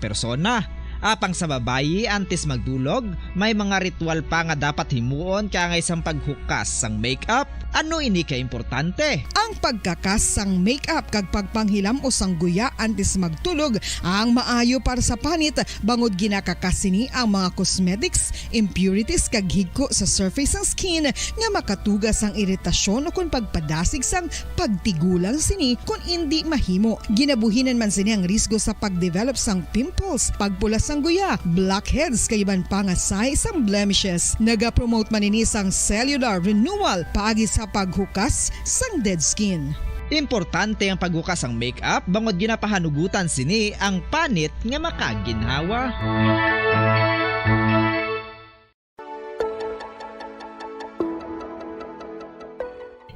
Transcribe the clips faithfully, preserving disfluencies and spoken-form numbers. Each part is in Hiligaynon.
persona. Apang sa babayi, antes magdulog, may mga ritual pa nga dapat himuon kaangay sang paghukas sang makeup. Ano ini ka importante? Ang pagkakas sang makeup kag pagpanghilamos sang guya antes magtulog ang maayo para sa panit, bangod ginakakas sini ang mga cosmetics, impurities, kag higko sa surface sang skin nga makatuga sang iritasyon ukon pagpadasig sang pagtigulang sini kon indi mahimo. Ginabuhinan man sini ang risgo sa pagdevelop sang pimples, pagpula sang guya, blackheads, kag iban pa nga sahi sang blemishes. Nagapromote man ini sang cellular renewal paagi sa paghukas sang dead skin. Importante ang paghukas sang makeup bangod ginapahanugutan sini ang panit nga makaginhawa.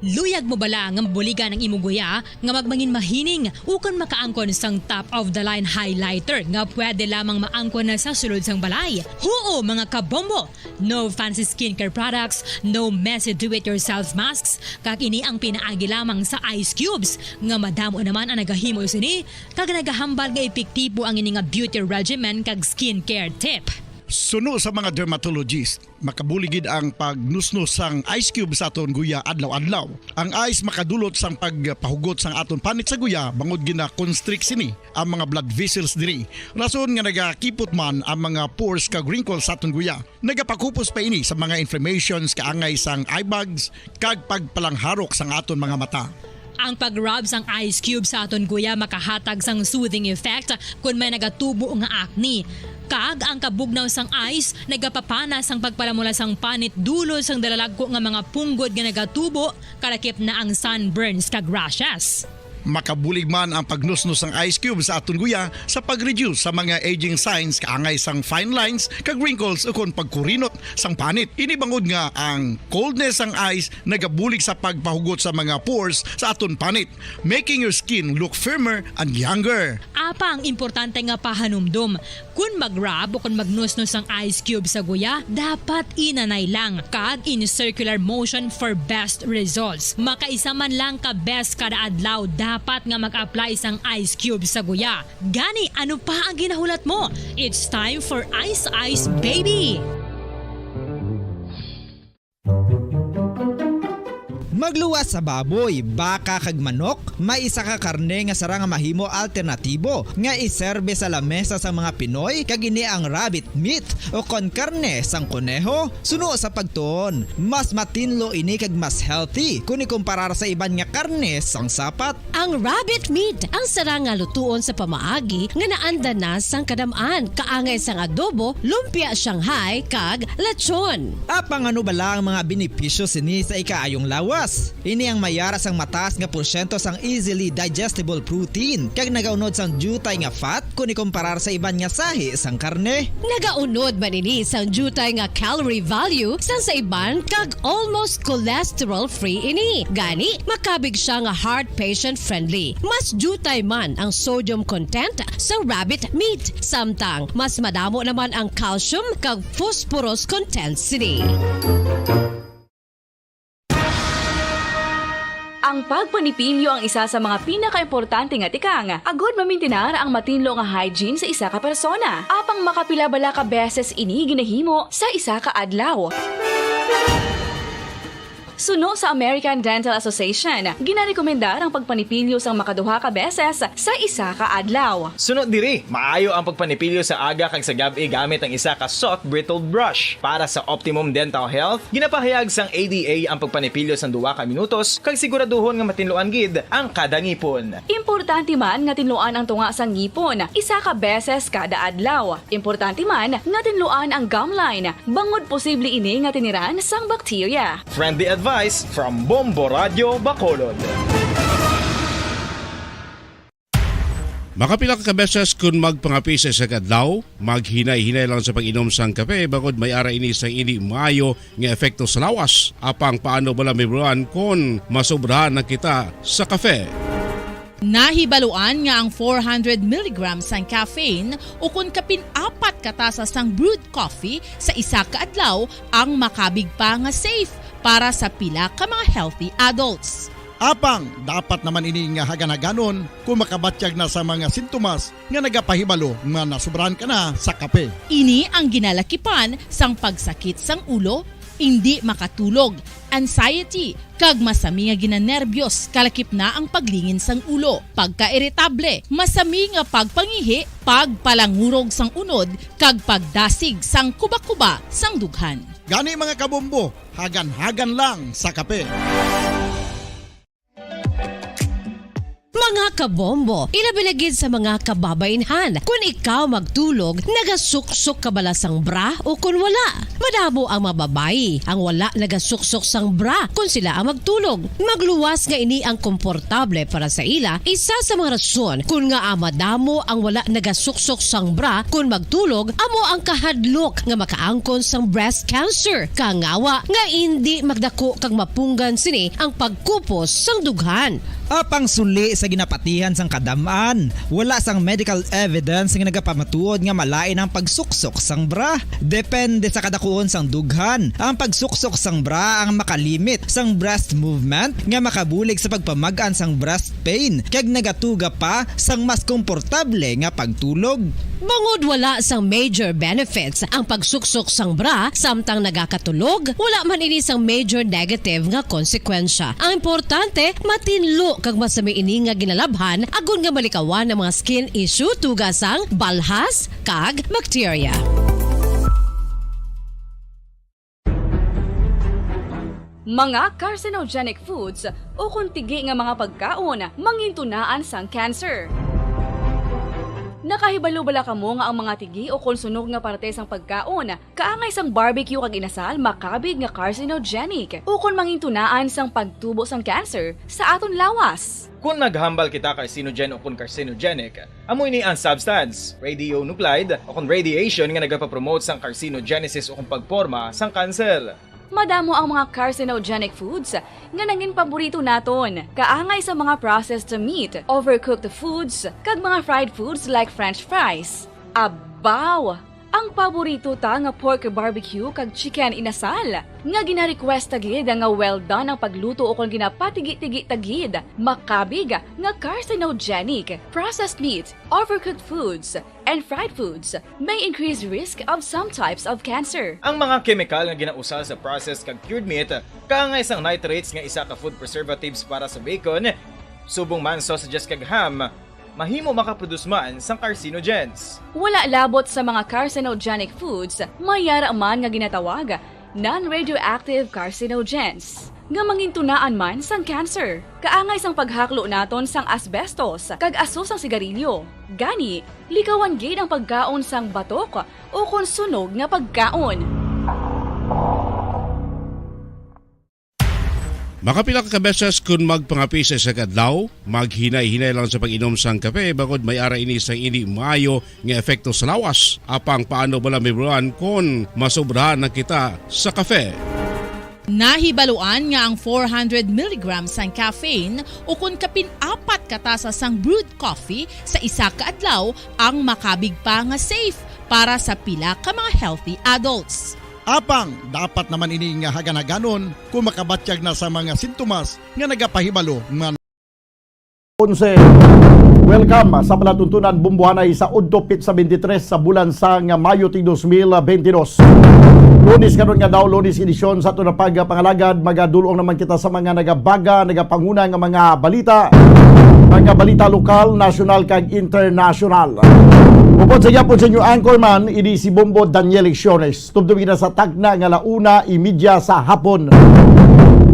Luyag mo bala nga mabuligan ang imo guya nga magmangin mahining ukon makaangkon sang top of the line highlighter nga pwede lamang maangkon na sa sulod sang balay? Huo, mga kabombo! No fancy skincare products, no messy do-it-yourself masks, kag ini ang pinaagi lamang sa ice cubes, nga madamo naman ang nagahimo sini, kag nagahambal nga epektibo ang ini nga beauty regimen kag skincare tip. Suno sa mga dermatologist, makabulig gid ang pagnusnos sang ice cube sa aton guya adlaw-adlaw. Ang ice makadulot sang pagpahugot sang aton panit sa guya bangod gina-constrict sini ang mga blood vessels diri, rason nga nagakipot man ang mga pores kag wrinkles sa aton guya. Nagapakupos pa ini sa mga inflammations kaangay sang eye bags kag pagpalangharok sang aton mga mata. Ang pag-rub sang ice cube sa aton guya makahatag sang soothing effect kon may nagatubo nga acne. Kag ang kabugnaw sang ice nagapapana sang pagpalamula sang panit dulod sang dalalagko nga mga punggod nga nagatubo, kalakip na ang sunburns kag rashes. Makabulig man ang pagnusnos sang ice cube sa aton guya sa pag-reduce sa mga aging signs kaangay sang fine lines kag wrinkles ukon pagkurinot sang panit. Ini bangod nga ang coldness sang ice nagabulig sa pagpahugot sa mga pores sa aton panit, making your skin look firmer and younger. Apang importante nga pahanumdom, kon mag-rub o kon magnusnos sang ice cube sa guya, dapat inanay lang kag in circular motion for best results. Makaisa man lang ka beses kada adlaw dapat nga mag-apply sang ice cube sa guya. Gani, ano pa ang ginahulat mo? It's time for Ice Ice Baby! Magluwas sa baboy, baka, kag manok, may isa ka karne nga sarang nga mahimo alternatibo nga iserbe sa lamesa sang mga Pinoy, kag ini ang rabbit meat, o kon karne sang koneho. Suno sa pagtuon, mas matinlo ini kag mas healthy kon ikumparar sa iban nga karne sang sapat. Ang rabbit meat ang sarang nga lutuon sa pamaagi nga naanda na sang kadam-an, kaangay sang adobo, lumpia Shanghai, kag lechon. Apang ano bala ang mga benepisyo sini sa ikaayong lawas? Ini ang may ara sang mataas nga porsyento sang easily digestible protein, kag nagaunod sang diutay nga fat kon ikumparar sa iban nga sahi sang karne. Nagaunod man ini sang diutay nga calorie value sang sa iban, kag almost cholesterol-free ini. Gani, makabig sia nga heart patient-friendly. Mas diutay man ang sodium content sang rabbit meat, samtang mas madamo naman ang calcium kag phosphorus content sini. Ang pagpanipilyo ang isa sa mga pinakaimportante nga tikang agod mamintinar ang matinlo nga hygiene sa isa ka persona. Apang makapila bala ka beses ini ginahimo sa isa ka adlaw? Suno sa American Dental Association, ginarekomendar ang pagpanipilyo sang makaduha ka beses sa isa ka adlaw. Suno diri, maayo ang pagpanipilyo sa aga kag sa gab-i gamit ang isa ka soft bristled brush. Para sa optimum dental health, ginapahayag sang A D A ang pagpanipilyo sang duha ka minutos kag siguraduhon nga matinluan gid ang kada ngipon. Importante man nga tinluan ang tunga sang ngipon isa ka beses kada adlaw. Importante man nga tinluan ang gum line, bangod posible ini nga tiniran sang bakterya. Friendly advice from Bombo Radyo Bacolod. Makapila ka beses kon magpangape sa isa ka adlaw, maghinay-hinay lang sa pag-inom sang kape, bangod may ara ini sang indi maayo nga epekto sa lawas. Apang paano bala mahibaluan kon masobrahan na kita sa kape? Nahibaluan nga ang four hundred milligrams sang caffeine, ukon kapin apat ka tasa sang brewed coffee sa isa ka adlaw, ang makabig pa nga safe para sa pila ka mga healthy adults. Apang dapat naman ini nga hagan-haganon kung makabatyag na sa mga sintomas nga nagapahibalo nga nasubrahan ka na sa kape. Ini ang ginalakipan sang pagsakit sang ulo, indi makatulog, anxiety, kag masami nga ginanerbyos, kalakip na ang paglingin sang ulo, pagkairitable, masami nga pagpangihi, pagpalangurog sang unod, kag pagdasig sang kubakuba sang dughan. Gani, mga kabombo, hagan-hagan lang sa kape. Mga kabombo, ilabi na gid sa mga kababainhan, kun ikaw magtulog, nagasuksok ka bala sang bra o kun wala? Madamo ang mga babayi ang wala nagasuksok sang bra kun sila ang magtulog. Magluwas nga ini ang komportable para sa ila, isa sa mga rason kun ngaa madamo ang wala nagasuksok sang bra kun magtulog amo ang kahadlok nga makaangkon sang breast cancer. Kangawa nga indi magdako kag mapunggan sini ang pagkupos sang dughan. Apang suli sa ginapatihan sang kadam-an, wala sang medical evidence nga nagapamatuod nga malain ang pagsuksok sang bra. Depende sa kadakuon sang dughan, ang pagsuksok sang bra ang makalimit sang breast movement nga makabulig sa pagpamag-an sang breast pain kag nagatuga pa sang mas komportable nga pagtulog. Bangod wala sang major benefits ang pagsuksok sang bra samtang nagakatulog, wala man ini sang major negative nga konsekwensya. Ang importante, matinlo kag masami ini nga ginalabhan agod nga malikawan ang mga skin issue tuga sang balhas kag bakterya. Mga carcinogenic foods ukon tigi nga mga pagkaon mangintunaan sang cancer. Nakahibalo bala kamo nga ang mga tigi ukon sunog nga parte sang pagkaon kaangay sang barbecue kag inasal makabig nga carcinogenic ukon mangintunaan sang pagtubo sang cancer sa aton lawas? Kon naghambal kita carcinogen ukon carcinogenic, amo ini ang substance, radionuclide, ukon radiation nga nagapapromote sang carcinogenesis ukon pagporma sang kanser. Madamo ang mga carcinogenic foods nga nangin paborito naton, kaangay sa mga processed meat, overcooked foods, kag mga fried foods like French fries. Abaw! Ang paborito ta nga pork barbecue kag chicken inasal, nga gina-request ta gid nga well done ang pagluto ukon ginapatigi-tigi ta gid, makabig nga carcinogenic. Processed meat, overcooked foods, and fried foods may increase risk of some types of cancer. Ang mga kemikal nga ginausal sa processed kag cured meat, kaangay sang nitrates nga isa ka food preservatives para sa bacon, subong man sausages kag ham, mahimo makaproduce man sang carcinogens. Wala labot sa mga carcinogenic foods, may yara man nga ginatawag non-radioactive carcinogens, nga mangintunaan man sang cancer. Kaangay sang paghaklo naton sang asbestos kag aso sang sigarilyo. Gani, likawan gid ang pagkaon sang batok ukon sunog nga pagkaon. Makapila ka beses kon magpangape sa isa ka adlaw, maghinay-hinay lang sa pag-inom sang kape, bangod may ara ini sang indi maayo nga epekto sa lawas. Apang paano bala mahibaluan kon masobrahan na kita sa kape? Nahibaluan nga ang four hundred milligrams sang caffeine ukon kapin apat ka tasa sang brewed coffee sa isa ka adlaw ang makabig pa nga safe para sa pila ka mga healthy adults. Apang dapat naman ini nga hagan-haganon kung makabatyag na sa mga sintomas nga nagapahibalo nga Onse. Welcome sa palatuntunan Bumbuhanay sa udto, petsa twenty-three sa bulan sa nga Mayo ti dos mil twenty-two. Lunes karon nga daw, Lunes edisyon sa aton nga pagpangalagad, magadulong naman kita sa mga nagabaga, nagapanguna nga mga balita, mga balita lokal, nasyonal, kag internasyonal. Upod sa gyapon sa inyo anchorman, ini si Bombo Daniel Lecciones. Tubtob kita sa tagna nga la una y media sa hapon.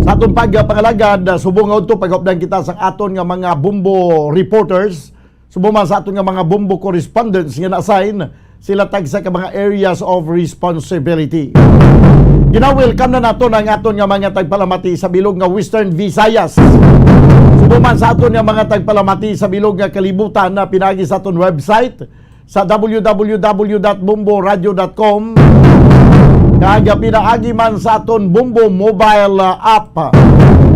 Sa aton pagpangalagad, subong nga udto, pagupdan kita sa aton nga mga Bombo reporters, subong man sa aton nga mga Bombo correspondents nga na-assign sila tagsa ka mga areas of responsibility. Gina-welcome na naton ang aton nga mga tagpalamati sa bilog nga Western Visayas. Subong man sa aton nga mga tagpalamati sa bilog nga kalibutan na pinaagi sa aton website, sa w w w dot bombo radio dot com, kag pinaagi man sa aton Bombo mobile, ah, app.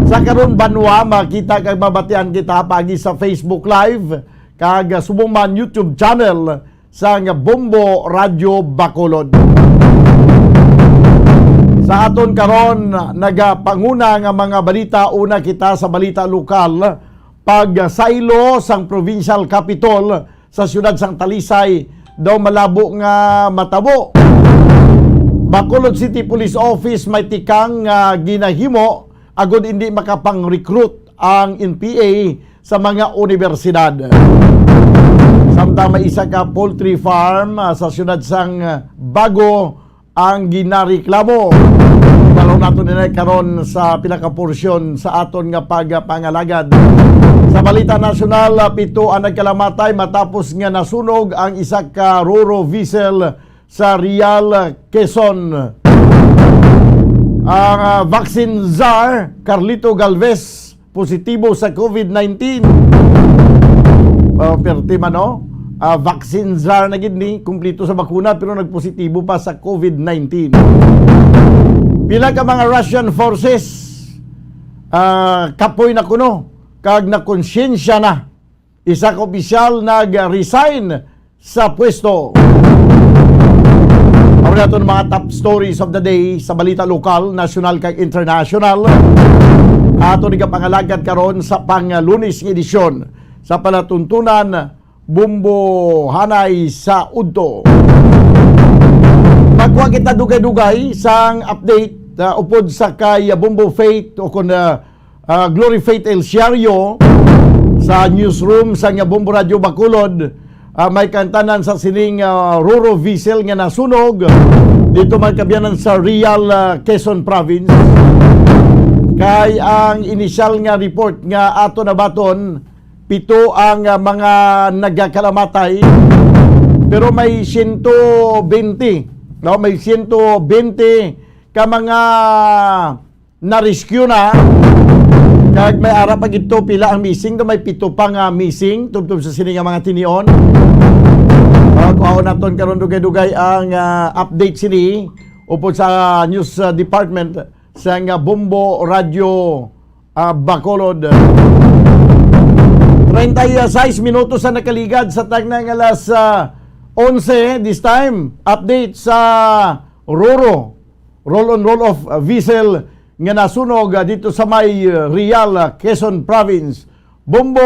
Sa karon banwa, makita kag mabatian kita paagi sa Facebook Live kag, ah, subong man YouTube channel sang Bombo Radio Bacolod. Sa aton karon, nagapanguna nga mga balita, una kita sa balita lokal, pagsaylo sang Provincial Capitol sa siyudad sang Talisay daw malabo nga matabo. Bacolod City Police Office may tikang nga ginahimo agud indi makapang-recruit ang N P A sa mga unibersidad. Samtang may isa ka poultry farm, ah, sa siyudad sang, ah, Bago ang ginareklamo. Balo nato nila karon sa pila ka porsyon sa aton nga pagpangalagad. Sa balita nasyonal, ah, pito ang nagkalamatay matapos nga nasunog ang isa ka Roro vessel sa Real, ah, Quezon. Ang, ah, vaccine czar, Carlito Galvez, positibo sa COVID nineteen. Ah, perte man, no? Ah, vaccine czar na gid ni, kumpleto sa bakuna, pero nagpositibo pa sa COVID nineteen. Pila ka mga Russian forces, ah, kapoy na kuno, kag nakonsyensya na. Isa ka opisyal nag-resign sa pwesto. Amo na aton mga top stories of the day sa balita lokal, nasyonal, kag international. Ato ni kapangalagad karon sa pang-Lunes nga edisyon sa palatuntunan, Bombo Hanay sa Udto. Magkuha kita dugay-dugay sang update, ah, upod sa kay Bombo Faith o kon, ah, ah, Glory Faith El Siario sa newsroom sang Bombo Radio Bacolod. Ah, may kaangtanan sa sining, ah, Roro vessel nga nasunog dito man kaabyanan sa Real, ah, Quezon Province. Kay ang inisyal nga report nga ato nabaton, pito ang, ah, mga nagakalamatay, pero may siyento bente, no? May siyento bente ka mga na-rescue na. Kag may ara pa gid to pila ang missing, do may pito pa nga missing tubtob sa sini nga mga tinion. Ah, kuhaon naton karon dugay-dugay ang, ah, update sini upod sa news, ah, department sang, ah, Bombo Radio, ah, Bacolod. Treinta y seis minutos ang nakaligad sa tagnang alas, ah, onse. This time, update sa Roro, roll on, roll off, uh, vessel nga nasunog, uh, dito sa may, uh, Real, uh, Quezon Province. Bombo,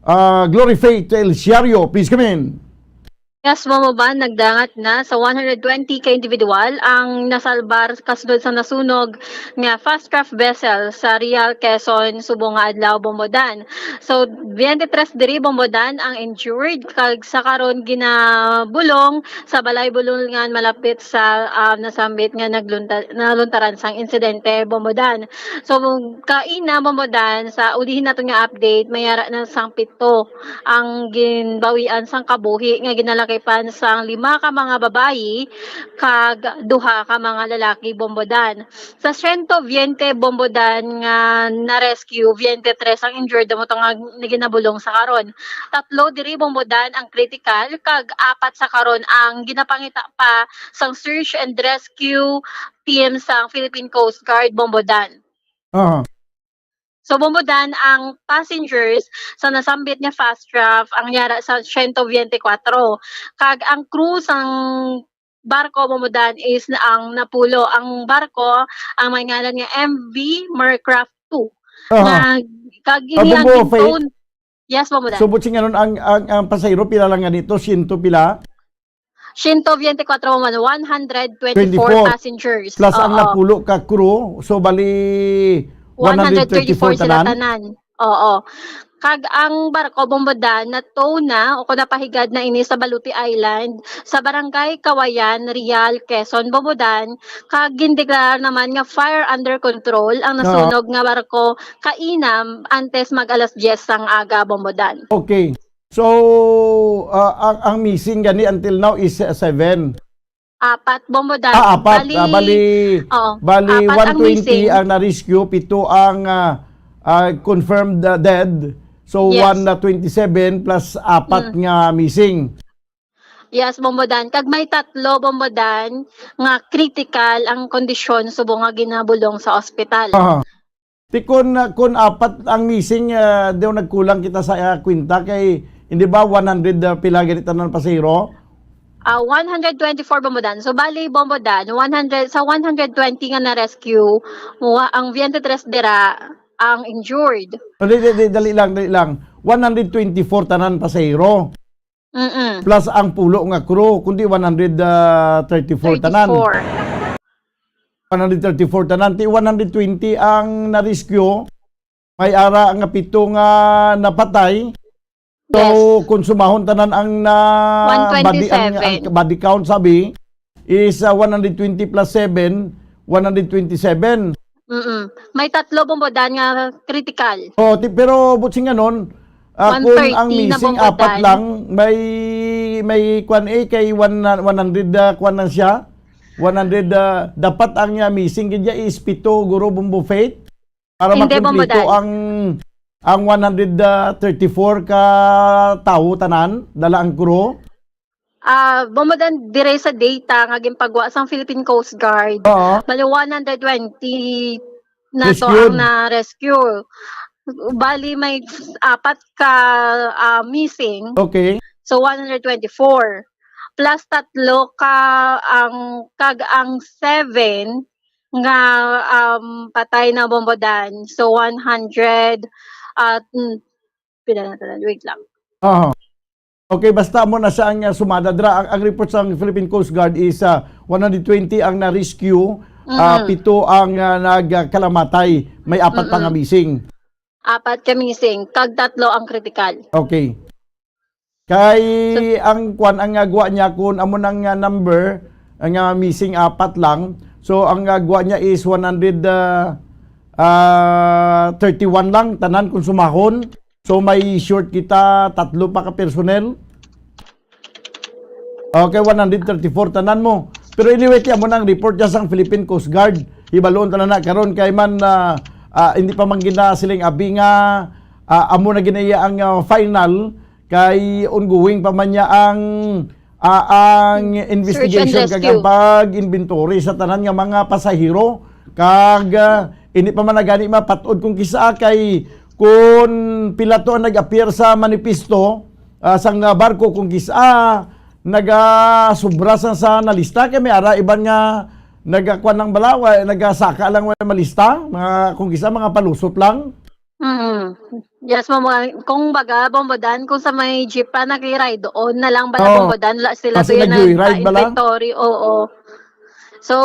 uh, Glory Faith El Siario, please come in. Yes, Bombo Dan, nagdangat na sa one hundred twenty ka individual ang nasalbar kasunod sa nasunog nga fast craft vessel sa Real, Quezon, subong nga adlaw, Bombo Dan. So, twenty-three diri, Bombo Dan, ang injured, kag sa karon ginabulong sa balay bulungan malapit sa, ah, nasambit nga naglunta-, naluntaran sang insidente, Bombo Dan. So, kaina, Bombo Dan, sa ulihin nato nga update, may ara na sang pito ang ginbawian sang kabuhi nga ginalakipan sang lima ka mga babayi kag duha ka mga lalaki, Bombo Dan. Sa siyento bente, Bombo Dan, nga na-rescue, bente tres ang injured, amo to nga naginabulong sa karon. Tatlo diri, Bombo Dan, ang critical, kag apat sa karon ang ginapangita pa sang search and rescue team sang Philippine Coast Guard, Bombo Dan. Aha. So, Bombo Dan, ang passengers sa nasambit nga fast craft ang yara sa siyento bente kwatro. Kag ang crew sang barko, Bombo Dan, is na ang napulo. Ang barko, ang may ngalan nga M V Mercraft two. Aha. Na, kag Ah, ini ang Bombo, Faith? Yes, Bombo Dan. So, butsing anon ang, ang, ang pasahero, pila lang ganito? Siyento pila? Siyento bente kwatro man, one hundred twenty-four Twenty-four. Passengers. Plus ang Oo. napulo ka crew, so bali One hundred twenty-four one hundred twenty-four sila tanan? tanan. Oo. Kag ang barko, Bombo Dan, na-tow na o kung napahigad na ini sa Baluti Island, sa Barangay Kawayan, Real, Quezon, Bombo Dan, kag gindeklarar naman nga fire under control ang Oo. nasunog nga barko kainam antes mag alas diyes sang aga, Bombo Dan. Okay. So, ah, ang, ang missing gani until now is, uh, seven. Apat, Bombo Dan. Ah, apat. Bali, Ah, bali, oo, bali apat ang one twenty missing. Ang na-rescue, pito ang, ah, ah, confirmed, ah, dead. So, Yes. one na twenty-seven plus apat Mm. nga missing. Yes, Bombo Dan. Kag may tatlo, Bombo Dan, nga critical ang kondisyon subong nga ginabulong sa ospital. Aha. Ti kun, kun apat ang missing, ah, daw nagkulang kita sa, ah, kwenta kay, hindi ba, one hundred, ah, pila gani tanan pasahero? Ah, one hundred twenty-four, Bombo Dan. So, bali, Bombo Dan, one hundred, sa one hundred twenty nga na-rescue, wa-, ang twenty-three dira ang injured. Oh, di, di, di, dali lang, dali lang. One hundred twenty-four tanan pasahero. Mm-mm. Plus ang pulo nga crew, kundi one hundred thirty-four tanan. Thirty-four. One hundred thirty-four tanan, ti one hundred twenty ang na-rescue. May ara nga pito nga napatay. So, yes, kung sumahon tanan ang na-, body, ang, ang one twenty-seven. Body count, sabi, is, ah, one hundred twenty plus seven, one hundred twenty-seven. Mm-mm. May tatlo, Bombo Dan, nga critical. Oh, ti-, pero buot silingon, ah, kung ang one thirty na, missing, Bombo Dan, apat lang, may, may kwan, eh, kay one, one hundred, ah, kwan lang siya. One hundred, ah, dapat ang, ah, missing gid niya is pito, guro, Bombo Faith. Para makumpleto ang, ang one hundred thirty-four ka tawo tanan, dala ang crew? Ah, Bombo Dan, dire sa data nga ginpagwa sang Philippine Coast Guard, oo, bali one hundred twenty na to ang na-rescue. Bali, may apat ka, ah, missing. Okay. So, one hundred twenty-four. Plus tatlo ka ang, kag ang seven nga, um, patay na, Bombo Dan. So, one hundred, ah, mm, pila na tanan? Wait lang. Aha. Okay, basta amo na siya ang, ah, sumada dira. Ang, ang report sa Philippine Coast Guard is, ah, one hundred twenty ang na-rescue, ah, mm-mm, pito ang, ah, nagkalamatay. May apat pa nga, mm-mm, missing. Apat ka missing, kag tatlo ang critical. Okay. Kay ang kwan, ang, ah, gwa niya, kung amo nang, ah, number, ang, ah, missing apat lang. So, ang, ah, gwa niya is one hundred, ah, ah, thirty-one lang, tanan kung sumahon. So, may short kita tatlo pa ka personnel. Okay, one hundred thirty-four tanan mo. Pero anyway, ti amo nang report niya sang Philippine Coast Guard. Hibaluon ta na na karon kay man, ah, ah, hindi pa man gina siling abi nga, ah, amo na gina iya ang, ah, final. Kay ongoing pa man niya ang, ah, ang investigation kag ang pag-inventory sa tanan nga mga pasahero. Kag, ah, hindi pa man na gani mapat-od kung kisa kay kung pila to ang nag-appear sa manifesto, ah, sang, ah, barko, kung kisa nagasubra sa, sa nalista, kay may ara iban nga nagakuan lang bala, wa-, nagasaka lang, wa malista, mga, kung kisa mga palusot lang. Mm. Yes, Bombo Dan. Kung baga, Bombo Dan, kung sa may jeep pa, nag-ride on na lang bala, oo, Bombo Dan, la sila kasi to yung nag-joyride bala? Nag-inventory, oo. So,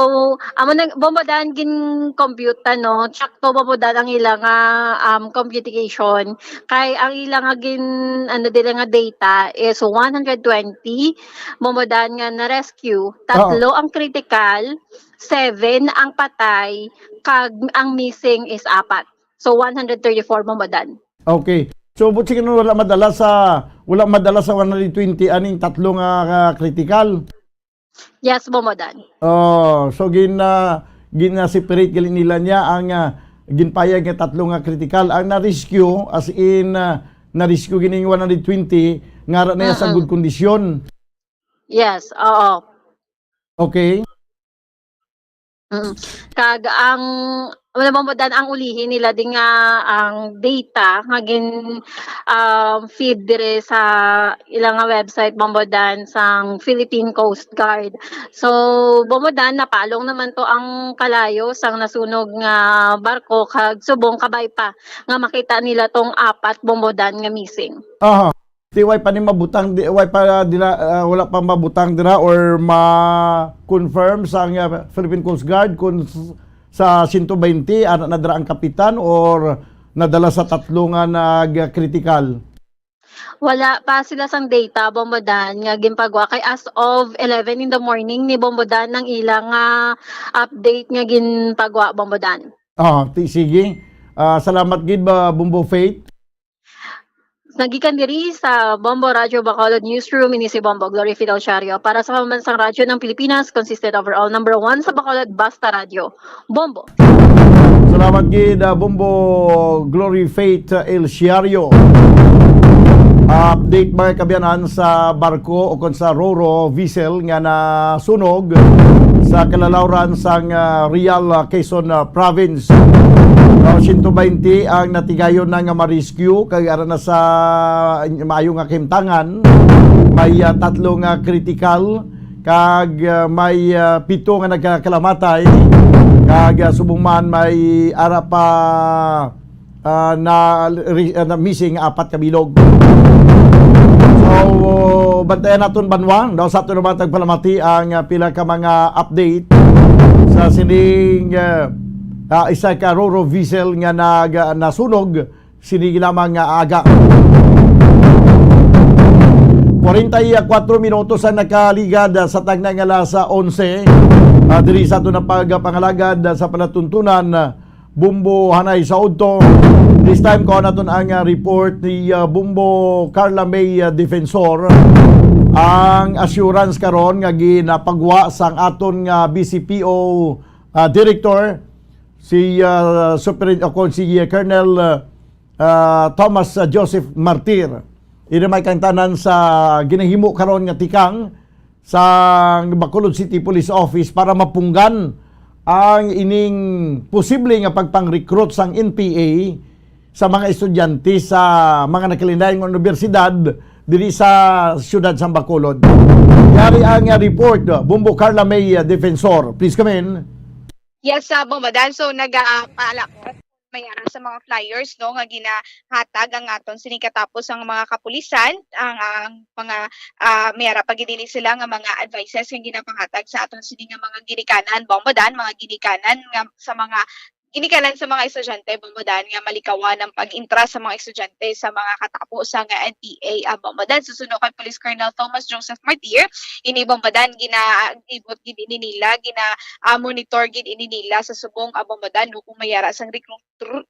amo na, Bombo Dan, gin-compute na, no? Check to, Bombo Dan, ang ila nga, um, computation. Kay ang ila nga gin-, ano, dila nga data is one hundred twenty, Bombo Dan, nga na-rescue. Oo. Tatlo ang critical, seven ang patay, kag ang missing is apat. So, one hundred thirty-four, Bombo Dan. Okay. So, buot silingon, wala madala sa, wala madala sa one hundred twenty aning tatlo nga, ah, critical. Yes, Bombo Dan. Oh, so gin-, ah, gina-separate gali nila niya ang, ah, ginpayag nga tatlo nga critical. Ang na-rescue, as in, ah, na-rescue gining one hundred twenty, nga ara na iya sa, mm-mm, good condition. Yes, oo. Okay. Mm. Kag ang, wala, Bombo Dan, ang ulihi nila din nga ang data nga gin, um, feed dire sa ila nga website, Bombo Dan, sang Philippine Coast Guard. So, Bombo Dan, napalong naman to ang kalayo sang nasunog nga barko, kag subong kabay pa nga makita nila tong apat, Bombo Dan, nga missing. Aha. Ti way pa ni mabutang, di, way pa dira, ah, wala pa mabutang dira or ma-confirm sa, ah, Philippine Coast Guard kung s-, sa sento baynte, ana na dira ang kapitan or nadala sa tatlo nga nag-critical? Wala pa sila sang data, Bombo Dan, nga ginpagwa. Kay as of eleven in the morning ni Bombo Dan ang ila nga update nga ginpagwa, Bombo Dan. Ah, ti-, sige. Ah, salamat gid ba, Bombo Faith? Nagikan diri sa Bombo Radyo Bacolod Newsroom, ini si Bombo Glory Fidel Siario para sa Pambansang Radyo ng Pilipinas, consistent overall number one sa Bacolod, Basta Radyo. Bombo. Salamat gid, ah, Bombo Glory Faith, ah, El Siario. Update, mga kaabyanan, sa barko o kon sa Roro vessel nga nasunog sa kalalawran sang, ah, Real, ah, Quezon, ah, Province. Ah, sento baynte ang natigayon na nga ma-rescue kag ara na sa maayo nga kahimtangan. May, ah, tatlo nga critical, kag, ah, may, ah, pito nga nagkakalamatay, kag, ah, subong man may ara pa, ah, na, ri-, ah, na missing apat ka bilog. So, bantayan naton banwa, no, sa aton naman tagpalamati ang, ah, pila ka mga update sa sining, ah, ah, isa ka Roro vessel nga nag-, nasunog sini lamang nga aga. Kwarenta y kuwatro minutos ang nakaligad sa tagna nga alas onse. Ah, diri sa aton ang pagpangalagad sa palatuntunan, Bombo Hanay sa Udto. This time, kuha naton ang, ah, report ni, ah, Bombo Carla May, ah, Defensor. Ang assurance karon nga ginapagwa sang aton nga B C P O, ah, Director, si, ah, Superin-, o kon si, ah, Colonel, ah, ah, Thomas, ah, Joseph Martir. Ini may kaangtanan sa ginahimo karon nga tikang sa Bacolod City Police Office para mapunggan ang ining posible nga pagpang-recruit sang N P A sa mga estudyante sa mga nagkalain-lain nga universidad diri sa siyudad sang Bacolod. Yari ang, ah, report, ah, Bombo Carla May, ah, Defensor. Please come in. Yes, sa Bombo Dan. So, nagapala ko may ara sa mga flyers, no, nga ginahatag ang aton sining katapos ang mga kapulisan, ang, ang mga, ah, may ara pa gid ini sila nga mga advices nga ginapahatag sa aton sini nga mga ginikanan, Bombo Dan, mga ginikanan nga sa mga ginikanan sa mga estudyante, Bombo Dan, nga malikawan ang pag-intra sa mga estudyante sa mga katapo sa nga N P A, ah, Bombo Dan. Susuno kay Police Colonel Thomas Joseph Martir, ini, Bombo Dan, ginaibot gid ini nila, gina, ah, monitor gid ini nila sa subong, ah, Bombo Dan, no, kung may ara sang recruit-,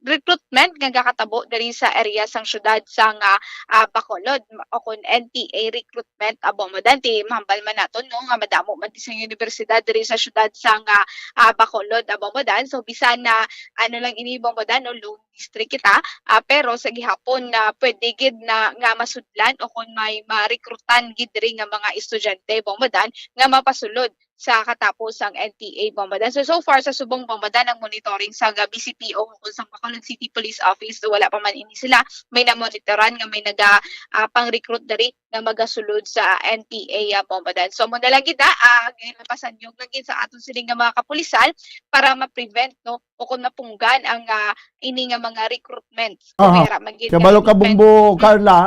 recruitment nga gakatabo diri sa area sang syudad sang, ah, ah, Bacolod, o kon N P A recruitment, ah, Bombo Dan. Ti mahambal man naton, no, nga madamo man di sang universidad diri sa syudad sang, ah, ah, Bacolod, ah, Bombo Dan. So, bisan na, ano lang ini, Bombo Dan, no, lone district kita, ah, pero sa gihapon na pwede gid na nga masudlan o kon may marekrutan gid diri nga mga estudyante, Bombo Dan, nga mapasulod sa katapos sang N P A, Bombo Dan. So, so far sa subong, Bombo Dan, ang monitoring sa, ah, B C P O o sa Bacolod City Police Office, so wala pa man ini sila may namonitoran nga may naga, ah, pang-recruit diri nga magasulod sa N P A, ah, Bombo Dan. So, amo na lang gid, ah, ah, ginapasanyog lang gid sa aton sini nga mga kapulisan para ma-prevent, no, o kung mapunggan ang, ah, ini nga mga recruitment. Kung Aha. May ara man gid nga Kabalo ka, recruitment. Bombo Mm. Carla,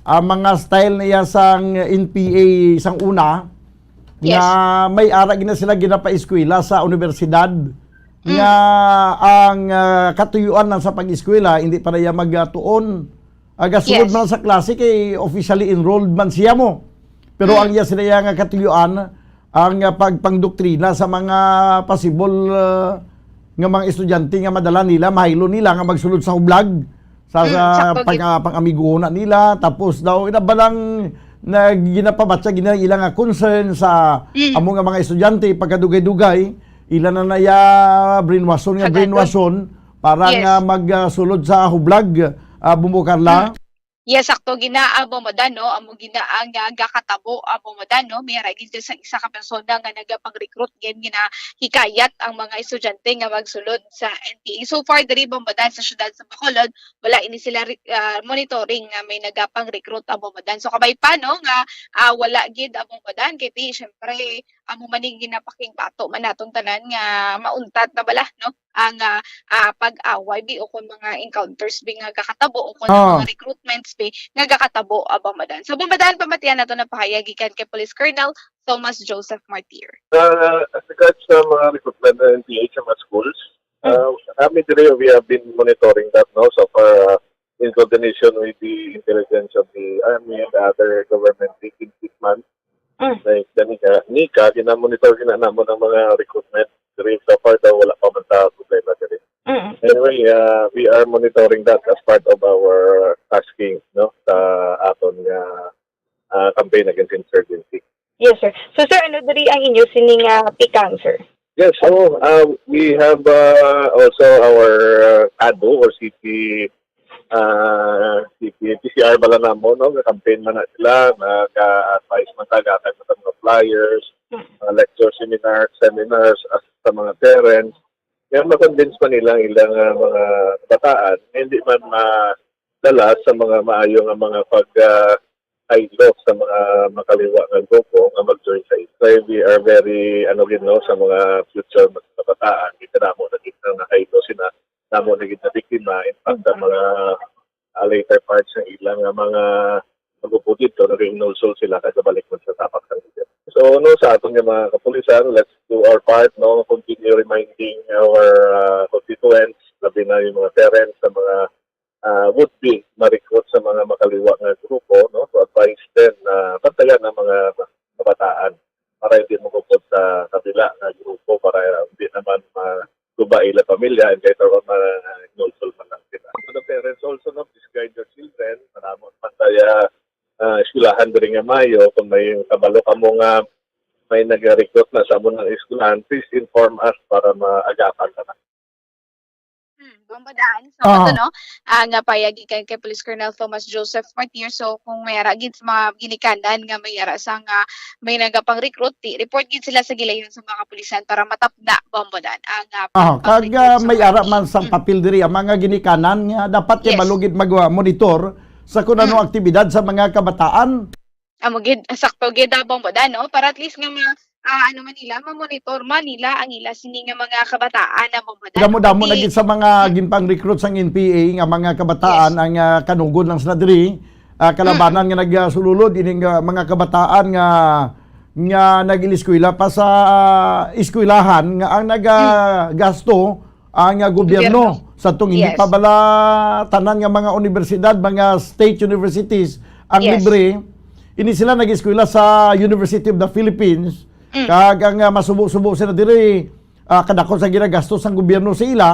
ang mga style niya sang N P A sang una, Yes. nga may ara gina sila ginapaeskwela sa universidad, Mm. nga ang, ah, katuyuan lang sa pag-eskwela, hindi pa niya magatuon. Agasulod Yes. man sa klase kay officially enrolled man siya mo. Pero Mm. ang iya sila nga katuyuan, ang, ah, pagpangdoktrina sa mga possible, ah, nga mga estudyante nga madala nila, mahaylo nila nga magsulod sa hublag sa, Mm, sa sakto pag-, gid. Ah, pang-amiguhon na nila. Tapos daw, ina ba lang na ginapabatsa gina ila nga concern sa Mm. amo nga mga estudyante, pagkadugay-dugay, ila na naya brainwashon nga Hagad. Brainwashon para Yes. nga mag, ah, sulod sa hublag, ah, Bombo Carla. Mm. Yes, sakto gina, ah, Bombo Dan, no? Amo gina ang, ah, gakatabo, ah, Bombo Dan, no? May ara gid sa isa ka persona nga nagapang-recruit, gid ginahikayat ang mga estudyante nga magsulod sa N P A. So far, diri, Bombo Dan, sa syudad sa Bacolod, wala ini sila re-, ah, monitoring nga may nagapang-recruit, ah, Bombo Dan. So, kabay pa, no, nga, ah, wala gid, ah, Bombo Dan, kay ti, syempre, amo man ning ginapakigbato man naton tanan nga mauntat na bala, no? Ang, ah, ah, pag-away bi o kung mga encounters bi nga gakatabo o kung Ah. mga recruitments bi nga gakatabo, ah, Bombo Dan. So, Bombo Dan, pamatian nato na pahayag gikan kay Police Colonel Thomas Joseph Martir. Uh, as regards sa mga recruitment ng N P A sa mga schools, Mm. uh, kami diri, we have been monitoring that, no? So far, uh, in coordination with the intelligence of the army and the other government agencies man, Mm. like the NICA, NICA, ginamonitor gina namon ang mga recruitment. Diri, so far daw, wala pa man ta problema diri. Mm. Anyway, uh, we are monitoring that as part of our tasking, no, sa aton nga, uh, campaign against insurgency. Yes, sir. So, sir, ano diri ang inyo sining, ah, tikang, sir? Yes, so, uh, we have, uh, also our, uh, CADU or city, uh, city P C R bala namo, no? Nga campaign man na sila, nag-a-advise man ta, gatag man ta mga flyers, Mm. mga lecture seminar, seminars, as sa mga parents. Kaya ma-convince pa nila ang ilang, uh, mga kabataan, hindi man madala sa mga maayo nga mga pag, uh, haylo sa mga makaliwa nga grupo nga mag-join sa ila. Kay we are very, ano gid, no, sa mga future mga kabataan, gid namo na gid ang nahaylo sila, namo na gid na biktima. In fact, ang mga, ah, later parts sa ila nga mga grupo dito, nag-inulsol sila kay balik man sa tapak sa leader. So, no, sa aton nga mga kapulisan, let's do our part, no, continue reminding our, ah, constituents, labi na yung mga parents sa mga, ah, would be ma-recruit sa mga makaliwa nga grupo, no, to advise them na bantayan ang mga kabataan para hindi mabukod sa kabila nga grupo, para hindi naman ma-, guba ila pamilya and later on ma-inulsol man lang sila. So the parents also, no, please guide your children. Manamon man tayo, ah, eskwelahan diri nga Mayo. Kung may kabalo kamo nga may nag-recruit na sa among eskwelahan, please inform us para maagapan na. Hmm, Bombo Dan. So, Ah. ato, no, ang, ah, payag gikan kay Police Colonel Thomas Joseph Martir. So, kung may ara gid sa mga ginikanan nga may ara sa nga may nagapang-recruit, di, report gid sila sa gilayon sa mga kapulisan para matapda, Bombo Dan, ang, ah, Ah, kag, ah, pag-recruit sa may mga ara man sang Mm. papel diri ang mga ginikanan nga dapat Yes. kabalo gid mag-, ah, monitor sa kung ano Mm. aktibidad sa mga kabataan. Amo gid, sakto gid, ah, Bombo Dan, no? Para at least nga ma-, ah, ano man nila, ma-monitor man nila ang ila sini nga mga kabataan, ah, Bombo Dan. Damo-damo na Kundi gid sa mga Mm. ginpang-recruit sang N P A nga mga kabataan Yes. ang, ah, kanugod lang sila diri, ah, kalabanan Mm. nga nagasululod ining, ah, mga kabataan nga, nga nag-iliskwela pa sa, ah, eskwelahan nga ang Mm. nagagasto ang, ah, gobyerno. Gobyerno. Sa tong hindi Yes. pa bala tanan nga mga universidad, mga state universities ang Yes. libre, ini sila nag-eskwela sa University of the Philippines. Mm. Kag ang, ah, masubo-subo sila diri, ah, kadako sa ginagastos sang gobyerno sa ila,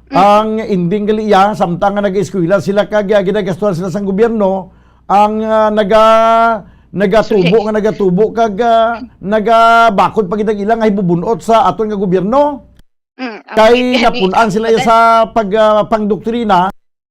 Mm. ang ending gali iya, samtang nga nag-eskwela sila kag, ah, ginagastuhan sila sang gobyerno, ang, ah, naga-, nagatubo Sige. nga nagatubo kag, ah, nagabakod pa gid ang ila nga hibubun-ot sa aton nga gobyerno. Mm, ang Kay gid gani, napun-an sila Bombo Dan. sa pag, ah, pangdoktrina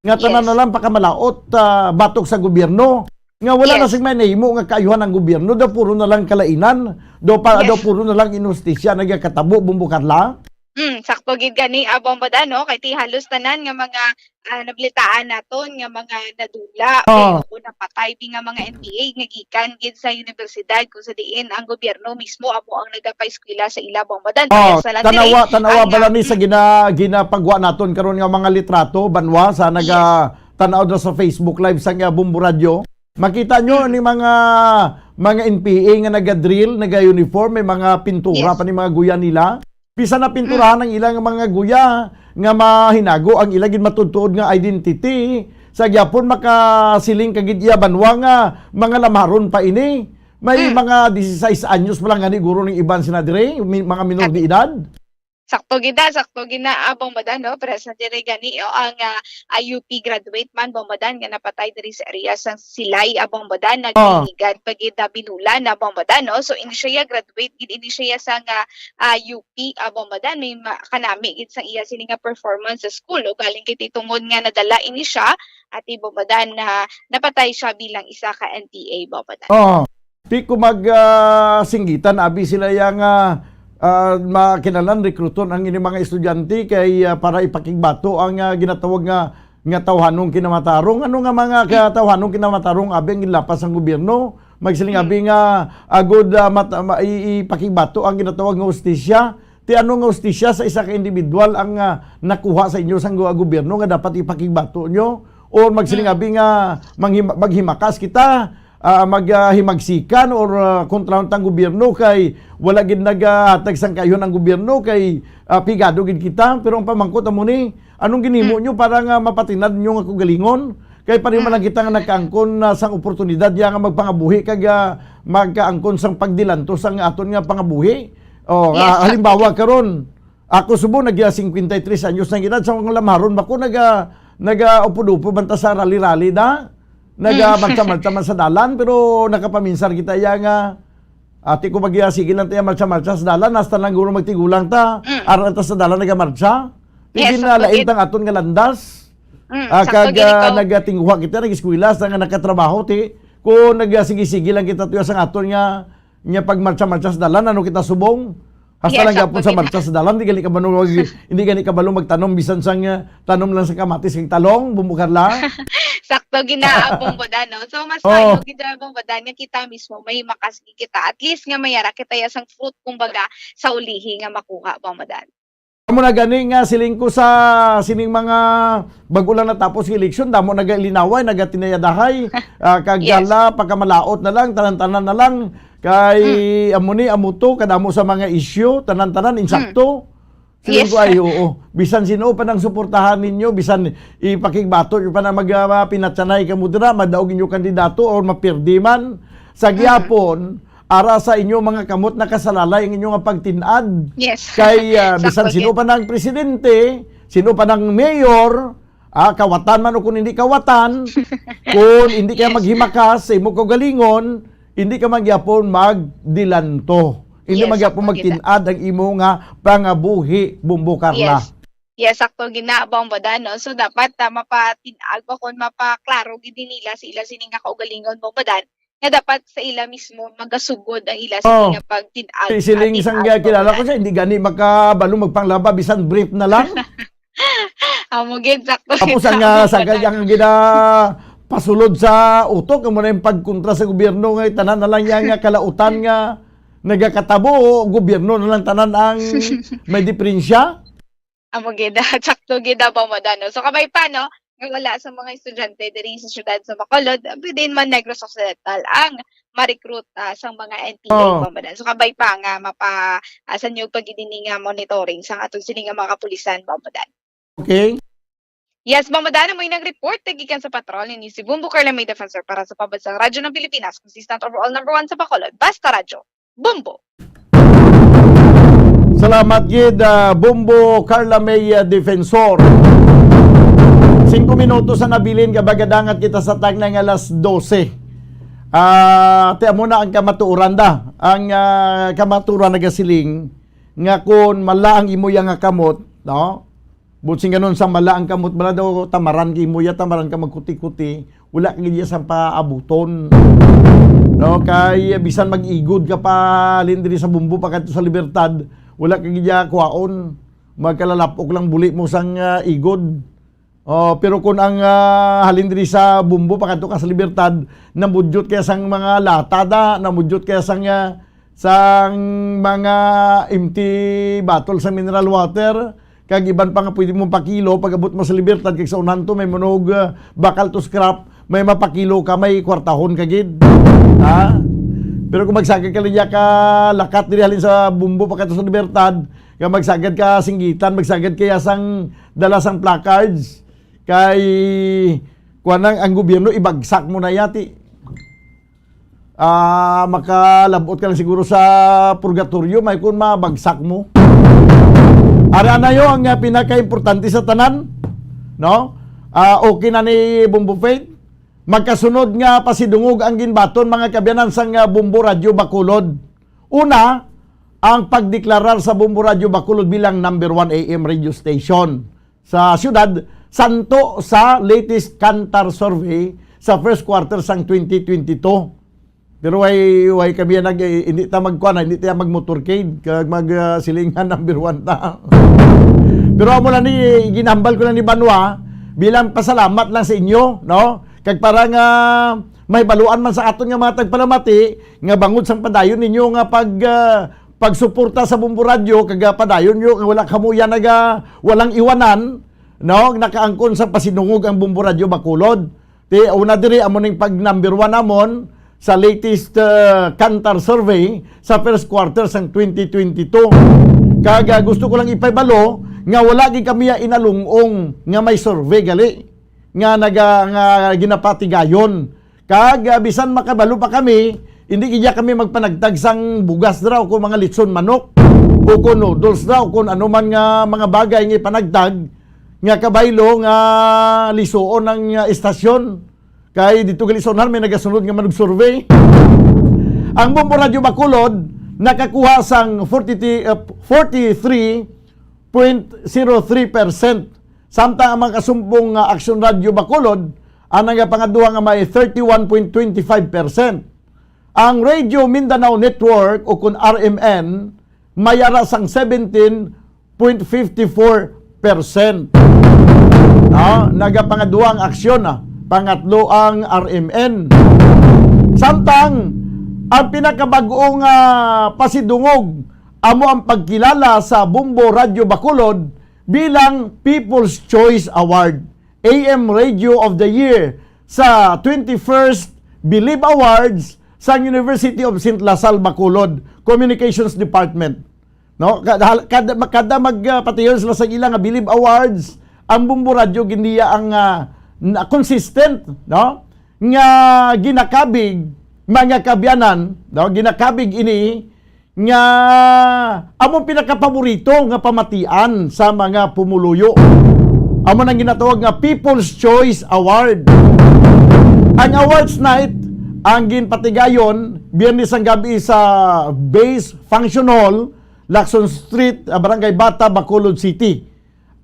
nga tanan Yes. na lang pakamalaot, ah, batok sa gobyerno. Nga wala na Yes. sing may nahimo nga kaayuhan ang gobyerno, daw puro na lang kalainan, daw pa, Yes. daw puro na lang inustisya nagakatabo, Bombo Carla. Mm, sakto gid gani, ah, Bombo Dan, no? Kay ti halos tanan nga mga, ah, nabalitaan naton nga mga nadula, Ah. o napatay, bi nga mga N P A nga gikan gid sa universidad, kung sa diin ang gobyerno mismo amo ang nagapaeskwela sa ila, Bombo Dan. Oh, Parehas na lang tanawa, diri, tanawa ang, bala ah, ni sa mm. gina-, ginapagwa naton karon nga mga litrato, banwa, sa Yes. naga-, tanaw na sa Facebook Live sang, ah, Bombo Radyo. Makita nyo Mm. ni mga, mga N P A nga naga-drill, naga-uniform, may mga pintura Yes. pa ni mga guya nila. Bisan na pinturahan Mm. ang ilang mga guya nga mahinago ang ila gid matuod-tuod nga identity. Sa gyapon makasiling ka gid iya banwa nga mga lamharon pa ini. May Mm. mga dieciséis anyos pa lang gani guro ning iban sila dire, mi-, mga minor de Kag-, edad. sakto gid na, sakto gid na, ah, Bombo Dan, no? Pero sa dire gani, o, ang, ah, ah, U P graduate man, Bombo Dan, nga napatay diri sa area sa Silay, ah, Bombo Dan, Ah. nagligad pa gid na binulan na, Bombo Dan, no? So, ini siya graduate gid, ini siya sa nga, ah, U P, ah, Bombo Dan, may ma-, kanami gid sang iya sini nga performance sa school, no? Galing kay ti tungod nga nadala ini siya, at i Bombo Dan, na napatay siya bilang isa ka N P A, Bombo Dan. Oh. Di ko mag, ah, singgitan, abi sila yang, ah, ah, makinahanglan rekruton ang ining mga estudyante kay, ah, para ipakigbato ang, ah, ginatawag nga, nga tawhanong kinamatarong. Ano nga mga ka-, tawhanong kinamatarong, abi ang ginlapas sang gobyerno? Magsiling, Mm. abi nga, agod, ah, mat-, ma-, i-, ipakigbato ang ginatawag nga hustisya. Ti ano nga hustisya sa isa ka individual ang, ah, nakuha sa inyo sang gu-, gobyerno nga dapat ipakigbato nyo? Or magsiling, Mm. abi nga manghim-, maghimakas kita, ah, mag, ah, himagsikan or, ah, kontrahon tang gobyerno kay wala gid nagahatag sang kaayuhan ang gobyerno kay, ah, pigado gid kita. Pero ang pamangkot amo ni, anong ginhimo Mm. nyo para nga mapatinad nyo nga kaugalingon? Kay pareho man Mm. lang kita nga nagkaangkon, ah, sang oportunidad ya nga magpangabuhi kag, ah, magkaangkon sang pagdilantos sang aton nga pangabuhi. Oh, Yes, ah, sir. halimbawa karon, ako subong nag, ah, cincuenta y tres anyos na ang edad, sa mga lamharon ba ko naga, naga-upod-upod man ta sa rally-rally da? Naga Mm. marcha-marcha man sa dalan, pero nakapaminsar kita iya nga, ati ko, mag, ah, sige lang tayo marcha-marcha sa dalan, hasta lang guro magtigulang ta, Mm. aron ta sa dalan nagamarcha. Yes, Hindi na sakto lain gid. tang aton nga landas. Mm, Ah, sakto kag, gid ah, ikaw. nagatinguha kita, nag-eskwela, sa nga nakatrabaho, ti, kung nagasigi-sige lang kita tuya sa aton nga, nga pagmarcha-marcha sa dalan, ano kita subong? Hasta Yes, lang sakto gapon sa gid. marcha sa dalan, di gani kabalo mag-, hindi gani kabalo magtanom, bisan sang, ah, tanom lang sa kamatis kag talong, Bombo Carla. Sakto gid na, Bong Bodan, no? So, mas Oh. maayo gid na, Bong Bodan, nga kita mismo may makasigi kita. At least nga may ara kita ya sang fruit, kumbaga, sa ulihi nga makuha, Bong Bodan. Amo na gani nga siling ko sa sining mga bag-o lang natapos nga eleksyon, damo nagalinaway, nagatinayadahay, ah, kag Yes. hala, pagkamalaot na lang, tanan-tanan na lang, kay Mm. amo ni, amo to, kadamo sa mga isyu, tanan-tanan, Mm. insakto. Siling Yes. ko, ay, oo. Bisan sino pa nang suportahan ninyo, bisan ipakigbato nyo pa na mag, ah, pinatsanay kamo dira, madaog inyo kandidato or mapirdi man, sa Mm. gihapon, ara sa inyo mga kamot nakasalalay ang inyo nga pagtin-ad. Yes. Kay, ah, bisan Sakto sino gid. pa nang presidente, sino pa nang mayor, ah, kawatan man o kung hindi kawatan, kung hindi ka Yes. maghimakas sa imo kaugalingon, hindi ka man gyapon magdilanto. Hindi Yes, man gyapon sakto gid. magtin-ad ang imo nga pangabuhi, Bombo Carla. Yes. Yes, sakto gid na, Bong Bodan, no? So, dapat, ah, mapatin-ag ba kung mapaklaro gid nila sa ila sini nga kaugalingon, Bong Bodan, nga dapat sa ila mismo magasugod ang ila sini Oh. nga pagtin-ag, Si Siling ah, isang tin-ag, Bong kilala ko Bodan. siya, hindi gani makabalo magpanglaba, bisan brief na lang. Amo gid, sakto Tapos gid ang, na, ah, Bong sagad Bodan. ang gina-, pasulod sa utok, amo na yung pagkontra sa gobyerno nga tanan na lang yan nga kalautan nga nagakatabo, o gobyerno na lang tanan ang may diperensya? Amo gid, sakto gid na, Bong Bodan, no? So, kabay pa, no, nga wala sa mga estudyante diri sa siyudad sa Bacolod, pwede man Negros Occidental ang ma-recruit, ah, sang mga N P A, Oh. Bong Bodan. So, kabay pa nga mapa-, ah, sa inyo pa gid ini nga monitoring sang aton sini nga mga kapulisan, Bong Bodan. Okay. Yes, Bong Bodan, amo inang report gikan sa patrol ni si Bombo Carla May Defensor para sa Pambansang Radyo ng Pilipinas, consistent overall number one sa Bacolod. Basta Radyo, Bombo. Salamat gid, ah, Bombo Carla May, ah, Defensor. Singko minutos ang nabilin, kag magadangat kita sa tagnay nga alas dose. Ah, ti amo na ang kamatuoran da. Ang, ah, kamatuoran nagasiling nga kon mala ang imo ya nga kamot, no? Buot silingon, sa mala ang kamot, mala daw tamaran ka imo ya, tamaran ka magkuti-kuti, wala ka gid ya sang paabuton. No, kay bisan mag-igod ka pa halin diri sa Bombo pakadto sa Libertad, wala ka gid ya kuhaon. Magkalalap-ok lang buli mo sang, ah, igod. Oh, pero kung ang, ah, halin diri sa Bombo pakadto ka sa Libertad, namudyot kaya sang mga lata da, namudyot kaya sang, ah, sang mga empty bottle sa mineral water, kag iban pa nga pwede mo pakilo, pag-abot mo sa Libertad, kag sa unahan to, may manog, ah, bakal to scrap, may mapakilo ka, may kwartahon ka gid. Ha? Pero kung magsagad ka lang ya ka lakat diri halin sa Bombo pakadto sa Libertad, nga magsagad ka singgitan, magsagad kaya sang dala sang placards, kay kuwan ang, ang gobyerno, ibagsak mo na yati. Ah, makalabot ka lang siguro sa purgatorio, may kun mabagsak mo. Ara na yo ang, ah, pinakaimportante sa tanan, no? Ah, okay na ni Bombo Faith. Magkasunod nga pasidungog ang ginbaton, mga kaabyanan, sang, ah, Bombo Radyo Bacolod. Una, ang pagdeklarar sa Bombo Radyo Bacolod bilang number one A M radio station sa siyudad, santo sa latest Kantar survey sa first quarter sang twenty twenty-two. Pero way, way kami nag, eh, hindi ta magkuan, hindi ta mag-motorcade, kag mag, ah, silingan number one ta. Pero amo lang ni, ginambal ko lang ni Banwa, bilang pasalamat lang sa inyo, no? Kag para nga may baluan man sa aton nga mga tagpalamati, nga bangod sang padayon ninyo nga pag, ah, pagsuporta sa Bombo Radyo, kag, ah, padayon nyo nga wala kamo yan naga, walang iwanan, no? Nakaangkon sa pasidungog ang Bombo Radyo Bacolod. Ti, una diri, amo ning pag number one namon sa latest, ah, Kantar survey sa first quarter sang twenty twenty-two. Kag, ah, gusto ko lang ipahibalo nga wala gid kami ya inalung-ong nga may survey gali nga naga-, nga ginapatigayon. Kag, ah, bisan makabalo pa kami, hindi gid ya kami magpanagtag sang bugas dira o kung mga litson manok o kung noodles dira o kung ano man nga mga bagay nga ipanagtag nga kabaylo nga lisuon ang, ah, istasyon. Kay dito gali sa unahan may nagasunod nga manug-survey. Ang Bombo Radyo Bacolod nakakuha sang forty, ah, forty-three point zero three percent. Samtang ang mga kasumpong nga Aksyon Radyo Bacolod, ang nagapangaduha nga may thirty-one point twenty-five percent. Ang Radio Mindanao Network o kun R M N, may ara sang seventeen point fifty-four percent. No? Nagapangaduha ang Aksyon, ah. Pangatlo ang R M N. Samtang ang pinakabag-ong, ah, pasidungog amo ang pagkilala sa Bombo Radyo Bacolod bilang People's Choice Award, A M Radio of the Year sa twenty-first Believe Awards sa University of Saint La Salle Bacolod Communications Department. No? Kada, kada, kada mag, ah, patiyon sila sa ila nga Believe Awards, ang Bombo Radyo gindiya ang, ah, na, consistent, no? Nga ginakabig, mga kabyanan, no? Ginakabig ini nga among pinakapaborito nga pamatian sa mga pumuluyo. Amo nang ginatawag nga People's Choice Award. Ang awards night ang ginpatigayon Biyernes ang gabi sa Base Function Hall, Lacson Street, ah, Barangay Bata, Bacolod City.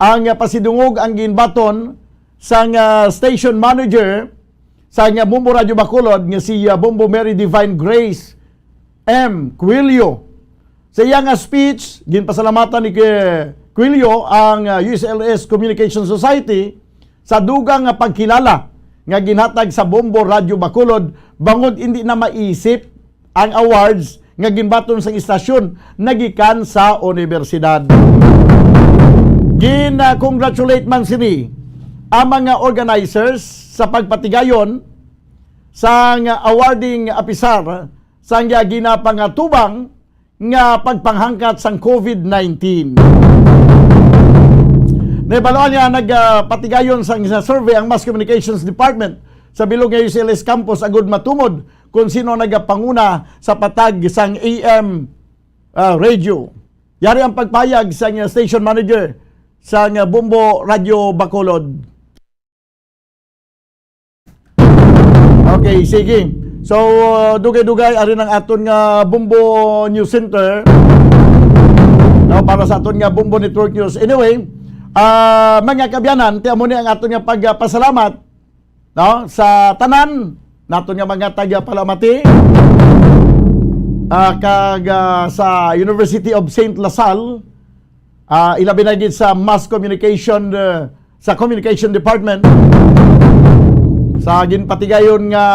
Ang, ah, pasidungog ang ginbaton sang, ah, station manager sang, ah, Bombo Radyo Bacolod nga si, ah, Bombo Mary Divine Grace M. Quilio. Sa iya nga speech, ginpasalamatan ni Ke-, Quilio ang, ah, U S L S Communication Society sa dugang nga pagkilala nga ginhatag sa Bombo Radyo Bacolod bangod hindi na maisip ang awards nga ginbaton sang istasyon nagikan sa unibersidad. Gin-congratulate man sini ang mga organizers sa pagpatigayon sang awarding apisar sang ginapangatubang nga pagpanghangkat sang COVID nineteen. Nahibaluan nga nagpatigayon sang isa survey ang Mass Communications Department sa bilog nga U C L S campus agud matumod kon sino nagapanguna sa patag sang A M, ah, radio. Yari ang pagpayag sang station manager sang Bombo Radio Bacolod. Okay, sige. So, uh, dugay-dugay, ari nang aton nga Bombo News Center. No, para sa aton nga Bombo Network News. Anyway, ah, mga kabyanan, ti amo ni ang aton nga pagpasalamat, no, sa tanan naton nga mga taga Palamati, ah, kag, ah, sa University of Saint La Salle, ah, ilabi na gid sa Mass Communication, ah, sa Communication Department, sa ginpatigayon nga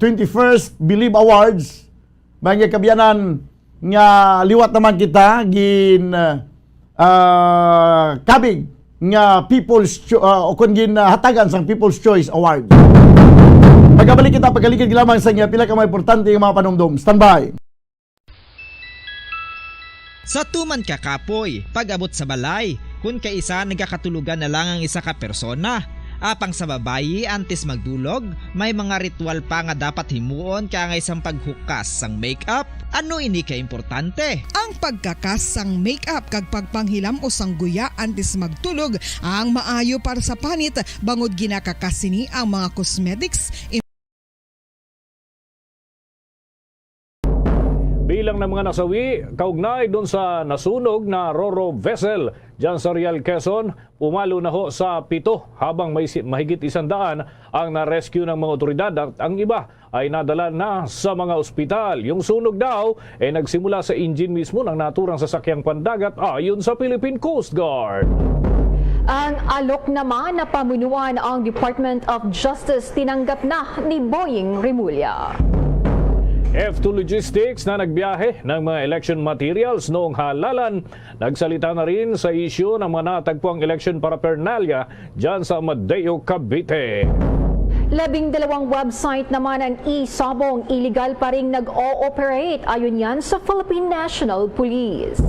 twenty-first Believe Awards, mga kabyanan, nga liwat naman kita gin, ah, kabig nga People's Cho-, ah, o kon gin, ah, hatagan sang People's Choice Award. Pagabalik kita, pagkaligid lamang sa nga pila ka mga importante nga mga panumdom. Standby. Sa tuman ka kapoy, pag-abot sa balay, kun kaisa nagakatulogan na lang ang isa ka persona. Apang sa babayi, antes magdulog, may mga ritual pa nga dapat himuon, kaangay sang paghukas sang makeup. Ano ini ka importante? Ang pagkakas sang makeup kag pagpanghilam o sang guya antes magtulog ang maayo para sa panit, bangod ginakakas sini ang mga cosmetics. Bilang ng mga nasawi, kaugnay dun sa nasunog na Roro vessel dyan sa Real Quezon, pumalo na ho sa pito, habang may si-, mahigit isang daan ang na-rescue ng mga otoridad at ang iba ay nadala na sa mga ospital. Yung sunog daw ay nagsimula sa engine mismo ng naturang sasakyang pandagat, ayon sa Philippine Coast Guard. Ang alok naman na pamunuan ang Department of Justice tinanggap na ni Boying Remulla. F two Logistics na nagbiyahe ng mga election materials noong halalan, nagsalita na rin sa isyu ng mga natagpuang election paraphernalia dyan sa Amadeo, Cavite. Labing dalawang website naman ang isabong illegal pa ring nag-ooperate, ayon yan sa Philippine National Police.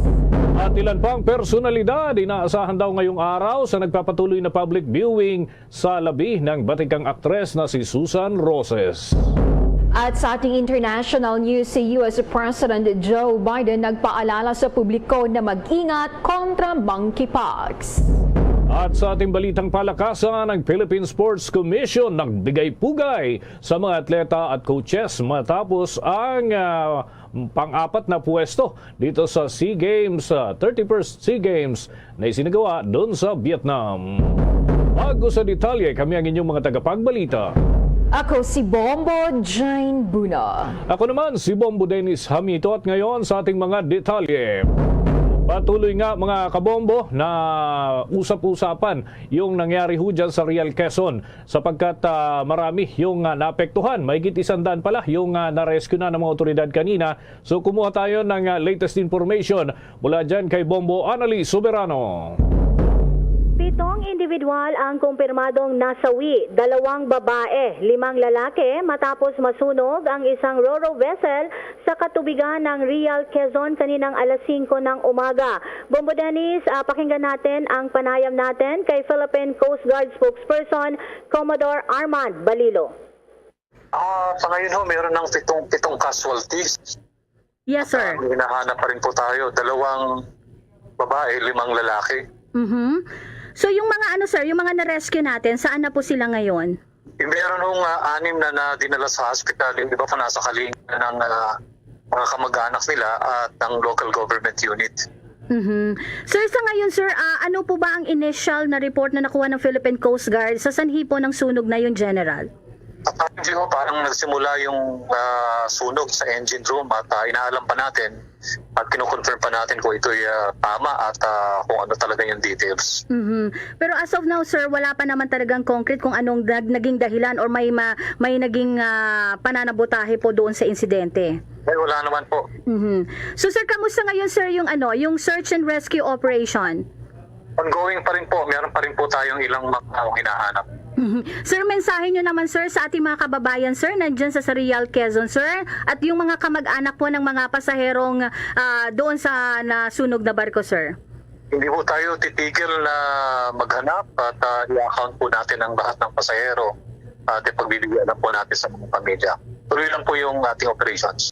At ilan pang personalidad inaasahan daw ngayong araw sa nagpapatuloy na public viewing sa labi ng batikang aktres na si Susan Roses. At sa ating international news, si U S President Joe Biden nagpaalala sa publiko na mag-ingat kontra monkeypox. At sa ating balitang palakasan, ang Philippine Sports Commission nagbigay pugay sa mga atleta at coaches matapos ang, ah, pang-apat na puwesto dito sa SEA Games, ah, thirty-first SEA Games na isinagawa doon sa Vietnam. Bago sa detalye, kami ang inyong mga tagapagbalita. Ako si Bombo Jane Buna. Ako naman si Bombo Dennis Hamito, at ngayon sa ating mga detalye. Patuloy nga, mga kabombo, na usap-usapan yung nangyari ho dyan sa Real Quezon, sapagkat, ah, marami yung, ah, naapektuhan. Mahigit isang daan pala yung, ah, na-rescue na ng mga otoridad kanina. So, kumuha tayo ng, ah, latest information mula dyan kay Bombo Anali Soberano. Pitong individual ang kumpirmadong nasawi, dalawang babae, limang lalaki, matapos masunog ang isang ro-ro vessel sa katubigan ng Real Quezon kaninang alas singko ng umaga. Bombo Dennis, ah, pakinggan natin ang panayam natin kay Philippine Coast Guard spokesperson Commodore Armand Balilo. Ah, sa ngayon ho, meron ng pitong, pitong casualties. Yes, sir. Ah, hinahanap pa rin po tayo. Dalawang babae, limang lalaki. Mhm. So, yung mga ano, sir, yung mga na-rescue natin, saan na po sila ngayon? Eh, meron hong, ah, anim na, na dinala sa hospital. Yung iba po nasa kalinga ng, ah, mga kamag-anak nila at ng local government unit. Mhm. Sir, sa ngayon, sir, ah, ano po ba ang initial na report na nakuha ng Philippine Coast Guard sa sanhi po ng sunog na yun, General? Apparently ho, parang nagsimula yung, ah, sunog sa engine room at, ah, inaalam pa natin at kinoconfirm pa natin kung ito'y, ah, tama at, ah, kung ano talaga yung details. Mhm. Pero as of now, sir, wala pa naman talagang concrete kung anong nag-, naging dahilan or may ma-, may naging, ah, pananabotahe po doon sa insidente. Ay, wala naman po. Mhm. So, sir, kamusta ngayon, sir, yung ano, yung search and rescue operation? Ongoing pa rin po. Meron pa rin po tayong ilang mga taong hinahanap. Mhm. Sir, mensahe nyo naman, sir, sa ating mga kababayan, sir, nandyan sa, sa Real Quezon, sir, at yung mga kamag-anak po ng mga pasaherong, ah, doon sa nasunog na barko, sir. Hindi po tayo titigil na maghanap at, ah, i-account po natin ang lahat ng pasahero at ipagbibigay lang po natin sa mga pamilya. Tuloy lang po yung ating operations.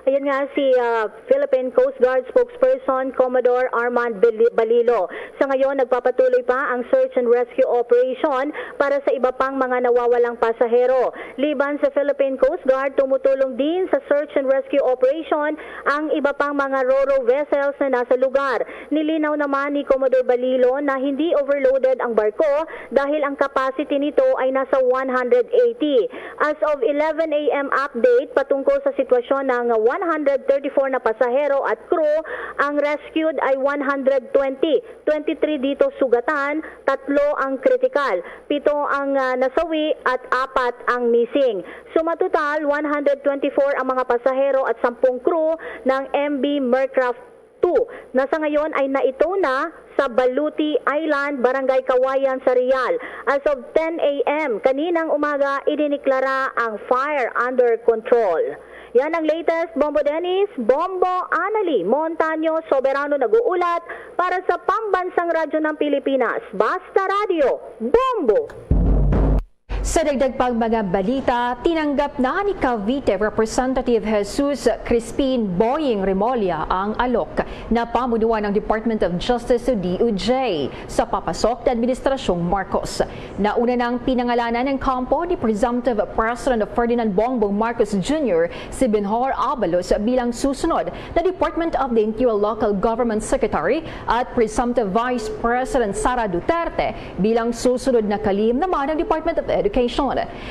Ayan nga si, ah, Philippine Coast Guard spokesperson Commodore Armand Beli-, Balilo. Sa ngayon, nagpapatuloy pa ang search and rescue operation para sa iba pang mga nawawalang pasahero. Liban sa Philippine Coast Guard, tumutulong din sa search and rescue operation ang iba pang mga ro-ro vessels na nasa lugar. Nilinaw naman ni Commodore Balilo na hindi overloaded ang barko dahil ang capacity nito ay nasa one hundred eighty. As of eleven A M update patungkol sa sitwasyon ng one hundred thirty-four na pasahero at crew, ang rescued ay one hundred twenty, twenty-three dito sugatan, tatlo ang kritikal, pito ang, ah, nasawi at apat ang missing. Sumatotal, one hundred twenty-four ang mga pasahero at sampung crew ng M V Mercraft two na sa ngayon ay naito na sa Baluti Island, Barangay Kawayan sa Real. As of ten A M kaninang umaga, idiniklara ang fire under control. Yan ang latest. Bombo Dennis, Bombo Anali, Montaño Soberano nag-uulat para sa Pambansang Radyo ng Pilipinas, Basta Radyo, Bombo! Sa dagdag pang mga balita, tinanggap na ni Cavite Representative Jesus Crispin Boying Remulla ang alok na pamunuan ng Department of Justice o D O J sa papasok na Administrasyong Marcos. Nauna nang pinangalanan ng kampo ni Presumptive President Ferdinand Bongbong Marcos Junior si Benhur Abalos bilang susunod na Department of the Interior Local Government Secretary at Presumptive Vice President Sara Duterte bilang susunod na kalihim naman ng Department of Education.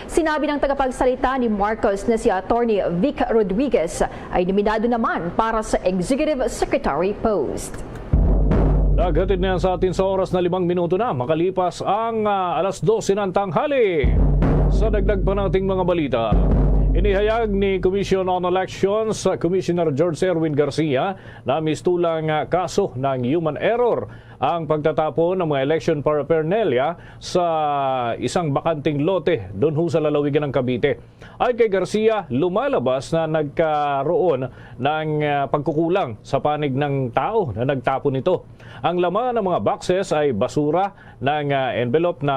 Sinabi ng tagapagsalita ni Marcos na si Attorney Vic Rodriguez ay nominado naman para sa Executive Secretary post. Naghatid na yan sa atin sa oras na limang minuto na makalipas ang, ah, alas dose ng tanghali. Sa dagdag pa nating mga balita, inihayag ni Commission on Elections, ah, Commissioner George Erwin Garcia na mistulang, ah, kaso ng human error ang pagtatapon ng mga election paraphernalia sa isang bakanteng lote doon ho sa lalawigan ng Cavite. Ayon kay Garcia, lumalabas na nagkaroon ng, ah, pagkukulang sa panig ng tao na nagtapon nito. Ang laman ng mga boxes ay basura ng, ah, envelope na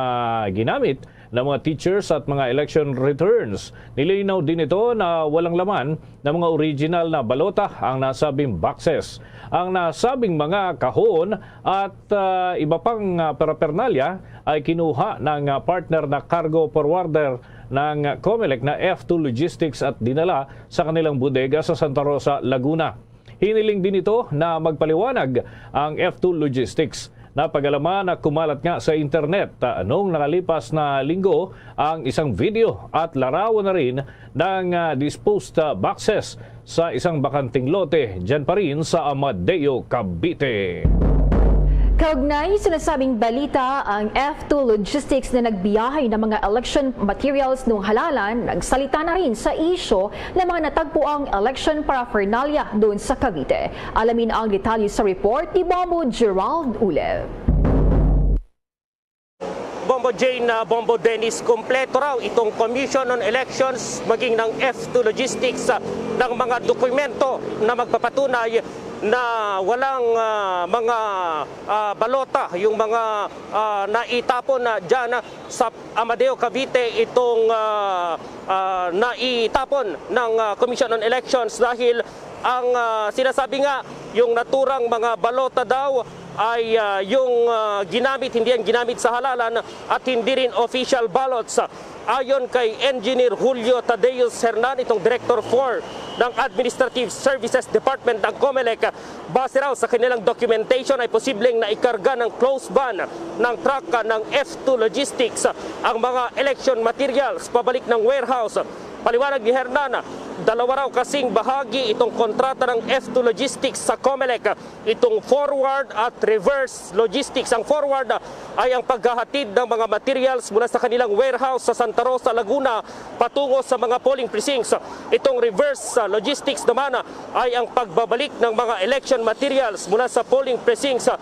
ginamit ng mga teachers at mga election returns. Nilinaw din ito na walang laman ng mga original na balota ang nasabing boxes. Ang nasabing mga kahon at, ah, iba pang, ah, paraphernalia ay kinuha ng, ah, partner na cargo forwarder ng Comelec na F two Logistics at dinala sa kanilang bodega sa Santa Rosa, Laguna. Hiniling din ito na magpaliwanag ang F two Logistics. Napag-alaman na kumalat nga sa internet, ah, noong nakalipas na linggo ang isang video at larawan na rin ng, ah, disposed, ah, boxes sa isang bakanteng lote dyan pa rin sa Amadeo, Cavite. Kaugnay sa nasabing balita, ang F two Logistics na nagbiyahe ng mga election materials noong halalan, nagsalita na rin sa isyu ng mga natagpuang election paraphernalia doon sa Cavite. Alamin ang detalye sa report ni Bombo Gerald Ulev. Bombo Jane, ah, Bombo Dennis, kompleto raw itong Commission on Elections maging ng F two Logistics, ah, ng mga dokumento na magpapatunay na walang, ah, mga, ah, balota yung mga, ah, naitapon na dyan, ah, sa Amadeo, Cavite itong, ah, ah, naitapon ng, ah, Commission on Elections dahil ang, ah, sinasabi nga yung naturang mga balota daw ay, ah, yung, ah, ginamit, hindi yan ginamit sa halalan at hindi rin official ballots. Ayon kay Engineer Julio Tadeus Hernan, itong Director four ng Administrative Services Department ng COMELEC, base raw sa kanilang documentation ay posibleng naikarga ng close van ng truck ng F two Logistics ang mga election materials pabalik ng warehouse. Paliwanag ni Hernan, dalawa raw kasing bahagi itong kontrata ng F two Logistics sa COMELEC. Itong forward at reverse logistics. Ang forward, ah, ay ang paghahatid ng mga materials mula sa kanilang warehouse sa Santa Rosa, Laguna, patungo sa mga polling precincts. Itong reverse, ah, logistics naman, ah, ay ang pagbabalik ng mga election materials mula sa polling precincts, ah,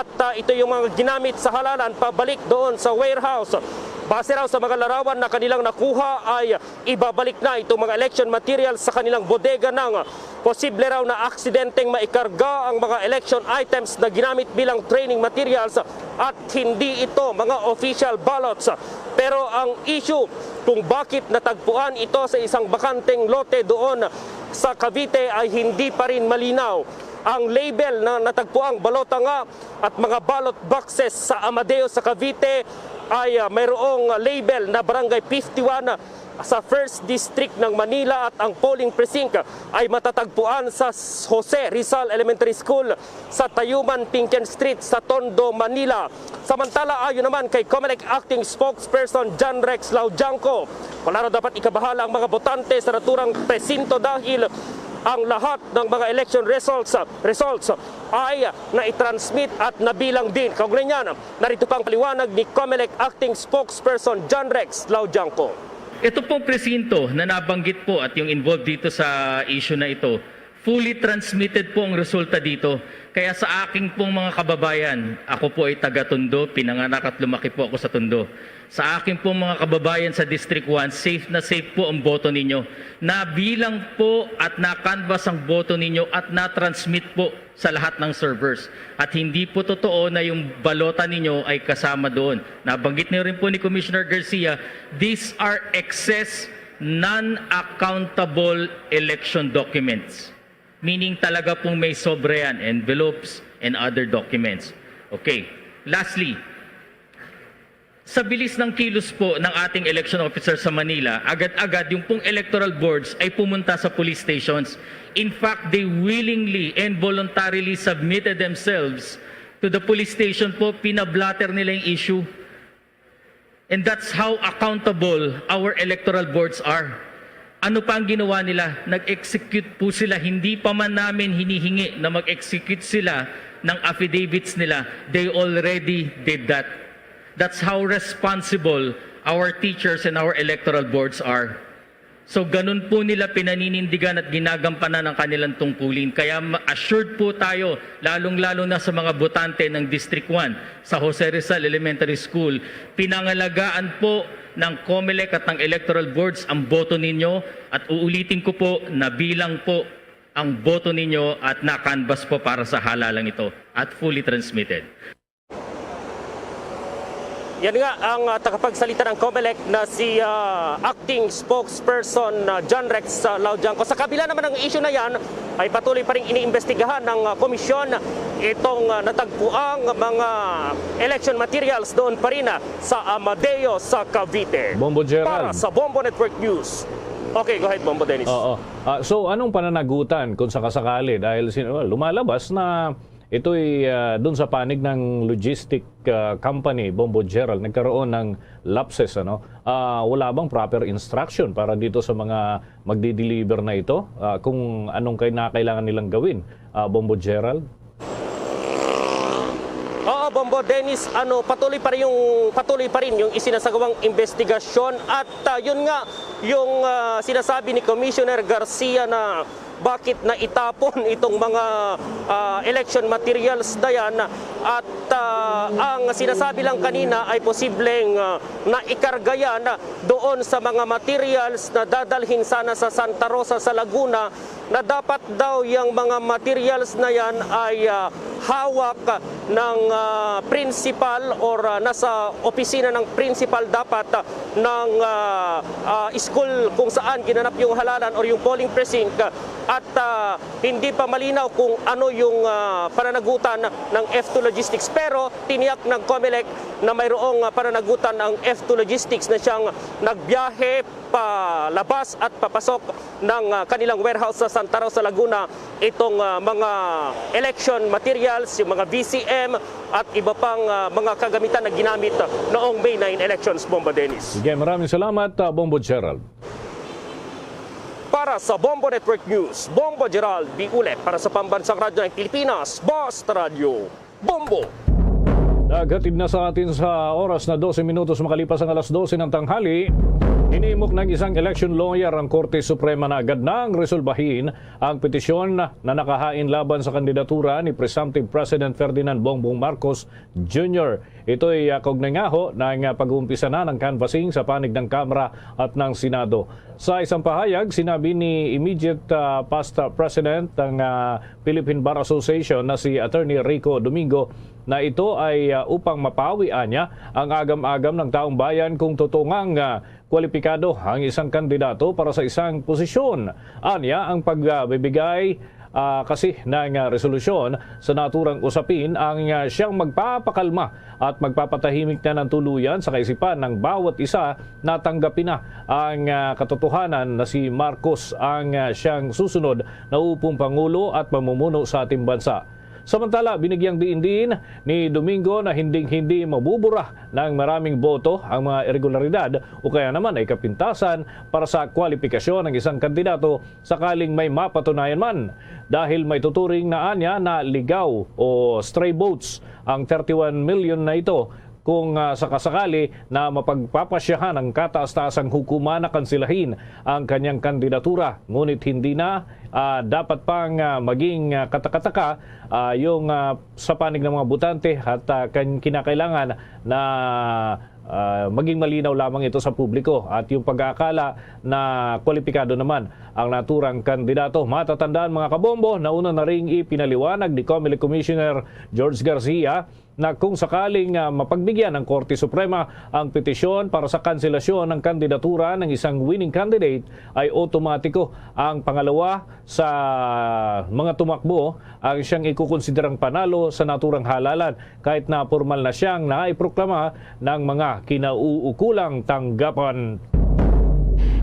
at, ah, ito yung mga ginamit sa halalan pabalik doon sa warehouse. Base raw sa mga larawan na kanilang nakuha ay ibabalik na itong mga election materials sa kanilang bodega nang posible raw na aksidenteng maikarga ang mga election items na ginamit bilang training materials at hindi ito mga official ballots. Pero ang issue kung bakit natagpuan ito sa isang bakanteng lote doon sa Cavite ay hindi pa rin malinaw. Ang label na natagpuang balota nga at mga ballot boxes sa Amadeo sa Cavite ay, ah, mayroong label na Barangay fifty-one sa First District ng Manila at ang polling precinct ay matatagpuan sa Jose Rizal Elementary School sa Tayuman, Pinken Street sa Tondo, Manila. Samantala, ayon naman kay COMELEC Acting Spokesperson John Rex Laudiangco, wala raw dapat ikabahala ang mga botante sa naturang presinto dahil ang lahat ng mga election results, results ay naitransmit at nabilang din. Kaugnay niyan, narito pang paliwanag ni COMELEC Acting Spokesperson John Rex Laudiangco. Ito pong presinto na nabanggit po at yung involved dito sa issue na ito, fully transmitted po ang resulta dito. Kaya sa aking pong mga kababayan, ako po ay taga Tondo, pinanganak at lumaki po ako sa Tondo. Sa aking pong mga kababayan sa District one, safe na safe po ang boto ninyo. Nabilang po at na-canvass ang boto ninyo at na-transmit po sa lahat ng servers. At hindi po totoo na yung balota ninyo ay kasama doon. Nabanggit niyo rin po ni Commissioner Garcia, these are excess, non-accountable election documents. Meaning talaga pong may sobra yan, envelopes and other documents. Okay. Lastly, sa bilis ng kilos po ng ating election officer sa Manila, agad-agad yung pong electoral boards ay pumunta sa police stations. In fact, they willingly and voluntarily submitted themselves to the police station po, pinablatter nila yung issue. And that's how accountable our electoral boards are. Ano pa ang ginawa nila? Nag-execute po sila. Hindi pa man namin hinihingi na mag-execute sila ng affidavits nila. They already did that. That's how responsible our teachers and our electoral boards are. So, ganun po nila pinaninindigan at ginagampanan ang kanilang tungkulin. Kaya ma-, assured po tayo, lalong-lalo na sa mga botante ng District one, sa Jose Rizal Elementary School, pinangalagaan po ng COMELEC at ng electoral boards ang boto ninyo, at uulitin ko po, nabilang po ang boto ninyo at na-canvass po para sa halalang ito at fully transmitted. Yan nga ang, ah, tagapagsalita ng COMELEC na si, ah, Acting Spokesperson, ah, John Rex, ah, Laudiangco. Sa kabila naman ng issue na yan, ay patuloy pa rin iniimbestigahan ng, ah, komisyon itong, ah, natagpuang mga election materials doon pa rin, ah, sa Amadeo, sa Cavite. Bombo Gerald. Para sa Bombo Network News. Okay, go ahead, Bombo Dennis. Oo. Ah, so, anong pananagutan kung sakasakali? Dahil sin-, well, lumalabas na Ito'y, ah, dun sa panig ng logistic, ah, company, Bombo Gerald, nagkaroon ng lapses, ano? Ah, wala bang proper instruction para dito sa mga magdi-deliver na ito? Ah, kung anong kinakailangan nilang gawin, ah, Bombo Gerald? Oo, Bombo Dennis, ano, patuloy pa rin yung, patuloy pa rin yung isinasagawang investigasyon at, ah, yun nga, yung, ah, sinasabi ni Commissioner Garcia na bakit na itapon itong mga, ah, election materials na yan. At, ah, ang sinasabi lang kanina ay posibleng, ah, naikarga yan doon sa mga materials na dadalhin sana sa Santa Rosa sa Laguna, na dapat daw yung mga materials na yan ay, ah, hawak ng, ah, principal or, ah, nasa opisina ng principal dapat, ah, ng, ah, ah, school kung saan ginanap yung halalan or yung polling precinct, ah, at, ah, hindi pa malinaw kung ano yung, ah, pananagutan ng F two Logistics. Pero tiniyak ng Comelec na mayroong, ah, pananagutan ang F two Logistics na siyang nagbiyahe palabas at papasok ng, ah, kanilang warehouse sa Santa Rosa, Laguna, itong, ah, mga election materials, yung mga V C M at iba pang, ah, mga kagamitan na ginamit noong May nine elections, Bombo Dennis. Sige, maraming salamat, ah, Bombo Gerald. Para sa Bombo Network News, Bombo Gerald Biule para sa Pambansang Radyo ng Pilipinas, Basta Radyo Bombo. Naghatid na sa atin sa oras na dose minutos makalipas ang alas dose ng tanghali. Hinimok ng isang election lawyer ang Korte Suprema na agad nang resolbahin ang petisyon na nakahain laban sa kandidatura ni Presumptive President Ferdinand Bongbong Marcos Junior. Ito'y, ah, kaugnay nga ho ng, ah, pag-uumpisa na ng canvassing sa panig ng Kamara at ng Senado. Sa isang pahayag, sinabi ni immediate, ah, past, ah, President ng, ah, Philippine Bar Association na si Attorney Rico Domingo na ito ay, ah, upang mapawi anya ang agam-agam ng taong bayan kung totoo ngang, ah, kwalipikado ang isang kandidato para sa isang posisyon. Anya ang pagbibigay, ah, kasi ng, ah, resolusyon sa naturang usapin ang, ah, siyang magpapakalma at magpapatahimik na ng tuluyan sa kaisipan ng bawat isa na tanggapin na ang, ah, katotohanan na si Marcos ang, ah, siyang susunod na upong pangulo at mamumuno sa ating bansa. Samantala, binigyang diin din ni Domingo na hinding-hindi mabubura ng maraming boto ang mga irregularidad o kaya naman ay kapintasan para sa kwalipikasyon ng isang kandidato sakaling may mapatunayan man, dahil may tuturing na anya na ligaw o stray votes ang thirty-one million na ito kung, ah, sakasakali na mapagpapasyahan ang kataas-taasang hukuman na kansilahin ang kanyang kandidatura. Ngunit hindi na, ah, dapat pang, ah, maging, ah, katakataka, ah, yung, ah, sa panig ng mga botante at, ah, kan-, kinakailangan na, ah, maging malinaw lamang ito sa publiko at yung pag-aakala na kwalipikado naman ang naturang kandidato. Matatandaan, mga kabombo, na una na ring ipinaliwanag ni Comelec Commissioner George Garcia na kung sakaling, ah, mapagbigyan ng Korte Suprema ang petisyon para sa kanselasyon ng kandidatura ng isang winning candidate, ay otomatiko ang pangalawa sa mga tumakbo ang siyang ikukonsiderang panalo sa naturang halalan, kahit na pormal na siyang naiproklama ng mga kinauukulang tanggapan.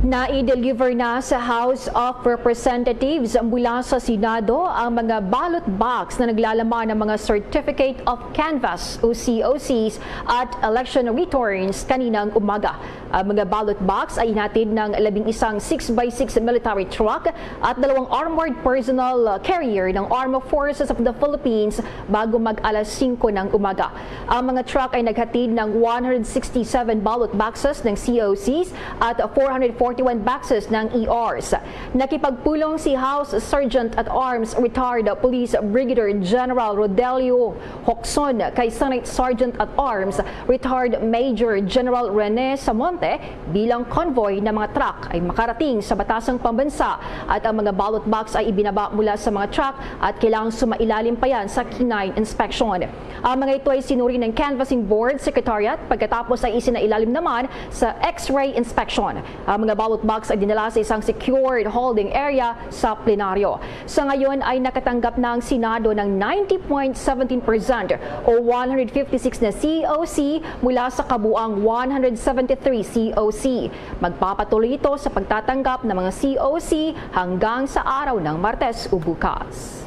Nai-deliver na sa House of Representatives mula sa Senado ang mga ballot box na naglalaman ng mga Certificate of Canvass o C O Cs at election returns kaninang umaga. Ang mga ballot box ay hinatid ng labing isang six by six military truck at dalawang armored personnel carrier ng Armed Forces of the Philippines bago mag alas singko ng umaga. Ang mga truck ay naghatid ng one hundred sixty-seven ballot boxes ng C O Cs at four hundred forty-one boxes ng E Rs. Nakipagpulong si House Sergeant at Arms Retired Police Brigadier General Rodelio Hocson kay Senate Sergeant at Arms Retired Major General Rene Samonte bilang convoy na mga truck ay makarating sa batasang pambansa at ang mga ballot box ay ibinaba mula sa mga truck at kailangang sumailalim pa yan sa K nine inspection. Ang mga ito ay sinuri ng Canvassing Board Secretariat pagkatapos ay isinailalim naman sa X-ray inspection. Ang mga ballot box ay dinala sa isang secured holding area sa plenaryo. Sa ngayon ay nakatanggap na ang Senado ng ninety point seventeen percent o one hundred fifty-six na C O C mula sa kabuang one hundred seventy-three C O C. Magpapatuloy ito sa pagtatanggap ng mga C O C hanggang sa araw ng Martes o bukas.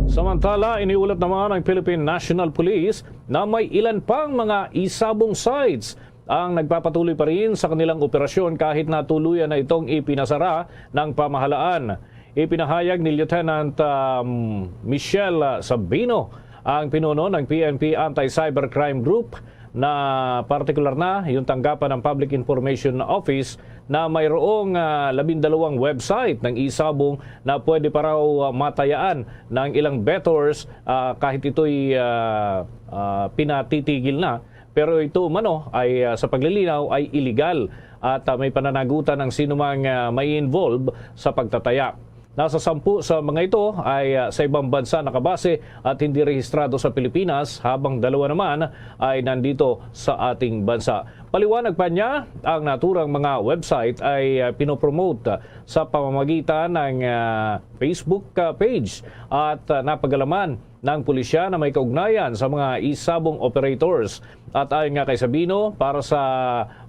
Sa Samantala, iniulat naman ng Philippine National Police na may ilan pang mga isabong sites ang nagpapatuloy pa rin sa kanilang operasyon kahit na tuluyan na itong ipinasara ng pamahalaan. Ipinahayag ni Lieutenant, um, Michelle Sabino, ang pinuno ng P N P Anti-Cybercrime Group, na partikular na yung tanggapan ng Public Information Office na mayroong, ah, labindalawang website ng isabong na pwede pa raw, ah, matayaan ng ilang bettors, ah, kahit ito'y, ah, ah, pinatitigil na. Pero ito umano ay, ah, sa paglilinaw, ay iligal at, ah, may pananagutan ang sinumang, ah, may involve sa pagtataya. Nasa sampu sa mga ito ay, ah, sa ibang bansa nakabase at hindi rehistrado sa Pilipinas, habang dalawa naman ay nandito sa ating bansa. Paliwanag pa niya, ang naturang mga website ay, ah, pinopromote sa pamamagitan ng, ah, Facebook, ah, page at, ah, napagalaman ng pulisya na may kaugnayan sa mga isabong operators. At ayon nga kay Sabino, para sa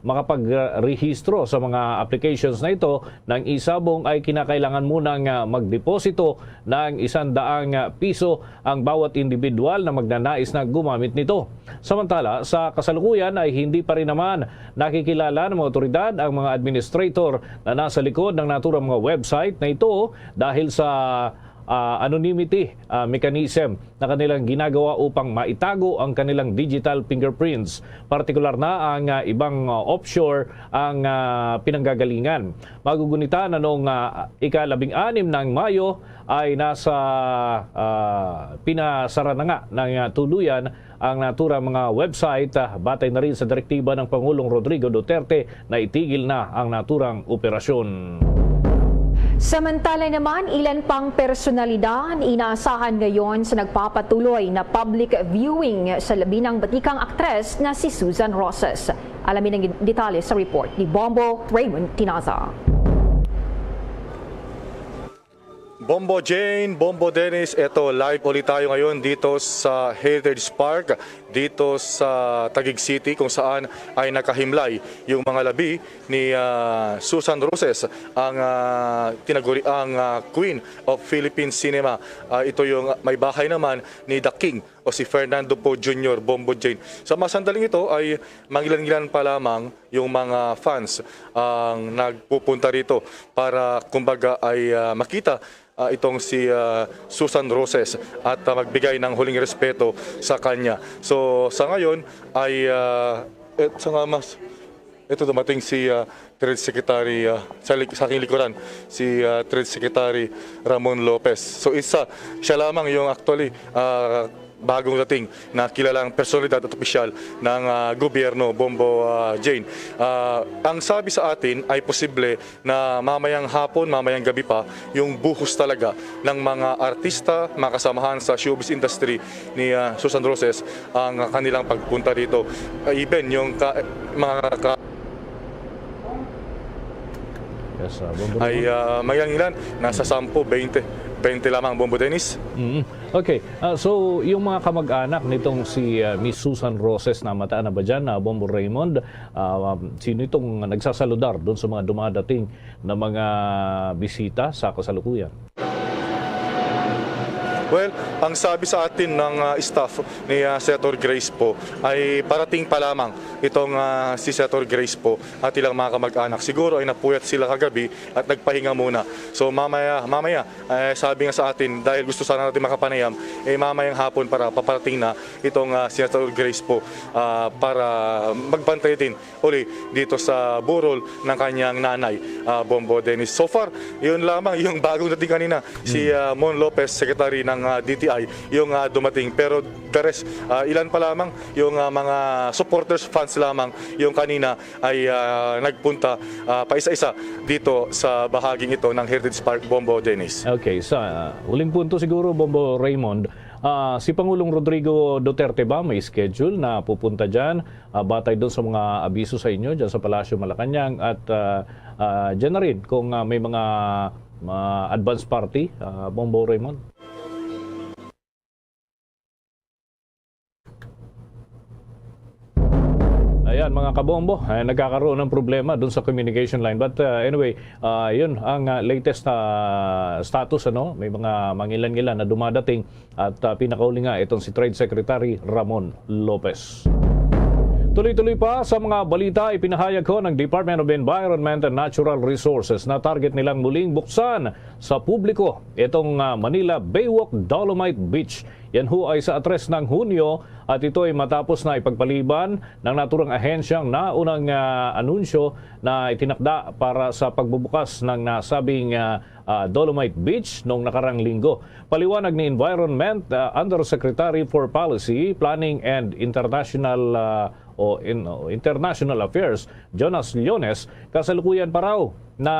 makapagrehistro sa mga applications na ito ng isabong ay kinakailangan munang, ah, magdeposito ng isang daang piso ang bawat individual na magnanais na gumamit nito. Samantala, sa kasalukuyan ay hindi pa rin naman nakikilala ng mga otoridad ang mga administrator na nasa likod ng naturang mga website na ito dahil sa, ah, anonymity, ah, mechanism na kanilang ginagawa upang maitago ang kanilang digital fingerprints. Partikular na ang, ah, ibang, ah, offshore ang, ah, pinanggagalingan. Magugunita na noong, ah, ika-labing-anim ng Mayo ay nasa, ah, pinasara na nga ng, ah, tuluyan ang naturang mga website, ah, batay na rin sa direktiba ng Pangulong Rodrigo Duterte na itigil na ang naturang operasyon. Samantala naman, ilan pang personalidad inaasahan ngayon sa nagpapatuloy na public viewing sa labi ng batikang aktres na si Susan Roses. Alamin ang detalye sa report ni Bombo Raymond Tinaza. Bombo Jane, Bombo Dennis, eto live ulit tayo ngayon dito sa Heritage Park, dito sa Taguig City, kung saan ay nakahimlay yung mga labi ni, ah, Susan Roses, ang, ah, tinaguri ang, ah, Queen of Philippine Cinema. Ah, ito yung may bahay naman ni The King o si Fernando Poe Junior, Bombo Jane. Sa mga sandaling ito ay mangilan-ngilan pa lamang yung mga fans ang nagpupunta rito para, kumbaga, ay, ah, makita, ah, itong si, ah, Susan Roses at, ah, magbigay ng huling respeto sa kanya. So, sa ngayon ay, ah, et-, sa nga mas, ito dumating si, ah, Trade Secretary, ah, sa lik-, sa aking likuran, si, ah, Trade Secretary Ramon Lopez. So, isa, siya lamang yung actually, ah, bagong dating na kilalang personalidad at opisyal ng, ah, gobyerno, Bombo, ah, Jane. Ah, ang sabi sa atin ay posible na mamayang hapon, mamayang gabi pa, yung buhos talaga ng mga artista, mga kasamahan sa showbiz industry ni, ah, Susan Roses ang kanilang pagpunta dito. Ah, even yung ka-, mga ka- Yes, ah, Bombo ay, Raymond. Ah, mangilan-ngilan, nasa sampu, baynte, baynte lamang, Bombo Dennis. Mm. Okay. Ah, so, yung mga kamag-anak nitong si, ah, Miss Susan Roses, namataan na ba dyan, ah, Bombo Raymond? Ah, um, sino itong nagsasaludar doon sa mga dumadating na mga bisita sa kasalukuyan? Well, ang sabi sa atin ng, ah, staff ni, ah, Senator Grace po ay parating pa lamang itong, ah, si Senator Grace po at ilang mga kamag-anak. Siguro ay napuyat sila kagabi at nagpahinga muna. So mamaya, mamaya, eh, sabi nga sa atin, dahil gusto sana natin makapanayam, eh, mamayang hapon para paparating na itong, ah, Senator Grace po, ah, para magbantay din uli dito sa burol ng kanyang nanay, ah, Bombo Dennis. So far, yun lamang yung bagong dating kanina, si, Hmm. ah, Mon Lopez, Secretary ng, ah, D T I, yung, ah, dumating. Pero the rest, ah, ilan pa lamang yung, ah, mga supporters, fans lamang yung kanina ay, ah, nagpunta, ah, paisa-isa dito sa bahaging ito ng Heritage Park, Bombo Dennis. Okay, sa, ah, huling punto siguro, Bombo Raymond, ah, si Pangulong Rodrigo Duterte ba may schedule na pupunta dyan? Ah, batay doon sa mga abiso sa inyo dyan sa Palasyo Malacañang at, ah, ah, dyan na rin kung, ah, may mga, ah, advance party, ah, Bombo Raymond? Yan, mga kabombo, eh, nagkakaroon ng problema dun sa communication line. But, uh, anyway, uh, yun ang, uh, latest na status, ano? May mga mangilan-ngilan na dumadating at, uh, pinakauli nga itong si Trade Secretary Ramon Lopez. Tuloy-tuloy pa sa mga balita, ipinahayag ko ng Department of Environment and Natural Resources na target nilang muling buksan sa publiko itong, uh, Manila Baywalk Dolomite Beach. Yan ho ay sa atres ng Hunyo at ito ay matapos na ipagpaliban ng naturang ahensyang naunang, ah, anunsyo na itinakda para sa pagbubukas ng nasabing, ah, ah, Dolomite Beach noong nakarang linggo. Paliwanag ni Environment, ah, Undersecretary for Policy, Planning and International, ah, o in-, o International Affairs, Jonas Llones, kasalukuyan pa raw na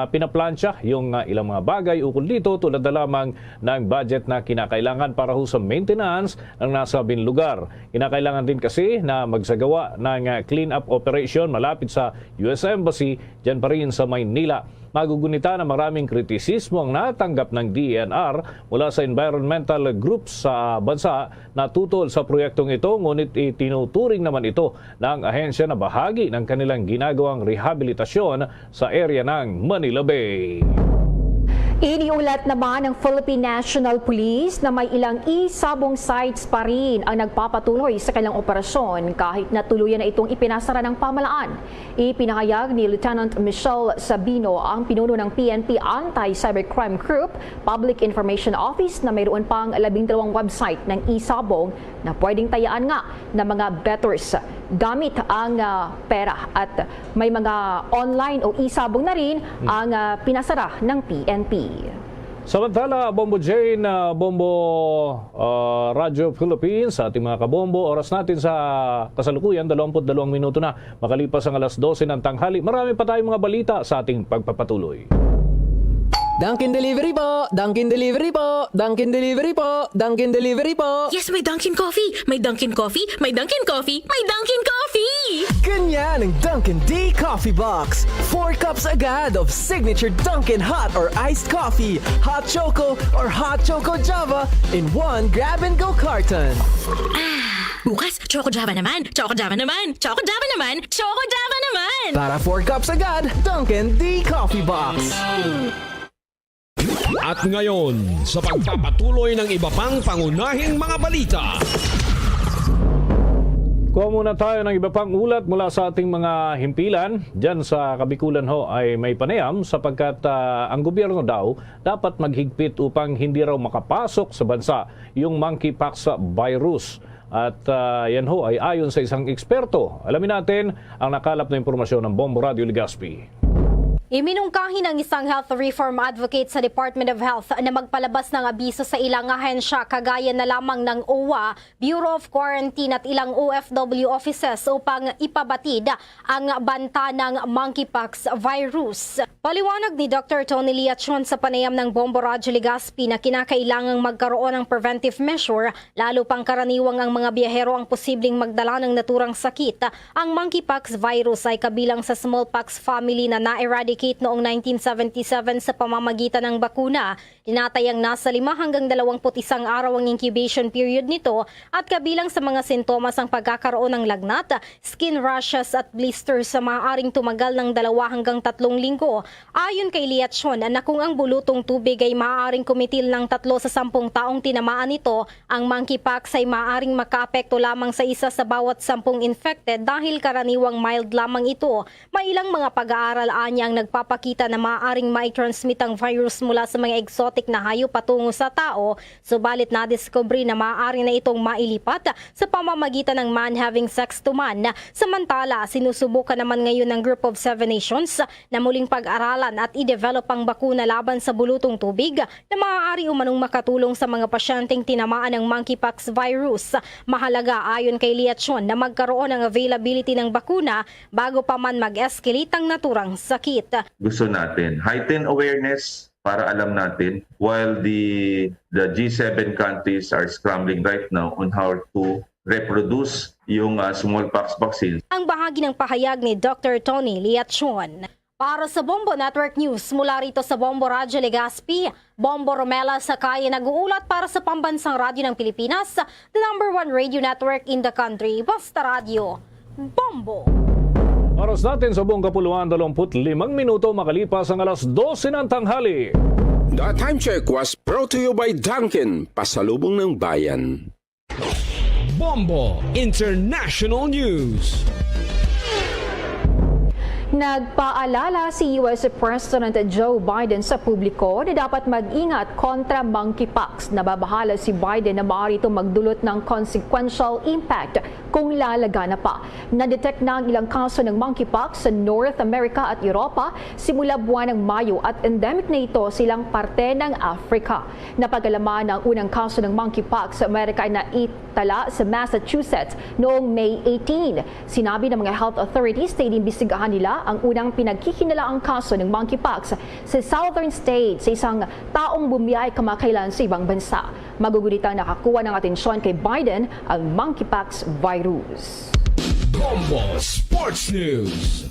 pinaplantsa yung, ah, ilang mga bagay ukol dito, tulad na lamang ng budget na kinakailangan para ho sa maintenance ng nasabing lugar. Kinakailangan din kasi na magsagawa ng, ah, clean-up operation malapit sa U S Embassy, dyan pa rin sa Maynila. Magugunita na maraming kritisismo ang natanggap ng D E N R mula sa environmental groups sa bansa na tutol sa proyektong ito, ngunit itinuturing naman ito ng ahensya na bahagi ng kanilang ginagawang rehabilitasyon sa area ng Manila Bay. Iniulat naman ng Philippine National Police na may ilang e-sabong sites pa rin ang nagpapatuloy sa kanilang operasyon kahit na tuluyan na itong ipinasara ng pamahalaan. Ipinahayag ni Lieutenant Michelle Sabino, ang pinuno ng P N P Anti-Cybercrime Group Public Information Office, na mayroon pang labing dalawang website ng e-sabong na pwedeng tayaan nga ng mga bettors gamit ang, ah, pera, at may mga online o e-sabong na rin ang, ah, pinasara ng P N P. Samantala, Bombo Jane, ah, Bombo, ah, Radyo Philippines, sa ating mga kabombo, oras natin sa kasalukuyan, dalawampu't dalawang minuto na makalipas ang alas dose ng tanghali. Marami pa tayong mga balita sa ating pagpapatuloy. Dunkin Delivery po! Dunkin Delivery po! Dunkin Delivery po! Dunkin Delivery po! Yes, may Dunkin Coffee! May Dunkin Coffee! May Dunkin Coffee! May Dunkin Coffee! Ganyan ang Dunkin D Coffee Box. Four cups agad of signature Dunkin hot or iced coffee, hot choco or hot choco Java in one grab-and-go carton. Ah, bukas, Choco Java naman! Choco Java naman! Choco Java naman! Choco Java naman! Para four cups agad, Dunkin D Coffee Box. At ngayon, sa pagpapatuloy ng iba pang pangunahing mga balita. Kuha muna tayo ng iba pang ulat mula sa ating mga himpilan. Diyan sa Kabikulan ho ay may panayam sapagkat, ah, ang gobyerno daw dapat maghigpit upang hindi raw makapasok sa bansa yung monkeypox virus. At, ah, yan ho ay ayon sa isang eksperto. Alamin natin ang nakalap na impormasyon ng Bombo Radyo Legazpi. Iminungkahi ng isang health reform advocate sa Department of Health na magpalabas ng abiso sa ilang ahensya, kagaya na lamang ng OWWA, Bureau of Quarantine at ilang O F W offices, upang ipabatid ang banta ng monkeypox virus. Paliwanag ni Doctor Tony Liachon sa panayam ng Bombo Radyo Legazpi na kinakailangang magkaroon ng preventive measure, lalo pang karaniwang ang mga biyahero ang posibleng magdala ng naturang sakit. Ang monkeypox virus ay kabilang sa smallpox family na na-eradicate noong nineteen seventy-seven sa pamamagitan ng bakuna. Tinatayang nasa lima hanggang dalawampu't isang araw ang incubation period nito at kabilang sa mga sintomas ang pagkakaroon ng lagnat, skin rashes at blisters sa maaaring tumagal ng dalawa hanggang tatlong linggo. Ayon kay Liachon, na kung ang bulutong tubig ay maaaring kumitil ng tatlo sa sampung taong tinamaan nito, ang monkeypox ay maaaring makaapekto lamang sa isa sa bawat sampung infected dahil karaniwang mild lamang ito. May ilang mga pag-aaral anya ang nagpapakita na maaaring mai-transmit ang virus mula sa mga exotic na hayop patungo sa tao, subalit nadiskubre na maaari na itong mailipat sa pamamagitan ng man having sex to man. Samantala, sinusubukan naman ngayon ng Group of Seven Nations na muling pag-aralan at i-develop ang bakuna laban sa bulutong tubig na maaari umanong makatulong sa mga pasyenteng tinamaan ng monkeypox virus. Mahalaga, ayon kay Liachon, na magkaroon ng availability ng bakuna bago pa man mag-escalate ang naturang sakit. Gusto natin heighten awareness para alam natin, while the, the G seven countries are scrambling right now on how to reproduce yung, ah, smallpox vaccine. Ang bahagi ng pahayag ni Doctor Tony Liachon. Para sa Bombo Network News, mula rito sa Bombo Radyo Legazpi, Bombo Romela Sakay nag-uulat para sa Pambansang Radyo ng Pilipinas, the number one radio network in the country. Basta Radyo, Bombo. Oras natin sa buong kapuluan, dalawampu't limang minuto makalipas ang alas dose ng tanghali. The time check was brought to you by Dunkin, pasalubong ng bayan. Bombo International News. Nagpaalala si U S President Joe Biden sa publiko na dapat mag-ingat kontra monkeypox. Nababahala si Biden na maaari itong magdulot ng consequential impact kung lalagana pa. Na-detect na ang ilang kaso ng monkeypox sa North America at Europa simula buwan ng Mayo at endemic na ito sa ilang parte ng Africa. Napag-alaman na ang unang kaso ng monkeypox sa Amerika ay naitala sa Massachusetts noong May eighteen. Sinabi ng mga health authorities na inimbestigahan nila ang unang pinaghihinalaang kaso ng monkeypox sa southern state sa isang taong bumiyay kamakailan sa ibang bansa. Magugunitang nakakuha ng atensyon kay Biden ang monkeypox virus. Bombo Sports News.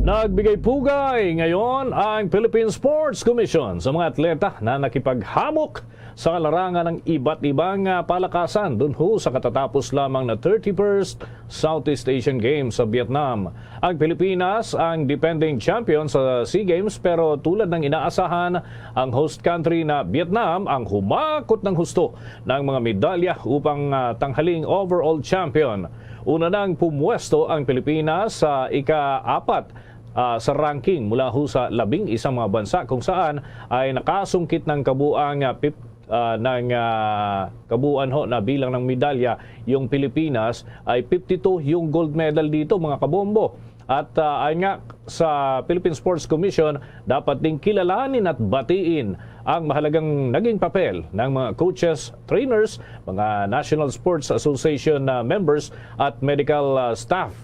Nagbigay pugay ngayon ang Philippine Sports Commission sa mga atleta na nakipaghamok sa larangan ng iba't ibang, ah, palakasan dun ho sa katatapos lamang na thirty-first Southeast Asian Games sa Vietnam. Ang Pilipinas ang defending champion sa SEA Games, pero tulad ng inaasahan, ang host country na Vietnam ang humakot ng husto ng mga medalya upang, ah, tanghaling overall champion. Una nang pumwesto ang Pilipinas sa ika-apat, ah, sa ranking mula ho sa labing isang mga bansa kung saan ay nakasungkit ng kabuang, ah, pip-, ah, ng, ah, kabuuan ho na bilang ng medalya yung Pilipinas, ay fifty-two yung gold medal dito, mga kabombo. At, ah, ayon nga sa Philippine Sports Commission, dapat ding kilalanin at batiin ang mahalagang naging papel ng mga coaches, trainers, mga National Sports Association, ah, members at medical, ah, staff.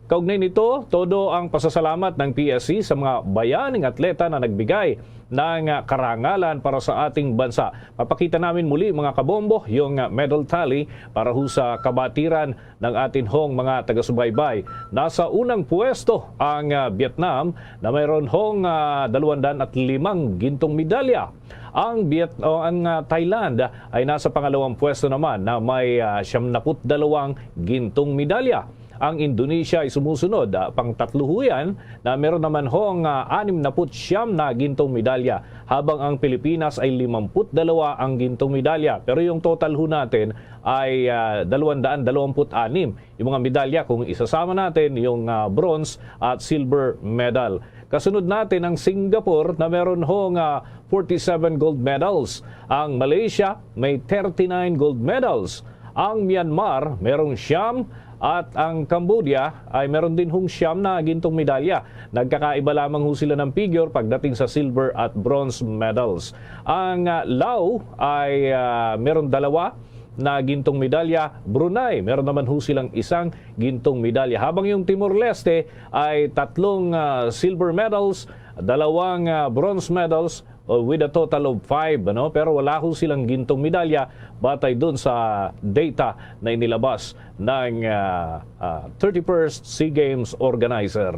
Kaugnay nito, todo ang pasasalamat ng P S C sa mga bayaning atleta na nagbigay ng, ah, karangalan para sa ating bansa. Papakita namin muli, mga kabombo, yung, ah, medal tally para ho sa kabatiran ng atin hong mga taga-subaybay. Nasa unang puwesto ang, ah, Vietnam na mayroon hong, ah, dalawandaan at limang gintong medalya. Ang Viet-, o, ang, ah, Thailand ay nasa pangalawang puwesto naman na may, ah, siyam naput dalawang gintong medalya. Ang Indonesia ay sumusunod, ah, pangtatluhuyan na meron naman hong, ah, anim naput siyam na gintong medalya, habang ang Pilipinas ay limamput dalawa ang gintong medalya. Pero yung total ho natin ay, ah, dalawandaan dalawamput anim yung mga medalya kung isasama natin yung, ah, bronze at silver medal. Kasunod natin ang Singapore na meron hong, ah, forty-seven gold medals. Ang Malaysia may thirty-nine gold medals. Ang Myanmar merong siyam at ang Cambodia ay meron din hong siyam na gintong medalya. Nagkakaiba lamang ho sila ng figure pagdating sa silver at bronze medals. Ang, ah, Laos ay, ah, meron dalawa na gintong medalya. Brunei, meron naman ho silang isang gintong medalya. Habang yung Timor-Leste ay tatlong, ah, silver medals, dalawang, ah, bronze medals, uh, with a total of five, ano? Pero wala ho silang gintong medalya batay dun sa data na inilabas ng, ah, ah, thirty-first SEA Games organizer.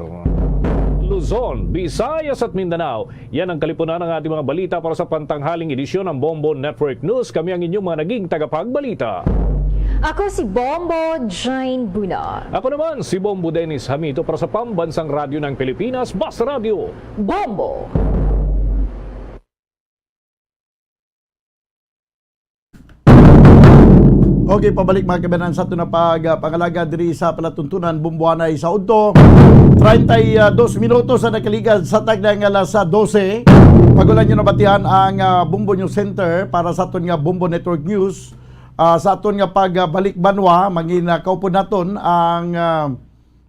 Luzon, Visayas at Mindanao, yan ang kalipunan ng ating mga balita para sa pantanghaling edisyon ng Bombo Network News. Kami ang inyong mga naging tagapagbalita. Ako si Bombo Jane Buna. Ako naman si Bombo Dennis Hamito para sa Pambansang Radyo ng Pilipinas, Basta Radyo. Bombo. Okay, pabalik, mga kabayan, sa aton na pag, ah, pangalaga diri sa palatuntunan, Bombo Anay sa udto. Treinta y dos minutos ang nakaligad sa takna nga alas dose. Pag-ulan nyo nabatian ang, ah, Bombo News Center para sa aton nga Bombo Network News. Ah, sa aton nga pagbalik banwa, mangin, ah, kaupod naton ang, ah,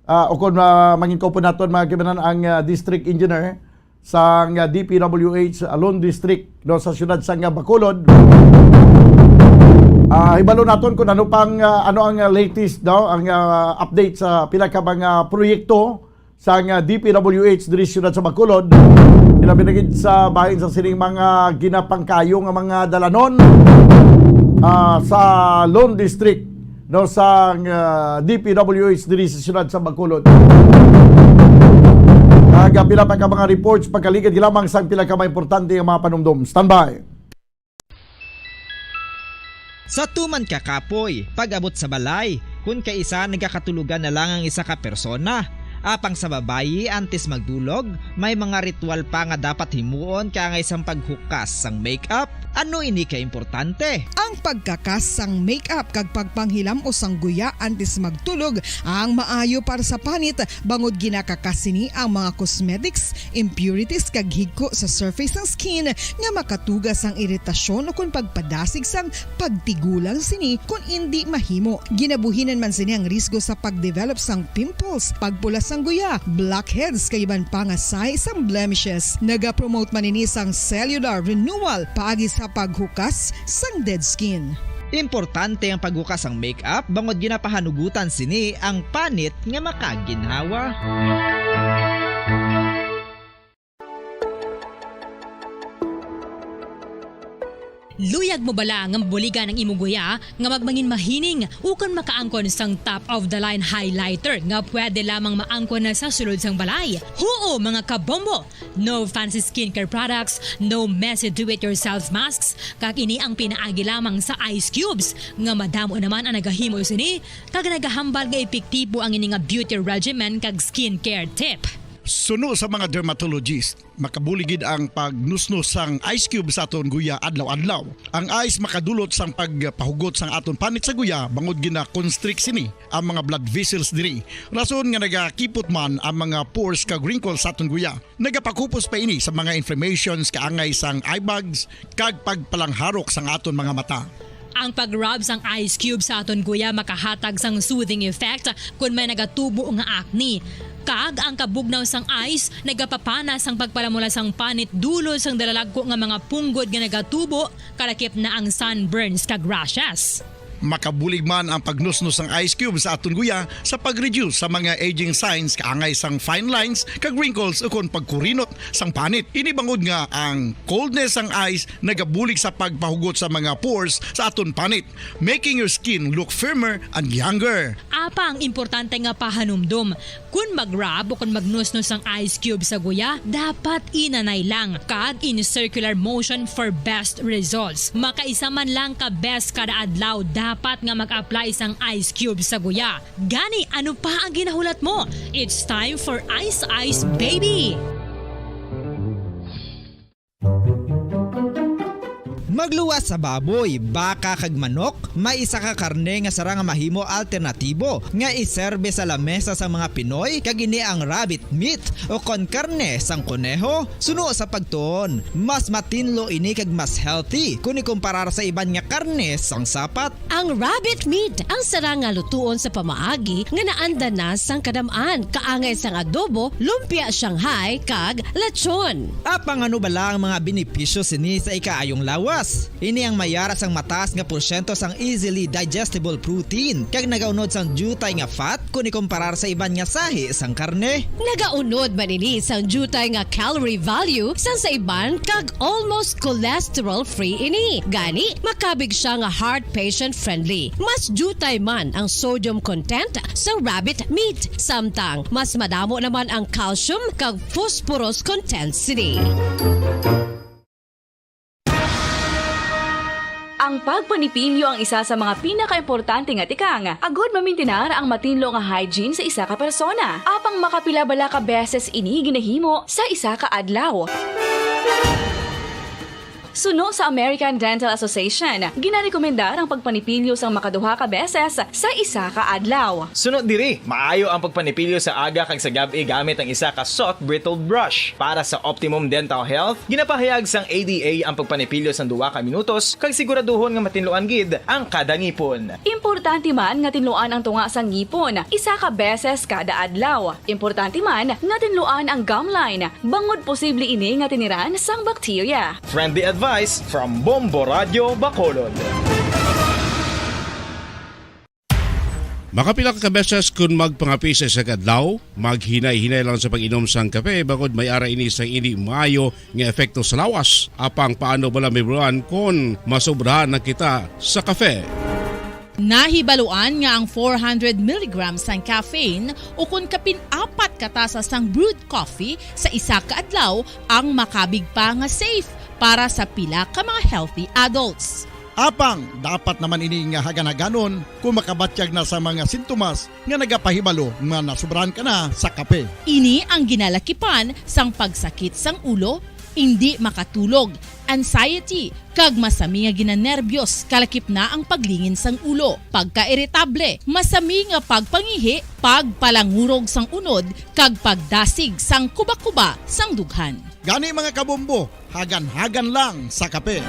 ah, o kung, ah, mangin kaupod naton, mga kabayan, ang, ah, district engineer sang, ah, D P W H, ah, Lone District, no, sa siyudad sang, ah, Bacolod. Ah, hibalo naton kung ano pang, ah, ano ang, ah, latest, no, ang, ah, update sa pila ka mga proyekto sang, ah, D P W H diri sa siyudad sa Bacolod. Ilabi na gid sa bahin sa sining mga ginapangkayo nga mga dalanon, ah, sa Lone District, no, sang, ah, D P W H diri sa siyudad sa Bacolod. Aga pila pa ka mga reports pagkaligad lamang sang pila ka mga importante nga mga panumdom. Standby. Sa tuman ka kapoy, pag-abot sa balay, Kun kaisa nagakatulogan na lang ang isa ka persona. Apang sa babayi, antes magdulog, may mga ritual pa nga dapat himuon kaangay sang paghukas sang makeup. Ano ini ka importante? Ang pagkakas sang makeup kag pagpanghilam-os sang guya antes magtulog ang maayo para sa panit, bangod ginakakas sini ang mga cosmetics, impurities kag higko sa surface sang skin nga makatuga sang iritasyon ukon pagpadasig sang pagtigulang sini kon indi mahimo. Ginabuhinan man sini ang risgo sa pagdevelop sang pimples, pagpula sang guya, blackheads kag iban pa nga sahi sang blemishes. Nagapromote man ini sang cellular renewal paagi sa paghukas sang dead skin. Importante ang paghukas sang makeup bangod ginapahanugutan sini ang panit nga makaginhawa. Luyag mo bala nga mabuligan ang imo guya nga magmangin mahining ukon makaangkon sang top of the line highlighter nga pwede lamang maangkon na sa sulod sang balay? Huo, mga kabombo! No fancy skincare products, no messy do-it-yourself masks, kag ini ang pinaagi lamang sa ice cubes, nga madamo naman ang nagahimo sini, kag nagahambal nga epektibo ang ini nga beauty regimen kag skincare tip. Suno sa mga dermatologist, makabulig gid ang pagnusnos sang ice cube sa aton guya adlaw-adlaw. Ang ice makadulot sang pagpahugot sang aton panit sa guya bangod gina-constrict sini ang mga blood vessels diri, rason nga nagakipot man ang mga pores kag wrinkles sa aton guya. Nagapakupos pa ini sa mga inflammations kaangay sang eye bags kag pagpalangharok sang aton mga mata. Ang pag-rub sang ice cube sa aton guya makahatag sang soothing effect kon may nagatubo nga acne. Kag ang kabugnaw sang ice nagapapana sang pagpalamula sang panit dulot sang dalagko nga mga punggod nga nagatubo, kalakip na ang sunburns kag rashes. Makabulig man ang pagnusnos sang ice cube sa aton guya sa pag-reduce sa mga aging signs kaangay sang fine lines kag wrinkles ukon pagkurinot sang panit. Ini bangod nga ang coldness sang ice nagabulig sa pagpahugot sa mga pores sa aton panit, making your skin look firmer and younger. Apang importante nga pahanumdom, kon mag-rub o kon magnusnos sang ice cube sa guya, dapat inanay lang kag in circular motion for best results. Makaisa man lang ka beses kada adlaw dapat nga mag-apply sang ice cube sa guya. Gani, ano pa ang ginahulat mo? It's time for Ice Ice Baby! Magluwas sa baboy, baka kag manok, may isa ka karne nga sarang nga mahimo alternatibo nga iserbe sa lamesa sang mga Pinoy, kag ini ang rabbit meat o kon karne sang koneho. Suno sa pagtuon, mas matinlo ini kag mas healthy kon ikumparar sa iban nga karne sang sapat. Ang rabbit meat ang sarang nga lutuon sa pamaagi nga naanda na sang kadam-an, kaangay sang adobo, lumpia Shanghai, kag lechon. Apang ano bala ang mga benepisyo sini sa ikaayong lawas? Ini ang may ara sang mataas nga porsyento sang easily digestible protein, kag nagaunod sang diutay nga fat kon ikumparar sa iban nga sahi sang karne. Nagaunod man ini sang diutay nga calorie value sang sa iban, kag almost cholesterol-free ini. Gani, makabig sia nga heart patient-friendly. Mas diutay man ang sodium content sa rabbit meat, samtang mas madamo naman ang calcium kag phosphorus content sini. Ang pagpanipilyo ang isa sa mga pinakaimportante nga tikang agud mamintinar ang matinlo nga hygiene sa isa ka persona. Apang makapila bala ka beses ini ginahimo sa isa ka adlaw? Suno sa American Dental Association, ginarekomendar ang pagpanipilyo sang makaduha ka beses sa isa ka adlaw. Suno diri, maayo ang pagpanipilyo sa aga kag sa gab-i gamit ang isa ka soft bristled brush. Para sa optimum dental health, ginapahayag sang A D A ang pagpanipilyo sang duha ka minutos kag siguraduhon nga matinluan gid ang kada ngipon. Importante man nga tinluan ang tunga sang ngipon isa ka beses kada adlaw. Importante man nga tinluan ang gum line, bangod posible ini nga tiniran sang bakterya. Friendly advice from Bombo Radyo Bacolod. Makapila ka beses kun magpangape sa isa ka adlaw, maghinay-hinay lang sa pag-inom sang kape, bangod may ara ini sang indi maayo nga epekto sa lawas. Apang paano bala mahibaluan kon masobrahan na kita sa kape? Nahibaluan nga ang four hundred milligrams sang caffeine, ukon kapin apat ka tasa sang brewed coffee sa isa ka adlaw, ang makabig pa nga safe para sa pila ka mga healthy adults. Apang dapat naman ini nga hagan-haganon kung makabatyag na sa mga sintomas nga nagapahibalo nga nasubrahan ka na sa kape. Ini ang ginalakipan sang pagsakit sang ulo, indi makatulog, anxiety, kag masami nga ginanerbyos, kalakip na ang paglingin sang ulo, pagkairitable, masami nga pagpangihi, pagpalangurog sang unod, kag pagdasig sang kubakuba sang dughan. Gani, mga kabombo, hagan-hagan lang sa kape.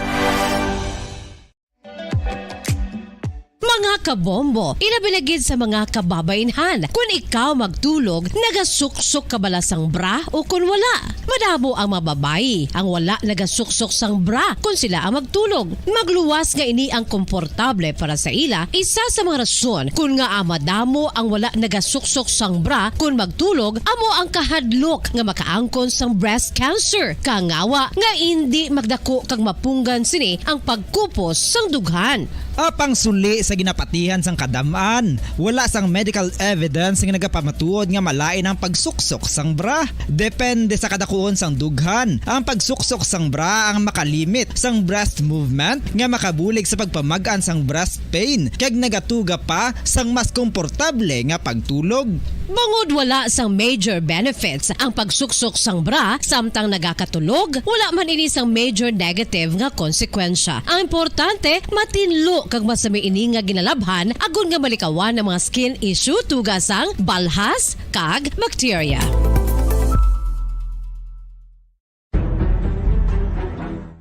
Mga kabombo, ilabi na gid sa mga kababainhan, kun ikaw magtulog, nagasuksok ka bala sang bra o kun wala? Madamo ang mga babayi ang wala nagasuksok sang bra kun sila ang magtulog. Magluwas nga ini ang komportable para sa ila, isa sa mga rason kun ngaa madamo ang wala nagasuksok sang bra kun magtulog amo ang kahadlok nga makaangkon sang breast cancer. Kangawa nga indi magdako kag mapunggan sini ang pagkupos sang dughan. Apang suli sa ginapatihan sang kadam-an, wala sang medical evidence nga nagapamatuod nga malain ang pagsuksok sang bra. Depende sa kadakuon sang dughan, ang pagsuksok sang bra ang makalimit sang breast movement nga makabulig sa pagpamag-an sang breast pain kag nagatuga pa sang mas komportable nga pagtulog. Bangod wala sang major benefits ang pagsuksok sang bra samtang nagakatulog, wala man ini sang major negative nga konsekwensya. Ang importante, matinlo kag masami ini nga ginalabhan agod nga malikawan ang mga skin issue tuga sang balhas kag bakterya.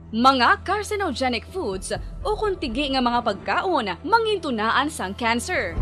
Mga carcinogenic foods ukon tigi nga mga pagkaon mangintunaan sang cancer.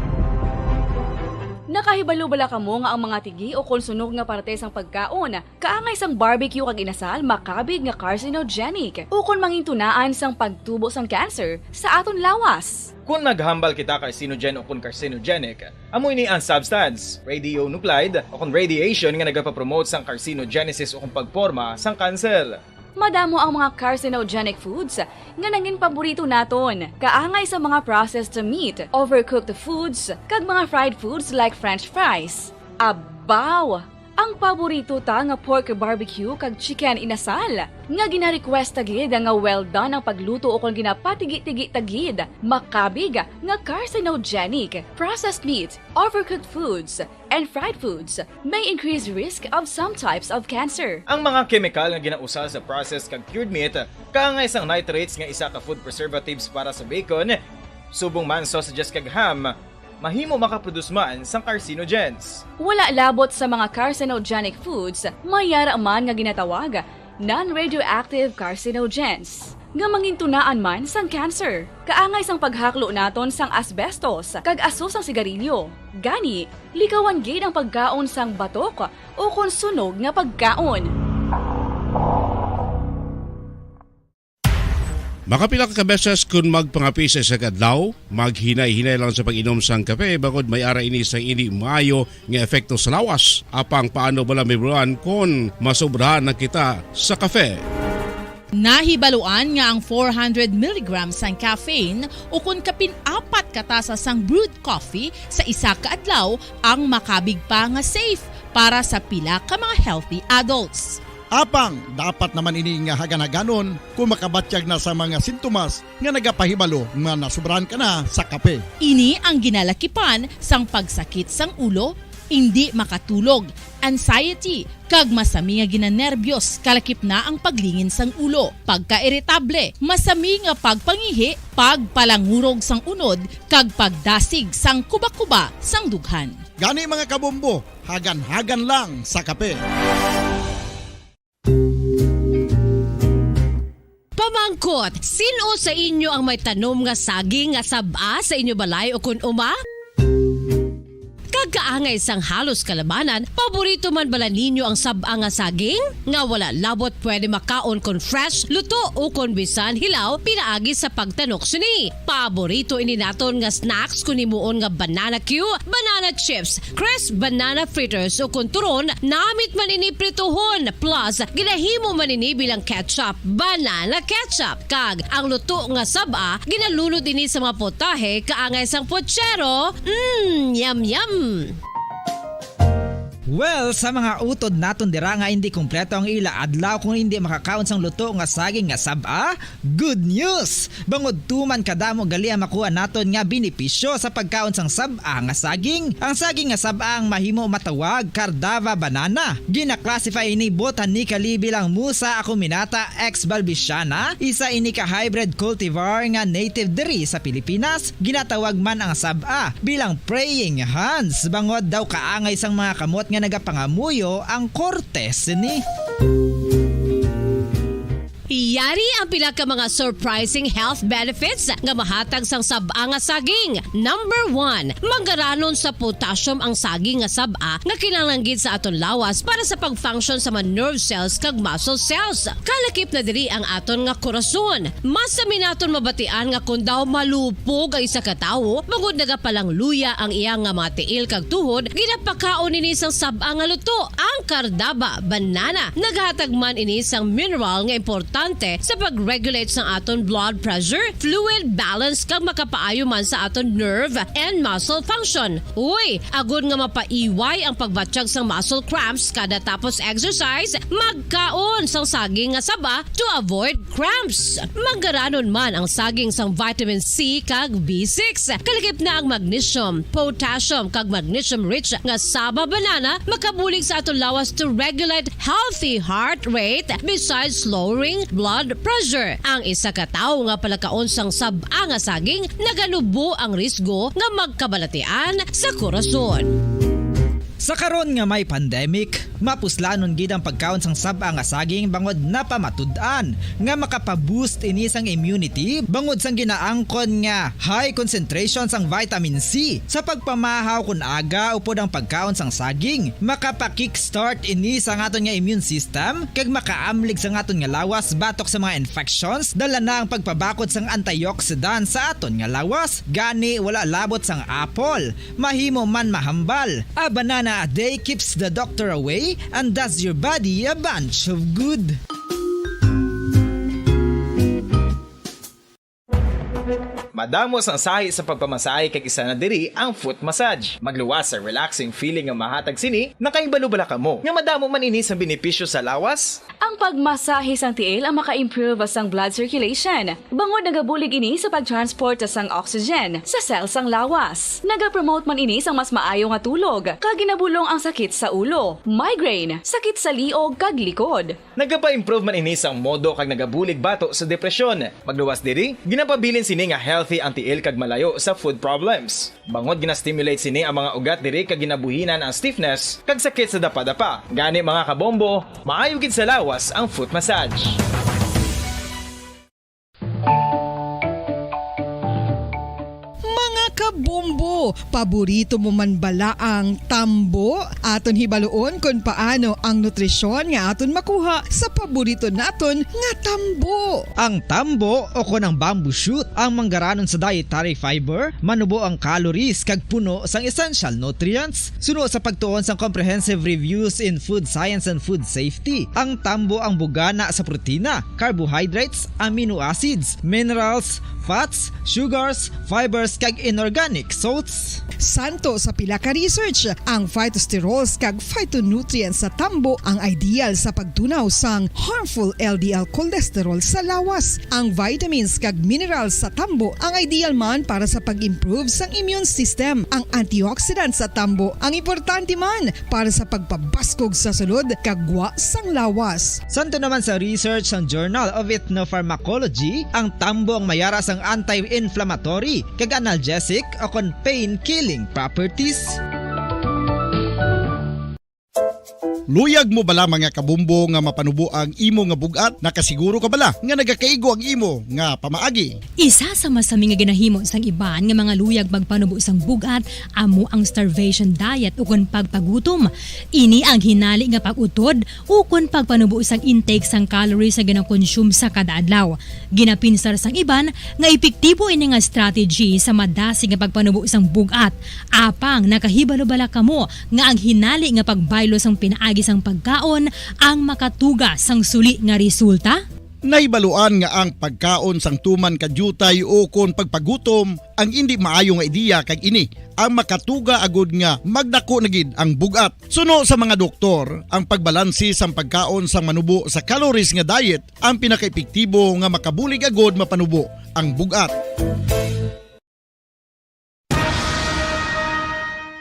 Nakahibalo bala kamo nga ang mga tigi ukon sunog nga parte sang pagkaon, kaangay sang barbecue kag inasal, makabig nga carcinogenic ukon mangintunaan sang pagtubo sang cancer sa aton lawas? Kon naghambal kita carcinogen ukon carcinogenic, amo ini ang substance, radionuclide, ukon radiation nga nagapapromote sang carcinogenesis ukon pagporma sang kanser. Madamo ang mga carcinogenic foods nga nangin paborito naton, kaangay sa mga processed meat, overcooked foods, kag mga fried foods like French fries. Abaw! Ang paborito ta nga pork barbecue kag chicken inasal, nga gina-request ta gid nga well done ang pagluto ukon ginapatigi-tigi ta gid, makabig nga carcinogenic. Processed meat, overcooked foods, and fried foods may increase risk of some types of cancer. Ang mga kemikal nga ginausar sa processed kag cured meat, kaangay sang nitrates nga isa ka food preservatives para sa bacon, subong man sausages kag ham, mahimo makaproduce man sang carcinogens. Wala labot sa mga carcinogenic foods, may yara man nga ginatawag non-radioactive carcinogens, nga mangintunaan man sang cancer. Kaangay sang paghaklo naton sang asbestos kag aso sang sigarilyo. Gani, likawan gid ang pagkaon sang batok ukon sunog nga pagkaon. Makapila ka beses kon magpangape sa isa ka adlaw, maghinay-hinay lang sa pag-inom sang kape, bangod may ara ini sang indi maayo nga epekto sa lawas. Apang paano bala, Ma'am Ron, kon masobrahan na kita sa kape? Nahibaluan nga ang four hundred milligrams sang caffeine ukon kapin apat ka tasa sang brewed coffee sa isa ka adlaw ang makabig pa nga safe para sa pila ka mga healthy adults. Apang dapat naman ini nga hagan-haganon kung makabatyag na sa mga sintomas nga nagapahibalo nga nasubrahan ka na sa kape. Ini ang ginalakipan sang pagsakit sang ulo, indi makatulog, anxiety, kag masami nga ginanerbyos, kalakip na ang paglingin sang ulo, pagkairitable, masami nga pagpangihi, pagpalangurog sang unod, kag pagdasig sang kubakuba sang dughan. Gani, mga kabombo, hagan-hagan lang sa kape. Pamangkot, sin-o sa inyo ang may tanom nga saging nga sab-a sa inyo balay ukon uma? Kag kaangay sang halos kalabanan, paborito man bala ninyo ang sab-a nga saging? Nga wala labot pwede makaon kon fresh, luto, ukon bisan hilaw pinaagi sa pagtanok sini. Paborito ini naton nga snacks kon himuon nga banana cue, banana chips, crisp banana fritters, ukon turon, namit man ini prituhon, plus ginahimo man ini bilang ketchup, banana ketchup. Kag ang luto nga sab-a, ginalunod ini sa mga potahe kaangay sang puchero. Mm, yum, yum! Well, sa mga utod naton dira nga hindi kompleto ang ila adlaw kung hindi makakaon sang luto nga saging nga sab-a, good news! Bangod tuman kadamo gali ang makuha naton nga benepisyo sa pagkaon sang sab-a nga saging. Ang saging nga sab-a ang mahimo matawag Cardava banana. Gina-classify ini botanically bilang Musa acuminata ex balbisiana, isa ini ka hybrid cultivar nga native diri sa Pilipinas. Ginatawag man ang sab-a bilang praying hands, bangod daw kaangay sang mga kamot nga nagapangamuyo ang korte sini. Yari ang pila ka mga surprising health benefits nga mahatag sang sab-a nga saging. Number one, manggaranon sa potassium ang saging nga sab-a nga kinahanglan gid sa aton lawas para sa pag-function sa mga nerve cells kag muscle cells. Kalakip na diri ang aton nga korason. Mas sami naton mabatian nga kon daw malupog ang isa ka tawo, bangod nagapalangluya ang iya nga mga tiil kag tuhod, ginapakaon ini sang sab-a nga luto, ang Cardava banana. Naghatag man ini sang mineral nga importante sa pag-regulate sang aton blood pressure, fluid balance, kag makapaayo man sa aton nerve and muscle function. Uy, agod nga mapaiway ang pagbatyag sang muscle cramps kada tapos exercise, magkaon sang saging nga saba to avoid cramps. Manggaranon man ang saging sang vitamin C kag B six. Kalakip na ang magnesium, potassium, kag magnesium-rich nga saba banana makabulig sa aton lawas to regulate healthy heart rate besides lowering blood pressure. Ang isa ka tawo nga palakaon sang sab-a nga saging naganubo ang risgo nga magkabalatian sa korason. Sa karon nga may pandemic, mapuslanon gid ang pagkaon sang sab-a nga saging bangod napamatud-an nga makapa-boost ini sang immunity bangod sang ginaangkon nga high concentration sang vitamin C. Sa pagpamahaw kon aga upod ang pagkaon sang saging, makapa-kickstart ini sa aton nga immune system kag makaamlig sa aton nga lawas batok sa mga infections. Dala na ang pagpabakod sang antioxidant sa aton nga lawas, gani wala labot sang apple. Mahimo man mahambal. A banana a day keeps the doctor away and does your body a bunch of good. Madamo sang sahi sa pagpamasahe kag isa na diri ang foot massage. Magluwas sa relaxing feeling nga mahatag sini, nakahibalo bala kamo nga madamo man ini sang benepisyo sa lawas? Ang pagmasahe sang tiil ang maka-improve sang blood circulation, bangod nagabulig ini sa pag-transport sang oxygen sa cell sang lawas. Nagapromote man ini sang mas maayo nga tulog, kag ginabulong ang sakit sa ulo, migraine, sakit sa liog, kag likod. Nagapa-improve man ini sang modo kag nagabulig bato sa depresyon. Magluwas diri, ginapabilin sini nga healthy ang tiil kag malayo sa foot problems. Bangod gina-stimulate sini ang mga ugat diri kag ginabuhinan ang stiffness kag sakit sa dapadapa. Gani, mga kabombo, maayo gid sa lawas ang foot massage. Mga kabombo, paborito mo man bala ang tambo? Aton hibaluon kon paano ang nutrisyon nga aton makuha sa paborito naton nga tambo. Ang tambo o kon ang bamboo shoot ang manggaranon sa dietary fiber, manubo ang calories kag puno sang essential nutrients. Suno sa pagtuon sang Comprehensive Reviews in Food Science and Food Safety, ang tambo ang bugana sa protina, carbohydrates, amino acids, minerals, fats, sugars, fibers, kag inorganic salts. Santo sa pila ka research, ang phytosterols kag phytonutrients sa tambo ang ideal sa pagtunaw sang harmful L D L cholesterol sa lawas. Ang vitamins kag minerals sa tambo ang ideal man para sa pag-improve sang immune system. Ang antioxidants sa tambo ang importante man para sa pagpabaskog sa sulod kag gwa sang lawas. Santo naman sa research sang Journal of Ethnopharmacology, ang tambo ang mayara sang anti-inflammatory kag analgesic o kon pain-killing properties. Luyag mo bala, mga kabombo, nga mapanubo ang imo nga bug-at? Nakasiguro ka bala nga nagakaigo ang imo nga pamaagi? Isa sa masami nga ginahimo sang iban nga mga luyag magpanubo sang bug-at amo ang starvation diet ukon pagpagutom. Ini ang hinali nga pag-utod ukon pagpanubo sang intake sang calories nga ginakonsume sa kada adlaw. Ginapinsar sang iban nga epektibo ini nga strategy sa madasig nga pagpanubo sang bug-at. Apang nakahibalo bala kamo nga ang hinali nga pagbaylo sang pinaagi sang pagkaon ang makatuga sang suli nga resulta? Nahibaluan nga ang pagkaon sang tuman ka diutay ukon pagpagutom ang indi maayo nga ideya, kag ini ang makatuga agud nga magdako na gid ang bug-at. Suno sa mga doktor, ang pagbalanse sang pagkaon sang manubo sa calories nga diet ang pinakaepektibo nga makabulig agud mapanubo ang bug-at.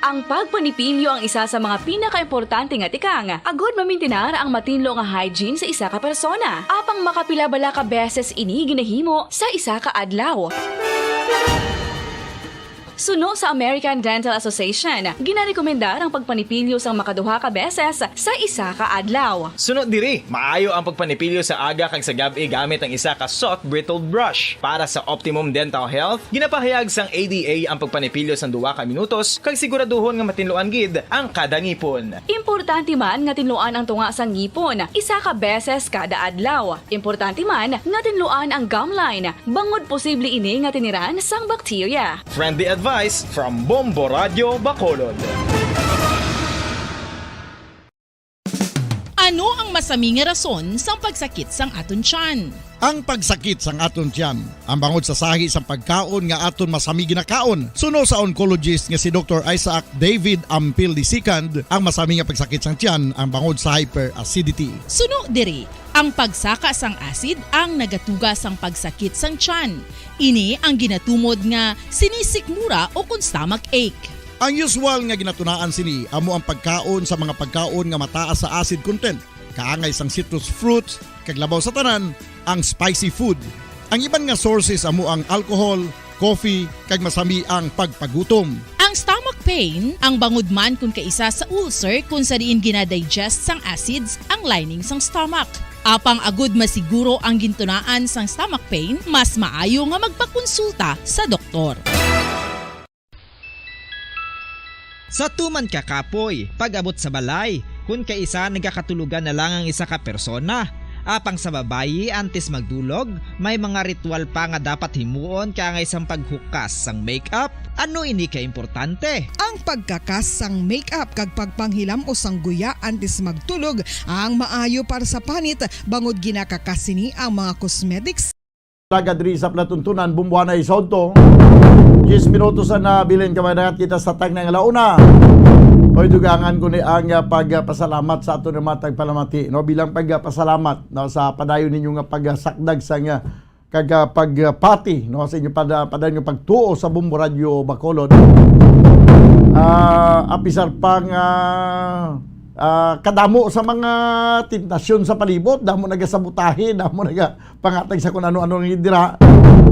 Ang pagpanipilyo ang isa sa mga pinakaimportante nga tikang agud mamintinar ang matinlo nga hygiene sa isa ka persona. Apang makapila bala ka beses ini ginahimo sa isa ka adlaw? Suno sa American Dental Association, ginarekomendar ang pagpanipilyo sang makaduha ka beses sa isa ka adlaw. Suno diri, maayo ang pagpanipilyo sa aga kag sa gab-i gamit ang isa ka soft bristled brush. Para sa optimum dental health, ginapahayag sang A D A ang pagpanipilyo sang duha ka minutos kag siguraduhon nga matinluan gid ang kada ngipon. Importante man nga tinluan ang tunga sang ngipon isa ka beses kada adlaw. Importante man nga tinluan ang gum line, bangod posible ini nga tiniran sang bakterya. Friendly advice from Bombo Radio Bacolod. Ano ang masami nga rason sang pagsakit sang aton tiyan? Ang pagsakit sang aton tiyan, ang bangod sa sahi sang pagkaon nga aton masami ginakaon. Suno sa oncologist nga si Doktor Isaac David Ampil the second, ang masami nga pagsakit sang tiyan ang bangod sa hyperacidity. Suno diri, ang pagsaka sang acid ang nagatuga sang pagsakit sang tiyan. Ini ang ginatumod nga sinisikmura o kon stomach ache. Ang usual nga ginatunaan sini amo ang pagkaon sa mga pagkaon nga mataas sa acid content, kaangay sang citrus fruits, kag labaw sa tanan, ang spicy food. Ang iban nga sources amo ang alcohol, coffee, kag masami ang pagpagutom. Ang stomach pain, ang bangod man kon kaisa sa ulcer kon sa diin ginadigest sang acids ang lining sang stomach. Apang agud masiguro ang gintunaan sang stomach pain, mas maayo nga magpakonsulta sa doktor. Sa tuman ka kapoy, pag-abot sa balay, kun kaisa nagakatulogan na lang ang isa ka persona. Apang sa babayi, antes magdulog, may mga ritual pa nga dapat himuon kaangay sang paghukas sang makeup. Ano ini ka importante? Ang pagkakas sang makeup kag pagpanghilam-os sang guya antes magtulog ang maayo para sa panit, bangod ginakakas sini ang mga cosmetics. Talaga diri sa palatuntunan, Bumbuanay sa udto. Diyes minutos ang nabilin, kay magdagat kita sa tagna nga launa. Oy, dugangan ko ni ang, ah, pagpasalamat sa aton nga mga tagpalamati, no, bilang pagpasalamat, no, sa padayon ninyo nga pagsakdag sa nga kag, ah, pagpati, no, sa inyo pada-, padayon nga pagtuo sa Bombo Radio Bacolod. Ah, apisar pa nga, ah, kadamo sa mga tentasyon sa palibot, damo nagasabotahe, damo naga pangatag sa kung ano-ano nga dira.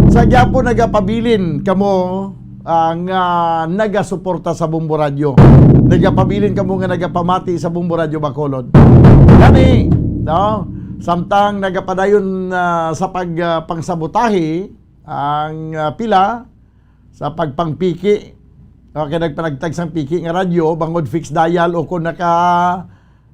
Sa gyapon nagapabilin kamo, ah, nga nagasuporta sa Bombo Radio. Nagapabilin kamo nga nagapamati sa Bombo Radio Bacolod. Gani, no? Samtang nagapadayon, ah, sa pag, ah, pangsabotahe ang, ah, pila sa pagpangpiki, no? Kay nagpanagtag sang piki nga radyo, bangod fixed dial o kung naka,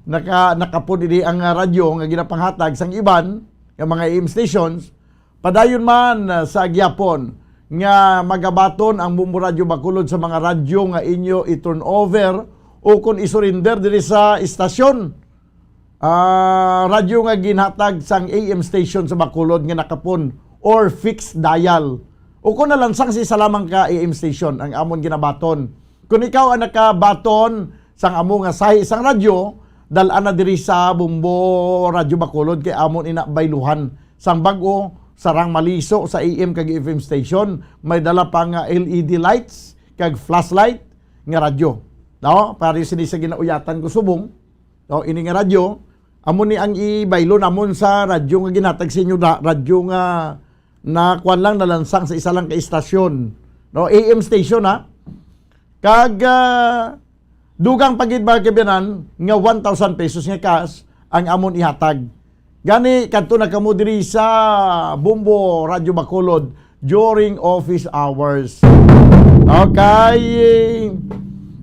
naka, nakapon ini ang, ah, radyo nga ginapanghatag sang iban nga mga A M stations, padayon man, ah, sa gyapon nga magabaton ang Bombo Radyo Bacolod sa mga radyo nga inyo i-turn over o kon i-surrender diri sa istasyon. Ah, radyo nga ginhatag sang A M station sa Bacolod nga nakapon or fixed dial. O kon nalansang sa isa lamang ka A M station ang amon ginabaton. Kung ikaw ang nakabaton sang amo nga sahi sang radyo, dal-a na diri sa Bombo Radyo Bacolod kay amon ina bayluhan sang bag-o, sarang maliso sa A M kag F M station, may dala pa nga L E D lights kag flashlight nga radyo. No? Pareho sini sa ginauyatan ko subong. No? Ini nga radyo, amo ni ang ibaylo namon sa radyo nga ginhatag sa inyo, da-, radyo nga na kuwan lang, nalansang sa isa lang ka istasyon. No? A M station, ha? Kag, ah, dugang pa gid, mga kaabyanan, nga one thousand pesos nga cash ang amon ihatag. Gani, kadto na kamo diri sa Bombo Radyo Bacolod during office hours. Okay.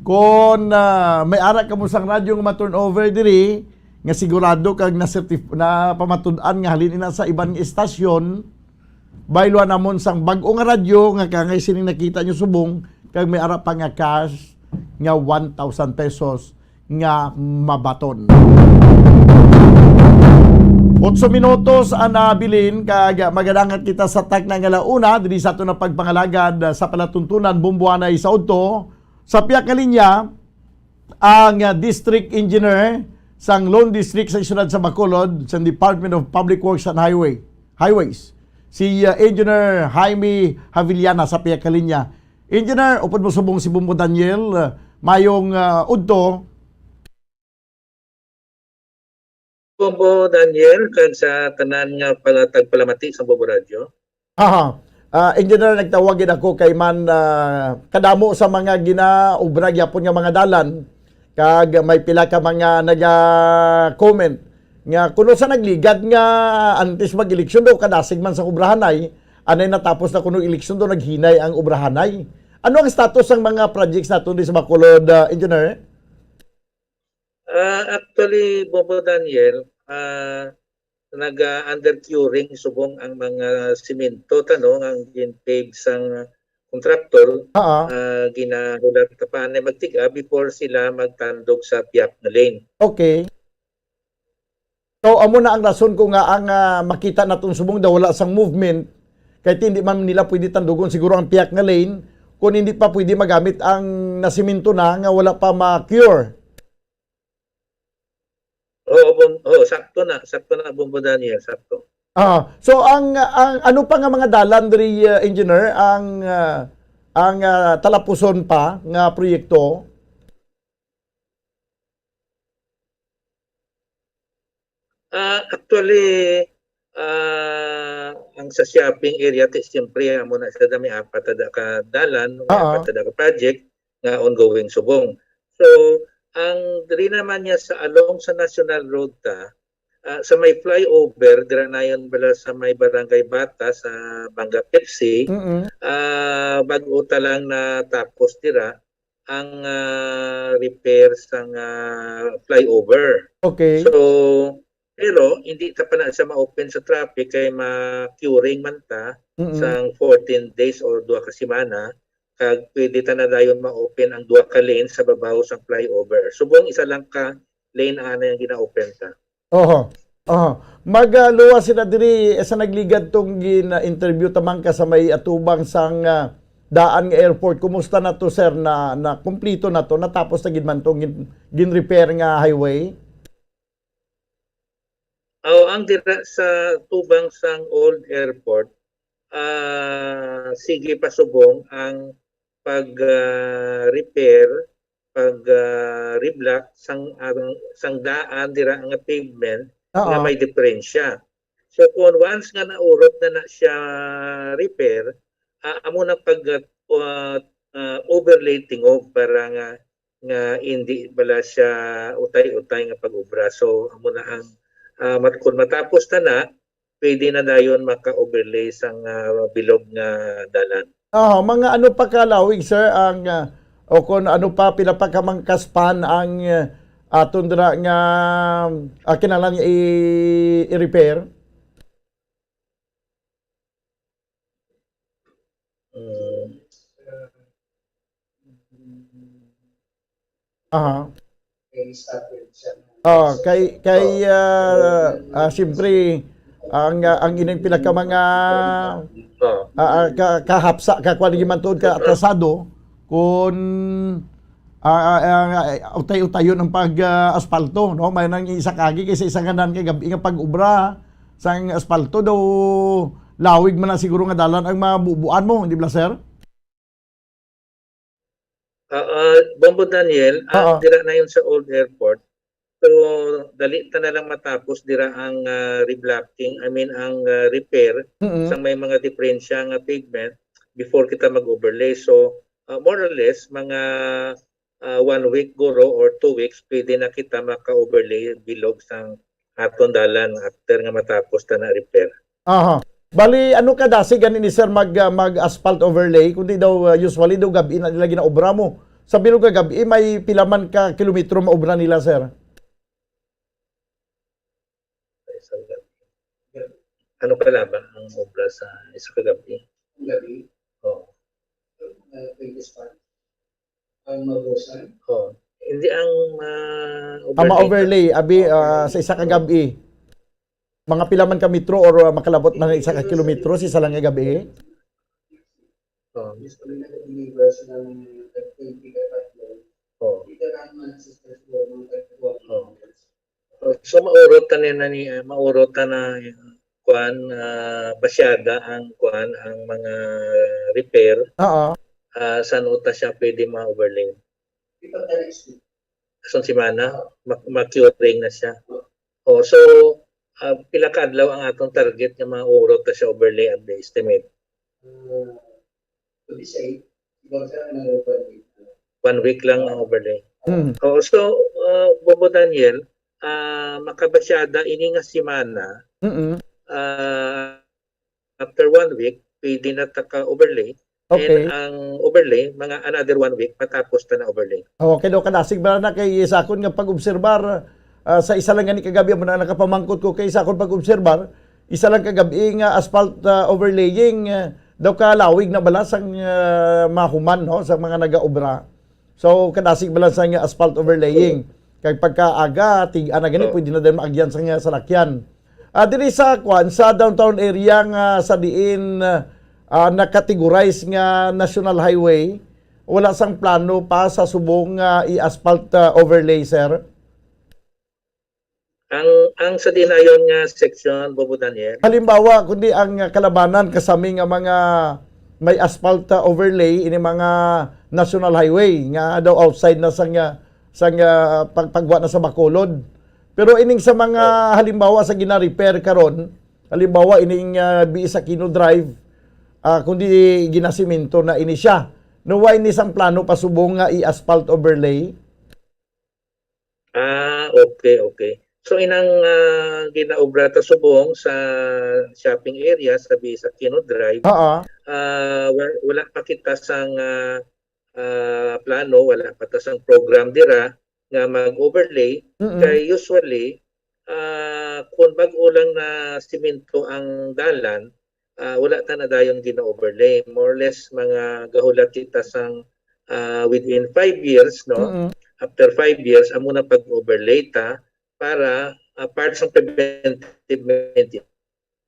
Kon, ah, may ara kamo sang radyo nga ma-turn over diri, nga sigurado kag na-certif-, napamatud-an nga halin ina sa iban nga istasyon, bayluhan namon sang bag-o nga radyo nga kaangay sining nakita nyo subong, kag may ara pa nga cash nga one thousand pesos nga mabaton. Otso minutos ang nabilin, kag magadangat kita sa takna nga launa diri sa aton nga pagpangalagad sa palatuntunan, Bomboanay sa udto. Sa pihak nga linya, ang, ah, District Engineer sang Lone District sa siyudad sa Bacolod, sa Department of Public Works and Highway, Highways, si, ah, Engineer Jaime Havillana sa pihak nga linya. Engineer, upod mo subong si Bombo Daniel, ah, mayong, ah, udto. Bombo Daniel, kag sa tanan nga pala-, tagpalamati sa Bombo Radyo. Aha. Ah, Engineer, nagtawag gid ako kay man, ah, kadamo sa mga ginaobra gyapon nga mga dalan, kag may pila ka mga naga-comment nga kuno sa nagligad nga antes mag-eleksyon daw kadasig man sa obrahanay, anay natapos na kuno eleksyon daw naghinay ang obrahanay. Ano ang status sang mga projects naton di sa Bacolod, ah, Engineer? Ah, actually, Bombo Daniel, ah, naga-under curing subong ang mga simento, tano, nga gin-pave sang kontraktor, Oo. ah, ginahulat pa anay magtig-a before sila magtandog sa pihak nga lane. Okay. So, amo na ang rason ko nga ang, ah, makita naton subong daw wala sang movement, kay hindi man nila pwede tandugon siguro ang pihak nga lane kung hindi pa pwede magamit ang nasimento na nga wala pa ma-cure. Oo, bom-, oo, sakto na, sakto na, Bombo Daniel, sakto. Ah, so ang, ang ano pa nga mga dalan diri, uh, engineer, ang, uh, ang, uh, talapuson pa nga proyekto? Ah, actually, ah, ang sa shopping area, ti, siyempre, amo na sa dami apat na ka dalan, Oo. apat na ka project nga ongoing subong. So, ang diri naman niya sa along sa National Road ta, ah, sa may flyover, dira nayon bala sa may Barangay Bata sa Banga Pepsi, Mm-mm. ah, bag-o ta lang natapos dira ang, ah, repair sang, ah, flyover. Okay. So, pero hindi ta pa na siya ma-open sa traffic kay ma-curing man ta Mm-mm. sang fourteen days or duha ka semana, kag pwede ta na dayon ma-open ang duha ka lane sa babaw sang flyover. Subong isa lang ka lane anay ang gina-open ta. Oho. Oho. Mag, ah, luwas sila diri, eh, sa nagligad tong gin-, ah, interview ta man ka sa may atubang sang, ah, daan nga airport. Kumusta na to, sir? Na, na kumplito na to? Natapos na gid man tong gin-, gin-repair nga highway? Aw, ang dira sa tubang sang old airport, ah, sige pa subong ang pag, ah, repair, pag, ah, reblock sang, ah, sang daan dira nga pavement Oo. nga may diperensya. So, kung once nga naurot na na siya repair, ah, amo na pag, ah, ah, overlay tingog para nga, nga hindi bala siya utay-utay nga pag-obra. So, amo na ang, ah, mat-, kung matapos na na, pwede na dayon maka-overlay sang, ah, bilog nga dalan. Ah, mga ano pa ka lawig, sir, ang, ah, o kung ano pa, pila pa ka mga ka-span ang, ah, aton dira nga, ah, kinahanglan nga i-, i-repair? Mm. Aha. Ah, kay, kay, ah, ah, siyempre, ang, ah, ang ining pila ka mga, Oo. ah, ah, ka-, kahapsa, ka-, kuwan, lagi man tuod ka atrasado, kung, ah, ah, ah, utay-utayon ang pag, ah, asfalto, no? May nang isa kagi kaysa isa nga nan kay gabi nga pag-obra sang asfalto daw lawig man na siguro nga dalan ang mabubuan mo, di ba, sir? Ah, ah, Bombo Daniel, ah, Oo. dira na yun sa old airport. So, dali ta na lang matapos dira ang, ah, reblocking, I mean, ang, ah, repair Mm. sa may mga diperensya nga pavement before kita mag-overlay. So, ah, more or less, mga, ah, one week guro or two weeks, pwede na kita maka-overlay bilog sang aton dalan after nga matapos ta na repair. Aha. Bali, ano kadasig gani ni sir mag, ah, mag-asphalt overlay? Kundi daw, ah, usually daw gab-i na nila ginaobra mo. Sa bilog nga gab-i, may pila man ka kilometro maobra nila, sir? Sa isang gab-i. Ano ka lang ba ang obra sa isa ka gab-i? Gab-i? Oo. Ah, twenty-five. Ang mabusan? Oo. Hindi ang, ah, Ang ma-overlay, abi, Oo. ah, sa isa ka gab-i. Mga pila man ka metro or, uh, makalabot man isa ka kilometro sa isa lang nga gabi? Oh. Oh. Oh. So, maurot ta ni, na ni, ah, maurot ta na, kuan, ah, basyada ang, kuan, ang mga repair. Oo. Ah, san uta siya pwede ma-overlay? Sa semana, ma-, ma-curing na siya. Oh, so, ah, pila ka adlaw ang atong target nga maurot ta siya overlay at the estimate? One week lang ang overlay. Mm. Oo, so, uh, Bobo Daniel, ah, makabasyada ini nga semana, Mm-mm. ah, after one week, pwede na ta ka-overlay. Okay. And ang overlay, mga another one week, matapos ta na overlay. Okay, daw kadasig ba na kay sa akon nga pag-obserbar, ah, sa isa lang gani kagabi, amo na nakapamangkot ko kay sa akon pag-obserbar, isa lang kagabi nga asphalt, ah, overlaying, ah, daw kalawig na bala sang, ah, mahuman, no, sa mga nagaobra. So, kadasig bala sa nga asphalt overlaying. Kag pagkaaga, tig-a na gani, Oh. pwede na din maagyan sa nga salakyan. Ah, diri sa, kwan, sa downtown area nga sa diin, ah, na-categorize nga National Highway, wala sang plano pa sa subong nga i-asphalt, ah, overlay, sir? Ang, ang sa dinayon nga section, Bobo Daniel? Halimbawa, kundi ang, ah, Kalabanan, kasami nga mga may asphalt, ah, overlay, ini mga national highway nga daw outside na sang, ah, sang, ah, pag-, pagwa na sa Bacolod. Pero ining sa mga Oh. halimbawa sa gina-repair karon, halimbawa ining, ah, B S Aquino Drive, ah, kundi ginasimento na ini siya. No, wala ini sang plano pa subong nga i-asphalt overlay? Ah, okay, okay. So, inang, ah, ginaobra ta subong sa shopping area, sa B S Aquino Drive, Oo. ah, wa-, wala pa kita sang, ah, ah, plano, wala pa ta sang program dira nga mag-overlay. Mm-mm. Kay usually, ah, kung bag-o lang na simento ang dalan, ah, wala ta na dayon gina-overlay. More or less, mga gahulat kita sang, ah, within five years, no? Mm-mm. After five years, amo na pag-overlay ta para, ah, part sang preventive maintenance.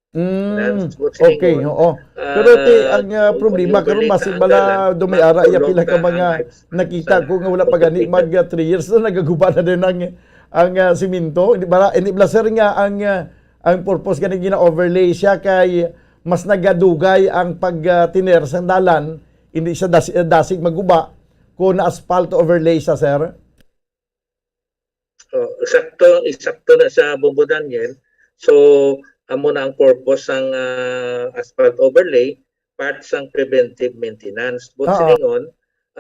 Mm, That's what's okay, going on. Oo. Ah, Pero ti, ang, ah, kung problema karon, mag-overlay basi ta ang bala dalan, dumay ara iya pila ka mga nakita ko nga wala pa gani mag, ah, three years na nagaguba na din ang, ang, ah, simento. Hindi bala, hindi bala, sir, nga ang, ah, ang purpose gani gina-overlay siya kay mas nagadugay ang pag, ah, tiner sang dalan, hindi siya das-, dasig maguba kung na-asphalt overlay siya, sir. Oh, sakto, isakto na sa Bombo Daniel. So, amo na ang purpose sang, ah, asphalt overlay, part sang preventive maintenance. But Oo. silingon,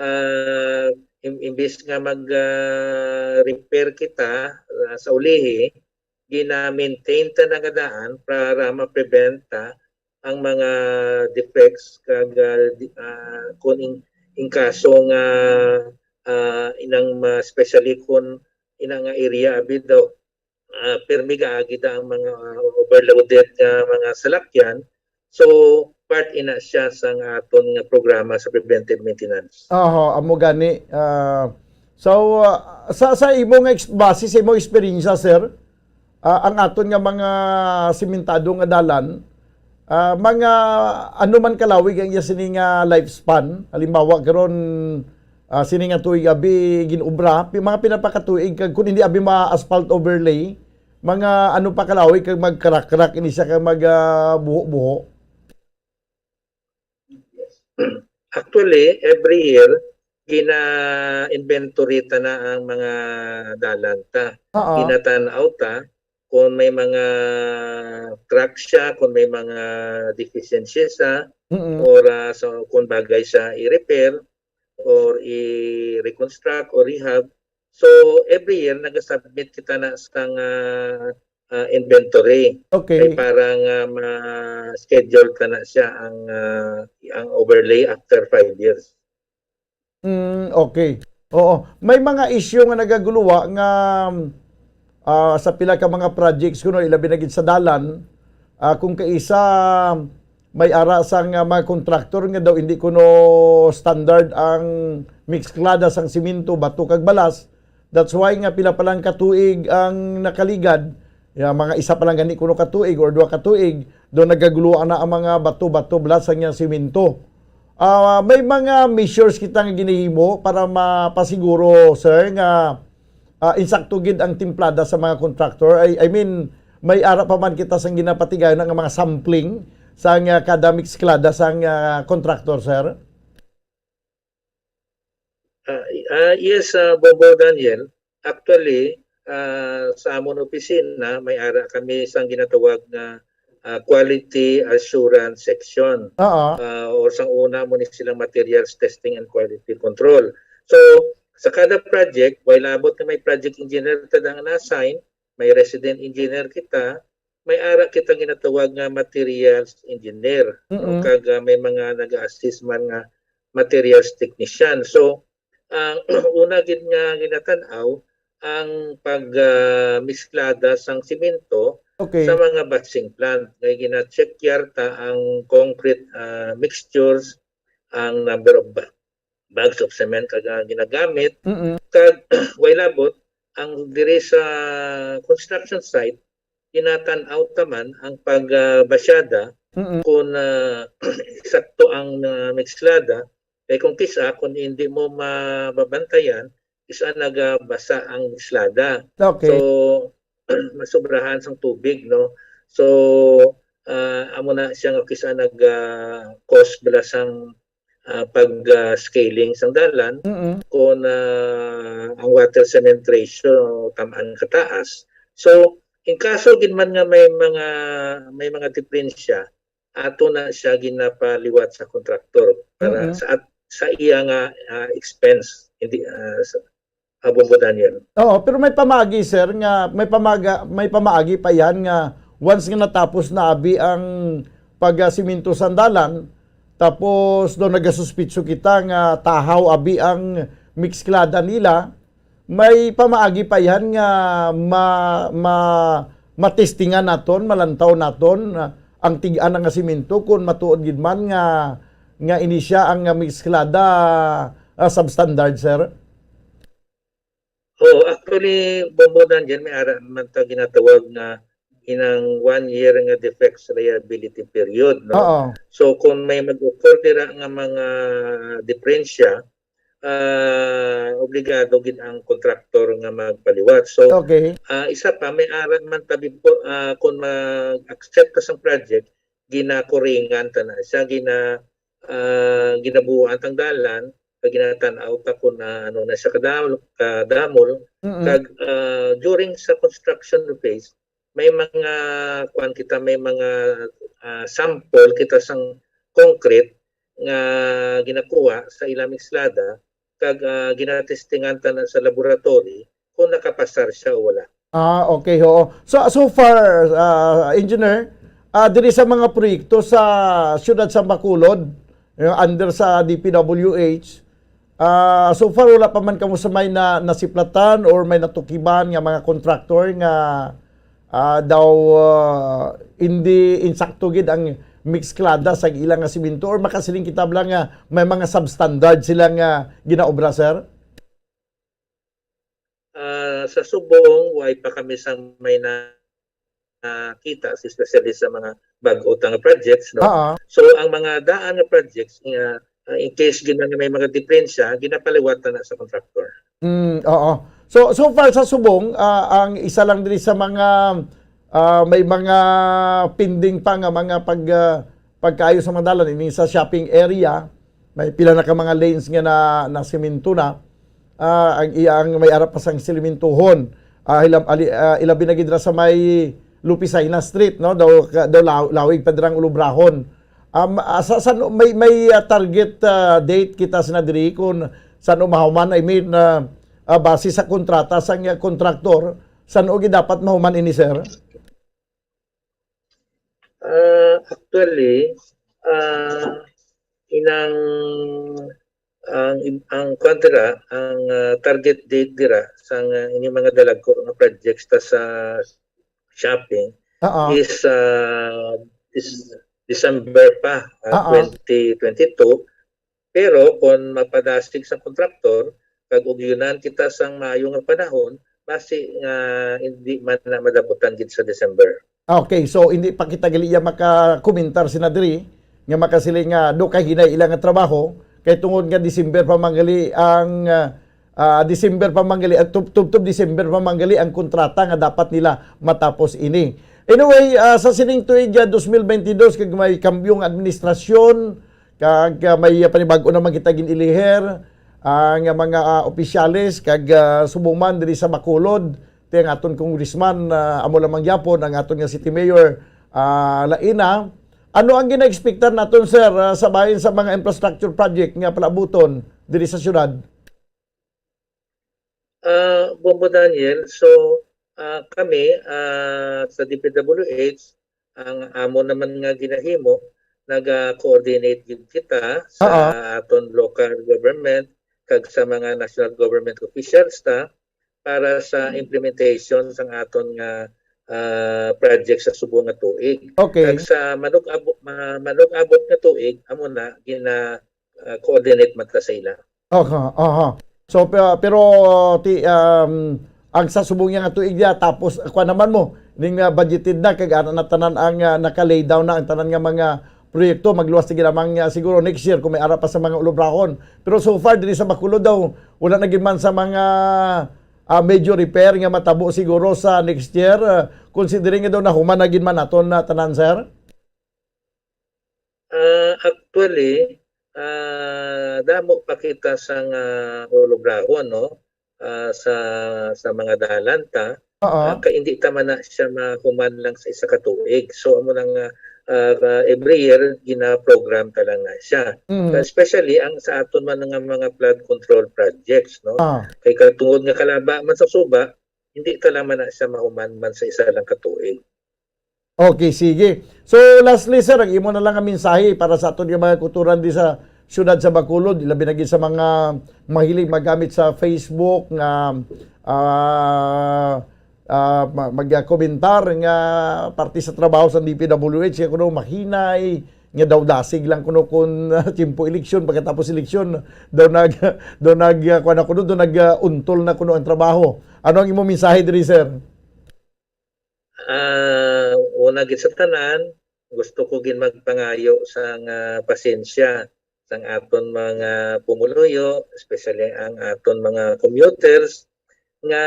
ah, im-, imbis nga mag, ah, repair kita, ah, sa ulihi, gina-maintain ta na nga daan para ma-prevent ta ang mga defects kag, ah, di-, ah, kun in, in kaso nga, ah, inang ma-, especially kun inang nga area abi daw, ah, pirmi gaagi da ang mga, ah, overloaded nga mga salakyan. So, part ina siya sang aton nga programa sa preventive maintenance. Aha, amo gani. Ah, so, ah, sa, sa imo nga ex-, base sa imong eksperyensya, sir, ah, ang aton nga mga simentado nga dalan, ah, mga ano man kalawig ang iya sini nga lifespan? Halimbawa, karon, ah, sini nga tuig abi gin-obra, pi-, mga pila pa ka tuig kag kun hindi abi ma-asphalt overlay, mga ano pa kalawig kag magkarakrak ini siya kag mag, ah, buho-buho? Actually, every year, gina-inventory ta na ang mga dalan ta. Oo. Ginatan-aw ta kung may mga crack siya, kung may mga deficiency siya, Mm-mm. or, ah, so, kung bagay siya i-repair, or i-reconstruct, or rehab. So, every year, nagasubmit kita na sang, ah, ah, inventory. Okay. Kay para nga ma-schedule ta na siya ang, ah, ang overlay after five years. Mm, okay. Oo. May mga issue nga nagaguluwa nga, ah, sa pila ka mga projects kuno, ilabi na gid sa dalan, ah, kung kaisa may ara sang, ah, mga contractor nga daw hindi kuno standard ang mixklada sang simento, bato kag balas. That's why nga pila pa lang ka tuig ang nakaligad, Ya, mga isa pa lang gani kuno ka tuig or duha ka tuig, do nagaguluan na ang mga bato-bato, blas, sang iya simento. Ah, may mga measures kita nga ginahimo para mapasiguro, sir, nga, ah, insakto gid ang timplada sa mga contractor. I, I mean, may ara pa man kita sang ginapatigayon nga mga sampling sang, ah, kada mixklada sang, ah, contractor, sir? Ah, ah, yes, ah, Bombo Daniel. Actually, ah, sa amon opisina, may ara kami sang ginatawag nga, ah, quality assurance section. Oo. Ah, or sang una mo ni silang materials testing and quality control. So, sa kada project, while abot nga may project engineer ta nga na-assign, may resident engineer kita, may ara kita ginatawag nga materials engineer, no? Mm-mm. Kag, ah, may mga nag-assist man nga materials technician. So, ang una gid nga ginatan-aw ang pag, ah, misklada sang simento Okay. sa mga batching plant. Kay gina-check yar ta ang concrete, ah, mixtures, ang number of ba-, bags of cement kag, ah, ginagamit, Mm-mm. kag way labot ang diri sa construction site, ginatan-aw ta man ang pag, ah, basyada Mm-mm. kung, ah, eksakto ang, ah, mixlada. Kay kung kis-a, kung hindi mo mababantayan, kis-a nagabasa ang mixlada. Okay. So, masubrahan sang tubig, no? So, ah, amo na siya nga kis-a nag, ah, cause bala sang, ah, pag, ah, scaling sang dalan Mm-mm. kung, ah, ang water cement ratio tam-an kataas. So, in kaso gid man nga may mga, may mga diperensya, ato na siya ginapaliwat sa kontraktor para Mm-mm. sa at-, sa iya nga, ah, expense, hindi, ah, sa, ah, Bombo Daniel. Oo, pero may pamaagi, sir, nga may pamaga-, may pamaagi pa yan nga once nga natapos na abi ang pagasiminto sang dalan, tapos do nagasuspitso kita nga tahaw abi ang mixklada nila, may pamaagi pa yan nga ma-, ma-, matestingan naton, malantaw naton, ah, ang tig-ana nga simento kung matuod gid man nga, nga ini sia ang, ah, mixklada, ah, substandard, sir? Oh, actually, Bombo, nandiyan may ara man ta ginatawag nga inang one year nga defects liability period, no? Oo. So, kung may mag-occur dira nga mga diperensya, ah, obligado gid ang kontraktor nga magpaliwat. So, Okay. ah, isa pa, may ara man ta before, ah, kung mag-accept ka sang project, ginakuringan ta na siya, gina-, ah, ginabuuan tang dalan, kag ginatan-aw ta kung, ah, ano na siya kadamol, kadamol. Mm-mm. Kag, ah, during sa construction phase, may mga, kuwan kita, may mga, ah, sample kita sang concrete nga ginakuha sa ilang mixlada, kag, ah, ginatestingan ta na sa laboratory kung nakapasar siya o wala. Ah, okay, oo. So, so far, ah, Engineer, ah, diri sa mga proyekto sa Siyudad sa Bacolod, you know, under sa D P W H, ah, so far wala pa man kamo sa may na-, nasiplatan or may natukiban nga mga contractor nga, ah, daw, ah, hindi insakto gid ang mixklada sa ilang nga simento, or makasiling kita bala nga may mga substandard sila nga ginaobra, sir? Ah, sa subong, way pa kami sang may na-, nakita, especially sa mga bag-o ta nga projects, no? Oo. So, ang mga daan nga projects, nga, ah, in case gina-, may mga diperensya, ginapaliwat na sa contractor. Mm, oo. So, so far sa subong, ah, ang isa lang diri sa mga, ah, may mga pending pa nga mga pag, ah, pagkaayo sa mga dalan, ini sa shopping area, may pila na ka mga lanes nga na, nasemento na. Ah, ang iya ang may arap pa sang selimentohon. Ah, ila-, ali-, ah, ilabi na gid ra sa may Lupisayna Street, no? Daw, ka-, daw law-, lawig pa dirang ulubrahon. Um, ah, sa, sa, may, may, ah, target, ah, date kita sina diri kung san-o mahuman, I mean, ah, ah, base sa kontrata sang, ah, kontraktor, san-o gid dapat mahuman ini, sir? Ah, actually, ah, inang, ang, ang kuwan dira, ang, ah, target date dira sang, ah, ining mga dalagko nga projects ta sa shopping Oo. is, ah, is December pa, ah, Oo. twenty twenty-two. Pero kon mapadasig sang kontraktor, kag ugyonan kita sang maayo nga panahon, basi nga hindi man na madaputan gid sa December. Okay, so hindi pa kita gali iya makakomentar sina diri nga makasiling nga do kay hinay ila nga trabaho kay tungod nga December pa man gali ang ah, ah, December pa man gali, ah, tub- tubtob December pa man gali ang kontrata nga dapat nila matapos ini. Anyway, ah, sa sining tuig ah, dos mil bentidós kag may kambyong administrasyon kag ah, may ah, panibag-o naman kita gin-iliher ah, nga mga ah, opisyales kag ah, subong man diri sa Bacolod, ti ang aton congressman ah, amo lamang gyapon ang aton nga city mayor ah, lain na. Ano ang ginaekspektar naton, sir, ah, sa bahin sa mga infrastructure project nga palabuton diri sa syudad? Ah, Bombo Daniel, so ah, kami ah, sa D P W H, ang amo naman nga ginahimo, naga-coordinate gid kita sa Oo. aton local government kag sa mga national government officials ta para sa implementation sang aton nga ah, project sa subong nga tuig. Okay. Kag sa manug-abo, ma- manug-abot nga tuig, amo na gina ah, coordinate man ta sa ila. Aha, aha. So pe- pero ti um ang sa subong niya nga tuig niya tapos kuan naman mo ning ah, budgeted na kag ana na tanan ang ah, naka-lay down na ang tanan nga mga proyekto, magluwas na gid lamang ah, siguro next year kung may ara pa sa mga ulobrahon. Pero so far diri sa Bacolod daw wala na gid man sa mga ah, major repair nga matabo siguro sa next year, ah, considering nga daw nahuman na gid man naton na tanan, sir? Ah, actually, ah, damo pa kita sang ah, ulobrahon, no? Ah, sa sa mga dalan ta. Oo. Ah, kay hindi ta man na siya mahuman lang sa isa ka tuig. So amo na nga ah, ah, every year gina-program ta lang na siya. Mm. Especially ang sa aton man nga mga flood control projects, no? Ah. Kay katungod nga kalaba man sa suba, hindi ta lang man na siya mahuman man sa isa lang ka tuig. Okay, sige. So, lastly, sir, ang imo na lang nga mensahe para sa aton nga mga kuturan di sa siyudad sa Bacolod, ilabi na gid sa mga mahilig magamit sa Facebook nga ah, ah, ma- magkomentar nga parte sa trabaho sa D P W H nga kuno mahinay nga daw dasig lang kuno kun tiyempo eleksyon, pagkatapos eleksyon daw nag daw nag ah, kuwan na kuno, daw nag ah, untol na kuno ang trabaho. Ano ang imo mensahe diri, sir? Ah, una gid sa tanan, gusto ko gid magpangayo sang ah, pasensya sang aton mga pumuluyo, especially ang aton mga commuters nga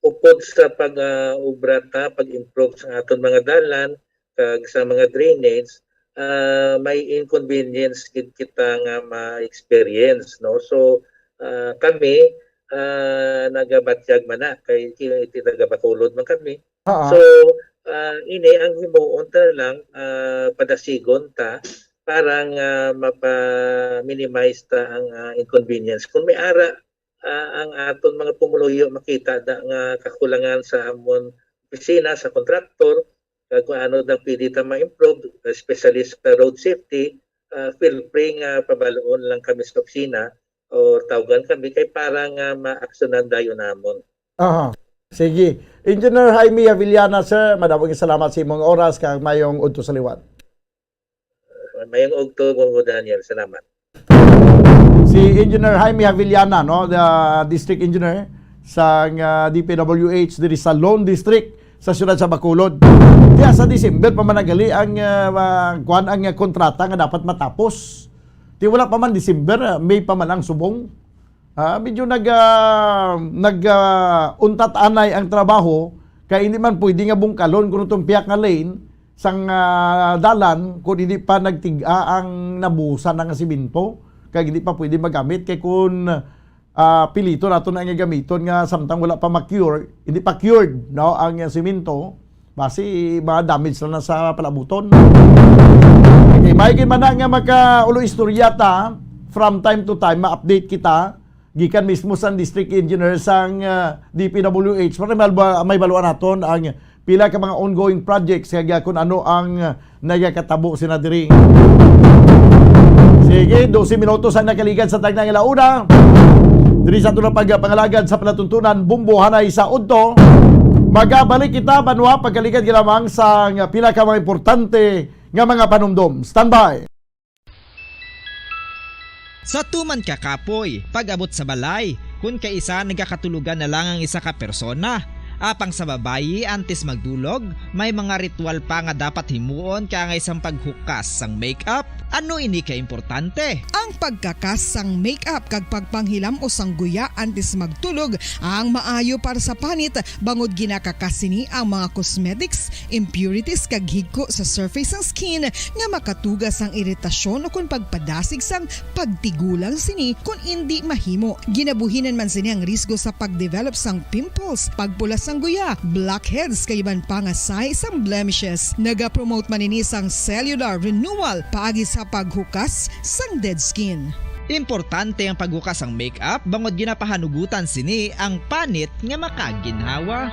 upod sa pag ah, ubra ta, pag-improve sang aton mga dalan kag sa mga drainage, ah, may inconvenience gid kita nga ma-experience, no? So ah, kami ah, nagabatyag man na kay ki- ti taga Bacolod man kami. Oo. So, ah, ini ang himuon ta lang, ah, padasigon ta para nga mapa-minimize ta ang ah, inconvenience. Kung may ara ah, ang aton mga pumuluyo makita da nga kakulangan sa amon opisina, sa kontraktor, kag kung ano daw pwede ta ma-improve, especially sa road safety, ah, feel free nga pabaloon lang kami sa opisina o tawgan kami kay para nga maaksyonan dayon namon. Aha. Sige. Engineer Jaime Avellana, sir, madamo nga salamat sa imong oras kag mayong udto sa liwat. Mayong udto, Bongo Daniel. Salamat. Si Engineer Jaime Avellana, no, the district engineer sa uh, D P W H diri sa Lone District sa siyudad sa Bacolod. Kaya sa December pa man nagali ang uh, uh, kuan ang uh, kontrata nga dapat matapos. Ti wala pa man December, uh, May pa man ang subong. Ah, medyo nag ah, nag ah, untat anay ang trabaho kay hindi man pwede nga bungkalon kuno tong piyak nga lane sang ah, dalan kung hindi pa nagtig-a ang nabuhusan na nga simento kay hindi pa pwede magamit kay kung ah, pilito nato na nga gamiton nga samtang wala pa ma-cure, hindi pa cured, no, ang ah, simento. Basi, mga damage lang na sa palabuton. Okay, may man na nga makaulo istorya ta, from time to time, ma-update kita, gikan mismo sa district engineer sang uh, D P W H, para may, may baluan naton ang pila ka mga ongoing projects, kag kung ano ang uh, nagakatabo sina diri. Sige, dose minutos ang nakaligad sa tagna nga launa. Diri sa aton pagpangalagad sa palatuntunan, bumbuhanay sa udto. Magabalik kita, banwa, pagkaligad nga lamang sa nga pila ka mga importante nga mga panumdom. Standby! Sa tuman ka kapoy, pag-abot sa balay, Kun kaisa nagakatulogan na lang ang isa ka persona. Apang sa babayi, antes magdulog, may mga ritual pa nga dapat himuon kaangay sang paghukas sang makeup. Ano ini ka importante? Ang pagkakas sang makeup kag pagpanghilam-os sang guya antes magtulog ang maayo para sa panit, bangod ginakakas sini ang mga cosmetics, impurities kag higko sa surface sang skin nga makatuga sang iritasyon ukon pagpadasig sang pagtigulang sini kon indi mahimo. Ginabuhinan man sini ang risgo sa pagdevelop sang pimples, pagpula sang guya, blackheads, kag iban pa nga sahi sang blemishes. Nagapromote man ini sang cellular renewal paagi sa paghukas sang dead skin. Importante ang paghukas sang makeup bangod ginapahanugutan sini ang panit nga makaginhawa.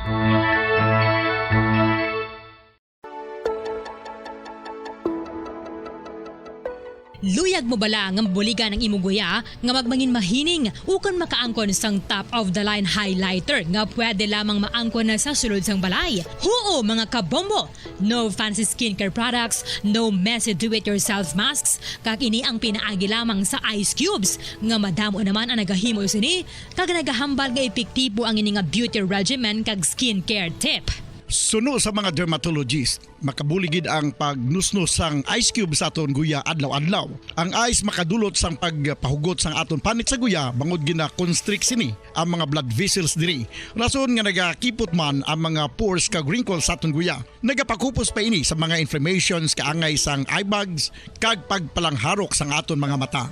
Luyag mo bala nga mabuligan ang imo guya nga magmangin mahining ukon makaangkon sang top of the line highlighter nga pwede lamang maangkon na sa sulod sang balay? Huo, mga kabombo! No fancy skincare products, no messy do-it-yourself masks, kag ini ang pinaagi lamang sa ice cubes, nga madamo naman ang nagahimo sini, kag nagahambal nga epektibo ang ini nga beauty regimen kag skincare tip. Suno sa mga dermatologist, makabulig gid ang pagnusnos sang ice cube sa aton guya adlaw-adlaw. Ang ice makadulot sang pagpahugot sang aton panit sa guya, bangod gina-constrict sini ang mga blood vessels diri, rason nga nagakipot man ang mga pores kag wrinkles sa aton guya. Nagapakupos pa ini sa mga inflammations kaangay sang eye bags kag pagpalangharok sang aton mga mata.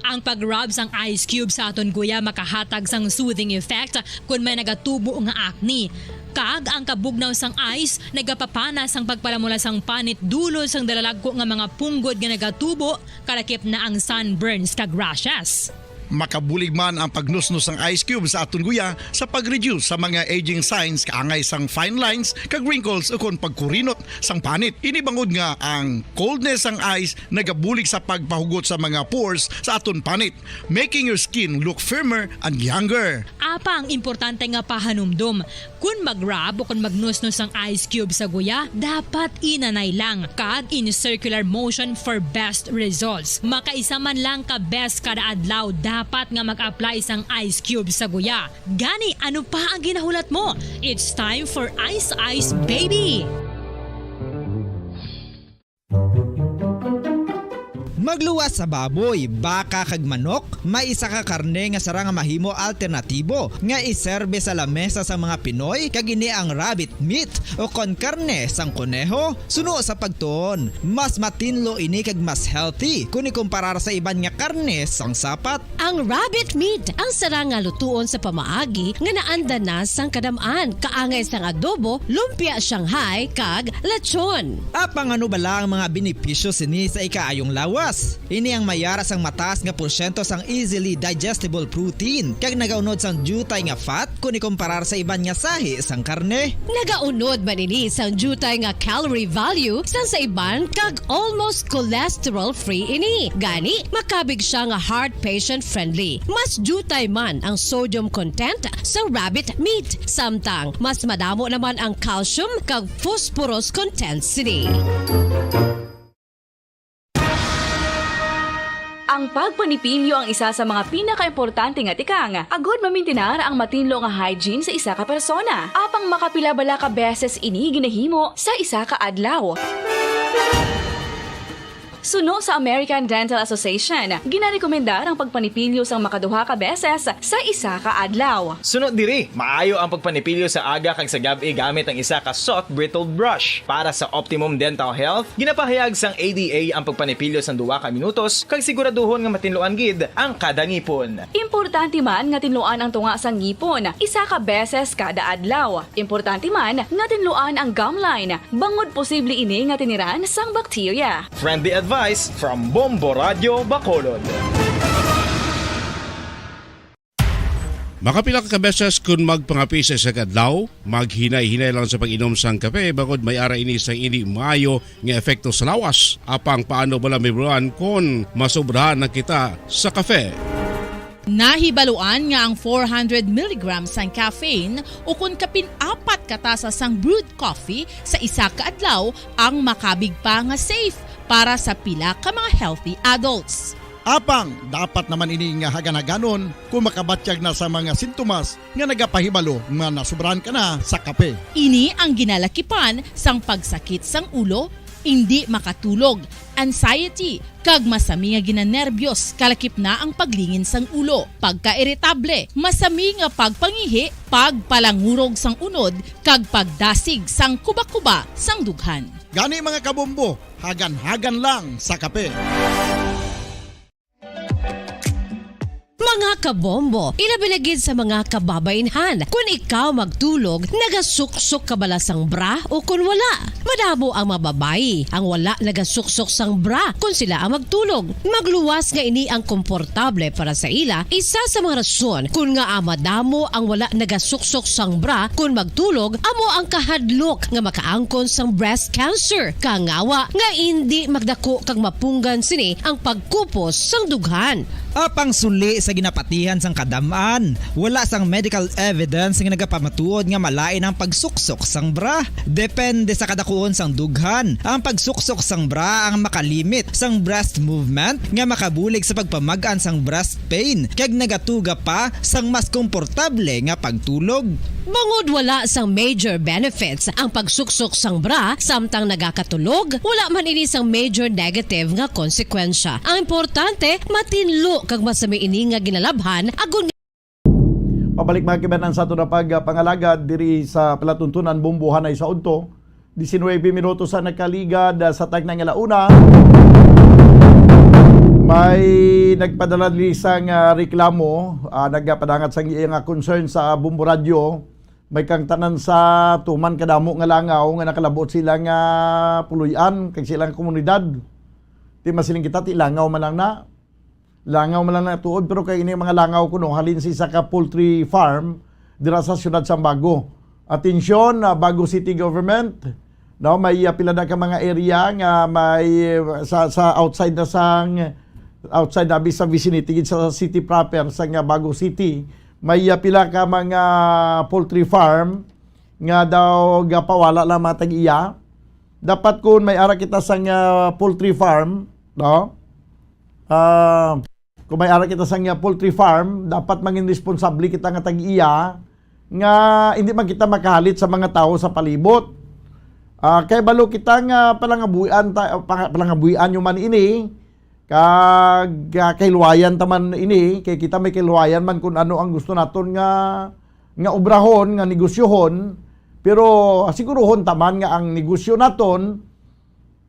Ang pag-rub sang ice cube sa aton guya makahatag sang soothing effect kon may nagatubo nga acne. Kag ang kabugnaw sang ice nagapapana sang pagpalamula sang panit dulot sang dalalagko nga mga punggod nga nagatubo, kalakip na ang sunburns kag rashes. Makabulig man ang pagnusnos sang ice cube sa aton guya sa pag-reduce sa mga aging signs kaangay sang fine lines kag wrinkles ukon pagkurinot sang panit. Ini bangod nga ang coldness sang ice nagabulig sa pagpahugot sa mga pores sa aton panit, making your skin look firmer and younger. Apang importante nga pahanumdom, kon mag-rub o kon magnusnos sang ice cube sa guya, dapat inanay lang kag in circular motion for best results. Makaisa man lang ka beses kada adlaw dapat nga mag-apply sang ice cube sa guya. Gani, ano pa ang ginahulat mo? It's time for Ice Ice Baby! Magluwas sa baboy, baka kag manok, may isa ka karne nga sarang nga mahimo alternatibo nga iserbe sa lamesa sang mga Pinoy, kag ini ang rabbit meat ukon karne sang koneho. Suno sa pagtuon, mas matinlo ini kag mas healthy kon ikumparar sa iban nga karne sang sapat. Ang rabbit meat ang sarang nga lutuon sa pamaagi nga naanda na sang kadam-an, kaangay sang adobo, lumpia Shanghai, kag lechon. Apang ano bala ang mga benepisyo sini sa ikaayong lawas? Ini ang may ara sang mataas nga porsyento sang easily digestible protein, kag nagaunod sang diutay nga fat kon ikumparar sa iban nga sahi sang karne. Nagaunod man ini sang diutay nga calorie value sang sa iban, kag almost cholesterol-free ini. Gani, makabig sia nga heart patient-friendly. Mas diutay man ang sodium content sa rabbit meat, samtang mas madamo naman ang calcium kag phosphorus content sini. Ang pagpanipilyo ang isa sa mga pinakaimportante nga tikang agod mamintinar ang matinlo nga hygiene sa isa ka persona. Apang makapila bala ka beses ini ginahimo sa isa ka adlaw? Suno sa American Dental Association, ginarekomendar ang pagpanipilyo sang makaduha ka beses sa isa ka adlaw. Suno diri, maayo ang pagpanipilyo sa aga kag sa gab-i gamit ang isa ka soft bristled brush. Para sa optimum dental health, ginapahayag sang A D A ang pagpanipilyo sang duha ka minutos kag siguraduhon nga matinluan gid ang kada ngipon. Importante man nga tinluan ang tunga sang ngipon isa ka beses kada adlaw. Importante man nga tinluan ang gum line, bangod posible ini nga tiniran sang bakterya. Friendly advice from Bombo Radyo Bacolod. Makapila ka beses kun magpangape sa isa ka adlaw, maghinay-hinay lang sa pag-inom sang kape, bangod may ara ini sang indi maayo nga epekto sa lawas. Apang paano bala mahibaluan kon masobrahan na kita sa kape? Nahibaluan nga ang four hundred milligrams sang caffeine, ukon kapin apat ka tasa sang brewed coffee sa isa ka adlaw, ang makabig pa nga safe para sa pila ka mga healthy adults. Apang dapat naman ini nga hagan-haganon kung makabatyag na sa mga sintomas nga nagapahibalo nga nasubrahan ka na sa kape. Ini ang ginalakipan sang pagsakit sang ulo, indi makatulog, anxiety, kag masami nga ginanerbyos, kalakip na ang paglingin sang ulo, pagkairitable, masami nga pagpangihi, pagpalangurog sang unod, kag pagdasig sang kuba-kuba sang dughan. Gani, mga kabombo, hagan-hagan lang sa kape. Mga kabombo, ilabi na gid sa mga kababainhan, kun ikaw magtulog, nagasuksok ka bala sang bra o kun wala? Madamo ang mga babayi ang wala nagasuksok sang bra kun sila ang magtulog. Magluwas nga ini ang komportable para sa ila, isa sa mga rason kun ngaa madamo ang wala nagasuksok sang bra kun magtulog amo ang kahadlok nga makaangkon sang breast cancer. Kangawa nga indi magdako kag mapunggan sini ang pagkupos sang dughan. Apang suli sa ginapatihan sang kadam-an, wala sang medical evidence nga nagapamatuod nga malain ang pagsuksok sang bra. Depende sa kadakuon sang dughan, ang pagsuksok sang bra ang makalimit sang breast movement nga makabulig sa pagpamag-an sang breast pain kag nagatuga pa sang mas komportable nga pagtulog. Bangod wala sang major benefits ang pagsuksok sang bra samtang nagakatulog, wala man ini sang major negative nga konsekwensya. Ang importante, matinlo kag masami ini nga ginalabhan, agod Pabalik, mga kaibanan, sa aton na pagpangalagad diri sa palatuntunan, Bombohanay sa udto. Diecinuebe minutos ang nakaligad, ah, sa tagna nga alauna. May nagpadala diri sang, ah, reklamo, ah, nagpadangat sang iya nga concern sa Bombo Radio. May kang tanan sa tuman kadamo nga langaw nga nakalabot sila nga puloy-an kag silang komunidad. Ti masiling kita, ti langaw man lang na. Langaw man lang na tuod, pero kay ini mga langaw kuno halin sa isa ka poultry farm dira sa siyudad sang Bago. Atensyon, ah, Bago City Government, no, may, ah, pila na ka mga area nga may, ah, sa, sa outside na sang, outside na sa vicinity gid sa city proper sa nga Bago City, may, ah, pila ka mga poultry farm nga daw gapawala lang mga tag-iya. Dapat kun may ara kita sang, ah, poultry farm, no? Ah, kung may ara kita sang, ah, poultry farm, dapat mangin responsable kita nga tag-iya nga hindi man kita makahalit sa mga tawo sa palibot. Ah, kay balo kita nga palangabuhian ta-, pa-, palangabuhian nyo man ini, kag, ah, kahilwayan ta man ini, kay kita may kahilwayan man kun ano ang gusto naton nga, nga obrahon, nga negosyohon, pero siguruhon ta man nga ang negosyo naton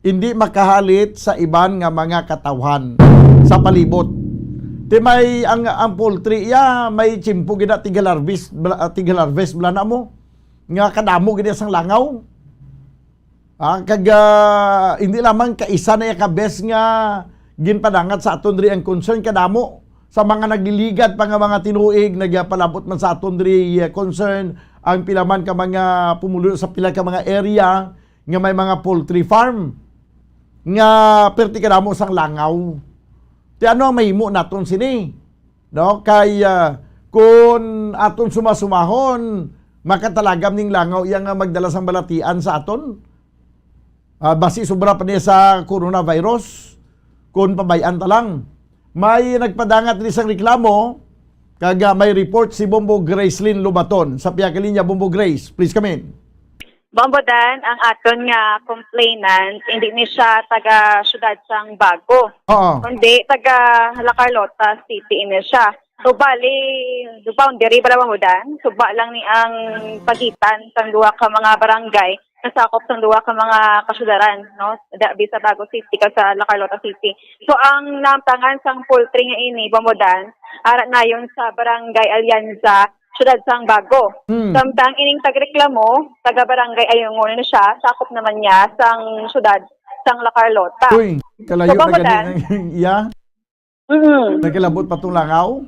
indi makahalit sa iban nga mga katawhan sa palibot. Ti may ang, ang poultry iya, may tiyempo gid na tig-harvest bala, tig-harvest bala na mo, nga kadamo gid sang langaw. Ah, kag, ah, hindi lamang kaisa na iya ka bes nga ginpadangat sa aton diri ang concern, kadamo sa mga nagliligad pa nga mga tinuig nagapalabot man sa aton diri, ah, concern ang pila man ka mga pumuluyo sa pila ka mga area nga may mga poultry farm nga perti kadamo sang langaw. Ti ano ang mahimo naton sini? No, kay, ah, kun aton sumasumahon, makatalagam ning langaw iya nga magdala sang balatian sa aton. Ah, basi sobra pa niya sa coronavirus, kun pabay-an ta lang. May nagpadangat diri sang reklamo, kag, ah, may report si Bombo Gracelyn Lubaton. Sa pihak linya, Bombo Grace, please come in. Bombo Dan, ang aton nga complainant, hindi ni siya taga siyudad sang Bago, Oo. kundi taga La Carlota City ini siya. So, bali, the boundary pala, Bombo Dan, suba lang ni ang pagitan sang duha ka mga barangay, nasakop sang duha ka mga kasyudaran, no? Da, sa Bago City kag sa La Carlota City. So, ang namtangan sang poultry nga ini, Bombo Dan, ara nayon sa Barangay Alianza, siyudad sang Bago. Hmm. Samtang ining tagreklamo, taga Barangay Ayungon na siya, sakop naman niya sang siyudad sang La Carlota. Uy, kalayo So, na gani Babadan. ang iya. Mm. Nagkalabot pa tong langaw?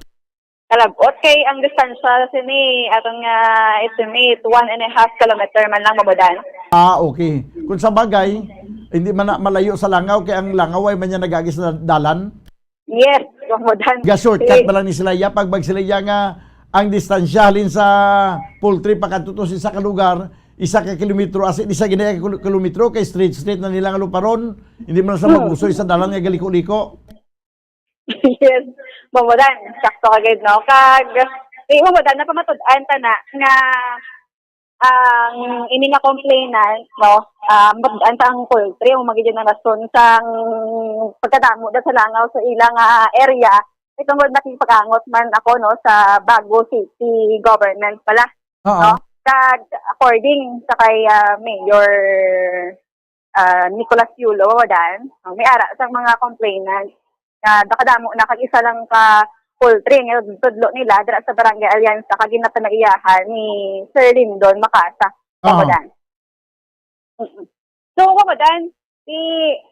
Kalabot kay ang distansya sini, aron nga estimate, one and a half kilometer man lang, Babadan. Ah, okay. Kung sa bagay, hindi man na malayo sa langaw, kay ang langaw ay man niya nagagi sa dalan. Yes, Babadan. Ga-shortcut Eh, ba lang ni sila iya? Pag mag sila iya nga ang distansya halin sa poultry pakadto to sa isa ka lugar, isa ka kilometro, asi isa gini ka kil-, kilometro, kay straight, straight na nila nga luparon. Hindi man sa Hmm. magusoy sa dalan nga galiko-liko. Yes, Bombo Dan, sakto ka gid, no? Kag, eh, Bombo Dan, napamatud-an ta na nga ang ini nga complainant, no, ah, matud-an ta ang poultry, o magiging ang rason sang pagkadamo na sa langaw sa ilang, ah, area, itong nakipag-angot man ako, no, sa Bago City government pala, Oo. no? Kag according sa kay, ah, Mayor, ah, Nicolas Yulo, Dan, no, may ara sang mga complainant nga nakadamo na kag isa lang ka poultry nga tudlo nila dira sa Barangay Alianza kag ginapanaiyahan ni Sir Lindon Macasa, Oo. Dan. Mm. So, Kamo Dan, di,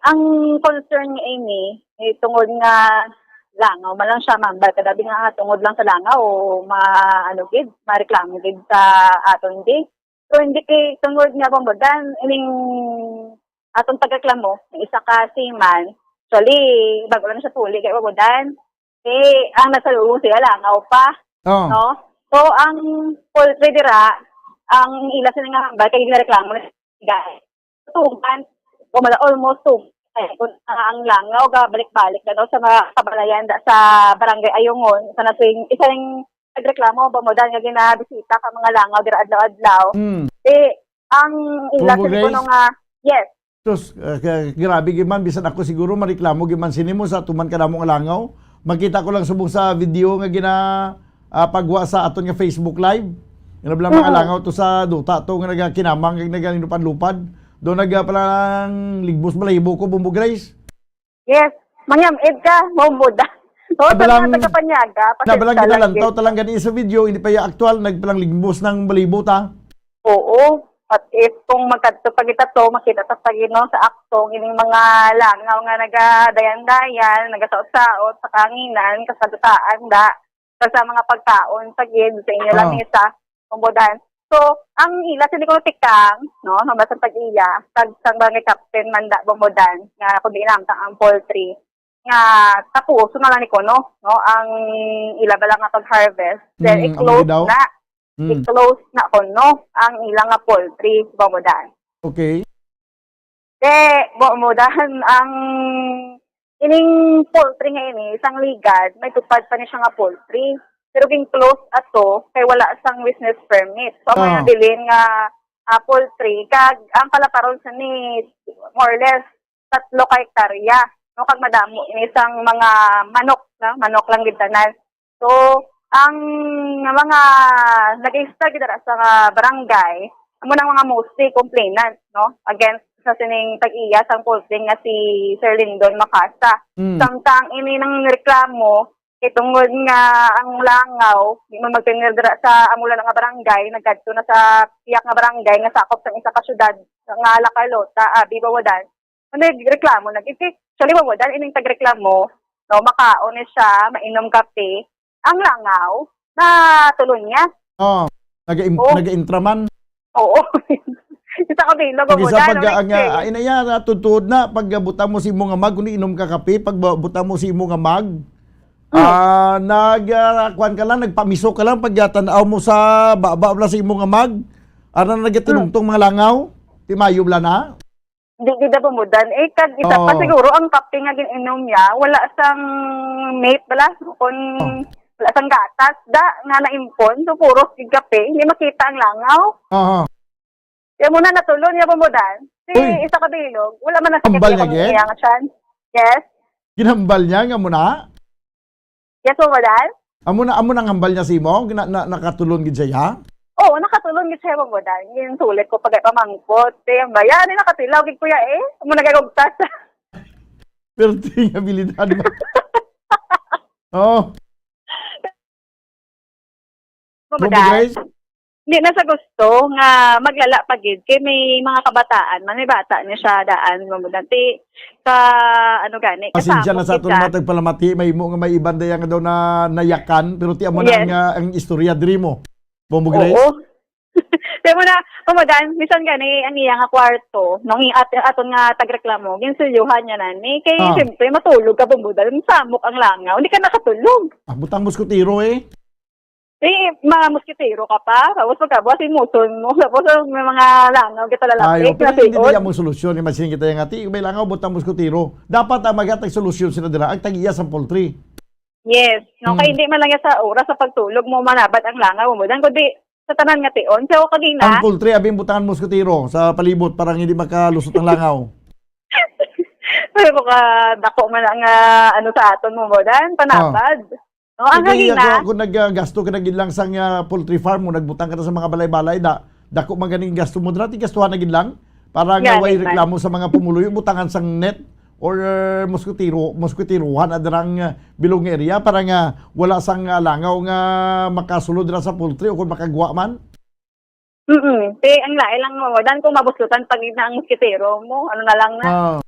ang concern nga ini, eh, tungod nga langaw man lang siya, ma'am, ba, kadabi nga tungod lang sa langaw, o ma-, ano gid, mareklamo gid sa aton di. So, hindi kay tungod nga, Bombo Dan, ining atong pagreklamo, ang isa ka seaman, actually, bago lang siya puli kay Bombo Dan, eh, ang nasalubong siya, langaw pa. Oh. No? So, ang poultry dira, ang ila sila nga hambal, kay ginareklamo na sila. Two months, o mala-, almost two months, eh, kung, ah, ang langaw, ga balik-balik na daw sa mga kabalayan da, sa Barangay Ayungon, sa nasing, isa yung nagreklamo, Bombo Dan, nga ginabisita ka mga langaw, dira adlaw-adlaw. Mm. Eh, ang ila Bombo sila Grace? kuno nga, yes, Sus, ah, ka-, grabe gid man, bisan ako siguro mareklamo gid man sini mo sa tuman kadamo nga langaw. Makita ko lang subong sa video nga gina, ah, pagwa sa aton nga Facebook Live. Nga bilang mga Mm. langaw to sa duta to nga nagakinamang kag nagalinupad-lupad. Do naga palang ligbos balahibo ko, Bombo Grace. Yes, mangyam-id ka, Bombo Dan. O, sa Nabalang, mga taga-Panyaga, nabalang pasensya lang ginalantaw gid. talang gani sa video, hindi pa ya aktual, nagpalang ligbos ng balahibo ta. Oo. What if kung magkadto pa kita to, makita ta pa gid, no, sa aktong ining mga langaw nga nagadayan-dayan, nagasaot-saot sa kahanginan, kasagutaan da, kag sa mga pagkaon sa gid sa inyo lang Oo. ni sa Bombo Dan. So, ang ila sini ko tikang, no, mabasa pag iya, kag sang barangay captain man da, Bombo Dan, nga kung di inamtang ang poultry, nga tapuso na lang ni kuno, no, ang ila bala nga pag-harvest. Then, Mm, ang i-close daw? na. Mm. I-close na kuno ang ila nga poultry, Bombo Dan. Okay. Te, Bombo Dan, ang ining poultry nga ini, sang ligad, may tupad pa ni siya nga poultry. Pero gin-close ato kay wala sang business permit. So, may Ah. nabilin nga, ah, poultry. Kag ang kalaparon sa ni, more or less, tatlo ka hektarya, no? Kag madamo ini sang mga manok, no? Manok lang gid tanan. So, ang mga nag-register gid dira sa barangay, amo nang mga mostly complainant, no? Against sa sining tag-iya sang poultry nga si Sir Lindon Macasa. Mm. Samtang ini nang reklamo, kay tungod nga ang langaw, di man magtener dira sa amo lang nga barangay, nagkadto na sa piyak nga barangay nga sakop sang isa ka syudad nga La Carlota, abi, Bombo Dan. Ano yung reklamo? Nag-, actually, Bombo Dan, ining tagreklamo, no, makaon ni siya, mainom kape, ang langaw, natulon niya. Oh, naga-im-, Oh. naga-intra man. Oo. Isa ka bilog, Pag Bombo isa Dan, pag, no, ang, next ah, thing. Ay na yan, ah, tuod-tuod na, pag, ah, butang mo sa imo nga mag, kung inom ka kape, pag bu-, butang mo sa imo nga mag, Hmm. ah, nag, ah, kuwan ka lang, nagpamiso ka lang, pag, ah, tanaw mo sa baba bala sa imo nga mag, ara na nagatinungtong Hmm. mga langaw, timayo bala na. Di gid na Bombo Dan. Eh, kag isa pa Oo. siguro, ang kape nga gin-inom niya, wala sang milk bala, kung Oh. wala sang gatas, da, nga naimpon, so puro sig kape, hindi makita ang langaw. Aha. Kaya muna natulon niya, Bombo Dan. Si Uy. isa ka bilog, wala man nasikat Hambal niya niya, kung Jen? iya nga siya. Yes? Ginhambal niya nga muna? Yes, Bombo Dan? Amo na, amo nang hambal niya sa imo? Gina-, na-, nakatulon gid siya? Oo, nakatulon gid siya, Bombo Dan. Yung sulit ko pag pamangkot. Kaya ba? Yan, yung nakatilaw gid kuya eh. Amo nagagugtas. Pero tingin abilidad mo. Oo. Bombo Bombo Dan. Grace? Hindi na sa gusto nga maglala pa gid kay may mga kabataan man, may bata niya siya daan, Bombo Dan. Ti, ka, ano gani, Pasensya kasamok na sa gid aton ka. Mga tagpalamati, may imo nga may iban daya nga daw na nayakan, pero ti amo na Yes. ang, ah, ang istorya diri mo. Bombo Grace? Oo. Pero mo na, Bombo Dan, minsan gani, ang iya nga kwarto, nung i-, at-, aton nga tagreklamo, ginsulyuhan niya na ni. Kay, Ah. siyempre, matulog ka, Bombo Dan, samok ang langaw, hindi ka nakatulog. Ah, butang mo skutiro eh. Eh, mga moskitero ka pa, tapos pagkabuas, imuson mo, tapos ang may mga langaw kita lalapit, Ayo, pero hindi nasiod. Niya mo solusyon. Imagine kita yung ati, may langaw, butang moskitero. Dapat ang maghatag solusyon sila dira, ang tag-iya sa poultry. Yes, no, Hmm. kay hindi man lang yan sa oras sa pagtulog mo manabad ang langaw mo. Dan, kundi sa tanan nga tion. So, kagina, Ang poultry, abing butangan moskitero sa palibot para hindi makalusot ang langaw. Pero ka dako man ang, ah, ano sa aton mo, mo, dan, panabad. No, ang Hindi, halina. Ako, kung naggasto ka na gid lang sa nga poultry farm mo, nagbutang ka na sa mga balay-balay, da, dako man ganing gasto mo, dati gastuhan na gid lang. Para nga Gani way man. Reklamo sa mga pumuluyo, butangan sang net or moskitero, moskitiruhan na dirang, ah, bilog nga area para nga wala sang, ah, langaw nga makasulod dira sa poultry o kung makagwa man. Mm. Te, ang lain lang mo, dan kung mabuslutan pag na ang moskitero mo, ano na lang na. Ah.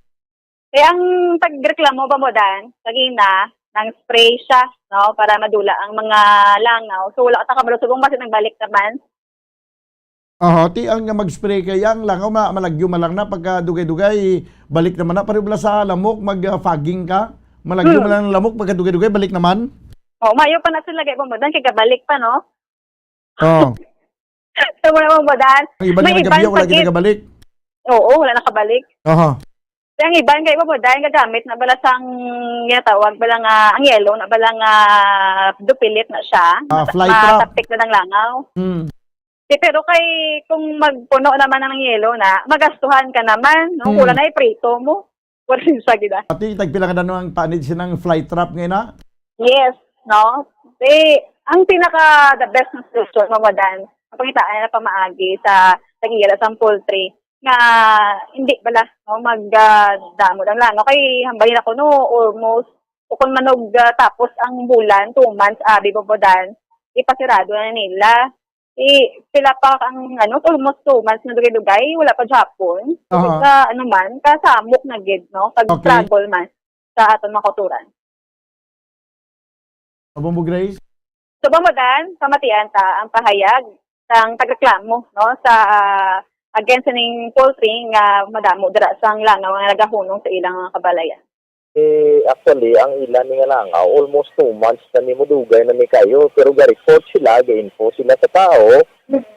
Eh, ang pagreklamo ba mo, dan, kagina, nang spray siya, no, para madula ang mga langaw. So, wala ka kabalo subong, basi nagbalik naman. Aha, ti ang mag-spray kay ang langaw ma malagyo man lang na pagka dugay-dugay, balik naman na. Pareho bala sa lamok, mag, ah, fogging ka. Malagyo Hmm. man lang ang lamok, pagka dugay-dugay, balik naman. Oh, mayo pa na sila kay pamadan, kay kabalik pa, no? Oh. So, wala mo ba, dan? Ang iban May nga iban nagabiya, wala pa gid gid. Nagabalik. Oo, wala nakabalik. Aha. Kaya ang iban kay mo, dan, gagamit na bala sang ginatawag bala nga, ang yellow na bala nga dupilit na siya. Ah, Mas fly trap. Matapik na ng langaw. Hmm. Di, pero kay, kung magpuno naman ang yellow na, magastuhan ka naman, no? Hmm. Wala na iprito mo. Wala sa gida. Ati, tagpila nga dano ang panid sinang fly trap ngayon, ha? Yes, no? Eh, ang pinaka the best na solusyon, Mama Dan, ang pangitaan na pamaagi sa tag-iya sang poultry nga hindi bala, no, mag, ah, damo lang lang. Okay, hambal nila ko, no, almost, o kung manog, ah, tapos ang bulan, two months, abi, Mama Dan, ipasirado na nila. Eh, pila pa ang, ano, almost two months na dugay-dugay, wala pa gihapon. Aha. Sa, ano man, kasamok na gid, no? Okay. Pag-struggle man sa aton mga kauturan. Abo mo, Grace? So, Mama Dan, pamatian ta ang pahayag sang tagreklamo, no, sa, ah, against ning poultry nga madamo dira sang langaw nga nagahunong sa ilang mga kabalayan. Eh, actually, ang ila ni nga langaw, almost two months na ni, mudugay na ni kayo, pero ga-report sila, ga-info sila sa tao,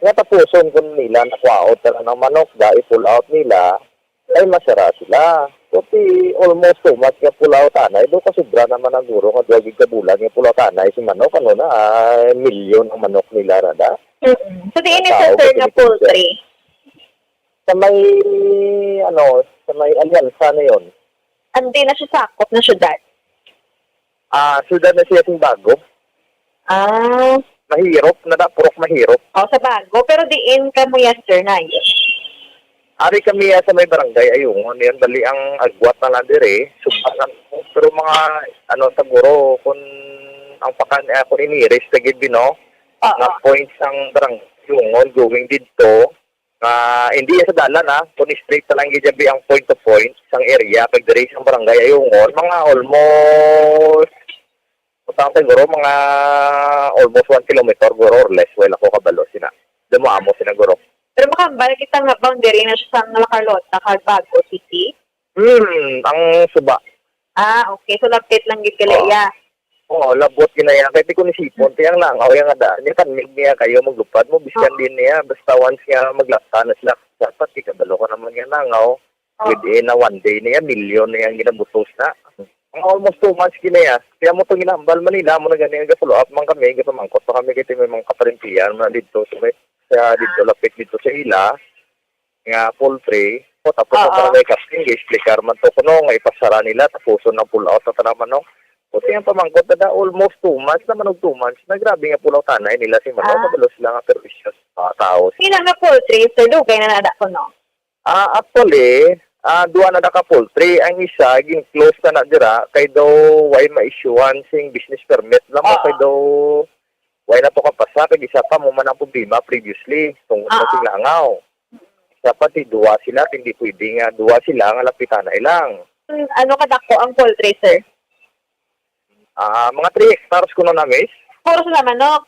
nga tapuson ko nila, nakwaot na lang ang manok, da, i-pull out nila, ay masara sila. Kuti almost two months nga pull out anay, do kasubra naman ang guro nga duha gid ka bulan nga pull out anay si manok, ano na, ah, milyon ang manok nila na da. Mm-mm. So, diin ni Tao, sa sir nga kasi poultry? Sa may, ano, sa may Alianza na yon. Andi na siya sakop na syudad? Ah, syudad na siya sing Bago. Ah. Mahirop na da, purok Mahirop. Oh, sa Bago. Pero diin kamo ya, sir, na yun? Ari kami ya sa may barangay Ayungon. Yan, bali ang agwat na lang dire. Suba lang. Pero mga, ano, siguro, kung ang pakan, eh, kung iniris na gid, no? Oo. Nga points ang barangay Ayungon going didto, nga hindi sa dalan, ha, kun straight na lang gid abi ang point to point sang area, kag diri sa barangay Ayungon, mga almost, butang siguro, mga almost one kilometer, guro, or less, wala ko kabalo sina. Damo amo sina, guro. Pero makahambal kita nga boundary na siya sa La Carlota kag Bago City? Hmm, ang suba. Ah, okay. So, lapit lang gid kila Oo. iya. Oo, labot gid na yan. Kay di ko nisipon, ti ang langaw, yang ada. Niya, tanmig niya kayo maglupad mo, biskan Ah. din niya. Basta once nga maglata na sila, dapat di kabalo ka naman nga langaw. Ah. Within a one day niya, milyon niya ang ginabutos na. Ang almost two months gid na yan. Kaya mo itong ginambal Manila, mo na gani, nag-follow up man kami, nagpamangkot pa kami, kay may mga kaparimpiyan, mga dito, so may, sa dito, Ah. lapit dito sa ila. Nga poultry, o, tapos ang Oo. barangay captain, gi-explicar man to kuno nga ipasara nila, tapuson ang pull out sa tanan manok. Puti ang pamangkot na da, almost two months naman og two months na grabe nga pull out anay nila si manok, Ah. kabalo sila nga perwisyo sa mga tao. Sila nga poultry, sir, dugay na nada kuno? Ah, actually, ah, duha na naka poultry. Ang isa, gin-close na na dira, kay daw way ma-issuehan sing business permit lang mo, Oo. kay daw Way na to kapasa, kag isa pa mo man ang problema previously, tungod sa Ah, ah. sing langaw. Dapat di duwa sila, hindi pwede nga duwa sila nga lapitan na ilang. Hmm, ano kadako ang poultry, sir? Ah, mga three hectares kuno na, miss. Puro sila manok?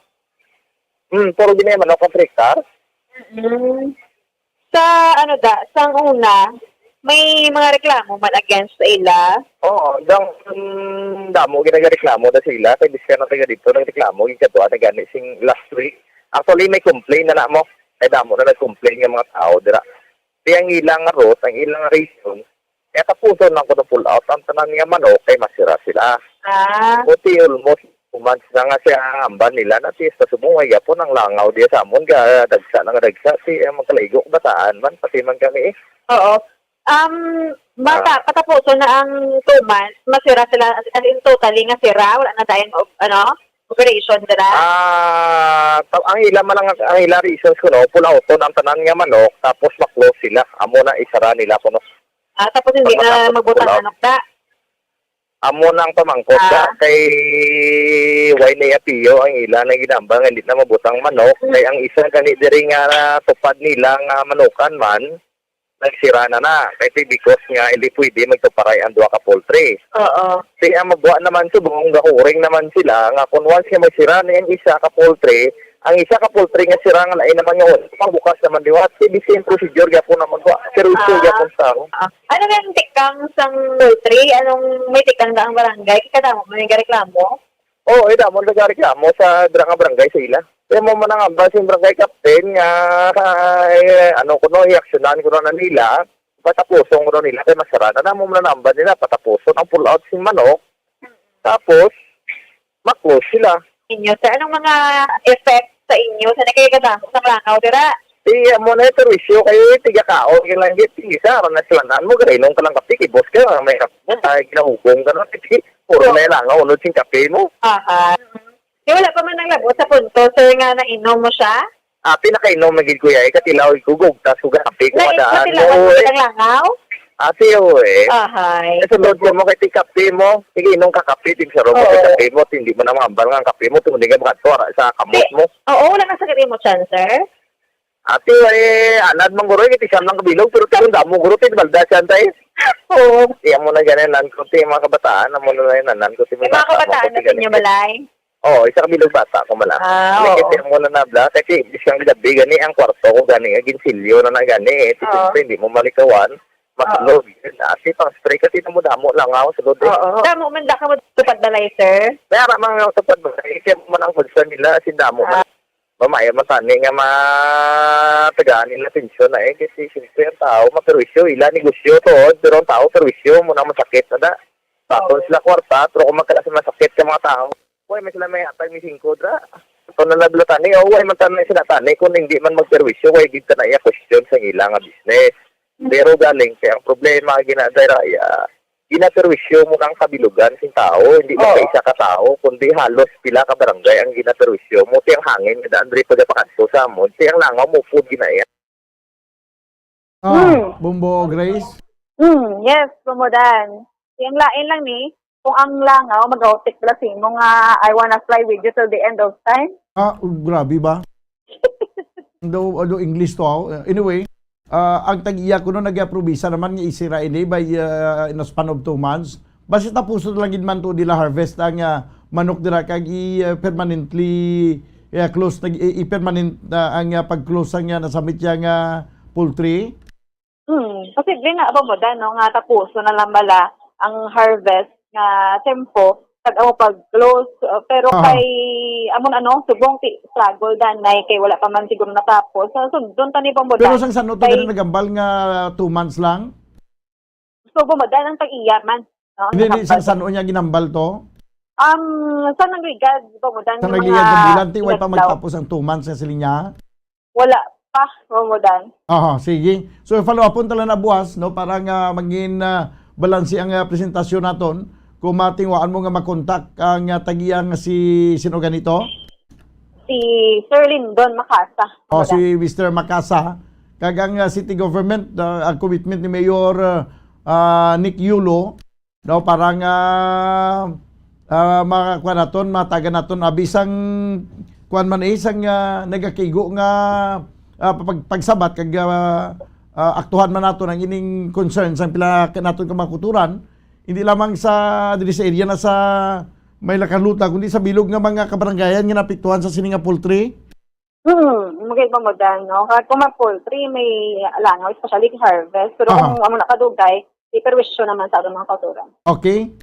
Hmm, puro gid na manok ang three hectares. Mm. Sa, ano da, sang una, May mga reklamo man against sa ila? Oo, dang, mm, damo gid nagareklamo na sila. Kay bisan ang taga dito nagreklamo, gid kadto na gani sing last week. Actually, may complain na na mo. Kay damo na nag-complain nga mga tao dira. Di ang ilang route, ang ilang reason, kaya tapuson lang ko na pull out ang tanan nga manok kay masira sila. Ah. Buti almost two months na nga siya ang amban nila na, at least pasubong ay yapon ang langaw diya sa amon, ga dagsa na nga dagsa, si ang magkalaigo bataan man, pati man kami eh. Oo. Um, mata, Ah. patapuson na ang two months, masira sila, as, as in totally nga sira, wala na tayong, ano, operation dira? Ah, ta-, ang ila man lang, ang ila reasons kuno, pull out ang tanan nga manok, tapos ma-close sila. Amo na isara nila kuno. Ah, tapos hindi Pag na matapos magbuta pull out. manok da? Amo na ang pamangkot Ah. da, kay why ni Apio ang ila na ginambal nga hindi na mabutang manok, Mm. kay ang isa gani diri nga tupad nila nga manukan man, nagsira na na. Kay ti-, because nga hindi pwede magtuparay ang duha ka poultry. Oo. Ti ang magwa naman subong, gahuring naman sila nga kung once nga magsira ni ang isa ka poultry, ang isa ka poultry nga sira nga lain naman nga wala, pangbukas naman liwat. Ti the same procedure gyapon na magwa. Pero ito Ah. gyapon sa ako. Ah. Ano nga ang tikang sang poultry? Anong may tikang na ang barangay? Kay kadamo man yung reklamo? Oo, eh, damo nagareklamo sa dira nga barangay sa ila. Kaya mo man ang ambal sa barangay captain nga, eh, ano kuno, i-aksyonan kuno na nila, patapuson kuno nila, kay masarana na mo man ang ambal nila, patapuson ang pull out sing manok, tapos, ma-close sila. Inyo, sir, anong mga effect sa inyo? Sa nagkikadamo sa langaw, dira? Iya mo na ito, perwisyo kayo, eh, tiga kaon, yung lang, yung isa, aron na sila, mo, ganayon ka lang kape, kay boss ka, may kape, ay, ginahugong ka na, puro Oo. na yung langaw, unod sing kape mo. Aha. Di wala pa man ang labot sa punto, sir, nga nainom mo siya? Ah, pinakainom na gid, kuya, eh, katilaw, igugog, tas kung kape ko Nai-, madaan. Natilawan Oo, mo eh. Ang langaw? Ah, siyo, eh. Ahay. Eh, sunod ko mo kay ti kape mo. Sige, inom ka kape, ti sarong mo kay Oo. kape mo, ti hindi mo na maambal nga ang kape mo, tungod nga makadto, ara sa kamot Ti-, mo. Oo, wala ka sakit imo, sir? Ate, eh, anad man guro, eh, ti siyam lang kabilog, pero ti kung damo guro, ti balda siya, tay. Oo. Iya mo na gani, nan ko, ti mga kabataan, amo na lang, nan ko, ti May mga bata mo, kabataan ti na sa gani. Inyo balay? Oo, isa ka bilog bata ko man lang. Ah, Like, oo. Ito mo na nabla, kasi isang gabi gani ang kwarto ko gani, nga ginsilyo na na gani, eh. Ti Oo. siyempre, hindi mo malikawan, matulog. Oo. Yun na, kasi pang spray, kasi damo-damo lang ako, sulod, eh. Oo. Damo man da ka mo tupad balay, sir? May ara man nga tupad balay, kaya mo man ang concern nila, kasi damo Ah. man. Mamaya man tani nga matagaan nila atensyon na, eh, kasi siyempre ang tao, maperwisyo, ila negosyo to, pero ang tao, perwisyo, mo na masakit na da. Bakon Oo. sila kwarta, pero kung magkala sa masakit ka mga tao, Way man sila may hatag ni singko dra. Ito na nabla tani, o way man tani sila tani kung hindi man magperwisyo, way gid ka na iya question sa ila nga business. Mm. Pero galing kay ang problema ginaday ra iya, ginaperwisyo mo ang kabilugan sing tao, hindi lang Oo. sa isa ka tao, kundi halos pila ka barangay ang ginaperwisyo mo. Ti ang hangin nga daan diri pagapakadto sa amon, ti ang langaw mo pud ginaiya. Ah, Hmm. Bombo Grace? Hmm, yes, Bombo Dan. Yang lain lang ni, kung ang langaw, mag-outik pala sa imo nga, "I wanna fly with you till the end of time." Ah, grabe ba? Daw, ano, English to, ah. Anyway, ah, ang tag-iya kuno nag-aprobisa naman nga isira ini by, ah, in a span of two months. Basta tapuson lang gid man to nila harvest ang, ah, manok dira kag i, ah, permanently, eh, close, nag-, i, i-permanent na ang, ah, pag-close sang, ah, nasamit siya nga poultry. Hmm, posible nga, Bombo Dan, no, nga tapuson na lang bala ang harvest nga tempo kag amo pag-close, uh, pero Aha. kay amo na, no, subong ti struggle danay kay wala pa man siguro natapos. So, sundon ta ni Bombo Dan. Pero sang san-o to Kay gani nagambal nga two months lang? So, Bombo Dan ang tag-iya man, no, Hindi, hindi, nakapag- sang san-o niya ginambal to? Um, sa nagligad, Bombo Dan, Sa yung nagligad mga nga bulan, ti, way pa iladlaw. magtapos ang two months nga siling niya? Wala pa, Bombo Dan. Aha, sige. So, follow-upon tala na buwas, no, para nga maging, ah, balanse ang, ah, presentasyon naton. Kung matingwaan mo nga makontak ang, ah, tag-iya nga si, sino ganito? Si Sir Lindon Macasa, Oh, Bombo Dan. si Mister Macasa. Kag ang, ah, city government, ah, ang commitment ni Mayor, ah, ah, Nick Yulo, no, para nga, ah, makakuha naton, matagan naton, abi sang kuan man, eh, sang, ah, nagakigo nga, ah, pag-, pagsabat kag, ah, ah, aktuhan man naton ang ining concern sang pila ka naton ka mga kuturan, hindi lamang sa diri sa area na sa may Lacarluta, kundi sa bilog nga mga kabarangayan nga naapektuhan sa sini nga poultry. Hmm, magay pa mo dan, no? Kag kung mag-poultry, may alangaw, especially harvest. Pero Aha. kung amo na kadugay, may perwisyo naman sa atong mga kautoran. Okay.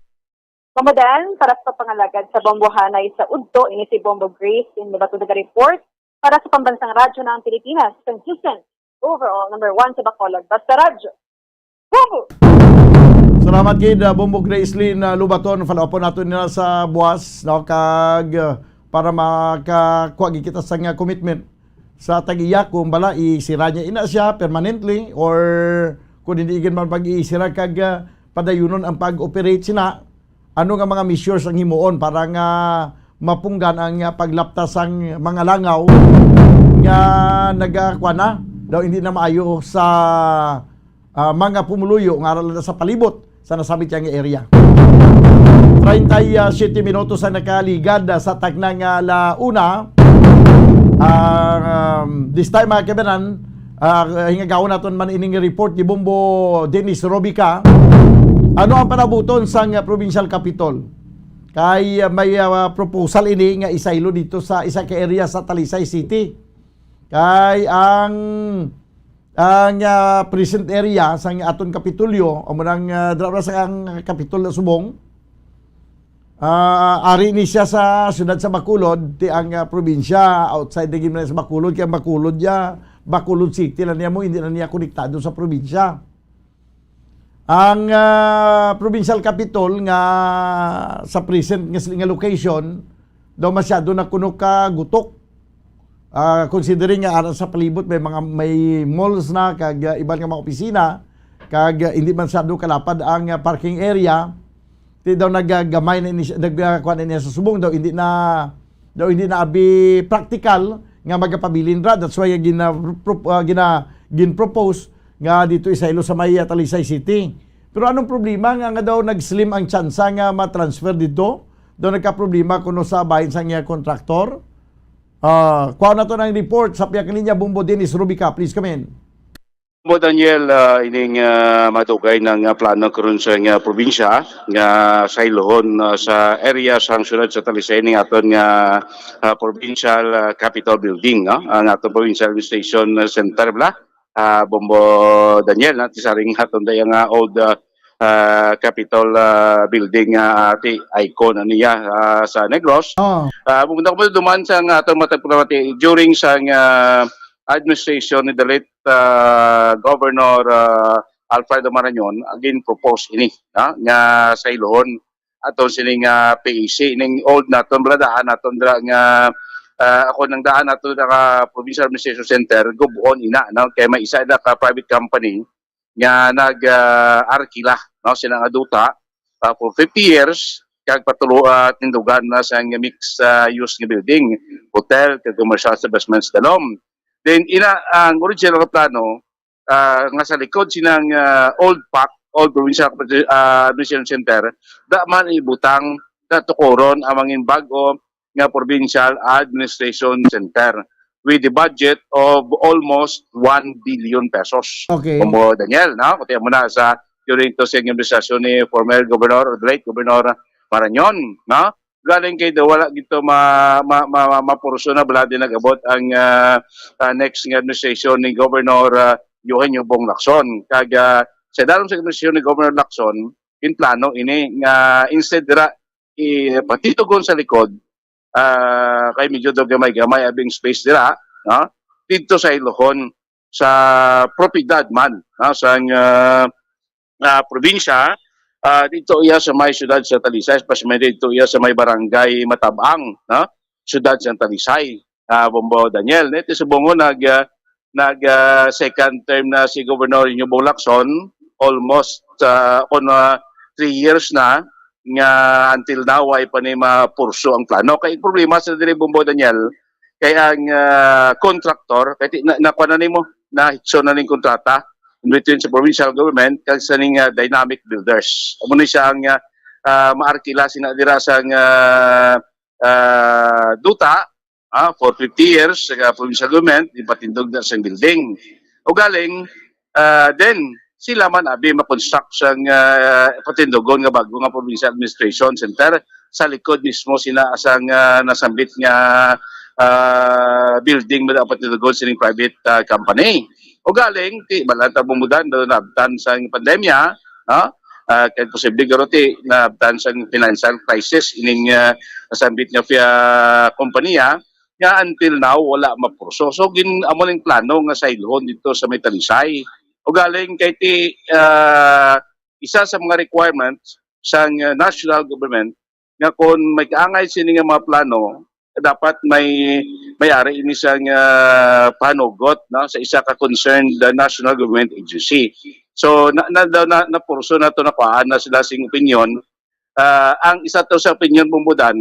Kamo dan, para sa pangalagad sa bombohanay sa udto, ini si Bombo Grace in Bato Report para sa Pambansang Radyo ng Pilipinas, consistent, overall, number one sa Bacolod. Basta Radyo. Bombo! Salamat gid, ah, Bombo Grace Lynn, ah, Lubaton. Follow up po nato nila sa buwas, no? Kag, ah, para makakuha gid kita sa nga commitment sa tag-iya kung bala isira niya ina siya permanently or kung hindi gid man pag-iisira kag, ah, padayunon ang pag-operate sina, ano nga mga measures ang himuon para nga mapunggan ang, ah, paglapta sang mga langaw nga nagakuan na daw hindi na maayo sa, ah, mga pumuluyo nga ara lang sa palibot sa nasabit nga area. Treinta y siete minutos ang nakaligad, ah, sa tagna nga ala una. Ah, um, this time, mga kabanan, ah, hingagawon naton man ining report ni Bombo Dennis Robica. Ano ang panabuton sang, ah, provincial capitol? Kay, ah, may, ah, proposal ini nga isaylo dito sa isa ka area sa Talisay City. Kay ang, ang, ah, present area sang aton Kapitolyo, amo nang, ah, dira sa ang Kapitol sa Subong, ah, ari ni siya sa siyudad sa Bacolod, ti ang, ah, probinsya, outside na gid man sa Bacolod, kay ang Bacolod niya, Bacolod City lang niya mo, hindi na niya konektado sa probinsya. Ang, ah, provincial capitol nga sa present nga, nga location, daw masyado na kuno ka gutok. Ah, considering nga ara sa palibot may mga, may malls na kag, ah, iban nga mga opisina, kag, ah, hindi man masyado kalapad ang, ah, parking area, ti daw nagagamay na ini siya, nagkuan na niya sa Subong, daw hindi na, daw hindi na abi practical nga magapabilin ra. That's why gina-, pro-, ah, gina-, gin-propose nga dito isaylo sa may, ah, Talisay City. Pero anong problema nga, nga daw nag-slim ang tsansa nga ma-transfer dito? Daw nagka-problema kuno sa bahin sa iya kontraktor? Ah, kuha na to ng report sa Pihak Linya, Bombo Dennis Rubica. Please come in. Bombo Daniel, ah, ining, ah, madugay na nga plano karon sa nga probinsya nga saylohon, ah, sa area sang siyudad sa Talisay ning aton nga, ah, provincial, ah, capitol building, no? Ang aton provincial administration center bala. Ah, Bombo Daniel, na ti saring aton daya nga old, ah, ah, capitol, ah, building nga, ah, ti icon na niya, ah, sa Negros. Oh. Ah, kung ako duman sa nga atong matagpulamati during sa nga administration ni the late, ah, Governor, ah, Alfredo Marañon, again propose ini, ha, nga saylohon aton sining, ah, P A C, ning old naton bala daan naton dira nga, ah, ako nang daan nato nga Provincial Administration Center, gub-on ina, no? Kay may isa na ka private company nga nag, ah, arkila, no, sila nga duta, ah, for fifty years, kag patulo, ah, tindugan na sa nga mix, ah, use nga building, hotel, kag commercial establishments dalom. Then, ina, ang original nga plano, ah, nga sa likod sinang, ah, old pac, Old Provincial, ah, Administration Center, da man ibutang na tukuron ang mangin bag-o nga Provincial Administration Center with the budget of almost one billion pesos. Okay. Bombo Daniel, no? Kuti mo na sa during to sa administrasyon ni former Governor, the late Governor Marañon, no? Galing kay daw wala gito ma, ma, ma, ma, mapurso na bala din nag-abot ang, ah, ah, next nga administration ni Governor, ah, Eugenio Bong Lacson. Kag, ah, sa dalom sa administrasyon ni Governor Lacson, in plano ini nga instead dira ipatitugon sa likod, ah, kay medyo daw gamay-gamay abing space dira, no? Didto sa ilohon sa propiedad man, no? Sa, ah, ah, probinsya, ah, dito iya sa may siyudad sa Talisay, especially dito iya sa may barangay Matabang, no? Siyudad sa Talisay, ah, Bombo Daniel. Nito subong nag, ah, nag, ah, second term na si Governor Eugenio Bong Lacson, almost, ah, on, ah, three years na nga until now, way pa ni mapurso ang plano. Kay problema sa diri, Bombo Daniel, kay ang, ah, contractor, kay ti-, na, nakuha na nimo, nahitso na ning kontrata in between sa provincial government kag sa ning, ah, Dynamic Builders. Amo ni siya ang, ah, ah, maarkila sina dira sa, ah, ah, duta, ah, for fifty years sa provincial government, di patindog na sa building. O galing, ah, then, sila man abi ma-construct sang, ah, patindogon nga bago nga provincial administration center sa likod mismo sina sang, ah, nasambit nga, ah, building man dapat nilugod sining private, ah, company. Ugaling, ti, balaan ta bumudan, daw naabtan sa pandemya, no? Ah, kay posible garo ti naabtan sa financial crisis ining, ah, nasambit nga pia-, kompanya, nga until now wala mapurso. So, gin-, amo ning plano nga saylohon dito sa may Talisay. Ugaling kay ti, ah, isa sa mga requirements sang, ah, national government nga kon may kaangay sini nga mga plano, dapat may, may ari ini sang, ah, panugot, no, sa isa ka concerned, ah, national government agency. So, na, na, na, na, napurso na to, nakuhaan na sila sing opinion. Ah, ang isa to sa opinion, bumudan,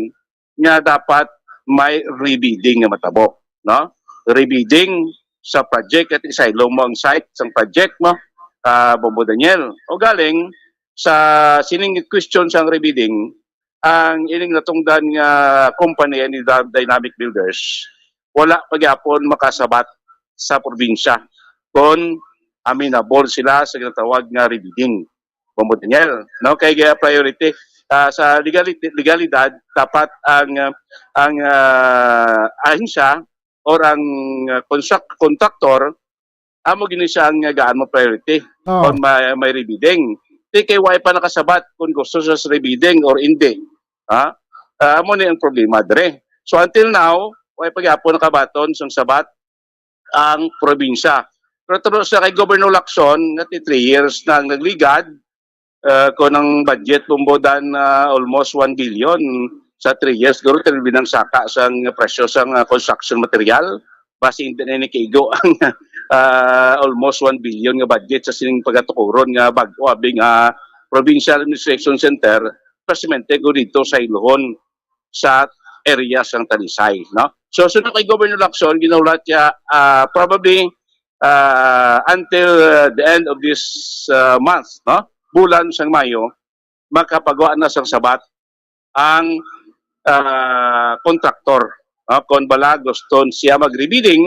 nga dapat may rebidding nga matabo, no? Rebidding sa project, at isaylo mo ang site sang project mo, ah, Bombo Daniel. Ugaling, sa sining question sang rebidding, ang ining natungdan nga company ni Dy-, Dynamic Builders, wala pa gyapon makasabat sa probinsya kon amenable sila sa ginatawag nga rebidding. Bombo Daniel, no? Kay, ah, priority, ah, sa legali-, legalidad, dapat ang, ah, ang, ah, ahensya or ang, ah, construct-, contractor, amo gini siya ang, ah, gaan mo priority Oh. Kung may, may rebidding. Di kay wala pa nakasabat kung gusto siya sa rebidding or hindi. Ha? Ah, amo ni ang problema dire. So, until now, wala pa gyapon nakabaton sang sabat ang probinsya. Pero tungod sa kay Governor Lacson, nga ti three years na ang nagligad, ah, kung ang budget, Bombo Dan, ah, almost one billion sa three years, siguro, tinabi ng saka sang presyo sang, ah, construction material. Basi hindi na ini kaigo ang, ah, almost one billion nga budget sa sining pagatukuron nga bag-o abi nga Provincial Administration Center, especially ko dito sa Ilohon, sa area sang Talisay, no? So, sunod kay Governor Lacson, ginahulat siya, ah, probably, ah, until, ah, the end of this, ah, month, no? Bulan sang Mayo, makapagawa na sang sabat ang, ah, kontraktor, no? Kung bala gusto siya mag-rebidding,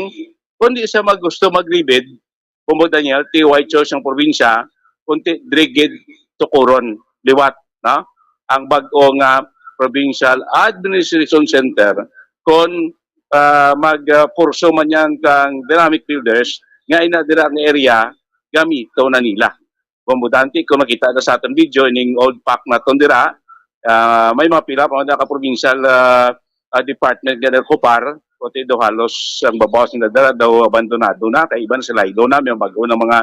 kung di siya mag-, gusto mag-rebid, Bombo Daniel, ti wala choice ang probinsya, kundi diri gid tukuron liwat, no? Ang bag-o nga Provincial Administration Center, kon, ah, mag, ah, purso man yan kang Dynamic Builders, nga ina dira ang area, gamito na nila. Bombo Dan, ti, kung makita na sa aton video, ining old pack naton dira, ah, may mga pila pa mga ka-provincial, ah, ah, department nga nag-ocupar, pati daw halos ang babaw sila dala daw abandonado na, kay iban sa laylo na, may bag-o na mga,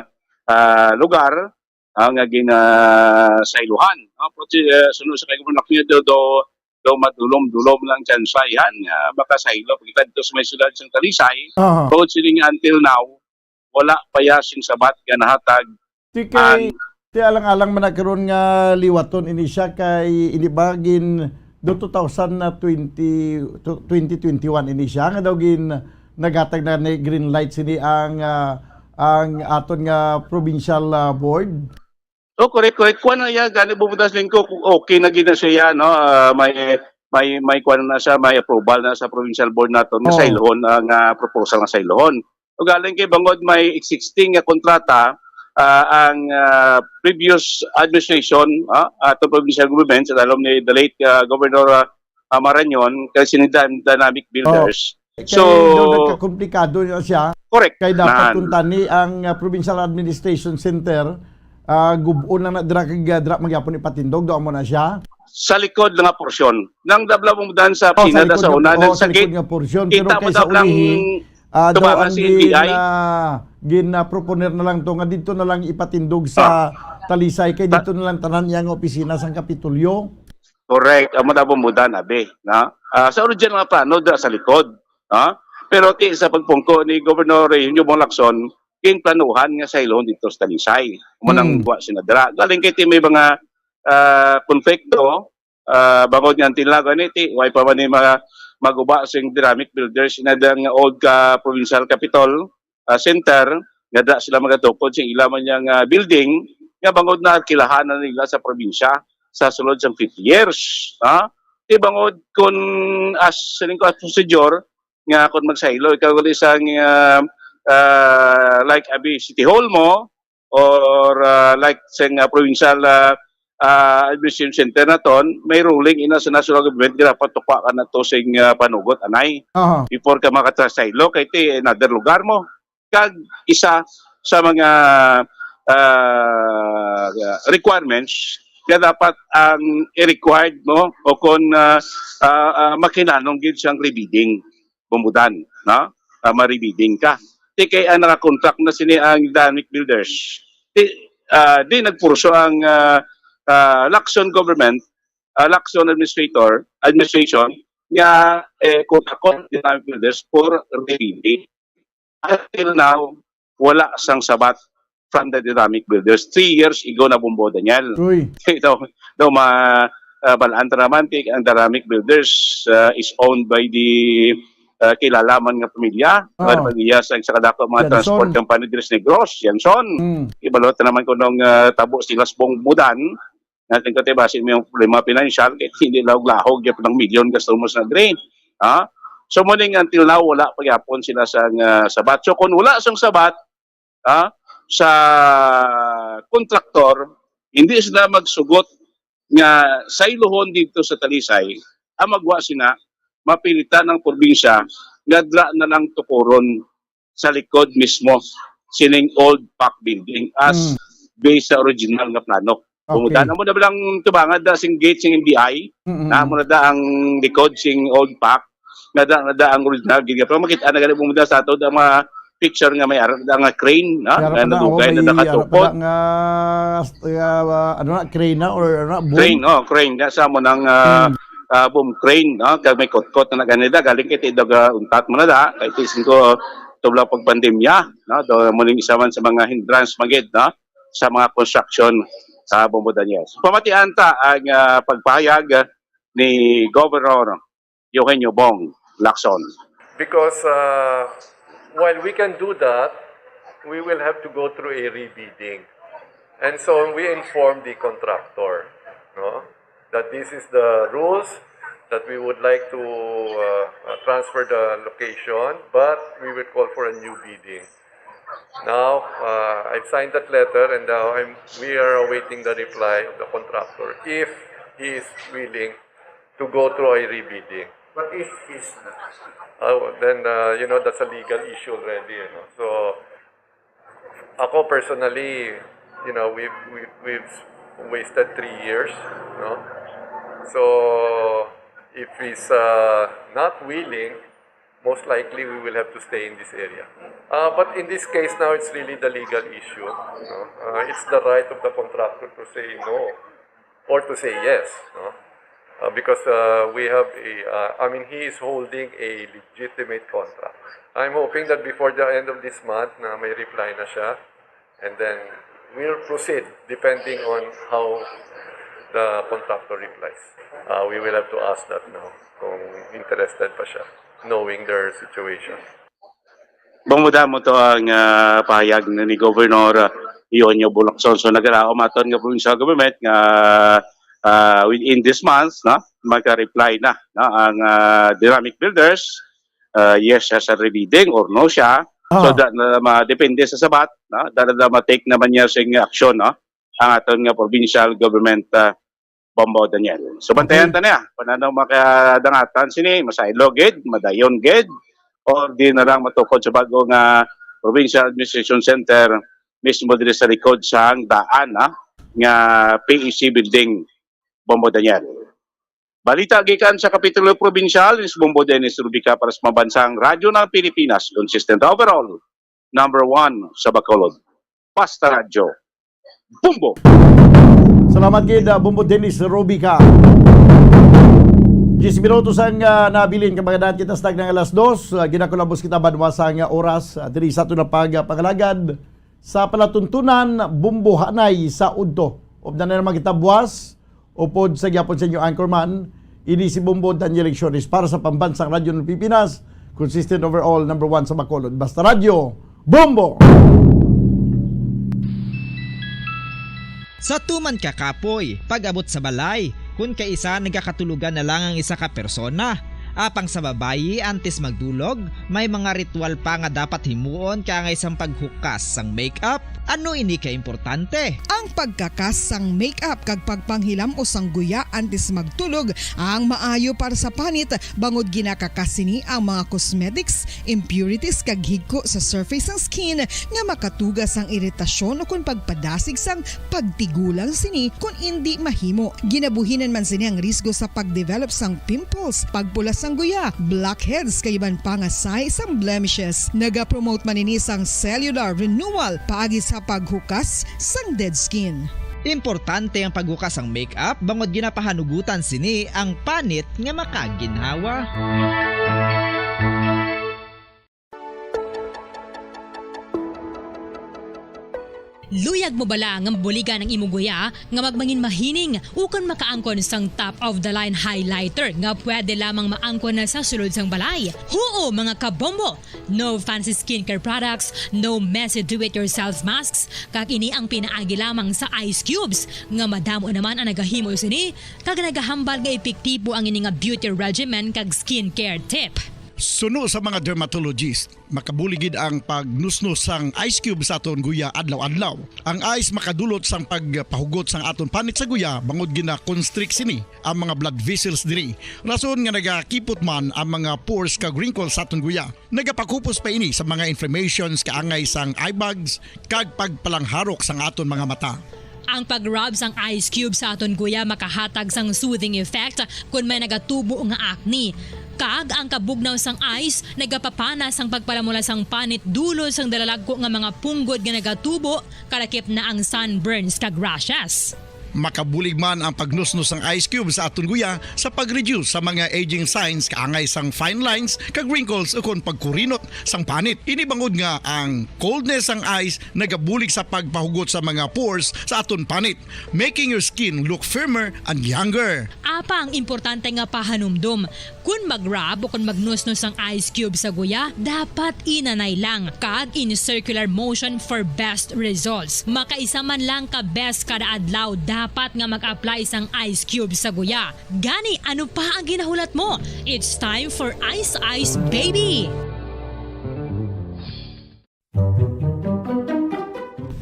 ah, lugar, ah, nga ginasaylohan. Ah, pati, ah, sunod sa kay Governor Aquino daw, daw, daw madulom-dulom lang dyan sa yan, ah, makasaylo. Pagkita dito sa may siyudad sa Talisay, Aha. Bukod siling until now, wala pa ya sing sabat nga nahatag Ti kay, ang ti alang-alang man na karon nga liwaton ini siya kay ini ba gin do two thousand twenty to twenty twenty-one ini siya nga daw gin naghatag na ni green light sini ang, ah, ang aton nga provincial, ah, board. Oh, correct, correct. Kuan na iya, gani bumutas lingko, okay na gid na siya, no? Ah, may, may, may kuan na siya, may approval na sa provincial board naton nga Oh. saylohon ang, ah, proposal nga saylohon. Ugaling kay bangod may existing nga kontrata, ah, ang, ah, previous administration, ah, ato provincial government sa dalom ni the late, ah, Governor, ah, ah, Marañon, kay sini Dyn-, Dynamic Builders. Kay So, daw nagkakomplikado na siya. Correct. Kay dapat Nan. kuntani ang, ah, Provincial Administration Center, ah, gub-on lang na dira kag, ah, dira magyapon ipatindog, do amo na siya. Sa likod nga porsyon. Nang dabla mo dan sa Oh, sa pinada likod sa nga, una, oh, nang sa sa likod gate, nga porsyon. Pero kita mo kay sa daw lang ulihi, ah, daw tubangan ang si gin, N B I. ah, gin, ah, proponer na lang to nga dito na lang ipatindog sa Ah. Talisay, kay Ta- dito na lang tanan iya nga opisina sang Kapitolyo. Correct. Amo na bumudan, abi, no? Ah, sa original nga plano, da sa likod, no? Pero ti sa pagpungko ni Governor Eugenio Bong Lacson, ginplanuhan nga saylohon dito sa Talisay. Amo nang Hmm. buwa sina dira. Galing kay ti may mga, ah, konflikto, ah, bangod nga until now, gani, ti, way pa man ni mga maguba sing Dynamic Builders, ina dang old ka provincial capitol, ah, center, nga da sila magatukod sa ila man yang, ah, building, nga bangod na alkilahan na nila sa probinsya sa sulod sang fifty years, ha? Ti bangod kun as, siling ko, as procedure, nga kun magsaylo ikaw gali sang, ah, ah, like, abi, City Hall mo, or, ah, like, sang, ah, provincial, ah, ah, administration center naton, may ruling ina sa national government nga dapat tukwa ka na to sing, ah, panugot, anay. Aha. Before ka makatrasaylo, kay ti another lugar mo. Kag isa sa mga, ah, requirements nga dapat ang i-required mo o kon, ah, ah, ah, makinahanglan gid sang rebidding, bumbudan, no? Ah, ma-rebidding ka. Ti kay ang nakakontract na sini ang Dynamic Builders. Ti, ah, di nagpurso ang, ah, ah, Lacson government, ah, Lacson administrator, administration nga, eh, kontrako ang Dynamic Builders for rebidding. Until now, wala sang sabat from the Dynamic Builders. Three years ago na, Bombo Daniel. Uy. Daw, daw ma, ah, balaan ta naman, ti, ang Dynamic Builders, ah, is owned by the, ah, kilala man nga pamilya. Oh. Ang pamilya sa isa kadako mga Yanson. Transport company diri sa Negros, Yanson. Mm. Ibalot na naman kung nung, ah, tabo sila sa Bombo Dan, natin ko, ti, basi may problema financial, kay hindi lahog-lahog yung ng milyon gasto mo sa drain. Ha? So, muning until now, wala pa gyapon sila sa, ah, sabat. So, kung wala sang sabat, ah, sa kontraktor, hindi sila magsugot nga sayluhon dito sa Talisay, ang magwa sina, mapilitan ang probinsya, nga dra na lang tukuron sa likod mismo sining old P A C building as Mm. based sa original nga plano. Okay. Pumutan mo na ba lang tubangan da sing gate sing M D I? Mm-mm. Na mo na da ang likod sing old P A C, na da, na da ang original gate. Pero makita na gali pumutan sa ato ang mga picture nga may ara da nga crane, no? May ara Nga pa na, oh, nalugay na may ara pa nakatukod. Da nga, uh, uh, ano na, crane na or ano na, boom? Crane, oh, crane. Nasa mo nang, uh, Hmm. uh, boom crane, no? Kag may kotkot na ganida, galing kay tidog, uh, untat mo na da, kay tising ko tubla pag pandemya, no? Do mo ning isa man sa mga hindrance magid, no? Sa mga construction sa Bombo Daniel. Pamatian ta ang, uh, pagpahayag ni Governor Eugenio Bong Lacson. Because, uh, while we can do that, we will have to go through a rebidding. And so we inform the contractor, no, that this is the rules, that we would like to, uh, uh, transfer the location, but we will call for a new bidding. Now, uh, I've signed that letter and now I'm, we are awaiting the reply of the contractor if he is willing to go through a rebidding. What if he's not? Oh, then, uh, you know, that's a legal issue already, you know. So, ako personally, you know, we've, we've, we've wasted three years, no? So, if he's, uh, not willing, most likely we will have to stay in this area. Uh, but in this case now, it's really the legal issue, no? Uh, it's the right of the contractor to say no or to say yes, no? Uh, because, uh, we have a, uh, I mean, he is holding a legitimate contract. I'm hoping that before the end of this month na may reply na siya, and then we'll proceed depending on how the contractor replies. Uh, we will have to ask that now kung interested pa siya, knowing their situation. Bangmuda mo to ang, ah, pahayag na ni Governor, ah, Eugenio Bong Lacson. So, nagalaom aton nga provincial government nga, ah, within this month, no, magka-reply na, no, ang, ah, Dynamic Builders. Ah, yes siya sa rebidding or no siya. So, Ah. da-, na, madepende sa sabat, no? Dala na ma-take naman niya sing aksyon, no? Ang aton nga provincial government, ah, Bombo Daniel. So, bantayan Okay. ta niya. Kung ano makadangatan sini, masaylo gid, madayon gid, or di na lang matukod sa bago nga Provincial Administration Center mismo diri sa likod sang daan, ha, nga P E C Building, Bombo Daniel. Balita gikan sa Kapitulo Probinsyal, ni Bombo Dennis Rubica para sa Pambansang Radyo ng Pilipinas, consistent overall, number one sa Bacolod. Basta Radyo. Bombo! Salamat gid, ah, Bombo Dennis Rubica. Diyes minutos ang, ah, nabilin, kay magdaan kita sa tagna nga alas dos. Ah, ginakulabos kita banwa sa nga oras, ah, diri sa aton na pag, ah, pangalagad sa palatuntunan, Bombo Hanay sa Udto. Updan na naman kita buwas, upod sa gyapon sa inyo anchorman, ini si Bombo Daniel Lecciones para sa Pambansang Radyo ng Pilipinas, consistent overall, number one sa Bacolod. Basta Radyo, Bombo! Sa tuman ka kapoy, pag-abot sa balay, kun kaisa nagakatulugan na lang ang isa ka persona, Apang sa babayi, antes magdulog, may mga ritual pa nga dapat himuon kaangay sang paghukas sang makeup. Ano ini ka importante? Ang pagkakas sang makeup kag pagpanghilam-os sang guya antes magtulog ang maayo para sa panit, bangod ginakakas sini ang mga cosmetics, impurities, kag higko sa surface sang skin nga makatuga sang iritasyon ukon pagpadasig sang pagtigulang sini kon indi mahimo. Ginabuhinan man sini ang risgo sa pagdevelop sang pimples, pagpula sang guya, blackheads, kag iban pa nga sahi sang blemishes. Nagapromote man ini sang cellular renewal paagi sa paghukas sang dead skin. Importante ang paghukas sang makeup bangod ginapahanugutan sini ang panit nga makaginhawa. Luyag mo bala nga mabuligan ang imo guya nga magmangin mahining ukon makaangkon sang top of the line highlighter nga pwede lamang maangkon na sa sulod sang balay? Huo, mga kabombo! No fancy skincare products, no messy do-it-yourself masks, kag ini ang pinaagi lamang sa ice cubes nga madamo naman ang nagahimo sini kag nagahambal nga epektibo ang ini nga beauty regimen kag skincare tip. Suno sa mga dermatologist, makabulig gid ang pagnusnos sang ice cube sa aton guya adlaw-adlaw. Ang ice makadulot sang pagpahugot sang aton panit sa guya bangod gina-constrict sini ang mga blood vessels diri. Rason nga nagakipot man ang mga pores kag wrinkles sa aton guya. Nagapakupos pa ini sa mga inflammations kaangay sang eye bags kag pagpalangharok sang aton mga mata. Ang pag-rub sang ice cube sa aton guya makahatag sang soothing effect kon may nagatubo nga acne. Kag ang kabugnaw sang ice nagapapana sang pagpalamula sang panit dulot sang dalalagko nga mga punggod nga nagatubo, kalakip na ang sunburns kag rashes. Makabulig man ang pagnusnos sang ice cube sa aton guya sa pag-reduce sa mga aging signs kaangay sang fine lines kag wrinkles ukon pagkurinot sang panit. Ini bangod nga ang coldness sang ice nagabulig sa pagpahugot sa mga pores sa aton panit, making your skin look firmer and younger. Apang importante nga pahanumdom, kon mag-rub o kon magnusnos ang ice cube sa guya, dapat inanay lang kag in circular motion for best results. Makaisa man lang ka beses kada adlaw dapat nga mag-apply sang ice cube sa guya. Gani, ano pa ang ginahulat mo? It's time for Ice Ice Baby!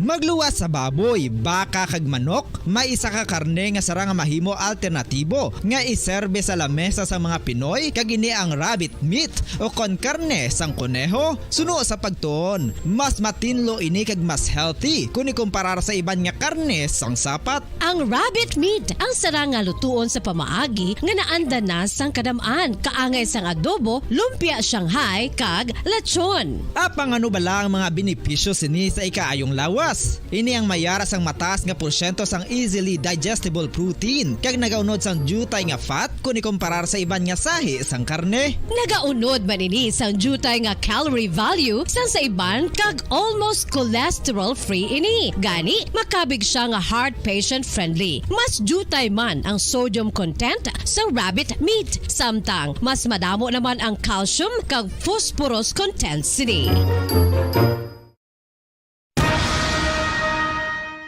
Magluwas sa baboy, baka, kag manok, may isa ka karne nga sarang nga mahimo alternatibo nga iserbe sa lamesa sang mga Pinoy, kag ini ang rabbit meat, ukon karne sang koneho. Suno sa pagtuon, mas matinlo ini kag mas healthy kon ikumparar sa iban nga karne sang sapat. Ang rabbit meat ang sarang nga lutuon sa pamaagi nga naanda na sang kadam-an, kaangay sang adobo, lumpia Shanghai, kag lechon. Apang ano bala ang mga benepisyo sini sa ikaayong lawas? Ini ang mayara sang mataas nga porsyento sang easily digestible protein, kag nagaunod sang diutay nga fat kon ikumparar sa iban nga sahi sang karne. Nagaunod man ini sang diutay nga calorie value sang sa iban kag almost cholesterol-free ini. Gani, makabig sia nga heart patient-friendly. Mas diutay man ang sodium content sa rabbit meat, samtang mas madamo naman ang calcium kag phosphorus content sini.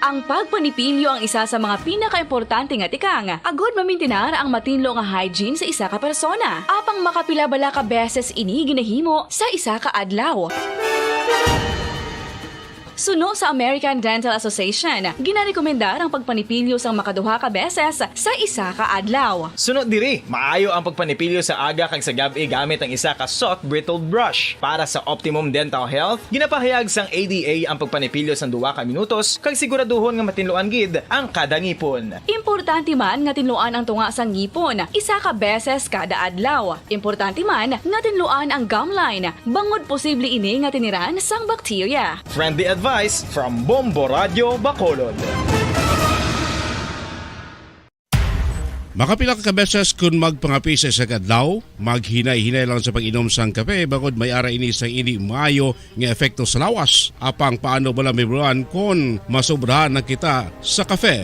Ang pagpanipilyo ang isa sa mga pinakaimportante nga tikang agud mamintinar ang matinlo nga hygiene sa isa ka persona. Apang makapila bala ka beses ini ginahimo sa isa ka adlaw? Suno sa American Dental Association, ginarekomendar ang pagpanipilyo sang makaduha ka beses sa isa ka adlaw. Suno diri, maayo ang pagpanipilyo sa aga kag sa gab-i gamit ang isa ka soft bristled brush. Para sa optimum dental health, ginapahayag sang A D A ang pagpanipilyo sang duha ka minutos kag siguraduhon nga matinluan gid ang kada ngipon. Importante man nga tinluan ang tunga sang ngipon isa ka beses kada adlaw. Importante man nga tinluan ang gum line, bangod posible ini nga tiniran sang bakterya. Friendly advice from Bombo Radio Bacolod. Makapila ka beses kon magpangape sa isa ka adlaw, maghinay-hinay lang sa pag-inom sang kape, bangod may ara ini sang indi maayo nga epekto sa lawas. Apang paano bala mahibaluan kon masobrahan na kita sa kape?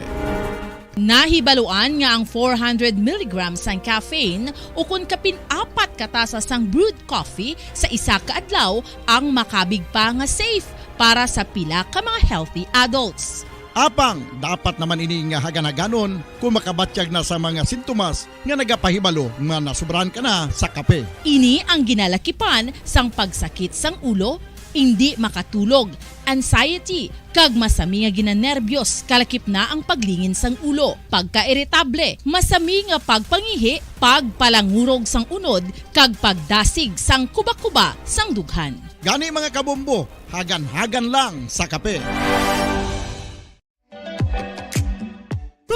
Nahibaluan nga ang four hundred milligrams sang caffeine ukon kapin apat ka tasa sang brewed coffee sa isa ka adlaw ang makabig pa nga safe para sa pila ka mga healthy adults. Apang dapat naman ini nga hagan-haganon kung makabatyag na sa mga sintomas nga nagapahibalo nga nasubrahan ka na sa kape. Ini ang ginalakipan sang pagsakit sang ulo, indi makatulog, anxiety, kag masami nga ginanerbyos, kalakip na ang paglingin sang ulo, pagkairitable, masami nga pagpangihi, pagpalangurog sang unod, kag pagdasig sang kubakuba sang dughan. Gani, mga kabombo, hagan-hagan lang sa kape.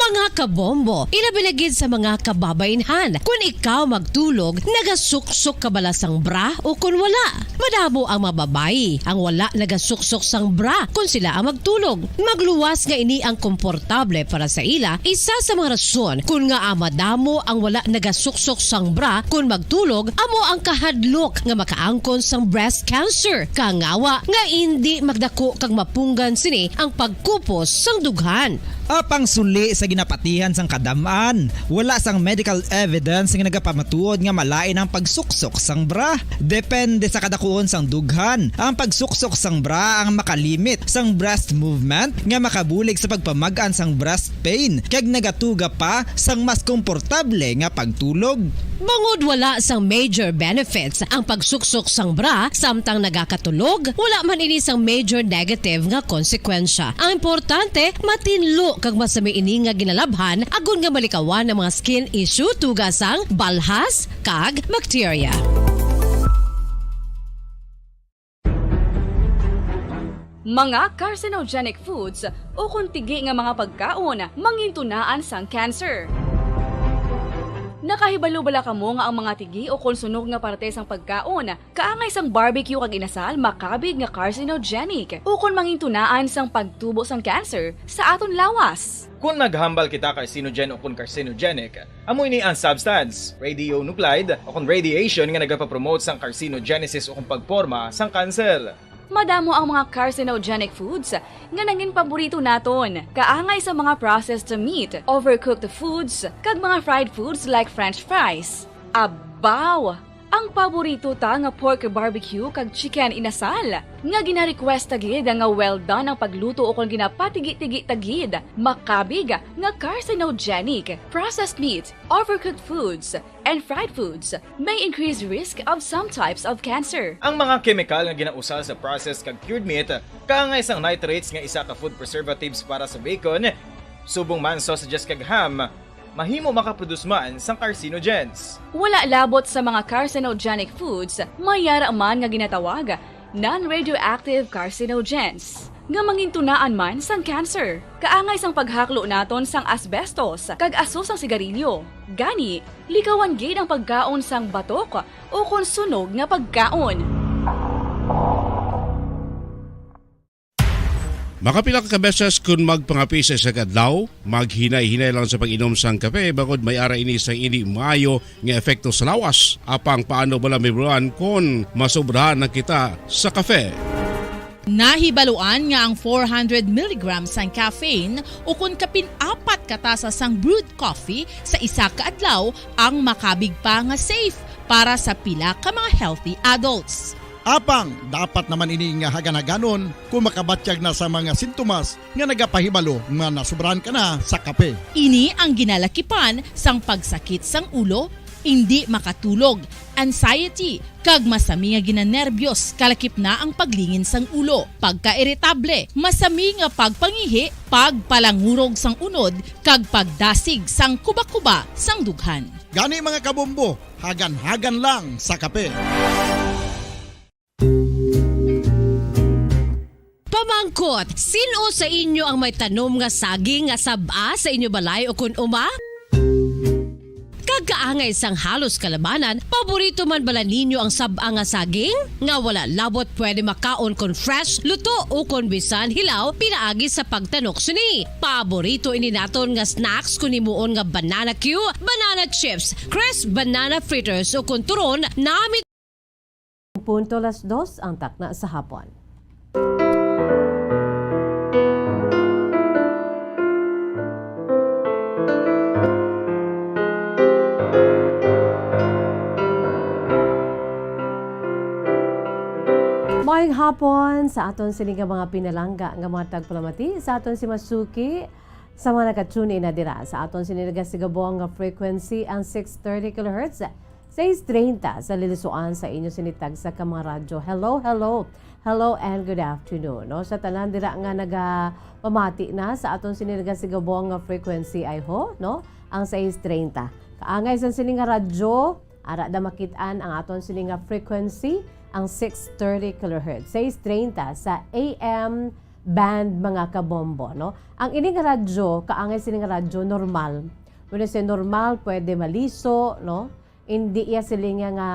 Mga kabombo, ilabi na gid sa mga kababainhan, kun ikaw magtulog, nagasuksok ka bala sang bra o kun wala? Madamo ang mga babayi ang wala nagasuksok sang bra kun sila ang magtulog. Magluwas nga ini ang komportable para sa ila, isa sa mga rason kun ngaa madamo ang wala nagasuksok sang bra kun magtulog amo ang kahadlok nga makaangkon sang breast cancer. Kangawa nga indi magdako kag mapunggan sini ang pagkupos sang dughan. Apang suli sa ginapatihan sang kadam-an, wala sang medical evidence nga nagapamatuod nga malain ang pagsuksok sang bra. Depende sa kadakuon sang dughan, ang pagsuksok sang bra ang makalimit sang breast movement nga makabulig sa pagpamag-an sang breast pain kag nagatuga pa sang mas komportable nga pagtulog. Bangod wala sang major benefits ang pagsuksok sang bra samtang nagakatulog, wala man ini sang major negative nga konsekwensya. Ang importante, matinlo kag masami ini nga ginalabhan agod nga malikawan ang mga skin issue tuga sang balhas kag bakterya. Mga carcinogenic foods ukon tigi nga mga pagkaon mangintunaan sang cancer. Nakahibalo bala kamo nga ang mga tigi ukon sunog nga parte sang pagkaon, kaangay sang barbecue kag inasal, makabig nga carcinogenic ukon mangintunaan sang pagtubo sang cancer sa aton lawas? Kon naghambal kita carcinogen ukon carcinogenic, amo ini ang substance, radionuclide, ukon radiation nga nagapapromote sang carcinogenesis ukon pagporma sang kanser. Madamo ang mga carcinogenic foods nga nangin paborito naton, kaangay sa mga processed meat, overcooked foods, kag mga fried foods like French fries. Abaw! Ang paborito ta nga pork barbecue kag chicken inasal, nga gina-request ta gid nga well done ang pagluto ukon ginapatigi-tigi ta gid, makabig nga carcinogenic. Processed meat, overcooked foods, and fried foods may increase risk of some types of cancer. Ang mga kemikal nga ginausal sa processed kag cured meat, kaangay sang nitrates nga isa ka food preservatives para sa bacon, subong man sausages kag ham, mahimo makaproduce man sang carcinogens. Wala labot sa mga carcinogenic foods, may yara man nga ginatawag non-radioactive carcinogens, nga mangintunaan man sang cancer. Kaangay sang paghaklo naton sang asbestos kag aso sang sigarilyo. Gani, likawan gid ang pagkaon sang batok ukon sunog nga pagkaon. Makapila ka beses kon magpangape sa isa ka adlaw, maghinay-hinay lang sa pag-inom sang kape, bangod may ara ini sang indi maayo nga epekto sa lawas. Apang paano bala mahibaluan kon masobrahan na kita sa kape? Nahibaluan nga ang four hundred milligrams sang caffeine ukon kapin apat ka tasa sang brewed coffee sa isa ka adlaw ang makabig pa nga safe para sa pila ka mga healthy adults. Apang dapat naman ini nga hagan-haganon kon makabatyag na sa mga sintomas nga nagapahibalo nga nasubrahan ka na sa kape. Ini ang ginalakipan sang pagsakit sang ulo, indi makatulog, anxiety, kag masami nga ginanerbyos, kalakip na ang paglingin sang ulo, pagkairitable, masami nga pagpangihi, pagpalangurog sang unod, kag pagdasig sang kubakuba sang dughan. Gani, mga kabombo, hagan-hagan lang sa kape. Pamangkot, sin-o sa inyo ang may tanom nga saging nga sab-a sa inyo balay ukon uma? Kag kaangay sang halos kalabanan, paborito man bala ninyo ang sab-a nga saging? Nga wala labot pwede makaon kon fresh, luto, ukon bisan hilaw pinaagi sa pagtanok sini. Paborito ini naton nga snacks kon himuon nga banana cue, banana chips, crisp banana fritters, ukon turon, nami Punto las dos ang takna sa hapon. Maayong hapon sa aton sini nga mga pinalangga nga mga tagpalamati, sa aton si Masuki, sa mga naka-tune in na dira sa aton sini nagasigabong nga frequency, ang six thirty kilohertz, sais treinta sa lilisuan sa inyo sini tagsa ka mga radyo. Hello, hello, hello, and good afternoon, no? Sa tanan dira nga nagapamati na sa aton sini nagasigabong nga frequency, ay ho, no? Ang sais treinta. Kaangay sa sini nga radyo, ara da makit-an ang aton sini nga frequency, ang six thirty kilohertz, sais treinta sa A M band, mga kabombo, no? Ang ini nga radyo, kaangay sini nga radyo, normal. When I say normal, pwede maliso, no? Hindi iya sila nga, nga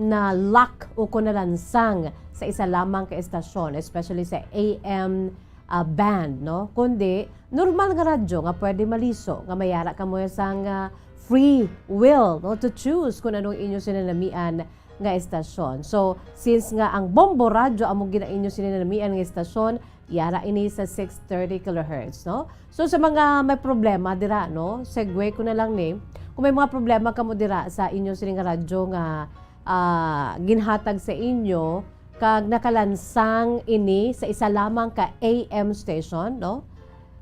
na-lock o kung nalansang sa isa lamang ka estasyon, especially sa A M, ah, band, no? Kundi, normal nga radyo nga pwede maliso, nga may ara kamo sang, ah, free will, no, to choose kung anong inyo sinanamian nga estasyon. So, since nga ang Bombo Radyo amo gina inyo sinanamian nga estasyon, yara ini sa six thirty kilohertz, no? So, sa mga may problema dira, no, segue ko na lang ni, kung may mga problema kamo dira sa inyo sini nga radyo nga, ah, ginhatag sa inyo, kag nakalansang ini sa isa lamang ka A M station, no?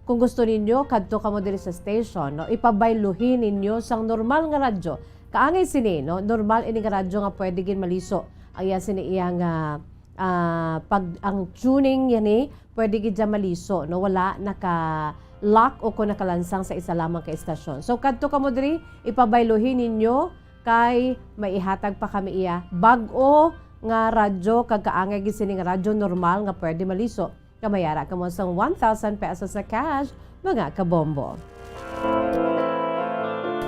Kung gusto ninyo, kadto kamo diri sa station, no? Ipabayluhi ninyo sang normal nga radyo. Kaangay sini, no? Normal ini nga radyo nga pwede gid maliso ang iya sini iya nga, ah, pag, ang tuning yani, pwede gid siya maliso, no? Wala naka-lock o kung nakalansang sa isa lamang ka estasyon. So, kadto kamo diri, ipabayluhi ninyo kay may ihatag pa kami iya bag-o nga radyo, kag kaangay gid sini nga radyo normal nga pwede maliso. Kamayara kamo sang one thousand pesos na cash, mga kabombo.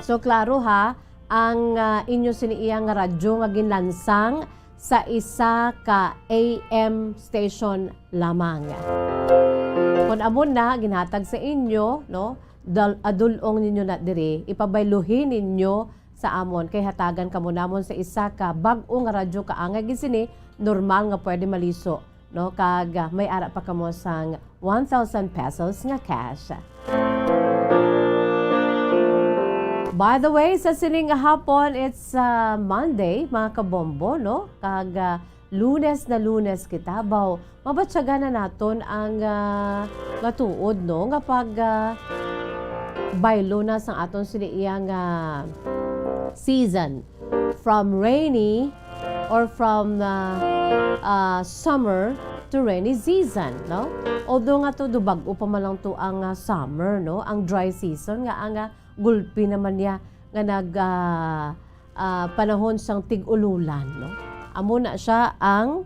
So, klaro ha, ang, ah, inyo sini iya nga radyo nga ginlansang sa isa ka A M station lamang. Kon amo na, ginhatag sa inyo, no, dal-, adul-ong ninyo na diri, ipabayluhi ninyo sa amon, kay hatagan kamo namon sa isa ka bag-o nga radyo, kaangay gid sini, normal nga pwede maliso, no? Kag, ah, may ara pa kamo sang one thousand pesos nga cash. By the way, sa sining hapon, it's, ah, Monday, mga kabombo, no? Kag, ah, Lunes na Lunes kita, baw, mabatyagan na naton ang, ah, matuod, no? Nga pag, ah, baylo na sang aton sini iya nga season. From rainy or from, ah, ah, summer to rainy season, no? Although nga to, do bag-o pa man lang to ang, ah, summer, no? Ang dry season nga ang, ah, gulpi naman niya nga nag, ah, ah, panahon sang tig-ululan, no? Amo na siya ang,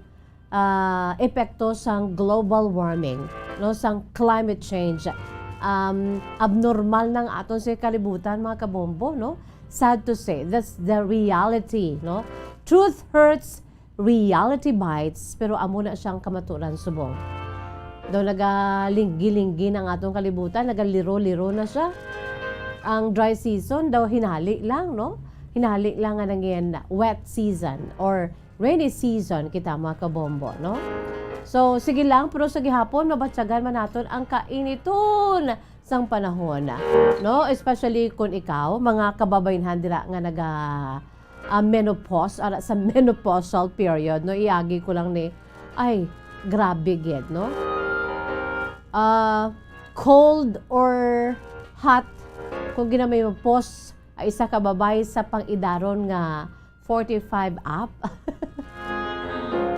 ah, epekto sang global warming, no, sang climate change. Um, abnormal na ang aton sa kalibutan, mga kabombo, no? Sad to say, that's the reality, no? Truth hurts, reality bites, pero amo na siyang kamaturan subong. Daw nagalinggi-linggi na ang aton kalibutan, nagaliro-liro na siya. Ang dry season daw hinali lang, no? Hinali lang nga nangin wet season or rainy season kita, mga kabombo, no? So, sige lang, pero sa gihapon, mabatyagan man naton ang kainiton sang panahon, no? Especially kung ikaw, mga kababaynhan dira nga naga, ah, menopause, ara sa menopausal period, no? Iagi ko lang ni, ay, grabe gid, no? Ah, cold or hot, kung ginamenopause, ay isa ka babayi sa pang-idaron nga forty-five up.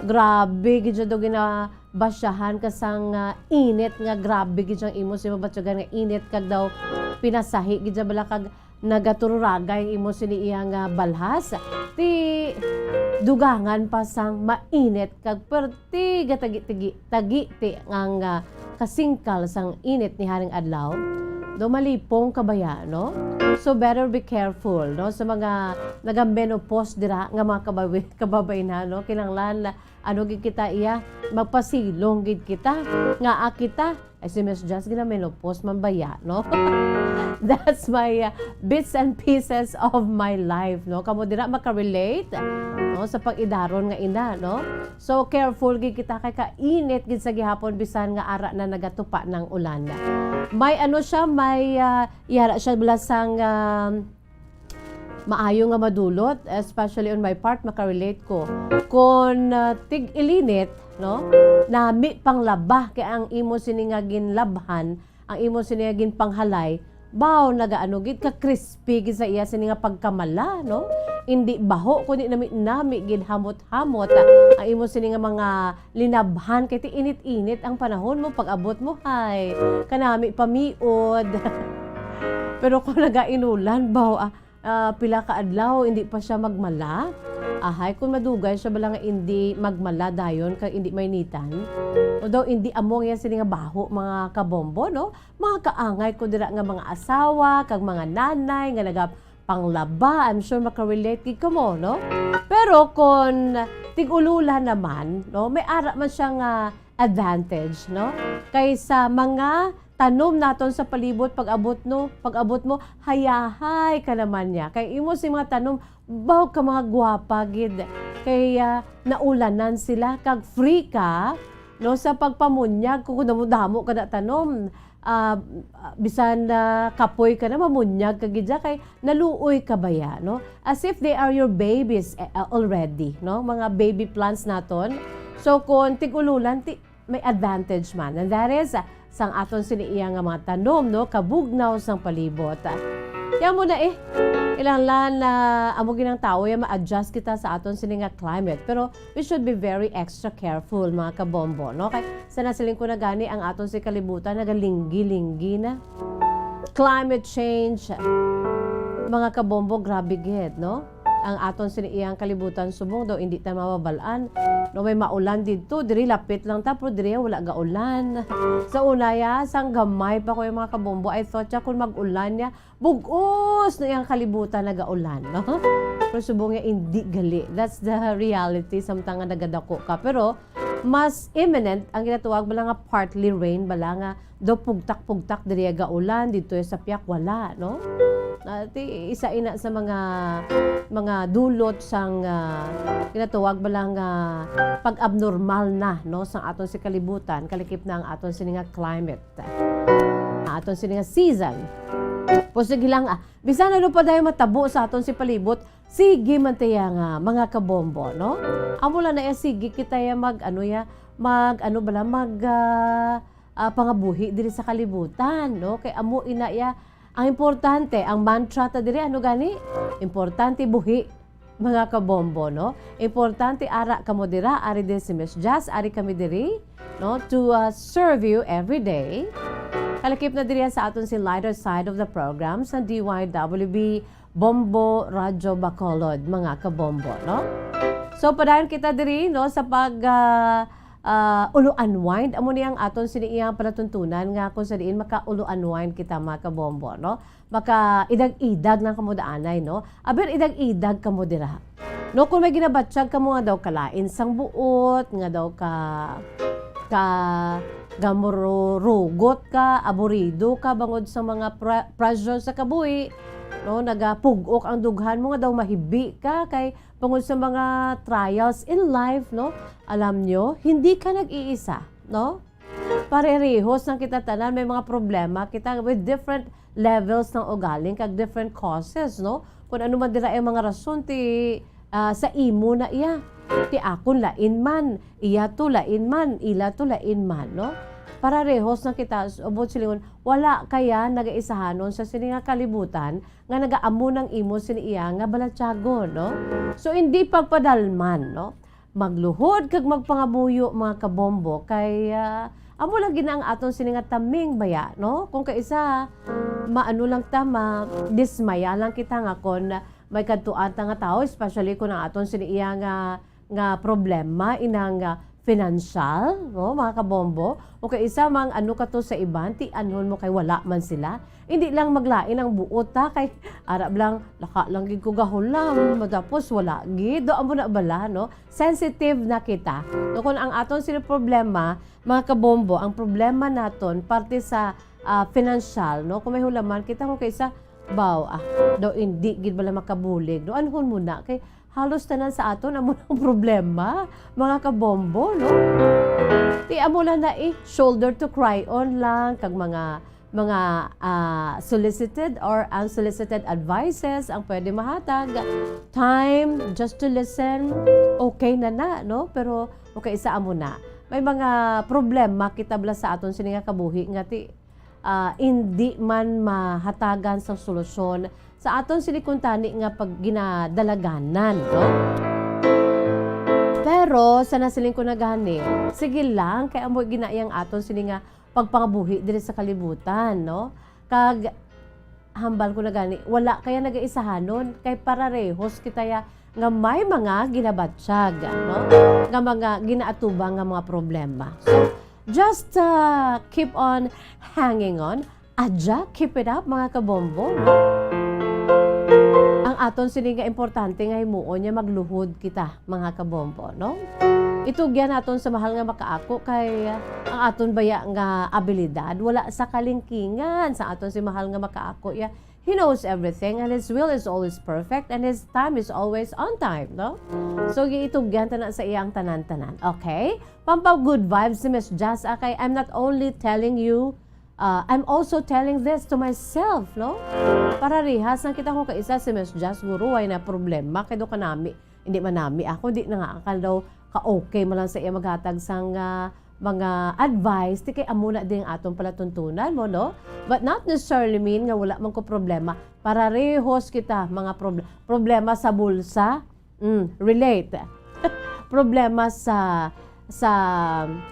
Grabe gid siya daw ginabasyahan ka sang, ah, init nga grabe gid siyang imo sa imo batyagan nga init kag daw pinasahi gid siya bala kag nagatururagay ang imo sini iya nga balhas. Ti dugangan pa sang mainit kag perti ga tagi-tigi-, tagi ti nga, ah, kasingkal sang init ni haring adlaw, do malipong ka baya, no? So, better be careful, no? Sa mga naga-menopause dira nga mga kabawi-, kababaynhan, no? Kinahanglan, ano gid kita iya, magpasilong gid kita, nga, ah, kita, ay, si Miss Jess, gina-menopause man baya, no? That's my, uh, bits and pieces of my life, no? Kamo dira makarelate, no? Sa pag-idaron nga ina, no? So, careful gid kita kay kainit gid sa gihapon bisan nga ara na nagatupa ng ulan. May ano siya, may, ah, yara siya bala sang, um, Maayo nga madulot, especially on my part, makarelate ko. Kon, ah, tig-ilinit, no? Nami panglaba kay ang imo sini nga ginlabhan, ang imo sini nga ginpanghalay, baw, nagaano gid ka crispy gid sa iya sini nga pagkamala, no? Indi baho, kundi nami-nami gid, hamot-hamot, ah, ang imo sini nga mga linabhan kay ti init-init ang panahon mo pag-abot mo, hay, kanami pamiod. Pero kung nagainulan, baw, ah, ah, pila ka adlaw, indi pa siya magmala. Ahay, kung madugay siya bala nga indi magmala dayon kag indi mainitan. Although indi amo ang iya sini nga baho, mga kabombo, no? Mga kaangay ko dira nga mga asawa kag mga nanay nga nagapanglaba, I'm sure makarelate gid kamo, no? Pero kon tig-ululan naman, no, may ara man siya nga advantage, no? Kay sa mga tanom naton sa palibot, pag-abot, no, pag-abot mo, hayahay ka naman niya. Kay imo si mga tanom, baw ka mga gwapa gid. Kay, ah, naulanan sila, kag free ka, no, sa pagpamunyag. Kung damo-damo ka na tanom, ah, bisan na kapoy ka na, mamunyag ka gid siya, kay naluoy ka baya, no? As if they are your babies, eh, ah, already, no? Mga baby plants naton. So, kung tig-ululan, ti-, may advantage man. And that is, ah, sang aton sini iya nga mga tanom, no? Kabugnaw sang palibot. Kaya mo na eh, ilang lan na amo ginang tawo, ya ma-adjust kita sa aton sini nga climate. Pero we should be very extra careful, mga kabombo, no? Kay sa nasiling ko na gani, ang aton si kalibutan nagalinggi-linggi na. Climate change, mga kabombo, grabe gid, no? Ang aton sini iyang kalibutan subong daw hindi ta mababal-an. No, may maulan didto, diri lapit lang ta, pero diri wala gaulan. Sa una ya, sang gamay pa ko yung mga kabombo, I thought ya kung mag-ulan ya, bug-os na iyang kalibutan nagaulan, no? Pero subong ya, hindi gali. That's the reality samtang nga nagadako ka. Pero mas imminent ang ginatawag bala nga partly rain, bala nga daw pugtak-pugtak diri gaulan, dito sa piyak wala, no? Ah, ti-, isa ina sa mga, mga dulot sang, ah, ginatawag bala nga pag-abnormal na, no, sang aton si kalibutan, kalikip na ang aton sini nga climate, aton sini nga season. Pero sige lang, ah, bisan ano pa dayon matabo sa aton si palibot, sige man ta ya nga, mga kabombo, no? Amo lang na ya, sige kita ya mag, ano ya, mag, ano bala, mag, ah, ah, pangabuhi diri sa kalibutan, no? Kay amo ina ya, ang importante, ang mantra ta diri, ano gani? Importante buhi, mga kabombo, no? Importante ara kamo dira, ari diri si Miss Jazz, ari kami diri, no? To, ah, serve you every day. Kalakip na diri sa aton si lighter side of the program sa D Y W B Bombo Radyo Bacolod, mga kabombo, no? So, padayon kita diri, no, sa pag, ah, ah, ulo unwind. Amo ni ang aton sini iyang palatuntunan nga kung sa diin maka-ulo unwind kita, mga kabombo, no? Maka-idag-idag ng kamudaanay, no? Aber, idag-idag kamo dira. No, kung may ginabatyag kamo nga daw kalain sang buot, nga daw ka, ka, gamururugot ka, aburido ka, bangod sa mga pra-, pressure sa kabuhi, no, nagapug-ok ang dughan mo nga daw mahibi ka kay bangod sa mga trials in life, no? Alam nyo, hindi ka nag-iisa, no? Parerehos lang kita tanan may mga problema, kita with different levels ng ugaling kag different causes, no? Kung ano man dira ang mga rason, ti, ah, sa imo na iya. Ti akon lain man, iya to lain man, ila to lain man, no? Pararehos na kita, s-, ubot silingon, wala kaya nagaisahanon sa sini nga kalibutan nga nagaamo ng imo sini iya nga balatyagon, no? So, hindi pagpadalman, no? Magluhod kag magpangabuyo, mga kabombo, kay, ah, amo lang gina ang aton sini nga taming baya, no? Kung kaisa, maano lang ta, ma-dismaya lang kita nga kon may kadtuan ta nga tawo, especially kung ang aton sini iya nga, nga problema, inang, ah, financial, no, mga kabombo, o kaisa mang ano ka to sa iban, ti anhon mo kay wala man sila. Hindi lang maglain ang buot, ha, kay ara lang, laka lang gid ko gahulam, matapos wala gid. Do amo na bala, no? Sensitive na kita. No, kung ang aton sila problema, mga kabombo, ang problema naton parte sa, ah, financial, no? Kung may hulaman kita, kung kaisa, baw, ah, daw hindi gid bala makabulig, no? Anhon mo na kay halos tanan sa aton amo ang problema, mga kabombo, no? Ti amo lang na eh, shoulder to cry on lang, kag mga mga, ah, solicited or unsolicited advices ang pwede mahatag. Time just to listen, okay na na, no? Pero okay, isa amo na. May mga problema kita bala sa aton sini nga kabuhi nga ti, ah, indi man mahatagan sang solusyon sa aton sini kuntani nga pagginadalaganan, no? Pero sa nasiling ko na gani, sige lang, kay amo gina yang aton sini nga pagpangabuhi diri sa kalibutan, no? Kag hambal ko na gani, wala kaya nagaisahanon, kay pararehos kita ya nga may mga ginabatyag, no? Nga mga ginaatubang nga mga problema. So, just, uh, keep on hanging on. Adya, keep it up, mga kabombo, no? Ang aton sini nga importante nga himuon niya, magluhod kita, mga kabombo, no? Itugyan naton sa mahal nga makaako kay ang aton baya nga abilidad wala sa kalingkingan sa aton si mahal nga makaako ya. He knows everything and His will is always perfect and His time is always on time, no? So, giitugyan ta na sa iya ang tanan-tanan. Okay? Pampaw good vibes si Miss Jazz, ah, kay I'm not only telling you, ah, I'm also telling this to myself, no? Pararihas na kita kung kaisa si Miss Jazz, guro, way na problema kay do kanami. Hindi man nami ako, di na nga ka daw ka-okay man lang sa iya maghatag sang, ah, mga advice, ti kay amo na din atong palatuntunan mo, no? But not necessarily mean nga wala man ko problema. Pararehos kita, mga proble-, problema sa bulsa, mm, relate. Problema sa, sa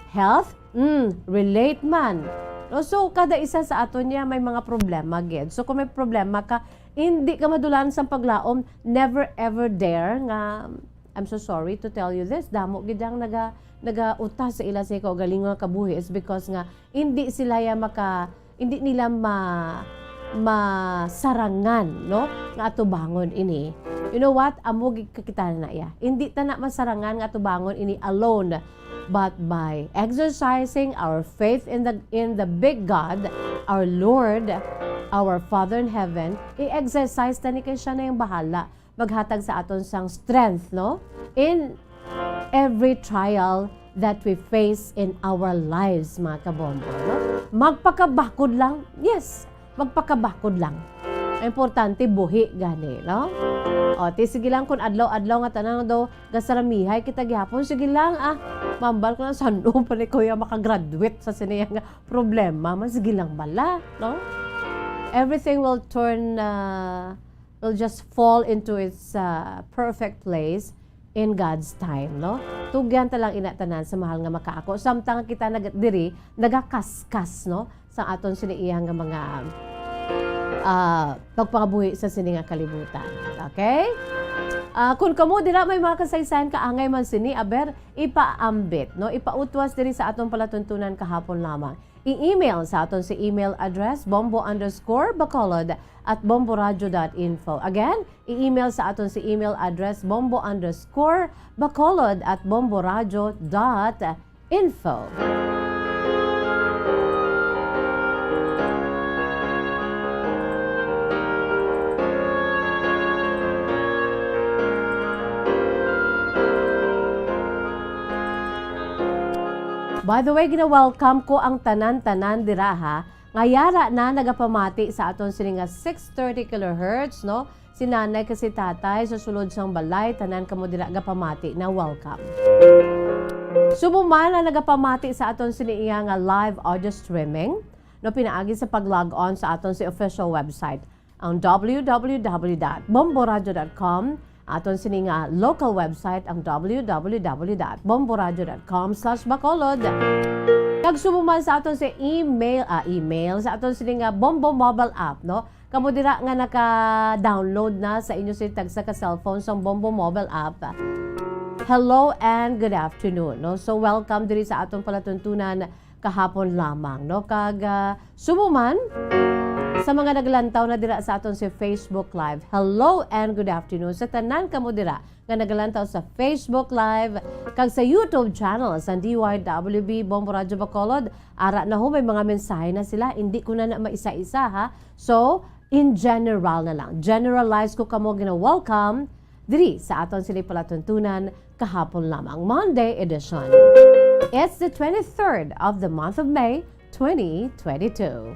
health, mm, relate man. No? So, kada isa sa aton niya may mga problema gid. So, kung may problema ka, hindi ka madulan sa paglaom, never ever dare nga, I'm so sorry to tell you this, damo gid ang naga-, nagauta sa ila sa kaugalingon nga kabuhi is because nga hindi sila ya maka-, hindi nila ma-, masarangan, no, nga atubangon ini. You know what? Amo gid ka kita na iya. Hindi ta na masarangan nga atubangon ini alone, but by exercising our faith in the, in the big God, our Lord, our Father in Heaven, i-exercise ta ni kay siya na yung bahala maghatag sa aton sang strength, no? In every trial that we face in our lives, mga kabombo, no? Magpakabakod lang. Yes, magpakabakod lang. Ang importante, buhi gani, no? O, ti, sige lang, kung adlaw-adlaw nga tanan daw gasaramihay kita gihapon, sige lang, ah. Mambal ko lang, san-o pa ni Kuya makagraduate sa sini nga problema? Man, sige lang bala, no? Everything will turn, ah, will just fall into its, uh, perfect place in God's time, no? Tugyan ta lang ina tanan sa mahal nga makaako. Samtang kita nag-, diri, nagakaskas, no? Sa aton sini iya nga mga, ah, pagpangabuhi sa sini nga kalibutan. Okay? Ah, kung kamo dira may mga kasaysayan kaangay man sini, aber, ipaambit, no? Ipautwas diri sa aton palatuntunan kahapon lamang. I-email sa aton sa email address, bombo underscore bacolod at bomboradio dot info. Again, i-email sa aton sa email address, bombo underscore bacolod at bomboradio dot info. By the way, gina-welcome ko ang tanan-tanan dira, ha, nga yara na nagapamati sa aton sini nga six thirty kilohertz, no? Si nanay kag si tatay sa sulod sang balay, tanan kamo dira gapamati na, welcome. Subong man ang nagapamati sa aton sini iya nga live audio streaming, no, pinaagi sa pag-log on sa aton si official website, ang w w w dot bomboradio dot com, aton sini nga local website, ang w w w dot bomboradio dot com slash bacolod. Kag subong man sa aton si email, ah, email, sa aton sini nga Bombo mobile app, no? Kamo dira nga naka-download na sa inyo sa tagsa ka cellphone sang Bombo mobile app. Hello and good afternoon, no? So, welcome diri sa aton palatuntunan kahapon lamang, no? Kag, ah, subong man sa mga naglantaw na dira sa aton si Facebook Live, hello and good afternoon sa tanan kamo dira nga nagalantaw sa Facebook Live kag sa YouTube channel sa D Y W B Bombo Radyo Bacolod. Ara na ho, may mga mensahe na sila. Hindi ko na na maisa-isa, ha. So, in general na lang. Generalize ko kamo gina-welcome diri sa aton sini palatuntunan kahapon lamang, Monday edition. It's the twenty-third of the month of May, twenty twenty-two.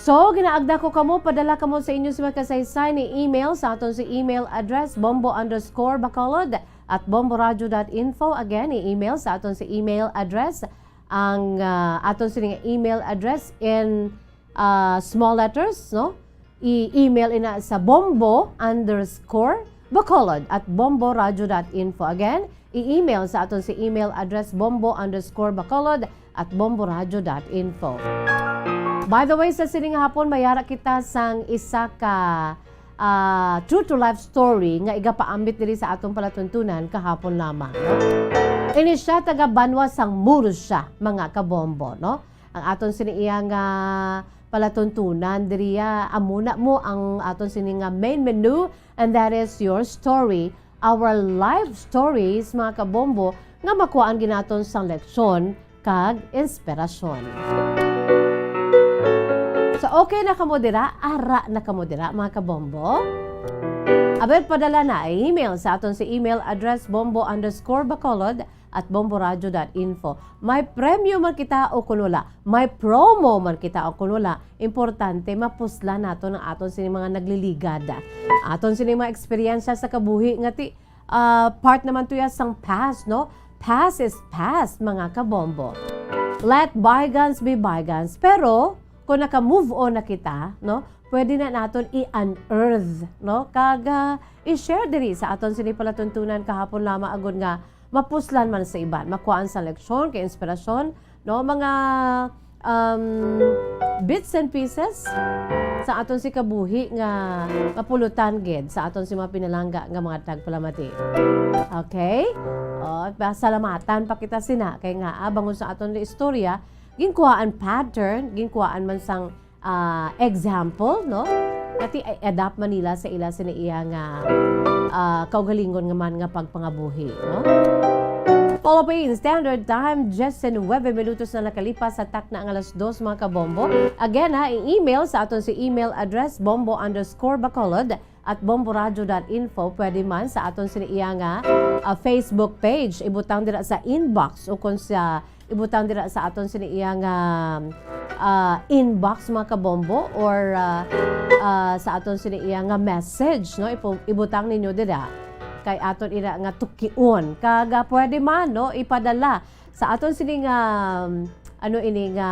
So, ginaagda ko kamo, padala kamo sa inyo sa mga kasaysayan ni email sa aton sa email address, bombo underscore bacolod at bomboradio dot info. Again, i-email sa aton sa email address ang, ah, aton sini nga email address in, ah, small letters, no? I-email ina sa bombo underscore bacolod at bomboradio dot info. Again, i-email sa aton sa email address, bombo underscore bacolod at bomboradio dot info. By the way, sa sining hapon, mayara kita sang isa ka, ah, true to life story nga igapaambit diri sa atong palatuntunan kahapon lamang, no? Ini siya taga banwa sang Murcia, mga kabombo, no? Ang aton sini iya nga palatuntunan diri, ah, amo na mo ang aton sini nga main menu, and that is your story, our life stories, mga kabombo, nga makuhaan ginaton sang leksyon kag inspirasyon. So, okay na kamo dira? Ara na kamo dira, mga kabombo? Aber, padala na email sa aton sa email address, bombo underscore bacolod at bomboradio dot info. May premyo man kita o kun wala, may promo man kita o kun wala, importante mapuslan naton ang aton sini mga nagliligad. Aton sini mga eksperyensya sa kabuhi nga ti, ah, part naman to ya sang past, no? Past is past, mga kabombo. Let bygones be bygones. Pero, kung naka-move on na kita, no? Pwede na naton i-unearth, no? Kag, ah, i-share diri sa aton sini palatuntunan kahapon lamang, agud nga mapuslan man sa iban, makuhaan sa leksyon, kay inspirasyon, no? Mga, um, bits and pieces sa aton si kabuhi nga mapulutan gid sa aton si mga pinalangga nga mga tagpalamati. Okay? O, pasalamatan pa kita sina. Kay nga, ah, bangon sa aton istorya, ginkuhaan pattern, ginkuhaan man sang, ah, example, no? Ati i-adapt man nila sa ila sini iya nga, ah, kaugalingon nga man nga pagpangabuhi, no? Philippine Standard Time, diyes nuwebe minutos na nakalipas sa takna nga alas dos, mga kabombo. Again, ha, i-email sa aton si email address, bombo underscore bacolod at bomboradio dot info. Pwede man sa aton sini iya nga, ah, Facebook page. Ibutang dira sa inbox o kung sa, ibutang dira sa aton sini iya nga, ah, inbox, mga kabombo, or, ah, ah, sa aton sini iya nga message, no? Ipu-, ibutang ninyo dira kay aton ira nga tukion. Kag, ah, pwede man, no, ipadala sa aton sini nga, um, ano ini nga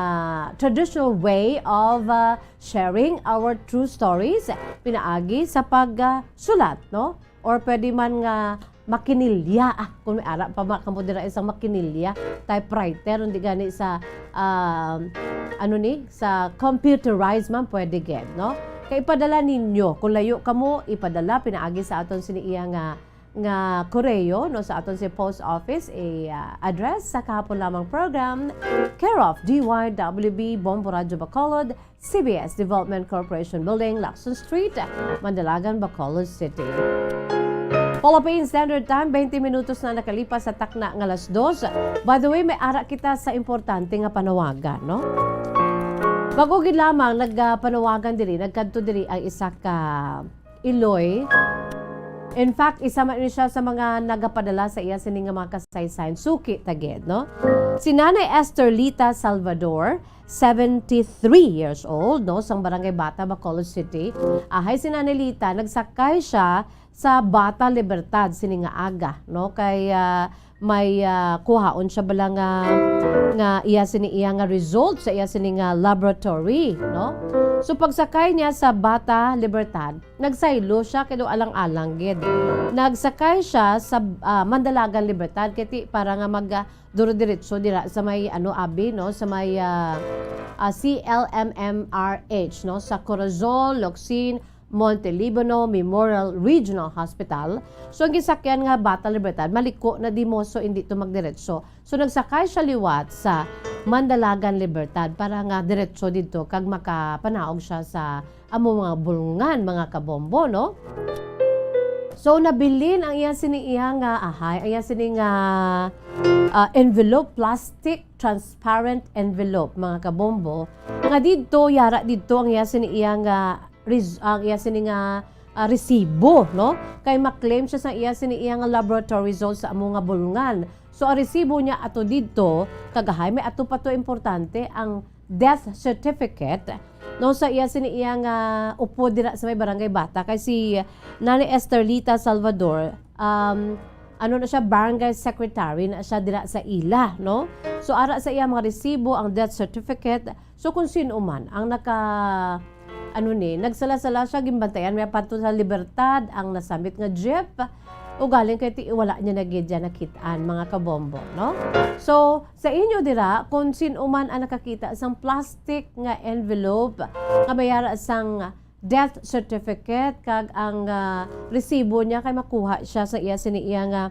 traditional way of, uh, sharing our true stories, pinaagi sa pag, uh, sulat, no? Or pwede man nga makinilya. Ah, kung may ara pa ma-, kamo dira isang makinilya, typewriter, hindi gani sa, um, ano ni, sa computerized man pwede gid, no? Kay ipadala ninyo, kung layo kamo, ipadala pinaagi sa aton sini iya nga nga koreo, no, sa aton si post office, i, ah, address sa kahapon lamang program, care of D Y W B, Bombo Radyo Bacolod, C B S Development Corporation Building, Lacson Street, Mandalagan, Bacolod City. Philippine Standard Time, twenty minutos na nakalipas sa takna nga alas dos. By the way, may ara kita sa importante nga panawagan, no? Bago gid lamang nagpanawagan diri, nagkadto diri ang isa ka Iloy. In fact, isa man ini siya sa mga nagapadala sa iya sini nga mga kasaysayan. Suki ta gid, no? Si Nanay Esterlita Salvador, seventy-three years old, no, sang Barangay Bata, Bacolod City. Ahay si Nanay Lita, nagsakay siya sa Bata Libertad sini nga aga, no? Kay, ah, may, ah, kuhaon siya bala nga, nga iya sini iya nga result sa iya sini nga laboratory, no? So, pagsakay niya sa Bata Libertad, nagsaylo siya kay daw alang-alang gid. Nagsakay siya sa, ah, Mandalagan Libertad kay ti-, para nga mag, ah, duro-diretso dira sa may, ano, abi, no? Sa may, ah, ah, C L M M R H, no? Sa Corazon, Locsin, Monte Libano Memorial Regional Hospital. So, ang gisakyan nga Bata Libertad, maliko na dimo, so hindi to magdiretso. So, nagsakay siya liwat sa Mandalagan Libertad para nga diretso didto kag makapanaog siya sa amo mga bulngan, mga kabombo, no? So, nabilin ang iya sini iya nga ahay, ang iya sini nga, ah, envelope, plastic transparent envelope, mga kabombo, nga didto, yara didto ang iya sini iya nga res-, ang iya sini nga, ah, resibo, no? Kay maklaim siya sa iya sini iya nga laboratory results sa amo nga bulngan. So, ang resibo niya ato didto, kag ahay, may ato pa to importante, ang death certificate no, sa iya sini iya nga upod dira sa may Barangay Bata, kay si Nanay Esterlita Salvador, um, ano na siya, barangay secretary na siya dira sa ila, no? So, ara sa iya mga resibo, ang death certificate, so kung sino man ang naka, ano ni, nagsala-sala siya, ginbantayan niya padto sa Libertad ang nasamit nga jeep, ugaling kay ti-, wala niya na gid dyan nakit-an, mga kabombo, no? So, sa inyo dira, kung sino man ang nakakita sang plastic nga envelope nga may ara sang death certificate kag ang, ah, resibo niya kay makuha siya sa iya sini iya nga,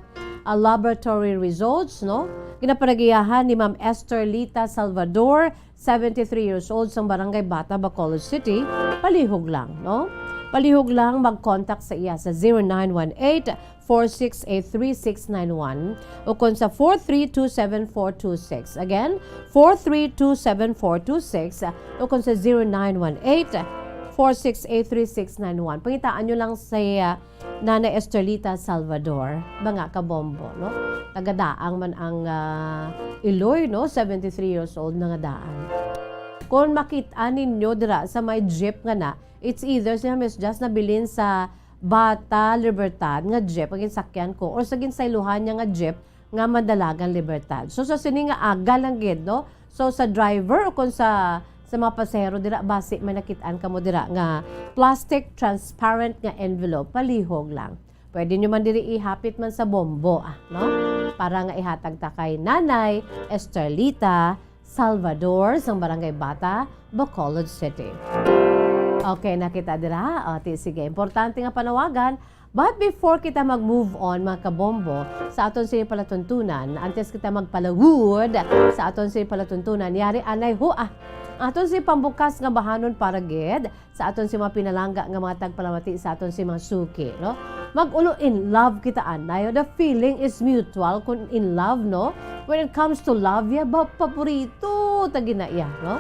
ah, laboratory results, no? Ginapanagiyahan ni Ma'am Esther Lita Salvador, seventy-three years old, sang Barangay Bata, Bacolod City. Palihog lang, no? Palihog lang mag-contact sa iya sa zero nine one eight, four six eight three six nine one o kon sa four three two seven four two six. Again, four three two seven four two six o kon sa zero nine one eight, four six eight three six nine one. Pangitaan nyo lang si, ah, Nanay Estrelita Salvador, mga kabombo, no? Taga Daang man ang, ah, Iloy, no? Seventy-three years old na nga daan. Kung makita ninyo dira sa may jeep nga na, it's either si Miss Jazz nabilin sa Bata Libertad nga jeep ang ginsakyan ko or sa ginsaylohan niya nga jeep nga Madalagan Libertad. So, sa sini nga aga lang gid, no? So, sa driver o kung sa, sa mga pasahero dira, basi may nakit-an kamo dira nga plastic transparent nga envelope, palihog lang. Pwede nyo man diri ihapit man sa bombo, ah, no? Para nga ihatag ta kay Nanay Estrelita Salvador sang Barangay Bata, Bacolod City. Okay, nakita dira. O, ti, sige. Importante nga panawagan. But before kita mag-move on, mga kabombo, sa aton sini palatuntunan, antes kita magpalawod sa aton sini palatuntunan, yari anay ho, ah, aton sini pambukas nga bahanon para gid sa aton si mga pinalangga nga mga tagpalamati sa aton si mga suki, no? Mag-ulo in love kita, anay. The feeling is mutual kung in love, no? When it comes to love, ya ba, paborito ta gina iya, no?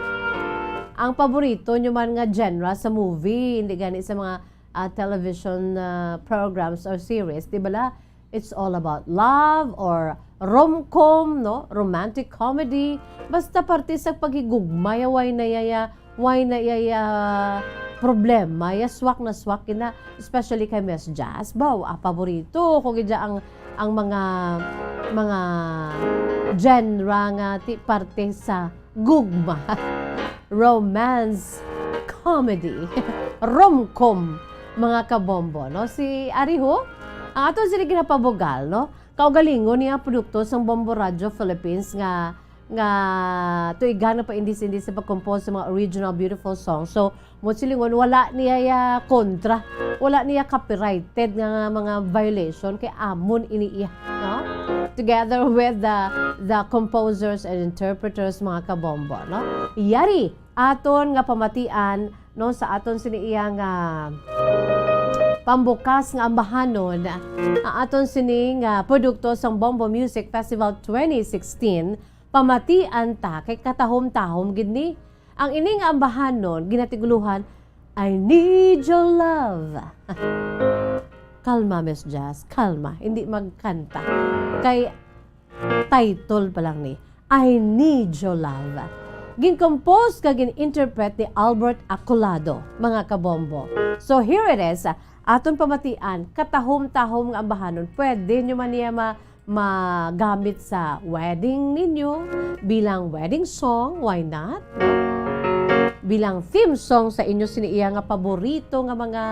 Ang paborito nyo man nga genre sa movie, hindi gani sa mga, ah, television, ah, programs or series, di ba la? It's all about love or rom-com, no? Romantic comedy. Basta parte sa paghigugma, ya, way na ya, ya, way na ya, ya problema, ya swak na swak gina, especially kay Miss Jazz. Baw, ah, paborito ko gid ang, ang mga, mga genre nga ti parte sa gugma. Romance, comedy, rom-com, mga kabombo, no? Si Ariho, ang aton sini ginapabugal, no? Kaugalingon niya produkto sang Bombo Radio Philippines nga, nga tuigan ang paindis-indis sa pag-compose sa mga original beautiful songs. So, mo silingon, wala niya ya kontra. Wala niya copyrighted nga, nga mga violation kay amon ini iya, no? Together with the, the composers and interpreters, mga kabombo, no? Yari, aton nga pamatian, no, sa aton sini iya nga pambukas nga ambahanon, ang aton sini nga produkto sang Bombo Music Festival twenty sixteen, pamatian ta kay katahom-tahom gid ni. Ang ini nga ambahanon ginatiguluhan, "I Need Your Love." Kalma, Miss Jazz, kalma, hindi magkanta. Kay title pa lang ni, "I Need Your Love." Gin-compose kag gin-interpret ni Albert Acolado, mga kabombo. So here it is, aton pamatian, katahom-tahom nga ambahanon. Pwede nyo man niya ma-, magamit sa wedding ninyo, bilang wedding song, why not? Bilang theme song sa inyo sini iya nga paborito nga mga,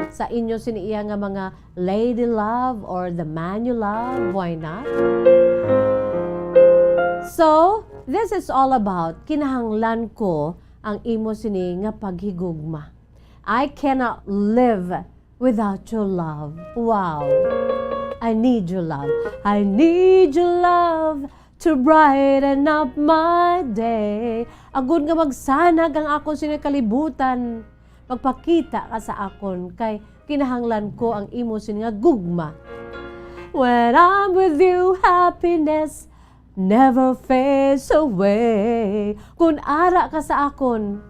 sa inyo sini iya nga mga lady love or the man you love, why not? So, this is all about kinahanglan ko ang imo sini nga paghigugma. I cannot live without your love. Wow. I need your love. I need your love to brighten up my day. Agod nga magsanag ang akon sini kalibutan, magpakita ka sa akon kay kinahanglan ko ang imo sini nga gugma. When I'm with you, happiness never fades away. Kun ara ka sa akon,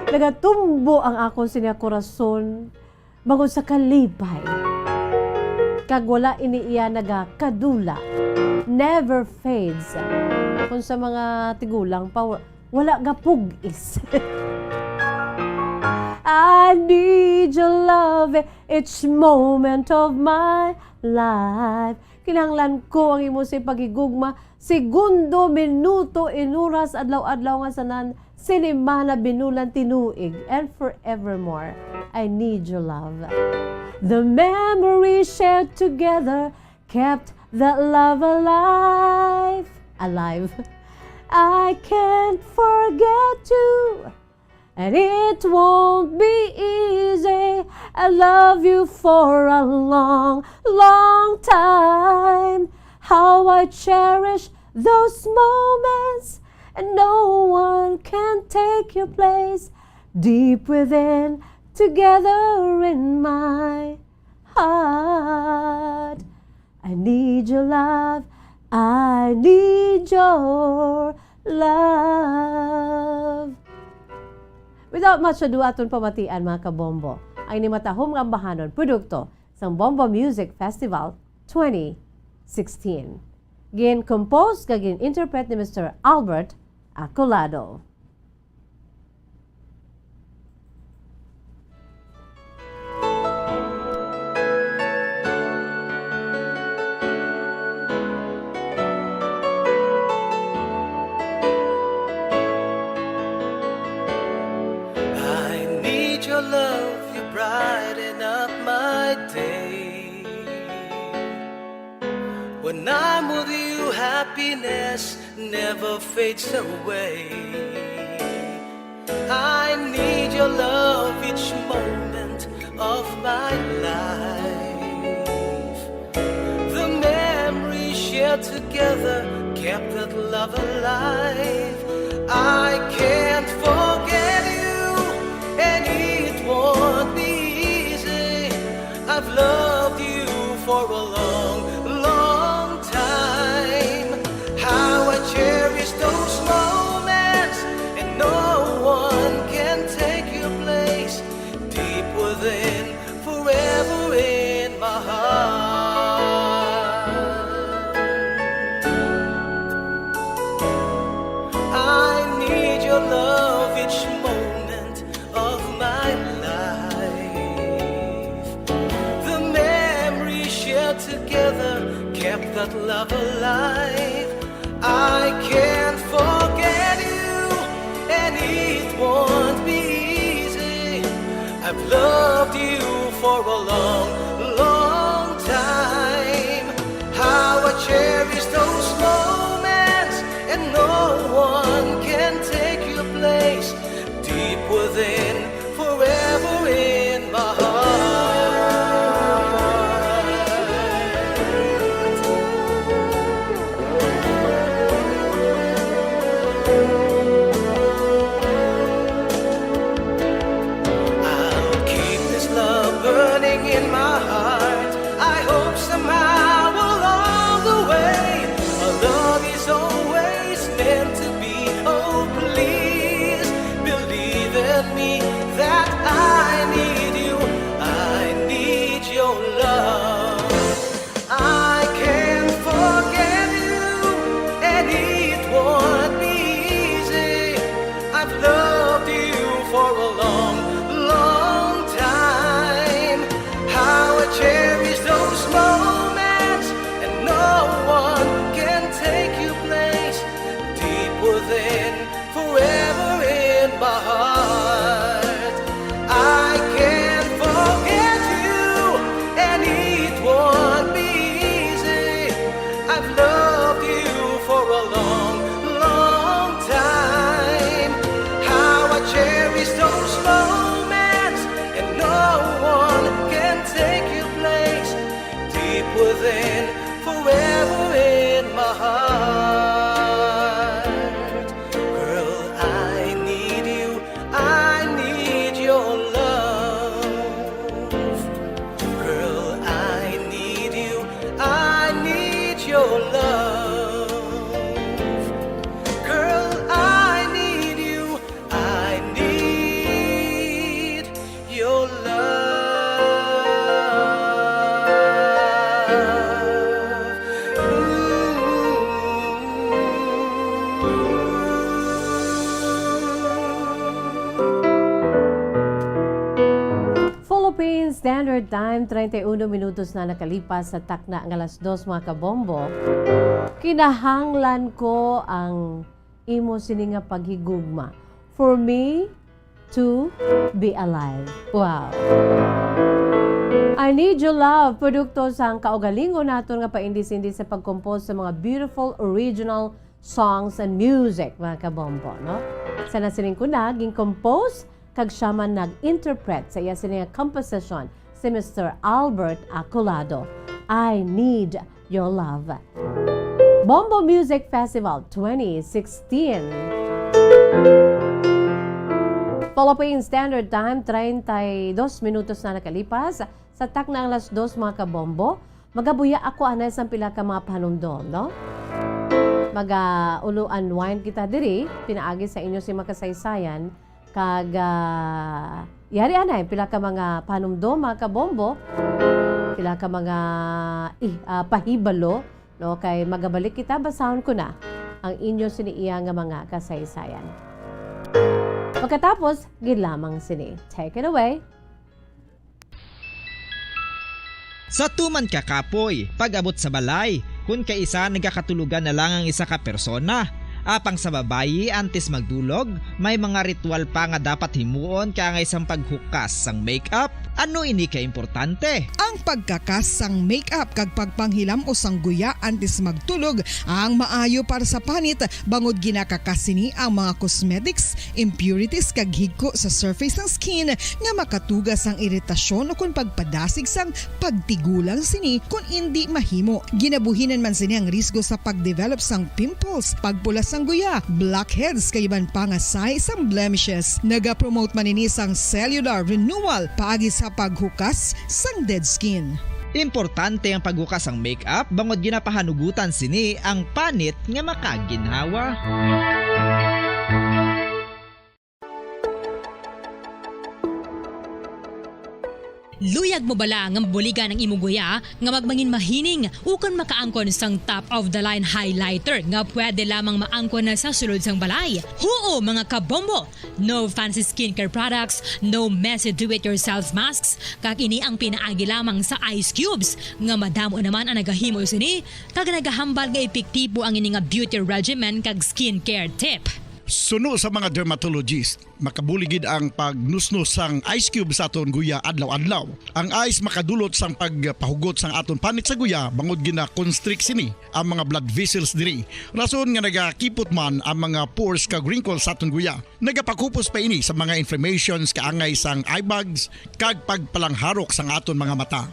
nagatumbo ang akon sini nga korason bangod sa kalipay. Kag wala ini iya nagakadula. Never fades. Kung sa mga tigulang pa, wala gapugis. I need your love each moment of my life. Kinahanglan ko ang imo sa paghigugma, segundo, minuto, inuras, adlaw-adlaw nga sanan, sinimana, binulan, tinuig, and forevermore. I need your love. The memories shared together kept that love alive. Alive. I can't forget you, and it won't be easy. I love you for a long, long time. How I cherish those moments, and no one can take your place. Deep within, together in my heart. I need your love. I need your love. Without much ado, aton pamatian, mga kabombo, ang ini matahom nga ambahanon, produkto sang Bombo Music Festival twenty sixteen. Gin-compose kag gin-interpret ni Mister Albert Acolado. I need your love, you brighten up my day. When I'm with you, happiness never fades away. I need your love each moment of my life. The memories shared together kept that love alive. I can't forget you, and it won't be easy. I've loved you for a long, long time. How I cherish those moments, and no one can take your place. Deep within, forever in my heart. I need your love each moment of my life. The memories shared together kept that love alive. I can't forget you, and it won't be easy. I've loved you for a long, long time. How I cherish those moments, and no one can take your place. Deep within, forever in my heart. I'll keep this love burning in my heart. I hope somehow along the way, our love is always meant to be. Oh, please believe in me that I need you. I need your love. I can't forget you, and it won't be easy. I've loved you for a long, long time. How I cherish those moments, and no one can take your place. Deep within, forever in my heart. I can't forget you, and it won't be easy. I've loved you for a long, long time. How I cherish those moments, and no one can take your place. Deep within, forever in my heart. Girl, I need you, I need your love. Girl, I need you, I need your love. Girl, I need you, I need your love. Ooh. Time, treinta y uno minutos na nakalipas sa takna nga alas dos, mga kabombo. Kinahanglan ko ang imo sini nga paghigugma. For me to be alive. Wow. I Need Your Love, produkto sang kaugalingon naton nga paindis-indis sa pag-compose sa mga beautiful original songs and music, mga kabombo, no? Sa nasiling ko na, gin-compose kag siya man nag-interpret sa iya sini nga composition si Mister Albert Acolado. I Need Your Love. Bombo Music Festival twenty sixteen. Philippine Standard Time, treinta y dos minutos na nakalipas. Sa takna ang alas dos, mga kabombo, magabuya ako anay sang pila ka mga panumdom, no? Maga-ulo unwind kita diri, pinaagi sa inyo si makasaysayan, kag, ah, yari anay pila ka mga panumdom, mga kabombo, pila ka mga, ih, ah, pahibalo, no? Kay magabalik kita, basahon ko na ang inyo sini iya nga mga kasaysayan. Pagkatapos, gid lamang sini. Take it away. Sa tuman ka kapoy, pag-abot sa balay, kun kaisa nagakatulogan na lang ang isa ka persona. Apang sa babayi, antes magdulog, may mga ritual pa nga dapat himuon kaangay sang paghukas sang make-up. Ano ini ka importante? Ang pagkakas sang make-up kag pagpanghilam-os sang guya antes magtulog ang maayo para sa panit, bangod ginakakas sini ang mga cosmetics, impurities kag higko sa surface sang skin nga makatuga sang iritasyon ukon pagpadasig sang pagtigulang sini kon indi mahimo. Ginabuhinan man sini ang risgo sa pagdevelop sang pimples, pagpula sang guya, blackheads kag iban pa nga sign sang blemishes. Nagapromote man ini sang cellular renewal paagi sa paghukas sang dead skin. Importante ang paghukas sang make-up bangod ginapahanugutan sini ang panit nga makaginhawa. Luyag mo bala nga mabuligan ang imo guya nga magmangin mahining ukon makaangkon sang top of the line highlighter nga pwede lamang maangkon na sa sulod sang balay? Huo, mga kabombo! No fancy skincare products, no messy do-it-yourself masks, kag ini ang pinaagi lamang sa ice cubes nga madamo naman ang nagahimo sini kag nagahambal nga epektibo ang ini nga beauty regimen kag skincare tip. Suno sa mga dermatologist, makabulig gid ang pagnusnos sang ice cube sa aton guya adlaw-adlaw. Ang ice makadulot sang pagpahugot sang aton panit sa guya bangod gina-constrict sini ang mga blood vessels diri, rason nga nagakipot man ang mga pores kag wrinkles sa aton guya. Nagapakupos pa ini sa mga inflammations kaangay sang eye bags kag pagpalangharok sang aton mga mata.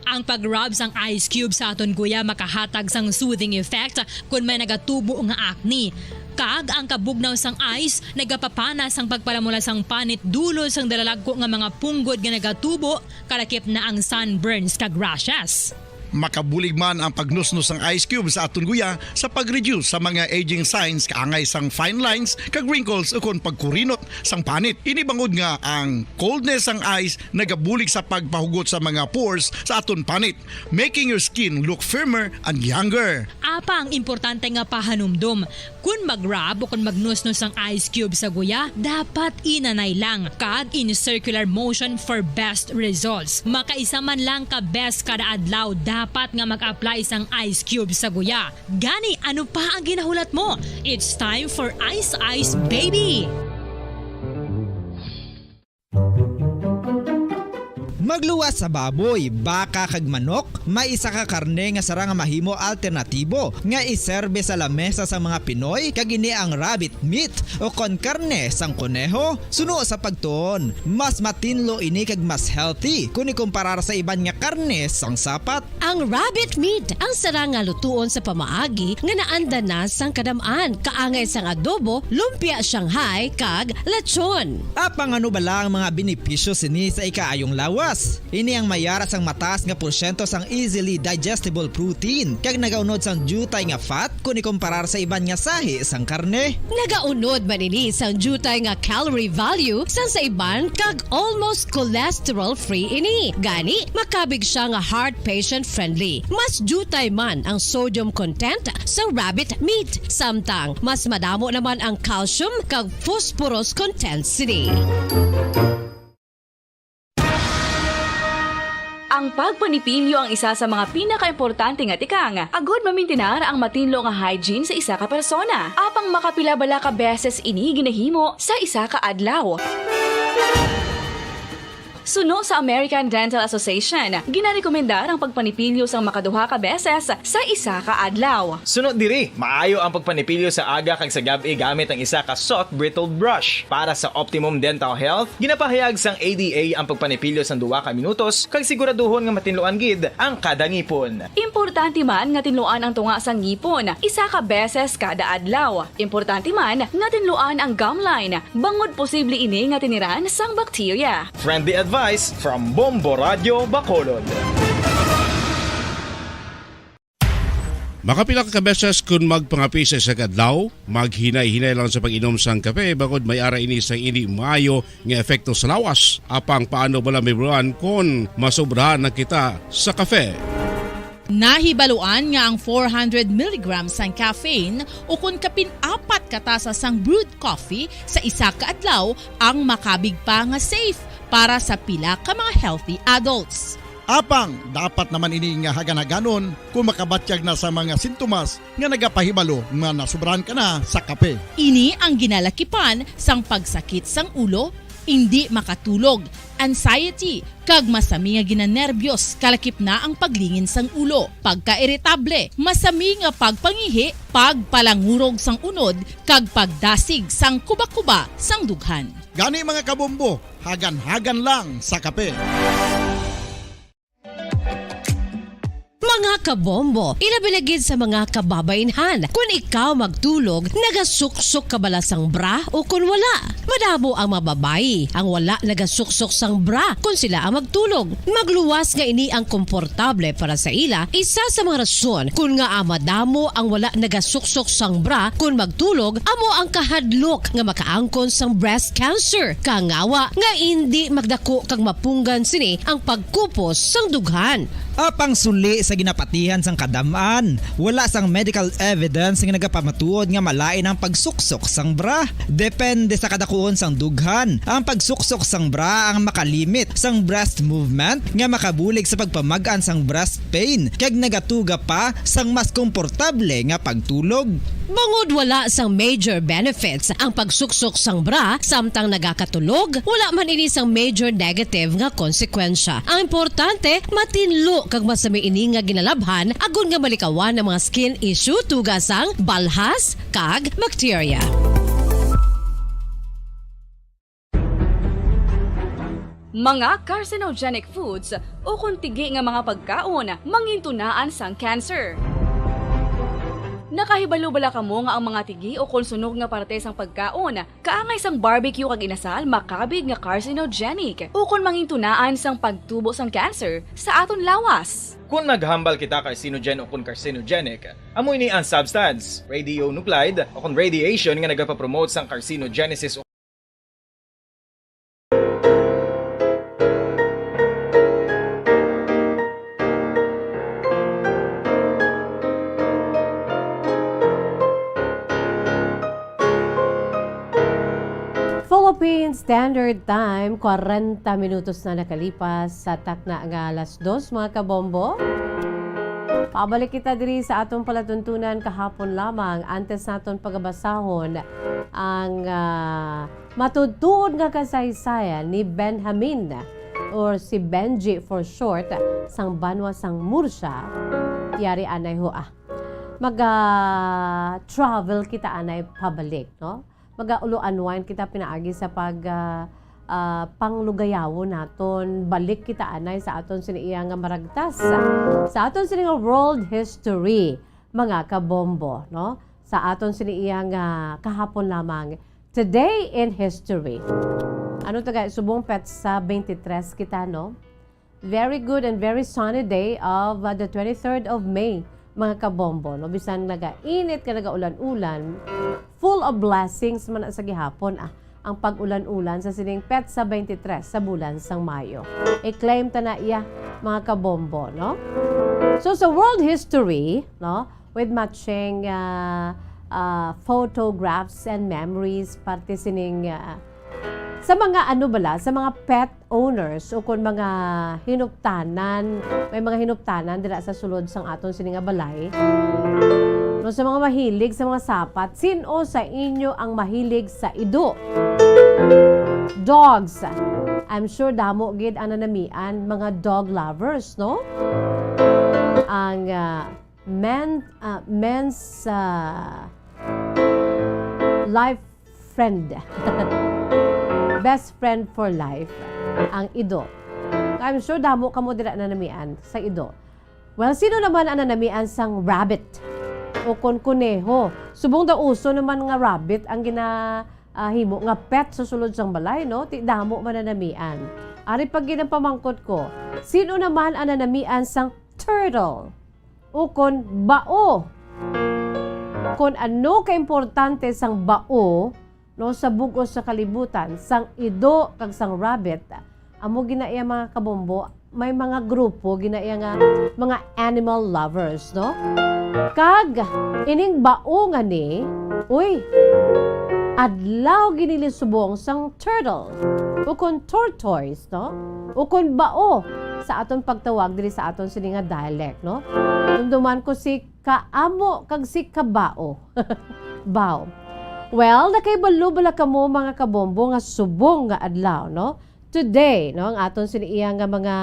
Ang pag-rub sang ice cube sa aton guya makahatag sang soothing effect kon may nagatubo nga acne. Kag ang kabugnaw sang ice nagapapana sang pagpalamula sang panit dulot sang dalalagko nga mga punggod nga nagatubo, kalakip na ang sunburns kag rashes. Makabulig man ang pagnusnos sang ice cube sa aton guya sa pag-reduce sa mga aging signs kaangay sang fine lines kag wrinkles ukon pagkurinot sang panit. Ini bangod nga ang coldness sang ice nagabulig sa pagpahugot sa mga pores sa aton panit, making your skin look firmer and younger. Apang importante nga pahanumdom, kon mag-rub o kon magnusnos sang ice cube sa guya, dapat inanay lang kag in circular motion for best results. Makaisa man lang ka beses kada adlaw dapat nga mag-apply sang ice cube sa guya. Gani, ano pa ang ginahulat mo? It's time for Ice Ice Baby! Magluwas sa baboy, baka kag manok, may isa ka karne nga sarang nga mahimo alternatibo nga iserbe sa lamesa sang mga Pinoy, kag ini ang rabbit meat o kon karne sang koneho. Suno sa pagtuon, mas matinlo ini kag mas healthy kon ikumparar sa iban nga karne sang sapat. Ang rabbit meat ang sarang nga lutuon sa pamaagi nga naanda na sang kadam-an, kaangay sang adobo, lumpia Shanghai, kag lechon. Apang ano bala ang mga benepisyo sini sa ikaayong lawas? Ini ang may ara sang mataas nga porsyento sang easily digestible protein kag nagaunod sang diutay nga fat kon ikumparar sa iban nga sahi sang karne. Nagaunod man ini sang diutay nga calorie value sang sa iban kag almost cholesterol-free ini. Gani, makabig siya nga heart patient-friendly. Mas diutay man ang sodium content sa rabbit meat, samtang mas madamo naman ang calcium kag phosphorus content sini. Ang pagpanipilyo ang isa sa mga pinakaimportante nga tikang agud mamintinar ang matinlo nga hygiene sa isa ka persona. Apang makapila bala ka beses ini ginahimo sa isa ka adlaw? Suno sa American Dental Association, ginarekomendar ang pagpanipilyo sang makaduha ka beses sa isa ka adlaw. Suno diri, maayo ang pagpanipilyo sa aga kag sa gab-i gamit ang isa ka soft bristled brush. Para sa optimum dental health, ginapahayag sang A D A ang pagpanipilyo sang duha ka minutos kag siguraduhon nga matinluan gid ang kada ngipon. Importante man nga tinluan ang tunga sang ngipon isa ka beses kada adlaw. Importante man nga tinluan ang gum line, bangod posible ini nga tiniran sang bakterya. Friendly advice from Bombo Radio Bacolod. Makapila ka beses kun magpangape sa isa ka adlaw, maghinay-hinay lang sa pag-inom sang kape, bangod may ara ini sang indi maayo nga epekto sa lawas. Apang paano bala mahibaluan kon masobra na kita sa kape? Nahibaluan nga ang four hundred milligrams sang caffeine ukon kapin apat ka tasa sang brewed coffee sa isa ka adlaw ang makabig pa nga safe para sa pila ka mga healthy adults. Apang dapat naman ini nga hagan-haganon kon makabatyag na sa mga sintomas nga nagapahibalo nga nasubrahan ka na sa kape. Ini ang ginalakipan sang pagsakit sang ulo, indi makatulog, anxiety, kag masami nga ginanerbiyos, kalakip na ang paglingin sang ulo, pagkairitable, masami nga pagpangihi, pagpalangurog sang unod, kag pagdasig sang kubakuba sang dughan. Gani, mga kabombo, hagan-hagan lang sa kape. Mga kabombo, ilabi na gid sa mga kababainhan. Kun ikaw magtulog, nagasuksok ka bala sang bra o kun wala? Madamo ang mga babayi ang wala nagasuksok sang bra kun sila ang magtulog. Magluwas nga ini ang komportable para sa ila. Isa sa mga rason kun ngaa madamo ang wala nagasuksok sang bra kun magtulog amo ang kahadlok nga makaangkon sang breast cancer. Kangawa nga indi magdako kag mapunggan sini ang pagkupos sang dughan. Apang suli sa ginapatihan sang kadam-an, wala sang medical evidence nga nagapamatuod nga malain ang pagsuksok sang bra. Depende sa kadakuon sang dughan, ang pagsuksok sang bra ang makalimit sang breast movement nga makabulig sa pagpamag-an sang breast pain kag nagatuga pa sang mas komportable nga pagtulog. Bangod wala sang major benefits ang pagsuksok sang bra samtang nagakatulog, wala man ini sang major negative nga konsekwensya. Ang importante, matinlo kag masami ini nga ginalabhan agod nga malikawan ang mga skin issue, tuga sang balhas kag bakterya. Mga carcinogenic foods ukon tigi nga mga pagkaon mangintunaan sang cancer. Nakahibalo bala kamo nga ang mga tigi ukon sunog nga parte sang pagkaon, kaangay sang barbecue kag inasal, makabig nga carcinogenic ukon mangintunaan sang pagtubo sang cancer sa aton lawas? Kon naghambal kita carcinogen ukon carcinogenic, amo ini ang substance, radionuclide, ukon radiation nga nagapapromote sang carcinogenesis. Philippine Standard Time, kwarenta minutos na nakalipas sa takna nga alas dos, mga kabombo. Pabalik kita diri sa atong palatuntunan kahapon lamang. Antes naton pagabasahon ang, ah, matuod-tuod nga kasaysayan ni Benjamin, or si Benji for short, sang banwa sang Murcia. Yari anay ho, ah. Maga-travel kita anay pabalik, no? Maga-ulo unwind kita pinaagi sa pag, ah, ah, panglugayawon naton. Balik kita anay sa aton sini iya nga maragtas. Sa aton sini nga world history, mga kabombo, no? Sa aton sini iya nga kahapon lamang. Today in history. Ano taga subong petsa twenty-three kita, no? Very good and very sunny day of, uh, the twenty-third of May, mga kabombo, no? Bisan nagainit ka, nagaulan-ulan, full of blessings man na sa gihapon, ah, ang pag-ulan-ulan sa sining petsa twenty-three sa bulan sang Mayo. I-claim ta na iya, mga kabombo, no? So, sa world history, no, with matching, uh, uh, photographs and memories, parte sining, uh, Sa mga ano bala, sa mga pet owners o kon mga hinuptanan, may mga hinuptanan dira sa sulod sang aton sini nga balay. No, sa mga mahilig sa mga sapat, sin-o sa inyo ang mahilig sa ido? Dogs. I'm sure damo gid ang nanamian, mga dog lovers, no? Ang, ah, men, ah, men's, ah, life friend. Best friend for life, ang ido. I'm sure damo kamo dira nanamian sa ido. Well, sino naman ang nanamian sang rabbit o kon kuneho? Subong daw uso naman nga rabbit ang gina, ah, himo nga pet sa sulod sang balay, no? Ti damo man nanamian. Ari pa gid ang pamangkot ko, sino naman ang nanamian sang turtle o kon bao? Kon ano ka importante sang bao, no, sa bug-os sa kalibutan, sang ido kag sang rabbit, amo gina iya, mga kabombo, may mga grupo gina iya nga mga animal lovers, no? Kag ining bao nga ni, uy, adlaw gini subong sang turtle, ukon tortoise, no? Ukon bao sa aton pagtawag diri sa aton sini nga dialect, no? Dumduman ko si kaamo kag si kabao. Bao. Well, nakahibalo bala kamo, mga kabombo, nga subong nga adlaw, no? Today, no, ang aton sini iya nga mga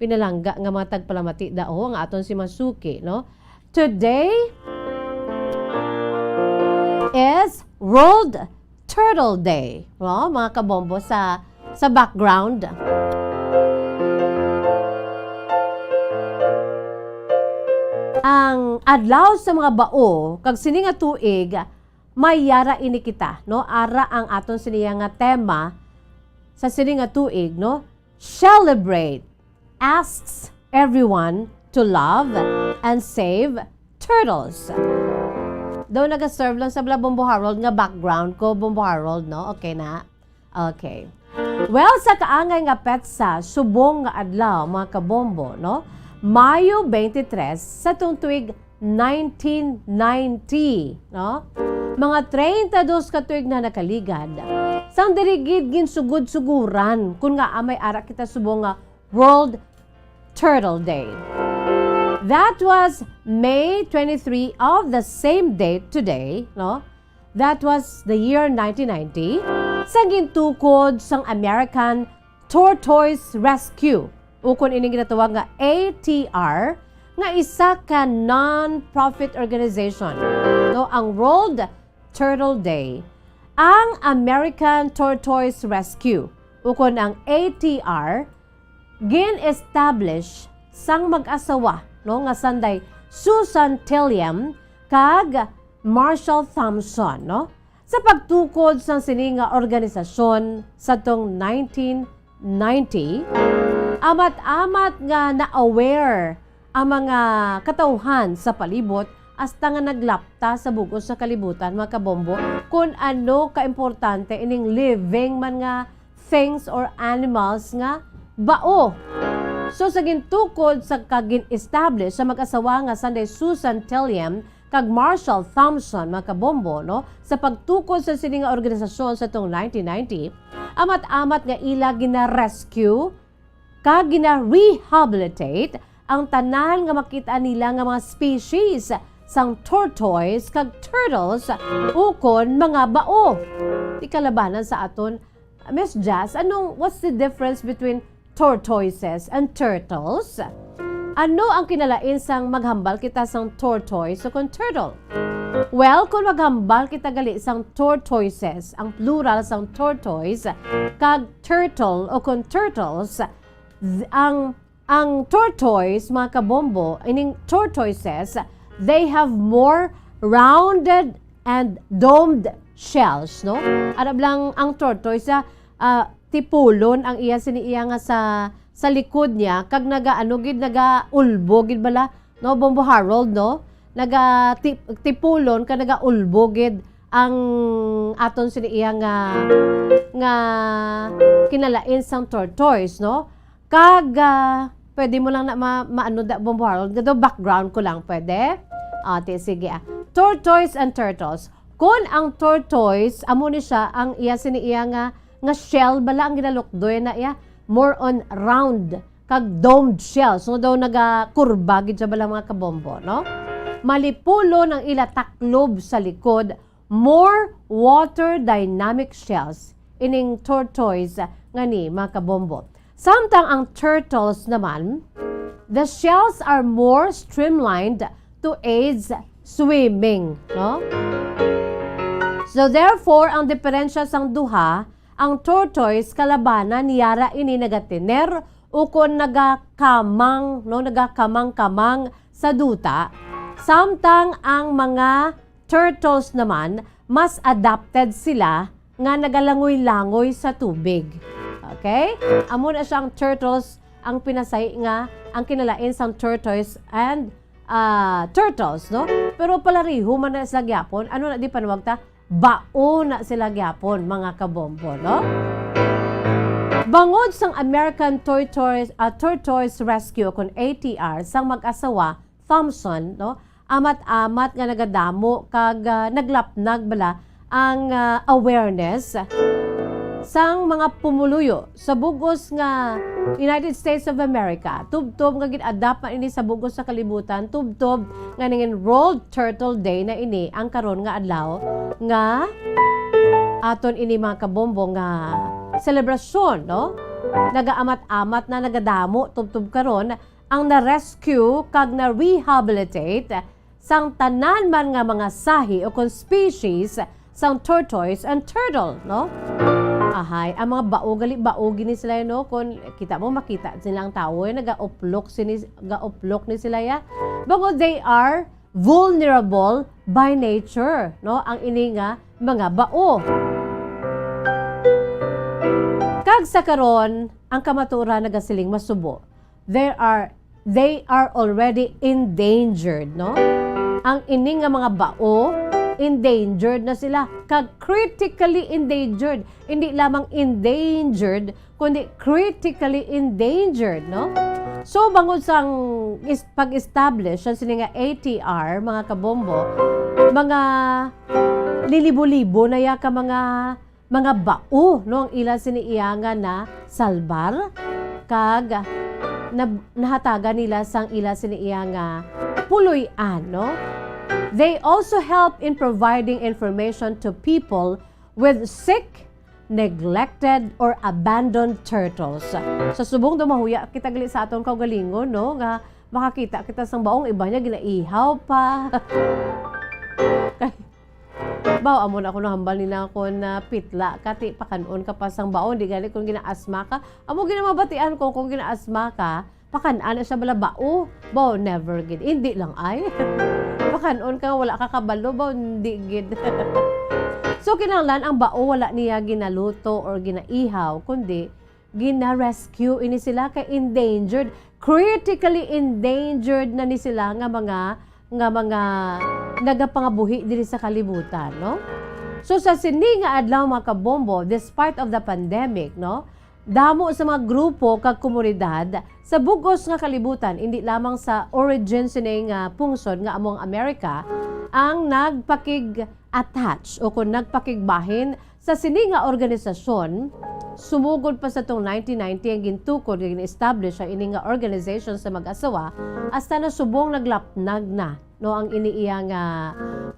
pinalangga nga mga tagpalamati dao, ang aton si Masuki, no? Today is World Turtle Day. No, mga kabombo, sa, sa background. Ang adlaw sa mga bao kag sini nga tuig, may yara ini kita, no? Ara ang aton siniya nga tema sa sini nga tuig, no? Celebrate asks everyone to love and save turtles. Daw naga-serve lang sa bala, Bombo Harold, nga background ko, Bombo Harold, no? Okay na? Okay. Well, sa kaangay nga petsa, subong nga adlaw, mga kabombo, no? Mayo twenty-three sa tung tuig nineteen ninety, no? Mga treinta dos ka tuig na nakaligad, sang diri gid ginsugod-suguran kun ngaa may ara kita subong nga World Turtle Day. That was May twenty-three of the same date today, no? That was the year nineteen ninety, sa gintukod sang American Tortoise Rescue, ukon ining ginatawag nga A T R, nga isa ka non-profit organization, no, ang World Turtle Day. Ang American Tortoise Rescue, ukon ang A T R, gin-establish sang mag-asawa, no, nga sanday Susan Tilliam kag Marshall Thompson, no? Sa pagtukod sang sini nga organisasyon sadtong nineteen ninety, amat-amat nga na-aware ang mga katawhan sa palibot, hasta nga naglapta sa bug-os sa kalibutan, mga kabombo, kun ano kaimportante ining living man nga things or animals nga bao. So, sa gintukod sa kag gin-establish sa mag-asawa nga sanday Susan Tilliam kag Marshall Thompson, mga kabombo, no, sa pagtukod sa sini nga organisasyon sadtong nineteen ninety, amat-amat nga ila gina-rescue kag gina-rehabilitate ang tanan nga makita nila nga mga species sang tortoise kag turtles ukon mga bao. Di kalabanan sa aton, Miss Jazz, anong, what's the difference between tortoises and turtles? Ano ang kinalain sang maghambal kita sang tortoise ukon turtle? Well, kung maghambal kita gali sang tortoises, ang plural sang tortoise, kag turtle ukon turtles, th-, ang, ang tortoise, mga kabombo, ining tortoises, they have more rounded and domed shells, no? Arab lang ang tortoise, ah, ah, tipulon ang iya sini iya nga sa, sa likod niya, kag naga, ano gid, naga ulbo gid bala, no, Bombo Harold, no? Naga tip-, tipulon kag naga ulbo gid ang aton sini iya nga, nga kinalain sang tortoise, no? Kag, ah, pwede mo lang na ma-, maano da, Bombo Harold, nga daw background ko lang, pwede? Ah, ti, sige, ah. Tortoise and turtles. Kun ang tortoise, amo ni siya ang iya sini iya nga nga shell bala ang ginalukdoy na iya, more on round kag domed shell. So daw nagakurba gid siya bala, mga kabombo, no? Malipulon ang ila taklob sa likod, more water dynamic shells ining tortoise nga ni, mga kabombo. Samtang ang turtles naman, the shells are more streamlined to aid swimming, no? So therefore, ang diferensya sang duha, ang tortoise kalabanan, yara ini nagatiner ukon nagakamang, no, nagakamang-kamang sa duta, samtang ang mga turtles naman, mas adapted sila nga nagalangoy-langoy sa tubig. Okay? Amo na siya ang turtles, ang pinasay nga ang kinalain sang tortoise and, ah, turtles, no? Pero palariho man na sila gyapon. Ano na di panawag ta? Bao na sila gyapon, mga kabombo, no? Bangod sang American Tortoise, ah, Tortoise Rescue, kun A T R, sang mag-asawa Thompson, no? Amat-amat nga nagadamo kag, ah, naglapnag bala ang, ah, awareness sang mga pumuluyo sa bug-os nga United States of America, tubtob nga gin-adapt man ini sa bug-os sa kalibutan, tubtob nga nangin World Turtle Day na ini ang karon nga adlaw, nga aton ini, mga kabombo, nga selebrasyon, no? Nagaamat-amat na, nagadamo tubtob karon ang na-rescue kag na-rehabilitate sang tanan man nga mga sahi o kon species sang tortoise and turtle, no? Ahay, ang mga bao gali, bao gini sila, no? Kon kita mo, makita sila ang tawo, eh, nagauplok sini, gauplok ni sila, ya. Bangod they are vulnerable by nature, no? Ang ini nga mga bao. Kag sa karon, ang kamatuoran nagasiling masubo. There are, they are already endangered, no? Ang ini nga mga bao, endangered na sila, kag critically endangered. Hindi lamang endangered, kundi critically endangered, no? So, bangod sang is-, pag-establish sang sini nga A T R, mga kabombo, mga linibo-libo na ya ka mga, mga bao, no, ang ila sini iya nga nasalbar, kag na-, nahatagan nila sang ila sini iya nga puloy-an, no? They also help in providing information to people with sick, neglected, or abandoned turtles. Sa subong daw mahuya kita gali sa aton kaugalingon, no, nga makakita kita sang baong iba niya ginaihaw pa. Kay, baw, amo na ako nahambal ni na ako na pitla, kati pakan-on ka pa sang baong, di gani kung ginaasma ka. Amo gina mabatian ko kung ginaasma ka, pakan-an na siya bala bao. Bao, never gid. Hindi lang ay. Pakan-on ka, wala ka kabalo, bao, hindi gid. So, kinahanglan ang bao wala niya ginaluto or ginaihaw, kundi gina-rescue ini sila kay endangered, critically endangered na ni sila nga mga, nga mga nagapangabuhi diri sa kalibutan, no? So, sa sini nga adlaw, mga kabombo, despite of the pandemic, no, damo sa mga grupo kag komunidad sa bug-os nga kalibutan, indi lamang sa origin sini nga pungsod nga amo ang Amerika, ang nagpakig-attach o kon nagpakigbahin sa sini nga organisasyon. Sumugod pa sa tong nineteen ninety ang gintukod nga gin-establish ang ini nga organization sa mag-asawa, hasta na subong naglapnag na, no, ang ini iya nga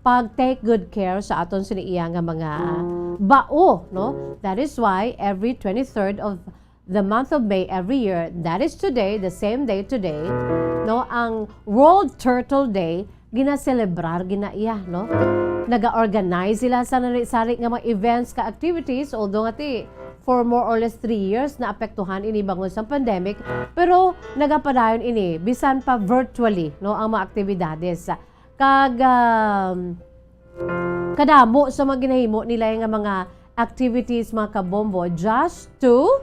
pag-take good care sa aton sini iya nga mga bao, no? That is why every twenty-third of the month of May every year, that is today, the same day today, no, ang World Turtle Day, ginaselebrar gina iya, no? Naga-organize sila sa nari-sari nga mga events ka activities, although nga ti, for more or less three years naapektuhan ini bangod sa pandemic, pero nagapadayon ini bisan pa virtually, no, ang mga aktibidades. Kag, um, kadamo sa mga ginahimo nila nga mga activities, mga kabombo, just to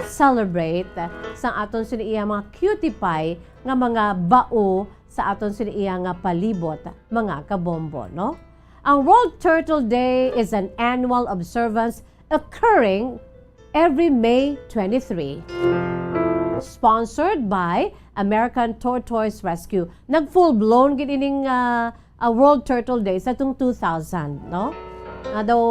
celebrate sa aton sini iya mga cutie pie nga mga bao sa aton sini iya nga palibot, mga kabombo, no? Ang World Turtle Day is an annual observance occurring every May twenty-three. Sponsored by American Tortoise Rescue. Nag full-blown gid ining, ah, ah, World Turtle Day sa tong two thousand, no? Nga daw,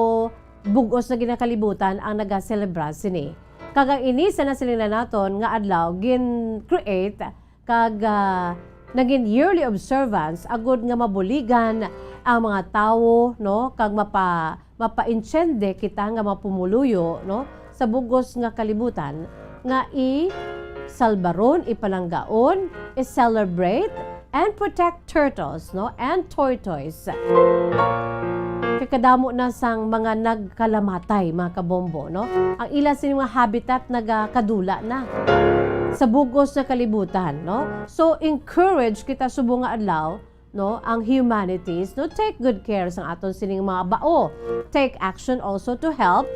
bug-os na ginakalibutan ang nagaselebra sini. Kag ang ini sa nasiling na naton nga adlaw gin-create kag, ah, naging yearly observance agud nga mabuligan ang mga tawo, no, kag mapa-, mapaintiende kita nga mga pumuluyo, no, sa bug-os nga kalibutan nga i-salbaron, ipalanggaon, i-celebrate, and protect turtles, no, and tortoise. Kay kadamo na sang mga nagkalamatay, mga kabombo, no? Ang ila sini mga habitat nagakadula na sa bug-os nga kalibutan, no? So, encourage kita subong nga adlaw, no, ang humanities, no, take good care sang aton sining mga bao. Take action also to help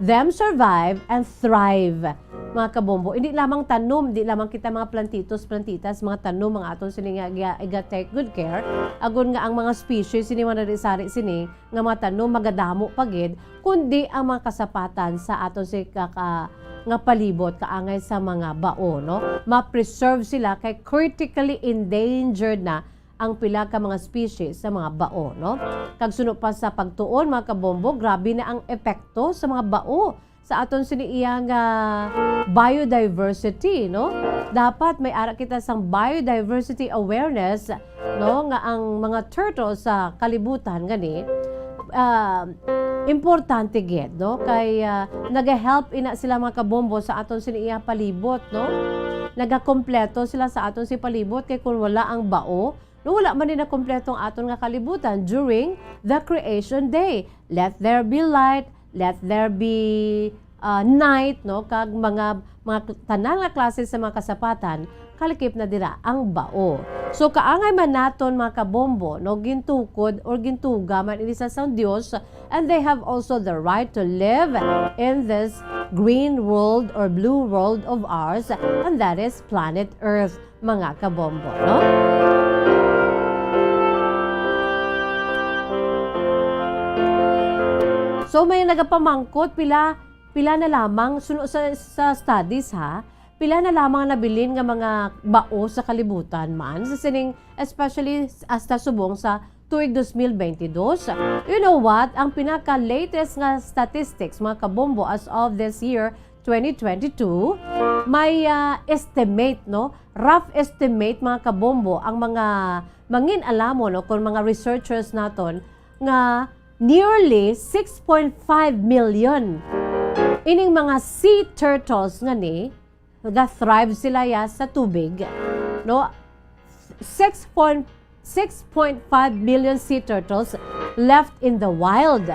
them survive and thrive. Mga kabombo, hindi lamang tanom, di lamang kita mga plantitos, plantitas, mga tanom ang aton sini nga iga, iga take good care. Agud nga ang mga species sini, mga nari-sari sini nga mga tanom magadamo pa gid, kundi ang mga kasapatan sa aton si ka, ka, nga palibot kaangay sa mga bao, no? Ma-preserve sila kay critically endangered na ang pila ka mga species sa mga bao, no? Kag suno pa sa pagtuon, mga kabombo, grabe na ang epekto sa mga bao sa aton sini iya nga biodiversity, no? Dapat may ara kita sang biodiversity awareness, no, nga ang mga turtles sa kalibutan gani, ah, importante gid, no? Kay, ah, nagahelp ina sila, mga kabombo, sa aton sini iya palibot, no? Nagakompleto sila sa aton si palibot, kay kung wala ang bao, no, wala man ni nakompleto ang aton nga kalibutan during the creation day. Let there be light, let there be, ah, night, no, kag mga, mga tanan nga klase sa mga kasapatan, kalakip na dira ang bao. So, kaangay man naton, mga kabombo, no, gintukod or gintuga man ini sa sang Dios, and they have also the right to live in this green world or blue world of ours, and that is planet Earth, mga kabombo, no? So, may nagapamangkot, pila, pila na lamang, suno sa, sa studies, ha, pila na lamang nabilin nga mga bao sa kalibutan man, sa sining, especially hasta subong sa tuig dos mil bentidós. You know what? Ang pinaka-latest nga statistics, mga kabombo, as of this year, twenty twenty-two, may, ah, estimate, no? Rough estimate, mga kabombo, ang mga mangin-alamon o kung mga researchers naton nga nearly six point five million ining mga sea turtles nga ni naga-thrive sila ya sa tubig, no? Six point, six point five million sea turtles left in the wild.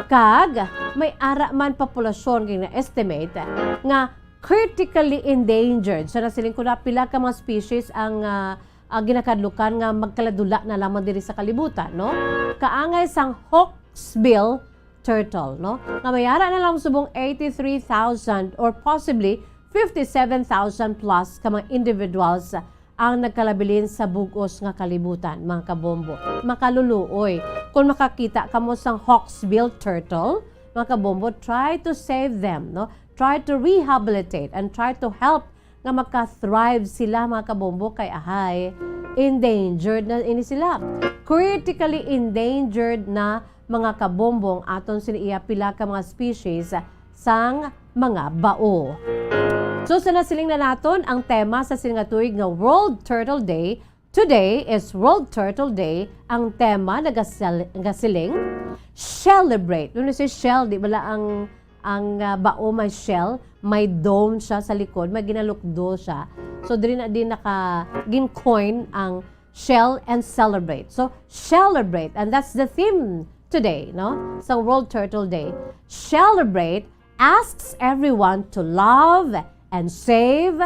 Kag may ara man populasyon nga na-estimate nga critically endangered. So, nasiling ko na pila ka mga species ang, ah, ah, ginakadlukan nga magkaladula na lamang diri sa kalibutan, no? Kaangay sang hawksbill turtle, no? Nga may ara na lang subong eighty-three thousand or possibly fifty-seven thousand plus ka mga individuals ang nagkalabilin sa bug-os nga kalibutan, mga kabombo. Makaluluoy. Kung makakita kamo sang hawksbill turtle, mga kabombo, try to save them, no? Try to rehabilitate and try to help nga maka-thrive sila, mga kabombo, kay ahay, endangered na ini sila. Critically endangered na, mga kabombo, ang aton sini iya pila ka mga species sang mga bao. So, sa nasiling na naton ang tema sa sini nga tuig nga World Turtle Day, today is World Turtle Day. Ang tema nagasel-, nagasiling, celebrate. Ano si shell? Di bala ang, ang, ah, bao may shell? May dome siya sa likod, may ginalukdo siya. So, diri na din naka, gin-coin ang shell and celebrate. So, celebrate, and that's the theme today, no? Sa World Turtle Day. Celebrate asks everyone to love and save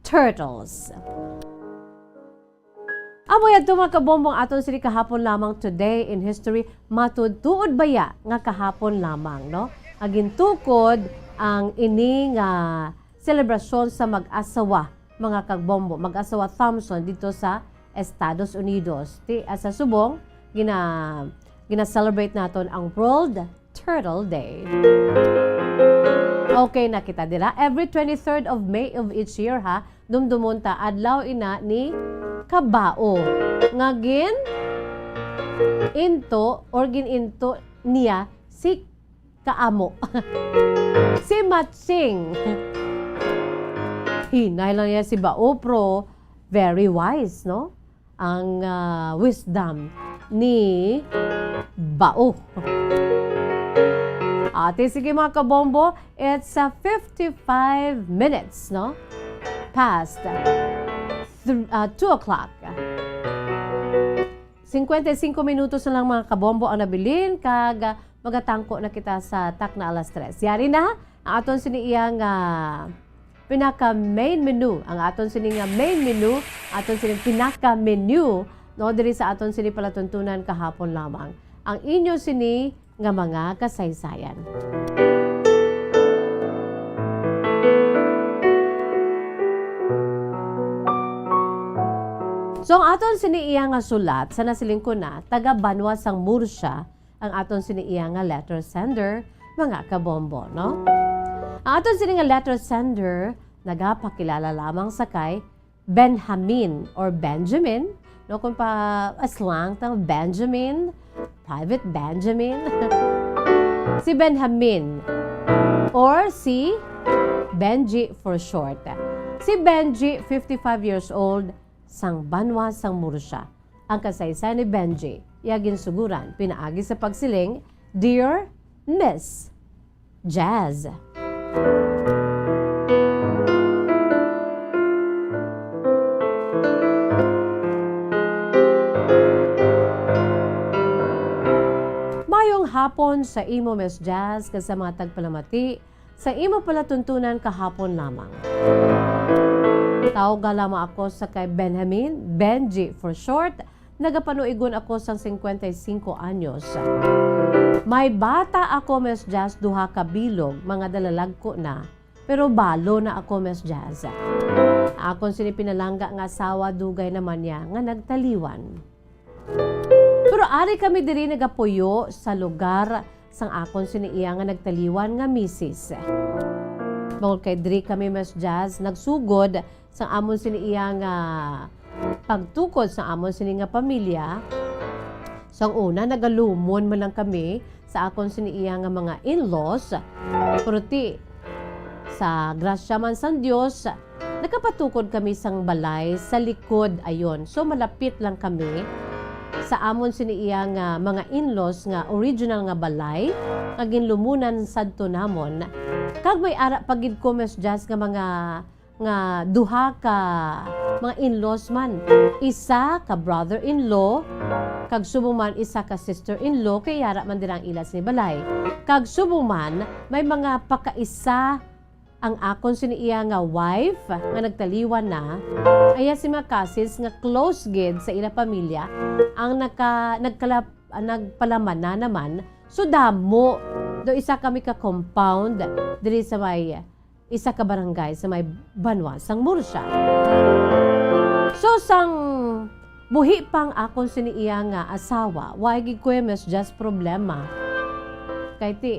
turtles. Amo yadto, mga kabombo, ang aton sini kahapon lamang, Today in History. Matuod-tuod baya nga kahapon lamang, no? Nga gintukod ang ini nga selebrasyon sa mag-asawa, mga kabombo, mag-asawa Thompson dito sa Estados Unidos. Ti, ah, sa subong, gina-, gina-celebrate naton ang World Turtle Day. Okay, nakita dira. Every twenty-third of May of each year, ha, dumdumon ta, adlaw ina ni kabao. Nga gin-into or gin-into niya si kaamo. Si Matching. Hinay lang niya si Bao, pero very wise, no? Ang, ah, wisdom ni Bao. Ate, sige, mga kabombo, it's, ah, fifty-five minutes, no? Past, ah, th-, ah, two o'clock. Cincuenta y cinco minutos na lang, mga kabombo, ang nabilin, kag, ah, magatangko na kita sa takna alas tres. Yari na ang aton sini iya nga pinaka main menu, ang aton sini nga main menu, aton sini pinaka menu, no, diri sa aton sini palatuntunan kahapon lamang. Ang inyo sini nga mga kasaysayan. So, ang aton sini iya nga sulat, sa nasiling ko na, taga banwa sang Murcia, ang aton sini iya nga letter sender, mga kabombo, no? Ang aton sini nga letter sender, nagapakilala lamang sa kay Benjamin or Benjamin, no? Kung pa, ah, slang ta, Benjamin, Private Benjamin. Si Benjamin, or si Benji for short. Si Benji, fifty-five years old, sang banwa sang Murcia. Ang kasaysayan ni Benji, iya ginsuguran pinaagi sa pagsiling, "Dear Miss Jazz." Mayong hapon sa imo, Miss Jazz, kag sa mga tagpalamati sa imo palatuntunan kahapon lamang. Tawga lamang ako sa kay Benjamin, Benji for short. Nagapanuigon ako sang cincuenta y cinco anyos. May bata ako, Miss Jazz, duha ka bilog, mga dalalagko na. Pero balo na ako, Miss Jazz. Akon sini pinalangga nga asawa, dugay naman niya nga nagtaliwan. Pero ari kami diri nagapuyo sa lugar sang akon sini iya nga nagtaliwan nga misis. Bangod kay diri kami, Miss Jazz, nagsugod sang amon sini iya nga pagtukod sang amon sini nga pamilya. Sang una, nagalumon man lang kami sa akon sini iya nga mga in-laws. Pero ti, sa grasya man sang Dios, nakapatukod kami sang balay sa likod, ayon. So, malapit lang kami sa amon sini iya nga mga in-laws nga original nga balay nga ginlumunan sadto namon. Kag may ara pa gid ko, Miss Jazz, nga mga, nga duha ka mga in-laws man. Isa ka brother-in-law, kag subong man isa ka sister-in-law, kay yara man dira ang ila sini balay. Kag subong man, may mga pakaisa ang akon sini iya nga wife nga nagtaliwan na, iya si mga cousins nga close gid sa ila pamilya ang naka-, nagkala-, ah, nagpalamana naman. So, damo. Do isa kami ka compound diri sa may isa ka barangay sa may banwa sang Murcia. So, sang buhi pa ang akon sini iya nga asawa, wa gid ko, Miss Jazz, problema. Kay ti,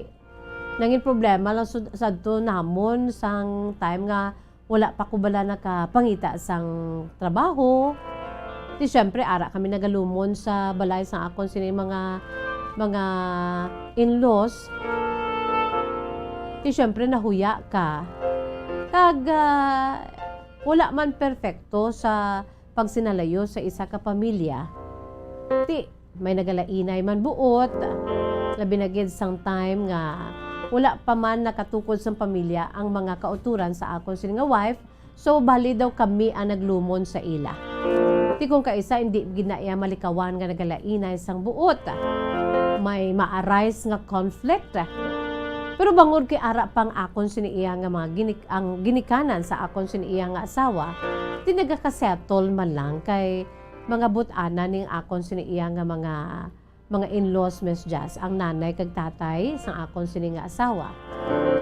nangin problema lang sud-, sadto namon sang time nga wala pa ko bala nakapangita sang trabaho. Di syempre, ara kami nagalumon sa balay sang akon sini mga, mga in-laws. Di syempre, nahuya ka. Kag, ah, wala man perfecto sa pagsinalayo sa isa ka pamilya. Ti, may nagalainay man buot, labi na gid sang time nga wala pa man nakatukod sang pamilya ang mga kautoran sa akon sini nga wife, so bali daw kami ang naglumon sa ila. Ti kung kaisa, hindi gid na iya malikawan nga nagalainay sang buot. May ma-arise nga conflict. Pero bangod kay ara pang akon sini iya nga mga ginik-, ang ginikanan sa akon sini iya nga asawa, ti nagaka-settle man lang kay mga but-ana ning akon sini iya nga mga, mga in-laws, Miss Jazz, ang nanay kag tatay sang akon sini nga asawa.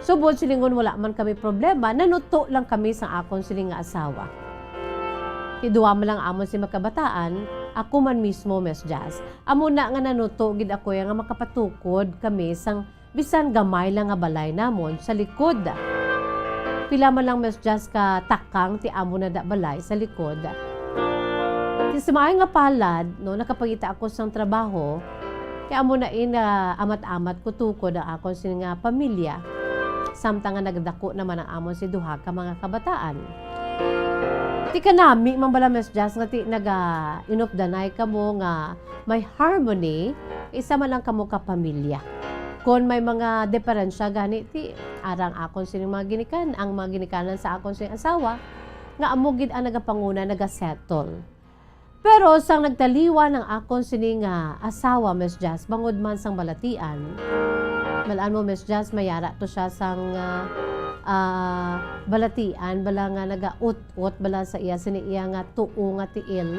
So, buot silingon, wala man kami problema, nanuto lang kami sang akon sini nga asawa. Ti duha man lang amon sini mga kabataan, ako man mismo, Miss Jazz. Amo na nga nanuto gid ako ya nga makapatukod kami sang bisan gamay lang nga balay namon sa likod. Pila man lang, Miss Jazz, ka takang ti amo na da balay sa likod. Ti sa maayo nga palad, no, nakapangita ako sang trabaho, Kay amo na ini nga amat-amat ko tukod ang akon sini nga pamilya, samtang nga nagdako naman ang amon si duha ka mga kabataan. Ti kanami man bala, Miss Jazz, nga ti naga-inupdanay kamo nga may harmony, isa man lang kamo ka pamilya. Kon may mga diferensya gani, ti ara ang akon sining mga ginikan-, ang mga ginikanan sa akon sining asawa, nga amo gid ang nagapanguna, nagasettle. Pero sang nagtaliwan ang akon sini nga asawa, Miss Jazz, bangod man sang balatian, mal-an mo, Miss Jazz, may ara to siya sang, ah, ah, balatian, bala nga nagaut-ot bala sa iya, sini iya nga tuo nga tiil.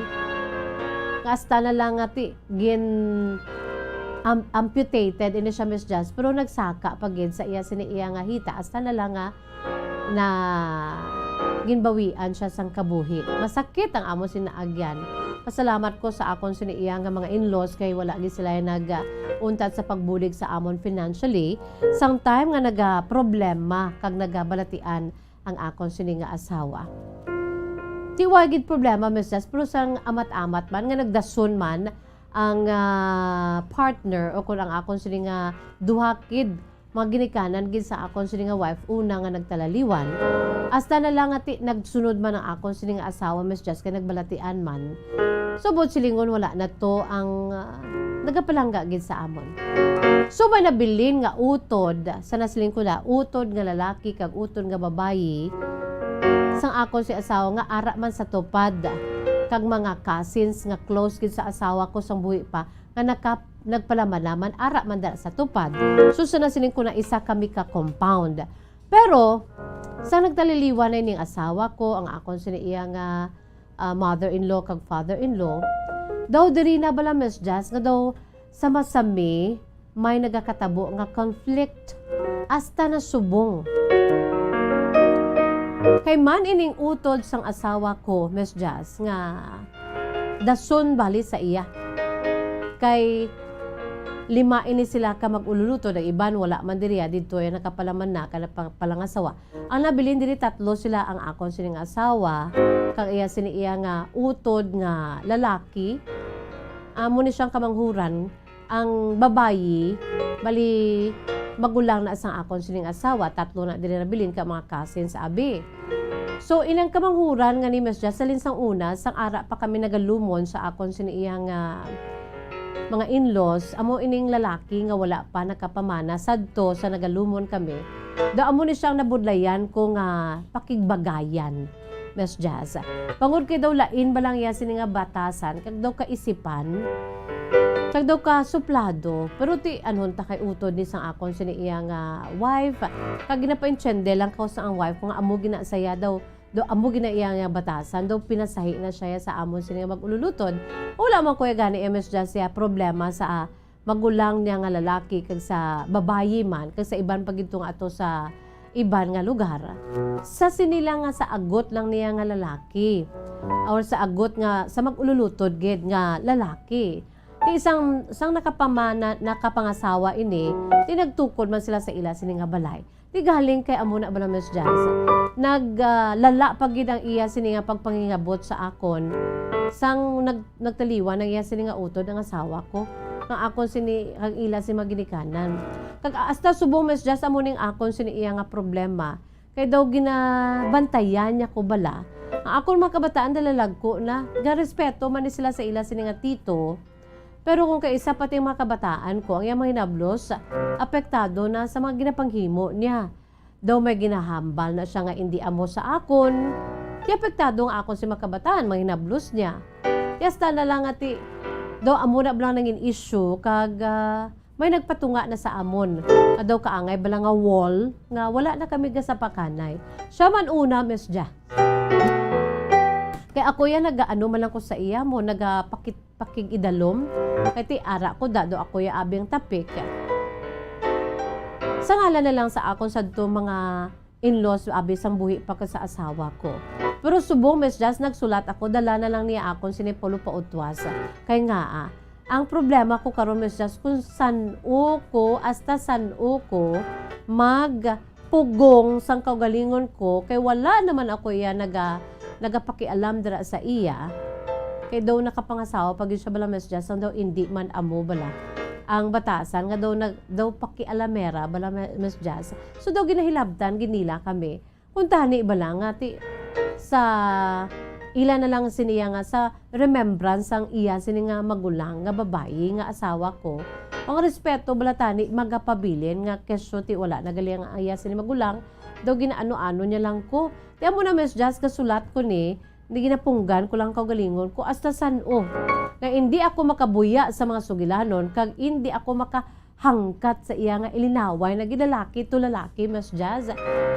Nga hasta na lang nga ti-, gin-, am-, amputated ini siya, Miss Jazz, pero nagsaka pa gid sa iya, sini iya nga hita, hasta na lang nga na ginbawian siya sang kabuhi. Masakit ang amon sini naagyan. Pasalamat ko sa akon sini iya nga mga in-laws kay wala gid sila nag-, ah, untat sa pagbulig sa amon financially, sang time nga nagaproblema kag nagabalatian ang akon sini nga asawa. Ti wa gid problema, Miss Jazz, pero sang amat-amat man nga nagdason man ang, ah, partner o kon ang akon sini nga duha kid mga ginikanan gid sa akon sini nga wife, una nga nagtalaliwan. Hasta na lang nga ti nagsunod man ang akon sini nga asawa, Miss Jazz, kay nagbalatian man. Subot silingon, wala na to ang, ah, nagapalangga gid sa amon. So, may nabilin nga utod, sa nasiling ko na, utod nga lalaki kag utod nga babayi, sang akon si asawa nga ara man sa tupad, kag mga cousins nga close gid sa asawa ko sang buhi pa, nga naka-, nagpalamanaman ara man dira sa tupad. So, sa nasiling ko na isa kami ka compound. Pero, sa nagtaliliwan na ining asawa ko, ang akon sini iya nga, ah, mother-in-law kag father-in-law, daw diri na bala, Miss Jazz, nga daw sa masami may nagakatabo nga conflict, hasta na subong. Kay man ining utod sang asawa ko, Miss Jazz, nga dason bali sa iya. Kay lima ini sila ka mag-ululutod, ang iban wala man diri, ah, didto ya nakapalaman na, ka nagpa-, palangasawa. Ang nabilin diri, tatlo sila, ang akon sining asawa, kag iya sini iya nga utod nga lalaki. Amo ni siyang kamanghuran, ang babayi, bali, magulang na sang akon sining asawa, tatlo na diri nabilin ka mga cousins, abi. So, ilang kamanghuran nga ni Miss Jocelyn sang una, sang ara pa kami nagalumon sa akon sini iyang, ah, mga in-laws, amo ining lalaki nga wala pa nakapamana sadto sa nagalumon kami. Daw amo ni siyang nabudlayan ko nga pakigbagayan. Miss Jazz. Bangod kay daw lain ba lang iya sini nga batasan, kag daw kaisipan, kag daw kasuplado. Pero ti, anhon ta kay utod ni sang akon sini iya nga wife, kag ginapaintiende lang ko sa ang wife ko nga amo gina saya daw, daw amo gina iya nga batasan, daw pinasahi na siya sa amon sini nga mag-ululutod. Wala man kuya gani, eh, Miss Jazz, siya problema sa, ah, magulang niya nga lalaki kag sa babayi man, kag sa iban pa gid to nga ato sa iban nga lugar. Sa sini lang nga sa agot lang niya nga lalaki, or sa agot nga sa mag-ululutod gid nga lalaki. Ti isang, sang nakapamana-, nakapangasawa ini, ti nagtukod man sila sa ila sini nga balay. Ti galing kay amo na ba na, Miss Jazz? Nag, ah, lala pa gid ang iya sini nga pagpangingabot sa akon. Sang nag-, nagtaliwan ang iya sini nga utod ang asawa ko. Nga akon sini, ang ila si maginikanan. Kag hasta subong, Miss Jazz, amo ning akon sini iya nga problema. Kay daw ginabantayan niya ko bala. Ang akon mga kabataan dalalagko na. Garespeto man ni sila sa ila sini nga tito. Pero kung kay isa pa ting mga kabataan ko, ang iyang mga hinablos, apektado na sa mga ginapanghimo niya. Daw may ginahambal na siya nga indi amo sa akon. Di apektado nga akon si mga kabataan, mga hinablos niya. Di hasta na lang nga ti, daw amo na lang nangin issue, kag, ah, may nagpatunga na sa amon. Nga daw kaangay bala nga wall, nga wala na kami gasapakanay. Siya man una, Miss Ja. Kay ako yan, nag-ano man lang ko sa iya mo, nagapakit-, pakig-idalom. Kay ti ara ko, dado ako ya abing tapik. Sa ngalan na lang sa akon sadto mga in-laws, abi sang buhi pa ka sa asawa ko. Pero subong, Miss Jazz, nagsulat ako, dala na lang niya akon sini Polo pautwas. Kay nga, ah, ang problema ko karon, Miss Jazz, kung san-o ko, hasta san-o ko magpugong sang kaugalingon ko, kay wala naman ako iya naga-, nagapakialam dira sa iya. Kay daw nakapangasawa pa gyud siya bala, Miss Jazz, ang daw indi man amo bala. ang batasan nga daw nag-, daw pakialamera bala, Miss Jazz. So daw ginahilabtan gid nila kami. Kung tani bala nga ti-, sa ila na lang siniya nga sa remembrance ang iya sini nga magulang nga babayi nga asawa ko. Ang respeto bala tani magapabilin nga kesyo ti wala na gali ang iya sini magulang, daw ginaano-ano niya lang ko. Ti amo na, Miss Jazz, kasulat ko ni, ni ginapunggan ko lang kaugalingon ko hasta san-o nga indi ako makabuya sa mga sugilanon kag indi ako makahangkat sa iya nga ilinaway na ginlalaki to lalaki, Miss Jazz.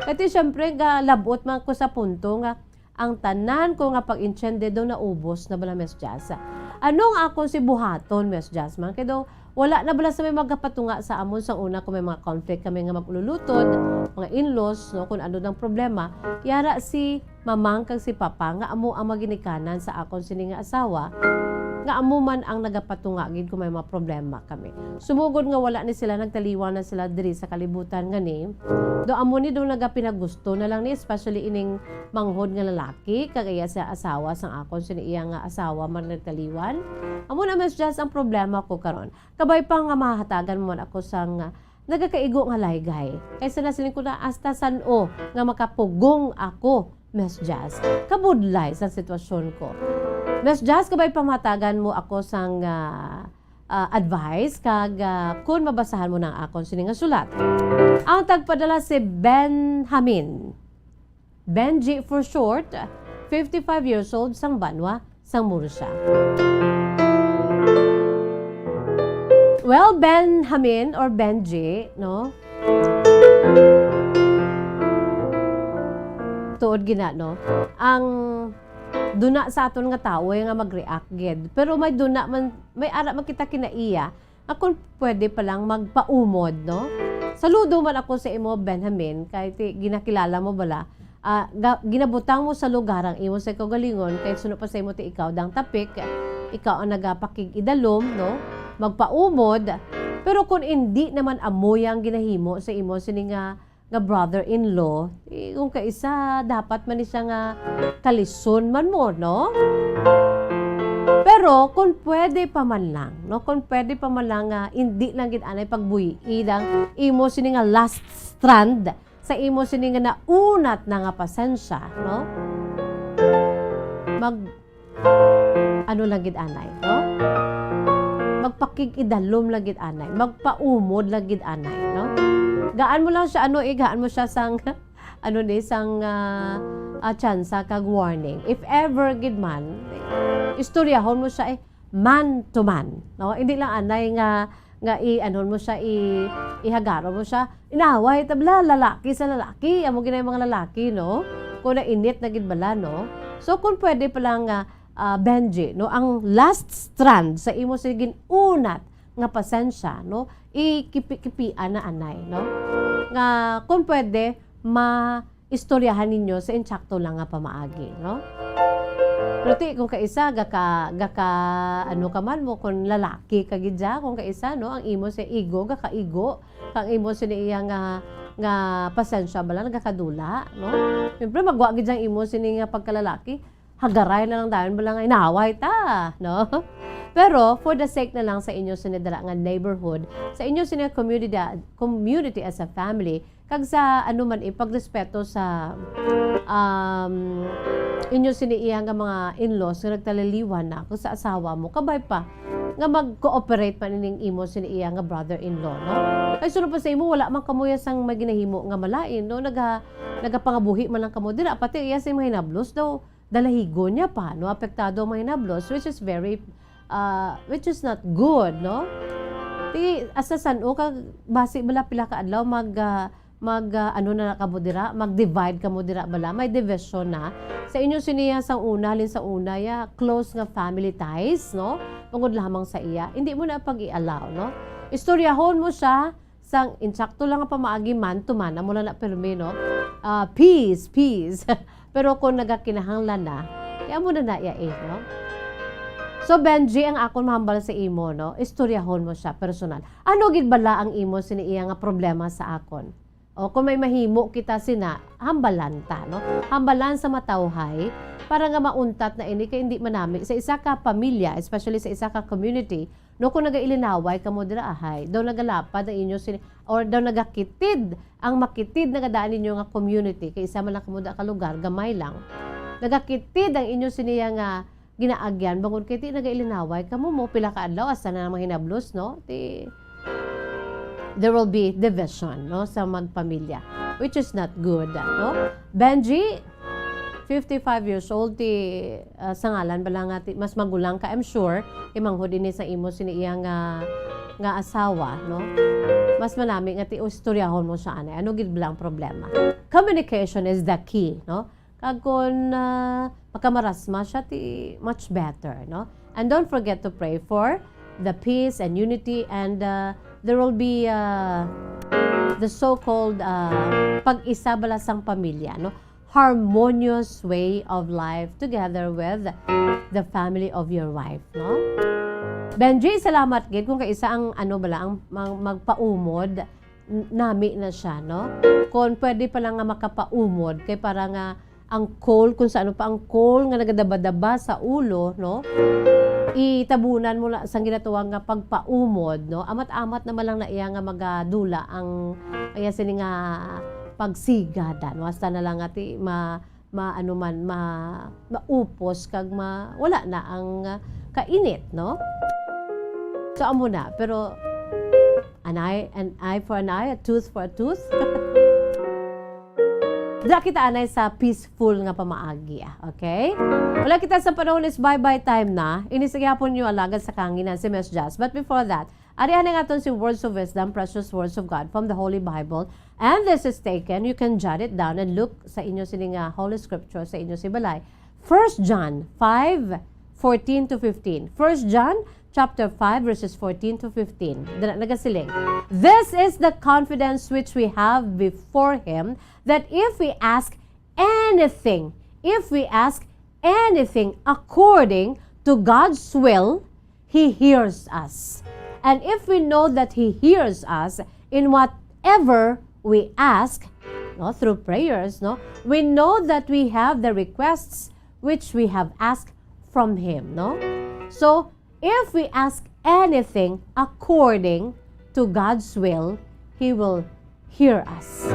Kay ti, siyempre, galab-ot man ko sa punto nga ang tanan ko nga pag-intiende daw naubos na bala, Miss Jazz. Ano ang akon si buhaton, Miss Jazz, man? Kay daw, wala na bala sa may magapatunga sa amon sang una kung may mga conflict kami nga mag-ululutod, mga in-laws, no, kung ano nang problema. Yara si mamang kag si papa nga amo ang maginikanan sa akon sini nga asawa, nga amo man ang nagapatunga gid kung may mga problema kami. Sumugod nga wala ni sila, nagtaliwan na sila diri sa kalibutan nga ni, do amo ni do nagapinagusto na lang ni, especially ining manghod nga lalaki, kag iya sa asawa sang akon sini iya nga asawa man nagtaliwan. Amo na, Miss Jazz, ang problema ko karon. Kabay pa nga mahatagan mo man ako sang, ah, nagakaigo nga laygay. Kaysa na siling ko na hasta san-o nga makapugong ako, Miss Jazz. Kabudlay sa sitwasyon ko. Miss Jazz, kabay pa mahatagan mo ako sang, ah, ah, advice kag, ah, kun mabasahan mo na ang akon sini nga sulat. Ang tagpadala si Benjamin. Benji for short, fifty-five years old, sang banwa sang Murcia. Well, Benjamin or Benji, no? Tuod gina, no? Ang duna sa aton nga tawo nga mag-react gid. Pero may duna man, may ara man kita kinaiya, nga kung pwede pa lang magpaumod, no? Saludo man ako sa imo, Benjamin, kay ti-, ginakilala mo bala, ah, ga-, ginabutang mo sa lugar ang imo sa kaugalingon, kay suno pa sa imo ti ikaw dang tapik, ikaw ang nagapakig-idalom, no? Magpaumod. Pero kung indi naman amo yang ginahimo sa imo sini nga nga brother-in-law, eh, kung kaisa, dapat man ni siya nga kalison man mo, no? Pero kung pwede pa man lang, no? Kung pwede pa man lang nga hindi lang gid anay pagbuy-i ang imo sini nga last strand sa imo sini nga naunat na nga pasensya, no? Mag- ano lang gid anay, no? Magpakig-idalom lang gid anay, magpaumod lang gid anay, no? Gaan mo lang siya, ano, eh, gaan mo siya sang, ano ni, sang, ah, ah, tsansa kag warning. If ever gid man, istoryahon mo siya, eh, man to man, no? Hindi lang anay nga, nga i-, ano mo siya, i-, ihagaro mo siya. Inaway ta bala, lalaki sa lalaki, amo ginay mga lalaki, no? Kung nainit na gid bala, no? So, kung pwede pa lang nga, ah, Benji, no, ang last strand sa imo sa ginunat nga pasensya, no, ikipi-kipian na anay, no? Nga kung pwede, ma-istoryahan ninyo sa insakto lang nga pamaagi, no? Pero ti, kung kaisa, gaka, gaka, ano ka man mo, kung lalaki ka gid siya, kung kaisa, no, ang imo sa ego, gakaigo, kang imo sini iya nga, nga pasensya bala, nagakadula, no? Siyempre, magwa gid ang imo sini nga pagkalalaki, hagaray na lang dayon bala nga inaway ta, no? Pero for the sake na lang sa inyo sini dira nga neighborhood, sa inyo sini nga community, community as a family, kag sa ano man, eh, pagrespeto sa, um, inyo sini iya nga mga in-laws nga nagtaliliwan na, kag sa asawa mo, kabay pa nga mag-cooperate man ining imo sini iya nga brother-in-law, no? Kay suno pa sa imo, wala man kamo ya sang may ginahimo nga malain, no? Naga-, nagapangabuhi man lang kamo dira, pati iya sa mga hinablos daw, dalahigon niya pa, no? Apektado ang mga hinablos, which is very, ah, which is not good, no? Ti, asa san-o ka, basi bala pila ka adlaw mag, ah, mag, ah, ano na kamo dira, mag-divide kamo dira bala, may division na. Sa inyo siniya sang una, halin sa una, ya, close nga family ties, no? Tungod lamang sa iya, hindi mo na pag-i-allow, no? Istoryahon mo siya, sang insakto lang nga pamaagi, man to man, amo lang na pirmi, no? Ah, peace, peace. Pero kung nagakinahanglan na, ya mo na na iya, eh, no? So, Benji, ang akon mahambal sa imo, no? Istoryahon mo siya, personal. Ano gid bala ang imo sini iya nga problema sa akon? O kung may mahimo kita sina, hambalan ta, no? Hambalan sa matawhay para nga mauntat na ini kay hindi manami sa isa ka pamilya, especially sa isa ka community, no? Kung nagailinaway kamo dira, ahay, daw nagalapad ang inyo sini, or daw nagakitid ang makitid na gadaan ninyo nga community, kay isa man lang kamo da ka lugar, gamay lang. Nagakitid ang inyo siniya nga ginaagyan, bangod kay ti nagailinaway kamo mo pila ka adlaw, hasta na ang mga hinablos, no? Ti, there will be division, no, sa magpamilya, which is not good, no? Benji, fifty-five years old, ti, ah, sa ngalan bala nga ti, mas magulang ka, I'm sure, kay manghod ini sa imo sini iya nga, nga asawa, no? Mas manami nga ti istoryahon mo siya anay. Ano gid bala ang problema? Communication is the key, no? Kag kun, ah, makamarasma siya, ti much better, no? And don't forget to pray for the peace and unity, and, ah, there will be, ah, the so-called, ah, pag-isa bala sang pamilya, no? Harmonious way of life together with the family of your wife, no? Benji, salamat gid kung kaisa ang, ano bala, ang mag-, magpaumod. N-, nami na siya, no? Kon pwede pa lang nga makapaumod, kay para nga ang coal, kung sa ano pa ang coal nga nagadaba-daba sa ulo, no? Itabunan mo na sang ginatawag nga pagpaumod, no? Amat-amat naman lang na iya nga magadula ang, ang iya sini nga pagsigad, no? Hasta na lang nga ti ma-, ma-, ano man, ma-, maupos kag ma-, wala na ang, ah, kainit, no? So, amo na. Pero, an eye, an eye for an eye, a tooth for a tooth. Dira kita anay sa peaceful nga pamaagi, ah, okay? Wala kita sa panahon is bye-bye time na. Ini sa gihapon niyo alagad sa kahanginan si Miss Jazz. But before that, ari anay nga aton si Words of Wisdom, Precious Words of God from the Holy Bible. And this is taken, you can jot it down and look sa inyo sini nga Holy Scripture sa inyo si balay. First John five fourteen to fifteen. First John chapter five, verses fourteen to fifteen. Dira nagasiling, "This is the confidence which we have before Him, that if we ask anything, if we ask anything according to God's will, He hears us. And if we know that He hears us in whatever we ask, no, through prayers, no, we know that we have the requests which we have asked from Him," no? So, if we ask anything according to God's will, He will hear us.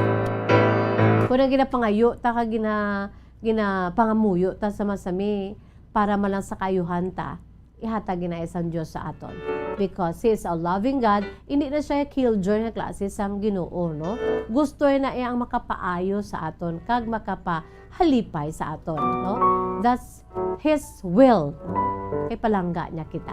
Kung ang ginapangayo ta kag gina-, ginapangamuyo ta sa masami para man lang sa kaayuhan ta, ihatag gina sang Dios sa aton. Because He is a loving God, hindi na siya killjoy nga klase sang Ginoo, no? Gusto na iya ang makapaayo sa aton kag makapahalipay sa aton, no? That's His will. Kay palangga niya kita.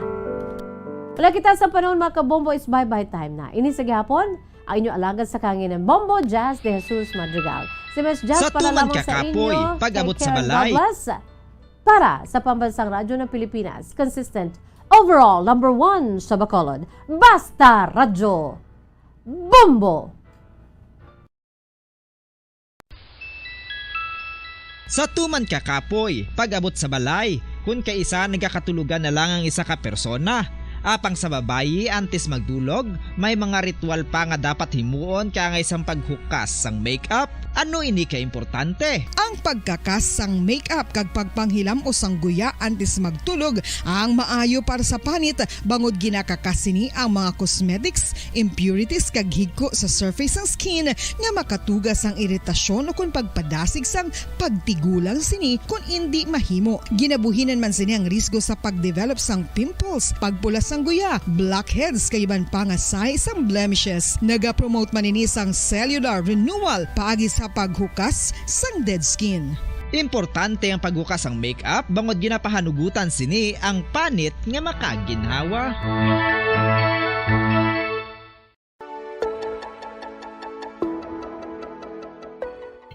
Wala kita sa panahon, mga kabombo, is bye-bye time na. Ini sa gihapon, ang inyo alagad sa kanginan, Bombo Jazz de Jesus Madrigal. Si Miss Jazz, sa para tuman lamang ka sa kapoy, inyo. Pag-abot sa balay. God bless. Para sa Pambansang Radyo ng Pilipinas, consistent, overall, number one sa Bacolod, Basta Radyo, Bombo! Sa tuman ka kapoy, pag-abot sa balay, kun kaisa nagakatulogan na lang ang isa ka persona. Apang sa babayi, antes magdulog, may mga ritual pa nga dapat himuon, kaangay sang paghukas sang makeup. Ano ini ka importante? Ang pagkakas sang makeup kag pagpanghilam-os sang guya antes magtulog ang maayo para sa panit, bangod ginakakas sini ang mga cosmetics, impurities kag higko sa surface sang skin nga makatuga sang iritasyon ukon pagpadasig sang pagtigulang sini kon indi mahimo. Ginabuhinan man sini ang risgo sa pagdevelop sang pimples, pagpula sang guya, blackheads, kag iban pa nga sahi sang blemishes. Nagapromote man ini sang cellular renewal paagi sa paghukas sang dead skin. Importante ang paghukas sang makeup bangod ginapahanugutan sini ang panit nga makaginhawa.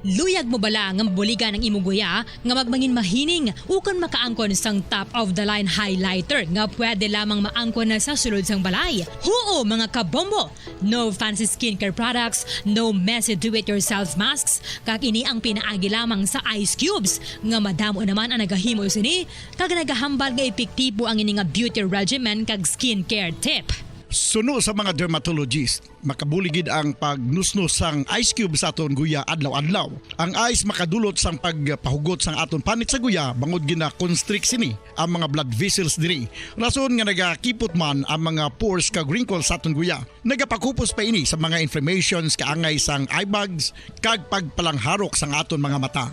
Luyag mo bala nga mabuligan ang imo guya nga magmangin mahining ukon makaangkon sang top of the line highlighter nga pwede lamang maangkon na sa sulod sang balay? Huo, mga kabombo! No fancy skincare products, no messy do-it-yourself masks, kag ini ang pinaagi lamang sa ice cubes nga madamo naman ang nagahimo sini kag nagahambal nga epektibo ang ini nga beauty regimen kag skincare tip. Suno sa mga dermatologist, makabulig gid ang pagnusnos sang ice cube sa aton guya adlaw-adlaw. Ang ice makadulot sang pagpahugot sang aton panit sa guya bangod gina-constrict sini ang mga blood vessels diri. Rason nga nagakipot man ang mga pores kag wrinkles sa aton guya. Nagapakupos pa ini sa mga inflammations kaangay sang eye bags kag pagpalangharok sang aton mga mata.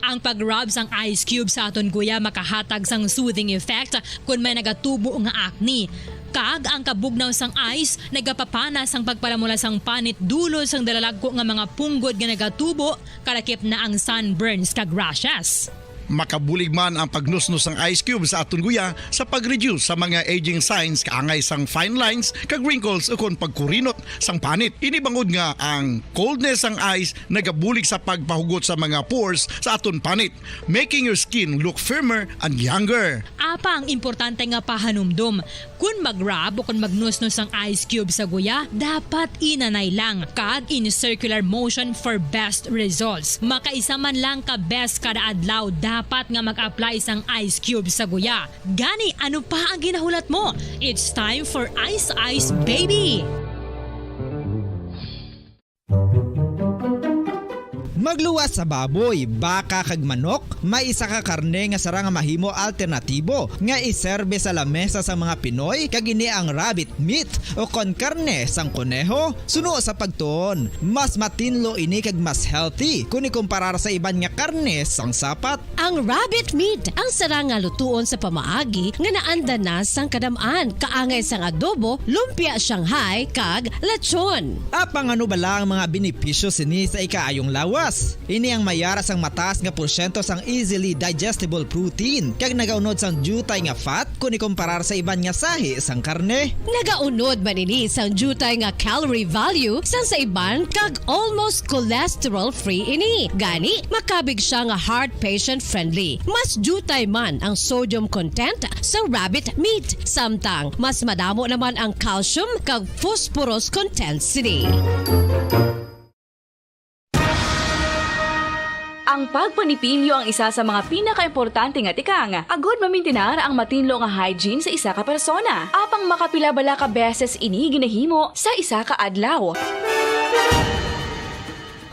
Ang pag-rub sang ice cube sa aton guya makahatag sang soothing effect kon may nagatubo nga acne. Kag ang kabugnaw sang ice nagapapana sang pagpalamula sang panit dulot sang dalalagko nga mga punggod nga nagatubo, kalakip na ang sunburns kag rashes. Makabulig man ang pagnusnos sang ice cube sa aton guya sa pag-reduce sa mga aging signs kaangay sang fine lines kag wrinkles ukon pagkurinot sang panit. Ini bangod nga ang coldness sang ice nagabulig sa pagpahugot sa mga pores sa aton panit, making your skin look firmer and younger. Apang importante nga pahanumdom, kon mag-rub o kon magnusnos ang ice cube sa guya, dapat inanay lang kag in circular motion for best results. Makaisa man lang ka beses kada adlaw dapat nga mag-apply sang ice cube sa guya. Gani, ano pa ang ginahulat mo? It's time for Ice Ice Baby! Magluwas sa baboy, baka kag manok, may isa ka karne nga sarang nga mahimo alternatibo nga iserbe sa lamesa sang mga Pinoy, kag ini ang rabbit meat o kon karne sang koneho. Suno sa pagtuon, mas matinlo ini kag mas healthy kon ikumparar sa iban nga karne sang sapat. Ang rabbit meat ang sarang nga lutuon sa pamaagi nga naanda na sang kadam-an, kaangay sang adobo, lumpia Shanghai, kag lechon. Apang ano bala ang mga benepisyo sini sa ikaayong lawas? Ini ang may ara sang mataas nga porsyento sang easily digestible protein, kag nagaunod sang diutay nga fat kon ikumparar sa iban nga sahi sang karne. Nagaunod man ini sang diutay nga calorie value sang sa iban, kag almost cholesterol-free ini. Gani, makabig sia nga heart patient-friendly. Mas diutay man ang sodium content sa rabbit meat, samtang mas madamo naman ang calcium kag phosphorus content sini. Ang pagpanipilyo ang isa sa mga pinakaimportante nga tikang agud mamintinar ang matinlo nga hygiene sa isa ka persona. Apang makapila bala ka beses ini ginahimo sa isa ka adlaw?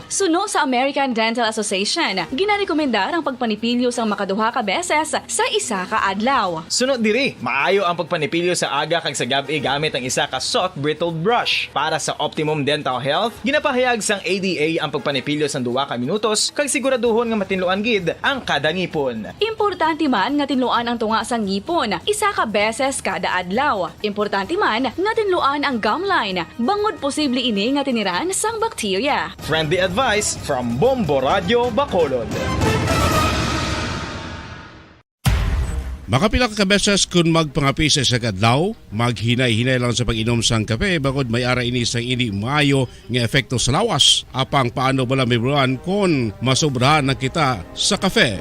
Suno sa American Dental Association, ginarekomendar ang pagpanipilyo sang makaduha ka beses sa isa ka adlaw. Suno diri, maayo ang pagpanipilyo sa aga kag sa gab-i gamit ang isa ka soft bristled brush. Para sa optimum dental health, ginapahayag sang A D A ang pagpanipilyo sang duha ka minutos kag siguraduhon nga matinluan gid ang kada ngipon. Importante man nga tinluan ang tunga sang ngipon isa ka beses kada adlaw. Importante man nga tinluan ang gum line, bangod posible ini nga tiniran sang bakterya. Friendly advice from Bombo Radyo Bacolod. Makapila ka beses kon magpangape sa isa ka adlaw, maghinay-hinay lang sa pag-inom sang kape, bangod may ara ini sang indi maayo nga epekto sa lawas. Apang paano bala mahibaluan kon masobrahan na kita sa kape?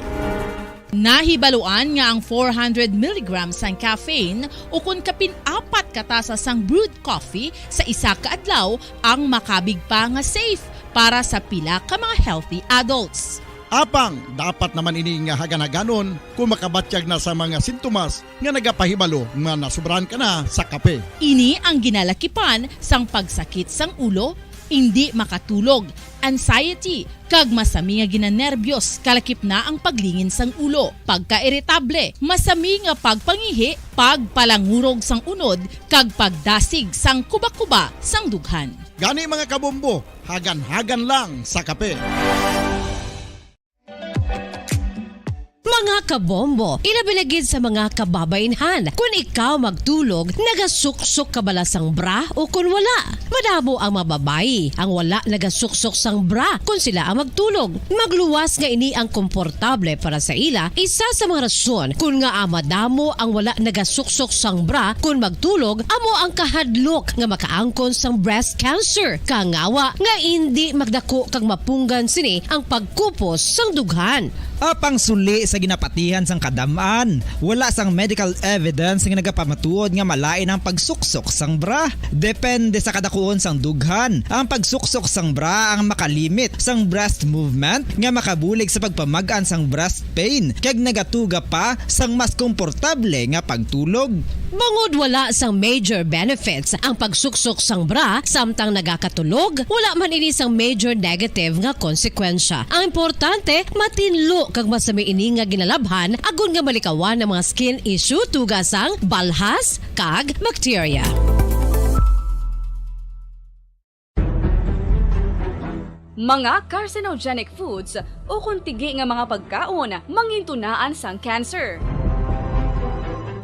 Nahibaluan nga ang four hundred milligrams sang caffeine, ukon kapin apat ka tasa sang brewed coffee sa isa ka adlaw, ang makabig pa nga safe para sa pila ka mga healthy adults. Apang dapat naman ini nga hagan-haganon kon makabatyag na sa mga sintomas nga nagapahibalo nga nasobrahan ka na sa kape. Ini ang ginalakipan sang pagsakit sang ulo, indi makatulog, anxiety, kag masami nga ginanerbyos, kalakip na ang paglingin sang ulo, pagkairitable, masami nga pagpangihi, pagpalangurog sang unod, kag pagdasig sang kubakuba sang dughan. Gani, mga kabombo, hagan-hagan lang sa kape. Mga kabombo, ilabi na gid sa mga kababaynhan, kon ikaw magtulog, nagasuksok ka bala sang bra o kon wala? Madamo ang mga babayi ang wala nagasuksok sang bra kon sila ang magtulog. Magluwas nga ini ang komportable para sa ila, isa sa mga rason kon ngaa madamo ang wala nagasuksok sang bra kon magtulog amo ang kahadlok nga makaangkon sang breast cancer, kangawa nga indi magdako kag mapunggan sini ang pagkupos sang dughan. Apang suli sa ginapatihan sang kadam-an, wala sang medical evidence nga nagapamatuod nga malain ang pagsuksok sang bra. Depende sa kadakuon sang dughan, ang pagsuksok sang bra ang makalimit sang breast movement nga makabulig sa pagpamag-an sang breast pain kag nagatuga pa sang mas komportable nga pagtulog. Bangod wala sang major benefits ang pagsuksok sang bra samtang nagakatulog, wala man ini sang major negative nga konsekwensya. Ang importante, matinlo kag masami ini nga ginalabhan agod nga malikawan ang mga skin issue tungod sang balhas kag bakterya. Mga carcinogenic foods ukon tigi nga mga pagkaon mangintunaan sang cancer.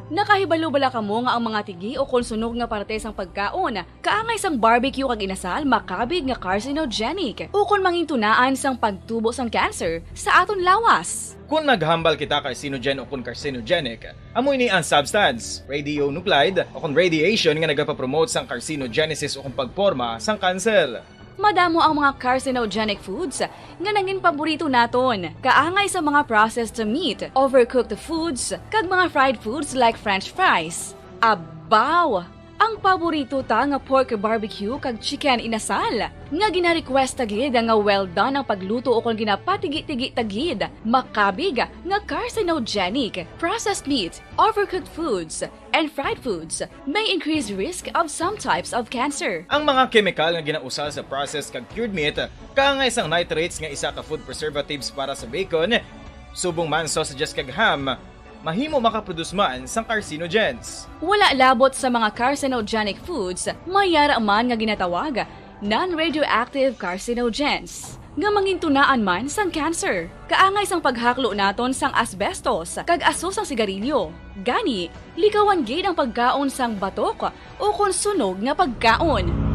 Nakahibalo bala kamo nga ang mga tigi ukon sunog nga parte sang pagkaon kaangay sang barbecue kag inasal makabig nga carcinogenic ukon mangintunaan sang pagtubo sang cancer sa aton lawas? Kon naghambal kita carcinogen ukon carcinogenic, amo ini ang substance, radionuclide, ukon radiation nga nagapapromote sang carcinogenesis ukon pagporma sang kanser. Madamo ang mga carcinogenic foods nga nangin paborito naton, kaangay sa mga processed meat, overcooked foods, kag mga fried foods like French fries. Abaw! Ang paborito ta nga pork barbecue kag chicken inasal, nga gina-request ta gid nga well done ang pagluto ukon ginapatigi-tigi ta gid, makabig nga carcinogenic. Processed meat, overcooked foods, and fried foods may increase risk of some types of cancer. Ang mga kemikal nga ginausar sa processed kag cured meat, kaangay sang nitrates nga isa ka food preservatives para sa bacon, subong man sausages kag ham, mahimo makaproduce man sang carcinogens. Wala labot sa mga carcinogenic foods, may yara man nga ginatawag non-radioactive carcinogens, nga mangintunaan man sang cancer. Kaangay sang paghaklo naton sang asbestos kag aso sang sigarilyo. Gani, likawan gid ang pagkaon sang batok ukon sunog nga pagkaon.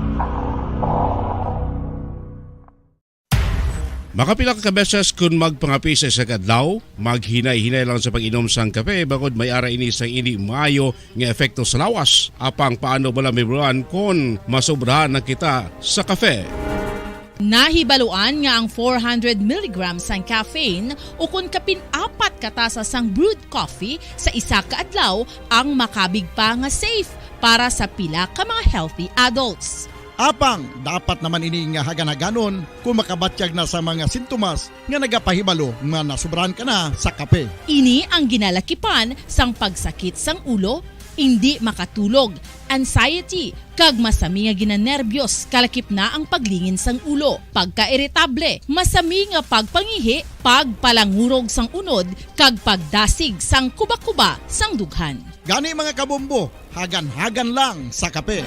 Makapila ka beses kon magpangape sa isa ka adlaw, maghinay-hinay lang sa pag-inom sang kape, bangod may ara ini sang indi maayo nga epekto sa lawas. Apang paano bala, Mibruan, kon masobrahan na kita sa kape? Nahibaluan nga ang four hundred milligrams sang caffeine ukon kapin apat ka tasa sang brewed coffee sa isa ka adlaw ang makabig pa nga safe para sa pila ka mga healthy adults. Apang dapat naman ini nga hagan-haganon kon makabatyag na sa mga sintomas nga nagapahibalo nga nasobrahan ka na sa kape. Ini ang ginalakipan sang pagsakit sang ulo, indi makatulog, anxiety, kag masami nga ginanerbiyos, kalakip na ang paglingin sang ulo, pagkairitable, masami nga pagpangihi, pagpalangurog sang unod, kag pagdasig sang kubakuba sang dughan. Gani, mga kabombo, hagan-hagan lang sa kape.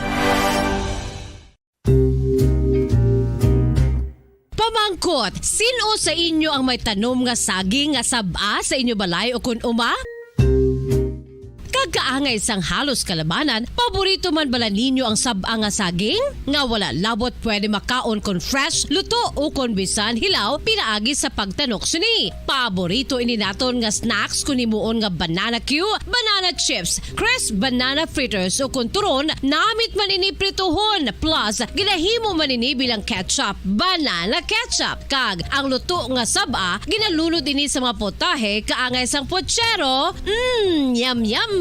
Pamangkot, sin-o sa inyo ang may tanom nga saging nga sab-a sa inyo balay ukon uma? Kag kaangay sang halos kalabanan, paborito man bala ninyo ang sab-a nga saging? Nga wala labot pwede makaon kon fresh, luto, ukon bisan hilaw pinaagi sa pagtanok sini. Paborito ini naton nga snacks kon himuon nga banana cue, banana chips, crisp banana fritters, ukon turon, namit man ini prituhon, plus ginahimo man ini bilang ketchup, banana ketchup. Kag ang luto nga sab-a, ginalunod ini sa mga putahe kaangay sang puchero. Mm, yum, yum!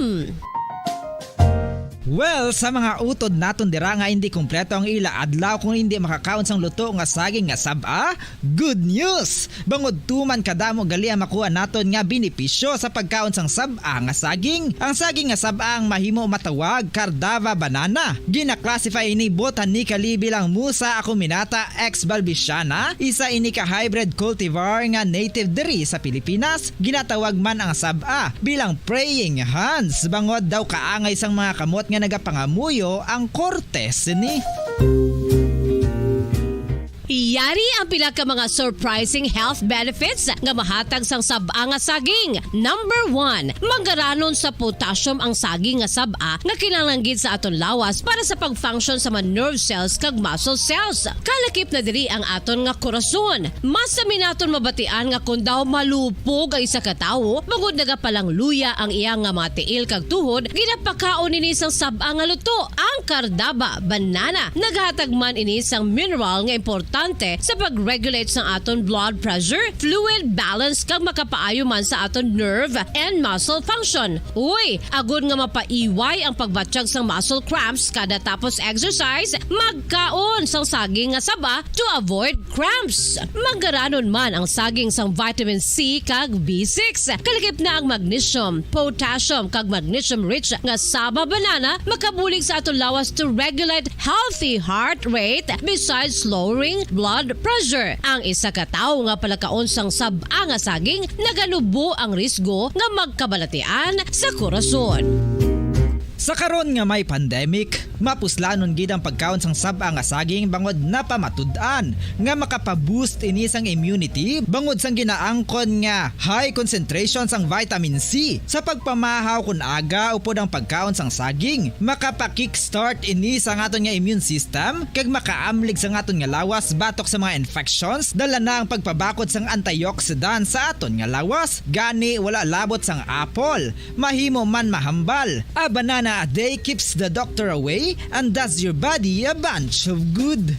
Well, sa mga utod naton dira nga indi kompleto ang ila adlaw kung indi makakaon sang luto nga saging nga sab-a, good news! Bangod tuman kadamo gali ang makuha naton nga benepisyo sa pagkaon sang sab-a nga saging. Ang saging nga sab-a ang mahimo matawag Cardava banana. Gina-classify ini botanically bilang Musa acuminata ex balbisiana, isa ini ka hybrid cultivar nga native diri sa Pilipinas. Ginatawag man ang sab-a bilang praying hands, bangod daw kaangay sang mga kamot nga nagapangamuyo ang korte sini. Yari ang pila ka mga surprising health benefits nga mahatag sang sab-a nga saging. Number one, manggaranon sa potassium ang saging nga sab-a nga kinahanglan gid sa aton lawas para sa pag-function sa mga nerve cells kag muscle cells. Kalakip na diri ang aton nga korason. Masami naton mabatian nga kon daw malupog ang isa ka tawo, bangod nagapalangluya ang iya nga mga tiil kag tuhod, ginapakaon ini sang sab-a nga luto, ang Cardava banana. Naghatag man ini sang mineral nga importante sa pag-regulate sang aton blood pressure, fluid balance, kag makapaayo man sa aton nerve and muscle function. Uy, agod nga mapaiway ang pagbatyag sang muscle cramps kada tapos exercise, magkaon sang saging nga saba to avoid cramps. Manggaranon man ang saging sang vitamin C kag B six. Kalakip na ang magnesium, potassium, kag magnesium-rich nga saba banana makabulig sa aton lawas to regulate healthy heart rate besides lowering blood pressure. Ang isa ka tawo nga palakaon sang sab-a nga saging naganubo ang risgo nga magkabalatian sa korason. Sa karon nga may pandemic, mapuslanon gid ang pagkaon sang sab-a nga saging bangod napamatud-an nga makapa-boost ini sang immunity bangod sang ginaangkon nga high concentration sang vitamin C. Sa pagpamahaw kon aga upod ang pagkaon sang saging, makapa-kickstart ini sa aton nga immune system kag makaamlig sa aton nga lawas batok sa mga infections. Dala na ang pagpabakod sang antioxidant sa aton nga lawas, gani wala labot sang apple. Mahimo man mahambal. A banana a day keeps the doctor away and does your body a bunch of good.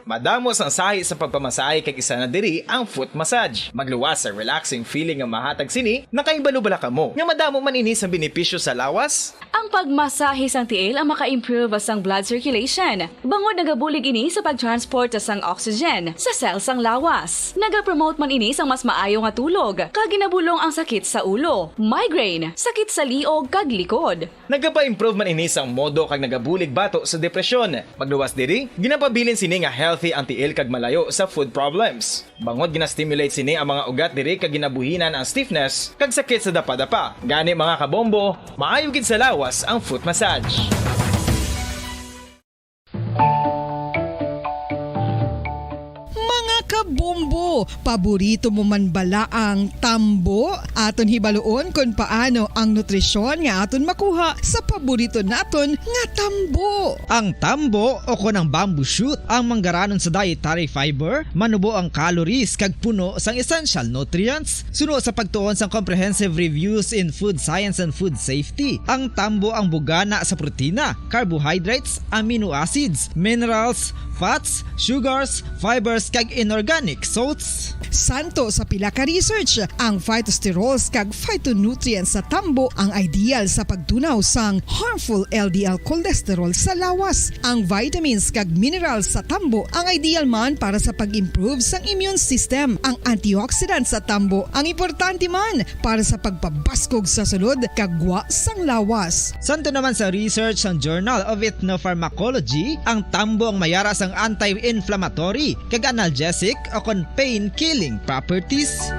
Madamo sang sahi sa pagpamasahe kag isa na diri ang foot massage. Magluwas sa relaxing feeling nga mahatag sini, nakahibalo bala kamo nga madamo man ini sa benepisyo sa lawas? Ang pagmasahe sang tiil ang maka-improve sang blood circulation, bangod nagabulig ini sa pag-transport sang oxygen sa cell sang lawas. Nagapromote man ini sang mas maayo nga tulog, kag ginabulong ang sakit sa ulo, migraine, sakit sa liog, kag likod. Nagapa-improve man ini sang modo kag nagabulig bato sa depresyon. Magluwas diri, ginapabilin sini nga healthy ang tiil kag malayo sa foot problems. Bangod gina-stimulate sini ang mga ugat diri kag ginabuhinan ang stiffness kag sakit sa dapadapa. Gani, mga kabombo, maayo gid sa lawas ang foot massage. Mga kabombo, paborito mo man bala ang tambo? Aton hibaluon kon paano ang nutrisyon nga aton makuha sa paborito naton nga tambo. Ang tambo o kon ang bamboo shoot ang manggaranon sa dietary fiber, manubo ang calories kag puno sang essential nutrients. Suno sa pagtuon sang Comprehensive Reviews in Food Science and Food Safety, ang tambo ang bugana sa protina, carbohydrates, amino acids, minerals, fats, sugars, fibers, kag inorganic salts. Santo sa pila ka research, ang phytosterols kag phytonutrients sa tambo ang ideal sa pagtunaw sang harmful L D L cholesterol sa lawas. Ang vitamins kag minerals sa tambo ang ideal man para sa pag-improve sang immune system. Ang antioxidants sa tambo ang importante man para sa pagpabaskog sa sulod kag gwa sang lawas. Santo naman sa research sang Journal of Ethnopharmacology, ang tambo ang mayara sang anti-inflammatory kag analgesic o kon pain-killing properties.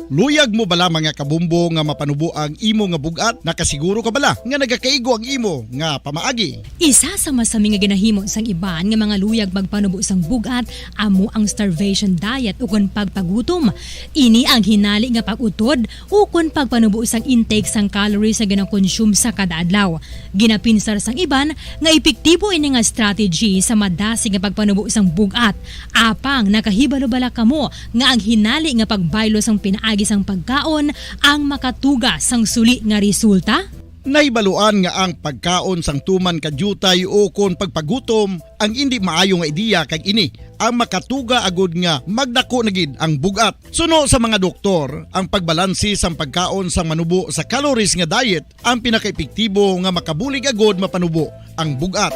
Luyag mo bala, mga kabombo, nga mapanubo ang imo nga bug-at? Nakasiguro ka bala nga nagakaigo ang imo nga pamaagi? Isa sa masami nga ginahimo sang iban nga mga luyag magpanubo sang bug-at amo ang starvation diet ukon pagpagutom. Ini ang hinali nga pag-utod ukon pagpanubo sang intake sang calories nga ginakonsume sa kada adlaw. Ginapinsar sang iban nga epektibo ini nga strategy sa madasig nga pagpanubo sang bug-at. Apang nakahibalo bala kamo nga ang hinali nga pagbaylo sang pinaagi sang pagkaon ang makatuga sang suli nga resulta? Nahibaluan nga ang pagkaon sang tuman ka diutay ukon pagpagutom ang indi maayo nga ideya, kag ini ang makatuga agud nga magdako na gid ang bug-at. Suno sa mga doktor, ang pagbalanse sang pagkaon sang manubo sa calories nga diet ang pinakaepektibo nga makabulig agud mapanubo ang bug-at.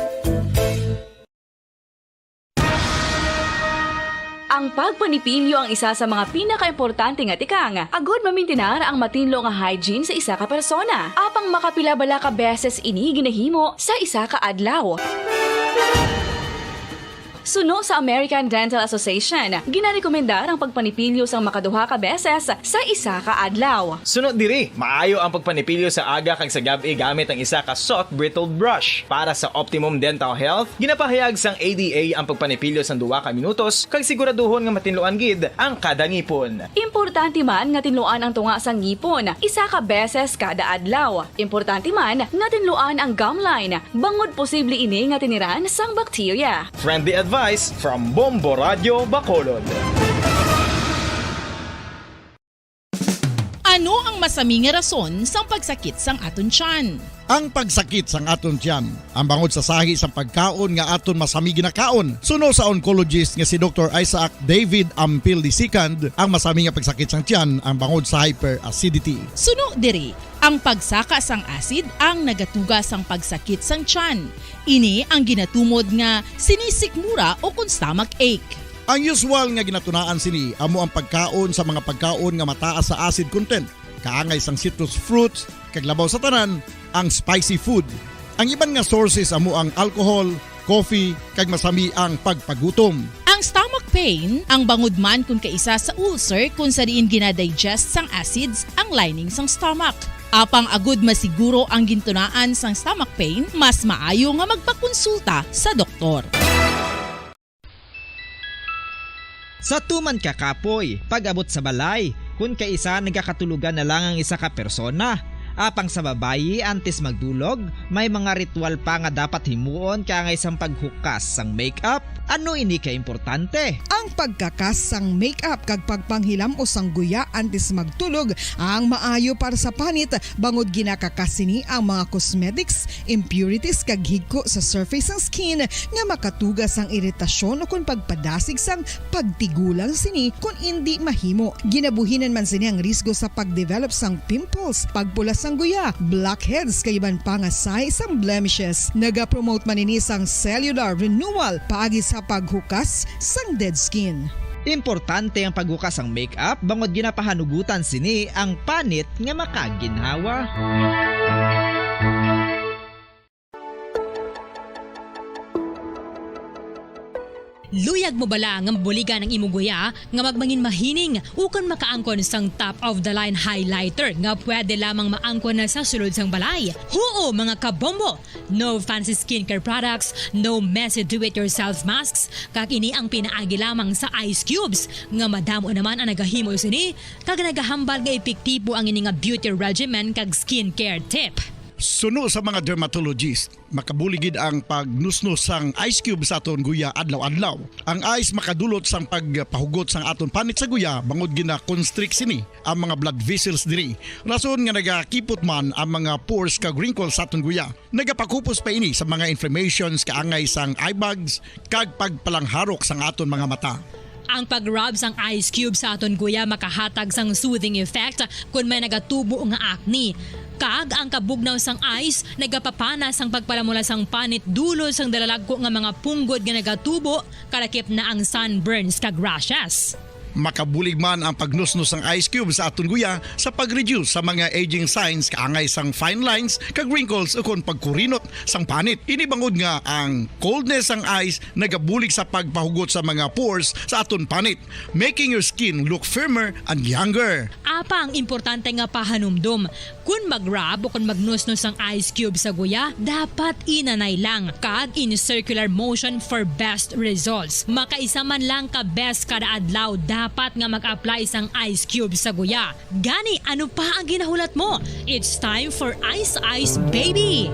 Ang pagpanipilyo ang isa sa mga pinakaimportante nga tikang agud mamintinar ang matinlo nga hygiene sa isa ka persona. Apang makapila bala ka beses ini ginahimo sa isa ka adlaw? Suno sa American Dental Association, ginarekomendar ang pagpanipilyo sang makaduha ka beses sa isa ka adlaw. Suno diri, maayo ang pagpanipilyo sa aga kag sa gab-i gamit ang isa ka soft bristled brush. Para sa optimum dental health, ginapahayag sang A D A ang pagpanipilyo sang duha ka minutos kag siguraduhon nga matinluan gid ang kada ngipon. Importante man nga tinluan ang tunga sang ngipon isa ka beses kada adlaw. Importante man nga tinluan ang gum line, bangod posible ini nga tiniran sang bakterya. Friendly advice from Bombo Radyo Bacolod. Ano ang masami nga rason sang pagsakit sang aton tiyan? Ang pagsakit sang aton tiyan, ang bangod sa sahi sang pagkaon nga aton masami ginakaon. Suno sa oncologist nga si Doktor Isaac David Ampil the second, ang masami nga pagsakit sang tiyan ang bangod sa hyperacidity. Suno diri, ang pagsaka sang acid ang nagatuga sang pagsakit sang tiyan. Ini ang ginatumod nga sinisikmura o kon stomach ache. Ang usual nga ginatunaan sini amo ang pagkaon sa mga pagkaon nga mataas sa acid content, kaangay sang citrus fruits, kag labaw sa tanan, ang spicy food. Ang iban nga sources amo ang alcohol, coffee, kag masami ang pagpagutom. Ang stomach pain, ang bangod man kon kaisa sa ulcer kon sa diin ginadigest sang acids ang lining sang stomach. Apang agud masiguro ang gintunaan sang stomach pain, mas maayo nga magpakonsulta sa doktor. Sa tuman ka kapoy, pag-abot sa balay, kun kaisa nagakatulugan na lang ang isa ka persona. Apang sa babayi, antes magdulog, may mga ritual pa nga dapat himuon kaangay sang paghukas sang makeup. Ano ini ka importante? Ang pagkakas sang makeup kag pagpanghilam-os sang guya antes magtulog ang maayo para sa panit, bangod ginakakas sini ang mga cosmetics, impurities, kag higko sa surface sang skin nga makatuga sang iritasyon ukon pagpadasig sang pagtigulang sini kon indi mahimo. Ginabuhinan man sini ang risgo sa pagdevelop sang pimples, pagpula sang guya, blackheads, kag iban pa nga sahi sang blemishes. Nagapromote man ini sang cellular renewal paagi sa paghukas sang dead skin. Importante ang paghukas sang makeup bangod ginapahanugutan sini ang panit nga makaginhawa. Luyag mo bala nga mabuligan ang imo guya nga magmangin mahining ukon makaangkon sang top-of-the-line highlighter nga pwede lamang maangkon na sa sulod sang balay? Huo, mga kabombo! No fancy skincare products, no messy do-it-yourself masks, kag ini ang pinaagi lamang sa ice cubes, nga madamo naman ang nagahimo sini, kag nagahambal nga epektibo ang ini nga beauty regimen kag skincare tip. Suno sa mga dermatologist, makabulig gid ang pagnusnos sang ice cube sa aton guya adlaw-adlaw. Ang ice makadulot sang pagpahugot sang aton panit sa guya, bangod gina-constrict sini ang mga blood vessels diri, rason nga nagakipot man ang mga pores kag wrinkles sa aton guya. Nagapakupos pa ini sa mga inflammations kaangay sang eye bags kag pagpalangharok sang aton mga mata. Ang pag-rub sang ice cube sa aton guya makahatag sang soothing effect kon may nagatubo nga acne. Kag ang kabugnaw sang ice nagapapana sang pagpalamula sang panit dulot sang dalalagko nga mga punggod nga nagatubo, kalakip na ang sunburns kag rashes. Makabulig man ang pagnusnos sang ice cube sa aton guya sa pag-reduce sa mga aging signs kaangay sang fine lines kag wrinkles ukon pagkurinot sang panit. Ini bangod nga ang coldness sang ice nagabulig sa pagpahugot sa mga pores sa aton panit, making your skin look firmer and younger. Apang importante nga pahanumdom, kon mag-rub o kon magnusnos sang ice cube sa guya, dapat inanay lang kag in circular motion for best results. Makaisa man lang ka beses kada adlaw dapat nga mag-apply sang ice cube sa guya. Gani, ano pa ang ginahulat mo? It's time for Ice Ice Baby!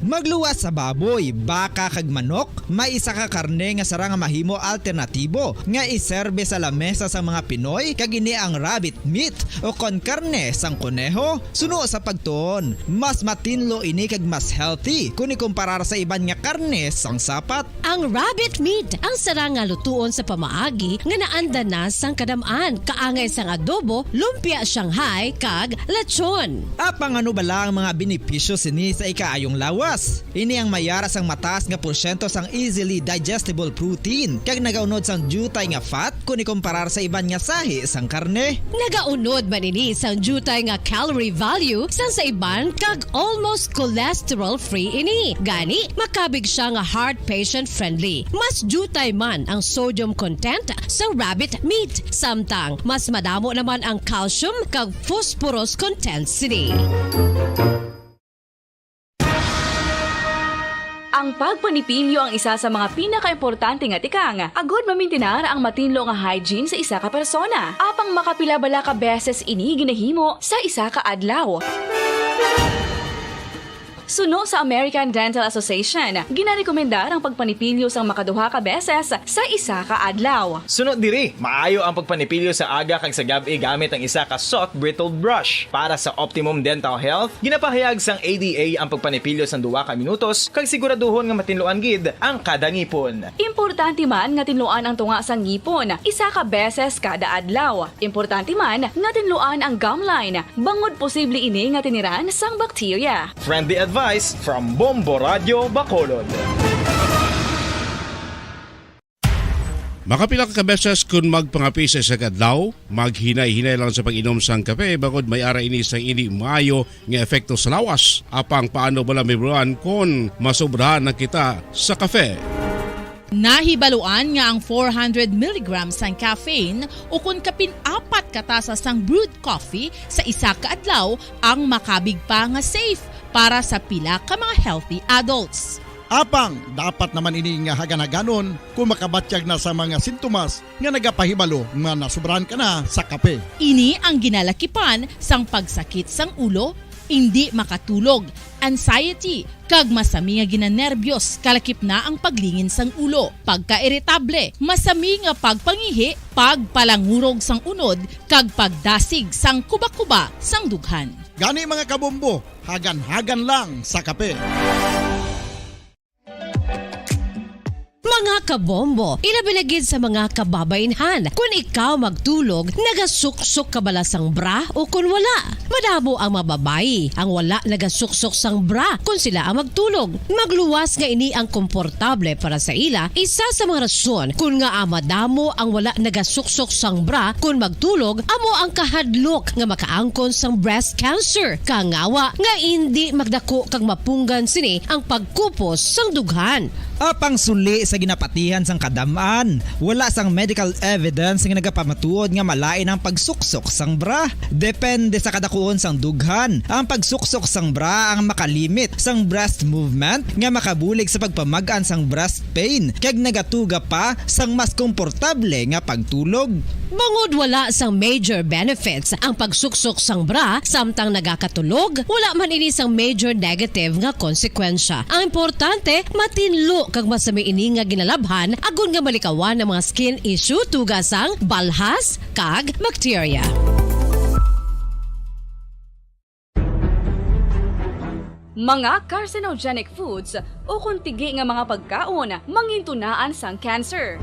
Magluwas sa baboy, baka, kag manok, may isa ka karne nga sarang nga mahimo alternatibo nga iserbe sa lamesa sang mga Pinoy, kag ini ang rabbit meat, o kon karne sang koneho. Suno sa pagtuon, mas matinlo ini kag mas healthy kon ikumparar sa iban nga karne sang sapat. Ang rabbit meat ang sarang nga lutuon sa pamaagi nga naanda na sang kadam-an, kaangay sang adobo, lumpia Shanghai, kag lechon. Apang ano bala ang mga benepisyo sini sa ikaayong lawas? Ini ang mayara sang mataas nga porsyento sang easily digestible protein, kag nagaunod sang diutay nga fat kon ikumparar sa iban nga sahi sang karne. Nagaunod man ini sang diutay nga calorie value sang sa iban, kag almost cholesterol-free ini. Gani, makabig sia nga heart patient-friendly. Mas diutay man ang sodium content sang rabbit meat, samtang mas madamo naman ang calcium kag phosphorus content sini. Ang pagpanitilyo ang isa sa mga pinakaimportante nga tikang agud mamintinar ang matinlo nga hygiene sa isa ka persona. Apang makapila bala ka beses ini ginahimo sa isa ka adlaw? Suno sa American Dental Association, ginarekomendar ang pagpanipilyo sang makaduha ka beses sa isa ka adlaw. Suno diri, maayo ang pagpanipilyo sa aga kag sa gab-i gamit ang isa ka soft bristled brush. Para sa optimum dental health, ginapahayag sang A D A ang pagpanipilyo sang duha ka minutos kag siguraduhon nga matinluan gid ang kada ngipon. Importante man nga tinluan ang tunga sang ngipon isa ka beses kada adlaw. Importante man nga tinluan ang gum line, bangod posible ini nga tiniran sang bakterya. Friendly advice from Bombo Radio Bacolod. Makapila ka beses kon magpangape sa isa ka adlaw, maghinay-hinay lang sa pag-inom sang kape, bangod may ara ini sang indi maayo nga epekto sa lawas. Apang paano bala mahibaluan kon masobrahan na kita sa kape? Nahibaluan nga ang four hundred milligrams sang caffeine ukon kapin apat ka tasa sang brewed coffee sa isa ka adlaw ang makabig pa nga safe para sa pila ka mga healthy adults. Apang dapat naman ini nga hagan-haganon kung makabatyag na sa mga sintomas nga nagapahibalo nga nasobrahan ka na sa kape. Ini ang ginalakipan sang pagsakit sang ulo, indi makatulog, anxiety, kag masami nga ginanerbiyos, kalakip na ang paglingin sang ulo, pagkairitable, masami nga pagpangihi, pagpalangurog sang unod, kag pagdasig sang kubakuba sang dughan. Gani, mga kabombo, hagan-hagan lang sa kape. Mga kabombo, ilabi na gid sa mga kababainhan, kun ikaw magtulog, nagasuksok ka bala sang bra o kun wala? Madamo ang mga babayi ang wala nagasuksok sang bra kun sila ang magtulog. Magluwas nga ini ang komportable para sa ila, isa sa mga rason kun ngaa madamo ang wala nagasuksok sang bra kun magtulog amo ang kahadlok nga makaangkon sang breast cancer, kangawa nga indi magdako kag mapunggan sini ang pagkupos sang dughan. Apang suli sa ginapatihan sang kadam-an, wala sang medical evidence nga nagapamatuod nga malain ang pagsuksok sang bra. Depende sa kadakuon sang dughan, ang pagsuksok sang bra ang makalimit sang breast movement nga makabulig sa pagpamag-an sang breast pain kag nagatuga pa sang mas komportable nga pagtulog. Bangod wala sang major benefits ang pagsuksok sang bra samtang nagakatulog, wala man ini sang major negative nga konsekwensya. Ang importante, matinlo kag masami ini nga ginalabhan agod nga malikawan ang mga skin issue tuga sang balhas kag bakterya. Mga carcinogenic foods ukon tigi nga mga pagkaon mangintunaan sang cancer.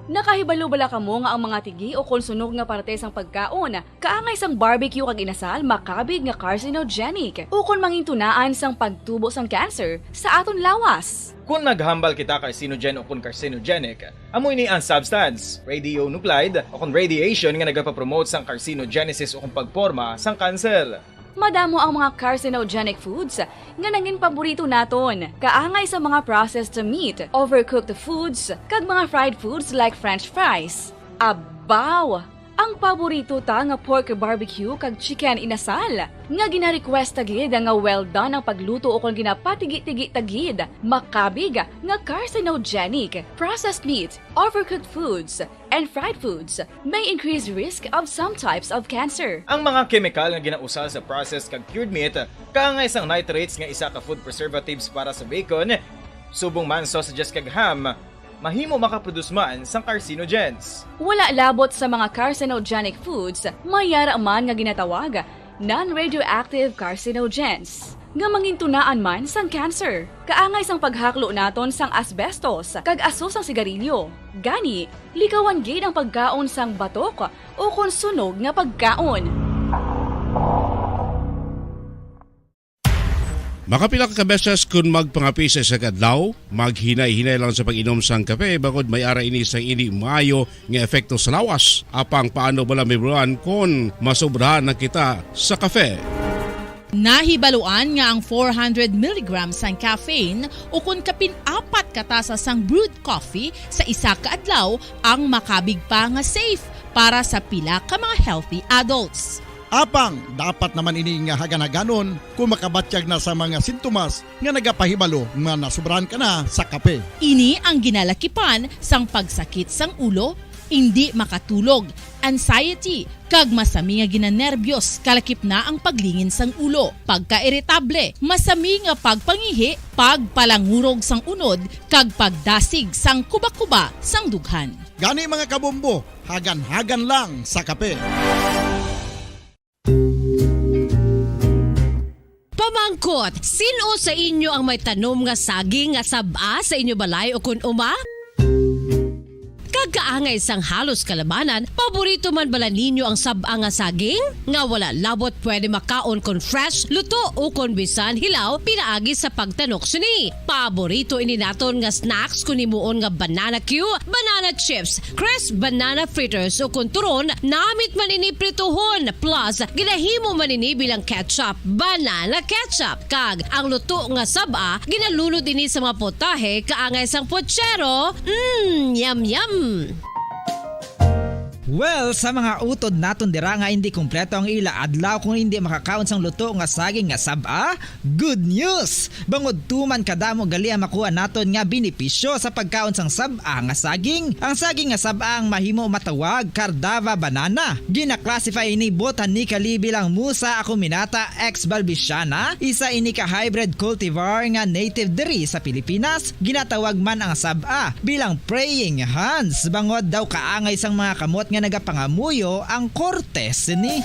Nakahibalo bala kamo nga ang mga tigi ukon sunog nga parte sang pagkaon kaangay sang barbecue kag inasal makabig nga carcinogenic ukon mangintunaan sang pagtubo sang cancer sa aton lawas? Kon naghambal kita carcinogen ukon carcinogenic, amo ini ang substance, radionuclide, ukon radiation nga nagapapromote sang carcinogenesis ukon pagporma sang kanser. Madamo ang mga carcinogenic foods nga nangin paborito naton, kaangay sa mga processed meat, overcooked foods, kag mga fried foods like French fries. Abaw! Ang paborito ta nga pork barbecue kag chicken inasal, nga gina-request ta gid nga well done ang pagluto ukon ginapatigi-tigi ta gid, makabig nga carcinogenic. Processed meat, overcooked foods, and fried foods may increase risk of some types of cancer. Ang mga kemikal nga ginausal sa processed kag cured meat, kaangay sang nitrates nga isa ka food preservatives para sa bacon, subong man sausages kag ham, mahimo makaproduce man sang carcinogens. Wala labot sa mga carcinogenic foods, may ara man nga ginatawag non-radioactive carcinogens, nga mangintunaan man sang cancer. Kaangay sang paghaklo naton sang asbestos kag aso sang sigarilyo. Gani, likawan gid ang pagkaon sang batok ukon sunog nga pagkaon. Makapila ka beses kon magpangape sa isa ka adlaw, maghinay-hinay lang sa pag-inom sang kape, bangod may ara ini sang indi maayo nga epekto sa lawas. Apang paano bala mahibaluan kon masobrahan na kita sa kape? Nahibaluan nga ang four hundred milligrams sang caffeine ukon kapin apat ka tasa sang brewed coffee sa isa ka adlaw ang makabig pa nga safe para sa pila ka mga healthy adults. Apang dapat naman ini nga hagan-haganon kon makabatyag na sa mga sintomas nga nagapahibalo nga nasobrahan ka na sa kape. Ini ang ginalakipan sang pagsakit sang ulo, indi makatulog, anxiety, kag masami nga ginanerbiyos, kalakip na ang paglingin sang ulo, pagkairitable, masami nga pagpangihi, pagpalangurog sang unod, kag pagdasig sang kubakuba sang dughan. Gani, mga kabombo, hagan-hagan lang sa kape. Pamangkot, sin-o sa inyo ang may tanom nga saging nga sab-a sa inyo balay ukon uma? Kag kaangay sang halos kalabanan, paborito man bala ninyo ang sab-a nga saging? Nga wala labot pwede makaon kon fresh, luto, ukon bisan hilaw pinaagi sa pagtanok sini. Paborito ini naton nga snacks kon himuon nga banana cue, banana chips, crisp banana fritters, ukon turon, namit man ini prituhon, plus ginahimo man ini bilang ketchup, banana ketchup. Kag ang luto nga sab-a, ginalunod ini sa mga putahe kaangay sang puchero. Mm, yum, yum! Well, sa mga utod naton dira nga indi kompleto ang ila adlaw kung indi makakaon sang luto nga saging nga sab-a, good news! Bangod tuman kadamo gali ang makuha naton nga benepisyo sa pagkaon sang sab-a nga saging. Ang saging nga sab-a ang mahimo matawag Cardava banana. Gina-classify ini botanically bilang Musa acuminata ex balbisiana, isa ini ka hybrid cultivar nga native diri sa Pilipinas. Ginatawag man ang sab-a bilang praying hands, bangod daw kaangay sang mga kamot nga nagapangamuyo ang korte sini.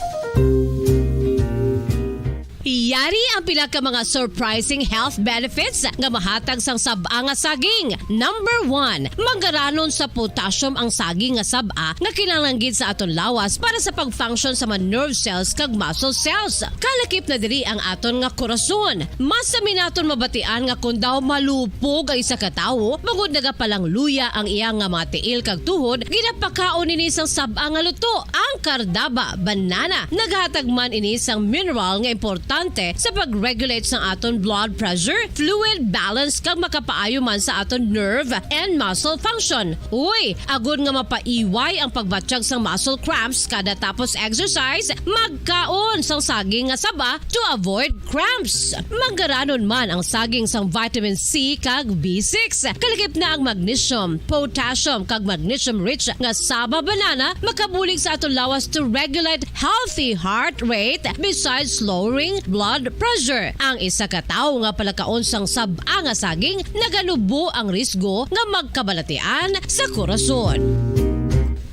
Yari ang pila ka mga surprising health benefits nga mahatag sang sab-a nga saging. Number one, manggaranon sa potassium ang saging nga sab-a nga kinahanglan gid sa aton lawas para sa pag-function sa mga nerve cells kag muscle cells. Kalakip na diri ang aton nga korason. Masami naton mabatian nga kon daw malupog ang isa ka tawo, bangod nagapalangluya ang iya nga mga tiil kag tuhod, ginapakaon ini sang sab-a nga luto, ang Cardava banana. Naghatag man ini sang mineral nga importante sa pag-regulate sang aton blood pressure, fluid balance, kag makapaayo man sa aton nerve and muscle function. Uy, agod nga mapaiway ang pagbatyag sang muscle cramps kada tapos exercise, magkaon sang saging nga saba to avoid cramps. Manggaranon man ang saging sang vitamin C kag B six. Kalakip na ang magnesium, potassium, kag magnesium-rich nga saba banana makabulig sa aton lawas to regulate healthy heart rate, besides lowering blood pressure. Ang isa ka tawo nga palakaon sang sab-a nga saging naganubo ang risgo nga magkabalatian sa korason.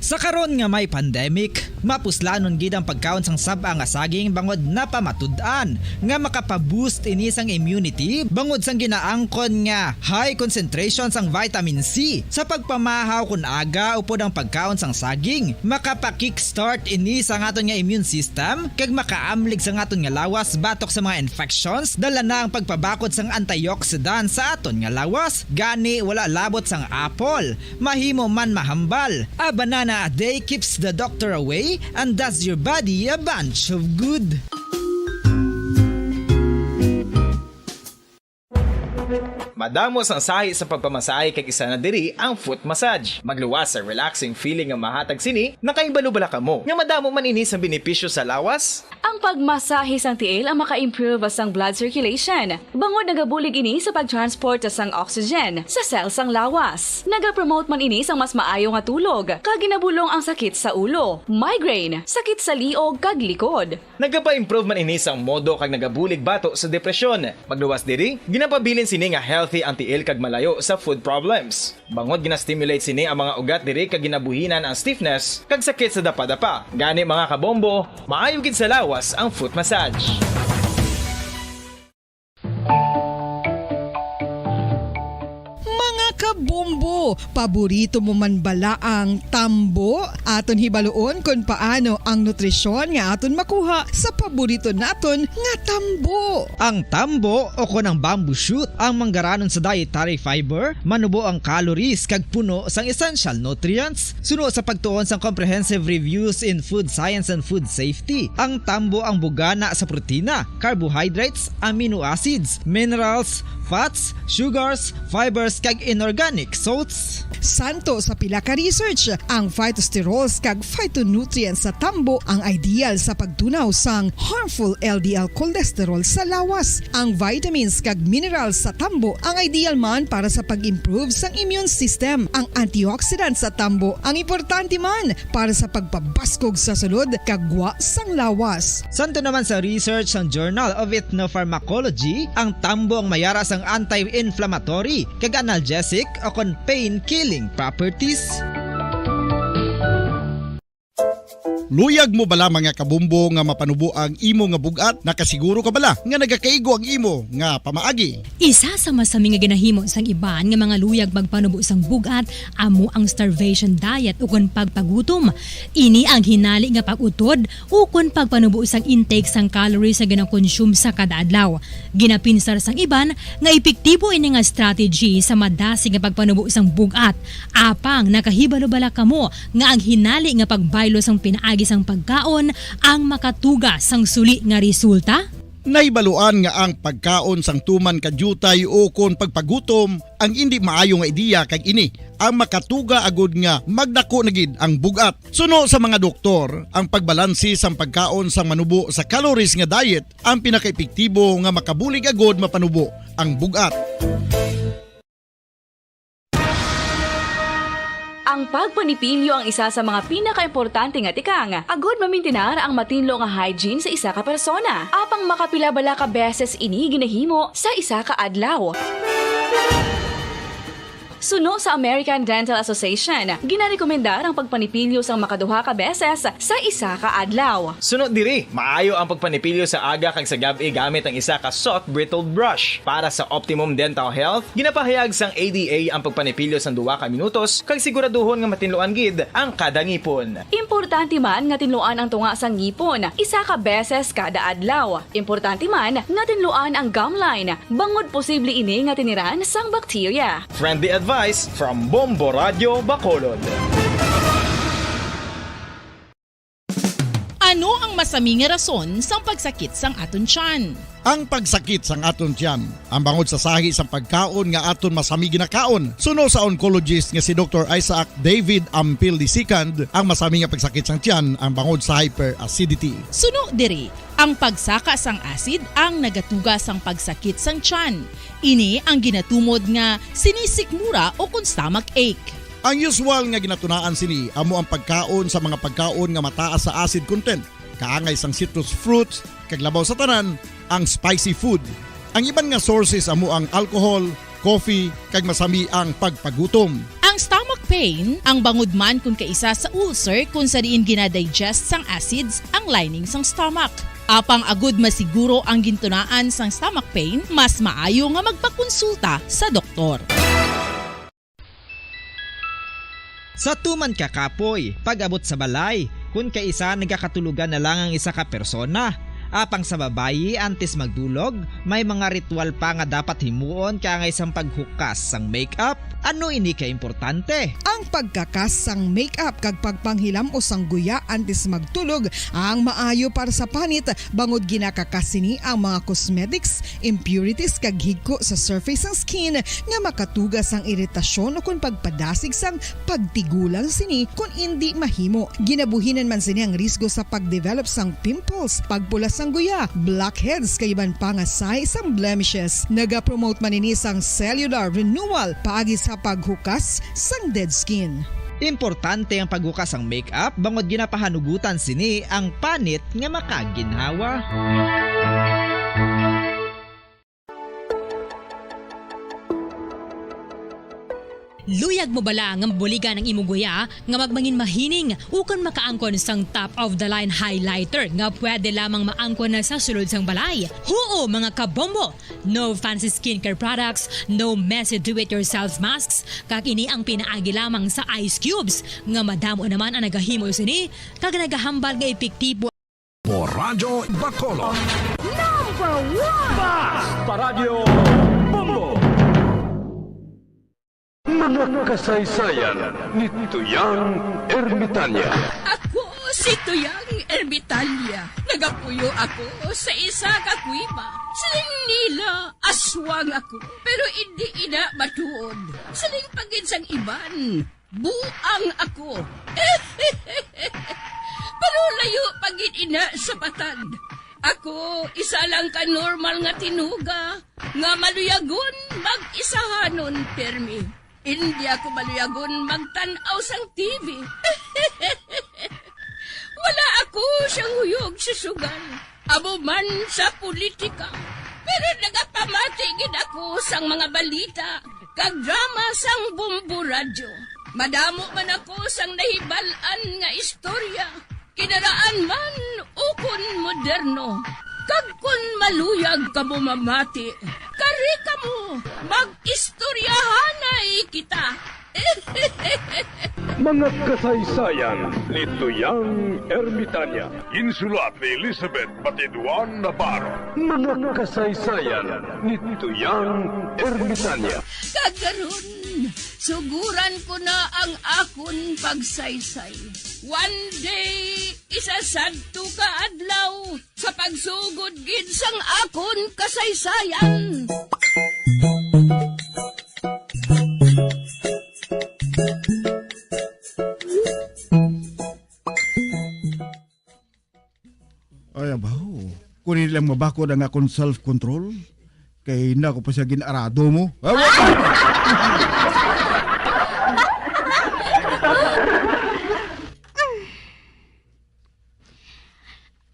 Sa karon nga may pandemic, mapuslanon gid ang pagkaon sang sab-a nga saging bangod napamatud-an nga makapa-boost ini sang immunity bangod sang ginaangkon nga high concentration sang vitamin C. Sa pagpamahaw kon aga upod ang pagkaon sang saging, makapa-kickstart ini sa aton nga immune system kag makaamlig sa aton nga lawas batok sa mga infections, dala na ang pagpabakod sang antioxidant sa aton nga lawas. Gani, wala labot sang apple, mahimo man mahambal. A banana a day keeps the doctor away and does your body a bunch of good. Madamo sang sahi sa pagpamasahe kag isa na diri ang foot massage. Magluwas sa relaxing feeling nga mahatag sini, nakahibalo bala kamo nga madamo man ini sang benepisyo sa lawas? Ang pagmasahe sang tiil ang maka-improve sang blood circulation, bangod nagabulig ini sa pag-transport sang oxygen sa cell sang lawas. Nagapromote man ini sang mas maayo nga tulog, kag ginabulong ang sakit sa ulo, migraine, sakit sa liog kag likod. Nagapa-improve man ini sang modo kag nagabulig bato sa depresyon. Magluwas diri, ginapabilin sini nga healthy ang tiil kag malayo sa foot problems. Bangod gina-stimulate sini ang mga ugat diri kag ginabuhinan ang stiffness kag sakit sa dapadapa. Gani, mga kabombo, maayo gid sa lawas ang foot massage. Mga kabombo, paborito mo man bala ang tambo? Aton hibaluon kon paano ang nutrisyon nga aton makuha sa paborito naton nga tambo. Ang tambo, o kon ang bamboo shoot, ang manggaranon sa dietary fiber, manubo ang calories kag puno sang essential nutrients. Suno sa pagtuon sang comprehensive reviews in food science and food safety, ang tambo ang bugana sa protina, carbohydrates, amino acids, minerals, fats, sugars, fibers, kag inorganic salt Santo sa pila ka research, ang phytosterols kag phytonutrients sa tambo ang ideal sa pagtunaw sang harmful L D L cholesterol sa lawas. Ang vitamins kag minerals sa tambo ang ideal man para sa pag-improve sang immune system. Ang antioxidants sa tambo ang importante man para sa pagpabaskog sa sulod kag gwa sang lawas. Santo naman sa research sang Journal of Ethnopharmacology, ang tambo ang mayara sang anti-inflammatory kag analgesic ukon pain-killing properties. Luyag mo bala, mga kabombo, nga mapanubo ang imo nga bug-at? Nakasiguro ka bala nga nagakaigo ang imo nga pamaagi? Isa sa masami nga ginahimo sang iban nga mga luyag magpanubo sang bug-at amo ang starvation diet ukon pagpagutom. Ini ang hinali nga pag-utod ukon pagpanubo sang intake sang calories nga ginakonsume sa kada adlaw. Ginapinsar sang iban nga epektibo ini nga strategy sa madasig nga pagpanubo sang bug-at. Apang nakahibalo bala kamo nga ang hinali nga pagbaylo sang pinaagi sang pagkaon ang makatuga sang suli nga resulta? Nahibaluan nga ang pagkaon sang tuman ka diutay ukon pagpagutom ang indi maayo nga ideya, kag ini ang makatuga agud nga magdako na gid ang bug-at. Suno sa mga doktor, ang pagbalanse sang pagkaon sang manubo sa calories nga diet ang pinakaepektibo nga makabulig agud mapanubo ang bug-at. Ang pagpanipilyo ang isa sa mga pinakaimportante nga tikang agud mamintinar ang matinlo nga hygiene sa isa ka persona. Apang makapila bala ka beses ini ginahimo sa isa ka adlaw? Suno sa American Dental Association, ginarekomendar ang pagpanipilyo sang makaduha ka beses sa isa ka adlaw. Suno diri, maayo ang pagpanipilyo sa aga kag sa gab-i gamit ang isa ka soft bristled brush. Para sa optimum dental health, ginapahayag sang A D A ang pagpanipilyo sang duha ka minutos kag siguraduhon nga matinluan gid ang kada ngipon. Importante man nga tinluan ang tunga sang ngipon isa ka beses kada adlaw. Importante man nga tinluan ang gum line, bangod posible ini nga tiniran sang bakterya. Friendly advice from Bombo Radio Bacolod. Ano ang masami nga rason sang pagsakit sang aton tiyan? Ang pagsakit sang aton tiyan ang bangod sa sahi sang pagkaon nga aton masami ginakaon. Suno sa oncologist nga si Doktor Isaac David Ampil the second, ang masami nga pagsakit sang tiyan ang bangod sa hyperacidity. Suno diri, ang pagsaka sang acid ang nagatuga sang pagsakit sang tiyan. Ini ang ginatumod nga sinisikmura ukon stomach ache. Ang usual nga ginatunaan sini amo ang pagkaon sa mga pagkaon nga mataas sa acid content, kaangay sang citrus fruits, kag labaw sa tanan, ang spicy food. Ang iban nga sources amo ang alcohol, coffee, kag masami ang pagpagutom. Ang stomach pain ang bangod man kon kaisa sa ulcer, kon sa diin ginadigest sang acids ang lining sang stomach. Apang agud masiguro ang gintunaan sang stomach pain, mas maayo nga magpakonsulta sa doktor. Sa tuman ka kapoy, pag-abot sa balay, kon kaisa nagakatulogan na lang ang isa ka persona. Apang sa babayi, antes magdulog, may mga ritual pa nga dapat himuon kaangay sang paghukas sang makeup. Ano ini ka importante? Ang pagkakas sang makeup kag pagpanghilam-os sang guya antes magtulog ang maayo para sa panit, bangod ginakakas sini ang mga cosmetics, impurities kag higko sa surface sang skin nga makatuga sang iritasyon ukon pagpadasig sang pagtigulang sini kon indi mahimo. Ginabuhinan man sini ang risgo sa pagdevelop sang pimples, pagpula sang guya, blackheads kag iban pa nga sahi sang blemishes. Nagapromote man ini sang cellular renewal paagi sa paghukas sang dead skin. Importante ang paghukas sang makeup bangod ginapahanugutan sini ang panit nga makaginhawa. Luyag mo bala nga mabuligan ang imo guya nga magmangin mahining ukon makaangkon sang top of the line highlighter nga pwede lamang maangkon na sa sulod sang balay? Huo, mga kabombo! No fancy skincare products, no messy do-it-yourself masks, kag ini ang pinaagi lamang sa ice cubes, nga madamo naman ang nagahimo sini kag nagahambal nga epektibo. Radyo Bacolod. Number one! Basta Radyo Bombo! Mga kasaysayan ni Tuyang Ermitanya. Ako si Tuyang Ermitalia, nagapuyo ako sa isa ka kuweba. Siling nila, aswang ako, pero indi ina matuod. Siling pa gid sang iban, buang ako. Pero layo pa gid ina sa patag. Ako, isa lang ka normal nga tinuga nga maluyagon mag-isahanon pirmi. Indi ako maluyagon magtan-aw sang T V. Wala ako siyang huyog sa sugal, amo man sa politika. Pero nagapamati gid ako sang mga balita kag drama sang Bombo Radyo. Madamo man ako sang nahibal-an nga istorya, kinaraan man ukon moderno. Kag kon maluyag kamo mamati, kari kamo, mag-istoryahanay kita. Mga kasaysayan ni Tuyang Ermitanya. Ginsulat ni Elizabeth Batiduan Navarro. Mga kasaysayan ni Tuyang Ermitanya. Kag karon, suguran ko na ang akon pagsaysay. One day, isa sadto ka adlaw, sa pagsugod gid sang akon kasaysayan. Ay, abaw. Kung hindi lang mabakod ang akon self-control, kay na ko pa siya gin-arado mo.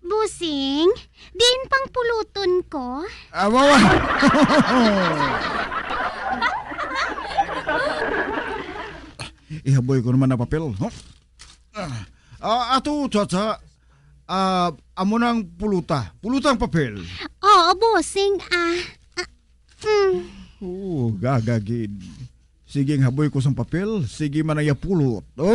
Busing, diin pang puluton ko? Ah, wawa. Ihaboy ko naman ang papel, no? Ah, ah, ato, Chacha. Ah, amo nang puluta. Puluta ang papel. Oo, bossing. Ah, ah, mm. Oo, gagagid. Sige, ang haboy ko sang papel. Sige man ang yapulot. Oh.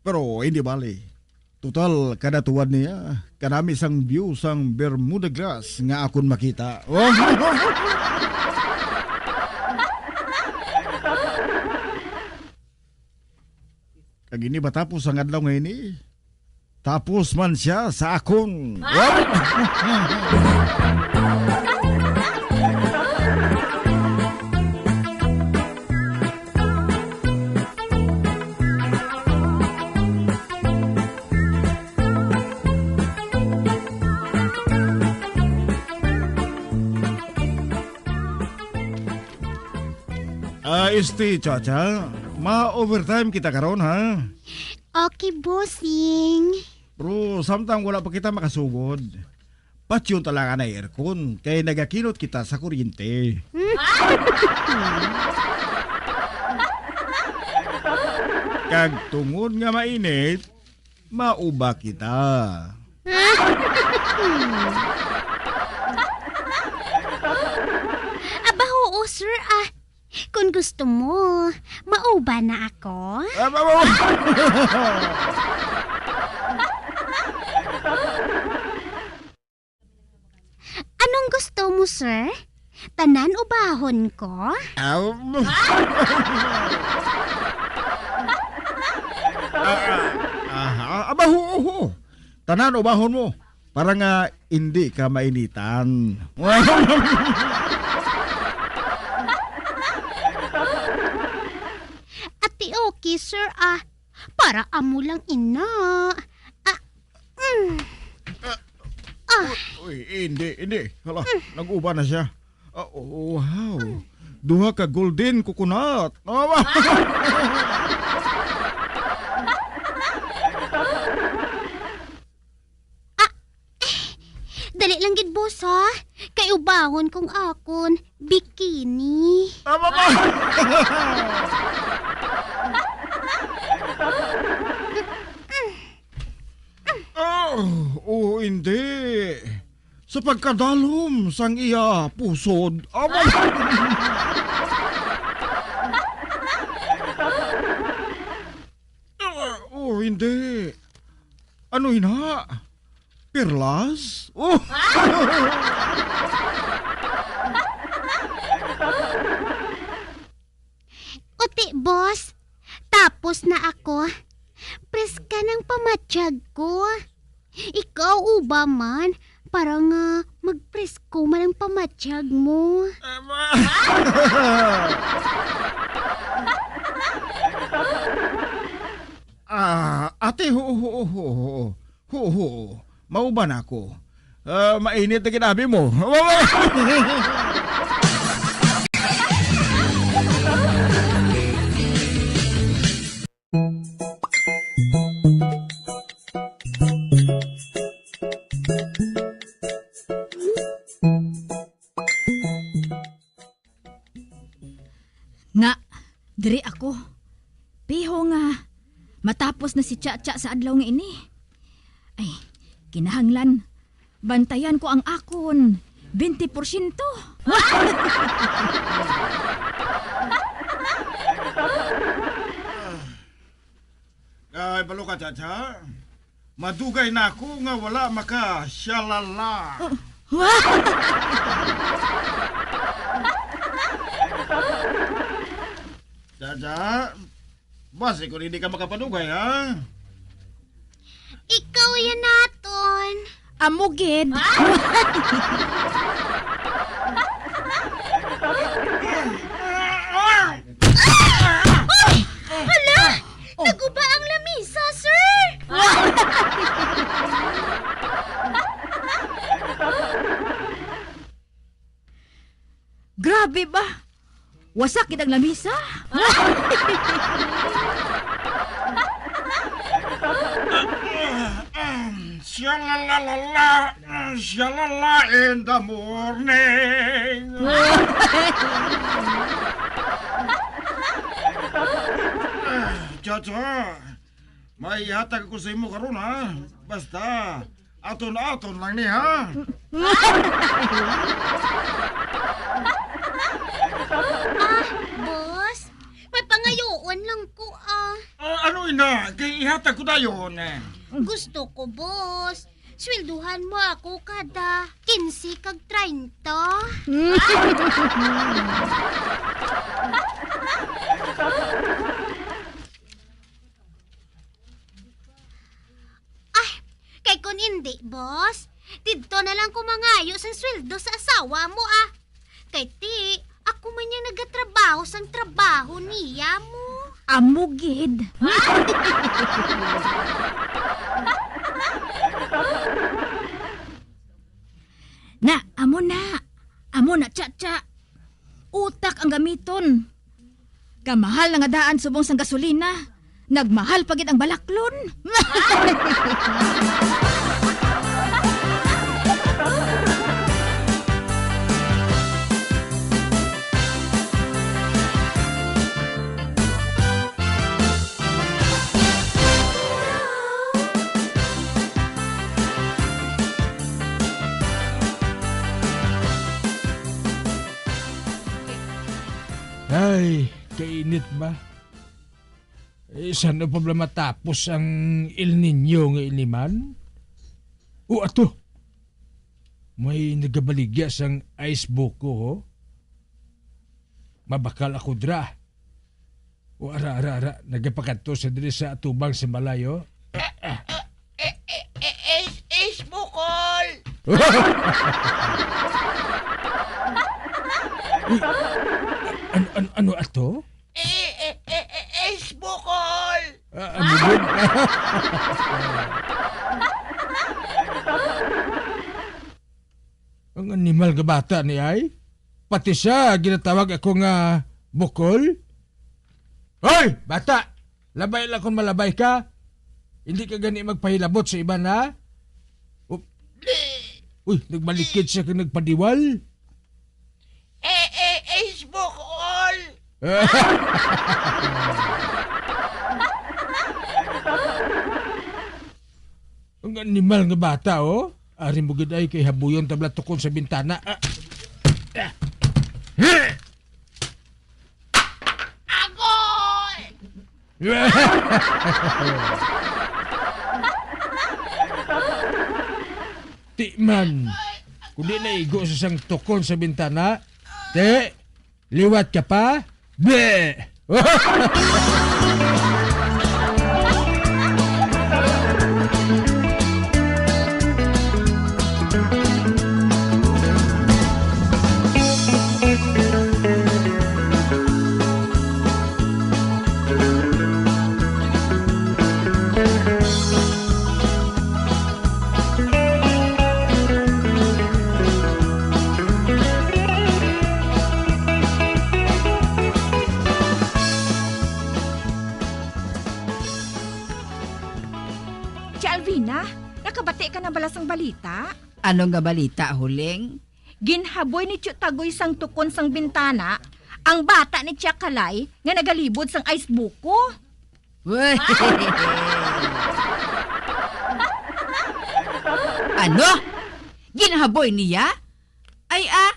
Pero hindi bali. Total, kada tuwad niya, kanami sang view sang Bermuda Grass nga akon makita. Kag ini matapos ang adlaw nga ini, tapos man siya sa akon. Ah, este, Chacha, ma-overtime kita karon, ha? Okay, bossing. Pero samtang wala pa kita makasugod, patyon talaga na aircon, kay nagakinot kita sa kuryente. Kag tungod nga mainit, mauba kita. Aba, oo, sir, ah. Kung gusto mo, mauban na ako. Ah, ba, ba, ba. Anong gusto mo, sir? Tanan ubahon ko? Ah, um. Ah, ah, aha. Aba, huo, huo. Tanan ubahon mo. Para nga hindi ka mainitan. Ati, okay, sir, ah. Para amo lang ina. Ah, mm. Ah. Ah. Uy, uy, hindi, hindi. Hala, nag-uba na siya. Ah, oh, wow. Duha ka golden coconut. Ah, wa- Ah, eh, dali lang gid, boss, ha? Kay ubahon kong akon bikini. Tama ba? Oh, oh, hindi. Sa pagkadalom sang iya pusod. Amo. Ah, oh, hindi. Ano ina? Perlas? Oh. Uti, boss. Preska ng pamatyag ko. Ikaw, uba man, para nga magpresko man ang pamatyag mo. Ah, ate, ho, ho, ho, ho. Ho, ho. Mauban ako. Ah, mainit na ginabi mo. Nga, diri ako. Piho nga matapos na si Cha-Cha sa adlaw nga ini. Ay, kinahanglan bantayan ko ang akon twenty porsyento. Ay, balo ka, Chacha. Madugay na ako nga wala maka shalala. Chacha, basi ko hindi ka makapadugay, ha? Ikaw yan naton. Amo gid. Hala! Naguba ang lamisa, sir! Grabe ba? Wasak gid ang lamisa? Siya la la la la, siya la la in the morning. Chacha, may ihatag ko sa imo karon, ha. Basta, aton-aton lang ni, ha. Ah, boss, may pangayoon lang ko, ah. Ah, ano ina? Kay ihatag ko dayon, eh. Gusto ko, boss. Swelduhan mo ako kada kinse kag treinta. Ay, kay kun indi, boss, didto na lang ko mangayo sang sweldo sa asawa mo, ah. Kay ti, ako man yang nagatrabaho sang trabaho niya mo. Amo gid. Na, amo na. Amo na, Cha-Cha. Utak ang gamiton. Kamahal na nga daan subong sang gasolina, nagmahal pa gid ang balaklon. Ay, kainit ba? Eh, san-o pa bala matapos ang El Niño nga ini man? O ato, may nagabaligya sang ice buko, ho? Mabakal ako dira. O ara, ara, ara, nagapakadto sa diri sa atubang sa malayo. Eh, eh, eh, is, is bukol! Uy, an, an, ano ato? Eh, eh, eh, eh, is bukol! Ah, ano yun? Ang animal nga bata ni ay, pati siya ginatawag ako nga bukol. Hoy, bata! Labay lang kung malabay ka. Hindi ka gani magpahilabot sa iban, ha? Up. Uy, nagmalikid siya kag nagpadiwal. Eh, eh, eh, is bukol! Ang animal nga bata, oh. Ari mo gid ay kay habuyon tabla tukon sa bintana. Ah. Agoy! Ti man, kung di naigo sa sang tukon sa bintana, te, liwat ka pa? Be! Balita? Ano nga balita, Huling? Ginhaboy ni Tio Tagoy sang tukon sang bintana ang bata ni Tia Kalay nga nagalibod sang ice buko. Weh. Ano? Ginhaboy niya? Ay, ah,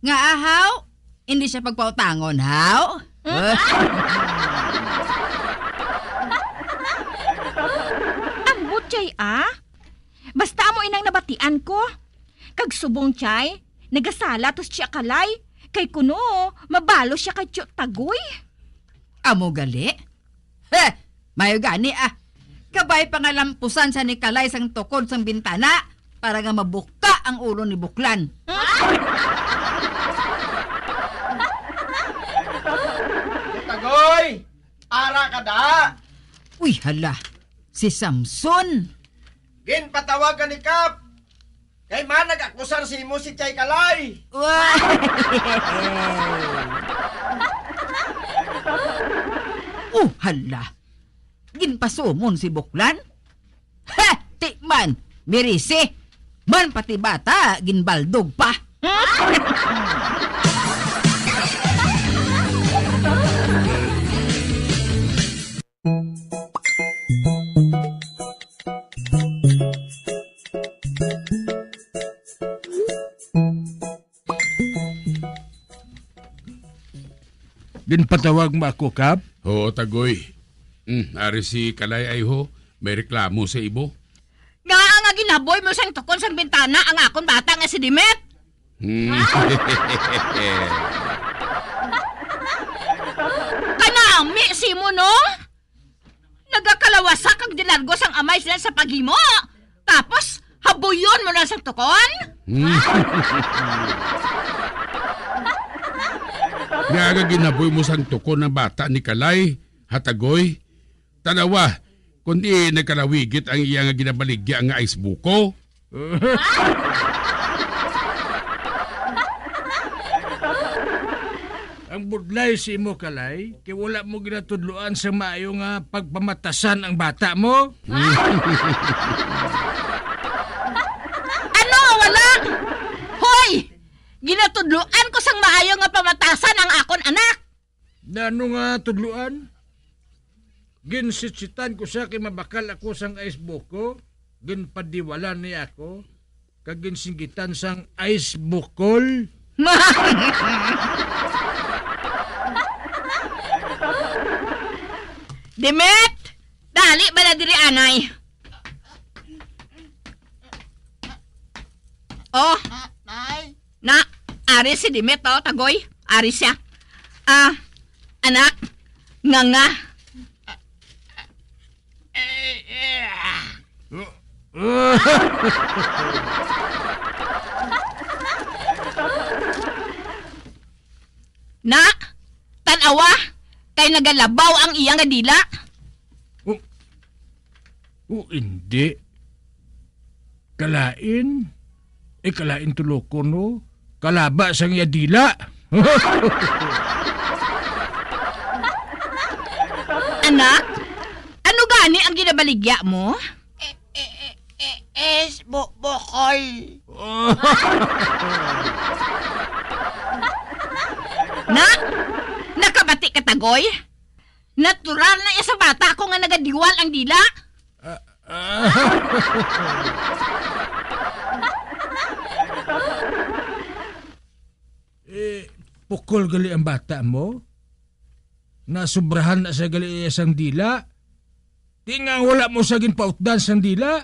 nga ahaw? Hindi siya pagpautangon, haw? Ambot, Jay, ah. Basta amo inang nabatian ko. Kag subong, Jay, nagasala to si Tia Kalay. Kay kuno, mabalo siya kay Tio Tagoy. Amo gali? He! Mayo gani, ah. Kabay pa nga lampusan siya ni Kalay sang tukod sang bintana para nga mabuka ang ulo ni Buklan. Tagoy! Ara ka da! Uy, hala. Si Samson. Ginpatawag ka ni Kap. Kay man nag-akusar sa imo si Chay Kalay. Wa-, oh, hala. Ginpasumon si Buklan? Ha! Ti man, mirisi. Man pati bata, ginbaldog pa. Ginpatawag mo ako, Kap? Oo, Tagoy. Hmm, ari si Kalay ay ho, may reklamo sa imo. Ngaa nga ginhaboy mo sang tukon sang bintana ang akon bata nga si Dimet? Hmm. Kanami simo, no? Nagakalawasa kag dilargo sang amay sila sa paghimo. Tapos, habuyon mo na sang tukon? Hmm. Nga aga ginhaboy mo sang tukon ang bata ni Kalay, ha, Tagoy? Tanawa, kundi nagkalawigit ang iya nga ginabaligya nga ice buko. Ang budlay sa imo, Kalay, kay wala mo ginatudloan sa maayo nga pagpamatasan ang bata mo. Ano nga wala? Hoy! Ginatudloan ko sang maayo nga pamatasan ang akon anak. Ano nga tudloan? Ginsitsitan ko siya kay mabakal ako sang ice buko. Ginpadiwalan niya ako kag ginsinggitan sang ice bukol. Demet! Dali bala diri, anay. Oh. Ah, Nay? Na, ari si Demet, oh, Tagoy. Ari siya. Ah, anak, nga nga. Eh, eh, ah. Na, tan-awa, kay nagalabaw ang iya nga dila. Oh. Oh, indi. Kalain? Eh, kalain tulokon, no? Kalaba sang iya dila. Anak, ano gani ang ginabaligya mo? Eh, eh, eh, eh, es, bu-, bukol. Na? Nakabati ka, Tagoy? Natural na iya sa bata ko nga nagadiwal ang dila. Ah, ah. Eh, pukol gali ang bata mo? Nasubrahan na siya gali iya sang dila? Di nga wala mo sa ginpautdan sang dila?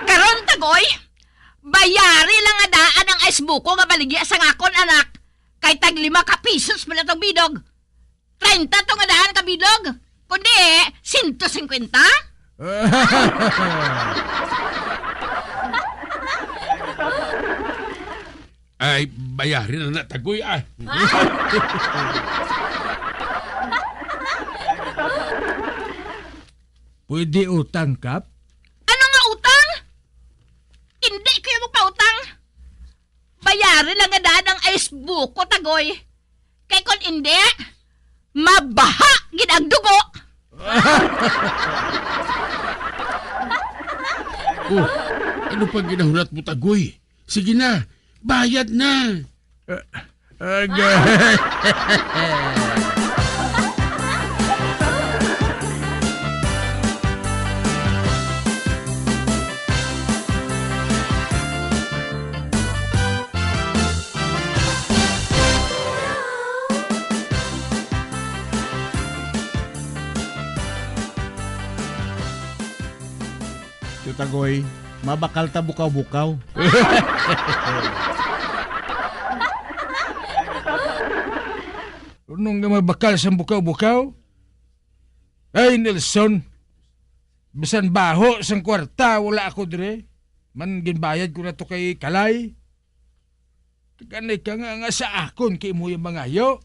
Karon, Tagoy, bayari lang nga daan ang ice buko nga baligya sang akon anak, kay tag lima ka pisos man atong bilog. Treinta to nga daan ka bilog, kundi sento singkwenta. Ay, bayarin na na, Tagoy, ah. Pwede utang, Kap? Ano nga utang? Hindi kayo magpautang. Bayari lang nga daan ang ice buko, Tagoy. Kay kon indi, mabaha gid ang dugo. Oh, ano pang ginahulat mo, Tagoy? Sige na, bayad na. Agay. Titagoy, mabakal ta bukaw-bukaw. Nung nga mabakal sang bukaw-bukaw? Ay, Nelson, bisan baho sang kwarta, wala ako dire. Man, ginbayad ko na to kay Kalay. Taganay ka nga, nga sa akon kay imo yung mangayo.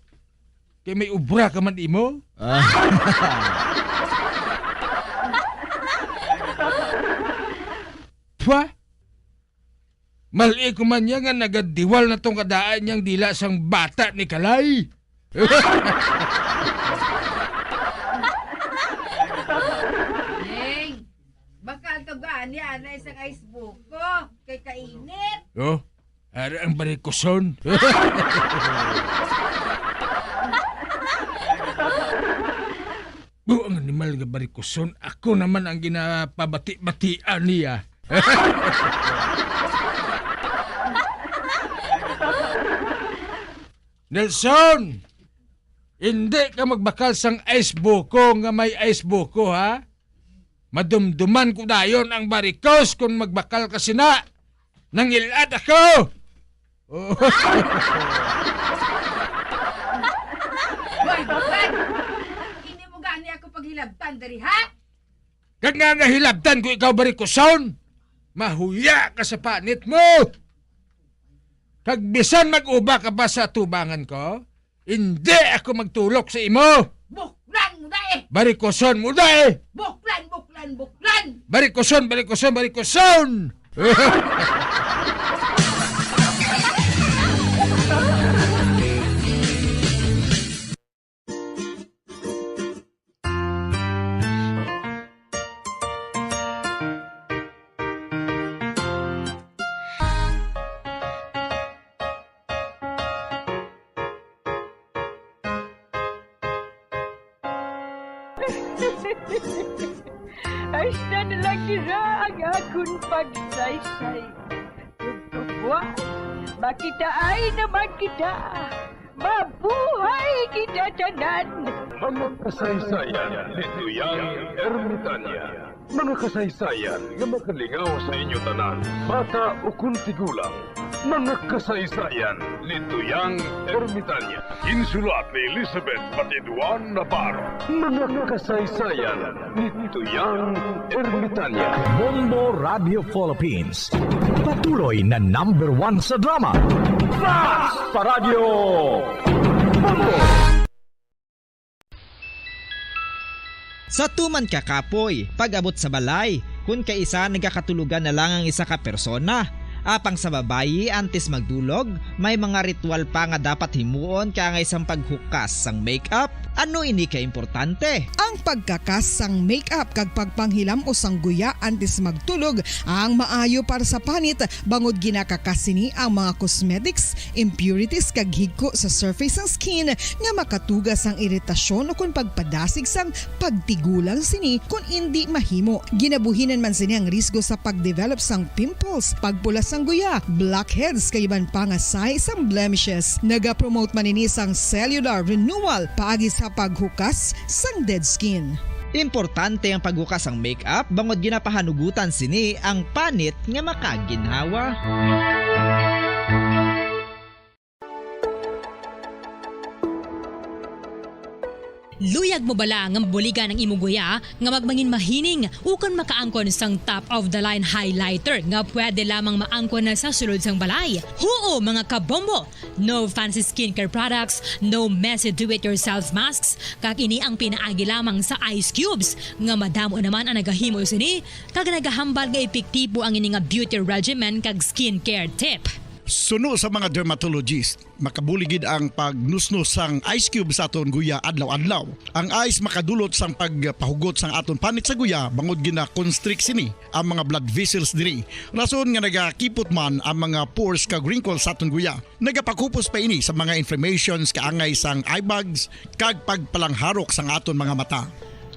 Kay may obra ka man imo. Ah. Pwa? Mali ko man niya nga nagadiwal na tong kadaan niyang dila sang bata ni Kalay. Ning, baka ang tugaan niya, anay sa ice buko, kay kainit. Oh, ara ang barikuson. Oh, ang animal nga barikuson, ako naman ang ginapabati-batian niya. Nelson, hindi ka magbakal sang ice buko nga may ice buko, ha? Madumduman ko dayon ang barikos kon magbakal ka sina. Nangilad ako! Oh. Hoy, Buklan! Hindi mo gani ako paghilabtan diri, ha? Kag nga nahilabtan ko ikaw, barikuson, mahuya ka sa panit mo! Kag bisan mag-uba ka pa sa atubangan ko, hindi ako magtulok sa imo! Buklan mo na eh! Barikuson mo na eh! Buklan, buklan, buklan! Barikuson, barikuson, barikuson! Hasta na lang dira ang akon pagsaysay. Ug kabuas, makitaay naman kita. Mabuhay kita tanan! Mga kasaysayan ni Tuyang Ermitania. Mga kasaysayan nga makalingaw sa inyo tanan, bata ukon tigulang. Mga kasaysayan ni Tuyang Ermitania. Ginsulat ni Elizabeth Batiduan Navarro. Mga kasaysayan ni Tuyang Ermitania. Bombo Radio Philippines. Patuloy na number one sa drama. Flash Paradyo! Bombo! Sa tuman ka kapoy, pag-abot sa balay, kun kaisa nagakatulogan na lang ang isa ka persona. Apang sa babayi, antes magdulog, may mga ritual pa nga dapat himuon, kaangay sang paghukas sang makeup. Ano ini ka importante? Ang pagkakas sang makeup kag pagpanghilam-os sang guya antes magtulog ang maayo para sa panit, bangod ginakakas sini ang mga cosmetics, impurities kag higko sa surface sang skin nga makatuga sang iritasyon ukon pagpadasig sang pagtigulang sini kon indi mahimo. Ginabuhinan man sini ang risgo sa pagdevelop sang pimples, pagpula sang guya, blackheads kag iban pa nga sign sang blemishes. Nagapromote man ini sang cellular renewal paagi sa paghukas sang dead skin. Importante ang paghukas sang makeup bangod ginapahanugutan sini ang panit nga makaginhawa. Luyag mo bala nga mabuligan ang imo guya nga magmangin mahining ukon makaangkon sang top of the line highlighter nga pwede lamang maangkon na sa sulod sang balay? Huo, mga kabombo! No fancy skincare products, no messy do-it-yourself masks, kag ini ang pinaagi lamang sa ice cubes, nga madamo naman ang nagahimo sini, kag nagahambal nga epektibo ang ini nga beauty regimen kag skincare tip. Suno sa mga dermatologist, makabulig gid ang pagnusnos sang ice cube sa aton guya adlaw-adlaw. Ang ice makadulot sang pagpahugot sang aton panit sa guya bangod gina-constrict sini ang mga blood vessels diri. Rason nga nagakipot man ang mga pores kag wrinkles sa aton guya. Nagapakupos pa ini sa mga inflammations kaangay sang eye bags kag pagpalangharok sang aton mga mata.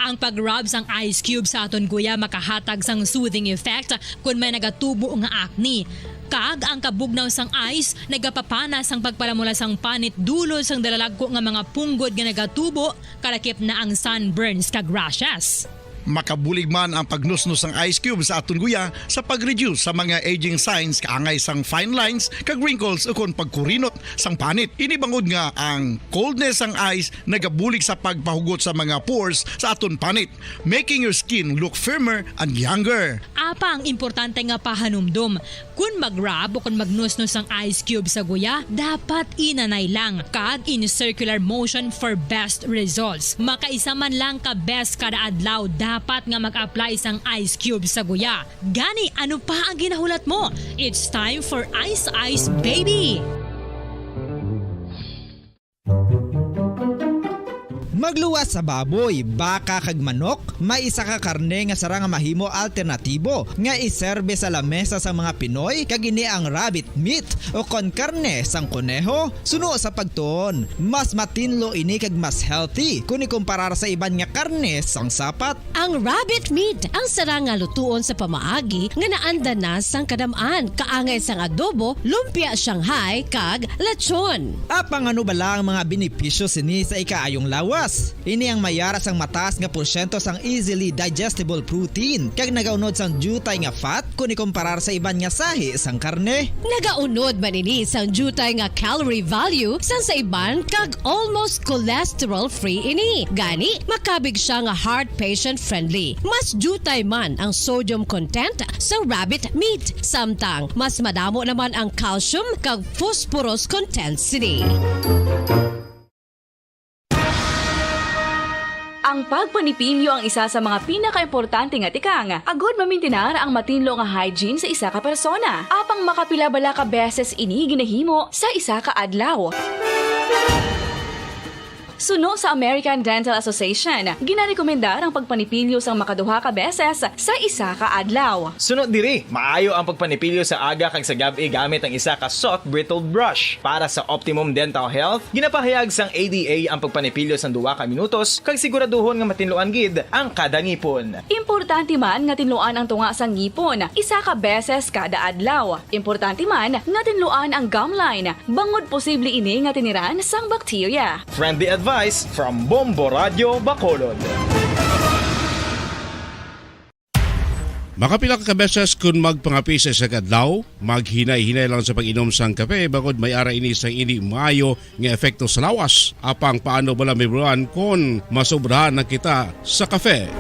Ang pag-rub sang ice cube sa aton guya makahatag sang soothing effect kon may nagatubo nga acne. Kag ang kabugnaw sang ice nagapapana sang pagpalamula sang panit dulot sang dalalagko nga mga punggod nga nagatubo, kalakip na ang sunburns kag rashes. Makabulig man ang pagnusnos sang ice cube sa aton guya sa pag-reduce sa mga aging signs kaangay sang fine lines kag wrinkles ukon pagkurinot sang panit. Ini bangod nga ang coldness sang ice nagabulig sa pagpahugot sa mga pores sa aton panit, making your skin look firmer and younger. Apang importante nga pahanumdom, kon mag-rub o kon magnusnos ang ice cube sa guya, dapat inanay lang kag in circular motion for best results. Makaisa man lang ka beses kada adlaw dapat nga mag-apply sang ice cube sa guya. Gani, ano pa ang ginahulat mo? It's time for Ice Ice Baby! Magluwas sa baboy, baka kag manok, may isa ka karne nga sarang nga mahimo alternatibo nga iserbe sa lamesa sang mga Pinoy, kag ini ang rabbit meat o kon karne sang koneho. Suno sa pagtuon, mas matinlo ini kag mas healthy kon ikumparar sa iban nga karne sang sapat. Ang rabbit meat ang sarang nga lutuon sa pamaagi nga naanda na sang kadam-an, kaangay sang adobo, lumpia Shanghai, kag lechon. Apang ano bala ang mga benepisyo sini sa ikaayong lawas? Ini ang may ara sang mataas nga porsyento sang easily digestible protein, kag nagaunod sang diutay nga fat kon ikumparar sa iban nga sahi sang karne. Nagaunod man ini sang diutay nga calorie value sang sa iban, kag almost cholesterol-free ini. Gani, makabig sia nga heart patient-friendly. Mas diutay man ang sodium content sa rabbit meat, samtang mas madamo naman ang calcium kag phosphorus content sini. Ang pagpanipilyo ang isa sa mga pinakaimportante nga tikang agud mamintinar ang matinlo nga hygiene sa isa ka persona. Apang makapila bala ka beses ini ginahimo sa isa ka adlaw? Suno sa American Dental Association, ginarekomendar ang pagpanipilyo sang makaduha ka beses sa isa ka adlaw. Suno diri, maayo ang pagpanipilyo sa aga kag sa gab-i gamit ang isa ka soft bristled brush. Para sa optimum dental health, ginapahayag sang A D A ang pagpanipilyo sang duha ka minutos kag siguraduhon nga matinluan gid ang kada ngipon. Importante man nga tinluan ang tunga sang ngipon isa ka beses kada adlaw. Importante man nga tinluan ang gum line, bangod posible ini nga tiniran sang bakterya. Friendly advice from Bombo Radyo Bacolod. Makapila ka beses kun magpangape sa isa ka adlaw, maghinay-hinay lang sa pag-inom sang kape, bangod may ara ini sang indi maayo nga epekto sa lawas. Apang paano bala mahibaluan kon masobrahan na kita sa kape?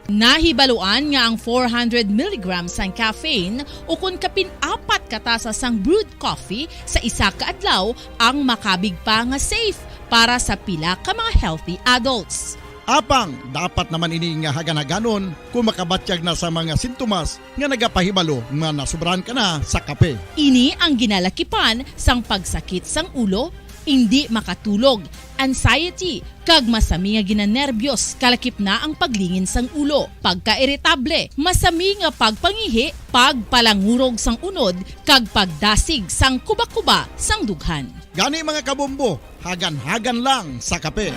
Nahibaluan nga ang four hundred milligrams sang caffeine, ukon kapin apat ka tasa sang brewed coffee sa isa ka adlaw, ang makabig pa nga safe para sa pila ka mga healthy adults. Apang dapat naman ini nga hagan-haganon kon makabatyag na sa mga sintomas nga nagapahibalo nga nasobrahan ka na sa kape. Ini ang ginalakipan sang pagsakit sang ulo, indi makatulog, anxiety, kag masami nga ginanerbyos, kalakip na ang paglingin sang ulo, pagkairitable, masami nga pagpangihi, pagpalangurog sang unod, kag pagdasig sang kubakuba sang dughan. Gani, mga kabombo, hagan-hagan lang sa kape.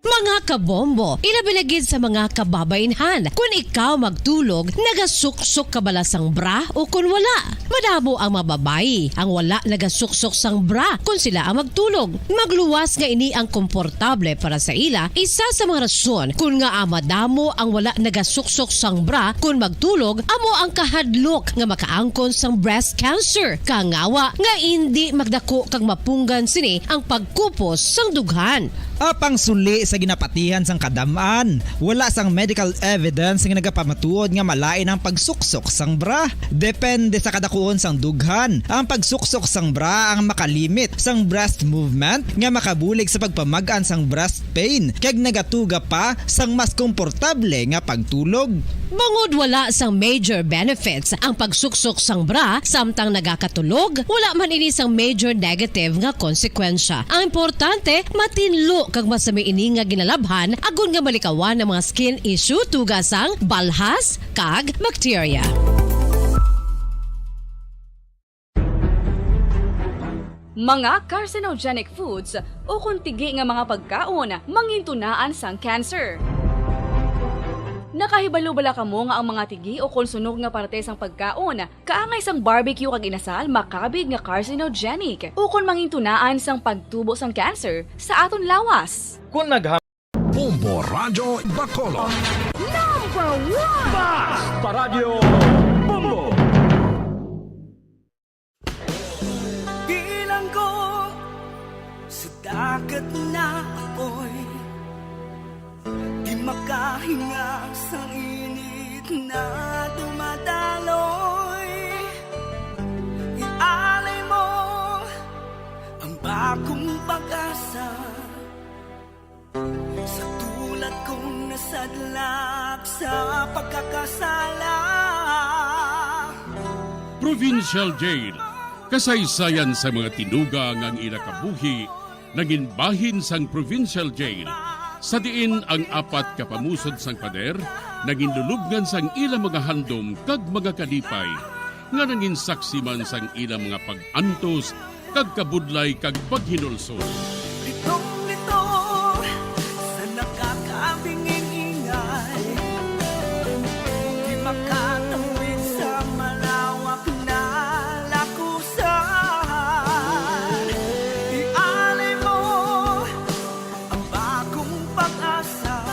Mga kabombo, ilabi na gid sa mga kababainhan, kun ikaw magtulog, nagasuksok ka bala sang bra o kun wala? Madamo ang mga babayi ang wala nagasuksok sang bra kun sila ang magtulog. Magluwas nga ini ang komportable para sa ila, isa sa mga rason kun ngaa madamo ang wala nagasuksok sang bra kun magtulog amo ang kahadlok nga makaangkon sang breast cancer, kangawa nga indi magdako kag mapunggan sini ang pagkupos sang dughan. Apang suli sa ginapatihan sang kadam-an, wala sang medical evidence nga nagapamatuod nga malain ang pagsuksok sang bra. Depende sa kadakuon sang dughan, ang pagsuksok sang bra ang makalimit sang breast movement nga makabulig sa pagpamag-an sang breast pain kag nagatuga pa sang mas komportable nga pagtulog. Bangod wala sang major benefits ang pagsuksok sang bra samtang nagakatulog, wala man ini sang major negative nga konsekwensya. Ang importante, matinlo kag masami ini nga ginalabhan agod nga malikawan ang mga skin issue tungod sang balhas kag bakterya. Mga carcinogenic foods ukon tigi nga mga pagkaon mangintunaan sang cancer. Nakahibalo bala kamo nga ang mga tigi ukon sunog nga parte sang pagkaon, kaangay sang barbecue kag inasal, makabig nga carcinogenic ukon mangintunaan sang pagtubo sang cancer sa aton lawas? Kung nagha- Bombo Radyo Bacolod. Number one! Bas! Paradyo Bombo! Bilanggo sa dagat na apoy, di makahinga sa init na dumadaloy. Ialay mo ang bagong pag-asa. Sa tulad kong nasadlak sa pagkakasala. Provincial Jail, kasaysayan sa mga tinuga nga ang ila kabuhi nangin bahin sang Provincial Jail, sa diin ang apat ka pamusod sang pader nangin lulubngan sang ila mga handom kag mga kalipay, nga nangin saksi man sang ila mga pag-antos kag kabudlay kag paghinulsol. Litong-lito sa nakakabinging ingay, di makatawid sa malawak na lakusan. Ialay mo ang bagong pag-asa.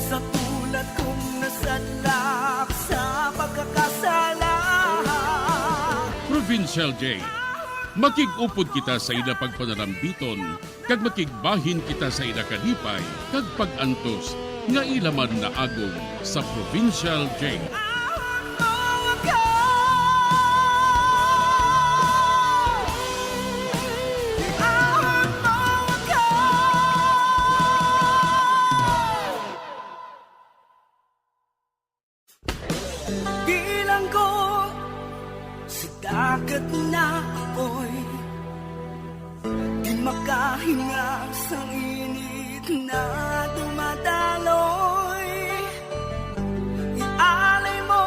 Sa tulad kong nasadlak sa pagkakasala. Provincial Jail. Makig-upod kita sa ila pagpanarambiton, kag makigbahin kita sa ila kalipay kag pag-antos nga ila man naagom sa Provincial Jail. Bilanggo sa dagat na apoy, di makahinga sa init na dumadaloy. Ialay mo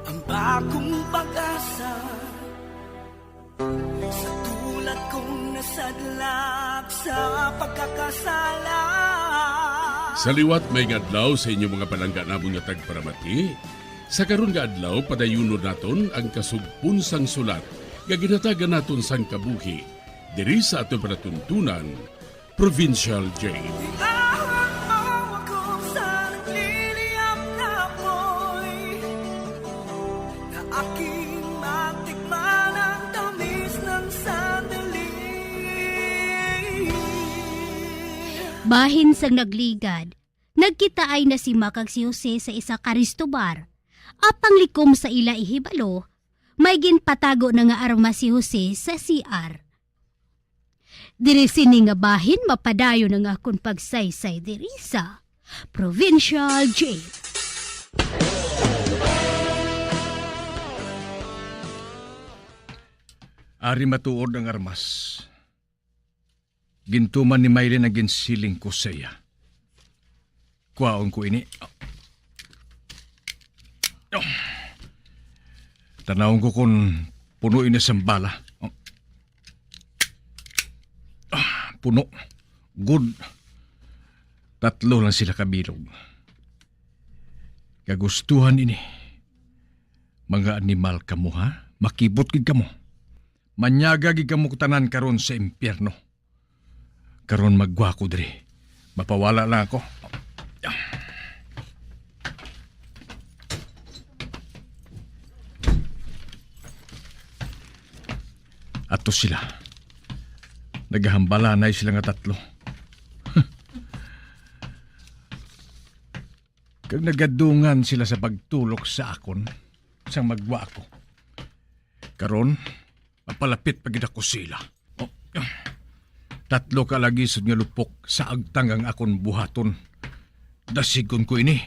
ang bagong pag-asa. Sa tulad kong nasadlak sa pagkakasala. Sa liwat may nga adlaw sa inyo mga palangga namon nga tagparamati. Sa karon nga adlaw, padayunon naton ang kasugpon sang sulat nga ginhatagan naton sang kabuhi diri sa aton palatuntunan, Provincial Jail. Bitawan mo ako sa nagliliyab na apoy, na aking matikman ang tamis ng sandali. Bahin sang nagligad, nagkitaay na si Mac kag si Jose sa isa ka resto bar. Apang likom sa ila ihibalo, may ginpatago na nga armas si Jose sa C R. Diri sini nga bahin mapadayon ang akon pagsaysay diri sa Provincial Jail. Ari matuod ang armas. Gintuman ni Maylin ang ginsiling ko sa iya. Kuhaon ko ini. Oh. Tanawon ko kung puno ini sang bala. Oh. Ah, puno. Good. Tatlo lang sila kabilog. Kagustuhan ini. Mga animal kamo, ha? Makibot gid kamo. Manyaga gid kamo tanan karon sa impyerno. Karon maggwa ko diri. Mapawala lang ako. Ato sila. Nagahambalanay sila nga tatlo. Kag nagadungan sila sa pagtulok sa akon sang maggwa ako. Karon, mapalapit pa gid ako sila. Oh, tatlo ka lagi sud nga lupok sa agtang ang akon buhaton. Dasigon ko ini.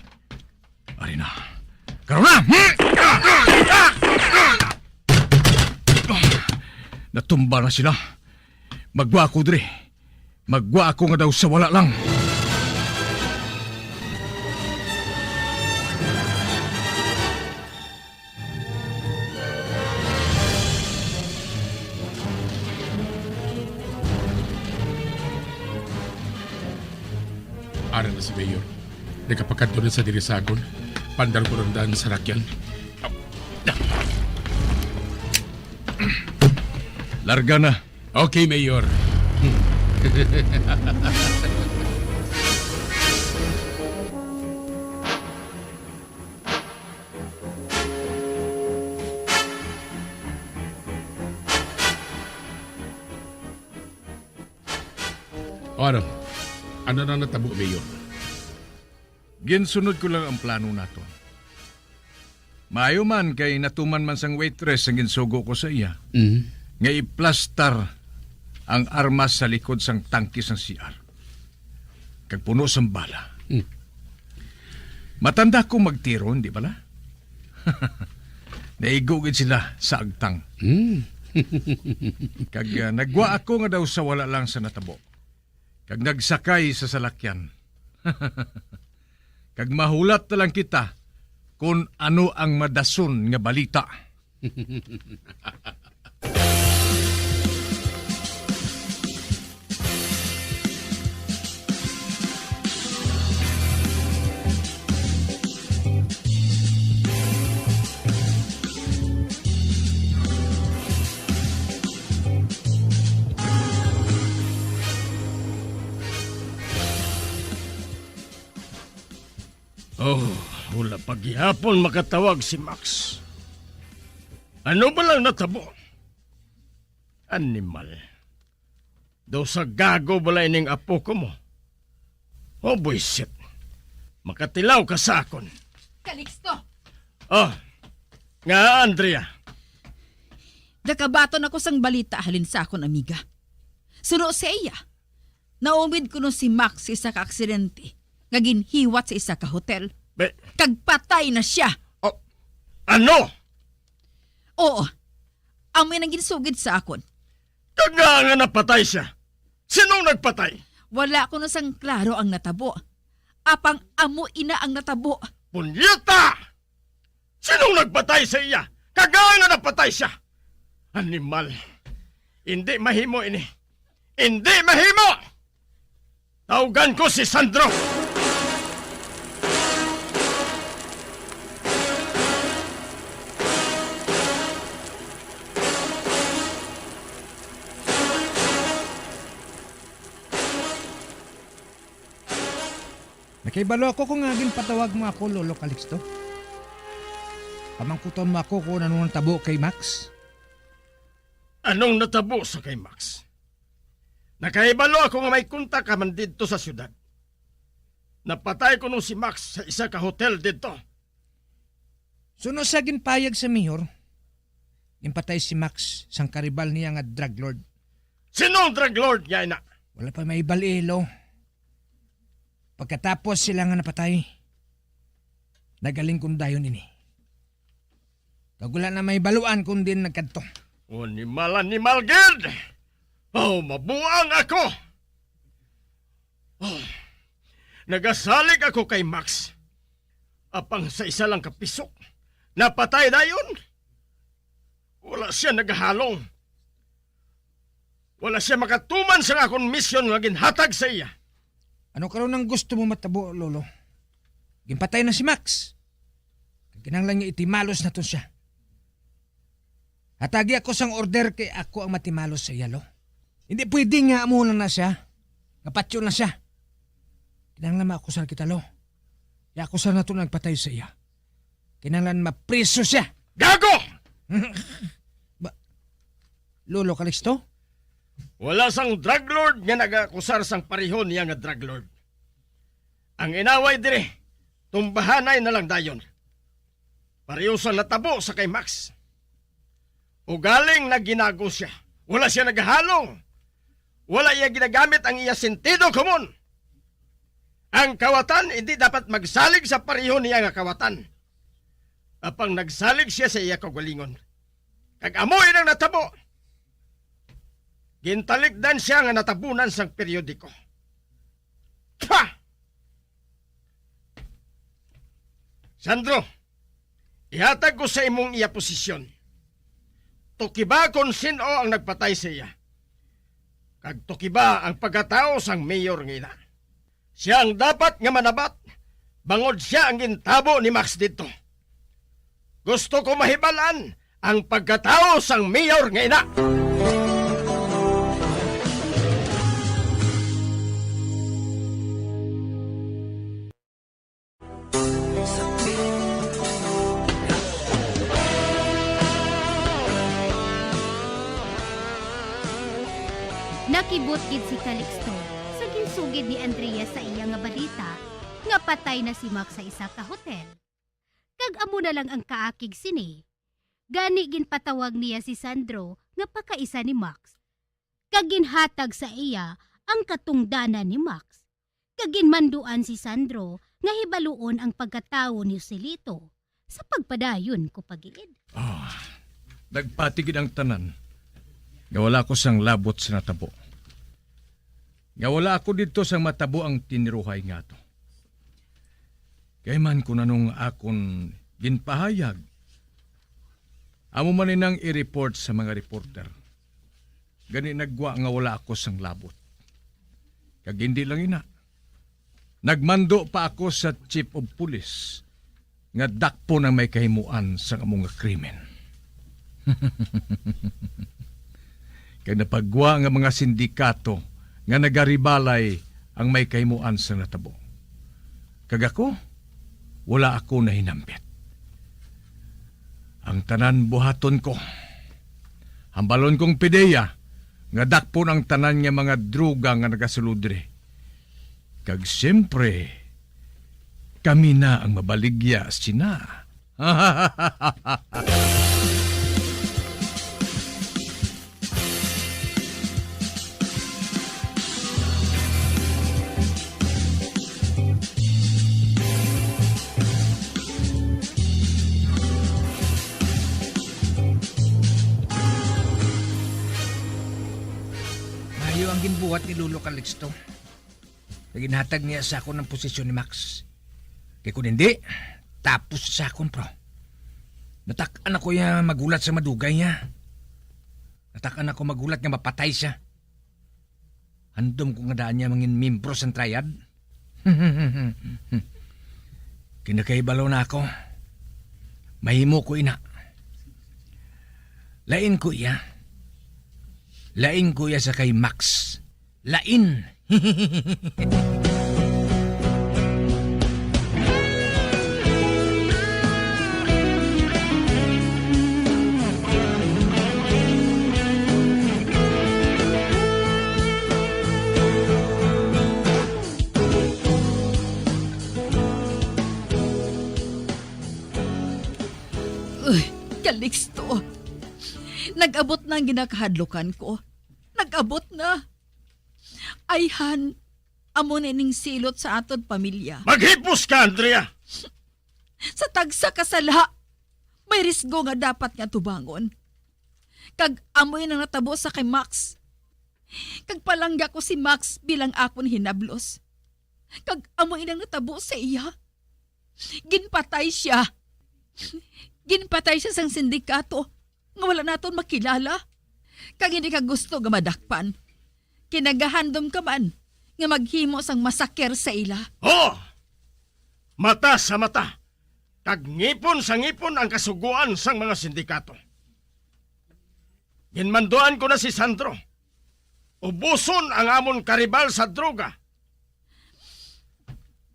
Ari na. Karon na! Natumba na sila. Maggwa ako diri. Maggwa ako nga daw sa wala lang. Ara na si Mayor. Nagapakadto na sa diri sa akon. Pandar ko lang daan sa salakyan. Larga na. Okay, Mayor. O ano? Ano na natabo, Mayor? Ginsunod ko lang ang plano naton. Maayo man kay natuman man sang waitress ang ginsugo ko sa iya, Mm. nga iplastar ang armas sa likod sang tangke sang C R. Kag puno sang bala. Mm. Matanda ko magtiro, di bala? Naigo gid sila sa agtang. Mm. Kag, ah, nagwa ako nga daw sa wala lang sa natabo. Kag nagsakay sa salakyan. Kag mahulat na lang kita kon ano ang madason nga balita. Oh, wala pa gihapon makatawag si Max. Ano ba lang natabo? Animal. Daw sa gago bala ining apo ko mo. Oh, buisit. Makatilaw ka sa akon. Calixto! Oh, nga, Andrea? Nakabaton ako sang balita halin sa akon amiga. Suno sa iya, naumid kuno si Max sa isa ka aksidente nga ginhiwat sa isa ka hotel. Be- Kag patay na siya. Oh, ano? Oo. Amo nang ginsugid sa akon. Kag nga nga napatay siya? Sinong nagpatay? Wala kuno sang klaro ang natabo. Apang amo ina ang natabo. Punyeta! Sinong nagpatay sa iya? Kag nga nga napatay siya? Animal. Indi mahimo ini. Indi mahimo! Tawgan ko si Sandro. Nakahibalo ako kung nga ginpatawag mo ako, Lolo Calixto. Pamangkuton mo ako kung ano ang tabo kay Max. Anong natabo sa kay Max? Nakahibalo ako nga may kontak ka man didto sa siyudad. Napatay kuno si Max sa isa ka hotel didto. Suno sa ginpayag sa mayor, ginpatay si Max sang karibal niya nga drug lord. Sino ang drug lord nga ina? Wala pa may bal-i, Lo. Pagkatapos sila nga napatay, nagaling ko dayon ini. Kag wala na may baluan kon diin nagkadto. O, animal, animal gid! Oh, mabuang ako! Oh, nagasalig ako kay Max. Apang sa isa lang ka pisok, napatay dayon. Wala siya nagahalong. Wala siya makatuman sa akon misyon nga ginhatag sa iya. Ano karon ang gusto mo matabo, Lolo? Ginpatay na si Max. Kag kinahanglan nga itimalos naton siya. Hatagi ako sang order kay ako ang matimalos sa iya, Lo. Hindi pwede nga amo lang na siya. Nga patyon na siya. Kinahanglan maakusar kita, Lo. Iakusar naton ang nagpatay sa iya. Kinahanglan mapriso siya. Gago! Ba, Lolo Calixto? Wala sang drug lord nga nagaakusar sang pareho niya nga drug lord. Ang inaway diri, tumbahanay na lang dayon. Pareho sang natabo sa kay Max. Ugaling naginago siya. Wala siya nagahalong. Wala iya ginagamit ang iya sentido komon. Ang kawatan indi dapat magsalig sa pareho niya nga kawatan. Apang nagsalig sia sa iya kaugalingon. Kag amo inang natabo. Gintalikdan sia nga natabunan sang periodiko. Pah! Sandro, ihatag ko sa imong iya posisyon. Tukiba kon sin-o ang nagpatay sa iya. Kag tukiba ang pagkatawo sang mayor nga ina. Sia ang dapat nga manabat, bangod sia ang gintabo ni Max didto. Gusto ko mahibal-an ang pagkatawo sang mayor nga ina. Nakibot gid si Calixto sa ginsugid ni Andrea sa iya nga balita nga patay na si Max sa isa ka hotel. Kag amo na lang ang kaakig sini. Gani ginpatawag niya si Sandro nga pakaisa ni Max, kag ginhatag sa iya ang katungdanan ni Max, kag ginmanduan si Sandro nga hibaluon ang pagkatawo ni Joselito sa pagpadayon ko pa gid. Ah, nagpati gid ang tanan nga wala ko sang labot sa natabo. Nga wala ako didto sang matabo ang tiniruhay nga ato. Kay man kun anong akon ginpahayag, amo man inang i-report sa mga reporter. Gani nagwa nga wala ako sang labot. Kag hindi lang ina, nagmando pa ako sa chief of police nga dakpon ang may kahimuan sang amo nga krimen. Kag napagwa nga mga sindikato nga nagaribalay ang may kahimuan sa natabo. Kag ako, wala ako nahinambit. Ang tanan buhaton ko. Hambalon kong pideya nga dakpon ang tanan nga mga droga nga nagasulod diri. Kag siyempre, kami na ang mabaligya sina. Maayo ang ginbuhat ni Lolo Calixto. Nga ginhatag niya sa akon ang posisyon ni Max. Kay kun hindi, tapos sa akon, bro. Natak-an ako ya magulat sa madugay niya. Natak-an ako magulat nga mapatay siya. Handom ko nga daan niya mangin membro sang triad. Kinakahibalo na ako. Mahimo ko ina. Lain ko iya. Lain ko iya sa kay Max. Lain. Uy, Calixto, nag-abot na ang ginakahadlukan ko. Nag-abot na. Ayhan, amo na ining silot sa aton pamilya. Maghipos ka, Andrea! Sa tagsa ka sala, may risgo nga dapat nga tubangon. Kag amoy nang natabo sa kay Max. Kag palangga ko si Max bilang akon hinablos. Kag amoy nang natabo sa iya. Ginpatay siya. Ginpatay siya sang sindikato nga wala naton makilala, kag hindi ka gusto nga madakpan. Kinagahandom ka man nga maghimo sang masaker sa ila. Oh! Mata sa mata, kag ngipon sa ngipon ang kasugoan sang mga sindikato. Ginmanduan ko na si Sandro. Ubuson ang amon karibal sa droga.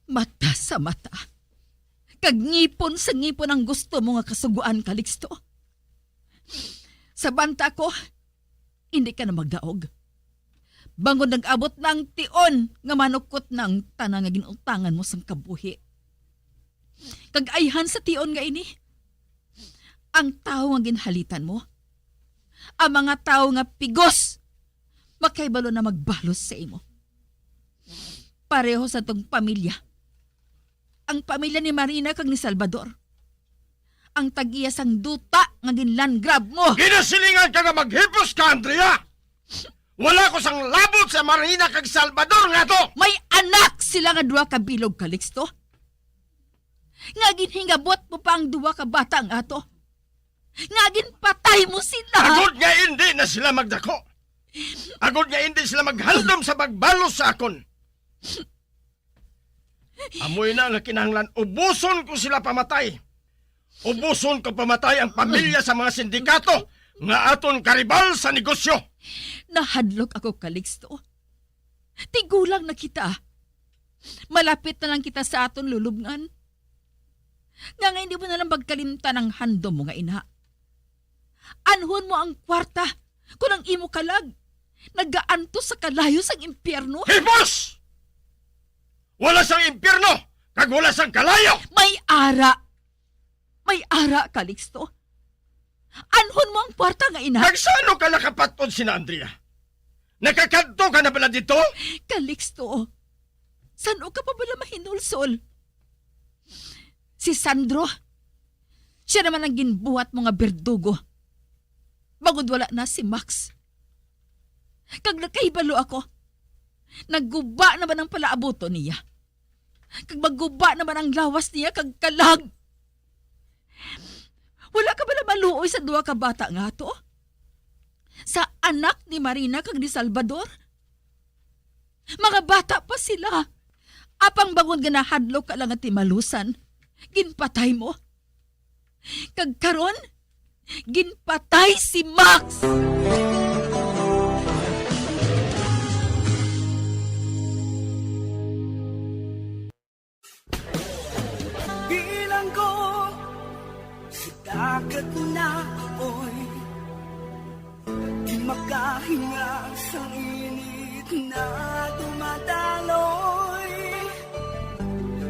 Mata sa mata, kag ngipon sa ngipon ang gusto mo nga kasugoan, Calixto. Sa banta ko, hindi ka na magdaog. Bangod nag-abot na ang tion nga manukot na ang tanan nga ginutangan mo sang kabuhi. Kag ayhan sa tion nga ini, ang tawo nga ginhalitan mo, ang mga tawo nga pigos, makahibalo na magbalos sa imo. Pareho sa tong pamilya. Ang pamilya ni Marina kag ni Salvador. Ang tag-iya sang duta nga ginland grab mo. Ginasilingan ka nga maghipos ka, Andrea! Wala ko sang labot sa Marina kag Salvador nga to! May anak sila nga duha ka bilog, Calixto. Nga ginhingabot mo pa ang duha ka bata nga to. Nga ginpatay mo sila. Agod nga indi na sila magdako. Agod nga indi sila maghandom sa pagbalos sa akon. Amoy na nga kinahanglan ubuson ko sila pamatay. Ubuson ko pamatay ang pamilya sa mga sindikato nga aton karibal sa negosyo. Nahadlok ako, Calixto. Tigulang na kita. Malapit na lang kita sa aton lulubngan. Nga nga hindi mo na lang magkalimtan ang handom mo nga ina. Anhon mo ang kwarta kon ang imo kalag nagaantos sa kalayo sang impyerno? Hipos! Wala sang impyerno, kag wala sang kalayo! May ara! May ara, Calixto. Anhon mo ang kwarta nga ina. Kag sano ka nakapat-od sina, Andrea? Nakakadto ka na bala dito? Calixto, sano ka pa bala mahinulsol? Si Sandro, siya naman ang ginbuhat mo nga berdugo. Bangod wala na si Max. Kag nakahibalo ako, nagguba naman ang palaabuton niya. Kag magguba naman ang lawas niya kag kalag. Wala ka bala maluoy sa duha ka bata nga to? Sa anak ni Marina kag ni Salvador? Mga bata pa sila. Apang bangod nga nahadlok ka lang nga timalusan, ginpatay mo. Kag karon, ginpatay si Max! Bilanggo sa dagat na apoy, di makahinga sang init na dumadaloy.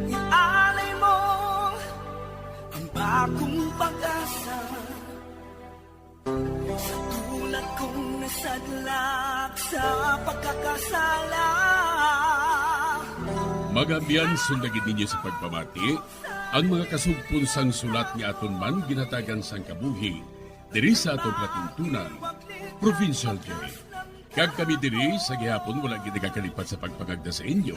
Ialay mo ang bagong pag-asa sa tulad kong nasadlak sa pagkakasala. Mga abyan, sundagi ninyo sa pagpamati ang mga kasugpon sang sulat nga aton man ginhatagan sang kabuhi diri sa aton palatuntunan, Provincial J. Kag kami diri sa gihapon wala gid nagakalipat sa pagpangagda sa inyo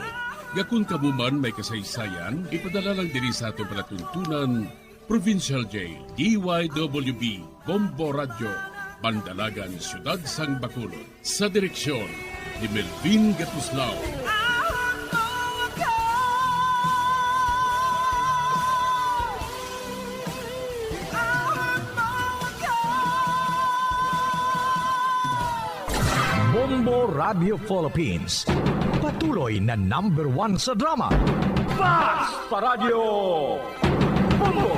nga kon kamo man may kasaysayan, ipadala lang diri sa aton palatuntunan, Provincial J, D Y W B, Bombo Radyo, Bandalagan, Siyudad sang Bacolod. Sa direksyon ni Melvin Gatuslao. Bombo Radio Philippines, patuloy na number one sa drama. Fast pa Radyo Bombo!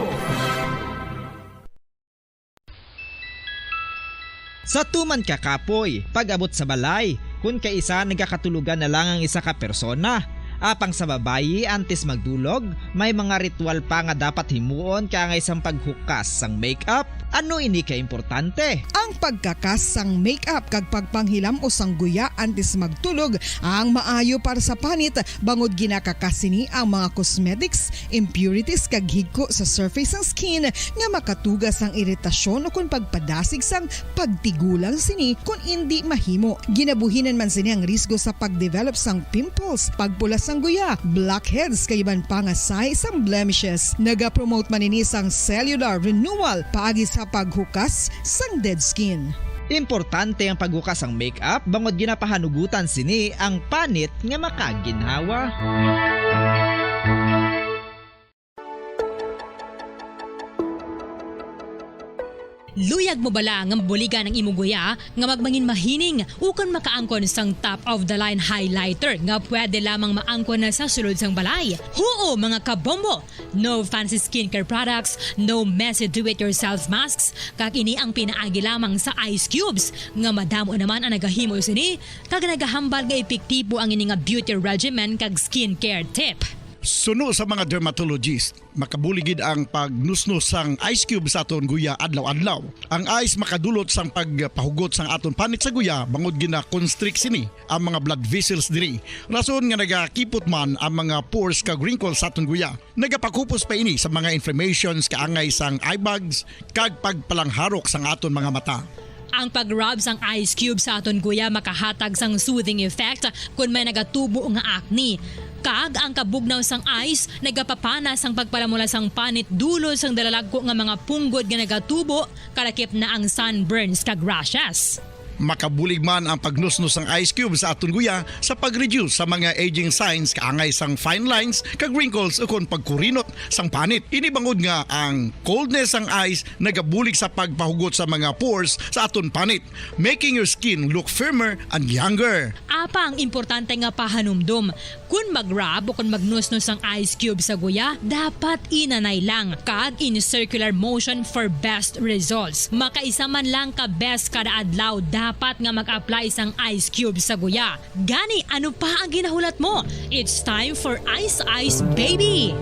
Sa tuman ka kapoy, pag-abot sa balay, kun kaisa nagakatulogan na lang ang isa ka persona. Apang sa babayi, antes magdulog, may mga ritual pa nga dapat himuon, kaangay sang paghukas sang makeup. Ano ini ka importante? Ang pagkakas sang makeup kag pagpanghilam-os sang guya antes magtulog ang maayo para sa panit, bangod ginakakas sini ang mga cosmetics, impurities, kag higko sa surface sang skin nga makatuga sang iritasyon ukon pagpadasig sang pagtigulang sini kon indi mahimo. Ginabuhinan man sini ang risgo sa pag-develop sang pimples, pagpula sang guya, blackheads, kag iban pa nga sahi sang blemishes. Nagapromote man ini sang cellular renewal paagi sa paghukas sang dead skin. Importante ang paghukas sang makeup bangod ginapahanugutan sini ang panit nga makaginhawa. Luyag mo bala nga mabuligan ang imo guya nga magmangin mahining ukon makaangkon sang top-of-the-line highlighter nga pwede lamang maangkon na sa sulod sang balay? Huo, mga kabombo! No fancy skincare products, no messy do-it-yourself masks, kag ini ang pinaagi lamang sa ice cubes nga madamo naman ang nagahimo sini kag nagahambal nga epektibo ang ini nga beauty regimen kag skincare tip. Suno sa mga dermatologist, makabulig gid ang pagnusnos sang ice cube sa aton guya adlaw-adlaw. Ang ice makadulot sang pagpahugot sang aton panit sa guya bangod gina-constrict sini ang mga blood vessels diri. Rason nga nagakipot man ang mga pores kag wrinkles sa aton guya. Nagapakupos pa ini sa mga inflammations kaangay sang eye bags kag pagpalangharok sang aton mga mata. Ang pag-rub sang ice cube sa aton guya makahatag sang soothing effect kon may nagatubo nga acne. Kag ang kabugnaw sang ice nagapapana sang pagpalamula sang panit dulot sang dalalagko nga mga punggod nga nagatubo, kalakip na ang sunburns kag rashes. Makabulig man ang pagnusnos sang ice cube sa aton guya sa pag-reduce sa mga aging signs kaangay sang fine lines kag wrinkles ukon pagkurinot sang panit. Ini bangod nga ang coldness sang ice nagabulig sa pagpahugot sa mga pores sa aton panit, making your skin look firmer and younger. Apang importante nga pahanumdom, kon mag-rub o kon magnusnos ang ice cube sa guya, dapat inanay lang kag in circular motion for best results. Makaisa man lang ka beses kada adlaw dapat nga mag-apply sang ice cube sa guya. Gani, ano pa ang ginahulat mo? It's time for Ice Ice Baby!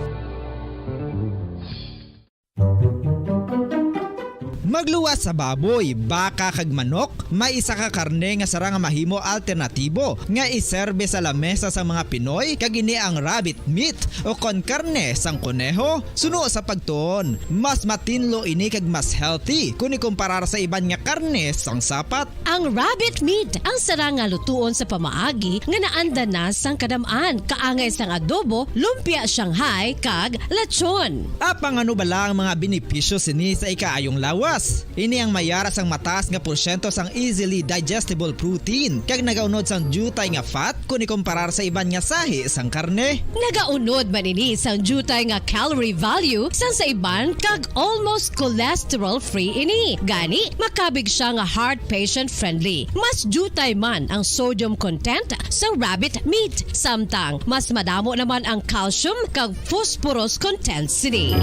Magluwas sa baboy, baka kag manok, may isa ka karne nga sarang nga mahimo alternatibo nga iserbe sa lamesa sang mga Pinoy, kag ini ang rabbit meat o kon karne sang koneho. Suno sa pagtuon, mas matinlo ini kag mas healthy kon ikumparar sa iban nga karne sang sapat. Ang rabbit meat ang sarang nga lutuon sa pamaagi nga naanda na sang kadam-an, kaangay sang adobo, lumpia Shanghai, kag lechon. Apang ano bala ang mga benepisyo sini sa ikaayong lawas? Ini ang may ara sang mataas nga porsyento sang easily digestible protein, kag nagaunod sang diutay nga fat kon ikumparar sa iban nga sahi sang karne. Nagaunod man ini sang diutay nga calorie value sang sa iban, kag almost cholesterol-free ini. Gani, makabig siya nga heart patient-friendly. Mas diutay man ang sodium content sang rabbit meat, samtang mas madamo naman ang calcium kag phosphorus content sini.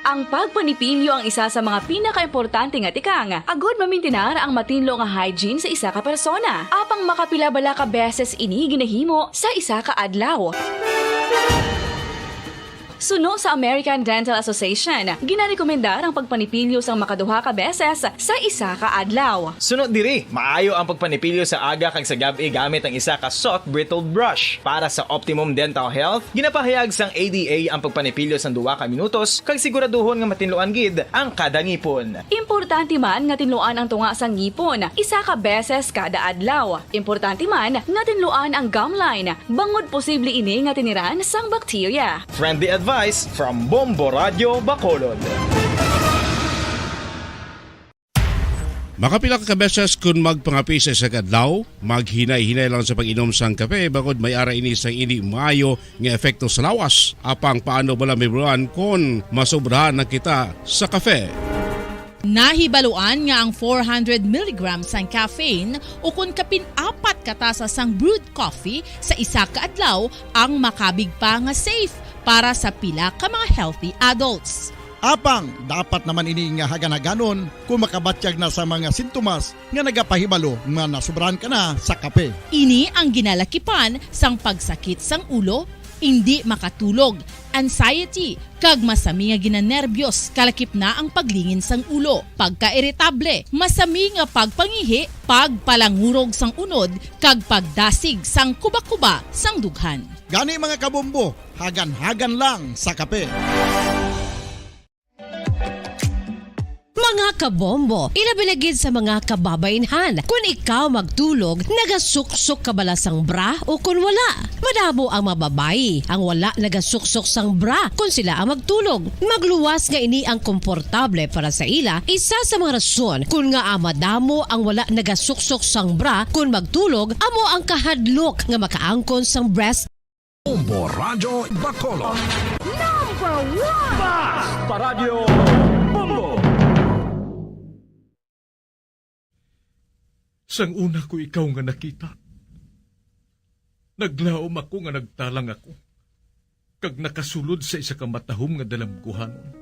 Ang pagpanipilyo ang isa sa mga pinakaimportante nga tikang agod mamintinar ang matinlo nga hygiene sa isa ka persona. Apang makapila bala ka beses ini ginahimo sa isa ka adlaw? Suno sa American Dental Association, ginarekomendar ang pagpanipilyo sang makaduha ka beses sa isa ka adlaw. Suno diri, maayo ang pagpanipilyo sa aga kag sa gab-i gamit ang isa ka soft bristled brush. Para sa optimum dental health, ginapahayag sang A D A ang pagpanipilyo sang duha ka minutos kag siguraduhon nga matinluan gid ang kada ngipon. Importante man nga tinluan ang tunga sang ngipon isa ka beses kada adlaw. Importante man nga tinluan ang gum line, bangod posible ini nga tiniran sang bakterya. Friendly advice from Bombo Radio Bacolod. Makapila ka beses kun magpangape sa isa ka adlaw, maghinay-hinay lang sa pag-inom sang kape, bangod may ara ini sang indi maayo nga epekto sa lawas. Apang paano bala mahibaluan kon masobrahan na kita sa kape? Nahibaluan nga ang four hundred milligrams sang caffeine, ukon kapin apat ka tasa sang brewed coffee sa isa ka adlaw, ang makabig pa nga safe para sa pila ka mga healthy adults. Apang dapat naman ini nga hagan-haganon kon makabatyag na sa mga sintomas nga nagapahibalo nga nasobrahan ka na sa kape. Ini ang ginalakipan sang pagsakit sang ulo, indi makatulog, anxiety, kag masami nga ginanerbiyos, kalakip na ang paglingin sang ulo, pagkairitable, masami nga pagpangihi, pagpalangurog sang unod, kag pagdasig sang kubakuba sang dughan. Gani, mga kabombo, hagan-hagan lang sa kape. Mga kabombo, ilabi na gid sa mga kababaynhan. Kon ikaw magtulog, nagasuksok ka bala sang bra o kon wala? Madamo ang mga babayi ang wala nagasuksok sang bra kon sila ang magtulog. Magluwas nga ini ang komportable para sa ila. Isa sa mga rason kon ngaa madamo ang wala nagasuksok sang bra kon magtulog amo ang kahadlok nga makaangkon sang breast Bombo Radyo Bacolod. Number one! Bas! Paradyo Bombo! Sang una ko ikaw nga nakita, naglaom ako nga nagtalang ako, kag nakasulod sa isa ka matahom nga dalamguhanon.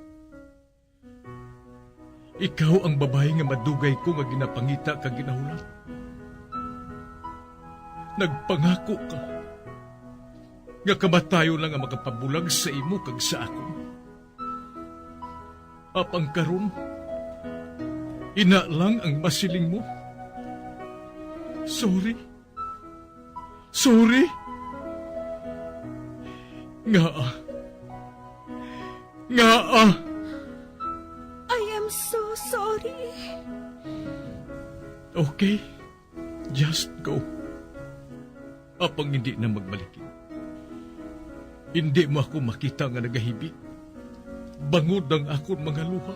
Ikaw ang babayi nga madugay ko nga ginapangita kag ginahulat. Nagpangako ka nga kamatayon lang ang makapabulag sa imo kag sa akon. Apang karon, ina lang ang masiling mo. Sorry. Sorry. Ngaa? Ngaa? I am so sorry. Okay. Just go. Apang hindi na magbalikin. Hindi mo ako makita nga nagahibik. Bangod ang akon mga luha.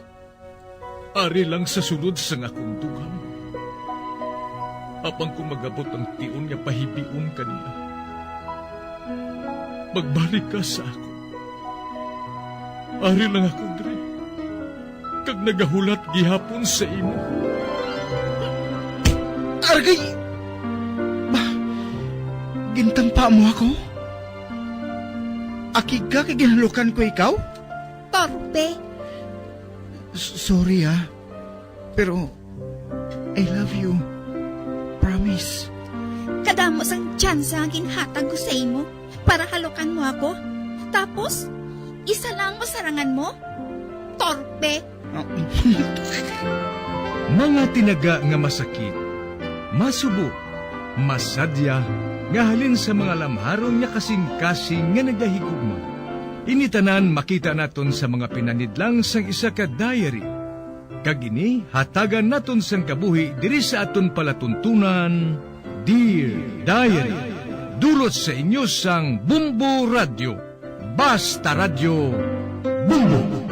Ari lang sa sulod sang akon dughan. Apang kung magabot ang tion nga pahibion ka niya, magbalik ka sa akon. Ari lang ako diri, kag nagahulat gihapon sa imo. Argay! Ba, gintampa mo ako? Akig ka kay ginhalukan ko ikaw? Torpe. S-, sorry, ah. Pero I love you. Promise. Kadamo sang tsansa nga ginhatag ko sa imo para halukan mo ako. Tapos, isa lang masarangan mo? Torpe! Mga tinaga nga masakit, masubo, masadya, nga halin sa mga lamharon nga kasing-kasing nga nagahigugma. Ini tanan makita naton sa mga pinanidlang sang isa ka diary. Kag ini hatagan naton sang kabuhi diri sa aton palatuntunan, Dear Diary. Dulot sa inyo sang Bumbo Radyo. Basta Radyo, Bumbo.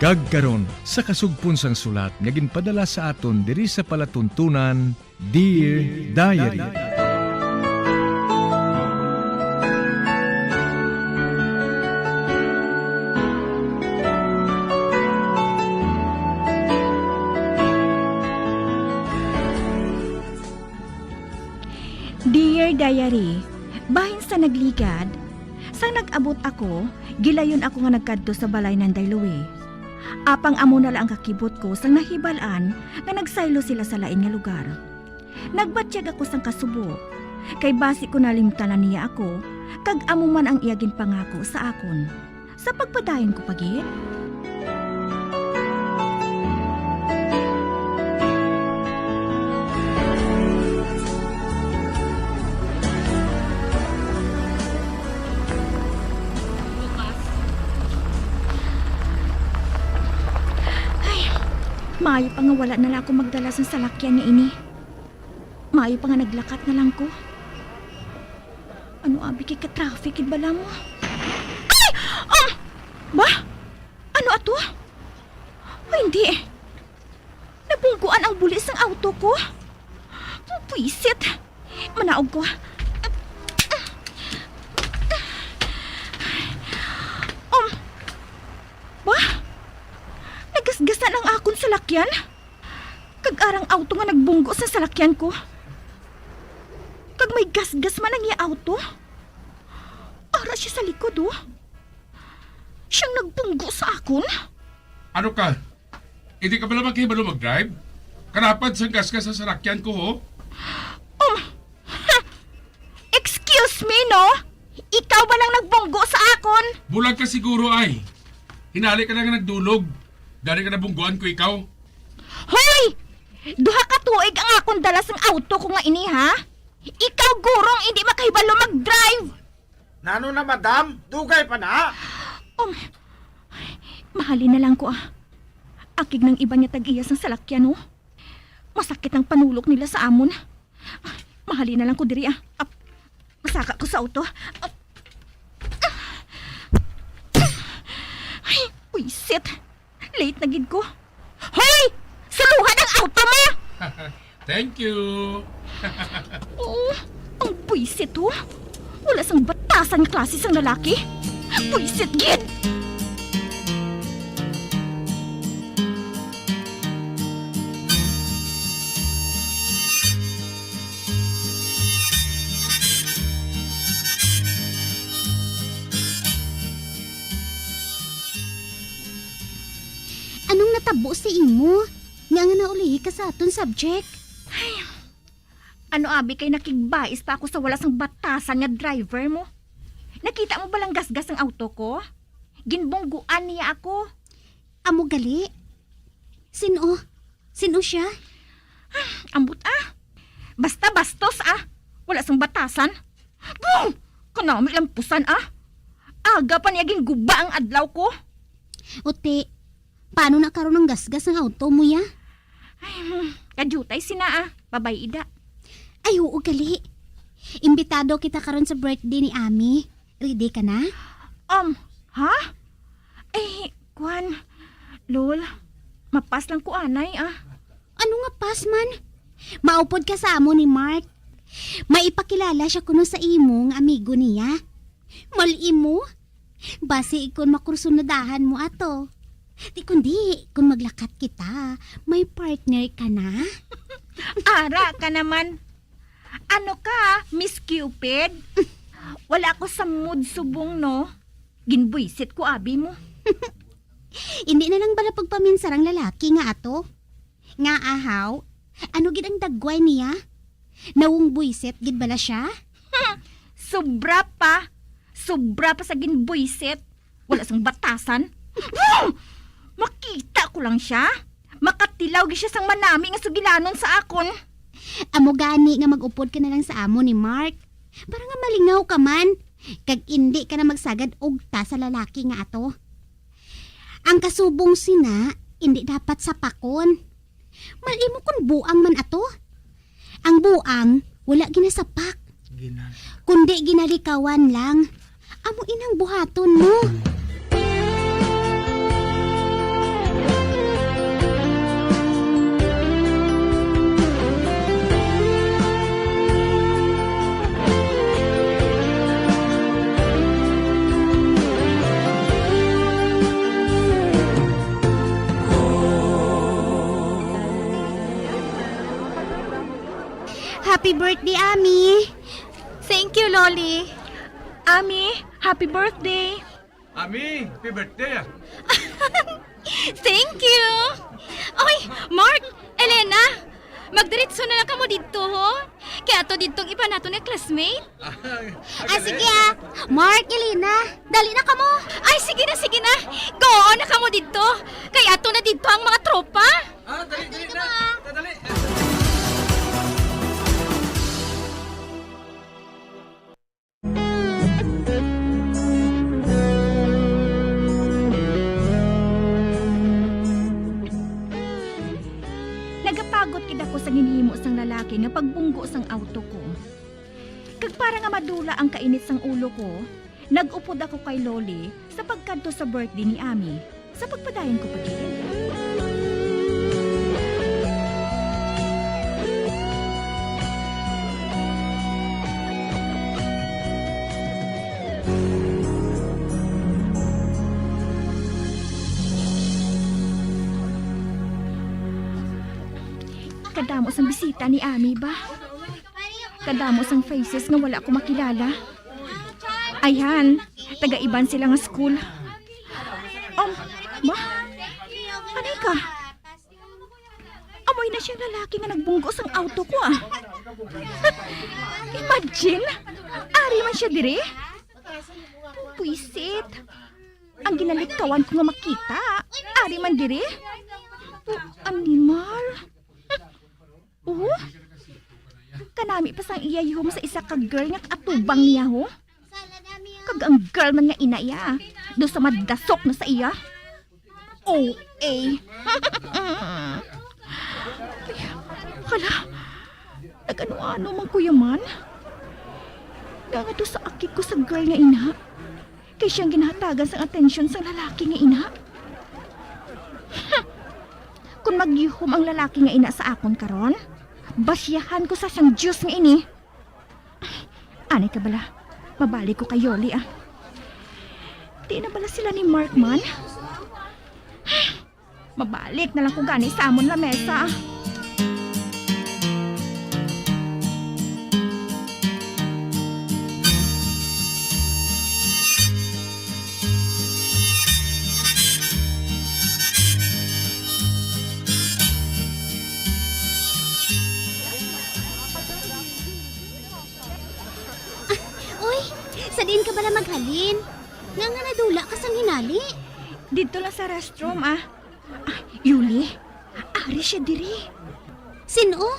Kag karon, sa kasugpon sang sulat nga ginpadala sa aton diri sa palatuntunan, Dear Diary. Dear Diary, bahin sa nagligad, sang nag-abot ako, gilayon ako nga nagkadto sa balay ni Nanday Louie. Apang amo na lang ang kakibot ko sang nahibal-an nga nagsaylo sila sa lain nga lugar. Nagbatyag ako sang kasubo, kay basi ko nalimtanan niya ako, kag amo man ang iya ginpangako sa akon. Sa pagpadayon ko pa gid. Ay, maayo pa nga wala na lang ako magdala sang salakyan nga ini. Maayo pa nga naglakat na lang ko. Ano abi kay ka-traffic gid bala mo? Ay! Um! Ba? Ano ato? Ay, hindi. Nabungguan ang buli sang auto ko. Pwisit. Manaog ko. Um! Ba? Nagasgasan ang akon salakyan? Kag arang auto nga nagbunggo sa salakyan ko. Kag may gasgas man ang iya auto. Ara siya sa likod, oh. Siyang nagbunggo sa akon. Ano ka? Hindi ka bala makahibalo mag-drive? Karapad sang gasgas sa salakyan ko, ho? Um, excuse me, no? Ikaw ba nang nagbunggo sa akon? Bulag ka siguro, ay. Hinali ka na nga nagdulog. Dari ka nabungguan ko ikaw. Hoy! Duha ka tuig ang akon dala sang auto ko nga ini, ha? Ikaw gurong hindi makahibalo mag-drive. Nano na, madam? Dugay pa na? Um, mahalin na lang ko, ah. Akig nang iban nga tag-iya sang salakyan, oh. Masakit ang panulok nila sa amon. Mahalin na lang ko diri, ah. Ap-, masaka ko sa auto. Ap-, ay, wisit. Late na gid ko. Hoy! Suluhan ang auto mo! Thank you. Oh, ang buwisit, oh. Wala sang batasan nga klase sang lalaki. Buwisit gid! Abo sa imo nga, nga naulihi ka sa aton subject. Ay, ano abi kay nakigbais pa ako sa wala sang batasan nga driver mo? Nakita mo ba lang gasgas ang auto ko? Ginbungguan niya ako. Amo gali? Sino? Sino siya? Ambot, ah. Basta bastos, ah. Wala sang batasan. Bung! Kanami lampusan, ah. Aga pa niya ginguba ang adlaw ko. Uti, paano na karon ang gasgas ang auto mo, ya? Ay, hmm. Kadiyutay sina, ah. Babay ida. Ay, oo, gali. Imbitado kita karon sa birthday ni Ami. Ready ka na? Um, ha? Eh, kwan, Lol, mapas lang ko anay, ah. Ano nga pas man? Maupod ka sa amo ni Mark. Maipakilala siya kuno sa imo nga amigo niya. Mal-imo? Basi kon makursunadahan mo ato. Di kundi, kung maglakat kita, may partner ka na. Ara ka naman. Ano ka, Miss Cupid? Wala ako sa mood subong, no? Ginbuisit ko abi mo. Hindi na lang bala pagpaminsar ang lalaki nga ato? Nga ahaw? Ano gid ang dagway niya? Nawong buisit gid bala siya? Sobra pa. Sobra pa sa ginbuisit. Wala sang batasan. Makita ko lang siya. Makatilaw gid siya sang manami nga sugilanon sa akon. Amo gani nga mag-upod ka na lang sa amo ni Mark. Para nga malingaw ka man, kag indi ka na magsagad ugta sa lalaki nga ato. Ang kasubong sina, indi dapat sapakon. Mal-imo kon buang man ato. Ang buang, wala ginasapak. Gina- Kundi ginalikawan lang. Amo inang buhaton mo. Happy birthday, Ami! Thank you, Loli. Ami, happy birthday! Ami, happy birthday, ah. Thank you! Oy, Mark, Elena, magdiretso na lang kamo didto, ho? Kay ato didtong iban naton nga classmate. Ah, ah, sige, ah. Mark, Elena, dali na kamo. Ay, sige na, sige na. Go na kamo didto. Kay ato na didto ang mga tropa. Ah, dali, dali na. Dali. Nagapagod gid ako sa ginhimo sang lalaki nga pagbunggo sang auto ko. Kag para nga madula ang kainit sang ulo ko, nag-upod ako kay Loli sa pagkadto sa birthday ni Ami, sa pagpadayon ko pa gid. Kadamo sang bisita ni Ami ba? Kadamo sang faces nga wala ko makilala. Ayan, taga-iban sila nga school. Um, ba? Anay ka? Amoy na siyang lalaki nga nagbunggo sang auto ko, ah. Imagine, ari man siya diri. Buwisit. Ang ginalikawan ko nga makita, ari man diri. Animal. Oh? Kanami pa sang iya ihom sa isa ka girl nga kaatubang niya, ho? Kag ang girl man nga ina iya, do sa madasok na sa iya. O A. Hala, nag-ano-ano man ko ya man. Nga nga do sa akig ko sa girl nga ina. Kay siyang ginahatagan sang atensyon sang lalaki nga ina. Kon magyuhom ang lalaki nga ina sa akon karon, basyahan ko sa sang Dios nga ini. Anay ka bala, mabalik ko kay Yoli, ah. Di na bala sila ni Mark man? Mabalik na lang ko gani sa amon lamesa. Din, nga nga nadula ka sang hinali? Didto lang sa restroom, ah. Ah, Yuli, ari siya diri. Sin-o?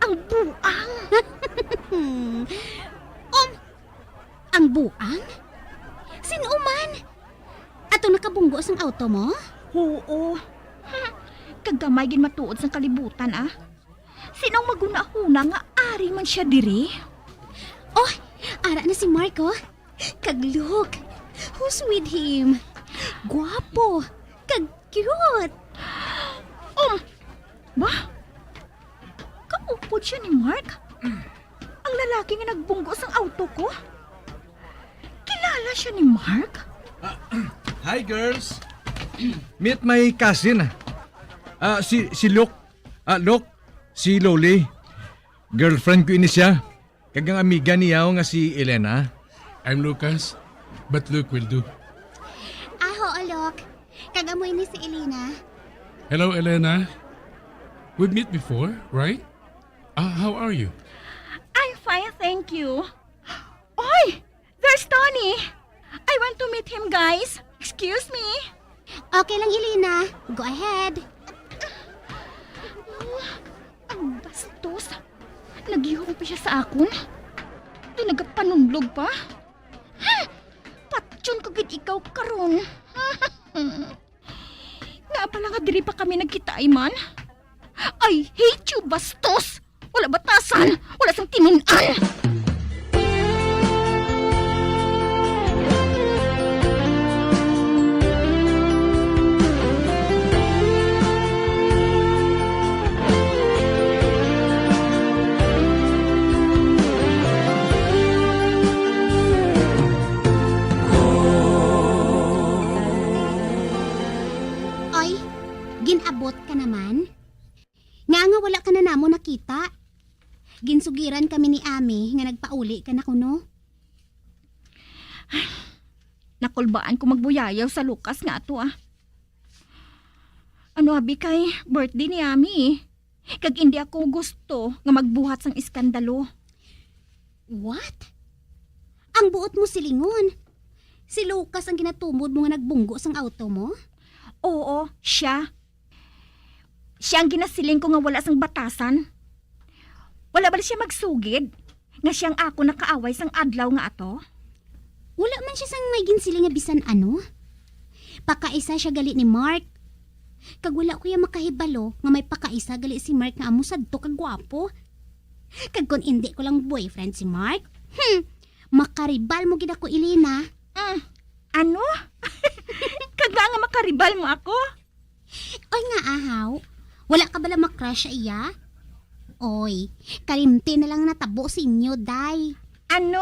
Ang buang. Um, ang buang? Sin-o man? Ato nakabunggo sang auto mo? Oo. Hmm. Kagamay gid matuod sang kalibutan, ah. Sin-o ang maghunahuna nga ari man siya diri? Oh, ara na si Mark, oh. Kag look, who's with him? Guwapo, kag cute. Um, ba? Kaupod siya ni Mark? Ang lalaki nga nagbunggo sang auto ko? Kilala siya ni Mark? Ah, hi, girls. Meet my cousin. Ah, si, si Luke. Ah, Luke, si Loli. Girlfriend ko ini siya. Kag ang amiga niya nga si Elena. I'm Lucas, but Luke will do. Aho, Olok. Kag amo ini si Elena. Hello, Elena. We've met before, right? Ah, how are you? I'm fine, thank you. Oy! There's Tony! I want to meet him, guys. Excuse me. Okay lang, Elena. Go ahead. Ang bastos. Naghihom pa siya sa akon. Di nagapanunlog pa. Hmm. Patyon ko gid ikaw karon. Nga pala nga diri pa kami nagkita, man. I hate you, bastos! Wala batasan! Wala sang tinun-an! Oy, gin-abot ka naman? Nga nga wala ka na namo nakita? Ginsugiran kami ni Ami nga nagpauli ka na kuno. Nakulbaan ko magbuyayaw sa Lucas nga ato, ah. Ano abi kay birthday ni Ami, eh. Kag indi ako gusto nga magbuhat sang iskandalo. What? Ang buot mo silingon, si Lucas ang ginatumod mo nga nagbunggo sang auto mo? Oo, siya. Siya ang ginasiling ko nga wala sang batasan. Wala bala siya magsugid nga siya ang akon nakaaway sang adlaw nga ato? Wala man siya sang may ginsiling nga bisan ano. Pakaisa siya gali ni Mark. Kag wala ko ya makahibalo nga may pakaisa gali si Mark nga amo sadto ka gwapo. Kag kon indi ko lang boyfriend si Mark, hmm, makaribal mo gid ako, Elena. Mm, ano? Kag nga, nga makaribal mo ako? Oy nga, ahaw. Wala ka bala ma-crush sa iya? Oy, kalimti na lang natabo sa inyo, day. Ano?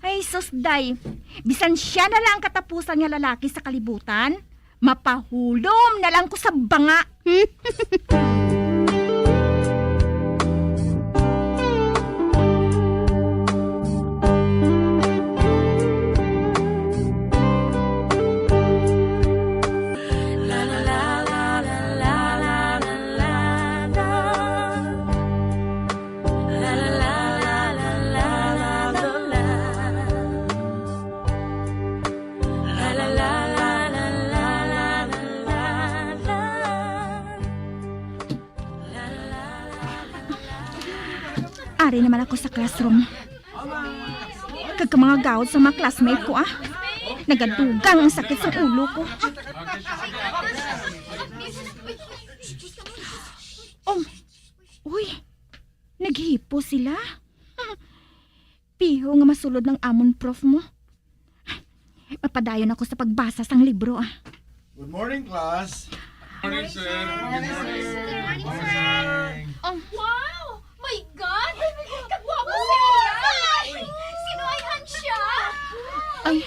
Ay, sus, day. Bisan siya na lang ang katapusan nga lalaki sa kalibutan, mapahulom na lang ko sa banga. Ari naman ako sa classroom. Kag ka mga gawad sa mga classmate ko, ah. Nagadugang ang sakit sa ulo ko. Um, uy, naghipo sila. Piho nga masulod ng amon prof mo. Mapadayon ako sa pagbasa sang libro, ah. Good morning, class. Morning, sir. Good morning, sir. Good morning, sir. Oh, wow! My God! Kagwapo siya! Sinuwayhan siya! Ay,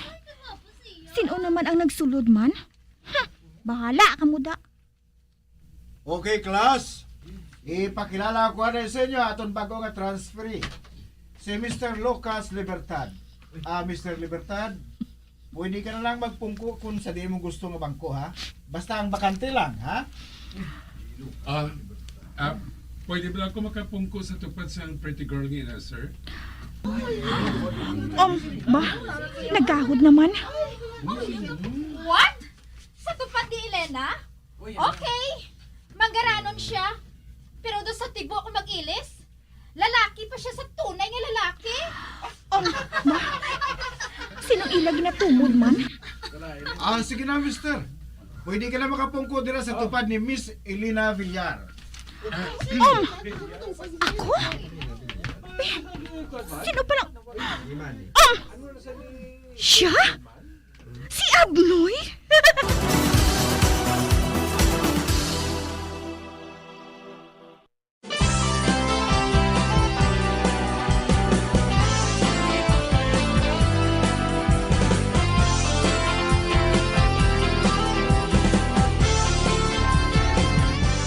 sino naman ang nagsulod man? Ha, bahala ka mo da. Okay, class. Ipakilala ko na sa inyo aton bago nga transferee, si Mister Lucas Libertad. Ah, Mister Libertad, pwede ka na lang magpungko kung sa di mo gusto nga bangko, ha? Basta ang bakante lang, ha? Ah, ah, pwede ba ako makapungko sa tupad sang pretty girl nga ina, sir? Um, ba? Nagahod naman. What? Sa tupad ni Elena? Okay. Manggaranon siya. Pero do sa tibo ko mag-ilis, lalaki pa siya sa tunay nga lalaki. Um, ba? Sino ila ginatumod man? Ah, sige na, mister. Pwede ka na makapungko dira sa tupad ni Miss Elena Villar. Um, ako? Eh, sino pa lang? Um, siya? Si Abnoy?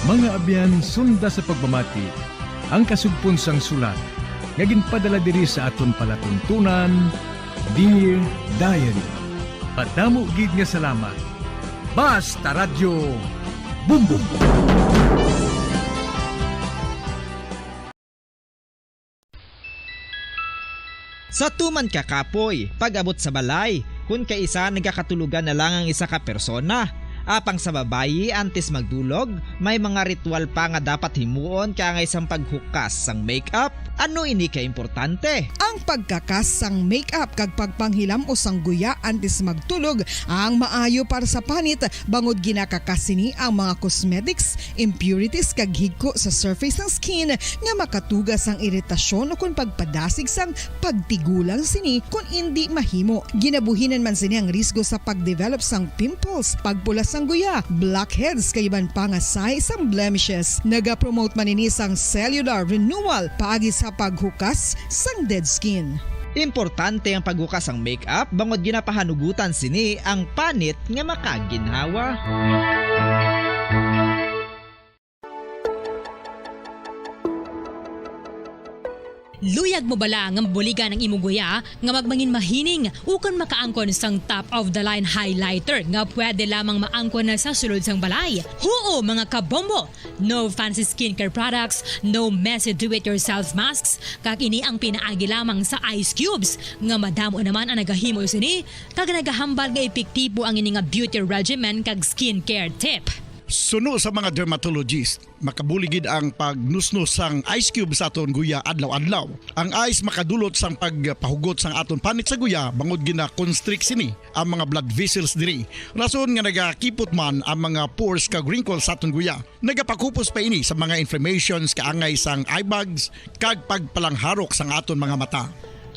Mga abyan, sunda sa pagpamati ang kasugpon sang sulat nga ginpadala diri sa aton palatuntunan, Dear Diary. Madamo gid nga salamat. Basta Radyo Bumbong. Sa tuman ka kapoy, pag-abot sa balay, kun kaisa nagakatulogan na lang ang isa ka persona. Apang sa babayi, antes magdulog, may mga ritual pa nga dapat himuon kaangay sang paghukas sang makeup. Ano ini ka importante? Ang pagkakas sang makeup kag pagpanghilam-os sang guya antes magtulog ang maayo para sa panit, bangod ginakakas sini ang mga cosmetics, impurities kag higko sa surface sang skin nga makatuga sang iritasyon ukon pagpadasig sang pagtigulang sini kon indi mahimo. Ginabuhinan man sini ang risgo sa pagdevelop sang pimples, pagpula sang guya, blackheads kag iban pa nga sahi sang blemishes. Nagapromote man ini sang cellular renewal paagi sa paghukas sang dead skin. Importante ang paghukas sang makeup bangod ginapahanugutan sini ang panit nga makaginhawa. Luyag mo bala nga mabuligan ang imo guya nga magmangin mahining ukon makaangkon sang top of the line highlighter nga pwede lamang maangkon na sa sulod sang balay? Huo, mga kabombo! No fancy skincare products, no messy do-it-yourself masks, kag ini ang pinaagi lamang sa ice cubes, nga madamo naman ang nagahimo sini, kag nagahambal nga epektibo ang ini nga beauty regimen kag skincare tip. Suno sa mga dermatologist, makabulig gid ang pagnusnos sang ice cube sa aton guya adlaw-adlaw. Ang ice makadulot sang pagpahugot sang aton panit sa guya bangod gina-constrict sini ang mga blood vessels diri, rason nga nagakipot man ang mga pores kag wrinkles sa aton guya. Nagapakupos pa ini sa mga inflammations kaangay sang eye bags kag pagpalangharok sang aton mga mata.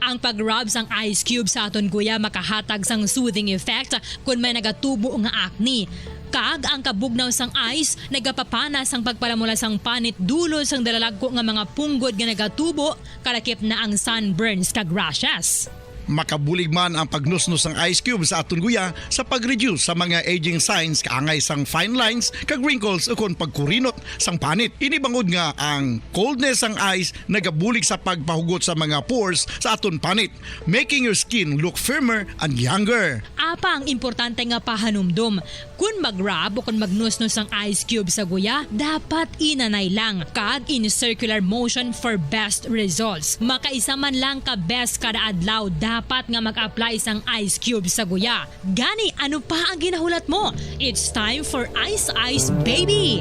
Ang pag-rub sang ice cube sa aton guya makahatag sang soothing effect kon may nagatubo nga acne. Kag ang kabugnaw sang ice nagapapana sang pagpalamula sang panit dulod sang dalalagko nga mga punggod nga nagatubo, kalakip na ang sunburns kag rashes. Makabulig man ang pagnusnos sang ice cube sa aton guya sa pag-reduce sa mga aging signs kaangay sang fine lines kag wrinkles ukon pagkurinot sang panit. Ini bangod nga ang coldness sang ice nagabulig sa pagpahugot sa mga pores sa aton panit, making your skin look firmer and younger. Apang importante nga pahanumdom, kon mag-rub o kon magnusnos ang ice cube sa guya, dapat inanay lang kag in circular motion for best results. Makaisa man lang ka beses kada adlaw dapat nga mag-apply sang ice cube sa guya. Gani, ano pa ang ginahulat mo? It's time for Ice Ice Baby!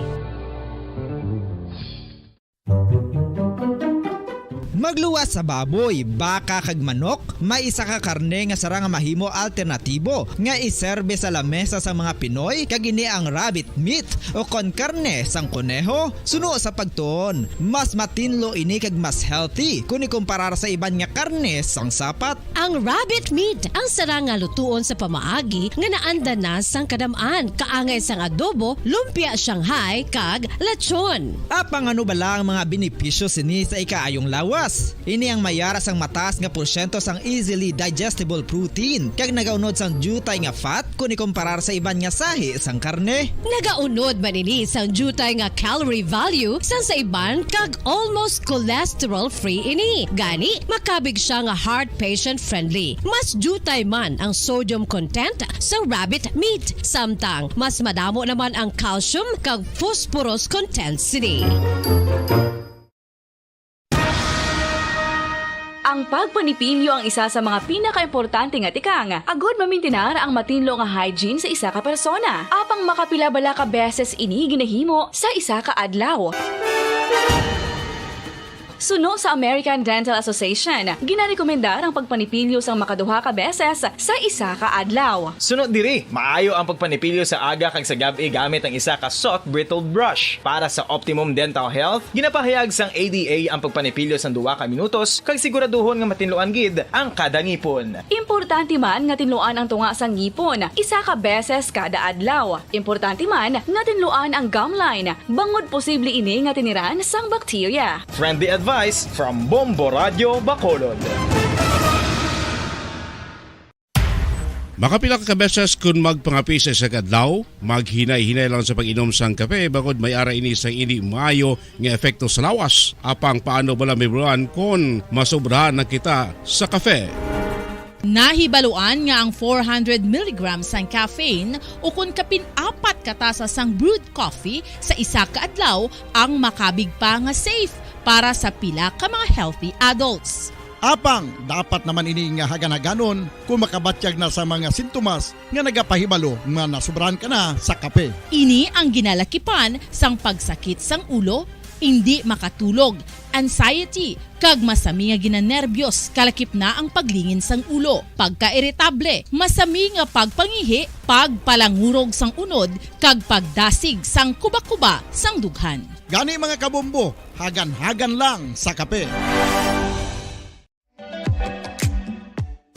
Magluwas sa baboy, baka kag manok, may isa ka karne nga sarang nga mahimo alternatibo nga iserbe sa lamesa sang mga Pinoy, kag ini ang rabbit meat o kon karne sang koneho. Suno sa pagtuon, mas matinlo ini kag mas healthy kon ikumparar sa iban nga karne sang sapat. Ang rabbit meat ang sarang nga lutuon sa pamaagi nga naanda na sang kadam-an, kaangay sang adobo, lumpia Shanghai, kag lechon. Apang ano bala ang mga benepisyo sini sa ikaayong lawas? Ini ang mayara sang mataas nga porsyento sang easily digestible protein, kag nagaunod sang diutay nga fat kon ikumparar sa iban nga sahi sang karne. Nagaunod man ini sang diutay nga calorie value sang sa iban kag almost cholesterol-free ini. Gani, makabig siya nga heart patient-friendly. Mas diutay man ang sodium content sa rabbit meat, samtang mas madamo naman ang calcium kag phosphorus content sini. Ang pagpanipilyo ang isa sa mga pinakaimportante nga tikang agud mamintinar ang matinlo nga hygiene sa isa ka persona. Apang makapila bala ka beses ini ginahimo sa isa ka adlaw? Suno sa American Dental Association, ginarekomendar ang pagpanipilyo sang makaduha ka beses sa isa ka adlaw. Suno diri, maayo ang pagpanipilyo sa aga kag sa gab-i gamit ang isa ka soft bristle brush. Para sa optimum dental health, ginapahayag sang A D A ang pagpanipilyo sang duha ka minutos kag siguraduhon nga matinluan gid ang kada ngipon. Importante man nga tinluan ang tunga sang ngipon isa ka beses kada adlaw. Importante man nga tinluan ang gum line bangod posible ini nga tiniran sang bakterya. Friendly advice from Bombo Radio Bacolod. Makapila ka beses kun magpangape sa isa ka adlaw, maghinay-hinay lang sa pag-inom sang kape bangod may ara ini sang indi maayo nga epekto sa lawas. Apang paano bala mahibaluan kon masobra na kita sa kape? Nahibaluan nga ang four hundred milligrams sang caffeine ukon kapin apat ka tasa sang brewed coffee sa isa ka adlaw ang makabig pa nga safe para sa pila ka mga healthy adults. Apang dapat naman ini nga hagan-haganon kung makabatyag na sa mga sintomas nga nagapahibalo nga nasubrahan ka na sa kape. Ini ang ginalakipan sang pagsakit sang ulo, indi makatulog, anxiety, kag masami nga ginanerbiyos, kalakip na ang paglingin sang ulo, pagkairitable, masami nga pagpangihi, pagpalangurog sang unod, kag pagdasig sang kuba-kuba sang dughan. Gani, mga kabombo, hagan-hagan lang sa kape.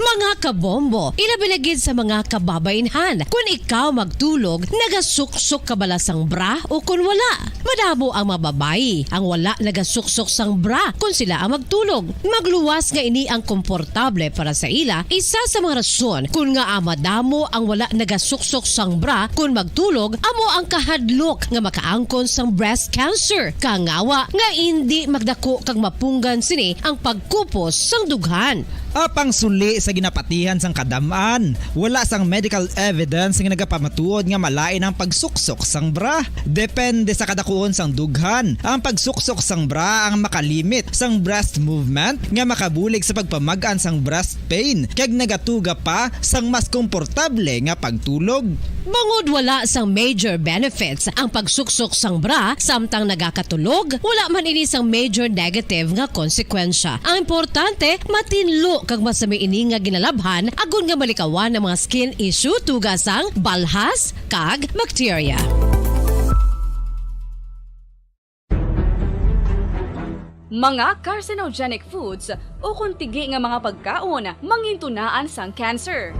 Mga kabombo, ilabi na gid sa mga kababainhan, kun ikaw magtulog, nagasuksok ka bala sang bra o kun wala? Madamo ang mga babayi ang wala nagasuksok sang bra kun sila ang magtulog. Magluwas nga ini ang komportable para sa ila, isa sa mga rason kun ngaa madamo ang wala nagasuksok sang bra kun magtulog amo ang kahadlok nga makaangkon sang breast cancer. Kangawa nga indi magdako kag mapunggan sini ang pagkupos sang dughan. Apang suli sa ginapatihan sang kadam-an, wala sang medical evidence nga nagapamatuod nga malain ang pagsuksok sang bra. Depende sa kadakuon sang dughan, ang pagsuksok sang bra ang makalimit sang breast movement nga makabulig sa pagpamag-an sang breast pain kag nagatuga pa sang mas komportable nga pagtulog. Bangod wala sang major benefits ang pagsuksok sang bra samtang nagakatulog, wala man ini sang major negative nga konsekwensya. Ang importante, matinlo kag masami ini nga ginalabhan agod nga malikawan ang mga skin issue tuga sang balhas kag bakterya. Mga carcinogenic foods ukon tigi nga mga pagkaon mangintunaan sang cancer.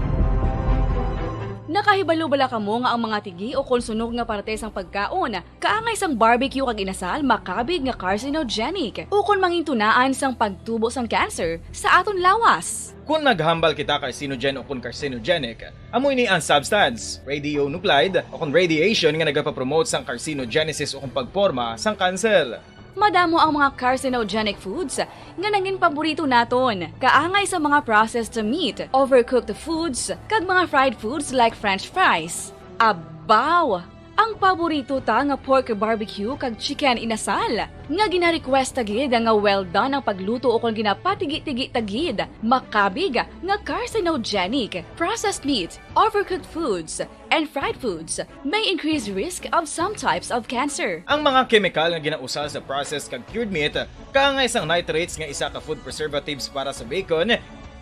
Nakahibalo bala kamo nga ang mga tigi ukon sunog nga parte sang pagkaon kaangay sang barbecue kag inasal makabig nga carcinogenic ukon mangintunaan sang pagtubo sang cancer sa aton lawas? Kon maghambal kita carcinogen ukon carcinogenic, amo ini ang substance, radionuclide, ukon radiation nga nagapapromote sang carcinogenesis ukon pagporma sang kanser. Madamo ang mga carcinogenic foods nga nangin paborito naton, kaangay sa mga processed meat, overcooked foods, kag mga fried foods like French fries. Abaw! Ang paborito ta nga pork barbecue kag chicken inasal, nga gina-request ta gid nga well done ang pagluto ukon ginapatigi-tigi ta gid, makabig nga carcinogenic. Processed meat, overcooked foods, and fried foods may increase risk of some types of cancer. Ang mga kemikal nga ginausal sa processed kag cured meat, kaangay sang nitrates nga isa ka food preservatives para sa bacon,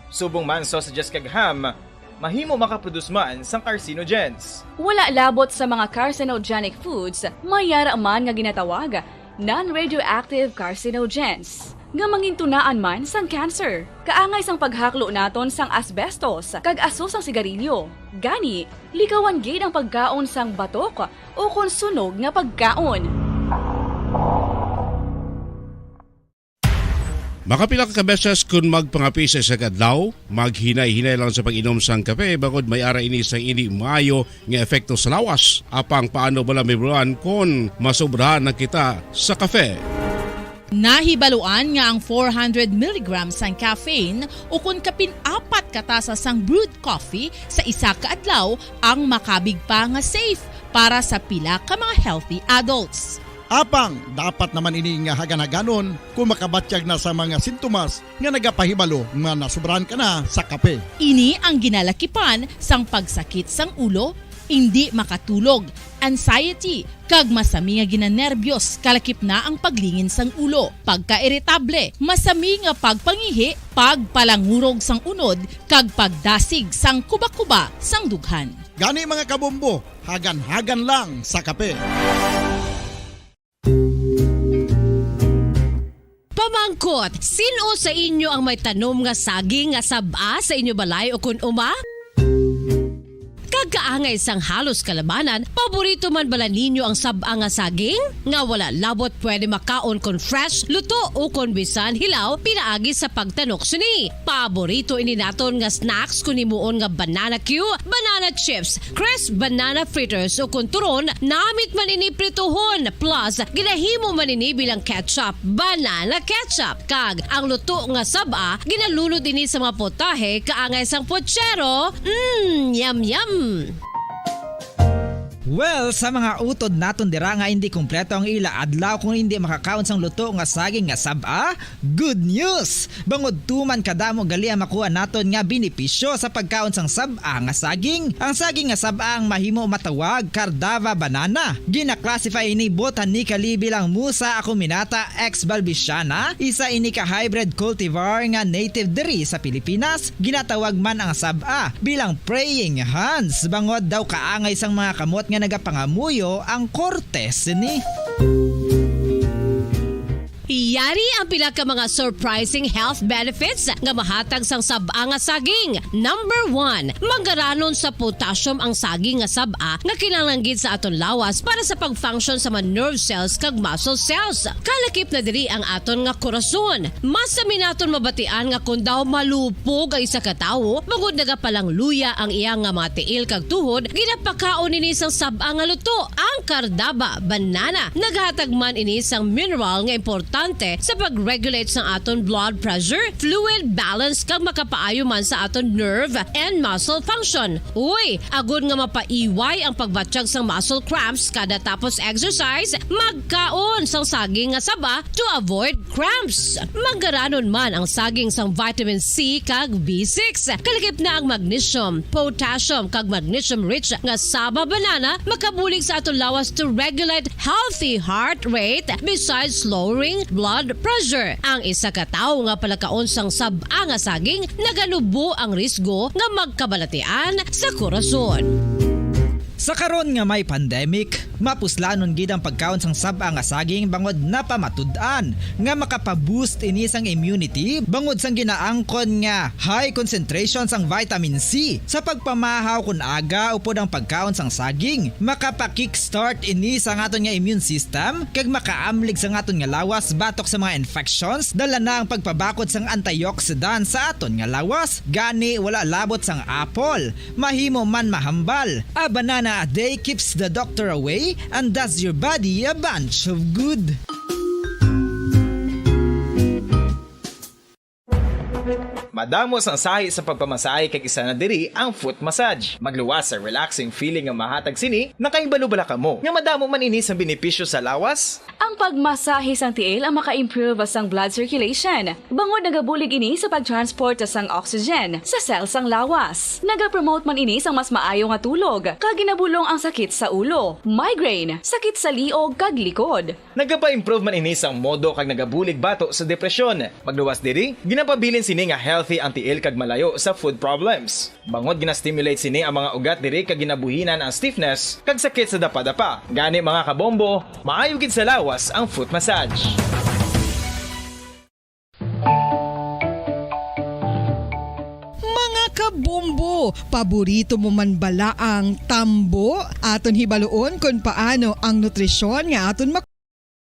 subong man sausages kag ham, mahimo makaproduce man sang carcinogens. Wala labot sa mga carcinogenic foods, may yara man nga ginatawag non-radioactive carcinogens, nga mangintunaan man sang cancer. Kaangay sang paghaklo naton sang asbestos kag aso sang sigarilyo. Gani, likawan gid ang pagkaon sang batok ukon sunog nga pagkaon. Makapila ka beses kun magpangape sa isa ka adlaw, maghinay-hinay lang sa pag-inom sang kape, bangod may ara ini sang indi maayo nga epekto sa lawas. Apang paano bala mahibaluan kon masobra na kita sa kape? Nahibaluan nga ang four hundred milligrams sang caffeine ukon kapin apat ka tasa sang brewed coffee sa isa ka adlaw ang makabig pa nga safe para sa pila ka mga healthy adults. Apang dapat naman ini nga hagan-haganon kung makabatyag na sa mga sintomas nga nagapahibalo nga nasubrahan ka na sa kape. Ini ang ginalakipan sang pagsakit sang ulo, indi makatulog, anxiety, kag masami nga ginanerbyos, kalakip na ang paglingin sang ulo, pagkairitable, masami nga pagpangihi, pagpalangurog sang unod, kag pagdasig sang kubakuba sang dughan. Gani, mga kabombo, hagan-hagan lang sa kape. Pamangkot, sin-o sa inyo ang may tanom nga saging nga sab-a sa inyo balay ukon uma? Kag kaangay sang halos kalabanan, paborito man bala ninyo ang sab-a nga saging? Nga wala labot pwede makaon kon fresh, luto, ukon bisan hilaw pinaagi sa pagtanok sini. Paborito ini naton nga snacks kon himuon nga banana cue, banana chips, crisp banana fritters, ukon turon, namit man ini prituhon, plus ginahimo man ini bilang ketchup, banana ketchup. Kag ang luto nga sab-a, ginalunod ini sa mga potahe kaangay sang pochero. Mm, yum, yum! Well, sa mga utod naton dira nga indi kompleto ang ila adlaw kung indi makakaon sang luto nga saging nga sab-a, good news! Bangod tuman kadamo gali ang makuha naton nga benepisyo sa pagkaon sang sab-a nga saging. Ang saging nga sab-a ang mahimo matawag Cardava banana. Gina-classify ini botanically bilang Musa acuminata ex balbisiana, isa ini ka hybrid cultivar nga native diri sa Pilipinas. Ginatawag man ang sab-a bilang praying hands, bangod daw kaangay sang mga kamot nga nagapangamuyo ang korte sini. Yari ang pila ka mga surprising health benefits nga mahatag sang sab-a nga saging. Number one, manggaranon sa potassium ang saging nga sab-a nga kinahanglan gid sa aton lawas para sa pag-function sa mga nerve cells kag muscle cells. Kalakip na diri ang aton nga korason. Masami naton mabatian nga kon daw malupog ang isa ka tawo, bangod nagapalangluya ang iya nga mga tiil kag tuhod, ginapakaon ini sang sab-a nga luto, ang Cardaba banana. Naghatag man ini sang mineral nga importante sa pag-regulate sang aton blood pressure, fluid balance, kag makapaayo man sa aton nerve and muscle function. Uy, agod nga mapaiway ang pagbatyag sang muscle cramps kada tapos exercise, magkaon sang saging nga saba to avoid cramps. Manggaranon man ang saging sang vitamin C kag B six. Kalakip na ang magnesium, potassium, kag magnesium-rich nga saba banana makabulig sa aton lawas to regulate healthy heart rate besides lowering blood pressure. Ang isa ka tawo nga palakaon sang sab-a nga saging naganubo ang risgo nga magkabalatian sa korason. Sa karon nga may pandemic, mapuslanon gid ang pagkaon sang sab-a nga saging bangod napamatud-an nga makapaboost ini sang immunity bangod sang ginaangkon nga high concentration sang vitamin C sa pagpamahaw kon aga upod ang pagkaon sang saging. Makapa-kickstart ini sa aton nga immune system kag makaamlig sa aton nga lawas batok sa mga infections, dala na ang pagpabakod sang antioxidant sa aton nga lawas. Gani, wala labot sang apple, mahimo man mahambal. A banana a day keeps the doctor away and does your body a bunch of good. Madamo sang sahi sa pagpamasahe kag isa na diri ang foot massage. Magluwas sa relaxing feeling nga mahatag sini, nakahibalo bala kamo nga madamo man ini sang benepisyo sa lawas? Ang pagmasahe sang tiil ang maka-improve sang blood circulation, bangod nagabulig ini sa pag-transport sang oxygen sa cell sang lawas. Nagapromote man ini sang mas maayo nga tulog, kag ginabulong ang sakit sa ulo, migraine, sakit sa liog kag likod. Nagapa-improve man ini sang modo kag nagabulig bato sa depresyon. Magluwas diri, ginapabilin sini nga healthy ang tiil kag malayo sa food problems. Bangod gina-stimulate sini ang mga ugat diri kag ginabuhinan ang stiffness kag sakit sa dapadapa. Gani, mga kabombo, maayo gid sa lawas ang foot massage. Mga kabombo, paborito mo man bala ang tambo? Aton hibaluon kon paano ang nutrisyon nga aton mak-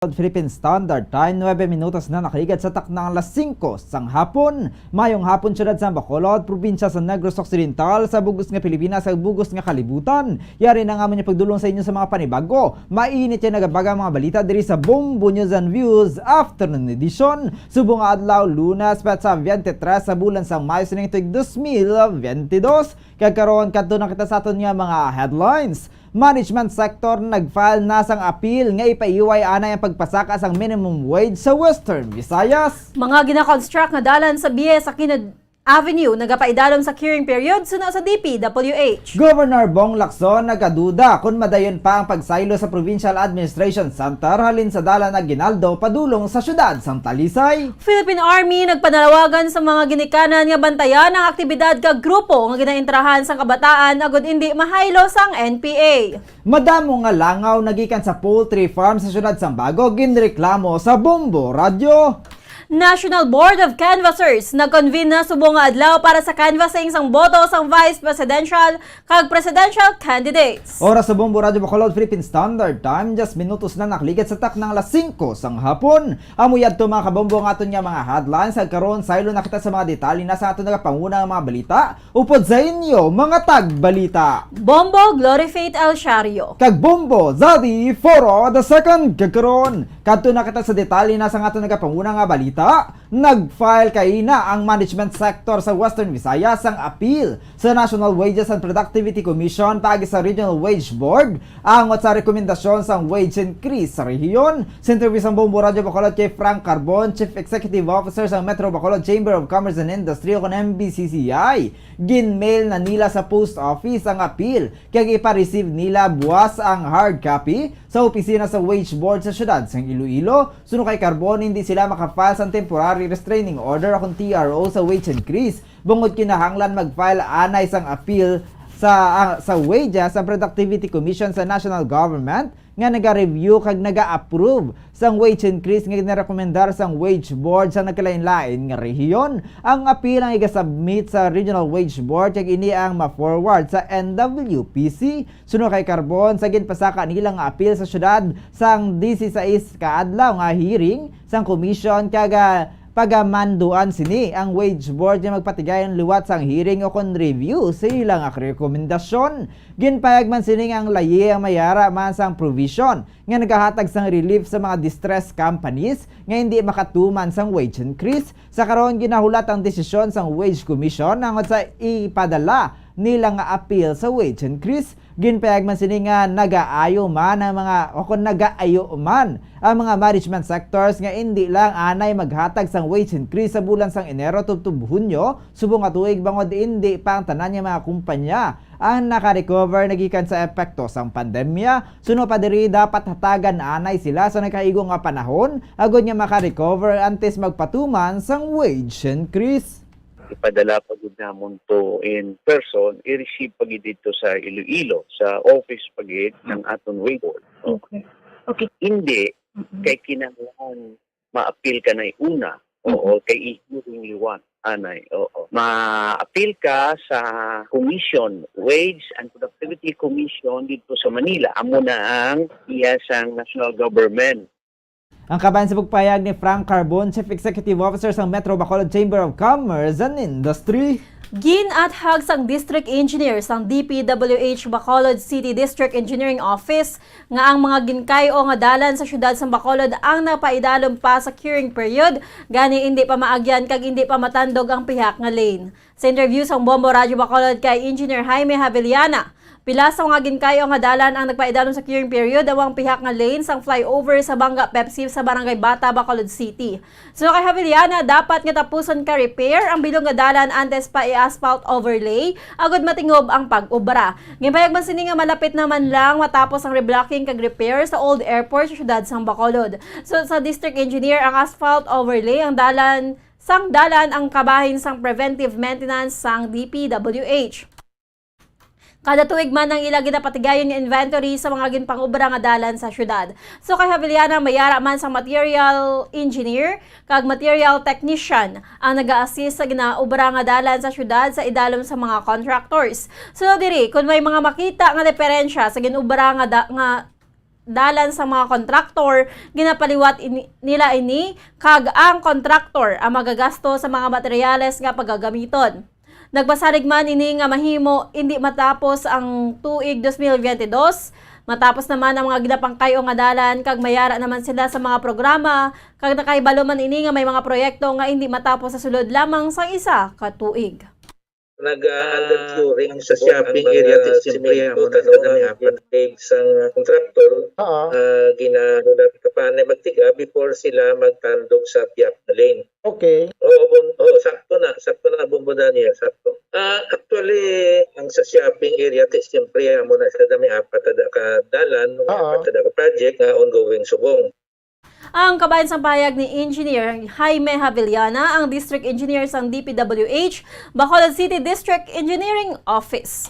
Philippine Standard Time, nuebe minutos na nakaligad sa takna ang alas singko sang hapon. Mayong hapon, siyudad sa Bacolod, probinsya sa Negros Occidental, sa bug-os nga Pilipinas, sa bug-os nga kalibutan. Yari na nga amon yung pagdulong sa inyo sa mga panibago. Mainit yung nagabaga mga balita diri sa Bombo News and Views Afternoon Edition. Subong nga adlaw, Lunes, petsa twenty-three sa bulan sang Mayo sining tuig dos mil twenty-two. Kag karon, kadto na kita sa aton nga mga headlines. management sector nag-file na sang appeal nga ipaiway anay ang pagpasaka sang minimum wage sa Western Visayas. Mga gina-construct nga dalan sa Bie sa Aquino Avenue nagapaidalom sa curing period suno sa D P W H. Governor Bong Lacson nagaduda kon madayon pa ang pagsaylo sa Provincial Administration Center halin sa dalan Aguinaldo padulong sa siyudad sang Talisay. Philippine Army nagpanalawagan sa mga ginikanan nga bantayan ang aktibidad kag grupo nga ginaentrahan sang kabataan agud indi mahaylo sang N P A. Madamo nga langaw nagikan sa poultry farm sa siyudad sang Bago ginreklamo sa Bombo Radyo. National Board of Canvassers nag-convene na subong nga adlaw para sa canvassing sang boto sang vice presidential kag presidential candidates. Oras sa Bombo Radyo Bacolod, Philippine Standard Time, diyes minutos na nakaligad sa taknang alas singko sang hapon. Amo yadto, mga kabombo, ang aton nga mga headlines. Kag karon, saylo na kita sa mga detalye na sa aton nagapanguna nga mga balita. Upod sa inyo, mga tagbalita. Bombo, Glory Faith El Shario. Kag Bombo, Zaddy Foro the second. Kag karon, kadto na kita sa detalye na sa aton nagapanguna nga balita. Nag-file kaina ang management sector sa Western Visayas sang appeal sa National Wages and Productivity Commission paagi sa Regional Wage Board angot sa rekomendasyon sang wage increase sa rehiyon. Sa interview sang Bombo Radyo Bacolod kay Frank Carbon, Chief Executive Officer sang Metro Bacolod Chamber of Commerce and Industry o kon M B C C I, ginmail na nila sa post office ang appeal kag ipa-receive nila buas ang hard copy sa opisina sa Wage Board sa siyudad sang Iloilo. Suno kay Carbon, hindi sila maka-file sang temporary restraining order o kon T R O sa wage increase bangod kinahanglan mag-file anay sang appeal sa, ah, sa Wages and Productivity Commission sa National Government nga naga-review kag naga-approve sang wage increase nga ginarekomendar sang Wage Board sa nagkalain-lain nga rehiyon. Ang appeal ang iga-submit sa Regional Wage Board kag ini ang ma-forward sa N W P C. Suno kay Carbon, sa ginpasaka nila nga appeal sa siyudad sang disisais ka adlaw nga hearing sang komisyon kag, ah, pagamanduan sini ang Wage Board nga magpatigayon liwat sang hearing o kon review sa ila nga rekomendasyon. Ginpahayag man sini nga ang layi ang mayara man sang provision nga nagahatag sang relief sa mga distressed companies nga hindi makatuman sang wage increase. Sa karon, ginahulat ang desisyon sang Wage Commission angot sa ipadala nila nga appeal sa wage increase. Ginpayag man sini nga nagaayo man ang mga, o kon nagaayo man ang mga management sectors nga indi lang anay maghatag sang wage increase sa bulan sang Enero tubtob Hunyo subong nga tuig, bangod indi pa ang tanan nga mga kumpanya ang naka-recover nagikan sa epekto sang pandemya. Suno pa diri, dapat hatagan anay sila sa nagkaigo nga panahon agud nga maka-recover antes magpatuman sang wage increase. Ipadala pa gid namon to in person, i-receive pa gid dito sa Iloilo, sa office pa gid ng aton Wage Board. Oh. Okay. Okay. Hindi, Mm-mm. Kay kinahanglan ma-appeal ka na una. Oo, Mm-mm. Kay i-hearing liwat, anay. Oo. Ma-appeal ka sa commission, Wage and Productivity Commission dito sa Manila. Amo na ang iya sang national government. Ang kabahin sa pagpahayag ni Frank Carbon, Chief Executive Officer sang Metro Bacolod Chamber of Commerce and Industry. Gin-athag sang District Engineer sang D P W H Bacolod City District Engineering Office nga ang mga ginkay-o nga dalan sa siyudad sang Bacolod ang napaidalom pa sa curing period, gani indi pa maagyan kag indi pa matandog ang pihak nga lane. Sa interview sang Bombo Radyo Bacolod kay Engineer Jaime Javellana, pila sa mga ginkay-o nga dalan ang nagpaidalom sa curing period, amo ang pihak nga lane sang flyover sa Banga Pepsi sa Barangay Bata, Bacolod City. Suno kay Javellana, dapat nga tapuson ka repair ang bilog nga dalan antes pa i-asphalt overlay agud matingob ang pag-obra. Ginpayag man sini nga malapit naman lang matapos ang reblocking kag repair sa Old Airport sa siyudad sang Bacolod. So, sa District Engineer, ang asphalt overlay ang dalan sang dalan ang kabahin sang preventive maintenance sang D P W H. Kada tuig man ang ila ginapatigayon nga inventory sa mga ginpangobra nga dalan sa siyudad. So kay Javellana, mayara man sang material engineer kag material technician ang naga-assist sa ginaobra nga dalan sa siyudad sa idalom sa mga contractors. Sunod diri, kon may mga makita nga diferensya sa ginobra nga da-, nga dalan sa mga kontraktor, ginapaliwat ini, nila ini, kag ang kontraktor ang magagasto sa mga materyales nga pagagamiton. Nagpasalig man ini nga mahimo indi matapos ang tuig dos mil biyente dos. Matapos naman ang mga ginapangkay-o nga dalan, kag mayara naman sila sa mga programa, kag nakahibalo man ini nga may mga proyekto nga indi matapos sa sulod lamang sang isa ka tuig. Nag-under curing sa shopping area, ti siyempre, amo na sa dami apat. Sa contractor, ah, ginahulat ka pa na magtiga before sila magtandog sa pihak nga lane. Okay. Oo, bun-, oo, sakto na, sakto na, Bombo Daniel, sakto. Ah, actually, ang sa shopping area, ti siyempre, amo na sa dami apat ada ka dalan, apat ada ka project nga ongoing subong. Ang kabahin sang pahayag ni Engineer Jaime Javillana, ang District Engineer sang D P W H, Bacolod City District Engineering Office.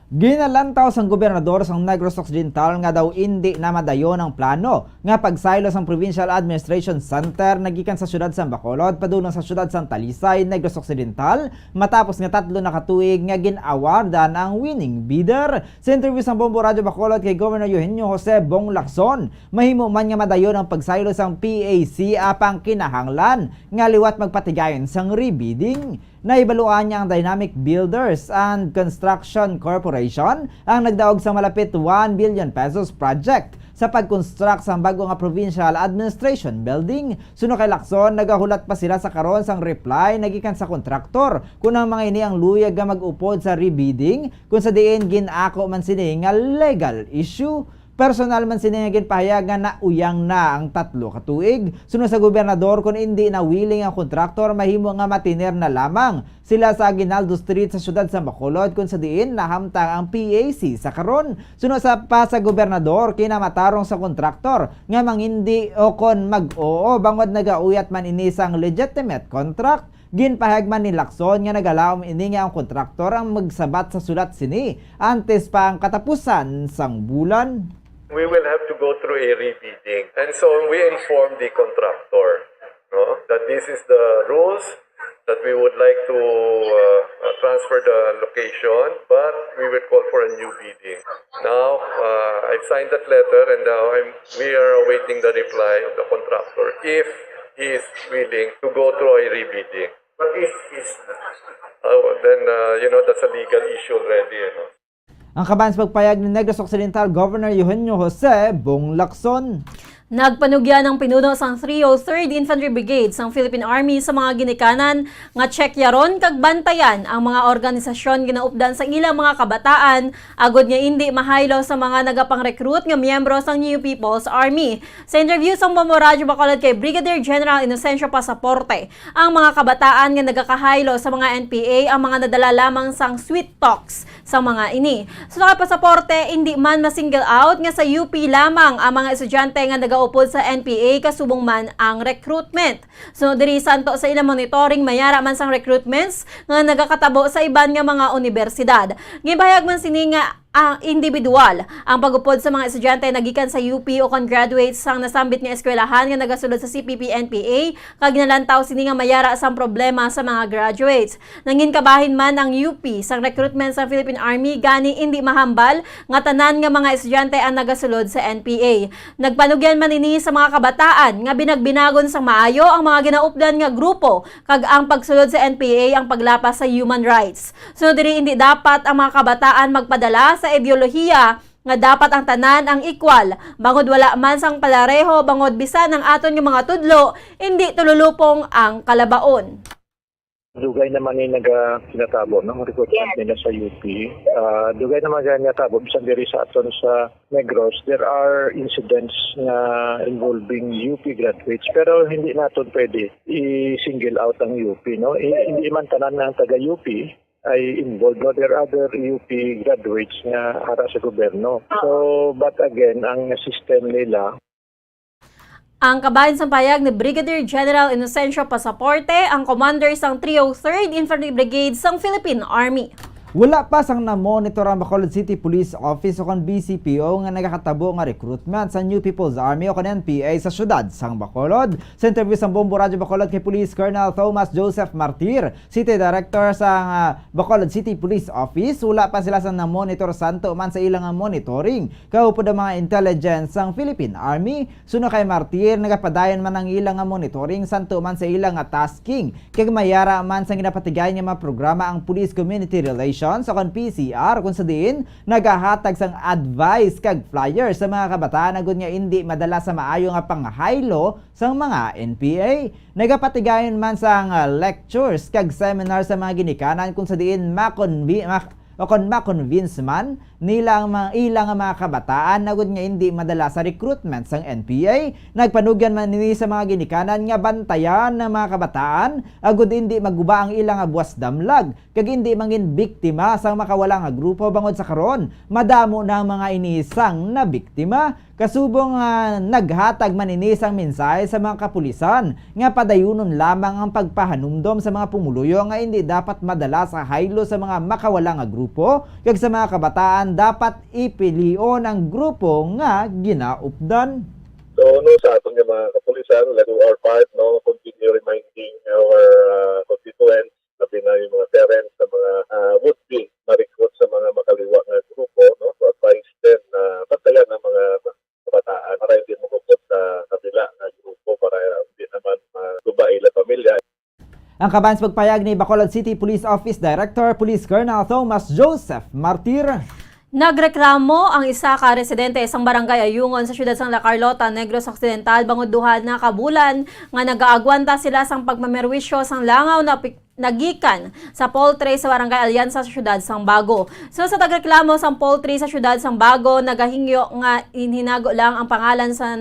Ginalantaw sang gobernador sang Negros Occidental nga daw indi na madayon ang plano nga pagsaylo sang Provincial Administration Center nagikan sa siyudad sang Bacolod padulong sa siyudad sang Talisay, Negros Occidental, matapos nga tatlo na ka tuig nga gin-awardan ang winning bidder. Sa interview sang Bombo Radyo Bacolod kay Governor Eugenio Jose Bong Lacson, mahimo man nga madayon ang pagsaylo sang P A C, apang kinahanglan nga liwat magpatigayon sang rebidding. Nahibaluan niya ang Dynamic Builders and Construction Corporation ang nagdaog sa malapit one billion pesos project sa pag-construct sang bag-o nga Provincial Administration Building. Suno kay Lacson, nagahulat pa sila sa karon sang reply nagikan sa kontraktor kon ang mga ini ang luyag nga mag-upod sa rebidding, kung sa diin gin-ako man sini nga legal issue. Personal man sini nga ginpahayag nga nauyang na ang tatlo ka tuig. Suno sa gobernador, kon indi na willing ang kontraktor, mahimo nga matiner na lamang sila sa Aguinaldo Street sa siyudad sa Bacolod, kung sa diin nahamtang ang P A C sa karon. Suno sa pa sa gobernador, kinamatarong sa kontraktor nga mangindi o kon mag-oo, bangod nagauyat man ini sang legitimate contract. Ginpahayag man ni Lacson nga nagalaom ini nga ang kontraktor ang magsabat sa sulat sini antes pa ang katapusan sang bulan. We will have to go through a rebidding. And so we informed the contractor, no, that this is the rules, that we would like to, uh, uh, transfer the location, but we will call for a new bidding. Now, uh, I've signed that letter, and now I'm, we are awaiting the reply of the contractor if he is willing to go through a rebidding. But if he's not? Oh, then, uh, you know, that's a legal issue already, you know. Ang kabahin sa pagpahayag ni Negros Occidental Governor Eugenio Jose Bong Lacson. Nagpanugyan ang pinuno sang three oh third Infantry Brigade sang Philippine Army sa mga ginikanan nga tsyekyahon kag bantayan ang mga organisasyon ginaupdan sang ilang mga kabataan agod nga indi mahaylo sa mga nagapang-recruit nga miyembro sang New People's Army. Sa interview sang Bombo Radyo Bacolod kay Brigadier General Inocencio Pasaporte, ang mga kabataan nga nagakahaylo sa mga N P A ang mga nadala lamang sang sweet talks sa mga ini. Sa nakapasaporte, indi man ma-single out nga sa U P lamang ang mga estudyante nga nagaupod sa N P A kasubong man ang recruitment. Sunod diri, santo sa ilang monitoring, may ara man sang recruitments nga nagakatabo sa iban nga mga unibersidad. Ginpahayag man sini nga ang individual ang pag-upod sa mga estudyante nagikan sa U P o kon graduates sang nasambit nga eskwelahan nga nagasulod sa C P P N P A, kag nalantaw sini nga may ara sang problema sa mga graduates. Nangin kabahin man ang U P sang recruitment sa Philippine Army, gani indi mahambal nga tanan nga mga estudyante ang nagasulod sa N P A. Nagpanugyan man ini sa mga kabataan nga binagbinagon sang maayo ang mga ginaupdan nga grupo kag ang pagsulod sa N P A ang paglapas sa human rights. Sunod diri, indi dapat ang mga kabataan magpadala sa ideolohiya nga dapat ang tanan ang equal, bangod wala man sang palareho, bangod bisan ang aton nga mga tudlo indi tululupong ang kalabaon. Dugay naman ni naga-, ginatabo, no, recruitment Yes. nila sa U P. Ah, dugay naman gani natabo bisan diri sa aton sa Negros. There are incidents nga involving U P graduates, pero hindi naton pwede i-single out ang U P, no? I-, hindi man tanan ng taga U P ay involved, no? There are other U P graduates nga ara sa gobyerno. So, but again, ang system nila, Ang kabahin sang pahayag ni Brigadier General Inocencio Pasaporte, ang commander sang three oh third Infantry Brigade sang Philippine Army. Wala pa sang na-monitor ang Bacolod City Police Office o kon B C P O nga nagakatabo nga recruitment sa New People's Army o kon N P A sa siyudad sang Bacolod. Sa interview sang Bombo Radyo Bacolod kay Police Colonel Thomas Joseph Martir, City Director sang, ah, Bacolod City Police Office, wala pa sila sang na-monitor santo man sa ilang monitoring kaupod ang mga intelligence sang Philippine Army. Suno kay Martir, nagapadayon man ang ila nga monitoring santo man sa ila nga tasking, kag may ara man sang ginapatigayon nga mga programa ang Police Community Relations. sa kon P C R, kung sa diin nagahatag sang advice kag flyer sa mga kabataan agud nga indi madala sa maayo nga panghaylo sang mga N P A. Nagapatigayon man sang, ah, lectures kag seminar sa mga ginikanan kung sa diin makonvi-, mak-, o kon ma-convince man nila ang mga, ila nga mga kabataan agud nga indi madala sa recruitment sang N P A. Nagpanugyan man ini sa mga ginikanan nga bantayan ang mga kabataan agud indi maguba ang ila nga buwas damlag kag indi mangin biktima sang makawala nga grupo. Bangod sa karon, madamo na ang mga ini sang nabiktima. Kasubong nga naghatag man ini sang mensahe sa mga kapulisan nga padayunon lamang ang pagpahanumdom sa mga pumuluyo nga indi dapat madala sa haylo sa mga makawala nga grupo, kag sa mga kabataan dapat ipilion ang grupo nga ginaupdan. So, no, sa aton nga mga kapulisan, like, do our part, no, continue reminding our, uh, constituents, labi na yung mga parents sa mga, ah, would-be ma-recruit sa mga makaliwa nga grupo, no, to advise them na bantayan ang mga kabataan para hindi mangupod sa kabila nga grupo para hindi naman maguba ila pamilya. Ang kabahin sa pagpayag ni Bacolod City Police Office Director Police Colonel Thomas Joseph Martir. Nagreklamo ang isa ka residente sang Barangay Ayungon sa siyudad sang La Carlota, Negros Occidental, bangod duha na ka bulan nga nagaagwanta sila sang pagmamerwisyo sang langaw na pi-, nagikan sa poultry sa Barangay Alianza sa siyudad sang Bago. So, sa tagreklamo sang poultry sa siyudad sang Bago, nagahingyo nga inhinago lang ang pangalan sa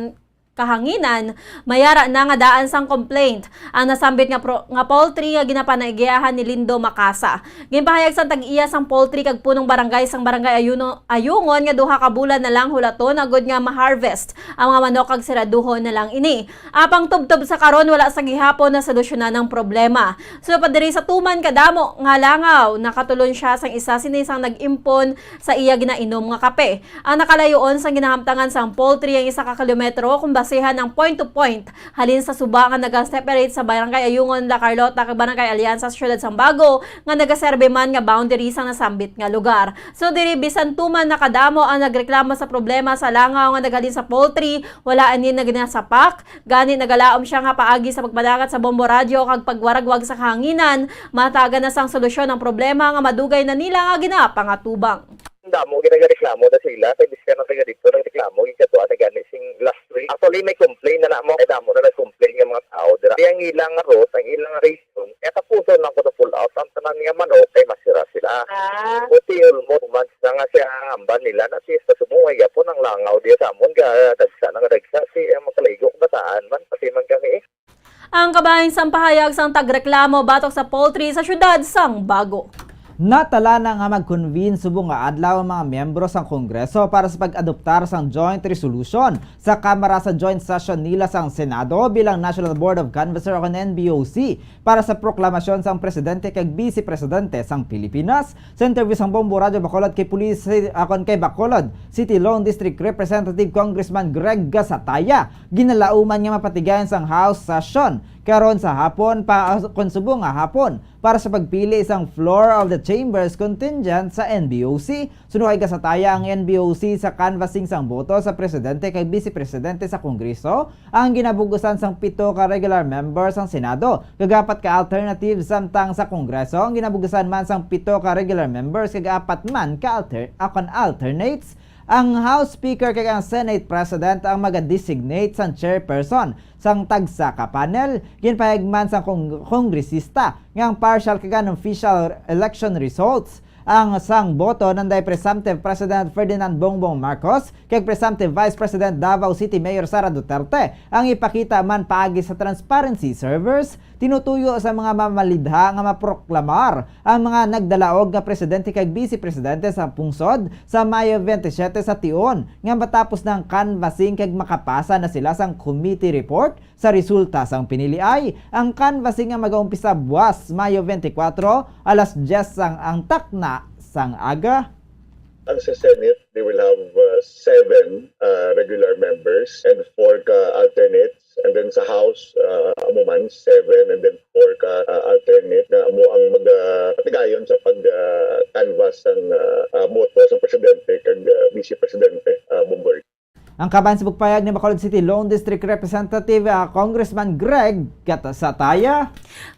kahanginan, mayara na nga daan sang complaint ang nasambit nga pro-, nga poultry nga ginapanaigiahan ni Lindo Macasa. Ginpahayag sang tag-iya sang poultry kag punong barangay sang Barangay Ayuno-, Ayungon nga duha ka bulan na lang hulaton agud nga ma-harvest ang mga manok kag siraduhon na lang ini. Apang tubtob sa karon, wala sa gihapon nasolusyonan ang problema. So, pa diri sa tuman kadamo nga langaw, nakatulon siya sang isa sini sang nag-impon sa iya ginainom nga kape. Ang nakalayuon sang ginahamtangan sang poultry ang isa ka kilometro kung basihan ang point to point halin sa suba nga nagaseparate sa Barangay Ayungon, La Carlota, kag Barangay Alianza sa siyudad sang Bago, nga nagaserbi man nga boundary sang nasambit nga lugar. So diri, bisan tuman nakadamo ang nagreklamo sa problema sa langaw nga naghalin sa poultry, wala ini na ginasapak. Gani, nagalaom siya nga paagi sa pagpanagat sa Bombo Radyo kag pagwaragwag sa kahanginan, mahatagan na sang solusyon ang problema nga madugay na nila nga ginapangatubang. Damo ginagareklamo na sila, kay bisan ang taga dito nagreklamo, yung katuan na gani sing last week. Actually, may complain na namo, kay damo na nag-complain nga mga tao dira. Kaya ang ilang route, ang ilang reason, kaya tapuson lang ko na pull out, ang tanan nga manok, kay masira sila. Ah. Buti almost two months na nga siya ang amban nila, na siya sa sumuway, yapon ang langaw diya sa amon, ga, dagsa na nga dagsa, si, ang magkalayo, bataan man, pati man kami eh. Ang kabahin sang pahayag sang tagreklamo batok sa poultry sa siyudad sang Bago. Natala na nga mag-convene subong nga adlaw ang mga miyembro sang Kongreso para sa pag-adoptar sang joint resolution sa Kamara sa joint session nila sang Senado bilang National Board of Canvassers o kon N B O C para sa proklamasyon sang Presidente kag Bise Presidente sang Pilipinas. Sa interview sang Bombo Radyo Bacolod kay Police, ah, kon kay Bacolod City Lone District Representative Congressman Greg Gasataya, ginalauman nga mapatigayon sang House session karon sa hapon pa, ah, kon subong nga hapon para sa pagpili sang floor of the chambers contingent sa N B O C. Suno kay Gasataya, ang N B O C sa canvassing sang boto sa presidente kag bise presidente sa Kongreso ang ginabugusan sang pito ka regular member sang Senado kag apat ka alternative, samtang sa Kongreso ang ginabugusan man sang pito ka regular members kag apat man ka alter-, akon alternates. Ang House Speaker kag ang Senate President ang maga-designate sang chairperson sang tagsa ka panel. Ginpahayag man sang kong-, kongresista nga ang partial kag unofficial election results ang sang boto nanday Presumptive President Ferdinand Bongbong Marcos kag Presumptive Vice President Davao City Mayor Sara Duterte ang ipakita man paagi sa transparency servers. Tinutuyo sa mga mamalidha nga maproklamar ang mga nagdalaog nga presidente kag bise presidente sa pungsod sa Mayo twenty-seven sa tion nga matapos na ang canvassing kag makapasa na sila sang committee report sa resulta sang piniliay. Ang canvassing nga magaumpisa buwas, Mayo twenty-four, alas dyes sang ang takna sang aga. Ang sa Senate, they will have, uh, seven, uh, regular members and four ka alternates. And then sa House, uh, amo man, seven and then four ka, uh, alternate nga amo ang mag, uh, patigayon sa pag, uh, canvass sang, uh, uh, boto sa presidente kag, uh, vice presidente, uh, Bombo. Ang kabahin sa pagpayag ni Bacolod City Lone District Representative, ah, Congressman Greg Gasataya.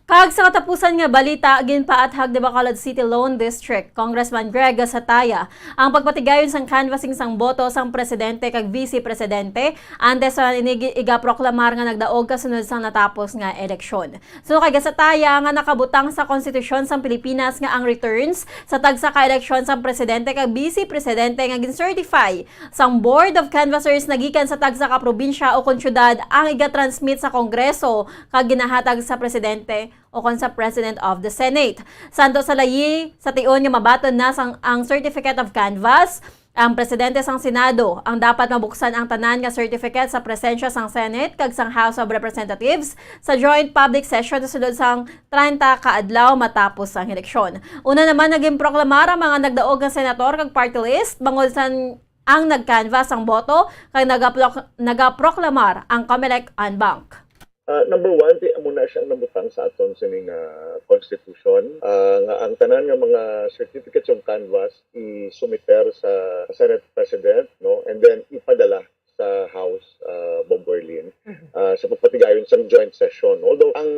Kag sa katapusan nga balita, ginpaathag ni Bacolod City Lone District Congressman Greg Gasataya ang pagpatigayon sang canvassing sang boto sang presidente kag vice presidente antes sa ini gi-, igaproklamar nga nagdaog kasunod sang natapos nga eleksyon. Suno kay Gasataya nga nakabutang sa konstitusyon sang Pilipinas nga ang returns sa tagsa ka eleksyon sang presidente kag vice presidente nga gin-certify sang Board of Canvassers nagikan sa tagsa ka probinsya o kon syudad ang iga-transmit sa Kongreso kag ginahatag sa presidente o kon sa President of the Senate. Santo sa layi, sa tion nga mabaton na sang, ang Certificate of Canvass, ang Presidente sang Senado ang dapat mabuksan ang tanan nga certificate sa presensya sang Senate kag sang House of Representatives sa joint public session sa sulod sang treinta ka adlaw matapos ang eleksyon. Una naman, naging proklamar ang mga nagdaog nga senator kag party list bangod sang ang nag-canvass ang boto kag nagaplok-, nagaproklamar ang Comelec en banc. Ah, number one, ti-, amo na siyang nabutang sa aton sining, ah, constitution, ah, nga ang tanan nga mga certificates of canvass isumiter sa Senate President, no, and then ipadala sa House, ah, Bombo Erlin, Mhm. ah, sa pagpatigayon sang joint session. Although ang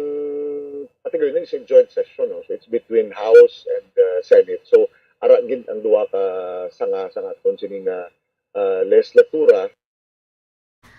patigayon ni sa joint session, no, so it's between House and, ah, Senate. So ara gid ang duha ka sanga sang aton sining, ah, ah, legislatura.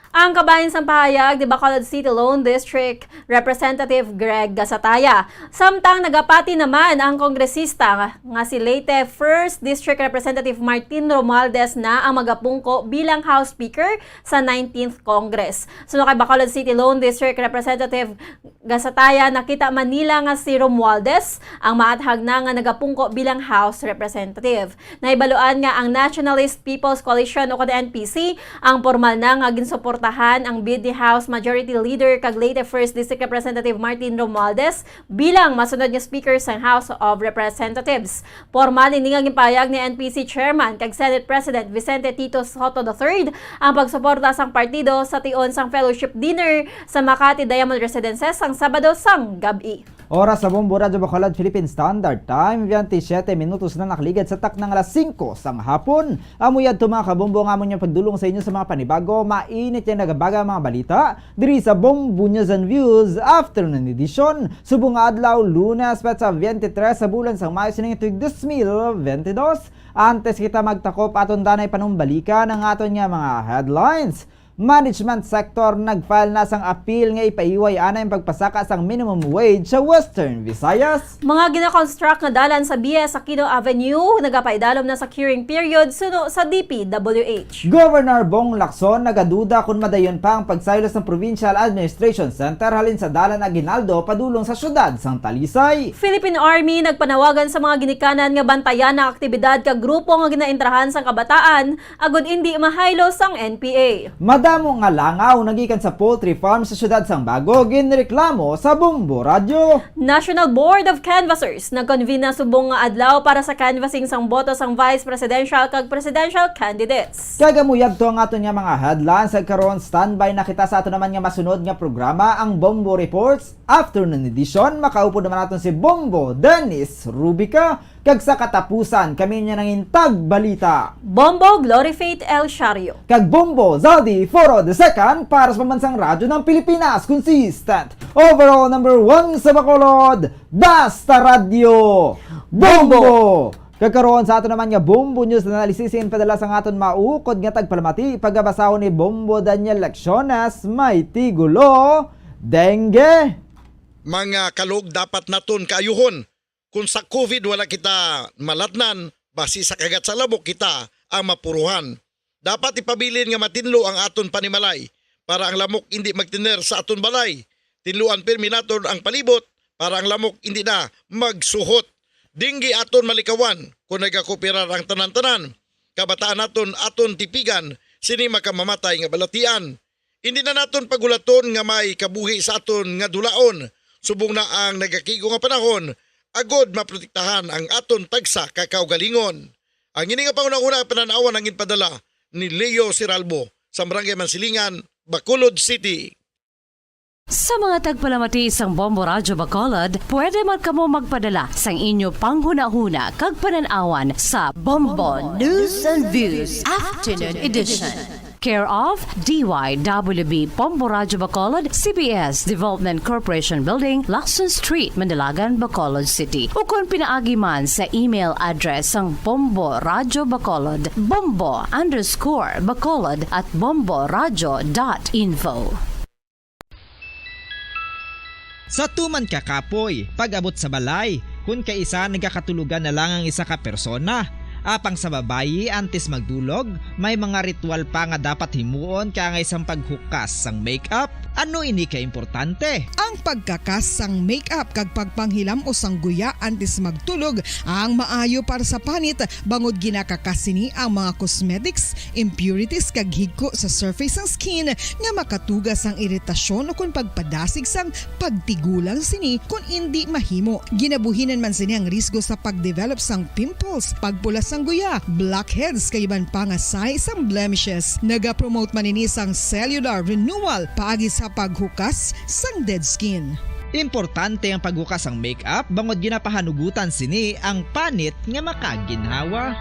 Ang kabahin sang pahayag ni Bacolod City Lone District Representative Greg Gasataya. Samtang nagapati naman ang kongresista nga, nga si Leyte First District Representative Martin Romualdez na ang magapungko bilang House Speaker sa nineteenth Congress. Suno kay Bacolod City Lone District Representative Gasataya, nakita man nila nga si Romualdez ang maathag na nga nagapungko bilang House Representative. Nahibaluan nga ang Nationalist People's Coalition o kon N P C ang pormal na nga ginsuportahan ang bid ni House Majority Leader kag Leyte First District Representative Martin Romualdez bilang masunod nga Speaker sang House of Representatives. Pormal ini nga ginpahayag ni N P C Chairman kag Senate President Vicente Tito Sotto the third ang pagsuporta sang partido sa tion sang fellowship dinner sa Makati Diamond Residences sang Sabado sang gab-i. Oras sa Bombo Radyo Bacolod Philippine Standard Time, twenty-seven minutos na nakaligad sa takna nga alas singko sang hapon. Amo yadto, mga kabombo, ang amon nga pagdulong sa inyo sa mga panibago, mainit nga nagabaga mga balita diri sa Bombo News and Views Afternoon Edition. Subong nga adlaw, Lunes, petsa twenty-three sa bulan sang Mayo sining tuig dos mil veintidós. Antes kita magtakop, aton danay panumbalikan ang aton nga mga headlines. Management sector nag-file na sang appeal nga ipaiway anay ang pagpasaka sang minimum wage sa Western Visayas. Mga gina-construct nga dalan sa B S Aquino Avenue nagapaidalom na sa curing period suno sa D P W H. Governor Bong Lacson nagaduda kon madayon pa ang pagsaylo sang Provincial Administration Center halin sa dalan Aguinaldo padulong sa siyudad sang Talisay. Philippine Army nagpanawagan sa mga ginikanan nga bantayan ang aktibidad ka grupo nga ginaentrahan sang kabataan agod indi mahaylo sang N P A. Madamo nga langaw nagikan sa poultry farm sa siyudad sang Bago ginreklamo sa Bombo Radyo. National Board of Canvassers nag-convene na subong nga adlaw para sa canvassing sang boto sang vice presidential kag presidential candidates. Kag amo yadto ang aton nga mga headlines. Kag karon, standby na kita sa ato naman nga masunod nga programa, ang Bombo Reports Afternoon Edition. Makaupod naman naton si Bombo Dennis Rubica. Kag sa katapusan, kami niya nangintag balita. Bombo Glory Faith El Shario. Kag Bombo Zaldi Foro the second para sa Pambansang Radyo ng Pilipinas. Consistent. Overall number one sa Bacolod. Basta Radyo. Bombo! Kag karon sa ato naman nga Bombo News Analysis, padala sa aton maukod nga tagpalamati, pagabasahon ni Bombo Daniel Lecciones, may tigulo, dengue. Mga kalog, dapat naton kaayuhon. Kung sa COVID wala kita malatnan, basi sa kagat sa lamok kita ang mapuruhan. Dapat ipabilin nga matinlo ang aton panimalay para ang lamok indi magtiner sa aton balay. Tinluan pirmi naton ang palibot para ang lamok indi na magsuhot. Dengue aton malikawan kung nagakooperar ang tanan-tanan. Kabataan naton aton tipigan sini makamamatay nga balatian. Indi na naton pagulaton nga may kabuhi sa aton nga dulaon, subong na ang nagakigo nga panahon, agod maprotektahan ang aton tagsa ka kaugalingon. Ang ini nga panghunahuna nga panan-awan ang ginpadala ni Leo Siralbo sa Barangay Mansilingan, Bacolod City. Sa mga tagpalamati sang Bombo Radyo Bacolod, pwede man kamo magpadala sang inyo panghunahuna kag panan-awan sa Bombo News and Views Afternoon Edition. Care of D Y W B Bombo Radyo Bacolod, C B S Development Corporation Building, Lacson Street, Manalagan, Bacolod City. Ukon pinaagi man sa email address sang Bombo Radyo Bacolod, bombo underscore bacolod at bomboradyo dot info. Sa tuman ka kapoy, pag-abot sa balay, kun kaisa nagakatulogan na lang ang isa ka persona. Apang sa babayi, antes magdulog, may mga ritual pa nga dapat himuon kaangay sang paghukas sang make-up. Ano ini ka importante? Ang pagkakas sang make-up kag pagpanghilam-os sang guya antes magtulog ang maayo para sa panit, bangod ginakakas sini ang mga cosmetics, impurities kag higko sa surface sang skin nga makatuga sang iritasyon ukon pagpadasig sang pagtigulang sini kon indi mahimo. Ginabuhinan man sini ang risgo sa pagdevelop sang pimples, pagpula sang guya, blackheads kag iban pa nga sahi sang blemishes. Nagapromote man ini sang cellular renewal paagi sa paghukas sang dead skin. Importante ang paghukas sang make-up bangod ginapahanugutan sini ang panit nga makaginhawa.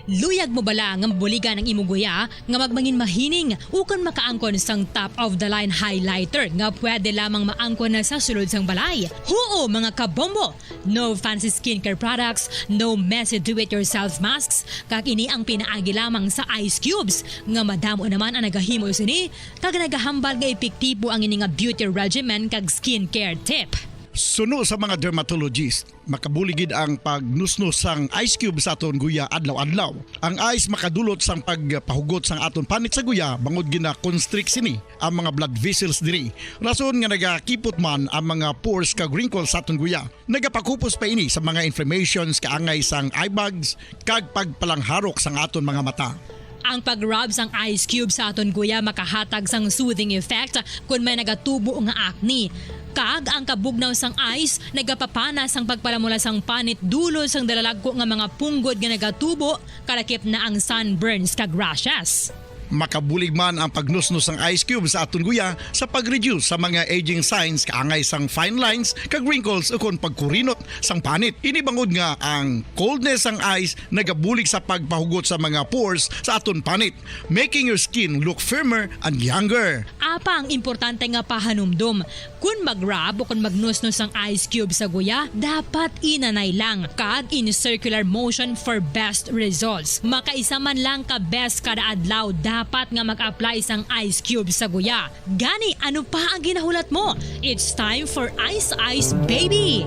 Luyag mo bala nga mabuligan ang imo guya nga magmangin mahining ukon makaangkon sang top of the line highlighter nga pwede lamang maangkon na sa sulod sang balay? Huo, mga kabombo! No fancy skincare products, no messy do-it-yourself masks, kag ini ang pinaagi lamang sa ice cubes nga madamo naman ang nagahimo sini kag nagahambal nga epektibo ang ini nga beauty regimen kag skincare tip. Suno sa mga dermatologist, makabulig gid ang pagnusnos sang ice cube sa aton guya adlaw-adlaw. Ang ice makadulot sang pagpahugot sang aton panit sa guya bangod gina-constrict sini ang mga blood vessels diri, rason nga nagakipot man ang mga pores kag wrinkles sa aton guya. Nagapakupos pa ini sa mga inflammations kaangay sang eye bags kag pagpalangharok sang aton mga mata. Ang pag-rub sang ice cube sa aton guya makahatag sang soothing effect kon may nagatubo nga acne. Kag ang kabugnaw sang ice nagapapana sang pagpalamula sang panit dulot sang dalalagko nga mga punggod nga nagatubo, kalakip na ang sunburns kag rashes. Makabulig man ang pagnusnos sang ice cube sa aton guya sa pag-reduce sa mga aging signs kaangay sang fine lines kag wrinkles ukon pagkurinot sang panit. Ini bangod nga ang coldness sang ice nagabulig sa pagpahugot sa mga pores sa aton panit, making your skin look firmer and younger. Apang importante nga pahanumdom, kon mag-rub o kon magnusnos ang ice cube sa guya, dapat inanay lang kag in circular motion for best results. Makaisa man lang ka beses kada adlaw dapat nga mag-apply sang ice cube sa guya. Gani, ano pa ang ginahulat mo? It's time for Ice Ice Baby!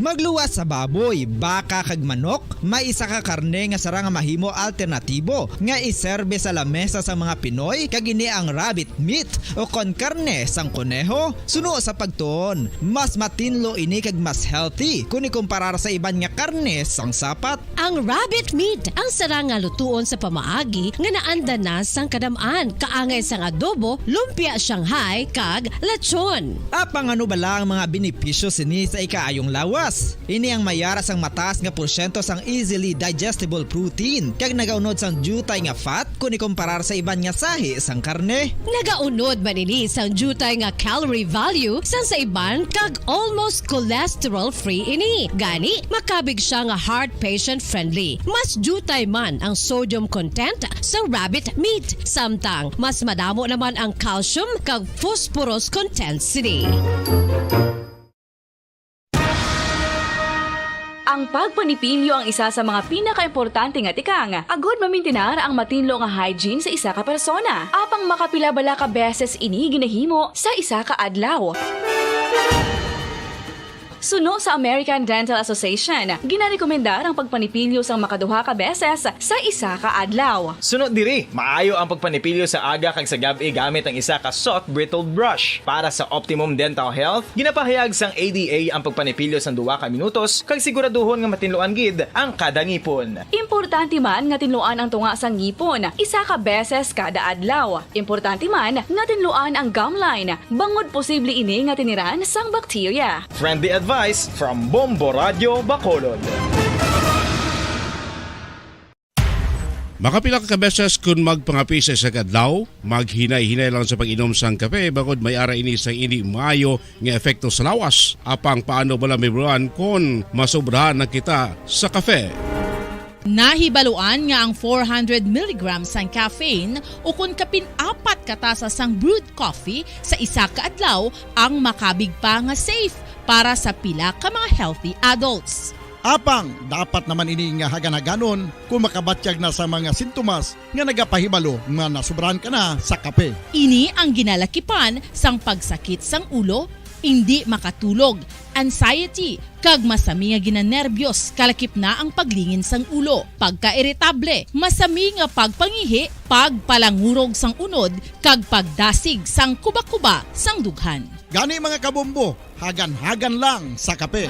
Magluwas sa baboy, baka kag manok, may isa ka karne nga sarang nga mahimo alternatibo nga iserbe sa lamesa sang mga Pinoy, kag ini ang rabbit meat o kon karne sang koneho. Suno sa pagtuon, mas matinlo ini kag mas healthy kon ikumparar sa iban nga karne sang sapat. Ang rabbit meat ang sarang nga lutuon sa pamaagi nga naanda na sang kadam-an, kaangay sang adobo, lumpia Shanghai, kag lechon. Apang ano bala ang mga benepisyo sini sa ikaayong lawas? Ini ang mayara sang mataas nga porsyento sang easily digestible protein kag nagaunod sang diutay nga fat kon ikumparar sa iban nga sahi sang karne. Nagaunod man ini sang diutay nga calorie value sang sa iban kag almost cholesterol-free ini. Gani, makabig siya nga heart patient-friendly. Mas diutay man ang sodium content sa rabbit meat, samtang mas madamo naman ang calcium kag phosphorus content sini. Ang pagpanipilyo ang isa sa mga pinakaimportante nga tikang agud mamintinar ang matinlo nga hygiene sa isa ka persona. Apang makapila bala ka beses ini ginahimo sa isa ka adlaw? Suno sa American Dental Association, ginarekomendar ang pagpanipilyo sang makaduha ka beses sa isa ka adlaw. Suno diri, maayo ang pagpanipilyo sa aga kag sa gab-i gamit ang isa ka soft bristled brush. Para sa optimum dental health, ginapahayag sang A D A ang pagpanipilyo sang duha ka minutos kag siguraduhon nga matinluan gid ang kada ngipon. Importante man nga tinluan ang tunga sang ngipon isa ka beses kada adlaw. Importante man nga tinluan ang gum line bangod posible ini nga tiniran sang bakterya. Friendly advice from Bombo Radyo Bacolod. Makapila ka beses kun magpangape sa isa ka adlaw, maghinay-hinay lang sa pag-inom sang kape, bangod may ara ini sang indi maayo nga epekto sa lawas. Apang paano bala mahibaluan kon masobrahan na kita sa kape? Nahibaluan nga ang four hundred milligrams sang caffeine, ukon kapin apat ka tasa sang brewed coffee sa isa ka adlaw, ang makabig pa nga safe para sa pila ka mga healthy adults. Apang dapat naman ini nga hagan-haganon kung makabatyag na sa mga sintomas nga nagapahibalo nga nasubrahan ka na sa kape. Ini ang ginalakipan sang pagsakit sang ulo, indi makatulog, anxiety, kag masami nga ginanerbyos, kalakip na ang paglingin sang ulo, pagkairitable, masami nga pagpangihi, pagpalangurog sang unod, kag pagdasig sang kuba-kuba sang dughan. Gani, mga kabombo, hagan-hagan lang sa kape.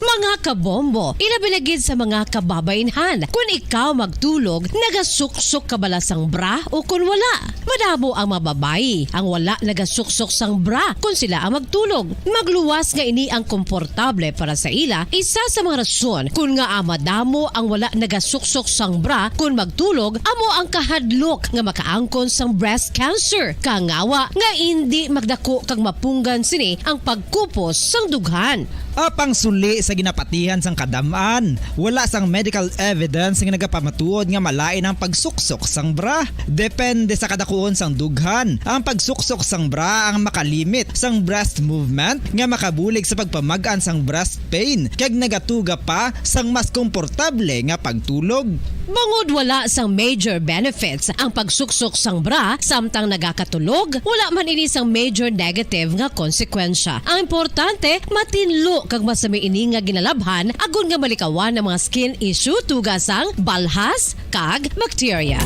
Mga kabombo, ilabi na gid sa mga kababainhan, kun ikaw magtulog, nagasuksok ka bala sang bra o kun wala? Madamo ang mga babayi ang wala nagasuksok sang bra kun sila ang magtulog. Magluwas nga ini ang komportable para sa ila. Isa sa mga rason kun ngaa madamo ang wala nagasuksok sang bra kun magtulog amo ang kahadlok nga makaangkon sang breast cancer, kangawa nga indi magdako kag mapunggan sini ang pagkupos sang dughan. Apang suli sa ginapatihan sang kadam-an, wala sang medical evidence nga nagapamatuod nga malain ang pagsuksok sang bra. Depende sa kadakuon sang dughan, ang pagsuksok sang bra ang makalimit sang breast movement nga makabulig sa pagpamag-an sang breast pain kag nagatuga pa sang mas komportable nga pagtulog. Bangod wala sang major benefits ang pagsuksok sang bra samtang nagakatulog, wala man ini sang major negative nga konsekwensya. Ang importante, matinlo kag masami ini nga ginalabhan agod nga malikawan ang mga skin issue tuga sang balhas kag bakterya.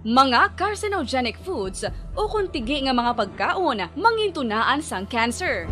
Mga carcinogenic foods ukon tigi nga mga pagkaon mangintunaan sang cancer.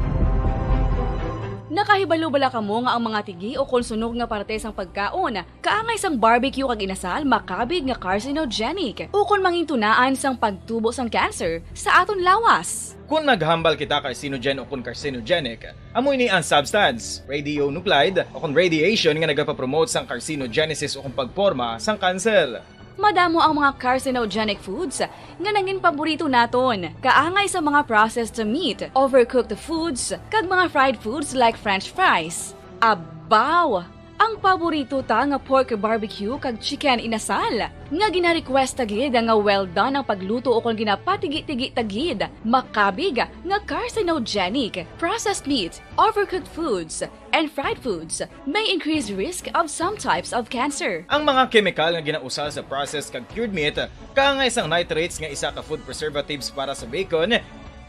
Nakahibalo bala kamo nga ang mga tigi ukon sunog nga parte sang pagkaon kaangay sang barbecue kag inasal makabig nga carcinogenic ukon mangintunaan sang pagtubo sang cancer sa aton lawas? Kon maghambal kita carcinogen ukon carcinogenic, amo ini ang substance, radionuclide, ukon radiation nga nagapapromote sang carcinogenesis ukon pagporma sang kanser. Madamo ang mga carcinogenic foods nga nangin paborito naton, kaangay sa mga processed meat, overcooked foods, kag mga fried foods like French fries. Abaw! Ang paborito ta nga pork barbecue kag chicken inasal, nga gina-request ta gid nga well done ang pagluto ukon ginapatigi-tigi ta gid, makabig nga carcinogenic. Processed meat, overcooked foods, and fried foods may increase risk of some types of cancer. Ang mga kemikal nga ginausal sa processed kag cured meat, kaangay sang nitrates nga isa ka food preservatives para sa bacon,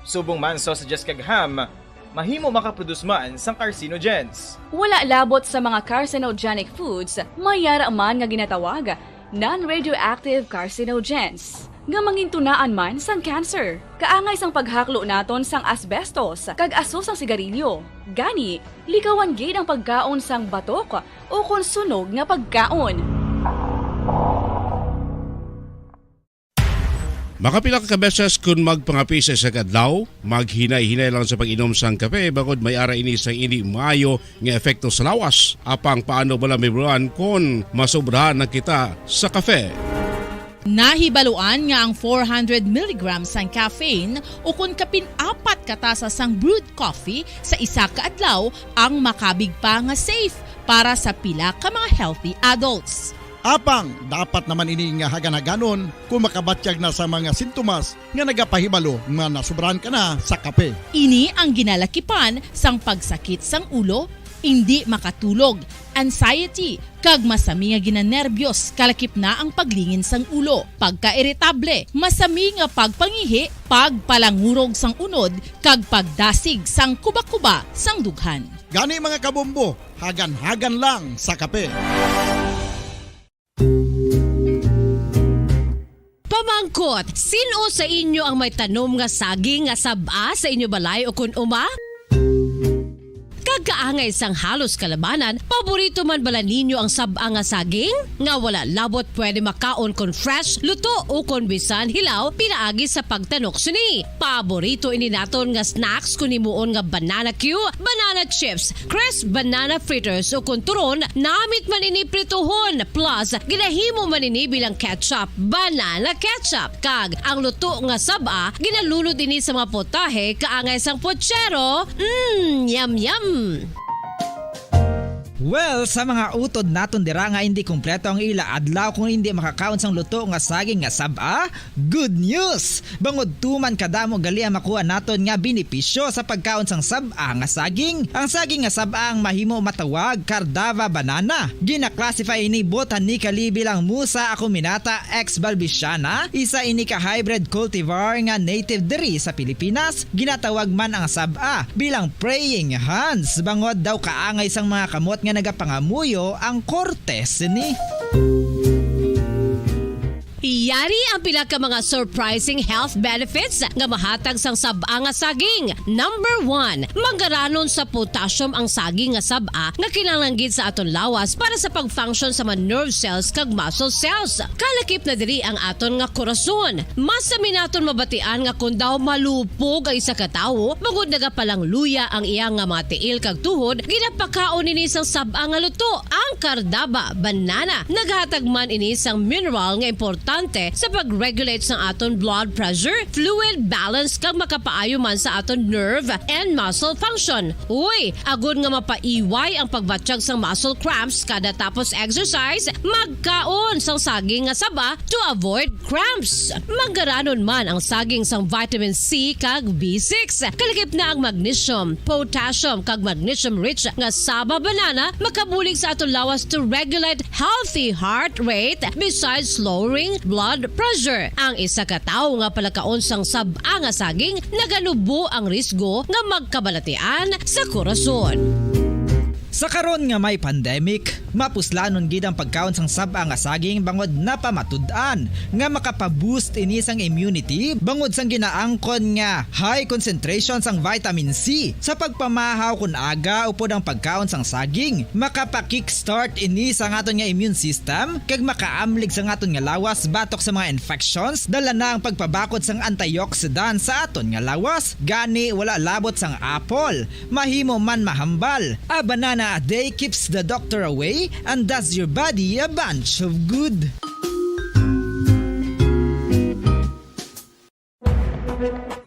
subong man sausages kag ham, mahimo makaproduce man sang carcinogens. Wala labot sa mga carcinogenic foods, may ara man nga ginatawag non-radioactive carcinogens, nga mangintunaan man sang cancer. Kaangay sang paghaklo naton sang asbestos kag aso sang sigarilyo. Gani, likawan gid ang pagkaon sang batok ukon sunog nga pagkaon. Makapila ka beses kun magpangape sa isa ka adlaw, maghinay-hinay lang sa pag-inom sang kape, bangod may ara ini sang indi maayo nga epekto sa lawas. Apang paano bala mahibaluan kon masobrahan na kita sa kape? Nahibaluan nga ang four hundred milligrams sang caffeine ukon kapin apat ka tasa sang brewed coffee sa isa ka adlaw ang makabig pa nga safe para sa pila ka mga healthy adults. Apang dapat naman ini nga hagan-haganon kon makabatyag na sa mga sintomas nga nagapahibalo nga nasobrahan ka na sa kape. Ini ang ginalakipan sang pagsakit sang ulo, indi makatulog, anxiety, kag masami nga ginanerbyos, kalakip na ang paglingin sang ulo, pagkairitable, masami nga pagpangihi, pagpalangurog sang unod, kag pagdasig sang kuba-kuba sang dughan. Gani, mga kabombo, hagan-hagan lang sa kape. Pamangkot, sin-o sa inyo ang may tanom nga saging nga sab-a sa inyo balay ukon uma? Kaangay sang halos kalabanan, paborito man bala ninyo ang sab-a nga saging? Nga wala labot pwede makaon kon fresh, luto, o kon bisan hilaw pinaagi sa pagtanok sini. Paborito ini naton nga snacks kon himuon nga banana cue, banana chips, crisp banana fritters, o kon turon, namit man ini prituhon, plus ginahimo man ini bilang ketchup, banana ketchup. Kag ang luto nga sab-a, ginalunod ini sa mga potahe kaangay sang pochero. Mm, yum, yum! Well, sa mga utod naton dira nga hindi kompleto ang ila adlaw kung hindi makakaon sang luto nga saging nga sab-a, good news! Bangod tuman kadamo gali ang makuha naton nga benepisyo sa pagkaon sang sab-a nga saging. Ang saging nga sab-a ang mahimo matawag Cardava banana. Gina-classify ini botanically bilang Musa acuminata ex balbisiana, isa ini ka hybrid cultivar nga native diri sa Pilipinas. Ginatawag man ang sab-a bilang praying hands, bangod daw kaangay sang mga kamot nga nagapangamuyo ang korte sini. Yari ang pila ka mga surprising health benefits nga mahatag sang sab-a nga saging. Number one, manggaranon sa potassium ang saging nga sab-a nga kinahanglan gid sa aton lawas para sa pag-function sa mga nerve cells kag muscle cells. Kalakip na diri ang aton nga korason. Mas sami naton mabatian nga kon daw malupog ang isa ka tawo, bangod nagapalangluya ang iya nga mga tiil kag tuhod, ginapakaon ini sang sab-a nga luto, ang Cardava banana. Naghatag man ini sang mineral nga importante sa pag-regulate sang aton blood pressure, fluid balance, kag makapaayo man sa aton nerve and muscle function. Uy, agod nga mapaiway ang pagbatyag sang muscle cramps kada tapos exercise, magkaon sang saging nga saba to avoid cramps. Manggaranon man ang saging sang vitamin C kag B six. Kalakip na ang magnesium, potassium, kag magnesium-rich nga saba banana makabulig sa aton lawas to regulate healthy heart rate besides lowering blood pressure. Ang isa ka tawo nga palakaon sang sab-a nga saging naganubo ang risgo nga magkabalatian sa korason. Sa karon nga may pandemic, mapuslanon gid ang pagkaon sang sab-a nga saging bangod napamatud-an nga makapa-boost ini sang immunity bangod sang ginaangkon nga high concentration sang vitamin C sa pagpamahaw kon aga upod ang pagkaon sang saging. Makapa-kickstart ini sang aton nga immune system kag makaamlig sang aton nga lawas batok sa mga infections. Dala na ang pagpabakod sang antioxidant sa aton nga lawas. Gani, wala labot sang apple. Mahimo man mahambal. A banana a day keeps the doctor away and does your body a bunch of good.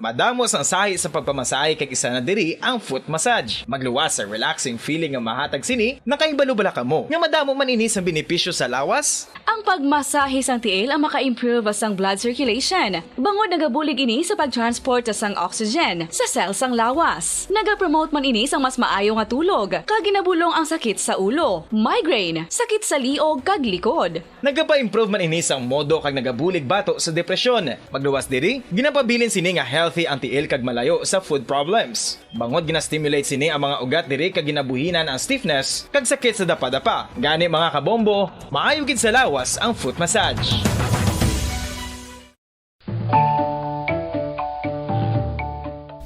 Madamo sang sahi sa pagpamasahe kag isa na diri ang foot massage. Magluwas sa relaxing feeling nga mahatag sini, nakahibalo bala kamo nga madamo man ini sang benepisyo sa lawas? Ang pagmasahe sang tiil ang maka-improve sang blood circulation, bangod nagabulig ini sa pag-transport sang oxygen sa cell sang lawas. Nagapromote man ini sang mas maayo nga tulog, kag ginabulong ang sakit sa ulo, migraine, sakit sa liog, kag likod. Nagapa-improve man ini sang modo kag nagabulig bato sa depresyon. Magluwas diri, ginapabilin sini nga healthy ang tiil kag malayo sa foot problems. Bangod gina-stimulate sini ang mga ugat diri kag ginabuhinan ang stiffness kag sakit sa dapadapa. Gani, mga kabombo, maayo gid sa lawas ang foot massage.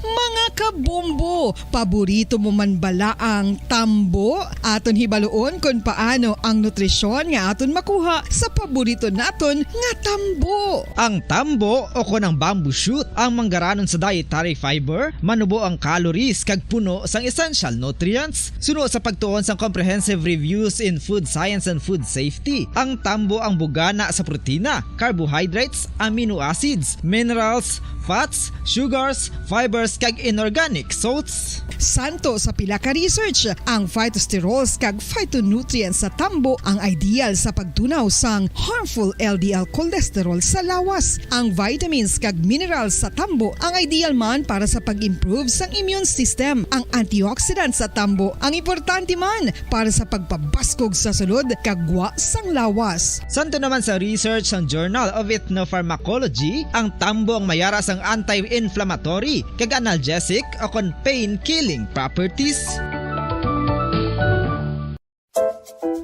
Mga kabombo, paborito mo man bala ang tambo? Aton hibaluon kon paano ang nutrisyon nga aton makuha sa paborito naton nga tambo. Ang tambo o kon ang bamboo shoot ang manggaranon sa dietary fiber, manubo ang calories kag puno sang essential nutrients. Suno sa pagtuon sang Comprehensive Reviews in Food Science and Food Safety, ang tambo ang bugana sa protina, carbohydrates, amino acids, minerals, fats, sugars, fibers, kag inorganic salts. Santo sa pila ka research, ang phytosterols kag phytonutrients sa tambo ang ideal sa pagtunaw sang harmful L D L cholesterol sa lawas. Ang vitamins kag minerals sa tambo ang ideal man para sa pag-improve sang immune system. Ang antioxidants sa tambo ang importante man para sa pagpabaskog sa sulod kag gwa sang lawas. Santo naman sa research sang Journal of Ethnopharmacology, ang tambo ang mayara sang anti-inflammatory kag analgesic o kon pain-killing properties.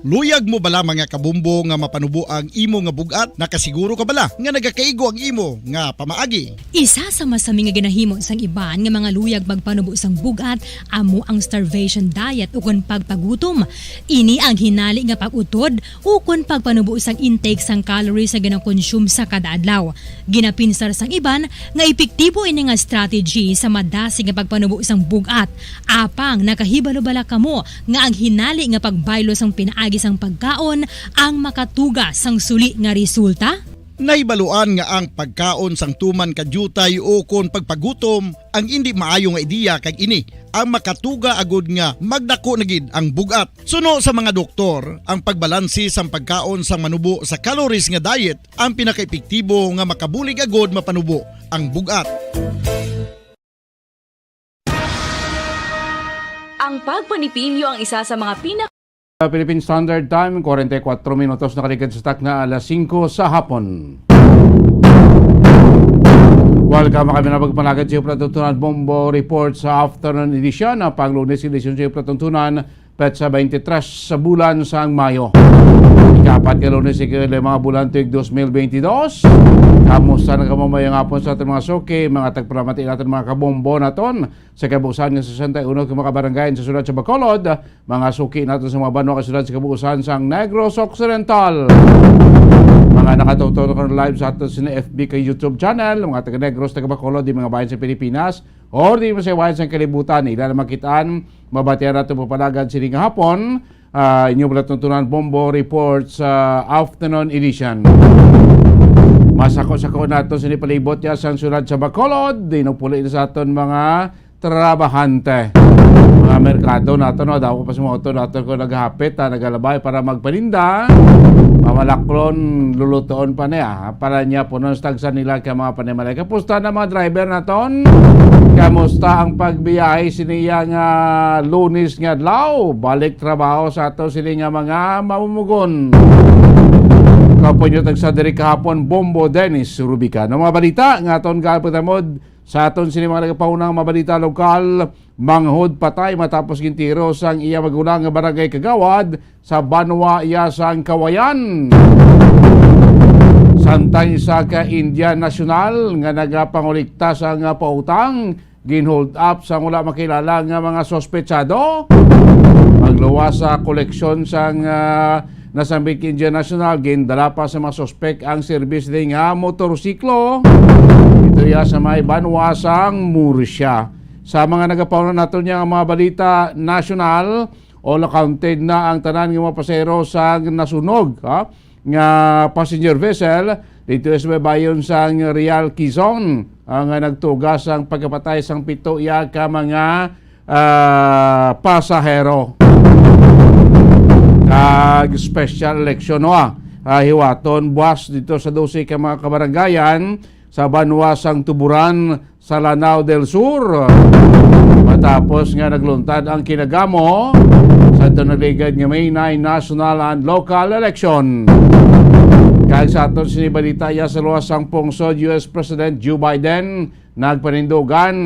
Luyag mo bala, mga kabombo, nga mapanubo ang imo nga bug-at? Nakasiguro ka bala nga nagakaigo ang imo nga pamaagi? Isa sa masami nga ginahimo sang iban nga mga luyag magpanubo sang bug-at amo ang starvation diet ukon pagpagutom. Ini ang hinali nga pag-utod ukon pagpanubo sang intake sang calories nga ginakonsume sa kada adlaw. Ginapinsar sang iban nga epektibo ini nga strategy sa madasig nga pagpanubo sang bug-at. Apang nakahibalo bala kamo nga ang hinali nga pagbaylo sang pinaagi sang pagkaon ang makatuga sang suli nga resulta? Nahibaluan nga ang pagkaon sang tuman ka diutay ukon pagpagutom ang indi maayo nga ideya, kag ini ang makatuga agud nga magdako na gid ang bug-at. Suno sa mga doktor, ang pagbalanse sang pagkaon sang manubo sa calories nga diet ang pinakaepektibo nga makabulig agud mapanubo ang bug-at. Ang pagpanipinyo ang isa sa mga pina- Sa Philippine Standard Time, forty-four minutos nakaligad sa takna alas singko sa hapon. Welcome kami na pagpanagad sa iyo, Platutunan Bombo Report sa Afternoon Edition. Ang panglunes edition sa iyo, Platutunan, petsa twenty-three sa bulan sang Mayo. Ikapat ka Lunes, ikalima nga bulan tuig dos mil bentidós. Kamusta na kamo mayong hapon sa aton mga suki, mga tagpalamati naton, mga kabombo naton sa kabuusan nga sesenta y uno ka mga kabarangay sa siyudad sa Bacolod, mga suki naton sa mga banwa ka siyudad sa kabuusan sang Negros Occidental, mga nakatutok karon live sa aton sa F B kag YouTube channel, mga taga Negros, taga Bacolod, di mga bayan sa Pilipinas, or di mo sa iwayan sa kalibutan, ila na makitaan, mabatian nato papalagad sini nga hapon. Ah, inyo pala tuntunan, Bombo Report sa afternoon edition. Masako-sako nato sini palibot ya sang siyudad sa Bacolod. Dinupuli na sa aton mga trabahante. Mga merkado nato, no? Daw ko pa sa mga auto nato ko naghapit, ha, nagalabay para magpaninda. Pamalaklon, lulutoon pa niya, ha? Para niya punon sa tagsa nila ka mga panimalay. Kapusta na mga driver naton? Kamusta ang pagbiyahe siniya nga Lunes nga adlaw? Balik trabaho sa ato sini nga mga mamumugon. Kapunyo tagsa diri kahapon, Bombo Dennis Rubica. Ang mga balita nga aton kapatamod sa aton sini mga nagapahunang mga balita lokal, manghod patay matapos gintiro sang iya magulang nga barangay kagawad sa banwa iya sang Kawayan. Samtang isa ka Indian national nga nagapangulikta sang pautang, ginhold up sang wala makilala nga mga sospetsado. Pagluwas sa koleksyon sang, ah, nasambit Indian national, gindala pa sa mga suspek ang serbis ni nga motorsiklo. Ito ya sa may banwa sang Murcia. Sa mga nagapauna nato niya nga mga balita nasyonal, all accounted na ang tanan nga mga pasahero sang nasunog, ha, nga passenger vessel dito sa babayon sang Real Quezon, ah, nga nagtuga sang pagkapatay sang pito ya ka mga, ah, pasahero. Kag special election, no, ah, ah, hiwaton buwas dito sa dose ka mga kabarangayan sa banwa sang Tuburan, sa Lanao del Sur. Matapos nga nagluntad ang kinagamo sa tunaligad nga May nine national and local election. Kag sa aton sini balita, iya sa luwas sang pungsod, U S President Joe Biden nagpanindugan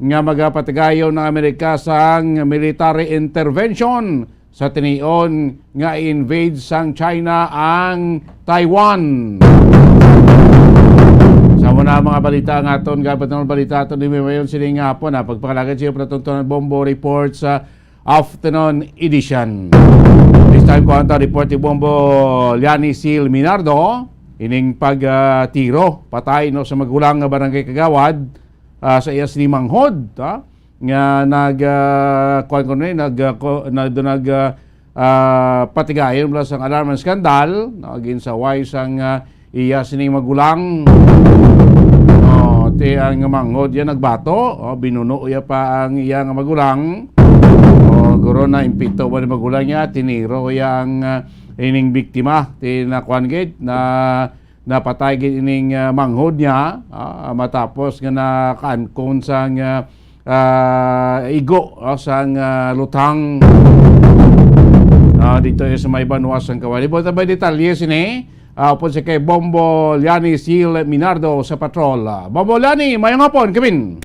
nga magapatigayon ang Amerika sang military intervention sa tinion nga i-invade sang China ang Taiwan. Sa muna mga balita nga aton, gabat ng balita aton, di may mayon sining hapon, ha. Pagpakalagad siya, Platon Tunan Bombo Report sa afternoon edition. This time ko ang report ni Bombo Liani Sil Minardo, ining pag, ah, tiro, patay, no, sa magulang nga barangay kagawad, ah, sa iya sini manghod, ha? Nga nag, ah, kuwan ko ni, nag, ah, ko-, nag, nag, ah, ah, patigayon mula sang alarm and skandal, no? Ginsaway sang, ah, iya sining magulang. Oh, ti ang manghod iya nagbato, oh, binuno iya pa ang iya nga magulang. Oh, guro na impito ba ni magulang niya, tiniro iya ang, ah, ining biktima, ti na kuwan gid, na napatay gid ining, ah, manghod niya, ah, matapos nga nakaankon sang, ah, ah, igo, ah, sang, ah, lutang. Ah, dito sa may banwa sang Kawali. Buta ba detalye sini? Ah, upod sa kay Bombo Liani Sil Minardo sa patrol. Ah, Bombo Liani, mayong hapon, Kevin.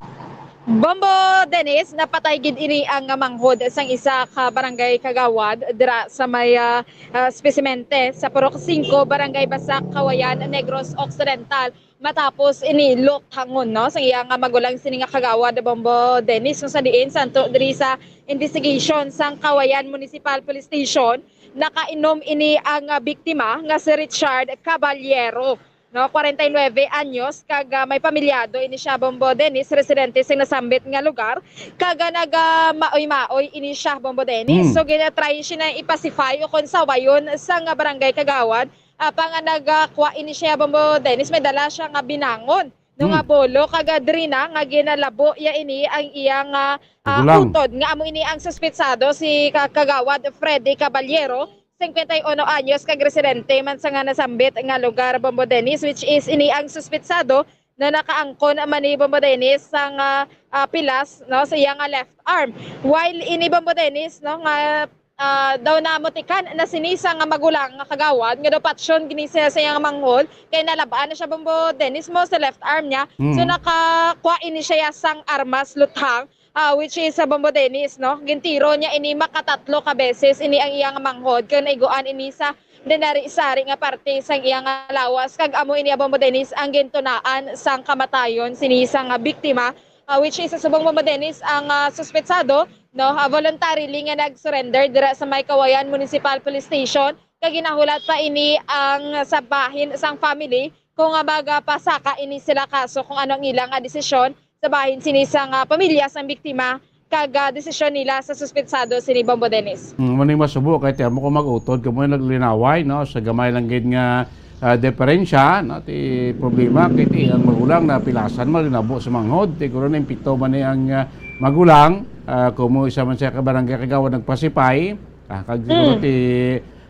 Bombo Dennis, napatay gid ini ang manghod sang isa ka barangay kagawad dira sa may, ah, ah, Espesimente sa Purok Singko, Barangay Basak, Kawayan, Negros Occidental, matapos ini luthangon, no, sa iya nga magulang sini nga kagawad, Bombo Dennis, kung sa diin santo diri sa investigation sang Kawayan Municipal Police Station, nakainom ini ang, ah, biktima nga si Richard Caballero, no, kwarenta y nuebe anyos, kag, ah, may pamilyado ini siya, Bombo Dennis, residente sing nasambit nga lugar, kag, ah, nagamaoy-maoy ini siya, Bombo Dennis. Hmm. So, ginatry siya na i-pacify o kon sawayon sang barangay kagawad, ah, pa nga nagakwa ini siya, Bombo Dennis, may dala siya nga binangon, no, nga Hmm. bolo, kag, ah, diri na nga ginalabo ya ini ang iyang, ah, ah, Magulang. utod, nga amo ini ang suspetsado, si ka-, Kagawad Freddy Caballero, cincuenta y uno anyos, kag residente man sa nga nasambit nga lugar, Bombo Dennis, which is ini ang suspetsado na nakaangkon man ni Bombo Dennis sang, ah, ah, pilas, no, sa iya nga left arm. While ini, Bombo Dennis, no, nga, ah, daw namutikan na sini sa nga magulang nga kagawad, nga daw patyon gini siya sa iyang manghod, kay nalab-an na siya, Bombo Dennis, mo sa left arm niya. So, Mm. nakakuha ini siya sang armas luthang, ah, which is sa Bombo Dennis, no? Gintiro niya ini makatatlo ka beses ini ang iyang manghod, kag naiguan ini sa dinari-sari nga parte sang iya nga lawas, kag amo ini, Bombo Dennis, ang gintunaan sang kamatayon sini sang, ah, biktima, ah, which is sa subong, Bombo Dennis, ang, ah, suspetsado, no, ah, voluntarily nga nag-surrender dira sa may Kawayan Municipal Police Station, kag ginahulat pa ini ang sa bahin sang family kung, ah, magapasaka ini sila kaso, kung ano ang ilang, ah, desisyon sa bahin sini sang, ah, pamilya sang biktima, kag, ah, desisyon nila sa suspetsado sini, Bombo Dennis. Mm, mo ni masubo kay ti amo ko mag-utod kamo naglinaway, no, sa gamay lang gid nga, ah, diferensya, no, ti problema kay ti ang magulang na pilasan mo linabo sa manghod, ti guro na impito man ni ang, ah, magulang, ah, kumo isa man siya ka barangay kagawad nagpasipay, ah, kag siguro Mm. ti,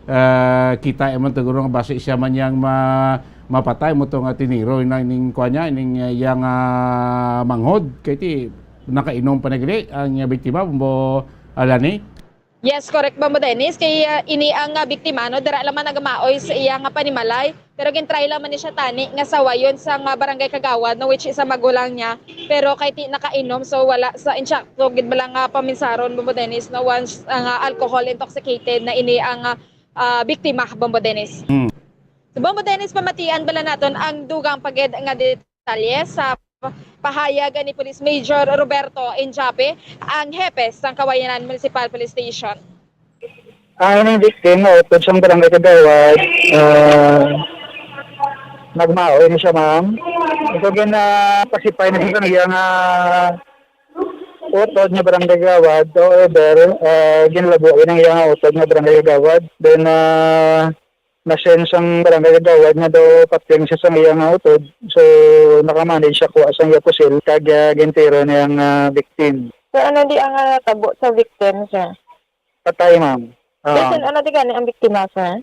ah, kita man to guro nga basi siya man yang ma-, mapatay mo to nga tiniro na ning kuan niya, ning, ah, yang, ah, manghod, kay ti nakainom pa na gali ang, ah, biktima, Bombo, ah, Lani? Yes, correct, Bombo Dennis. Kay, ah, ini ang, ah, biktima, no, dira lamang nagamaoy sa iya nga panimalay. Pero gintry lamang ni siya tani nga sawayon sa nga barangay kagawad, no, which is ang magulang niya. Pero kay ti nakainom, so wala sa insakto gid bala nga paminsaron, Bombo Dennis, no, once ang, ah, alcohol intoxicated na ini ang, ah, ah, biktima, Bombo Dennis. Hmm. So, Bombo Dennis, pamatian bala naton ang dugang pa gid nga detalye sa pahayag ni Police Major Roberto Injape, ang hepe sang Kawayanan Municipal Police Station. Ang ining victim, no, utod sang barangay kagawad, ah, nagmaoy ni siya, ma'am. So, ginapasipay na siya sa iya nga utod nga barangay kagawad. However, ah, ginlabo ang iya nga utod nga barangay kagawad. Then, ah, na-sense ang barangay kagawad nga daw patyon siya sa iya nga utod. So, nakamanage siya kuha sa iya pusil, kag, ah, gintiro niya ang, ah, victim. So, ano di ang, ah, tabo sa victim, sir? Patay, ma'am. Ah. Person, ano di gani ang biktima, sir?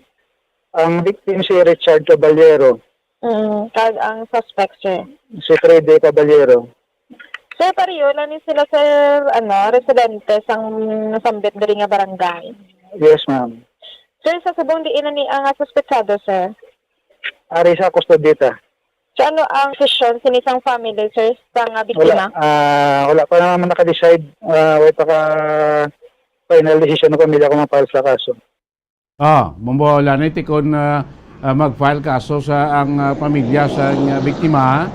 Ang victim si Richard Caballero. Mm, kag ang suspect, sir? Si Freddy Caballero. Sir, pareho lang ni sila, sir, ano, residente sang nasambit diri nga barangay? Yes, ma'am. Sir, sa subong diin na ni ang, ah, suspetsado, sir? Ari sa kustodiya. So, ano ang desisyon sini sang family, sir, sang, ah, biktima? Wala, ah, wala pa naman naka-decide. Ah, wala pa ka final decision ng pamilya kung ma-file sa kaso. Ah, Bombo Lani, ti kon, ah, ah, mag-file kaso sa ang, ah, pamilya sa, ah, biktima,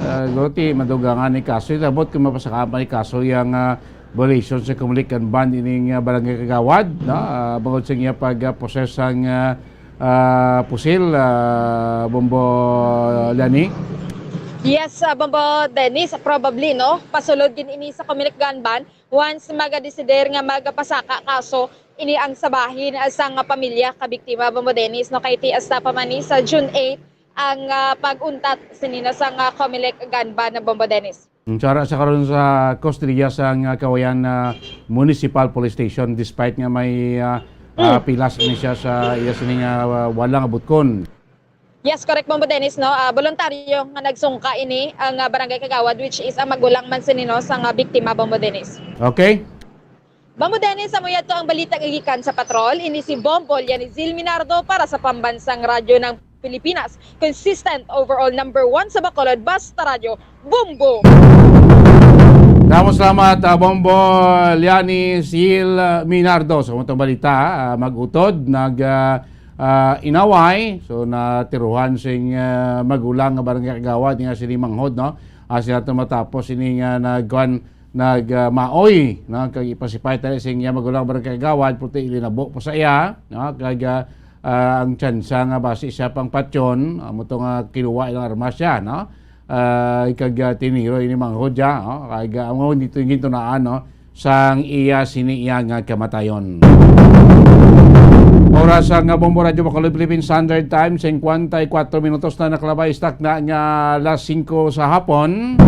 ah, guro ti madugangan ni kaso, labot kung mapasakaan pa ni kaso yang, ah, violation sa Comelec Gun Ban ining, ah, barangay kagawad, no? Ah, bangod sa iya pag, ah, possess sang, ah, ah, pusil, ah, Bombo Lani? Yes, ah, Bombo Dennis, probably, no? Pasulod gid ini sa Comelec Gun Ban once magadesider nga magapasaka kaso ini ang sa bahin, ah, sang pamilya ka biktima, Bombo Dennis, no? Kay ti hasta pa man ni sa June eight ang, ah, pag-untat sini na sang, ah, Comelec Gun Ban, Bombo Dennis. Ang tsara sa karon sa kustodiya sang, ah, Kawayan, ah, Municipal Police Station, despite nga may, ah, ah, Mm. pilas ni siya sa iya sini nga, ah, wala nga butkon. Yes, correct, Bombo Dennis, no? Ah, voluntaryo nga nagsungka ini ang, ah, barangay kagawad, which is ang magulang man sini, no, sa nga biktima, Bombo Dennis. Okay. Bombo Dennis, amo yadto ang balita nga gikan sa patrol. Ini si Bombo Lianizil Minardo para sa Pambansang Radyo ng Pilipinas. Consistent, overall number one sa Bacolod, basta radyo, Bombo! Damo salamat, ah, Bombo Liani Sil Minardo. Sa atong balita, ah, mag-utod, nag, ah, ah, inaway. So, natiruhan sing, ah, magulang nga barangay kagawad nga si Manghod, no? Ah, sila to matapos ini nga nagkuan, nag, ah, maoy, no? Kag ipasipay tayo sing iya magulang barangay kagawad, puti ilinabo po sa iya, no? Kag, ah, ah, ang tsansa nga basi siya pang patyon, amo to nga kinuha ilang armas siya, no? Ah, kag, ah, tiniro ini Manghod siya, no? Kag, ah, amo dito yung gintunaan, no? Sang iya sini iya nga kamatayon. Oras sa nga Bombo Radyo Bacolod Philippine Standard Time, singkwenta y kuwatro minutos na nakalabay, istak na nga alas singko sa hapon.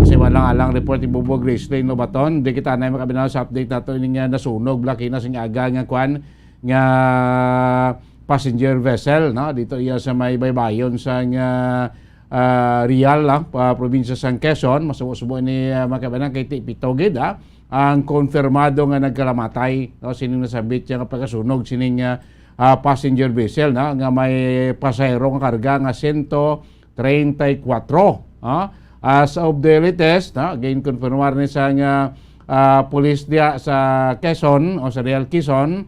Sa iban lang alang report ni Bobo Gracelyn Lobaton, di kita na makabinaw sa update nato ini nga nasunog, blaki na sing aga nga kwan, nga passenger vessel, no? Dito iya sa may baybayon sa nga, ah, Real, ah, pa, probinsya sang Quezon, masubo-subo ni, ah, mga kabanan kay ti-, pito gid, ah, ang konfirmado nga nagkalamatay, no? Sining nasambit siya nga pagkasunog sining, ah, ah, passenger vessel, no? Nga may pasahero nga karga nga sento treinta y kuwatro, ah. As of the latest, no? Ginkonfirmar ni sa nga, ah, pulis diya sa Quezon o sa Real Quezon,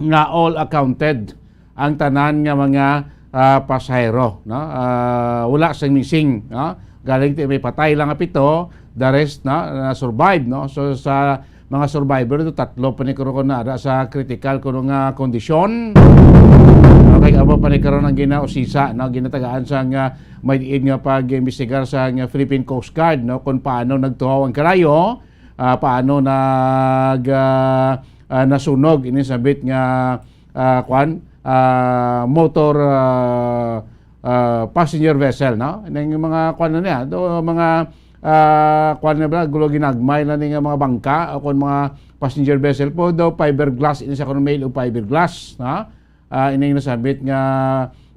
nga all accounted ang tanan nga mga, ah, pasahero, no? Ah, wala sing missing, no? Galing ti may patay lang nga pito, the rest na, na survive, no? So, sa mga survivor, ito tatlo pa ni karon na ara sa critical kuno nga kondisyon. Okay, amo pa ni karon ang ginausisa, no? Ginatagaan sa nga may diin nga pag-imbestigar sa nga Philippine Coast Guard, no? Kung paano nagtuhaw ang kalayo, ah, paano nag, ah, ah, nasunog ini sabit nga, ah, kwan, ah, motor, ah, ah, passenger vessel, no? Ning mga kwan na niya, do, mga, ah, kwan na ba, gulo ginagmay na ni nga mga bangka o kung mga passenger vessel po, do fiberglass, ini sa kuno mail o fiberglass, no? Ah, ining nasabit nga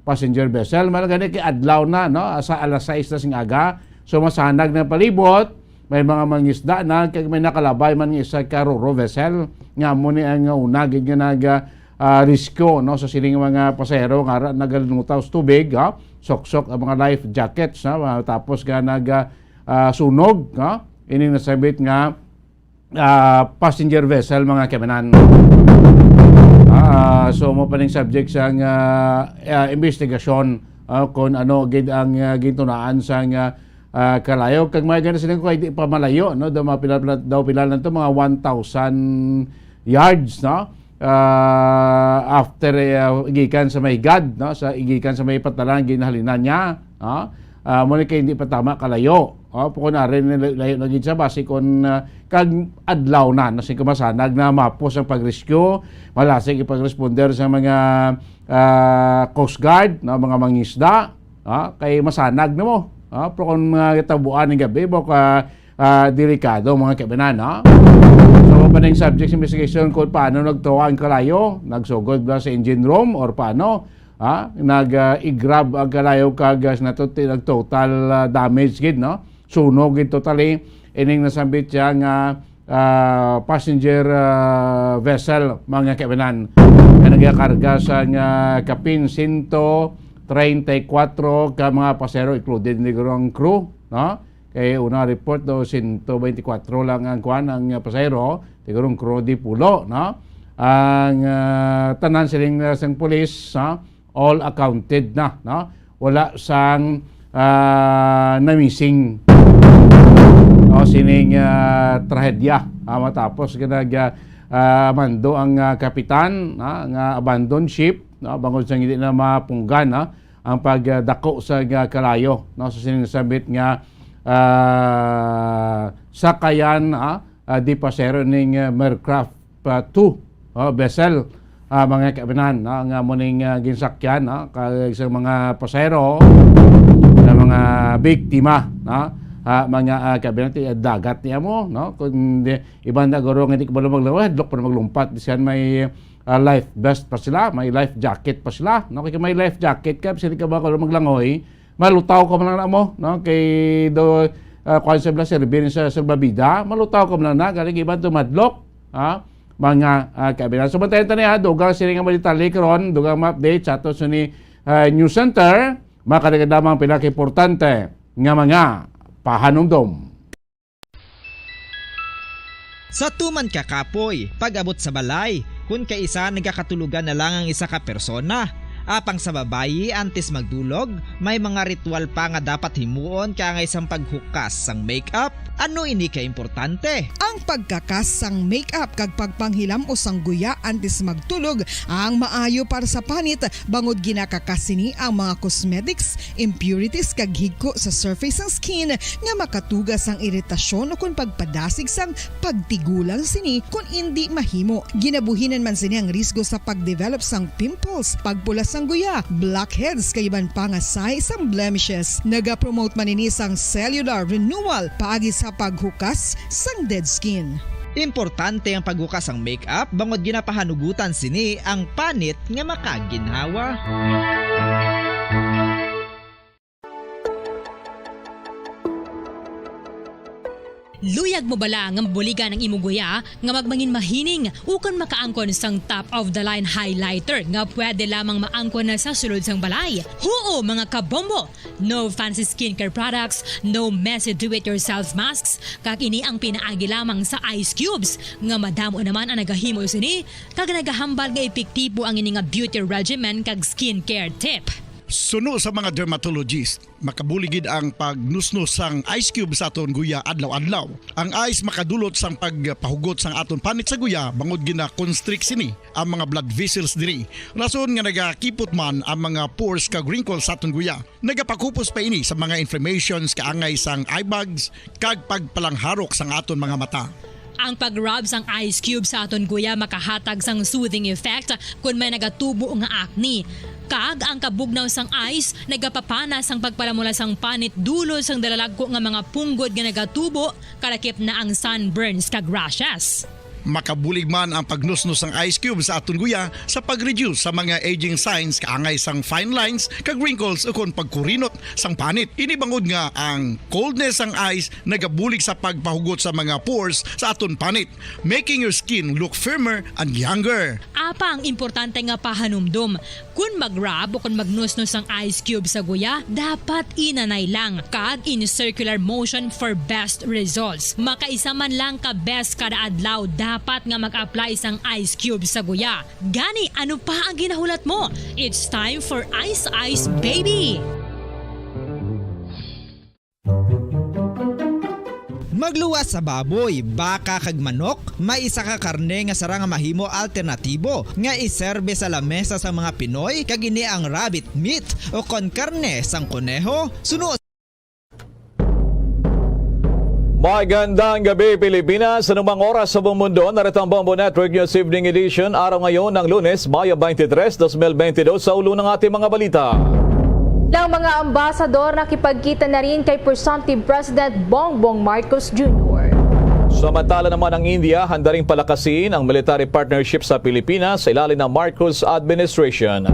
passenger vessel. Mala gani kay adlaw na, no? Sa alas sais na sing aga. So, masanag na palibot. May mga mangisda na, kag may nakalabay man nga isa ka ro-ro vessel. Nga mo ni ang una gid nga nag, ah, rescue, no? Sa sining mga pasahero nga ara nagalunutaw sa tubig, ha? Soksok ang mga life jackets, ha? Ah, tapos nga nag, ah, ah, sunog, ha? Ining nasabit nga ah, passenger vessel, mga kaibanan. Ah, so, mo pa ning subject sang, ah, ah, investigasyon, ah, kung ano gid ang, ah, gintunaan sang, ah, ah, kalayo. Kag may gani sila kung hindi pa malayo, no? Daw mga pila, pila, daw pila lang to, mga one thousand yards, no? Ah, after, ah, igikan sa may gad, no? Sa igikan sa may patalan, ginhalinan niya, no? Ah, mo ni kay hindi pa tama kalayo. Oh, kung ari ni layo na gid siya, basi kung, ah, kag adlaw na, na sing kumasanag na mapos ang pag-rescue, malasig ipag-responder sa mga, ah, Coast Guard, no, mga mangisda, ah, kay masanag na mo. Ah, pero kung mga tabuan ng gabi, baka, ah, delikado, mga kabanan, no? So, pa ning subject sa investigation kung paano nagtuwa ang kalayo, nagsugod ba sa engine room or paano? Ha? Nag, ah, i-grab ang kalayo kag, ah, nato-, nag-total, ah, damage gid, no? Sunog gid totally ining nasambit siya nga, ah, passenger, ah, vessel, mga kaibanan. Nga nagakarga sa nga kapin sento treinta y kuwatro ka mga pasahero, included ni ang crew, no? Kay una report daw, sento beintikwatro lang ang kwan, ang, ah, pasahero, siguro ang crew di pulo, no? Ang, ah, tanan siling, ah, sang pulis, ha? All accounted na, no? Wala sang, ah, na-missing. No, sining, ah, trahedya, ah, matapos nga nag, ah, ah, mando ang, ah, kapitan, ah, nga abandon ship, no? Bangod sa hindi na mapunggan, no? Ang pagdako sa nga kalayo, no, sa sining sabit nga, ah, sakayan, ah, ah, di pasero ning, ah, Mercraft, ah, two, oh, vessel, ah, mga kabinan, no, nga mo ning, ah, ginsakyan, no, kag sa mga pasero, sa mga biktima, no, ah, mga, ah, kabinan, ti-, dagat niya mo, no, kung di, iban na guro nga di kabalo maglangoy, hadlok pa na maglumpat, bisan may, ah, life vest pa sila, may life jacket pa sila, no, kay may life jacket ka, bisan di ka ba kabalo maglangoy, malutaw ka man lang na mo, no? Kay do, ah, kuwan sa bala, serbi sa salbabida, malutaw ka man lang na, galing iban tumadlok, ha? Mga, ah, kaibigan. So, bantayan ta niya, dugang sini nga mga detalye karon, dugang mga update sa ato sa ni, ah, News Center, mga kadagadaman pinakaimportante nga mga pahanumdom. Sa tuman ka kapoy, pag-abot sa balay, kun kaisa nagakatulogan na lang ang isa ka persona. Apang sa babayi, antes magdulog, may mga ritual pa nga dapat himuon kaangay sang paghukas sang makeup. Ano ini ka importante? Ang pagkakas sang makeup kag pagpanghilam-os sang guya antes magtulog ang maayo para sa panit, bangod ginakakas sini ang mga cosmetics, impurities kag higko sa surface sang skin nga makatuga sang iritasyon ukon pagpadasig sang pagtigulang sini kon indi mahimo. Ginabuhinan man sini ang risgo sa pag-develop sang pimples, pagpula sang guya, blackheads kag iban pa nga sign sang blemishes. Nagapromote man ini sang cellular renewal paagi sa paghukas sang dead skin. Importante ang paghukas sang makeup bangod ginapahanugutan sini ang panit nga makaginhawa. Luyag mo bala nga mabuligan ang imo guya nga magmangin mahining ukon makaangkon sang top of the line highlighter nga pwede lamang maangkon na sa sulod sang balay? Huo, mga kabombo! No fancy skincare products, no messy do-it-yourself masks, kag ini ang pinaagi lamang sa ice cubes nga madamo naman ang nagahimo sini kag nagahambal nga epektibo ang ini nga beauty regimen kag skincare tip. Suno sa mga dermatologist, makabulig gid ang pagnusnos sang ice cube sa aton guya adlaw-adlaw. Ang ice makadulot sang pagpahugot sang aton panit sa guya bangod gina-constrict sini ang mga blood vessels diri. Rason nga nagakipot man ang mga pores kag wrinkles sa aton guya. Nagapakupos pa ini sa mga inflammations kaangay sang eye bags kag pagpalangharok sang aton mga mata. Ang pag-rub sang ice cube sa aton guya makahatag sang soothing effect kon may nagatubo nga acne. Kag ang kabugnaw sang ice nagapapana sang pagpalamula sang panit dulot sang dalalagko nga mga punggod nga nagatubo, kalakip na ang sunburns kag rashes. Makabulig man ang pagnusnos sang ice cube sa aton guya sa pag-reduce sa mga aging signs kaangay sang fine lines kag wrinkles ukon pagkurinot sang panit. Ini bangod nga ang coldness sang ice nagabulig sa pagpahugot sa mga pores sa aton panit, making your skin look firmer and younger. Apang importante nga pahanumdom, kon mag-rub o kon magnusnos ang ice cube sa guya, dapat inanay lang kag in circular motion for best results. Makaisa man lang ka beses kada adlaw dapat nga mag-apply sang ice cube sa guya. Gani, ano pa ang ginahulat mo? It's time for Ice Ice Baby! Magluwas sa baboy, baka kag manok, may isa ka karne nga sarang nga mahimo alternatibo nga iserbe sa lamesa sang mga Pinoy, kag ini ang rabbit meat o kon karne sang koneho. Suno Magandang gabi, Pilipinas. Anumang oras sa buong mundo, narito ang Bombo Network News Evening Edition. Araw ngayon ng Lunes, Mayo twenty-three, twenty twenty-two. Sa ulo ng ating mga balita. Ng mga ambasador nakipagkita na rin kay Presumptive President Bongbong Marcos Junior. Samantala naman, ang India handa ring palakasin ang military partnership sa Pilipinas sa ilalim ng Marcos administration.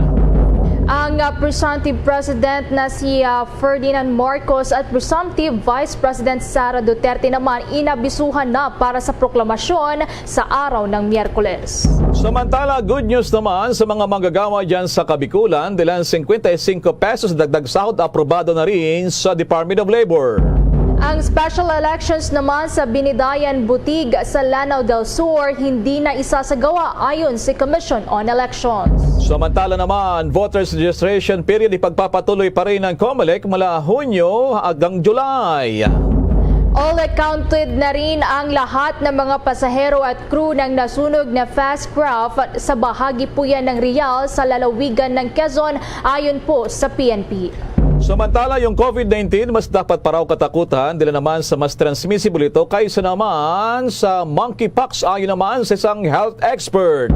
Ang, ah, Presumptive President na si, ah, Ferdinand Marcos at Presumptive Vice President Sara Duterte naman inabisuhan na para sa proklamasyon sa araw ng Miyerkules. Samantala, good news naman sa mga manggagawa dyan sa Kabikulan, dahil ang cincuenta y cinco pesos dagdag sahod aprobado na rin sa Department of Labor. Ang special elections naman sa Binidayan Butig sa Lanao del Sur hindi na isasagawa ayon sa Commission on Elections. Samantala naman, voters registration period ipagpapatuloy pa rin ng COMELEC mula Hunyo hanggang July. All accounted na rin ang lahat ng mga pasahero at crew ng nasunog na fast craft sa bahagi po yan ng Real sa lalawigan ng Quezon, ayon po sa P N P. Samantala, yung COVID nineteen, mas dapat pa raw katakutan, dila naman sa mas transmissible ito kaysa naman sa monkeypox, ayon naman sa isang health expert.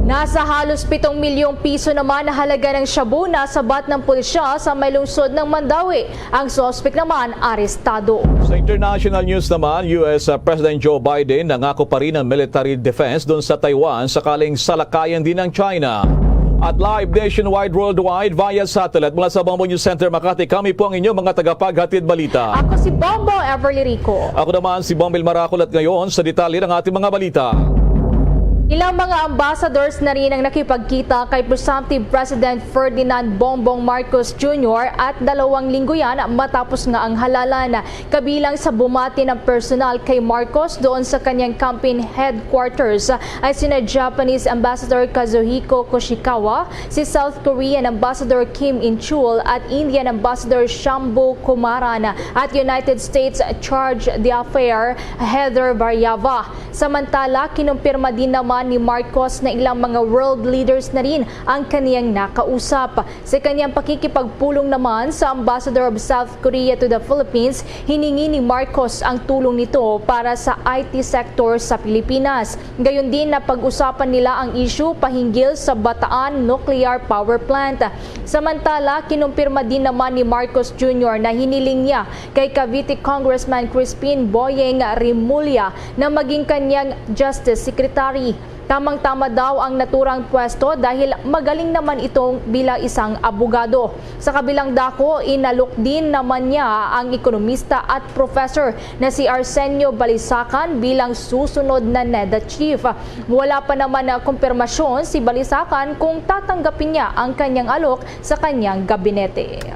Nasa halos pitong milyong piso naman na halaga ng shabu nasabat ng pulisya sa may lungsod ng Mandaue. Ang suspek naman arestado. Sa international news naman, U S President Joe Biden nangako pa rin ng military defense doon sa Taiwan sakaling salakayan din ng China. At live nationwide, worldwide, via satellite mula sa Bombo News Center Makati, kami po ang inyong mga tagapaghatid balita. Ako si Bombo Everly Rico. Ako naman si Bombil Marakol at ngayon sa detalye ng ating mga balita. Ilang mga ambassadors na rin ang nakipagkita kay presumptive President Ferdinand Bongbong Marcos Junior at dalawang linggo yan matapos nga ang halalan. Kabilang sa bumati ng personal kay Marcos doon sa kanyang campaign headquarters ay sina Japanese Ambassador Kazuhiko Koshikawa, si South Korean Ambassador Kim In-chul at Indian Ambassador Shambhu Kumaran at United States Charge d'Affaires Heather Variava. Samantala, kinumpirma din naman ni Marcos na ilang mga world leaders na rin ang kaniyang nakausap. Sa kanyang pakikipagpulong naman sa Ambassador of South Korea to the Philippines, hiningi ni Marcos ang tulong nito para sa I T sector sa Pilipinas. Gayon din, napag-usapan nila ang issue pahinggil sa Bataan Nuclear Power Plant. Samantala, kinumpirma din naman ni Marcos Junior na hiniling niya kay Cavite Congressman Crispin Boyeng Remulla na maging kanyang Justice Secretary. Tamang-tama daw ang naturang pwesto dahil magaling naman itong bilang isang abogado. Sa kabilang dako, inalok din naman niya ang ekonomista at professor na si Arsenio Balisacan bilang susunod na NEDA chief. Wala pa naman na kumpirmasyon si Balisacan kung tatanggapin niya ang kanyang alok sa kanyang gabinete.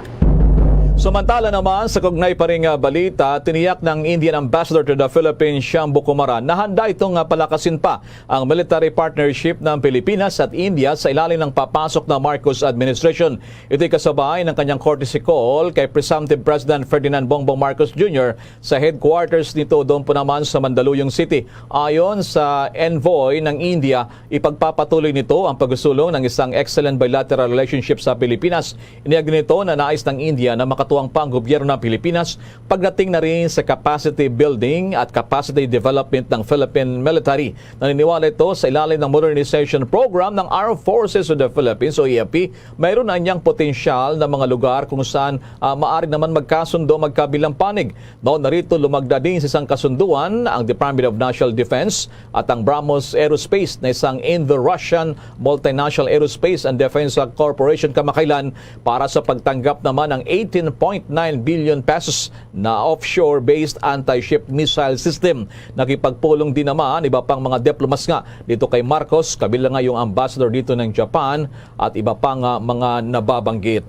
Samantala naman, sa kaugnay pa ring, ah, balita, tiniyak ng Indian Ambassador to the Philippines, Shambhu Kumaran, na handa itong, ah, palakasin pa ang military partnership ng Pilipinas at India sa ilalim ng papasok na Marcos administration. Ito'y kasabay ng kanyang courtesy call kay presumptive President Ferdinand Bongbong Marcos Junior sa headquarters nito doon po naman sa Mandaluyong City. Ayon sa envoy ng India, ipagpapatuloy nito ang pagsusulong ng isang excellent bilateral relationship sa Pilipinas. Iniagi nito na nais ng India na makatuwang pa ang gobyerno ng Pilipinas pagdating na rin sa capacity building at capacity development ng Philippine military. Naniniwala ito sa ilalim ng modernization program ng Armed Forces of the Philippines o A F P, mayroon na niyang potensyal na mga lugar kung saan, ah, maaari naman magkasundo, magkabilang panig. Daw narito lumagda din sa isang kasunduan ang Department of National Defense at ang BrahMos Aerospace na isang Indo-Russian multinational aerospace and defense corporation kamakailan para sa pagtanggap naman ng eighteen point nine billion pesos na offshore-based anti-ship missile system. Nakipagpulong din naman iba pang mga diplomas nga dito kay Marcos, kabilang nga yung ambassador dito ng Japan at iba pa nga mga nababanggit.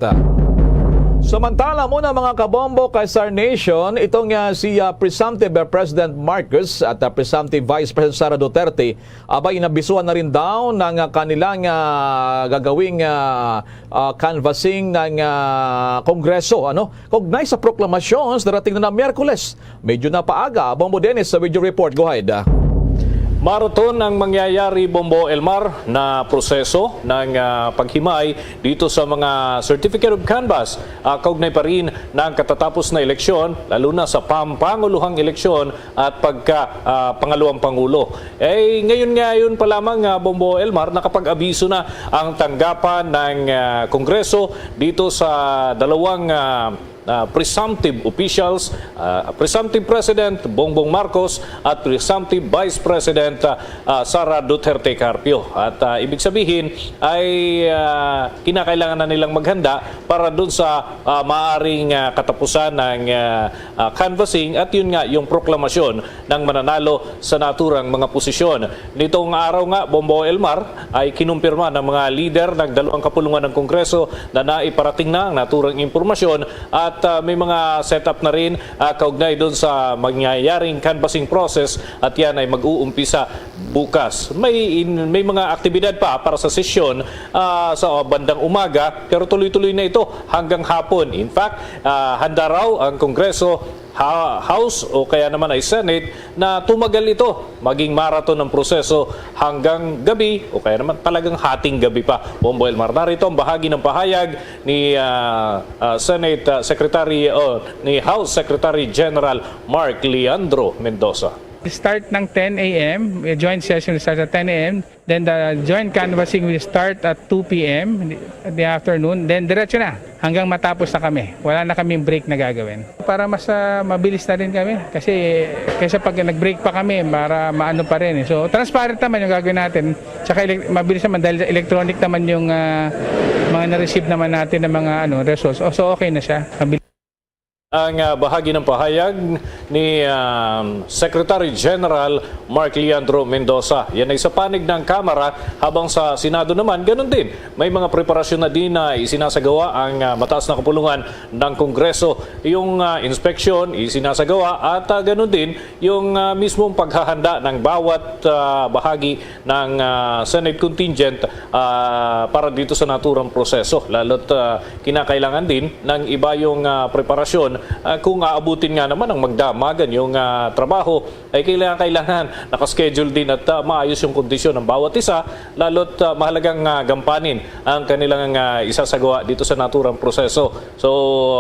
Samantala muna, mga kabombo, kay Star Nation, itong, ah, si, ah, presumptive, ah, President Marcos at, ah, presumptive Vice President Sara Duterte, abay, inabisuhan na rin daw ng, ah, kanilang, ah, gagawing, ah, ah, canvassing ng, ah, Kongreso, ano? Kaugnay sa proklamasyon sa darating na Miyerkules. Medyo napaaga. Bombo Dennis sa video report. Go ahead. Marathon ang mangyayari, Bombo Elmar, na proseso ng, ah, paghimay dito sa mga Certificate of Canvass, ah, kaugnay pa rin ng katatapos na eleksyon, lalo na sa pampanguluhang eleksyon at pagka, ah, pangalawang pangulo. Eh, ngayon-ngayon pa lamang, ah, Bombo Elmar, nakapag-abiso na ang tanggapan ng, ah, Kongreso dito sa dalawang, ah, ah, presumptive officials, ah, presumptive President Bongbong Marcos at presumptive Vice President, ah, ah, Sara Duterte Carpio. At, ah, ibig sabihin ay, ah, kinakailangan na nilang maghanda para dun sa, ah, maaring, ah, katapusan ng, ah, ah, canvassing at yun nga yung proklamasyon ng mananalo sa naturang mga posisyon. Nitong araw nga, Bombo Elmar, ay kinumpirma ng mga lider ng dalawang kapulungan ng Kongreso na naiparating na ang naturang impormasyon at, ah, may mga setup na rin, ah, kaugnay doon sa mangyayaring canvassing process at yan ay mag-uumpisa bukas. May, may mga aktibidad pa para sa sesyon, ah, sa bandang umaga, pero tuloy-tuloy na ito hanggang hapon. In fact, ah, handa raw ang Kongreso, ha- House o kaya naman ay Senate na tumagal ito, maging marathon ang proseso hanggang gabi o kaya naman talagang hating gabi pa. Bombo Elmar, narito ang bahagi ng pahayag ni, ah, ah, Senate, ah, Secretary o ni House Secretary General Mark Leandro Mendoza. Start ng ten a m, may joint session start sa ten a m. Then the joint canvassing will start at two p m in the afternoon. Then diretso na hanggang matapos na kami. Wala na kaming break na gagawin. Para mas, ah, mabilis na rin kami. Kasi kaysa pag nag-break pa kami, para maano pa rin eh. So transparent naman yung gagawin natin. Tsaka elec- mabilis naman dahil electronic naman yung, ah, mga na-receive naman natin ng mga ano, results. Oh, so okay na siya. Mabilis. Ang ah, bahagi ng pahayag ni um, Secretary General Mark Leandro Mendoza. Yan ay sa panig ng Kamara, habang sa Senado naman, ganun din. May mga preparasyon na din na isinasagawa ang ah, mataas na kapulungan ng Kongreso. Yung ah, inspeksyon isinasagawa at ah, ganun din yung ah, mismong paghahanda ng bawat ah, bahagi ng ah, Senate contingent ah, para dito sa naturang proseso. Lalo't ah, kinakailangan din ng iba yung ah, preparasyon ah, kung aabutin nga naman ang magdamagan yung ah, trabaho, ay kailangan, kailangan nakaschedule din at ah, maayos yung kondisyon ng bawat isa, lalo't ah, mahalagang ah, gampanin ang kanilang ah, isasagawa dito sa naturang proseso. So,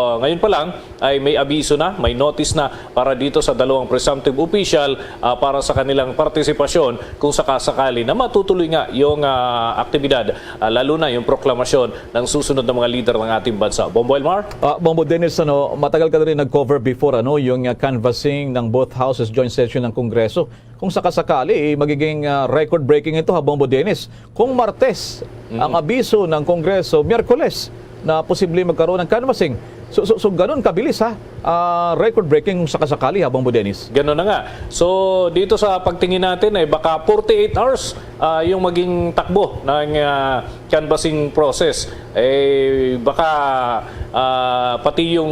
ah, ngayon pa lang ay may abiso na, may notice na para dito sa dalawang presumptive official ah, para sa kanilang partisipasyon kung sakasakali na matutuloy nga yung ah, aktibidad, ah, lalo na yung proklamasyon ng susunod na mga lider ng ating bansa. Bombo Elmar? Ah, Bombo Dennis, ano, matagal ka na rin nag-cover before, ano, yung ah, canvassing ng both houses, joint session ng Kongreso. Kung sakasakali, eh, magiging ah, record-breaking ito, ha, Bombo Dennis. Kung Martes, Mm. ang abiso ng Kongreso, Miyerkules, na posible magkaroon ng canvassing. So, so, so ganun kabilis, ha? Ah, record-breaking kung sakasakali, ha, Bombo Dennis? Ganun na nga. So, dito sa pagtingin natin, ay baka forty-eight hours ah, yung maging takbo ng ah, canvassing process. Eh, baka ah, pati yung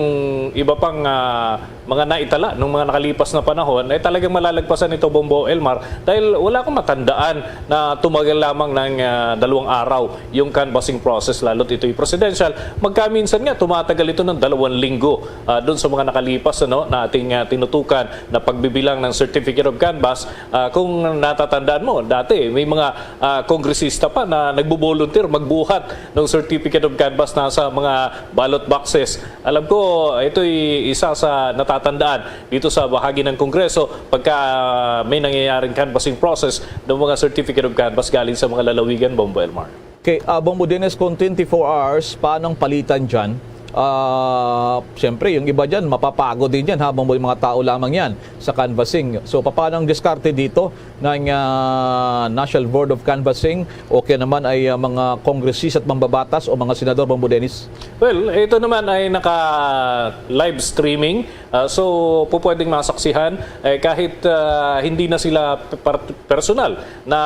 iba pang ah, mga naitala ng mga nakalipas na panahon, eh talagang malalagpasan ito, Bombo Elmar, dahil wala akong matandaan na tumagal lamang ng ah, dalawang araw yung canvassing process, lalo't ito'y presidential. Magkaminsan nga, tumatagal ito ng dalawang linggo ah, doon sa mga nakalipas, ano, na ating ah, tinutukan na pagbibilang ng certificate of canvass. Ah, kung natatandaan mo, dati may mga ah, kongresista pa na nagbo-volunteer magbuhat ng certificate of canvass na sa mga ballot boxes. Alam ko, ito'y isa sa natatandaan dito sa bahagi ng Kongreso pagka may nangyayaring canvassing process ng mga certificate of canvass galing sa mga lalawigan, Bombo Elmar. Okay, ah, Bombo Dennis, kung twenty-four hours, paano ang palitan dyan? Ah, siyempre, yung iba dyan, mapapagod din yan habang may mga tao lamang yan sa canvassing. So, paano ang diskarte dito ng ah, National Board of Canvassing o kaya naman ay ah, mga kongresista at mambabatas o mga senador, Bombo Dennis? Well, ito naman ay naka-live streaming. Ah, so, pupwedeng masaksihan, eh, kahit ah, hindi na sila per- personal na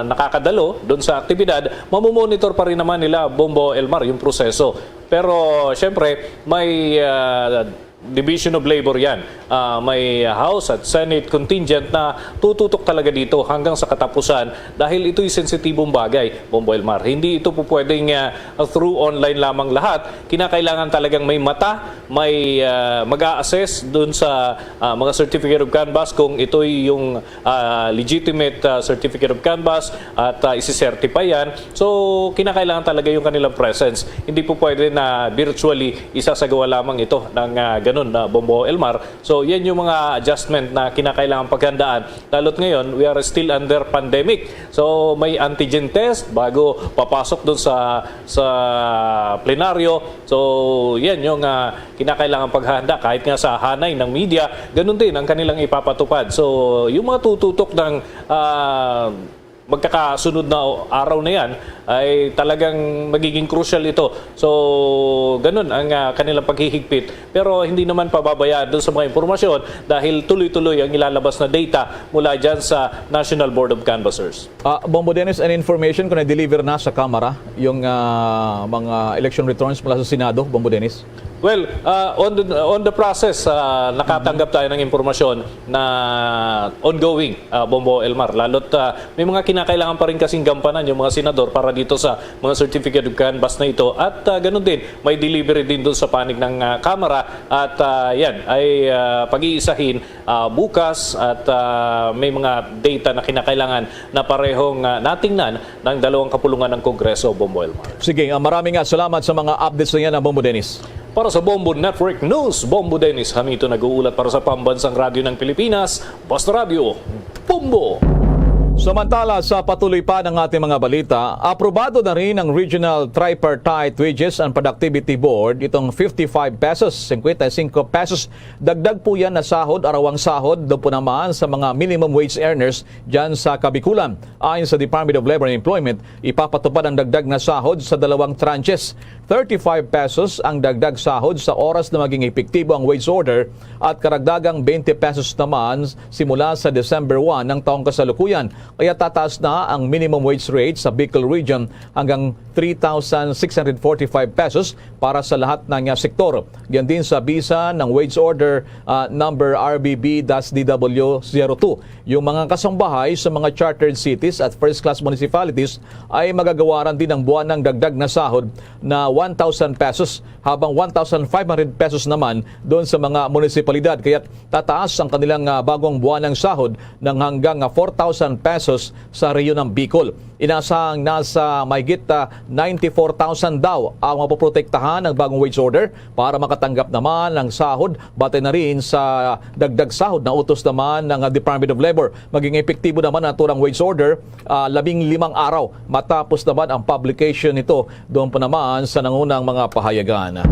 nakakadalo doon sa aktibidad, mamomonitor pa rin naman nila, Bombo Elmar, yung proseso. Pero, syempre, may ah, Division of Labor yan. Ah, may House at Senate contingent na tututok talaga dito hanggang sa katapusan dahil ito'y sensitibong bagay, Bombo Elmar. Hindi ito po pwedeng ah, through online lamang lahat. Kinakailangan talagang may mata, may ah, mag-a-assess doon sa ah, mga certificate of canvass kung ito'y yung ah, legitimate ah, certificate of canvass at ah, isi-certify yan. So, kinakailangan talaga yung kanilang presence. Hindi po pwede na virtually isasagawa lamang ito ng ah, ganun na, Bombo Elmar. So, yan yung mga adjustment na kinakailangan paghandaan. Lalo't ngayon, we are still under pandemic. So, may antigen test bago papasok doon sa sa plenaryo. So, yan yung ah, kinakailangan paghahanda. Kahit nga sa hanay ng media, ganun din ang kanilang ipapatupad. So, yung mga tututok ng ah, magkakasunod na araw na yan ay talagang magiging crucial ito. So, ganun ang ah, kanilang paghihigpit. Pero hindi naman pababayaan doon sa mga impormasyon dahil tuloy-tuloy ang ilalabas na data mula dyan sa National Board of Canvassers. Ah, Bombo Dennis, an information kung na-deliver na sa Kamara yung ah, mga election returns mula sa Senado, Bombo Dennis? Well, ah, on the, on the process, ah, nakatanggap tayo ng impormasyon na ongoing, ah, Bombo Elmar. Lalo't ah, may mga kinakailangan pa rin kasing gampanan yung mga senador para dito sa mga certificate of canvass na ito. At ah, ganun din, may delivery din doon sa panig ng ah, Kamara. At ah, yan, ay ah, pag-iisahin ah, bukas. At ah, may mga data na kinakailangan na parehong ah, natingnan ng dalawang kapulungan ng Kongreso, Bombo Elmar. Sige, ah, maraming nga salamat sa mga updates na yan, ah, Bombo Dennis. Para sa Bombo Network News, Bombo Dennis Hamito nag-uulat para sa Pambansang Radyo ng Pilipinas, Basta Radyo, Bombo! Samantala, sa patuloy pa ng ating mga balita, aprobado na rin ng Regional Tripartite Wages and Productivity Board itong fifty-five pesos, fifty-five pesos. Dagdag po yan na sahod, arawang sahod, doon po naman sa mga minimum wage earners dyan sa Kabikulan. Ayon sa Department of Labor and Employment, ipapatupad ang dagdag na sahod sa dalawang tranches. Thirty-five pesos ang dagdag sahod sa oras na maging epektibo ang wage order at karagdagang twenty pesos naman simula sa December one ng taong kasalukuyan. Kaya tataas na ang minimum wage rate sa Bicol Region hanggang three thousand six hundred forty-five pesos para sa lahat ng, ah, sektor. Yan din sa bisa ng wage order, ah, number R B B dash D W zero two. Yung mga kasangbahay sa mga chartered cities at first-class municipalities ay magagawaran din ng buwan ng dagdag na sahod na one thousand pesos, habang one thousand five hundred pesos naman doon sa mga munisipalidad. Kaya tataas ang kanilang, ah, bagong buwanang sahod ng hanggang, ah, four thousand pesos sa rehiyon ng Bicol. Inasahang nasa mahigit, ah, ninety-four thousand daw ang mapoprotektahan ng bagong wage order para makatanggap naman ng sahod, batay na rin sa dagdag sahod na utos naman ng, ah, Department of Labor. Maging epektibo naman ang naturang wage order, ah, labing limang araw matapos naman ang publication nito doon pa naman sa nangunang mga pahayagan.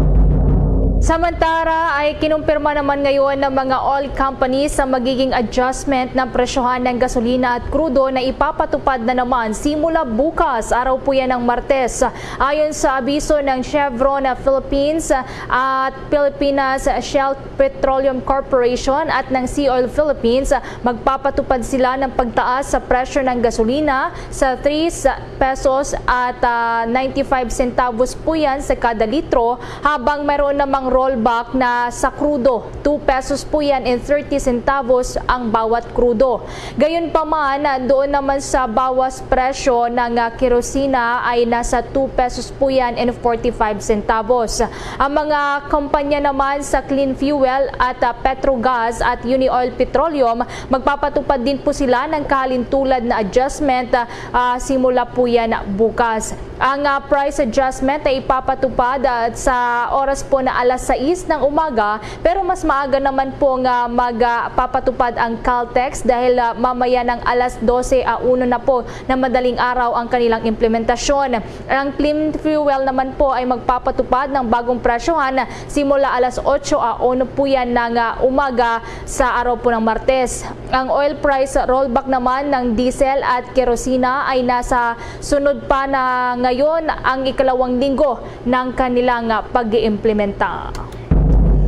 Samantara ay kinumpirma naman ngayon ng mga oil companies sa magiging adjustment ng presyohan ng gasolina at krudo na ipapatupad na naman simula bukas, araw po yan ng Martes. Ayon sa abiso ng Chevron Philippines at Pilipinas Shell Petroleum Corporation at ng Sea Oil Philippines, magpapatupad sila ng pagtaas sa presyo ng gasolina sa three pesos at, ah, ninety-five centavos po yan sa kada litro, habang mayroon namang rollback na sa krudo, two pesos po yan and thirty centavos ang bawat krudo. Gayon pa man, doon naman sa bawas presyo ng, ah, kerosina ay nasa two pesos po yan and forty-five centavos. Ang mga kumpanya naman sa clean fuel at, ah, Petrogas at Unioil Petroleum, magpapatupad din po sila ng kahalintulad na adjustment, ah, simula po yan bukas. Ang, ah, price adjustment ay ipapatupad, ah, sa oras po na alas sais ng umaga, pero mas maaga naman po nga magpapatupad ang Caltex dahil, ah, mamaya ng alas dose a uno na po na madaling araw ang kanilang implementasyon. Ang clean fuel naman po ay magpapatupad ng bagong presyohan simula alas otso a uno po yan ng, ah, umaga sa araw po ng Martes. Ang oil price rollback naman ng diesel at kerosina ay nasa sunod pa na ngayon ang ikalawang linggo ng kanilang pag-iimplementa.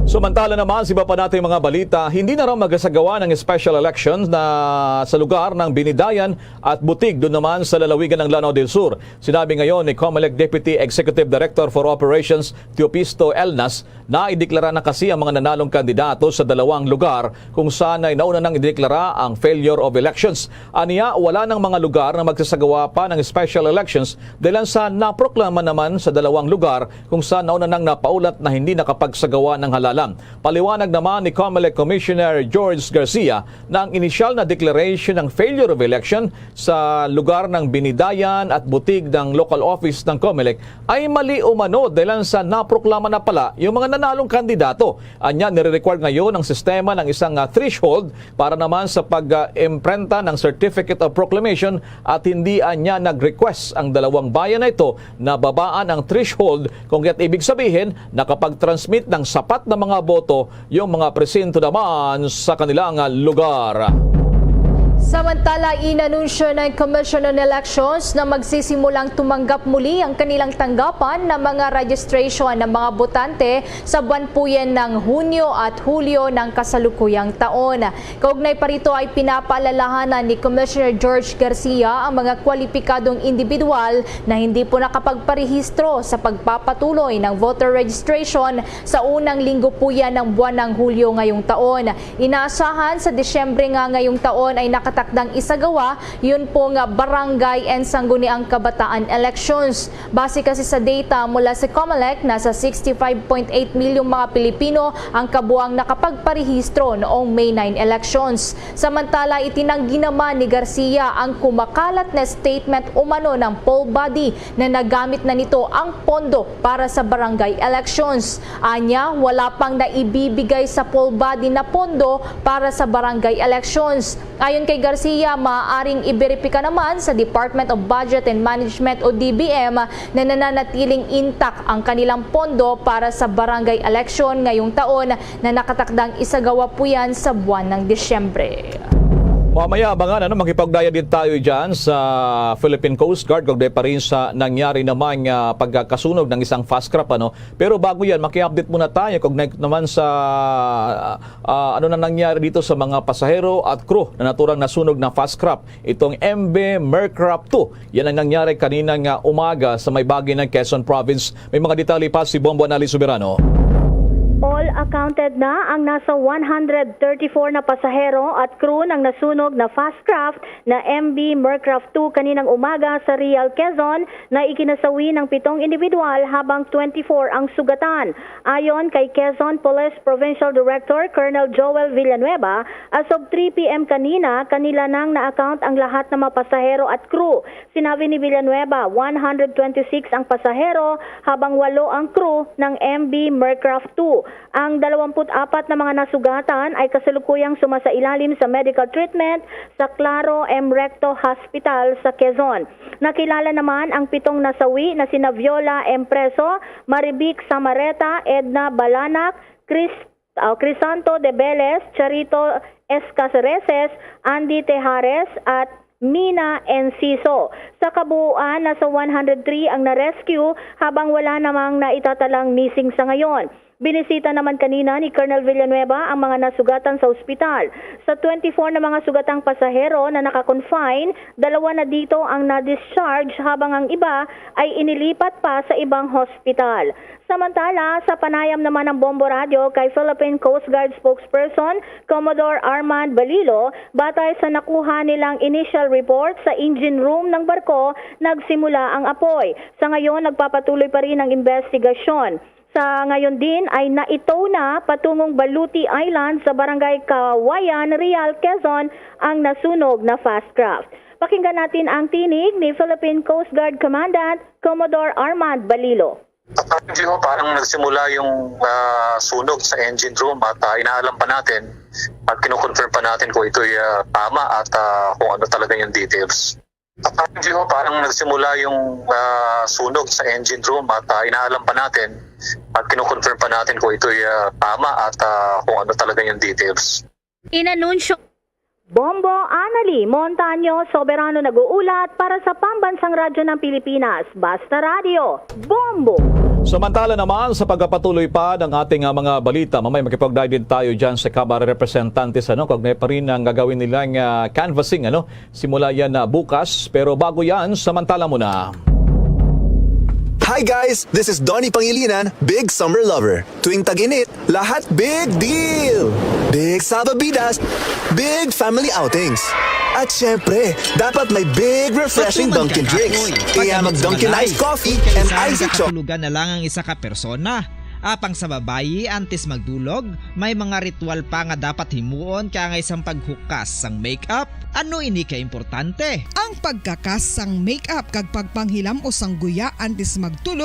Samantala naman, sa iba pa nating mga balita, hindi na raw magasagawa ng special elections na sa lugar ng Binidayan at Butig, doon naman sa lalawigan ng Lanao del Sur. Sinabi ngayon ni Comelec Deputy Executive Director for Operations, Teopisto Elnas, na ideklara na kasi ang mga nanalong kandidato sa dalawang lugar kung saan ay nauna nang ideklara ang failure of elections. Aniya, wala nang mga lugar na magsasagawa pa ng special elections dahil sa naproklama naman sa dalawang lugar kung saan nauna nang napaulat na hindi nakapagsagawa ng halalan. Paliwanag naman ni Comelec Commissioner George Garcia na ang inisyal na declaration ng failure of election sa lugar ng Binidayan at Butig ng local office ng Comelec ay mali umano dahil sa naproklama na pala yung mga nanalong kandidato. Anya, nire-require ngayon ang sistema ng isang, ah, threshold para naman sa pag-imprenta ng Certificate of Proclamation at hindi anya nag-request ang dalawang bayan na ito na babaan ang threshold, kung kaya't ibig sabihin, nakapag-transmit ng sapat na mga boto yung mga presinto naman sa kanilang lugar. Samantala, inanunsyo ng Commission on Elections na magsisimulang tumanggap muli ang kanilang tanggapan ng mga registration ng mga botante sa buwan po yan ng Hunyo at Hulyo ng kasalukuyang taon. Kaugnay pa rito ay pinapaalalahanan ni Commissioner George Garcia ang mga kwalipikadong individual na hindi po nakapagparehistro sa pagpapatuloy ng voter registration sa unang linggo po yan ng buwan ng Hulyo ngayong taon. Inaasahan sa Disyembre nga ngayong taon ay nakatakdang isagawa yun pong barangay and sangguniang kabataan elections. Base kasi sa data mula sa Comelec, nasa sixty-five point eight milyong mga Pilipino ang kabuang nakapagparehistro noong May nine elections. Samantala, itinanggi naman ni Garcia ang kumakalat na statement umano ng poll body na nagamit na nito ang pondo para sa barangay elections. Anya, wala pang naibibigay sa poll body na pondo para sa barangay elections. Ayon kay Garcia, maaaring iberipika naman sa Department of Budget and Management o D B M na nananatiling intact ang kanilang pondo para sa barangay election ngayong taon na nakatakdang isagawa po yan sa buwan ng Disyembre. Mamaya, abangan, ano, makipagdaya din tayo dyan sa Philippine Coast Guard, kaugnay pa rin sa nangyari namang, ah, pagkakasunog ng isang fast craft, ano. Pero bago yan, maki-update muna tayo kaugnay naman sa, ah, ano na nangyari dito sa mga pasahero at crew na naturang nasunog na fast craft, itong M V Mercraft two. Yan ang nangyari kaninang, ah, umaga sa may bahagi ng Quezon Province. May mga detalye pa si Bombo Anali Soberano. All accounted na ang nasa one hundred thirty-four na pasahero at crew ng nasunog na fast craft na M V Mercraft two kaninang umaga sa Real Quezon na ikinasawi ng pitong individual, habang twenty-four ang sugatan. Ayon kay Quezon Police Provincial Director Colonel Joel Villanueva, as of three P M kanina, kanila nang na-account ang lahat ng mga pasahero at crew. Sinabi ni Villanueva, one hundred twenty-six ang pasahero, habang walo ang crew ng M V Mercraft two. Ang dalawampu't apat na mga nasugatan ay kasalukuyang sumasailalim sa medical treatment sa Claro M Recto Hospital sa Quezon. Nakilala naman ang pitong nasawi na sina Viola M Preso, Marivic Samareta, Edna Balanak, Chris, ah, Crisanto de Belez, Charito Escareces, Andy Tejares, at Mina Enciso. Sa kabuuan, nasa one hundred three ang na-rescue, habang wala namang naitatalang missing sa ngayon. Binisita naman kanina ni Colonel Villanueva ang mga nasugatan sa ospital. Sa twenty-four na mga sugatang pasahero na naka-confine, dalawa na dito ang na-discharge, habang ang iba ay inilipat pa sa ibang hospital. Samantala, sa panayam naman ng Bombo Radio kay Philippine Coast Guard spokesperson Commodore Armand Balilo, batay sa nakuha nilang initial report, sa engine room ng barko nagsimula ang apoy. Sa ngayon, nagpapatuloy pa rin ang investigasyon. Sa ngayon din ay naitaw na patungong Baluti Island sa Barangay Kawayan, Real, Quezon ang nasunog na fast craft. Pakinggan natin ang tinig ni Philippine Coast Guard Commandant Commodore Armand Balilo. Apparently ho, parang nagsimula yung, ah, sunog sa engine room at, ah, inaalam pa natin at kinoconfirm pa natin kung ito'y, ah, tama at, ah, kung ano talaga yung details. Apparently ho, parang nagsimula yung, ah, sunog sa engine room at, ah, inaalam pa natin at kinoconfirm pa natin kung ito'y, ah, tama at, ah, kung ano talaga yung details. Inanunsyo. Bombo Anali Montaño Soberano nag-uulat para sa Pambansang Radyo ng Pilipinas, Basta Radyo, Bombo! Samantala naman, sa pagkapatuloy pa ng ating, ah, mga balita, mamay makipagdayon din tayo dyan sa Kamara Representantes, ano, kaugnay pa rin ang gagawin nilang, ah, canvassing, ano, simula yan na bukas. Pero bago yan, samantala muna. Hi guys! This is Donnie Pangilinan, big summer lover. Tuwing tag-init, lahat big deal! Big salbabidas, big family outings. At syempre, dapat may big refreshing Dunkin' drinks. Kaya mag-Dunkin' Ice Coffee and Icy Chocolate. Katulugan na lang ang isa ka persona. Apang sa babayi, antes magdulog, may mga ritual pa nga dapat himuon, kaangay sang paghukas sang makeup. Ano ini ka importante? Ang pagkakas sang makeup kag pagpanghilam-os sang guya antes magtulog.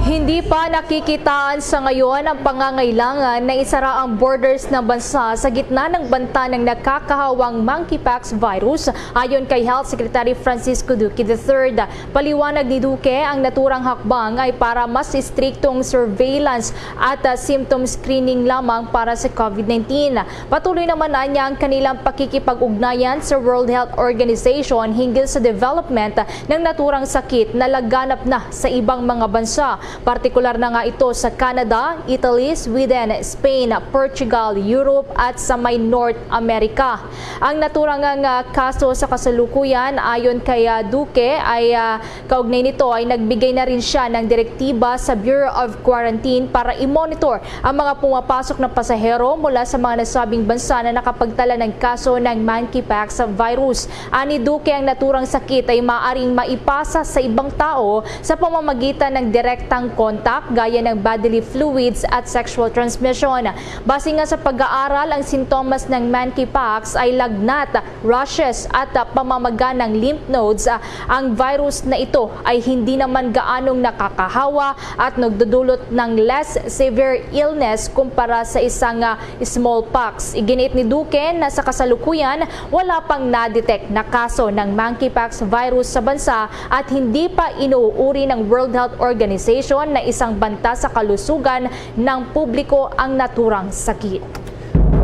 Hindi pa nakikitaan sa ngayon ang pangangailangan na isara ang borders ng bansa sa gitna ng banta ng nakakahawang monkeypox virus, ayon kay Health Secretary Francisco Duque the third. Paliwanag ni Duque, ang naturang hakbang ay para mas istriktong surveillance at, ah, symptom screening lamang para sa COVID nineteen. Patuloy naman anya ang kanilang pakikipag-ugnayan sa World Health Organization hinggil sa development ng naturang sakit na laganap na sa ibang mga bansa, partikular na nga ito sa Canada, Italy, Sweden, Spain, Portugal, Europe at sa may North America. Ang naturang nga kaso sa kasalukuyan, ayon kay, ah, Duque, ay, ah, kaugnay nito ay nagbigay na rin siya ng direktiba sa Bureau of Quarantine para i-monitor ang mga pumapasok na pasahero mula sa mga nasabing bansa na nakapagtala ng kaso ng monkeypox virus. Ani Duque, ang naturang sakit ay maaring maipasa sa ibang tao sa pamamagitan ng direktang contact gaya ng bodily fluids at sexual transmission. Base nga sa pag-aaral, ang sintomas ng monkeypox ay lagnat, rashes at, ah, pamamaga ng lymph nodes. Ah, ang virus na ito ay hindi naman gaanong nakakahawa at nagdudulot ng less severe illness kumpara sa isang, ah, smallpox. Iginiit ni Duque na sa kasalukuyan, wala pang na-detect na kaso ng monkeypox virus sa bansa at hindi pa inuuri ng World Health Organization na isang banta sa kalusugan ng publiko ang naturang sakit.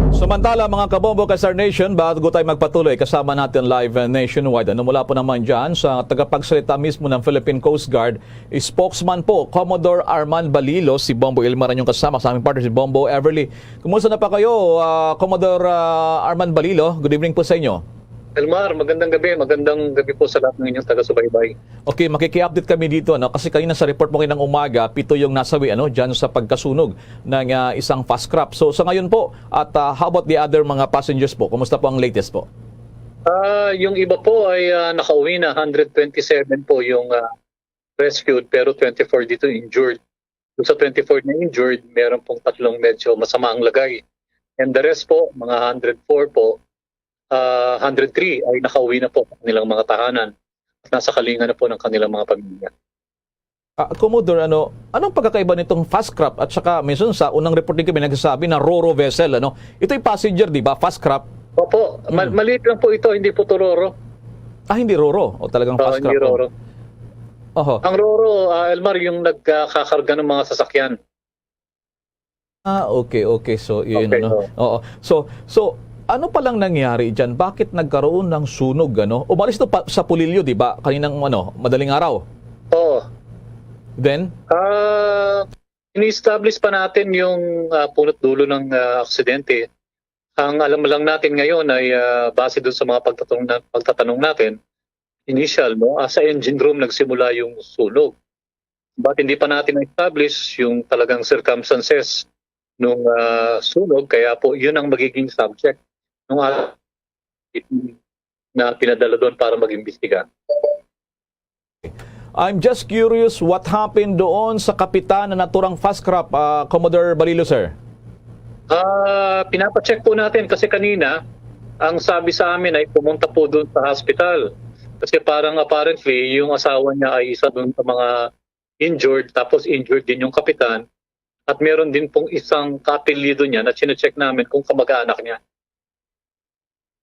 Samantala, mga kabombo, ka Star Nation, bago tayo magpatuloy, kasama natin live, uh, nationwide. Ano, mula po naman dyan sa tagapagsalita mismo ng Philippine Coast Guard, spokesman po, Commodore Arman Balilo, si Bombo Ilmar ang inyong kasama, sa aming partner si Bombo Everly. Kumusta na pa kayo, ah, Commodore, ah, Arman Balilo? Good evening po sa inyo. Elmar, magandang gabi. Magandang gabi po sa lahat ng inyong taga-subaybay. Okay, makiki-update kami dito, ano? Kasi kanina sa report mo kaninang umaga, pito yung nasawi, ano, dyan sa pagkasunog ng, ah, isang fast craft. So, sa ngayon po, at, ah, how about the other mga passengers po? Kumusta po ang latest po? Ah, yung iba po ay ah, nakauwi na, one hundred twenty-seven po yung ah, rescued, pero twenty-four dito injured. Doon sa twenty-four na injured, meron pong tatlong medyo masama ang lagay. And the rest po, mga one hundred four po, ah, one hundred three ay nakauwi na po sa kanilang mga tahanan at nasa kalinga na po ng kanilang mga pamilya. Ah, Commodore, ano, anong pagkakaiba nitong fast craft at saka minsan sa unang report din kami nagsasabi na ro-ro vessel, ano? Ito'y passenger, di ba? Fast craft. Opo, mal- maliit lang po ito, hindi po to ro-ro. Ah, hindi ro-ro. O talagang Oo, fast hindi craft. ro-ro. Oho. Ang ro-ro, ah, Elmar, yung nagkakakarga ng mga sasakyan. Ah, okay, okay. So, yun, Okay, ano? Oo. So, so, ano palang nangyari dyan? Bakit nagkaroon ng sunog, ano? Umalis to pa, sa Polillo, di ba? Kaninang, ano, madaling araw. Oo. Then? Ah, ini-establish pa natin yung ah, punot dulo ng ah, aksidente. Ang alam lang natin ngayon ay ah, base dun sa mga pagtatanong, na, pagtatanong natin, initial, no, ah, sa engine room nagsimula yung sunog. But hindi pa natin na-establish yung talagang circumstances nung ah, sunog, kaya po yun ang magiging subject ng ating na pinadala doon para mag-imbestiga. I'm just curious what happened doon sa kapitan na naturang fast craft, ah, Commodore Balilo, sir. Ah, pinapacheck po natin kasi kanina ang sabi sa amin ay pumunta po doon sa hospital. Kasi parang apparently yung asawa niya ay isa doon sa mga injured, tapos injured din yung kapitan at meron din pong isang kaapelyido niya na chinecheck namin kung kamag-anak niya.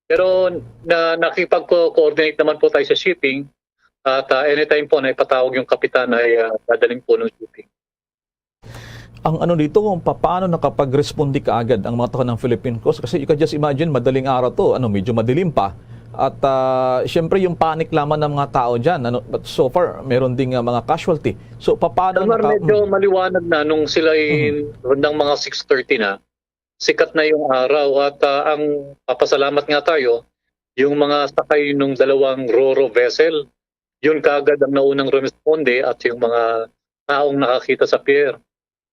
Pero na, nakipag-coordinate naman po tayo sa shipping at ah, anytime po na ipatawag yung kapitan ay ah, dadaling po ng shipping. Ang ano dito, kung paano nakapag-responde kaagad ang mga tao ng Philippine Coast? Kasi you can just imagine, madaling araw to, ano, medyo madilim pa. At ah, syempre yung panic lamang ng mga tao dyan. Ano, but so far, meron ding ah, mga casualty. So, paano Elmar, naka- medyo maliwanag na nung sila ay rondang mga six thirty na, sikat na yung araw at ah, ang papasalamat nga tayo, yung mga sakay nung dalawang ro-ro vessel, yun kaagad ang naunang rumesponde at yung mga taong nakakita sa pier.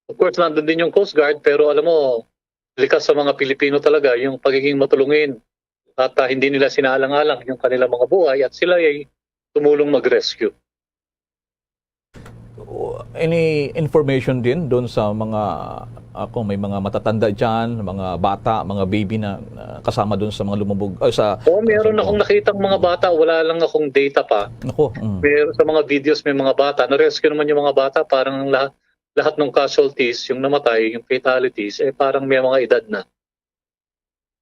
Of course, nandun din yung Coast Guard, pero alam mo, likas sa mga Pilipino talaga yung pagiging matulungin at ah, hindi nila sinaalang-alang yung kanilang mga buhay at sila ay tumulong mag-rescue. Any information din doon sa mga, ah, kung may mga matatanda dyan, mga bata, mga baby na, na kasama doon sa mga lumubog, ay, sa Oo, meron akong nakitang mga bata, wala lang akong data pa. Nako, mm. Pero sa mga videos may mga bata, na-rescue naman yung mga bata, parang lahat, lahat ng casualties, yung namatay, yung fatalities, eh parang may mga edad na.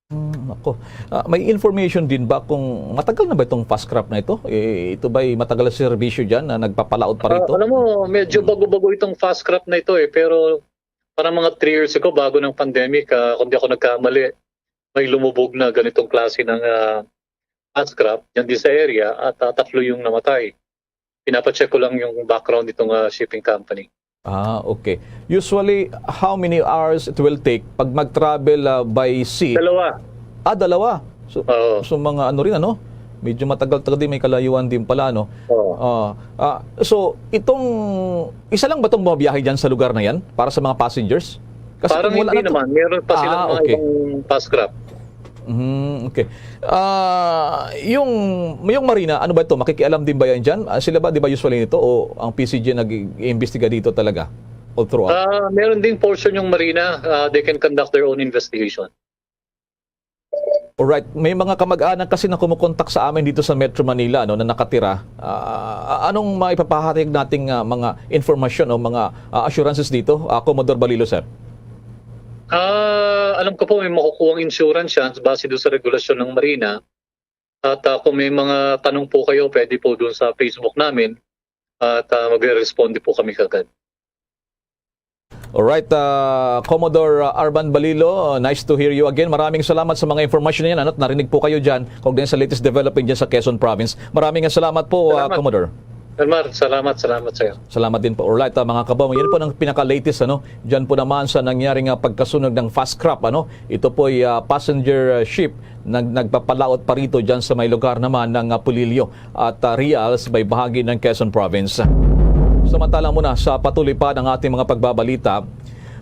Mm, nako. Ah, may information din ba kung matagal na ba itong fast craft na ito? Eh, ito ba'y matagal na serbisyo dyan na nagpapalaot pa Ah, rito? alam mo, medyo bago-bago itong fast craft na ito eh, pero parang mga three years ago, bago ng pandemic, ah, kung di ako nagkamali, may lumubog na ganitong klase ng ah, fast craft dyan din sa area at ah, tatlo yung namatay. Pinapacheck ko lang yung background nitong ah, shipping company. Ah, okay. Usually, how many hours it will take pag mag-travel ah, by sea? Dalawa. Ah, dalawa. So, Oo. so mga ano rin, ano? Medyo matagal-tagal din, may kalayuan din pala, no? Oo. Ah, ah, so, itong, isa lang ba itong bumabiyahe dyan sa lugar na yan para sa mga passengers? Parang kung wala hindi na to- naman. Meron pa silang Ah, mga okay. ibang fast craft. Mhm, okay. Ah, yung, yung Marina, ano ba ito? Makikialam din ba yan dyan? Ah, sila ba, di ba, usually nito? O ang P C G nag-iimbestiga dito talaga? All throughout? Ah, meron ding portion yung Marina. Ah, they can conduct their own investigation. Alright. May mga kamag-anak kasi na kumukontak sa amin dito sa Metro Manila, no, na nakatira. Ah, anong maipapahatid nating, ah, mga informasyon o mga, ah, assurances dito, ah, Commodore Balilo, sir? Ah, alam ko po may makukuha ang insurance yan base doon sa regulasyon ng Marina. At ah, kung may mga tanong po kayo, pwede po doon sa Facebook namin. At ah, magre-respond po kami kagad. Alright, ah, Commodore, ah, Arban Balilo, ah, nice to hear you again. Maraming salamat sa mga information niyan, ano, at narinig po kayo dyan kaugnay sa latest development dyan sa Quezon Province. Maraming salamat po, ah, Salamat. Commodore. Elmar, salamat, salamat sa iyo. Salamat din po. Alright, ah, mga kababayan, yan po ang pinaka-latest, ano, dyan po naman sa nangyari nga pagkasunog ng Fast Crop, ano. Ito po ay, ah, passenger, ah, ship nag nagpapalaot pa rito dyan sa may lugar naman ng, ah, Polillo at, ah, Real sa may bahagi ng Quezon Province. Samantala muna, sa patuloy pa ng ating mga pagbabalita,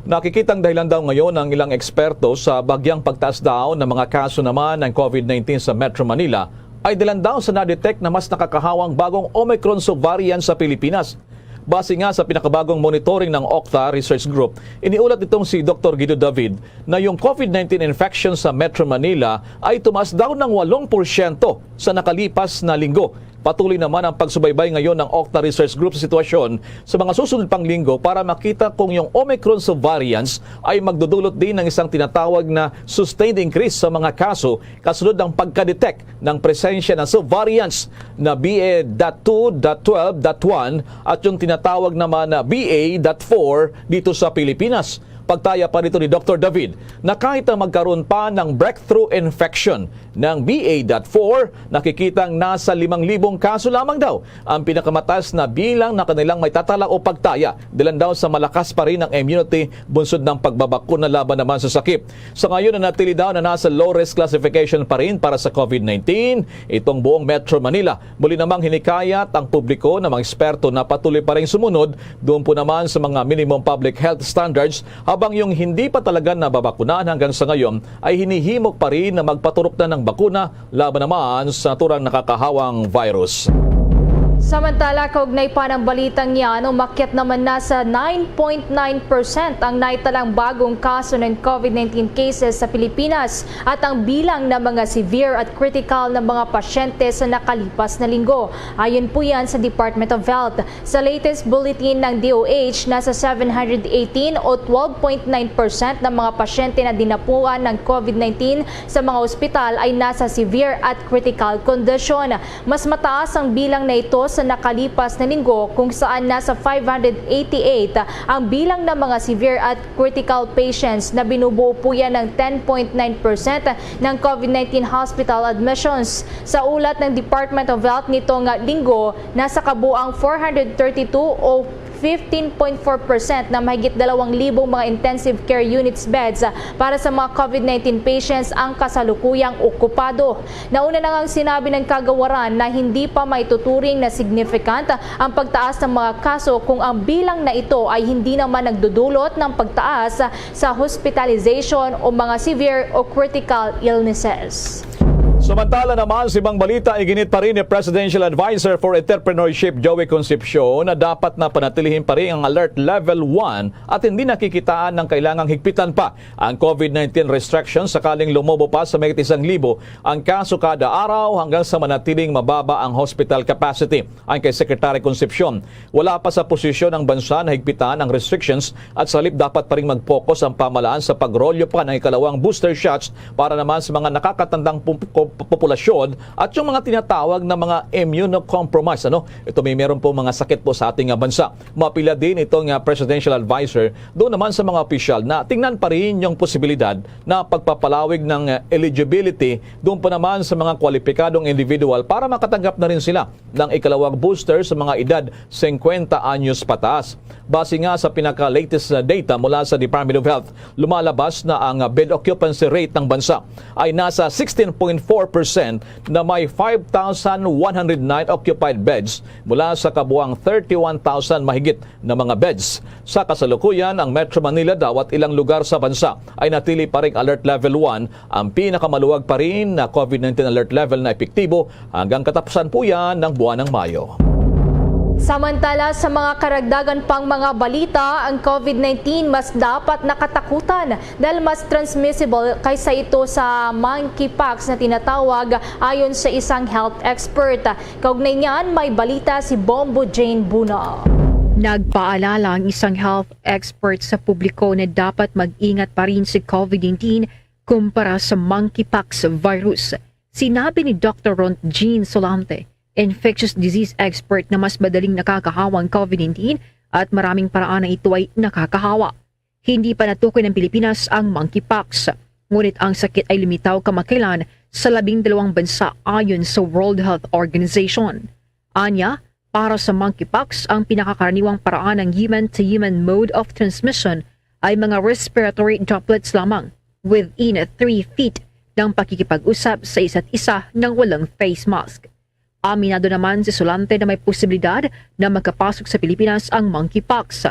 nakikitang dahilan daw ngayon ng ilang eksperto sa bagyang pagtaas daw ng mga kaso naman ng COVID nineteen sa Metro Manila ay dahilan daw sa na-detect na mas nakakahawang bagong Omicron subvariant sa Pilipinas. Base nga sa pinakabagong monitoring ng Octa Research Group, iniulat nitong si Doktor Guido David na yung COVID nineteen infection sa Metro Manila ay tumaas daw ng walong porsyento sa nakalipas na linggo. Patuloy naman ang pagsubaybay ngayon ng Octa Research Group sa sitwasyon sa mga susunod pang linggo para makita kung yung Omicron subvariants ay magdudulot din ng isang tinatawag na sustained increase sa mga kaso kasunod ng pagka-detect ng presensya ng subvariants na B A dot two dot twelve dot one at yung tinatawag naman na B A dot four dito sa Pilipinas. Pagtaya pa nito ni Doktor David na kahit na magkaroon pa ng breakthrough infection ng B A dot four, nakikitang nasa limang libong kaso lamang daw ang pinakamataas na bilang na kanilang maitatala o pagtaya, dahilan daw sa malakas pa rin ang immunity bunsod ng pagbabakuna laban naman sa sakit. Sa ngayon, nanatili daw na nasa low risk classification pa rin para sa COVID nineteen itong buong Metro Manila. Muli namang hinikayat ang publiko ng mga eksperto na patuloy pa rin sumunod doon po naman sa mga minimum public health standards, habang yung hindi pa talaga nababakunahan hanggang sa ngayon ay hinihimok pa rin na magpaturok na ng bakuna laban naman sa naturang nakakahawang virus. Samantala, kaugnay pa ng balitang yan, umakyat naman na sa nine point nine percent ang naitalang bagong kaso ng COVID nineteen cases sa Pilipinas at ang bilang ng mga severe at critical na mga pasyente sa nakalipas na linggo. Ayon po yan sa Department of Health. Sa latest bulletin ng D O H, nasa seven hundred eighteen o twelve point nine percent ng mga pasyente na dinapuan ng COVID nineteen sa mga ospital ay nasa severe at critical condition. Mas mataas ang bilang na ito sa nakalipas na linggo, kung saan nasa five hundred eighty-eight ang bilang ng mga severe at critical patients, na binubuo po yan ng ten point nine percent ng COVID nineteen hospital admissions. Sa ulat ng Department of Health nitong linggo, nasa kabuang four hundred thirty-two o fifteen point four percent na mahigit dalawang libong mga intensive care units beds para sa mga COVID nineteen patients ang kasalukuyang okupado. Nauna na ngang sinabi ng kagawaran na hindi pa maituturing na significant ang pagtaas ng mga kaso kung ang bilang na ito ay hindi naman nagdudulot ng pagtaas sa hospitalization o mga severe o critical illnesses. Samantala naman, sa ibang balita, iginit pa rin ni Presidential Advisor for Entrepreneurship Joey Concepcion na dapat na panatilihin pa rin ang Alert Level one at hindi nakikitaan ng kailangang higpitan pa ang COVID nineteen restrictions sakaling lumobo pa sa mahigit isang libo ang kaso kada araw hanggang sa manatiling mababa ang hospital capacity. Ayon kay Secretary Concepcion, wala pa sa posisyon ang bansa na higpitan ang restrictions at sa halip dapat pa rin mag-focus ang pamahalaan sa pagrolyo pa ng ikalawang booster shots para naman sa mga nakakatandang pop- pop- populasyon at yung mga tinatawag na mga immunocompromised. Ano? Ito, may meron po mga sakit po sa ating, ah, bansa. Mapila din itong, ah, presidential advisor doon naman sa mga opisyal na tingnan pa rin yung posibilidad na pagpapalawig ng, ah, eligibility doon pa naman sa mga kwalipikadong individual para makatanggap na rin sila ng ikalawang booster sa mga edad singkwenta anyos pataas. Base nga sa pinaka-latest na data mula sa Department of Health, lumalabas na ang bed occupancy rate ng bansa ay nasa sixteen point four percent na may five thousand one hundred nine occupied beds mula sa kabuang thirty-one thousand mahigit na mga beds. Sa kasalukuyan, ang Metro Manila daw at ilang lugar sa bansa ay natili pa ring alert level one, ang pinakamaluwag pa rin na COVID nineteen alert level na epektibo hanggang katapusan po yan ng buwan ng Mayo. Samantala, sa mga karagdagan pang mga balita, ang COVID nineteen mas dapat nakatakutan dahil mas transmissible kaysa ito sa monkeypox na tinatawag, ayon sa isang health expert. Kaugnay niyan, may balita si Bombo Jane Buna. Nagpaalala ang isang health expert sa publiko na dapat mag-ingat pa rin sa COVID nineteen kumpara sa monkeypox virus. Sinabi ni Doctor Ron Jean Solante, infectious disease expert, na mas madaling nakakahawa ang COVID nineteen at maraming paraan na ito ay nakakahawa. Hindi pa natukoy ng Pilipinas ang monkeypox, ngunit ang sakit ay lumitaw kamakailan sa labing dalawang bansa, ayon sa World Health Organization. Anya, para sa monkeypox, ang pinakakaraniwang paraan ng human-to-human mode of transmission ay mga respiratory droplets lamang within three feet ng pakikipag-usap sa isa't isa nang walang face mask. Aminado naman si Solante na may posibilidad na makapasok sa Pilipinas ang monkeypox.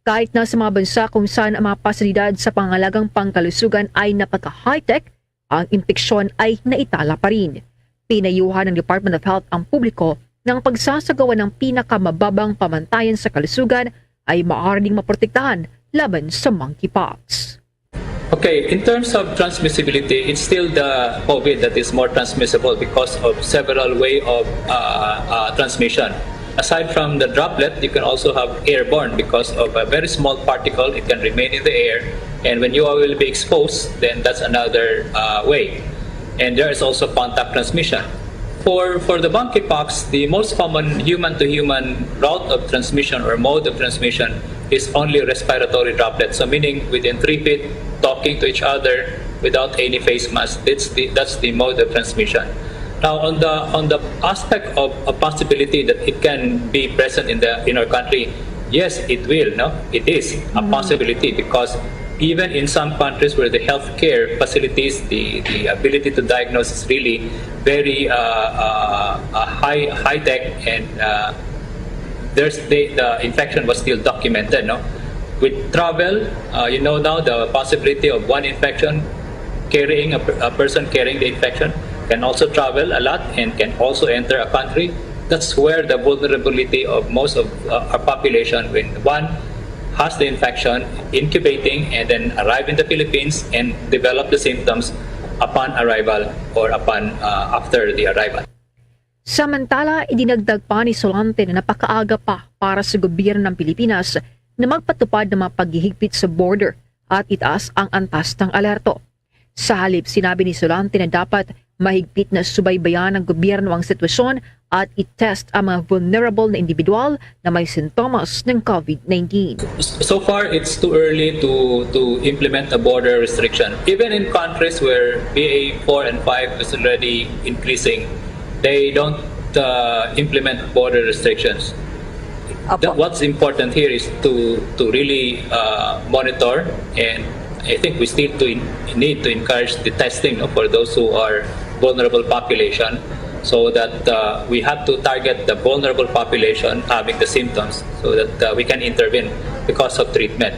Kahit na sa mga bansa kung saan ang mga pasilidad sa pangangalagang pangkalusugan ay napaka-high-tech, ang impeksyon ay naitala pa rin. Pinayuhan ng Department of Health ang publiko na ang pagsasagawa ng pinakamababang pamantayan sa kalusugan ay maaari ding maprotektahan laban sa monkeypox. Okay, in terms of transmissibility, it's still the COVID that is more transmissible because of several way of uh, uh, transmission. Aside from the droplet, you can also have airborne because of a very small particle. It can remain in the air, and when you will be exposed, then that's another uh, way. And there is also contact transmission. For, for the monkeypox, the most common human-to-human route of transmission or mode of transmission is only respiratory droplets. So meaning within three feet, talking to each other without any face mask. That's the, that's the mode of transmission. Now, on the, on the aspect of a possibility that it can be present in the, in our country, yes, it will, no? It is a possibility because even in some countries where the healthcare facilities, the, the ability to diagnose is really very uh, uh, uh, high high tech, and uh, there's the, the infection was still documented, no? With travel, uh, you know, now the possibility of one infection carrying a, per- a person carrying the infection can also travel a lot and can also enter a country. That's where the vulnerability of most of uh, our population, when one has the infection, incubating, and then arrive in the Philippines and develop the symptoms upon arrival or upon uh, after the arrival. Samantala, idinagdag pa ni Solante na napakaaga pa para sa gobyerno ng Pilipinas na magpatupad ng mga paghihigpit sa border at itaas ang antas ng alerto. Sa halip, sinabi ni Solante na dapat mahigpit na subaybayan ng gobyerno ang sitwasyon at i-test ang mga vulnerable na individual na may sintomas ng COVID nineteen. So far, it's too early to to implement a border restriction. Even in countries where B A four and five is already increasing, they don't uh, implement border restrictions. Apo. That what's important here is to to really uh, monitor, and I think we still to in, need to encourage the testing, no, for those who are vulnerable population, so that uh, we have to target the vulnerable population having the symptoms so that uh, we can intervene because of treatment.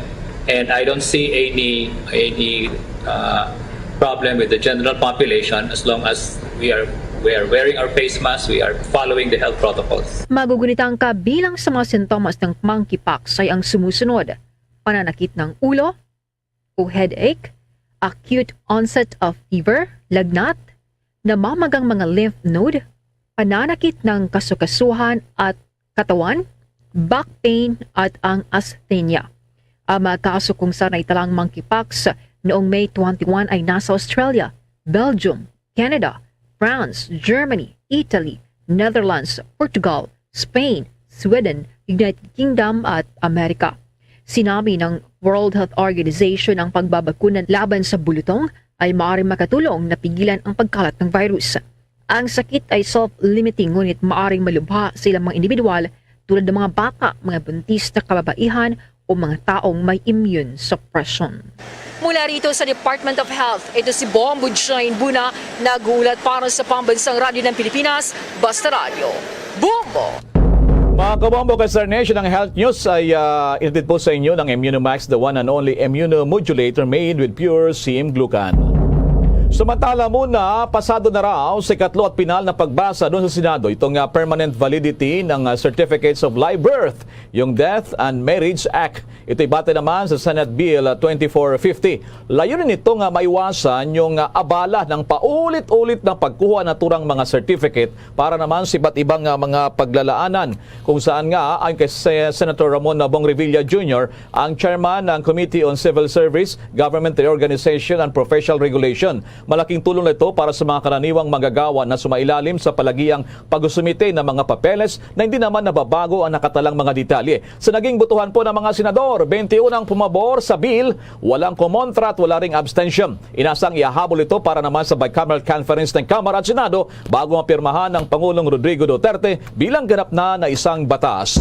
And I don't see any any uh, problem with the general population as long as we are we are wearing our face masks, we are following the health protocols. Magugunit ang kabilang sa mga sintomas ng monkeypox ay ang sumusunod: pananakit ng ulo o headache, acute onset of fever, lagnat, namamagang mga lymph node, pananakit ng kasukasuhan at katawan, back pain, at ang asthenia. Ang mga kaso kung saan naitala ang monkeypox noong May twenty-one ay nasa Australia, Belgium, Canada, France, Germany, Italy, Netherlands, Portugal, Spain, Sweden, United Kingdom, at Amerika. Sinabi ng World Health Organization ang pagbabakuna laban sa bulutong ay maaaring makatulong na pigilan ang pagkalat ng virus. Ang sakit ay self-limiting, ngunit maaaring malubha sa ilang mga individual, tulad ng mga bata, mga buntis na kababaihan, o mga taong may immune suppression. Mula rito sa Department of Health, ito si Bombo Jane Buna, nag-uulat para sa Pambansang Radyo ng Pilipinas, Basta Radyo. Bombo! Mga kabombo, kay Star Nation, ang health news ay ah, inatid po sa inyo ng Immunomax, the one and only immunomodulator made with pure sim glucan. Samantala muna, pasado na raw sa ikatlo at pinal na pagbasa doon sa Senado itong ah, permanent validity ng ah, Certificates of Live Birth, yung Death and Marriage Act. Ito'y batay naman sa Senate Bill ah, twenty-four fifty. Layunin nito nga maiwasan yung ah, abala ng paulit-ulit na pagkuha naturang mga certificate para naman sa iba't ibang ah, mga paglalaanan, kung saan nga ayon kay Se- Senator Ramon Bong Revilla Junior, ang chairman ng Committee on Civil Service, Government Reorganization and Professional Regulation. Malaking tulong na ito para sa mga karaniwang manggagawa na sumailalim sa palagiang pag-usumite ng mga papeles na hindi naman nababago ang nakatalang mga detalye. Sa naging botohan po ng mga senador, twenty-one ang pumabor sa bill, walang kumontra at wala ring abstention. Inasang ihahabol ito para naman sa bicameral conference ng Kamara at Senado bago mapirmahan ng Pangulong Rodrigo Duterte bilang ganap na na isang batas.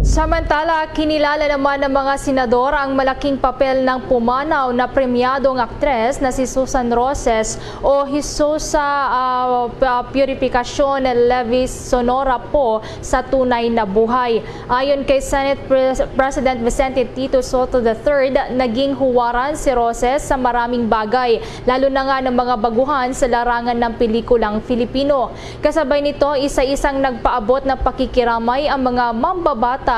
Samantala, kinilala naman ng mga senador ang malaking papel ng pumanaw na premyadong aktres na si Susan Roses o Hisosa ah, pa- Purificacion Levis Sonora po sa tunay na buhay. Ayon kay Senate Pres- President Vicente Tito Sotto the third, naging huwaran si Roses sa maraming bagay, lalo na nga ng mga baguhan sa larangan ng pelikulang Filipino. Kasabay nito, isa-isang nagpaabot ng pakikiramay ang mga mambabatas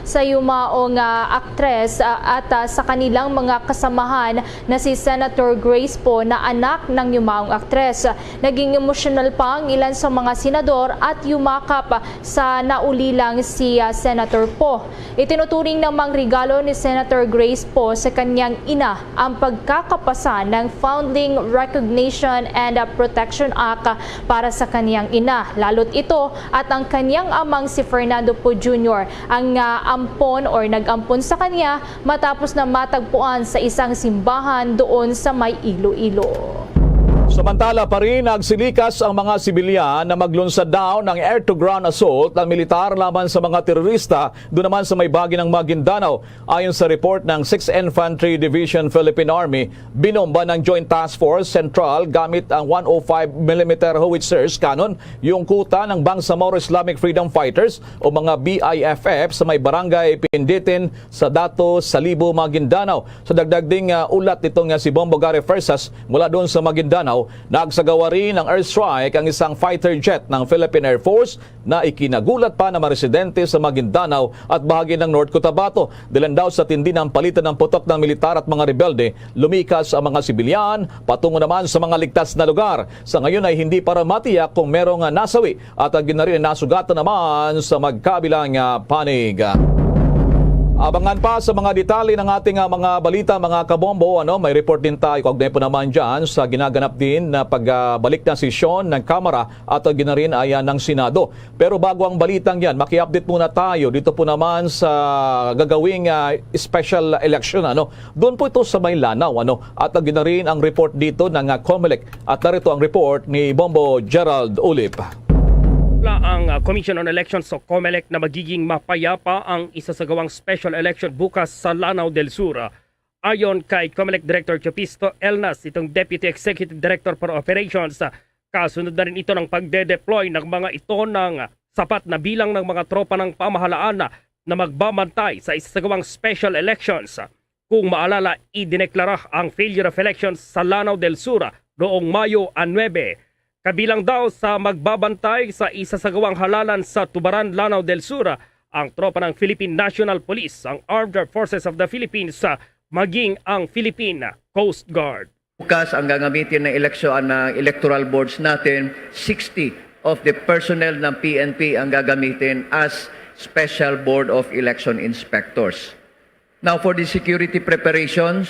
sa yumaong ah, aktres ah, at ah, sa kanilang mga kasamahan na si Senator Grace Poe na anak ng yumaong aktres. Naging emosyonal pa ang ilan sa mga senador at yumakap sa naulilang si ah, Senator Poe. Itinuturing namang regalo ni Senator Grace Poe sa kanyang ina ang pagkakapasa ng Foundling Recognition and ah, Protection Act para sa kanyang ina, lalo't ito at ang kanyang amang si Fernando Poe Junior ang ah, ampon or nag-ampon sa kanya matapos na matagpuan sa isang simbahan doon sa may Iloilo. Samantala pa rin, nagsilikas ang mga sibilyan na maglunsad daw ng air-to-ground assault ang militar laban sa mga terorista doon naman sa may bahagi ng Maguindanao. Ayon sa report ng Sixth Infantry Division Philippine Army, binomba ng Joint Task Force Central gamit ang one oh five millimeter howitzers cannon yung kuta ng Bangsamoro Islamic Freedom Fighters o mga B I F F sa may barangay Pinditin sa Dato, Salibo, Maguindanao. Sa dagdag ding ah, ulat nitong ah, si Bombo Gary Fersas mula doon sa Maguindanao, nagsagawa rin ng airstrike ang isang fighter jet ng Philippine Air Force na ikinagulat pa ng mga residente sa Maguindanao at bahagi ng North Cotabato. Dilan daw sa tindi ng palitan ng putok ng militar at mga rebelde, lumikas ang mga sibilyan patungo naman sa mga ligtas na lugar. Sa ngayon ay hindi para matiyak kung merong ah, nasawi at ang ginarin ay nasugatan naman sa magkabilang ah, panig. Abangan pa sa mga detalye ng ating ah, mga balita, mga kabombo. Ano, may report din tayo kaugnay po naman dyan sa ginaganap din na pagbalik na sesyon ng Kamara at ang ginarin ay ah, ng Senado. Pero bago ang balitang yan, maki-update muna tayo dito po naman sa gagawing ah, special election. Ano, doon po ito sa may Lanao. Ano, at ang ginarin ang report dito ng ah, Comelec. At narito ang report ni Bombo Gerald Ulip. La ang ah, Commission on Elections o Comelec na magiging mapayapa ang isasagawang special election bukas sa Lanao del Sur. Ayon kay Comelec Director Jopisto Elnas, itong Deputy Executive Director for Operations, kasunod na rin ito ng pagde-deploy ng mga ito ng sapat na bilang ng mga tropa ng pamahalaan na magbabantay sa isasagawang special elections. Kung maalala, idineklara ang failure of elections sa Lanao del Sur noong Mayo nuebe. Kabilang daw sa magbabantay sa isasagawang halalan sa Tubaran, Lanao del Sur, ang tropa ng Philippine National Police, ang Armed Forces of the Philippines, maging ang Philippine Coast Guard. Bukas ang gagamitin ng eleksyon, ng electoral boards natin, sixty of the personnel ng P N P ang gagamitin as Special Board of Election Inspectors. Now, for the security preparations,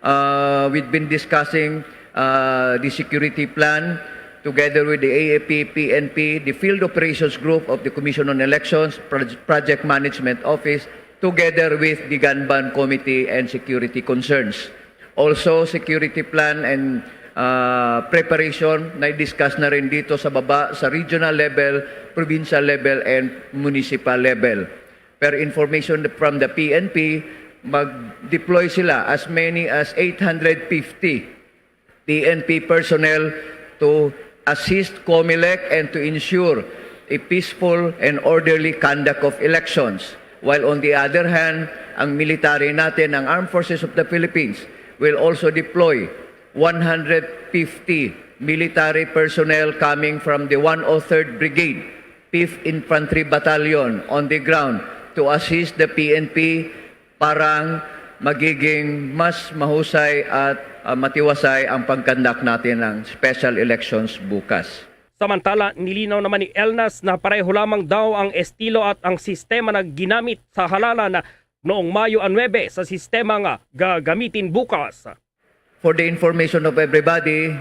uh, we've been discussing uh, the security plan together with the A A P, P N P, the Field Operations Group of the Commission on Elections, Proj- Project Management Office, together with the Ganban Committee and Security Concerns. Also, security plan and uh, preparation na discuss na rin dito sa baba, sa regional level, provincial level, and municipal level. Per information from the P N P, mag-deploy sila as many as eight hundred fifty P N P personnel to assist COMELEC and to ensure a peaceful and orderly conduct of elections. While on the other hand, ang military natin, ang Armed Forces of the Philippines, will also deploy one hundred fifty military personnel coming from the one oh third Brigade, fifth Infantry Battalion on the ground to assist the P N P para magiging mas mahusay at, ah, matiwasay ang pagkandak natin ng special elections bukas. Samantala, nilinaw naman ni Elnas na pareho lamang daw ang estilo at ang sistema na ginamit sa halalan noong Mayo a nuebe sa sistema nga gagamitin bukas. For the information of everybody,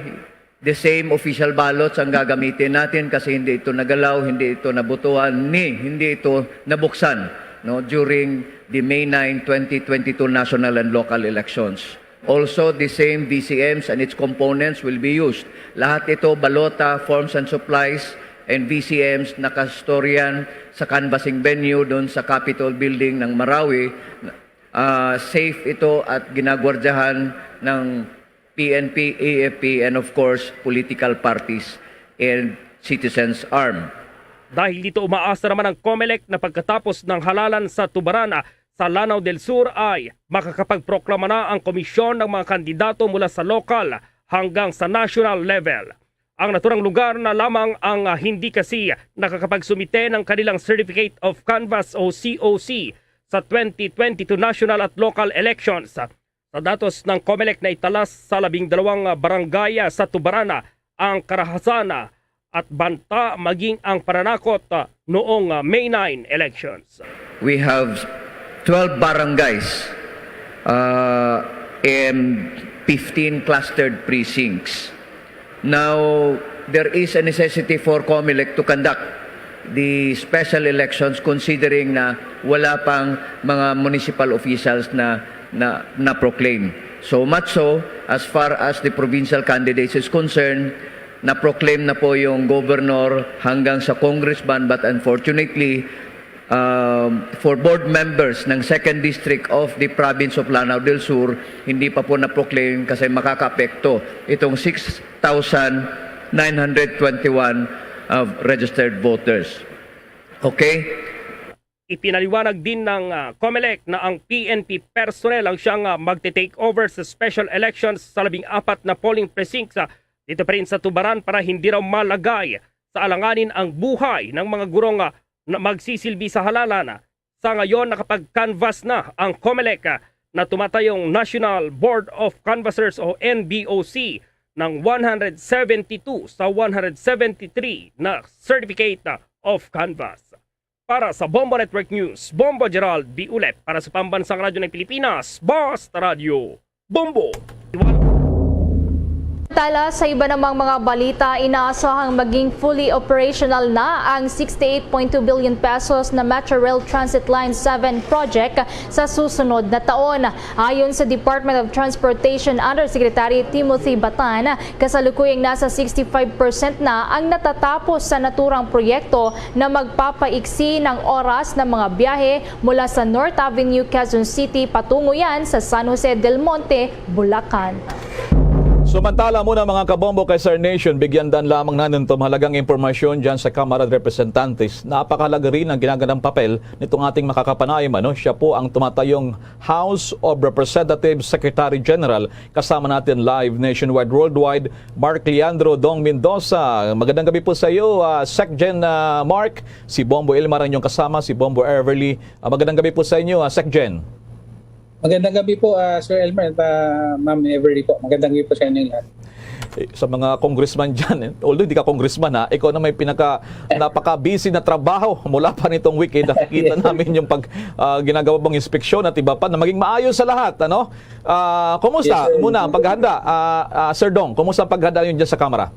the same official ballots ang gagamitin natin kasi hindi ito nagalaw, hindi ito nabutuan, ni hindi ito nabuksan, no, during the May nine, twenty twenty-two national and local elections. Also, the same V C Ms and its components will be used. Lahat ito, balota, forms and supplies, and V C Ms nakastoryan sa canvassing venue doon sa Capitol Building ng Marawi. Ah, safe ito at ginagwardyahan ng P N P, A F P, and of course, political parties and citizens arm. Dahil dito, umaasa naman ang COMELEC na pagkatapos ng halalan sa Tubaran sa Lanao del Sur ay makakapagproklama na ang komisyon ng mga kandidato mula sa lokal hanggang sa national level. Ang naturang lugar na lamang ang, ah, hindi kasi nakakapagsumite ng kanilang Certificate of Canvass o C O C sa twenty twenty-two national at local elections. Sa datos ng COMELEC, naitalas sa labing dalawang barangay sa Tubaran ang karahasan at banta maging ang pananakot noong May nine elections. We have twelve barangays uh, and fifteen clustered precincts. Now, there is a necessity for COMELEC to conduct the special elections considering na wala pang mga municipal officials na na, na proclaim. So much so, as far as the provincial candidates is concerned, na-proclaim na po yung governor hanggang sa congressman, but unfortunately, um, for board members ng second district of the province of Lanao del Sur, hindi pa po na-proclaim kasi makakaapekto itong six thousand nine hundred twenty-one uh, registered voters. Okay? Ipinaliwanag din ng, ah, COMELEC na ang P N P personnel ang siyang, ah, magte-take over sa special elections sa labing apat na polling precincts, ah, dito pa rin sa Tubaran para hindi raw malagay sa alanganin ang buhay ng mga gurong, ah, na magsisilbi sa halalan. Sa ngayon, nakapag-canvass na ang COMELEC, ah, na tumatayong National Board of Canvassers o N B O C ng one hundred seventy-two sa one hundred seventy-three na Certificate, ah, of Canvass. Para sa Bombo Network News, Bombo Gerald Biulet. Para sa Pambansang Radyo ng Pilipinas, Basta Radyo, Bombo. Tala sa iba namang mga balita, inaasahang maging fully operational na ang sixty-eight point two billion pesos na Metro Rail Transit Line seven project sa susunod na taon. Ayon sa Department of Transportation Undersecretary Timothy Batan, kasalukuyang nasa sixty-five percent na ang natatapos sa naturang proyekto na magpapaiksi ng oras ng mga biyahe mula sa North Avenue, Quezon City, patungo yan sa San Jose del Monte, Bulacan. Sumantala muna, mga kabombo, kay Sir Nation, bigyan dan lamang natin ito mahalagang impormasyon dyan sa Kamara de Representantes. Napakahalaga rin ang ginagandang papel nitong ating makakapanayam. Ano? Siya po ang tumatayong House of Representatives Secretary General. Kasama natin live nationwide, worldwide, Mark Leandro Dong Mendoza. Magandang gabi po sa iyo, ah, Sec Gen, ah, Mark. Si Bombo Elmar ang inyong kasama, si Bombo Everly. Ah, magandang gabi po sa inyo, ah, Sec Gen. Magandang gabi po, ah, Sir Elmer at, ah, Ma'am Everly po. Magandang gabi po sa inyong lahat. Eh, sa mga congressman dyan, eh, although hindi ka congressman, ha, ikaw na may pinaka napaka-busy na trabaho mula pa nitong weekend. Nakikita namin yung pag, ah, ginagawa mong inspeksyon at iba pa na maging maayos sa lahat, ano? Ah, kumusta Yes, sir. Muna ang paghahanda? Ah, ah, Sir Dong, kumusta ang paghahanda niyo dyan sa Kamara?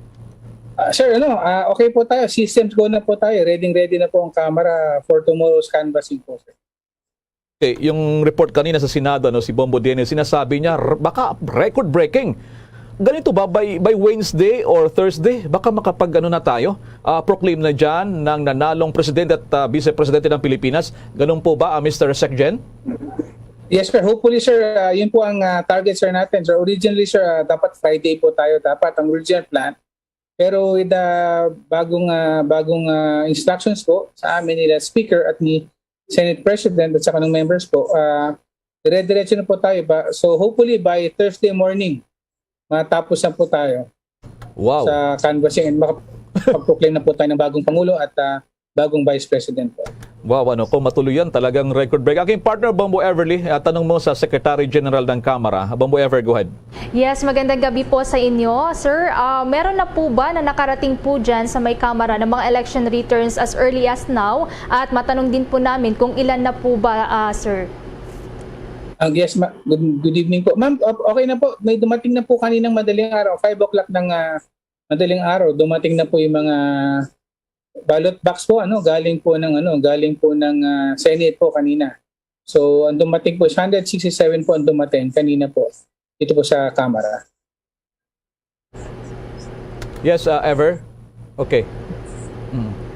Ah, sir, ano, ah, okay po tayo. Systems go na po tayo. Ready, ready na po ang Kamara for tomorrow's canvassing po, sir. Okay, yung report kanina sa Senado, ano, si Bombo Dennis, sinasabi niya, r- baka record-breaking. Ganito ba, by, by Wednesday or Thursday, baka makapag-ano na tayo? Ah, proclaim na dyan ng nanalong presidente at, ah, vice presidente ng Pilipinas. Ganun po ba, ah, Mister Secgen? Yes, sir. Hopefully, sir, ah, yun po ang ah, target, sir, natin. So, originally, sir, ah, dapat Friday po tayo, dapat ang original plan. Pero with the bagong ah, bagong ah, instructions po sa amin nila speaker at ni Senate President at sa kanang members po, ah, dire-diretso na po tayo ba. So, hopefully, by Thursday morning, matapos na po tayo Wow. sa canvassing and makapag-proclaim na po tayo ng bagong Pangulo at ah, bagong Vice President po. Wow, ano, kung matuloy yan, talagang record break. Aking partner, Bombo Everly, ah, tanong mo sa Secretary General ng Kamara. Bombo Ever, go ahead. Yes, magandang gabi po sa inyo. Sir, ah, meron na po ba na nakarating po dyan sa may Kamara ng mga election returns as early as now? At matanong din po namin kung ilan na po ba, ah, sir? Ang yes, ma- good, good evening po. Ma'am, op- okay na po. May dumating na po kaninang madaling araw, five o'clock ng ah, madaling araw, dumating na po yung mga ballot box po, ano, galing po ng ano, galing po ng ah, Senate po kanina. So, ang dumating po is one hundred sixty-seven po ang dumating kanina po dito po sa Kamara. Yes, uh, Ever? Okay. Mm.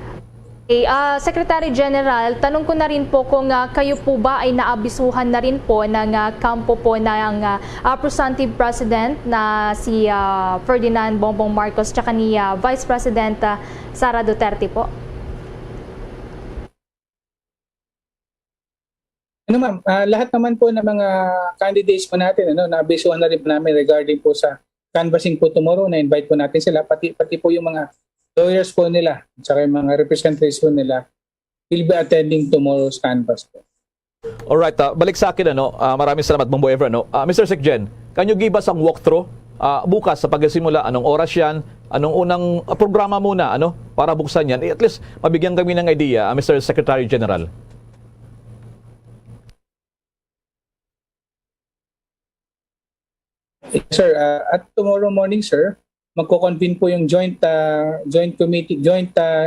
Okay, ah, Secretary General, tanong ko na rin po kung ah, kayo po ba ay naabisuhan na rin po ng ah, kampo po ng ah, ah, Pro Santi President na si ah, Ferdinand Bongbong Marcos tsaka ni ah, Vice President ah, Sara Duterte po? Ano ma'am, ah, lahat naman po ng mga candidates po natin, ano, naabisuhan na rin po namin regarding po sa canvassing po tomorrow, na-invite po natin sila, pati, pati po yung mga lawyers po nila, at saka yung mga representatives po nila, will be attending tomorrow's canvass po. Alright, ah, balik sa akin, ano, ah, maraming salamat, Bombo Ever, ano. Ah, Mister Secgen, can you give us ang walkthrough ah, bukas sa pagsimula? Anong oras yan? Anong unang ah, programa muna, ano, para buksan yan? Eh, at least, mabigyan kami ng idea, ah, Mister Secretary General. Sir, ah, at tomorrow morning, sir, magko-convene po yung joint ah, joint committee, joint ah,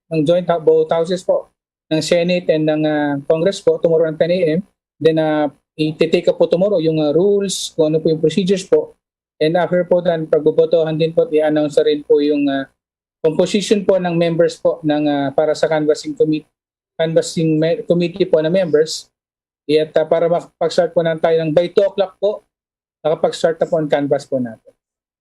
ng joint ha- both houses po ng Senate and ng ah, Congress po tomorrow ng ten a.m. Then uh, i-take up po tomorrow yung ah, rules, kung ano po yung procedures po. And after po then pagbobotohan din po, i-announce na rin po yung ah, composition po ng members po ng ah, para sa canvassing committee, canvassing me- committee po na members. At ah, para makapag-start po na tayo ng by two o'clock po, nakapag-start na po ang canvass po natin.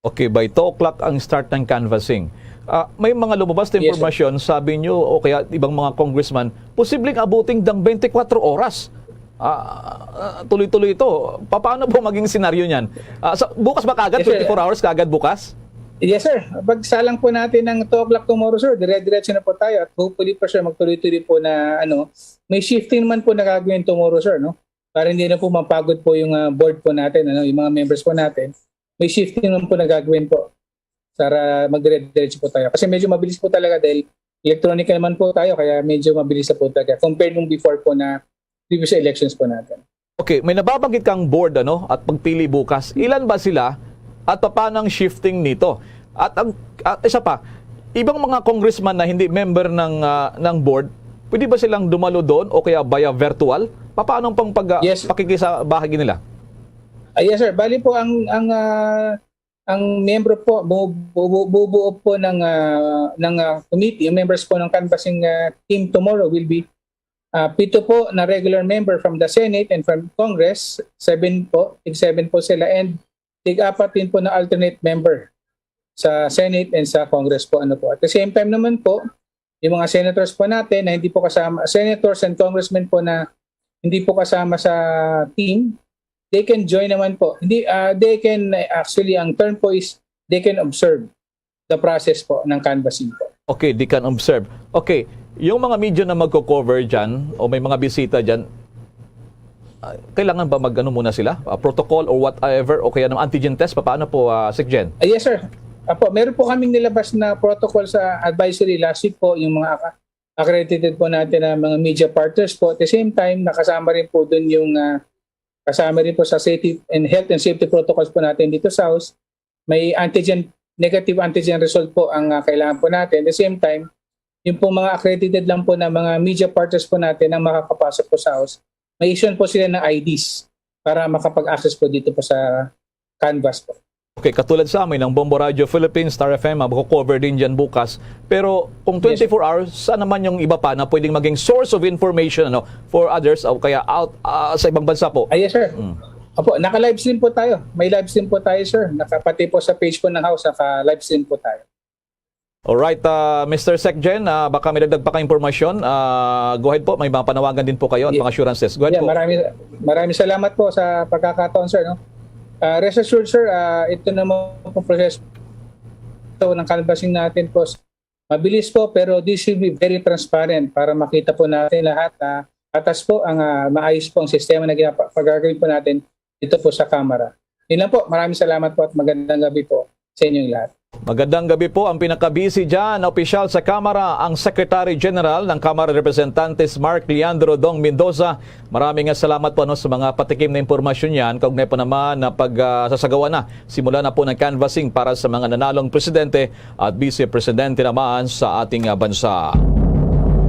Okay, by two o'clock ang start ng canvassing. Ah, may mga lumabas na Yes, sir. impormasyon, sabi nyo, o kaya ibang mga congressman, posibleng abuting dang twenty-four oras. Ah, ah, tuloy-tuloy ito. Pa- Paano po maging senaryo niyan? Ah, sa, bukas ba kagad, Yes, sir. twenty-four hours kagad bukas? Yes, sir. Pagsalang po natin ng two o'clock tomorrow, sir, dire-diretso na po tayo. At hopefully po, sir, magtuloy-tuloy po na ano, may shifting naman po na gagawin tomorrow, sir, no? Para hindi na po mapagod po yung ah, board po natin, ano, yung mga members po natin. May shifting naman po na gagawin po para magdire-diretso po tayo. Kasi medyo mabilis po talaga dahil electronic naman po tayo, kaya medyo mabilis na po talaga compared nung before po na previous elections po natin. Okay, may nababanggit kang board, ano, at pagpili bukas. Ilan ba sila at paano ang shifting nito? At ang at isa pa, ibang mga congressman na hindi member ng ah, ng board, pwede ba silang dumalo doon o kaya via virtual? Paano pang pag ah, Yes. pakikisabahagi nila? Ah, yes, sir. Bali po ang ang ah, ang miyembro po bu- bu- bu- bubuo po ng ah, ng ah, committee, yung members po ng canvassing ah, team tomorrow will be ah, pito po na regular member from the Senate and from Congress, seven po, tig seven po sila, and tig apat din po na alternate member sa Senate and sa Congress po, ano po. At the same time naman po, yung mga senators po natin na hindi po kasama, senators and congressmen po na hindi po kasama sa team, they can join naman po. Hindi, ah, they can, actually, ang term po is they can observe the process po ng canvassing po. Okay, they can observe. Okay, yung mga media na magko-cover dyan o may mga bisita dyan, ah, kailangan ba mag-ano muna sila? Ah, protocol or whatever, o kaya ng antigen test? Paano po, ah, Secgen? Ah, yes, sir. Apo, meron po kaming nilabas na protocol sa advisory last week po, yung mga aka- accredited po natin na mga media partners po. At the same time, nakasama rin po dun yung ah, kasama rin po sa safety and health and safety protocols po natin dito sa House. May antigen, negative antigen result po ang ah, kailangan po natin. At the same time, yung po mga accredited lang po na mga media partners po natin ang makakapasok po sa House, may issue po sila ng I Ds para makapag-access po dito po sa canvass po. Kay katulad sa amin, ang Bombo Radio Philippines, Star F M, mako-cover din dyan bukas. Pero kung Yes, sir. twenty-four hours, saan naman yung iba pa na pwedeng maging source of information, ano, for others o kaya out, ah, sa ibang bansa po? Ah, yes, sir. Mm. Opo, naka-live stream po tayo. May live stream po tayo, sir. Nakapati po sa page po ng House, naka-live stream po tayo. Alright, ah, Mister Sec Gen, ah, baka may dagdag pa kayong impormasyon. Ah, go ahead po, may mga panawagan din po kayo at Yeah. mga assurances. Go ahead Yeah, po. maraming, maraming salamat po sa pagkakataon, sir, no? Ah, rest assured, sir, ah, ito na mo po proseso ng canvassing natin po. Mabilis po, pero this will be very transparent para makita po natin lahat na atas po ang, ah, maayos po ang sistema na ginapa-, pagagawin po natin dito po sa Kamara. Yun lang po. Maraming salamat po at magandang gabi po sa inyong lahat. Magandang gabi po. Ang pinakabisi dyan, opisyal sa Kamara, ang Secretary General ng Kamara de Representantes, Mark Leandro Dong Mendoza. Maraming nga salamat po, ano, sa mga patikim na impormasyon yan. Kaugnay po naman na pag, ah, sasagawa na, simula na po ng canvassing para sa mga nanalong presidente at vice presidente naman sa ating, ah, bansa.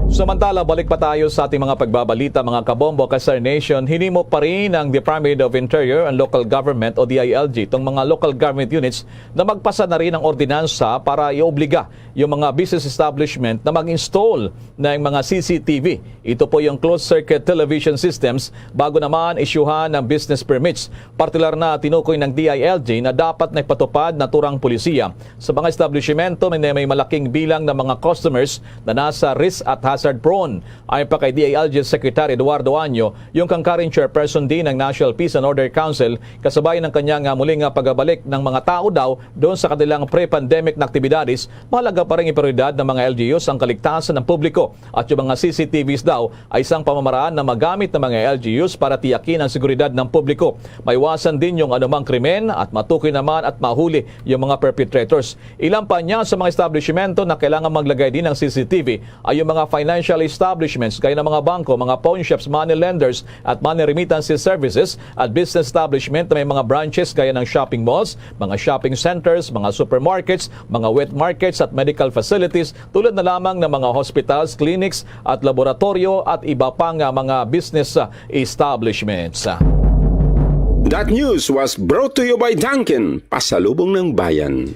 Samantala, balik pa tayo sa ating mga pagbabalita, mga kabombo, ka-Star Nation. Hinimo pa rin ang Department of Interior and Local Government o D I L G, itong mga local government units na magpasa na rin ng ordinansa para iobliga yung mga business establishment na mag-install ng mga C C T V. Ito po yung closed circuit television systems bago naman isyuhan ng business permits. Partikular na tinukoy ng D I L G na dapat na ipatupad naturang polisiya sa mga establishmento may, may malaking bilang ng mga customers na nasa risk at hazard prone. Ayon pa kay D I L G Secretary Eduardo Año, yung kang current chairperson din ng National Peace and Order Council, kasabay ng kanyang, ah, muli nga pagbabalik ng mga tao daw doon sa kanilang pre-pandemic na aktibidades, mahalaga pa rin iprioridad ng mga L G Us ang kaligtasan ng publiko at yung mga C C T Vs daw ay isang pamamaraan na magamit ng mga L G Us para tiyakin ang seguridad ng publiko. Maiwasan din yung anumang krimen at matukoy naman at mahuli yung mga perpetrators. Ilang pa niya sa mga establishmento na kailangan maglagay din ng C C T V ay yung mga financial establishments gaya ng mga bangko, mga pawn shops, money lenders at money remittances services at business establishment na may mga branches gaya ng shopping malls, mga shopping centers, mga supermarkets, mga wet markets at medical facilities tulad na lamang ng mga hospitals, clinics at laboratorio at iba pa nga mga business, ah, establishments. That news was brought to you by Dunkin, pasalubong ng bayan.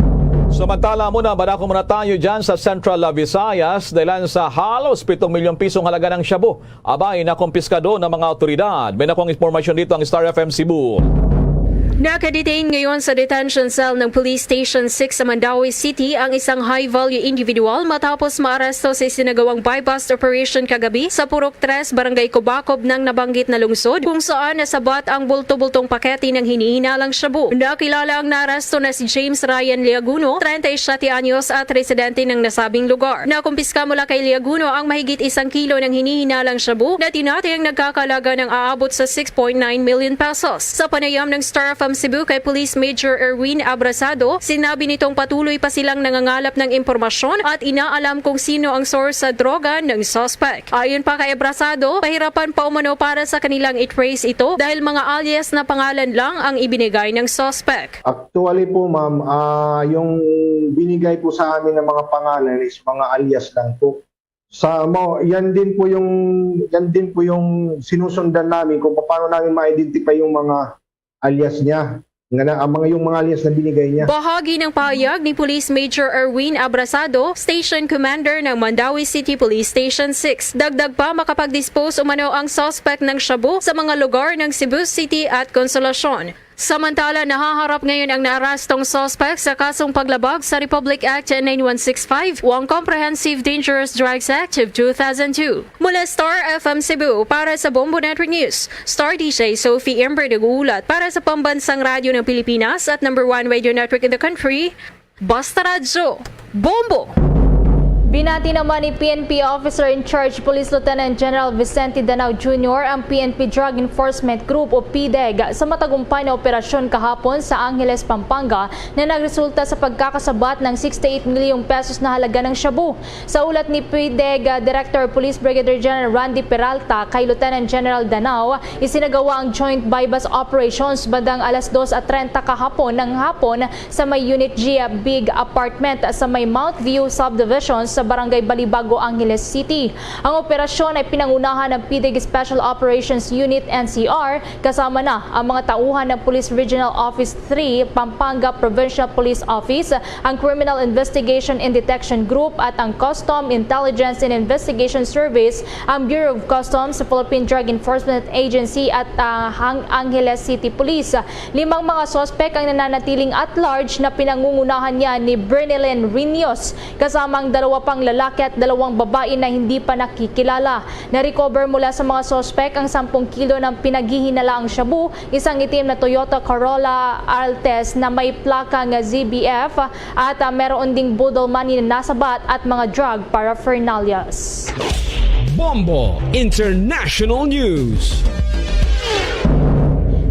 Samantala muna, barako muna tayo dyan sa Central Visayas dahil sa halos pitong milyong pisong halaga ng shabu, abay, nakumpiskado ng mga awtoridad. May nakuha impormasyon dito ang Star F M Cebu. Nakadetain ngayon sa detention cell ng Police Station six sa Mandaue City ang isang high-value individual matapos maaresto sa isinagawang buy-bust operation kagabi sa Purok Tres, Barangay Cobacob ng nabanggit na lungsod, kung saan nasabat ang bulto-bultong pakete ng hinihinalang shabu. Nakilala ang naaresto na si James Ryan Liaguno, treinta y siete anyos at residente ng nasabing lugar. Nakumpiska mula kay Liaguno ang mahigit isang kilo ng hinihinalang shabu na tinatayang nagkakalaga ng aabot sa six point nine million pesos. Sa panayam ng Star F M Cebu kay Police Major Erwin Abrasado, sinabi nitong patuloy pa silang nangangalap ng impormasyon at inaalam kung sino ang source sa droga ng suspect. Ayon pa kay Abrasado, pahirapan pa umano para sa kanilang i-trace ito dahil mga alias na pangalan lang ang ibinigay ng suspect. Actually po, ma'am, ah, yung binigay po sa amin ng mga pangalan is mga alias lang po. Sa mo, yan din po yung, yan din po yung sinusundan namin kung paano namin ma-identify yung mga alias niya. Nga na, ang mga, yung mga alias na binigay niya. Bahagi ng pahayag ni Police Major Erwin Abrasado, Station Commander ng Mandaue City Police Station six. Dagdag pa, makapag-dispose umano ang suspect ng shabu sa mga lugar ng Cebu City at Consolacion. Samantala, nahaharap ngayon ang naarestong suspect sa kasong paglabag sa Republic Act nine one six five o ang Comprehensive Dangerous Drugs Act of two thousand two. Mula Star F M Cebu, para sa Bombo Network News, Star D J Sophie Ember nag-uulat para sa Pambansang Radyo ng Pilipinas at number one radio network in the country, Basta Radyo, Bombo! Binati naman ni P N P Officer in Charge Police Lieutenant General Vicente Danao Junior ang P N P Drug Enforcement Group o P D E G sa matagumpay na operasyon kahapon sa Angeles, Pampanga na nagresulta sa pagkakasabat ng sixty-eight milyong pesos na halaga ng shabu. Sa ulat ni P D E G Director Police Brigadier General Randy Peralta kay Lieutenant General Danao, isinagawa ang joint buy-bust operations bandang alas dos treinta kahapon ng hapon sa may Unit G Big Apartment sa may Mount View Subdivision sa sa Barangay Balibago, Angeles City. Ang operasyon ay pinangunahan ng PDEG Special Operations Unit, N C R, kasama na ang mga tauhan ng Police Regional Office three, Pampanga Provincial Police Office, ang Criminal Investigation and Detection Group at ang Custom Intelligence and Investigation Service, ang Bureau of Customs, Philippine Drug Enforcement Agency at, ah, ang Angeles City Police. Limang mga suspek ang nananatiling at large na pinangungunahan niya ni Bernelyn Riños, kasama ang dalawa pang lalaki at dalawang babae na hindi pa nakikilala. Na-recover mula sa mga suspek ang sampung kilo ng pinaghihinalaang shabu, isang itim na Toyota Corolla Altis na may plaka nga Z B F, at, ah, meron ding boodle money na nasabat at mga drug paraphernalias. Bombo International News.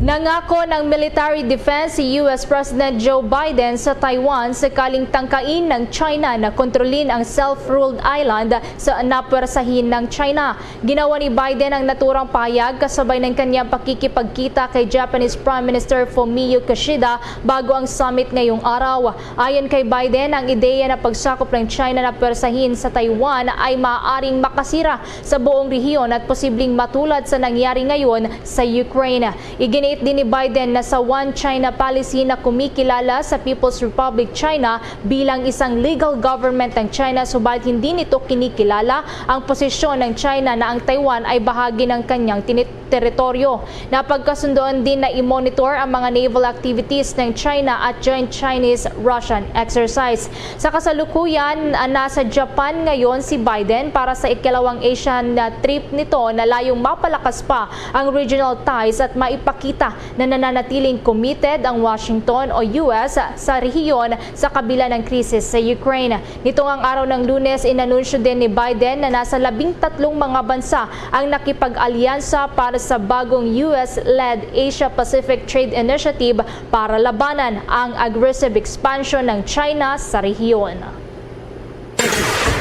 Nangako ng military defense si U S President Joe Biden sa Taiwan sakaling tangkain ng China na kontrolin ang self-ruled island sa napwersahin ng China. Ginawa ni Biden ang naturang pahayag kasabay ng kanyang pakikipagkita kay Japanese Prime Minister Fumio Kishida bago ang summit ngayong araw. Ayon kay Biden, ang ideya na pagsakop ng China na pwersahin sa Taiwan ay maaaring makasira sa buong rehiyon at posibleng matulad sa nangyari ngayon sa Ukraine. Iginiit din ni Biden na sa One China Policy na kumikilala sa People's Republic China bilang isang legal government ng China, subalit hindi nito kinikilala ang posisyon ng China na ang Taiwan ay bahagi ng kanyang tinit- teritoryo. Napagkasundoan din na i-monitor ang mga naval activities ng China at joint Chinese-Russian exercise. Sa kasalukuyan, ah, nasa Japan ngayon si Biden para sa ikalawang ASEAN na trip nito na layong mapalakas pa ang regional ties at maipakita na nananatiling committed ang Washington o U S sa rehiyon sa kabila ng krisis sa Ukraine. Nitong ang araw ng Lunes, inanunsyo din ni Biden na nasa labing tatlong mga bansa ang nakipag-alyansa para sa bagong U S-led Asia-Pacific Trade Initiative para labanan ang aggressive expansion ng China sa rehiyon.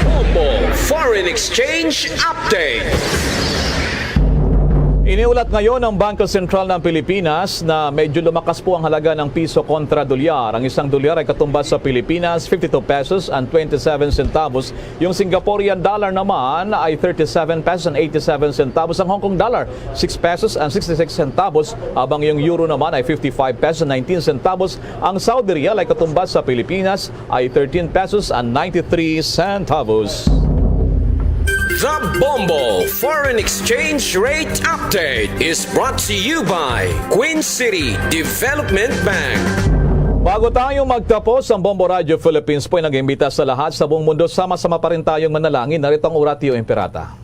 Bombo Foreign Exchange Update. Iniulat ngayon ng Bangko Sentral ng Pilipinas na medyo lumakas po ang halaga ng piso kontra dolyar. Ang isang dolyar ay katumbas sa Pilipinas, fifty-two pesos and twenty-seven centavos. Yung Singaporean dollar naman ay thirty-seven pesos and eighty-seven centavos. Ang Hong Kong dollar, six pesos and sixty-six centavos. Habang yung euro naman ay fifty-five pesos and nineteen centavos. Ang Saudi riyal ay katumbas sa Pilipinas ay thirteen pesos and ninety-three centavos. The Bombo Foreign Exchange Rate Update is brought to you by Queen City Development Bank. Bago tayo magtapos, ang Bombo Radio Philippines po ay nag-imbita sa lahat sa buong mundo, sama-sama pa rin tayong manalangin. Narito ang Oratio Imperata.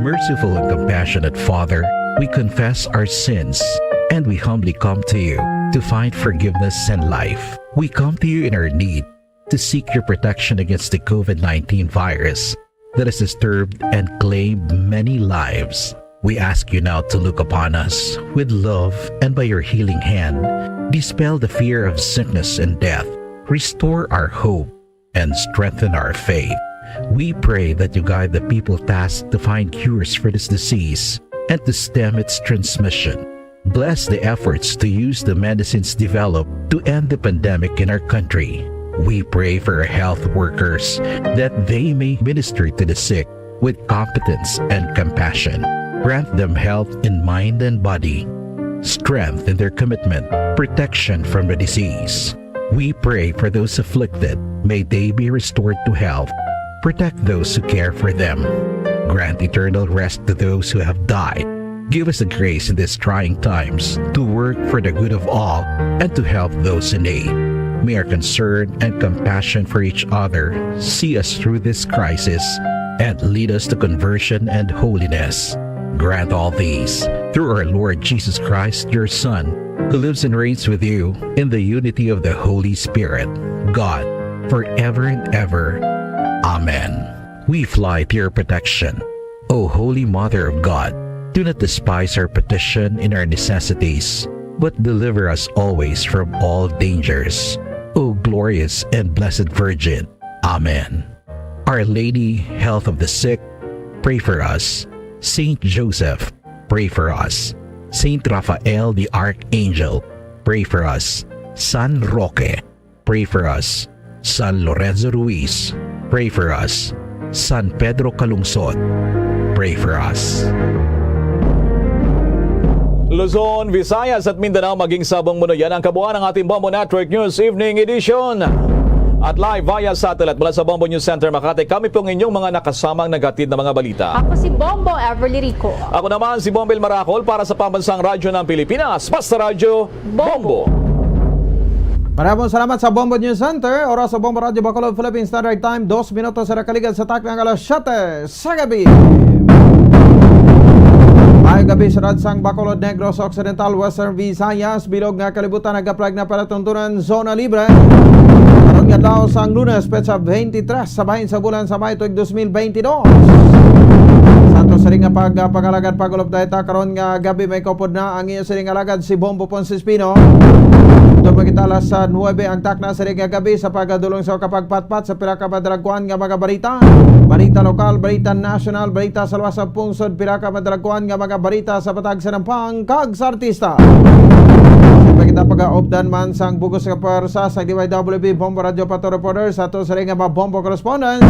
Merciful and compassionate Father, we confess our sins and we humbly come to you to find forgiveness and life. We come to you in our need to seek your protection against the COVID nineteen virus that has disturbed and claimed many lives. We ask you now to look upon us with love and by your healing hand, dispel the fear of sickness and death, restore our hope, and strengthen our faith. We pray that you guide the people tasked to find cures for this disease and to stem its transmission. Bless the efforts to use the medicines developed to end the pandemic in our country. We pray for our health workers that they may minister to the sick with competence and compassion. Grant them health in mind and body, strength in their commitment, protection from the disease. We pray for those afflicted. May they be restored to health. Protect those who care for them. Grant eternal rest to those who have died. Give us the grace in these trying times to work for the good of all and to help those in need. May our concern and compassion for each other see us through this crisis and lead us to conversion and holiness. Grant all these through our Lord Jesus Christ, your Son, who lives and reigns with you in the unity of the Holy Spirit, God, forever and ever. Amen. We fly to your protection. O Holy Mother of God, do not despise our petition in our necessities, but deliver us always from all dangers. O glorious and blessed Virgin. Amen. Our Lady, Health of the Sick, pray for us. Saint Joseph, pray for us. Saint Raphael the Archangel, pray for us. San Roque, pray for us. San Lorenzo Ruiz, Pray for us. San Pedro Calungsod, pray for us. Luzon, Visayas at Mindanao, maging sa buong mundo, yan ang kabuuan ng ating Bombo Network News Evening Edition. At live via satellite mula sa Bombo News Center Makati, kami pong inyong mga nakasamang naghatid ng mga balita. Ako si Bombo Everly Rico. Ako naman si Bombil Maracol para sa Pambansang Radyo ng Pilipinas, Basta Radyo, Bombo. Maraming salamat sa Bombo News Center. Oras sa Bombo Radyo Bacolod, Philippine Standard Time, dos minutos sa nakaligad sa takna nga alas siyete sa gabi. Maayong gabi, syudad sang Bacolod, Negros Occidental, Western Visayas, bilog nga kalibutan, nagaplag na palatuntunan, zona libre. Karon nga adlaw sang Lunes, petsa twenty-three sa bahin sa bulan sa May tuig dos mil twenty-dos. Sa ato sining nga pag-, pag-alagad, pag-update, karon nga gabi may kaupod na ang iyo sining alagad si Bombo Ponce Espino. Doon magkita alas sa nuwebe ang takna sining nga gabi sa pagdulong sa kapagpatpat sa pila ka madalagkuan nga mga balita. Balita lokal, balita nasyonal, balita sa luwas sa pungsod, pila ka madalagkuan nga mga balita sa patag sa nampang kag sa artista. Siyempre kita pag-updan man sang bugos nga pwersa sa D Y W B Bombo Radio Pato Reporter sa ato sining nga mga Bombo Correspondents,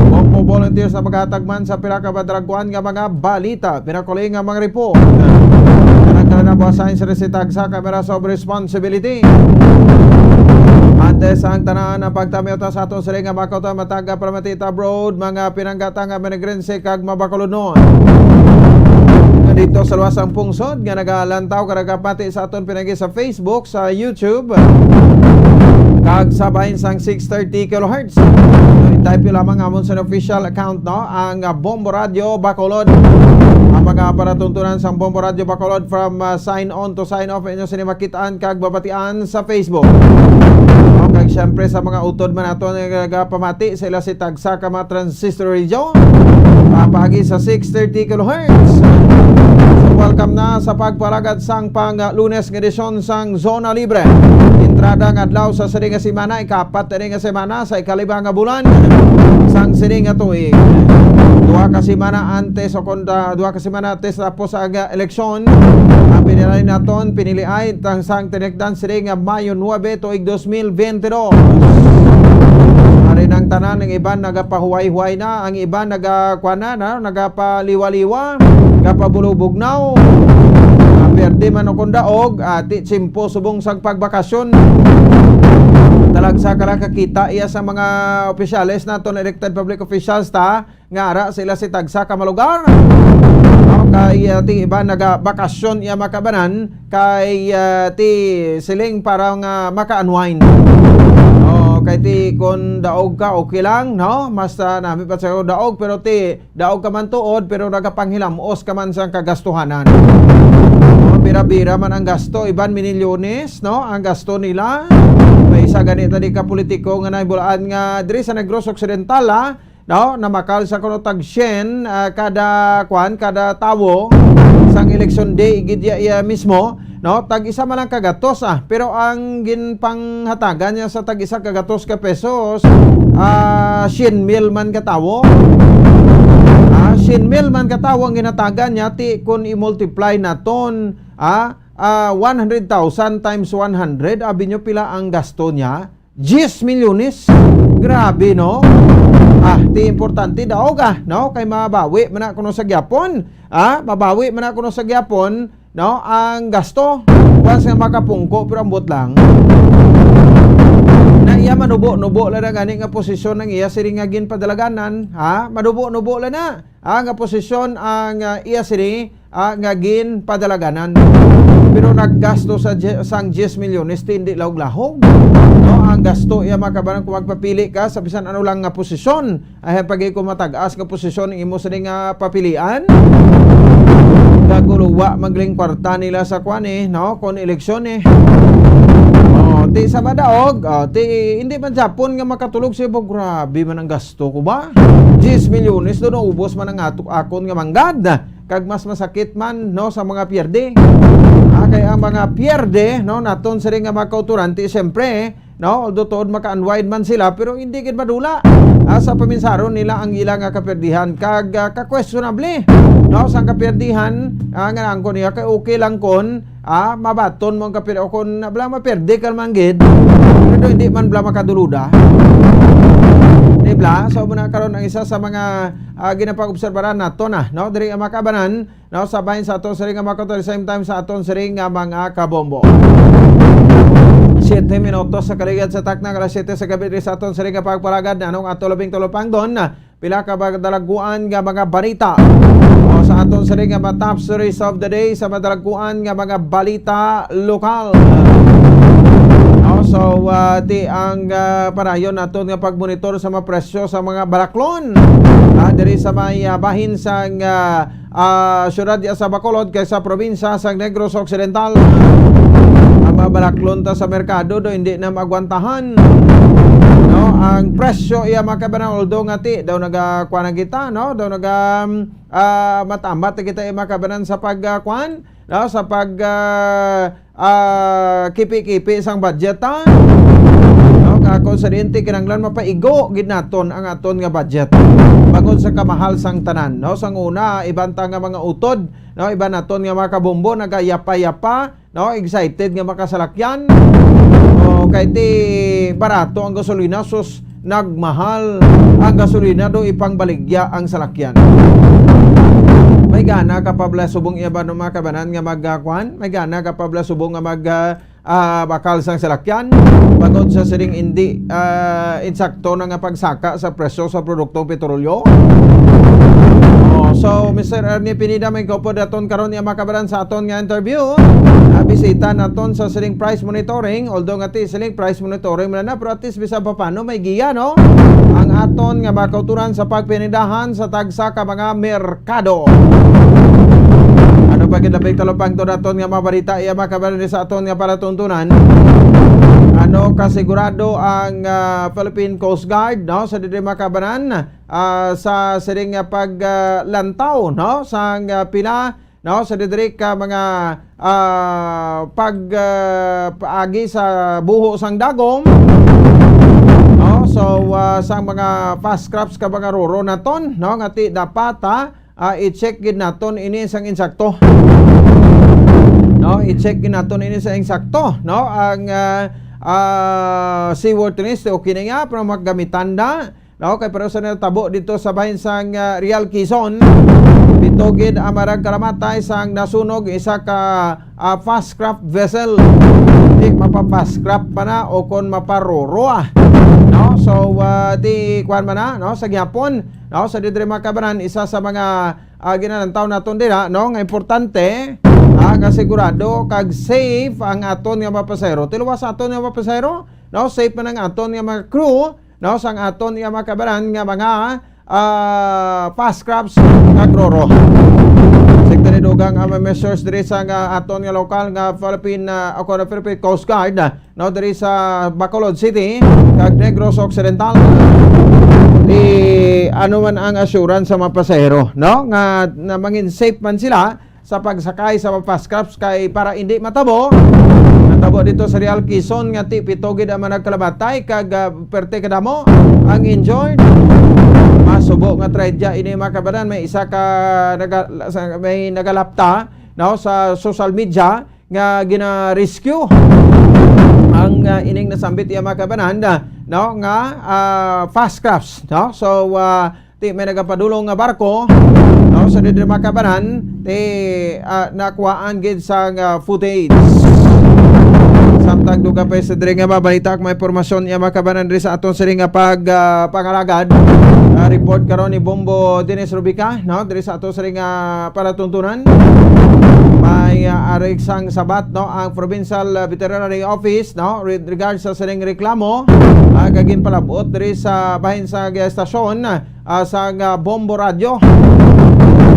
Bombo Volunteers na maghatag man sa pila ka madalagkuan nga mga balita, pinakuling nga mga report. Kanang tanan na buhasahin sa resita sa Cameras of Responsibility. Antes ang tanan, ang pagtamiota sa ato sining nga mga kautan, matag nga palamati abroad, mga pinanggata nga Managrense kag mabakulodnon. Nga dito sa luwas ang pungsod nga nagalantaw kag nagapati sa aton pinagi sa Facebook, sa YouTube, kag sa bahin sang six thirty kilohertz. So, i-type nyo lamang amon sa official account, no? Ang, ah, Bombo Radio Bacolod. Ang mga palatuntunan sang Bombo Radio Bacolod from, ah, sign on to sign off, inyo sini makitaan kag mabatian sa Facebook. O, kag syempre sa mga utod man nato nga nagapamati sa ila si tagsa ka mga transistor radio, ah, paagi sa six thirty kilohertz. So, welcome na sa pagpalagad sang pang, ah, Lunes nga edisyon sang Zona Libre. Entrada nga adlaw sa sini nga semana, ikaapat ini nga semana sa ikalima nga bulan sang sini nga tuig. Duha ka semana antes o kon, ah, duha ka semana antes tapos ang, ah, eleksyon, ang pinili naton, piniliay tang sang tinik- dan sini nga Mayo nuebe tuig dos mil bente dos. Ari nang tanan, ang iban nagapahuway-huway na, ang iban naga-, kuwan na, na, nagapaliwa-liwa, nagapabulubugnaw. Ah, perde man o kon daog, ah, ti tsimpo subong sang pagbakasyon. Talagsa ka lang kakita iya sa mga opisyales naton, elected public officials ta, nga ara sila si tagsa ka malugar. No, kay, ah, ti iban nagabakasyon iya makabanan kay, ah, ti siling para nga maka-unwind. O, kay ti kon daog ka, okay lang, no? Mas, ah, nami pa sa daog, pero ti daog ka man tuod, pero nagapanghilam-os ka man sang kagastuhanan. No, bira-bira man ang gasto, iban minilyones, no? Ang gasto nila. May isa gani tadi ka politiko nga nahibulaan nga diri sa Negros Occidental, ah, no, namakal sa kuno tag syen, ah, kada, kwan, kada tawo sang election day, gid iya, iya mismo, no, tag isa man lang ka gatos, ah, pero ang ginpanghatagan niya sa tag isa ka gatos ka pesos, ah, syen mil man ka tawo. Ah, syen mil man ka tawo ang ginhatagan niya, ti kun i-multiply naton, ah, ah, one hundred thousand times one hundred, abi nyo pila ang gasto niya? Diyes milyones. Grabe, no? Ah, ti importante daog, ah, no? Kay mabawi man na kuno sa gyapon. Ah, mabawi man na kuno sa gyapon, no? Ang gasto. Once nga makapungko, pero ambot lang. Na iya manubo-nubo lang na gani nga posisyon ang iya siring nga ginpadalaganan, ha? Manubo-nubo lang na. Ah, nga posisyon ang, ah, iya sini, ah, nga ginpadalaganan. Pero naggasto sa dye-, sang diyes milyones, ti hindi lahog-lahog. No, ang gasto iya makabanan kung magpapili ka sa bisan ano lang nga posisyon. Ay, ang pag-, kung matag-as nga posisyon ang imo sini nga papilian, gaguluwa magling kwarta nila sa kwan eh, no? Kung eleksyon eh. Oh, ti sa madaog, oh, ti hindi man Japon nga makatulog sa ibo, grabe man ang gasto ko ba? Diyes milyones, doon naubos man ang ato akon nga manggad. Kag mas masakit man, no, sa mga pierde. Ah, kay ang mga pierde, no, naton sila nga mga kauturan, ti siyempre, no, although tuod maka-unwind man sila, pero hindi gid madula. Ah, sa paminsaron nila ang ila nga kapierdihan kag, ah, ka-questionable, no, sang kapierdihan, ah, nga naangkon niya kay okay lang kon ah, mabaton mo ang kapir-, o kung bala maperde ka man gid, pero hindi man bala makaduluda. Nibla, so muna karon ang isa sa mga, ah, ginapag-obserbaran nato na, no? Diri ang mga kabanan, no? Sa bahin sa aton siring nga mga kautoran, same time sa aton siring nga mga kabombo. Siyete minutos sa kaligad sa takna nga alas siyete sa gabi diri sa aton siring nga pagpalagad, nanong ato labing tulopangdon, pila ka ba dalagkuan nga mga balita. O, sa aton siring nga mga top stories of the day, sa madalagkuan nga mga balita lokal. No? So, ah, ti ang, ah, panayon naton nga pagmonitor sa mga presyo sa mga balaklon. Ah, diri sa may, ah, bahin sang, ah, ah, siyudad diya sa Bacolod kay sa probinsya sang Negros Occidental. Ang mga balaklon ta sa merkado do hindi na maagwantahan. No, ang presyo iya mga kabanan, although nga ti daw naga kuan na kita, no? Daw naga, um, ah, matamat na kita iya mga kabanan sa pag, ah, kuan, no? Sa pag, ah, ah, kipi-kipi sang budget, ha? No, nga kung sa diin ti kinahanglan mapaigo gid naton ang aton nga budget. Bangod sa kamahal sang tanan, no? Sang una, iban ta nga mga utod, no? Iban naton nga mga kabombo nagayapa-yapa, no? Excited nga makasalakyan. O, kay ti barato ang gasolina, sus, nagmahal ang gasolina do ipangbaligya ang salakyan. May gana ka pa bala subong iya ba no mga kabanan nga mag, ah, kuan? May gana ka pa bala subong nga mag, ah, ah, bakal sang salakyan? Bangod sa siring indi, ah, insakto na nga pagsaka sa presyo sa produktong petrolyo. Oh, so, Mister Ernie Pineda, may gopod daton karon niya mga kabanan sa aton nga interview. Ah, bisita naton sa siring price monitoring, although nga ti siring price monitoring man na, pero at least bisan pa paano may giya, no? Ang aton nga mga kauturan sa pagpinindahan sa tagsa ka mga merkado. Ano pa gid labing talupangton naton nga mga balita, iya mga kabanan sa aton nga palatuntunan? Ano kasigurado ang, ah, Philippine Coast Guard, no? Sa diri mga kabanan, ah, sa siring nga pag, ah, lantaw, no? Sang, ah, pila, no? Sa diri ka mga, ah, pag, ah, paagi sa buho sang dagom, no? So, ah, sang mga fast crops ka mga roro naton, no? Nga ti dapat, ah, ah, i-check gid naton ini sang insakto. No, i-check gid naton ini sa insakto, no? Ang, ah, ah, seaworthiness, okay na nga, pero magamitan na, no? Kay pero sa natabo dito sa bahin sang, ah, Real Quezon, pito gid ang marag kalamatay sang nasunog isa ka, ah, fast craft vessel. Di mapa-fast craft pa na o kon maparoro, ah. No? So, ah, di kuwan man na, no? Sa gihapon, no? Sa didri mga kabanan, isa sa mga, ah, ginalantaw naton dira, no? Nga importante, ah, nga sigurado kag safe ang aton nga mga pasahero. Tiluwas sa aton nga mga pasahero, no? Safe man ang aton nga mga crew, no? Sang aton nga mga kabanan nga mga, ah, fast crafts kag roro. Sikta ni dugang ang mga measures diri sa nga aton nga lokal nga Philippine, ah, ako na Philippine Coast Guard, ah, no, diri sa Bacolod City kag Negros Occidental. Di ano man ang assurance sa mga pasahero, no, nga na mangin safe man sila sa pagsakay sa mga fast crafts kay para hindi matabo. Natabo dito sa Real Quezon nga ti pito gid ang mga nagkalamatay kag, ah, perte kadamo ang injured. Masubo nga trahedya ini mga kabanan, may isa ka naga-, sa, may nagalapta, no, sa social media nga gina-rescue ang, ah, ining nasambit iya mga kabanan, no, nga, ah, fast crafts, no? So, ah, ti may nagapadulong nga barko, no, sa didri mga kabanan, ti, ah, nakuhaan gid sa, ah, footage. Samtang dugang pa sa diri nga mabalita, may impormasyon iya mga kabanan diri sa aton siring nga pag, ah, pangalagad. Ah, report karon ni Bombo Dennis Rubica, no, diri sa aton siring nga palatuntunan. May, ah, ari sang sabat, no, ang Provincial, ah, Veterinary Office, no, with regards sa siring reklamo, ah, nga ginpalabot diri sa bahin sa estasyon, ah, sang, ah, Bombo Radyo.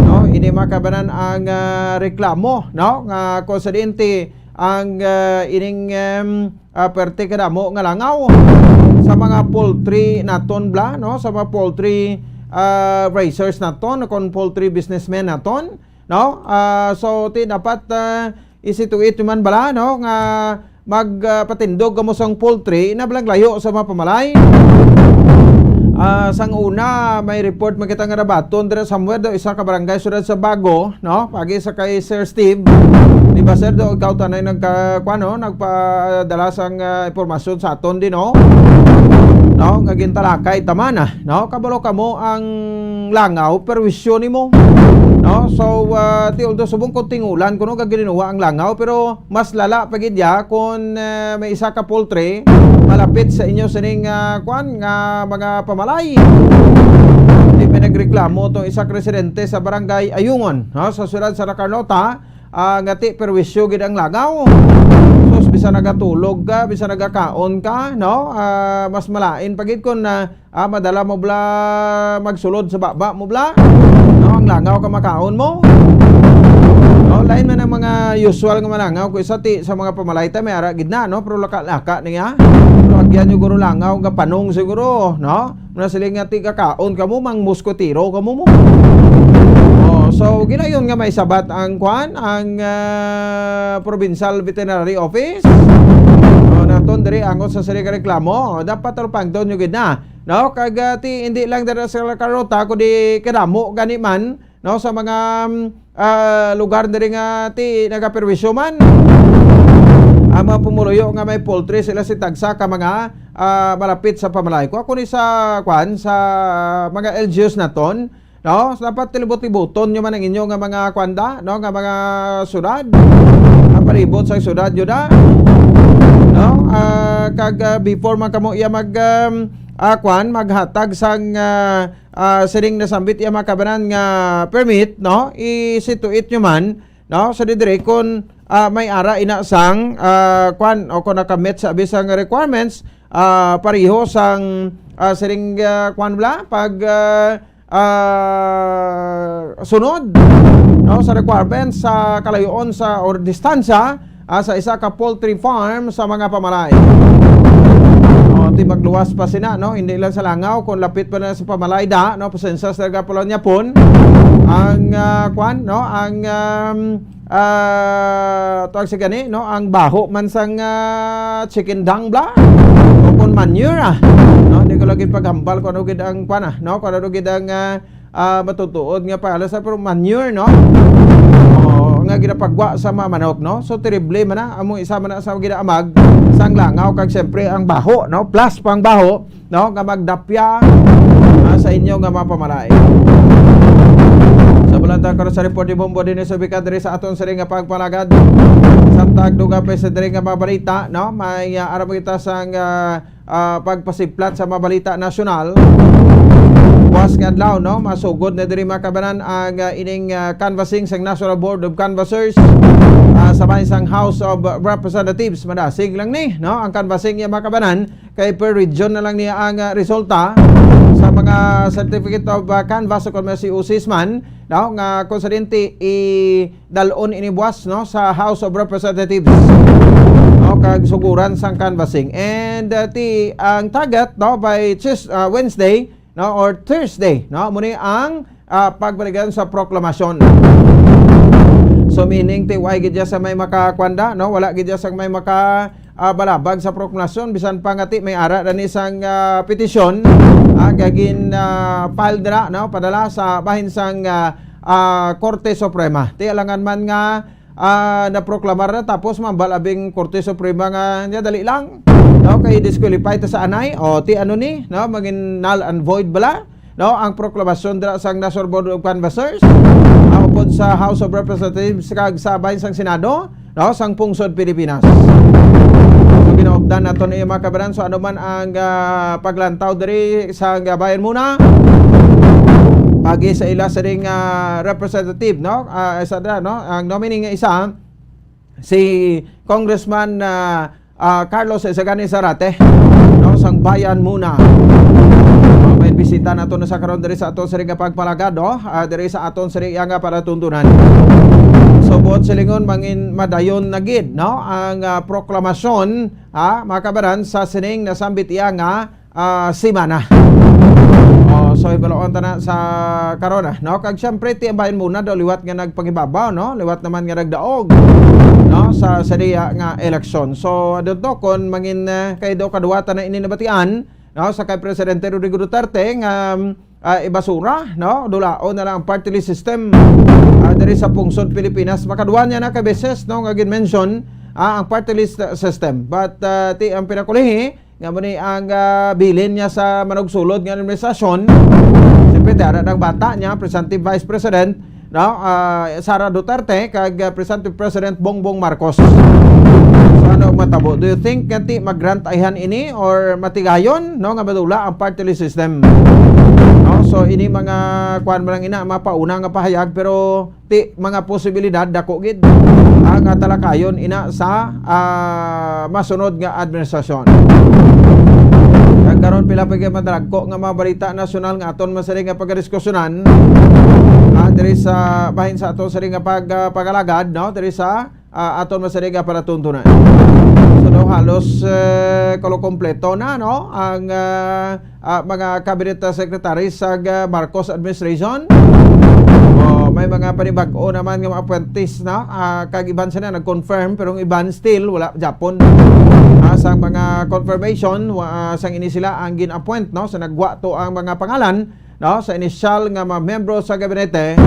No, ini mga kabanan ang, ah, reklamo, no, nga kung sa diin ti ang, ah, ining, em, ah, perte kadamo nga langaw sa mga poultry naton bla, no, sa mga poultry, ah, raisers naton, kon poultry businessmen naton, no? Ah, so ti dapat, ah, isituit man bala, no, nga mag, ah, patindog kamo sang poultry na balang layo sa mga pamalay. Ah, sang una, may report man kita nga nabaton dira somewhere daw isa ka barangay sudad sa Bago, no? Pagi sa kay Sir Steve. Di ba, sir, daw ikaw tanay nagka-, kuwan, no? Nagpadala sang, ah, impormasyon sa aton din, no? no, nga gintalakay ta man, ah, no? Kabalo kamo ang langaw, perwisyo nimo, no? So, ah, ti, although subong ko tingulan kuno nga gilinuwa ang langaw, pero mas lala pa gid ya kung, ah, may isa ka poultry malapit sa inyo sining, ah, kwan, nga mga pamalay. Di may nagreklamo tong isa ka residente sa barangay Ayungon, no, sa siyudad sa Santa Carlota, ah, nga ti perwisyo gid ang langaw. Sus, bisan nagatulog ka, bisan nagakaon ka, no? Ah, mas malain pa gid kung, ah, ah, madala mo bala magsulod sa baba mo bala, no? Ang langaw ka makaon mo. No, lain man ang mga usual nga malangaw ko isa ti sa mga pamalay ta may ara gid na, no? Pero laka-laka niya. Pero agyan nyo guro langaw nga panong siguro, no? Muna sila nga ti kakaon kamo, mang muskotiro kamo mo. Oh, so ginayon nga may sabat ang kwan, ang, ah, Provincial Veterinary Office. Oh, naton diri angot sa sila ka reklamo. Oh, dapat talupangton nyo gid na. No, kag, ah, ti hindi lang dira sa Carlota kundi kadamo gani man, no, sa mga, mm, ah, lugar diri nga ti nagaperwisyo man. Ang mga pumuluyo nga may poultry sila si tagsa ka mga, ah, malapit sa pamalay ko. Ako ni sa, kwan, sa mga L G Us naton, no? Dapat tilibot-tibuton nyo man ang inyo nga mga kwanda, no? Nga mga syudad. Ang palibot sa syudad, yun na. No? Ah, kag, ah, before man kamo iya mag, um, ah, kwan, maghatag sang, ah, ah, sining nasambit iya mga kabanan nga permit, no? I-situate nyo man, no? Sa didiri kung, ah, may ara ina sang, ah, kwan, o kung nakamit sa abis sang requirements, ah, pareho sang, ah, sining, ah, kwan bala, pag, ah, ah, sunod, no, sa requirements sa kalayoon sa or distansya, ah, sa isa ka poultry farm sa mga pamalay. O, ti magluwas pa sina, no, hindi lang sa langaw, kung lapit pa na sa pamalay da, no, pasensya sa nagapulon niya pon ang, ah, kwan, no, ang, um, ah, tawag sa gani, no, ang baho man sang, ah, chicken dung bala, o kung manure, ah, no, hindi ko lagi paghambal kung ano gid ang kwan, ah, no, kung ano gid ang, ah, ah, matutuod nga pangalan sa, pero manure, no? Oo, nga ginapagwa sa mga manok, no? So, terrible man na. Amo isa man na sa ginaamag sang langaw, kag siyempre ang baho, no? Plus pang baho, no? Nga magdapya, ah, sa inyo nga mga pamalay. Sa balanta ko sa report ni Bombo din sa Bicadre sa aton siring nga pagpalagad. Samtag dugang pa sa diri nga mga balita, no? May, ah, aram kita sang, ah, ah, pagpasiplat sa mga balita nasyonal. Buwas nga adlaw, no, masugod na diri mga kabanan ang, ah, ining, ah, canvassing sang National Board of Canvassers, ah, sa bahin sang House of Representatives. Madasig lang ni, no, ang canvassing niya mga kabanan kay per region na lang niya ang, ah, resulta sa mga certificate of, ah, canvass o kung may C O Cs man, no, nga kung sa dinti i dal-on ini buwas, no, sa House of Representatives, no, kag suguran sang canvassing. And, uh, ti, ang target, no, by Tues-, uh, Wednesday, no, or Thursday, no, amo ni ang, uh, pagbalikan sa proklamasyon. So, meaning, ti, way gid siya sa may makakwanda, no, wala gid siya sa may maka, ah, balabag sa proklamasyon, bisan pa nga ti may ara na ni sang, ah, petisyon, ah, nga gin, ah, file dira, no, padala sa bahin sang, ah, ah, Korte Suprema. Ti alangan man nga, ah, naproklamar na, tapos mambal abing Korte Suprema nga niya dali lang, no, kay disqualify ta sa anay, o ti ano ni, no, mangin null and void bala, no, ang proklamasyon dira sang National Board of Canvassers, ah, upod sa House of Representatives kag sa bahin sang Senado, no, sang pungsod Pilipinas. So, ginaupdan nato ni mga kabanan. So, ano man ang, ah, paglantaw diri sa bayan muna, pagi sa ila sa ding, ah, representative, no, ah, isa na, no, ang nominee nga isa, si Congressman, ah, ah, Carlos Isagani Zarate, no, sang Bayan Muna. Ah, may bisita nato na sa karon diri sa aton siring nga pagpalagad, no? Ah, diri sa aton siring nga palatuntunan. So, buot silingon, mangin madayon na gid, no, ang, ah, proklamasyon, ah, mga kabaran, sa sining nasambit iya nga, ah, semana. Oh, so, ibaloon ta na sa karon, ah, no? Kag siyempre, ti ang Bayan Muna daw liwat nga nagpangibabaw, no? Liwat naman nga nagdaog, no? Sa, sa diya nga eleksyon. So, adto to, kung mangin, ah, kay daw kaduwatan na ini nabatian, no? Sa kay Presidente Rodrigo Duterte nga, um, ah, ibasura, no? Dulaon na lang ang party list system, ah, diri sa pungsod Pilipinas. Makaduwa niya na ka beses, no? Nga gin-mention, ah, ang party list, ah, system. But, ah, ti ang pinakulihi, Nga mo ni ang, ah, bilin niya sa manugsulod nga administrasyon. Siyempre, ti ara nang bata niya, presumptive Vice President, no? Ah, Sara Duterte, kag, ah, presumptive President Bongbong Marcos. So, ano ang matabo? Do you think nga ti mag-grant ayhan ini or matigayon, no, nga madula ang party list system? No? So, ini mga kuwan man lang ina, mapauna nga pahayag, pero ti mga posibilidad dako gid ang, ah, talakayon ina sa, ah, masunod nga administrasyon. Kag karon pila pa gid madalagko nga mga balita nasyonal nga aton man sini nga pagdiskusyonan, ah, diri sa bahin sa aton sini nga pag, ah, pag-alagad, no, diri sa, ah, aton man sini nga palatuntunan. So, daw halos, eh, kulo kompleto na, no, ang, ah, ah, mga cabinet secretary sa, ah, Marcos administration. Oh, may mga panibag-o naman nga mga appointees na, ah, kag iban sila nag-confirm, pero ang iban still wala japon. Ah, sa mga confirmation, wa-, ah, sang ini sila ang gin-appoint, no? Sa nagwa to ang mga pangalan, no? Sa inisyal nga mga membro sa gabinete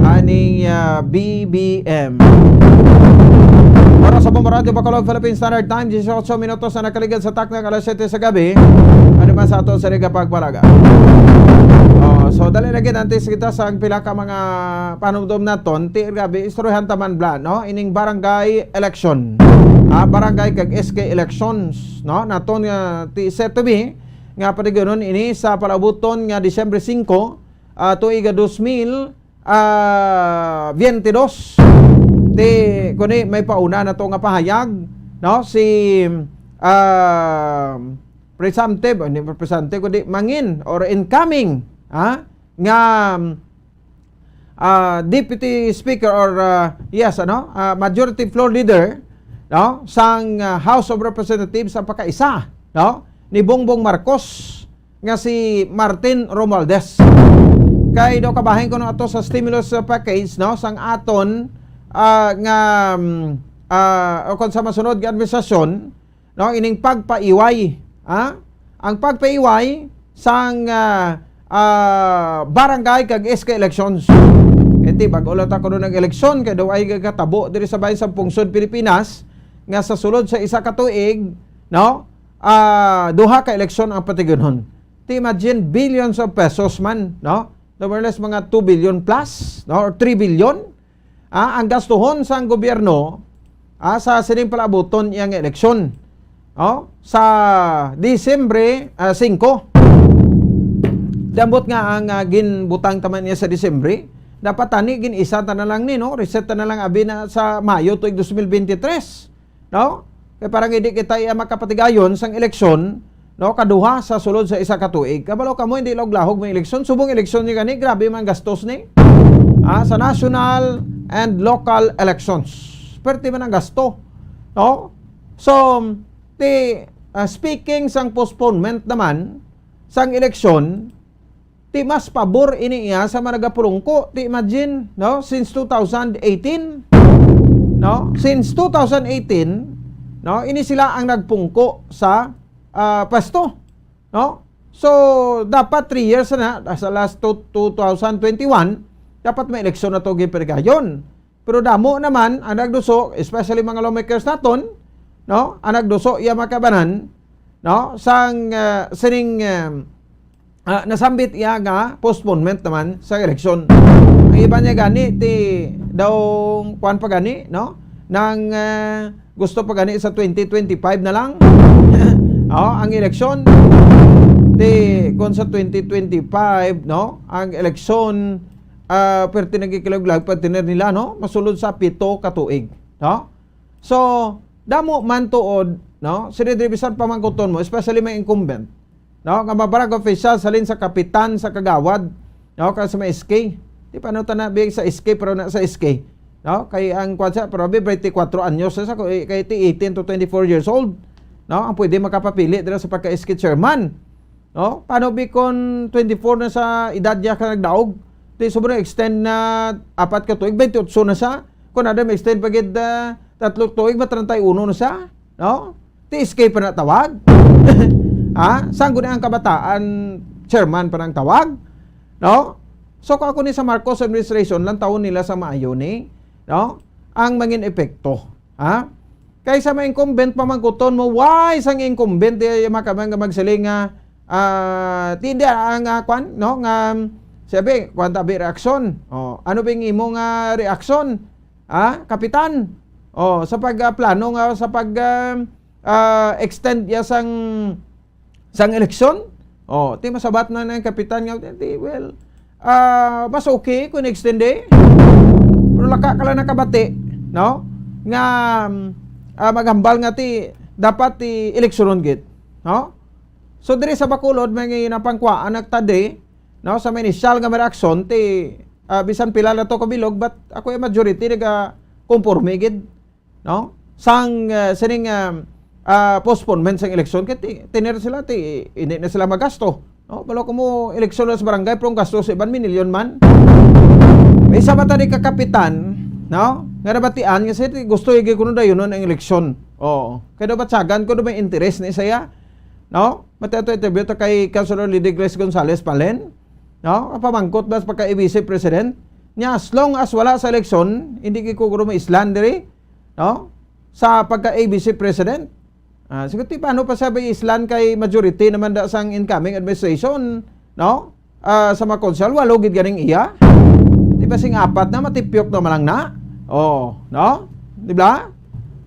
aning, ah, B B M. Oras sa Bombo Radio Bacolod, Philippine Standard Time, disiotso minutos na nakaligad sa takna nga alas siyete sa gabi. Ano man sa aton sa Riga Pagpalaga. Oh, so, dali lagi, antes kita sa ang pila ka mga panumdom naton, ti grabe, istoryahan ta man bala, no? Ining barangay election. Ah, barangay kag S K elections, no? Naton nga ti set to be nga paniganon ini sa palaabuton nga Disyembre singko, ah, tuig nga dos mil, ah, biyente dos. Ti, kundi may pauna na to nga pahayag, no? Si, ah, presumptive, hindi pa presumptive, kundi mangin or incoming, ha? Nga, ah, Deputy Speaker or, ah, yes, ano, ah, Majority Floor Leader, no? Sang, ah, House of Representatives ang pagkaisa, no? Ni Bongbong Marcos nga si Martin Romualdez. Kay daw kabahin kuno ato sa stimulus, uh, package, no, sang aton, ah, nga, mm, ah, o kon sa masunod nga administrasyon, no, ining pagpaiway, ha? Ang pagpaiway sang, ah, ah, barangay kag S K elections. Iti, bag-o lang ta kuno nag-eleksyon, kay daw ay gatabo diri sa bahin sa pungsod Pilipinas nga sa sulod sa isa ka tuig, no, ah, duha ka eleksyon ang patigunhon. Ti imagine, billions of pesos man, no? More or less mga two billion plus, no? Or three billion, ah, ang gastuhon sang gobyerno, ah, sa sining palaabuton iyang eleksyon, no? Sa Disyembre, ah, singko. Ambot nga ang, ah, ginbutang ta man niya sa Disyembre, dapat tani gin-isa ta na lang ni, no? Reset ta na lang abi na sa Mayo tuig dos mil bente tres. No? Kay para nga di kita iya makapatigayon sang eleksyon, no, kaduha sa sulod sa isa ka tuig. Kabalo kamo, hindi laog-lahog may eleksyon. Subong eleksyon ni gani, grabe man gastos ni. Ah, sa national and local elections. Perte man ang gasto. No? So, ti, ah, speaking sang postponement naman sang eleksyon, ti mas pabor ini iya sa mga nagapulungko. Ti imagine, no? Since two thousand eighteen, no? Since two thousand eighteen, no? Ini sila ang nagpungko sa, ah, pwesto, no? So, dapat three years na, sa last two, two thousand twenty-one, dapat may eleksyon na to, gipaligayon. Pero damo naman ang nagduso, especially mga lawmakers naton, no? Ang nagduso iya makabanan, no? Sang, ah, sining, ah, ah, nasambit iya nga postponement naman sa eleksyon. Ang iba niya gani, ti daw kuwan pa gani, no? Nang, ah, gusto pa gani sa twenty twenty-five na lang. Oh, ang eleksyon. Ti, kung sa twenty twenty-five, no? Ang eleksyon, ah, pwerte nagkikilalag, pwerte na nila, no? Masulod sa pito ka tuig, no? So, damo man tuod, no? Sila diri bisan pamangkuton mo, especially may incumbent, no? Nga mga barangay officials, halin sa kapitan, sa kagawad, no? Kag sa may S K. Di pa, no, tana big sa S K, pero na sa S K, no? Kay ang kwan sa, pero abi, twenty-four anyos sa, kay, kay ti eighteen to twenty-four years old, no? Ang pwede makapapili dira sa pagka-S K chairman. No? Paano bi kon twenty-four na sa edad niya ka nagdaog? Di sobrang extend na apat ka tuig, twenty-eight na sa. Kung ada may extend pa gid, ah, tatlo tuig, ma treinta y uno na sa. No? Ti S K pa na tawag. Ha? Saan gud ang kabataan chairman pa nang tawag? No? So, kung ako ni sa Marcos administration, lang taon nila sa maayo ni, no? Ang mangin epekto. Ha? Kay sa mga incumbent, pamangkuton mo, why sang incumbent di makabang nga magsiling nga, ah, di, di, ang, ah, kwan, no, nga, sabi, kwan, tabi reaksyon. Oh, ano ba yung imo nga reaksyon? Ah, kapitan? Oh, sa pag, ah, plano nga, sa pag, ah, ah, extend ya sang, sang eleksyon? Oh, ti masabat na ng kapitan nga, ti, well, ah, mas okay kung extend eh. Pero laka ka lang nakabati, no? Nga, ah, maghambal nga ti, dapat ti eleksyonon gid, no? So, diri sa Bacolod, may nga napangkuhaan nagtadi, no? Sa may initial nga may reaksyon, ti, ah, bisan pila na to kabilog, but ako yung majority naga-conforme gid, no? Sang, ah, sining, ah, ah, postponement sang eleksyon, kay ti-, tinir sila, ti, hindi na sila magasto, no? Balo ko mo, eleksyon na sa barangay, pero ang gasto sa iban, minilyon man. May isa ba tadi ka kapitan, no? Nga nabatian, nga siya, ti, gusto yung kuno dayon ang eleksyon. Oo. Kaya daw batsagan ko, daw may interes ni saya, no? Mati ato interview to kay Councilor Lady Grace Gonzales Palen, no? Pamangkot ba sa pagka-A B C President? Nya, as long as wala sa eleksyon, hindi kay kugro mo islan diri, no? Sa pagka-A B C President. Ah, siguro, ti, paano pa sabi islan kay majority naman da sang incoming administration, no? Ah, sa mga konsehal, walo gid ganing iya. Di ba sing apat na, matipyok na malang na? Oh, no? Di ba?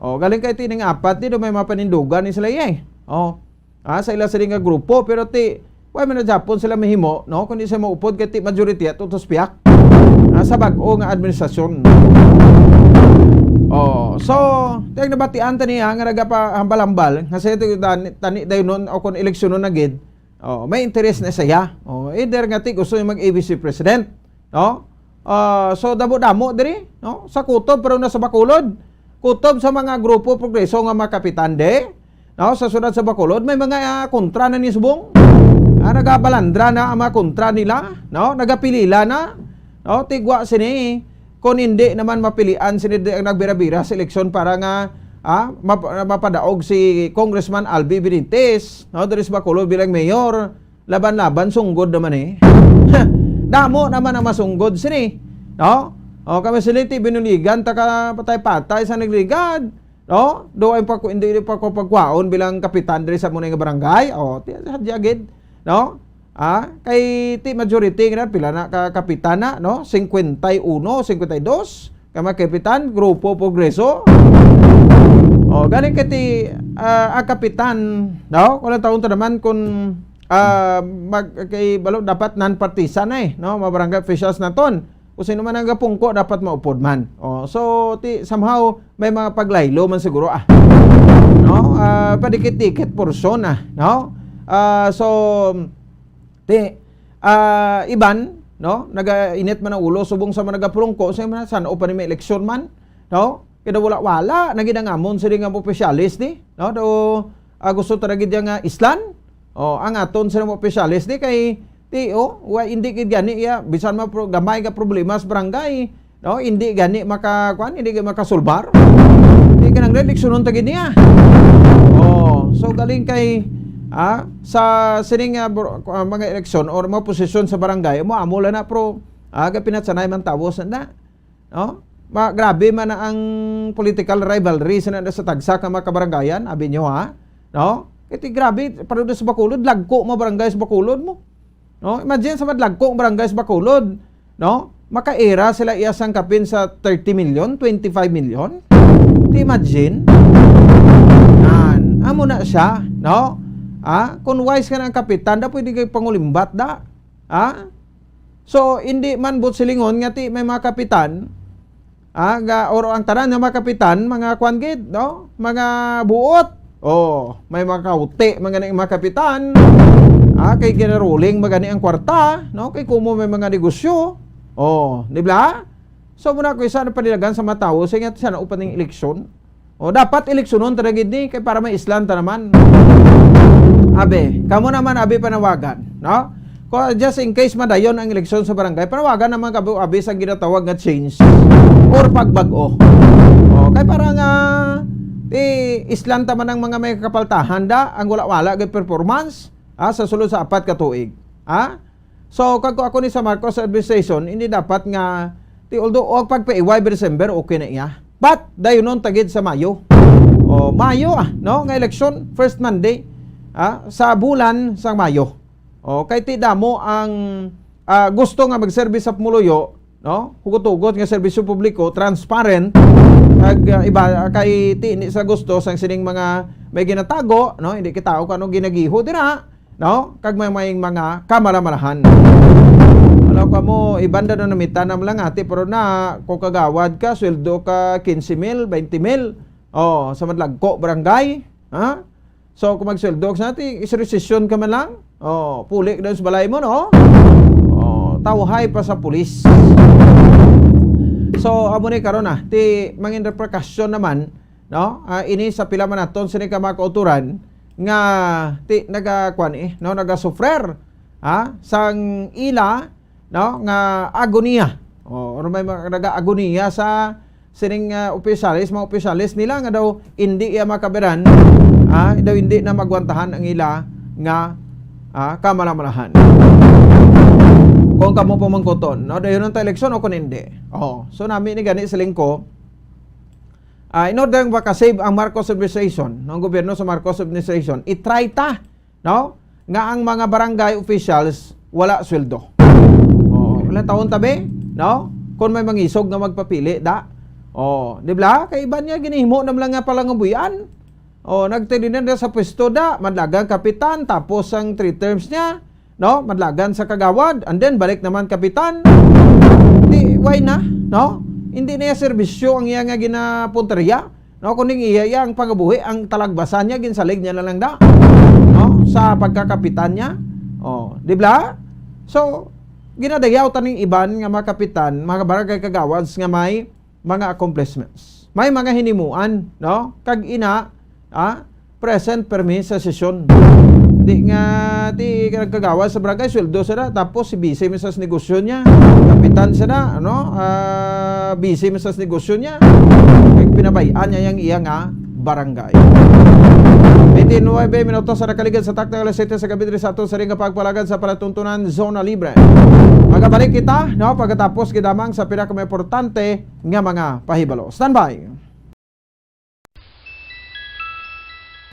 Oh, galing kay tining apat, di do may mapanindugan ni sila iya eh. Oh. Ah, sa ila sila nga grupo, pero ti, why man na Japon sila mahimo, no? Kundi sa maupod kay ti majority at utos piyak. Ah, sa bag-o nga administrasyon. Oh, so, ti ang nabatian ta niya nga nagapahambal-hambal, nga sa ito, tani, tani dayon nun, o kung eleksyonon na gid, oh, may interes na saya. Oh, either nga ti gusto niya mag-A B C president, no? Ah, so, damo-damo diri, no? Sa kutob, pero na sa Bacolod. Kutob sa mga grupo progreso nga mga kapitan, di? No? Sa syudad sa Bacolod, may mga, ah, kontra na ni subong. Ah, nagabalandra na ang mga kontra nila, no? Nagapilila na, no? Tigwa sini, kung hindi naman mapilian sini di ang nagbira-bira sa eleksyon para nga, ah, map-, mapadaog si Congressman Albi Benitez, no? Diri sa Bacolod bilang mayor. Laban-laban, sunggod naman eh. Damo naman ang masunggod sini, no? O, kami sila ti binuligan, ta ka patay-patay sa nagligad, no? Do ay pa, hindi pa ko pagkwaon bilang kapitan diri sa muna nga barangay. O, ti, hadya gid, no? Ah, kay ti majority nga pila na ka kapitan na, no? Cincuenta y uno, cincuenta y dos. Kay mga kapitan, Grupo Progreso. O, galing kay ti, ah, ang kapitan, no? Kung ang taon to naman, kung, ah, mag-, kay balo, dapat non-partisan na eh, no? Mga barangay officials naton. Kung sino man ang gapungko, dapat maupod man. O, so, ti, somehow, may mga paglaylo man siguro, ah. No? Ah, padikit-dikit porsyon, ah, no? Ah, so, ti, ah, iban, no? Nagainit man ang ulo, subong sa mga nagapulungko, sa mga san-o pa ni may eleksyon man, no? Kaya wala-wala, nagid ang amon sila nga opisyalis ni, no? Do, ah, gusto talaga diya nga islan, o, ang aton sila mga opisyalis ni kay, ti, o, wa, hindi gid gani, ya, bisan ma pro-, gamay nga problema sa barangay, no? Hindi gani maka, kuan, hindi gani makasulbar. Hindi ka nang eleksyonon ta gid niya. O, so galing kay, ah, sa sining, ah, bro-, ah, mga eleksyon or mga posisyon sa barangay, mo amo lang na pro, ah, kay pinatsanay man tawo sa na. No? Ma-, grabe man na ang political rivalry sa, sa tagsa ka mga kabarangayan, abi nyo, ha? No? Kay ti grabe, pero sa Bacolod, lagko mga barangay sa Bacolod mo. No? Imagine sa madlagko ang barangay sa Bacolod, no? Makaira sila iya sang kapin sa thirty million, twenty-five million. Ti imagine? Nan, amo na siya, no? Ah, kung wise ka ng kapitan, da pwede kay pangulimbat da. Ha? So, hindi man buot silingon nga ti may mga kapitan, ha, ga, or ang tanan nga mga kapitan, mga kwan gid, no? Mga buot. Oh, may mga kauti, mga ning mga kapitan. Ha, kay ginaruling magani ang kwarta, no? Kay kumo may mga negosyo. Oh, di ba? So, muna ko isa na panilagan sa mga tawo, sa ingat siya na upaning eleksyon. O, dapat eleksyonon ta na gid ni, kay para may islan ta naman. Abi, kamo naman, abi, panawagan, no? Ko, just in case madayon ang eleksyon sa barangay, panawagan naman kabo, abi, sa ginatawag nga change or pagbag-o. O, kay para nga, ti, islan ta man ang mga may kapaltahan da, ang wala-wala gid performance, ah, sa sulod sa apat ka tuig. Ha? So, kag ako ni sa Marcos administration, hindi dapat nga, ti, although, o pagpaiway by December, okay na iya. But, dayunon ta gid sa Mayo. O, Mayo, ah, no, nga eleksyon, first Monday, ah, sa bulan sang Mayo. O, kay ti damo ang, ah, gusto nga magserbi sa pumuluyo, no? Hugot-hugot nga serbisyo publiko, transparent, kag, ah, iba, kay ti ni sa gusto sang sining mga may ginatago, no? Hindi kita kung ano ginagiho dira, no? Kag may, may mga kamalamalahan. Wala ka mo, ibanda na namita na lang ati, pero na, kung kagawad ka, sweldo ka quince mil, twenty mil, oh, sa Madlagko, barangay, ha? So, kung magsweldo ka sa ati, isresisyon ka man lang, oh, puli ka daw sa balay mo, no? Oh, tawhay pa sa pulis. So, amo ni karon na, ti mangin repercussion naman, no? Ah, ini sa pila man naton sini ka mga kauturan nga ti nagakuan eh, no, nagasufrer, ha, sang ila, no, nga agoniya. O, or may mga nagaagoniya sa sining, ah, opisyales, mga opisyales nila nga daw hindi iya makabiran, ah, daw hindi na magwantahan ang ila nga, ah, kamalamalahan. Kung kamo pamangkuton, no, dayon ang eleksyon o kung hindi. Oh, so nami ni gani siling ko, ah, in order nga makasave ang Marcos administration, no, ang gobyerno sa Marcos administration, i-try ta, no, nga ang mga barangay officials wala sweldo. Oh, wala taon tabi, no? Kung may mangisog nga magpapili, da. Oh, di ba? Kay iban niya ginihimo na lang nga palangabuyan. Oh, nagtindi na sa pwesto da, madlagan kapitan, tapos ang three terms niya, no? Madlagan sa kagawad, and then balik naman kapitan. Di, why na, no? Hindi na iya serbisyo ang iya nga ginapunteriya, no? Kuning iya, iya ang pangabuhi, ang talagbasan niya, ginsalig niya na lang da, no? Sa pagkakapitan niya. Oh, di ba? So, ginadayaw taning iban nga mga kapitan, mga barangay kagawads nga may mga accomplishments. May mga hinimuan, no? Kag ina, ah, present permi sa sesyon. Di nga, ti nagkagawa sa barangay, sweldo sa na, tapos si busy man sa negosyo niya, kapitan sa na, ano? Ah, busy man sa negosyo niya. Kag pinabayaan niya yang iya nga barangay. Twenty-nine minutos sa nakaligid sa takna alas siyete sa gabi diri sa aton sa ring pagpalagad sa palatuntunan Zona Libre. Magabalik kita, no, pagkatapos gidamang sa pinakamaimportante nga mga pahibalo. Standby.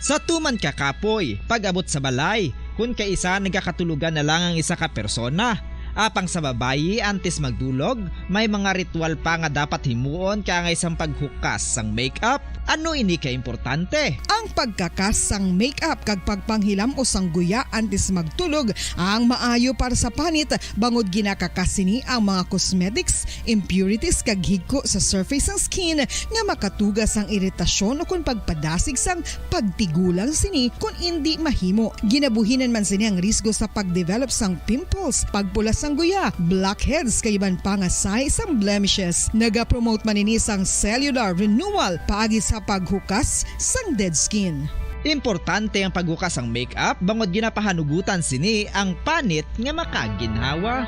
Sa tuman ka kapoy, pag-abot sa balay, kun kaisa nagakatulogan na lang ang isa ka persona. Apang sa babayi, antes magdulog, may mga ritual pa nga dapat himuon kaangay sang paghukas sang make-up. Ano ini ka importante? Ang pagkakas sang make-up kag pagpanghilam-os sang guya antes magtulog ang maayo para sa panit, bangod ginakakas sini ang mga cosmetics, impurities kag higko sa surface sang skin nga makatuga sang iritasyon ukon pagpadasig sang pagtigulang sini kon indi mahimo. Ginabuhinan man sini ang risgo sa pag-develop sang pimples, pagpula sang guya, blackheads kag iban pa nga sign sang blemishes. Nagapromote man ini sang cellular renewal paagi sa paghukas sang dead skin. Importante ang paghukas sang make-up bangod ginapahanugutan sini ang panit nga makaginhawa.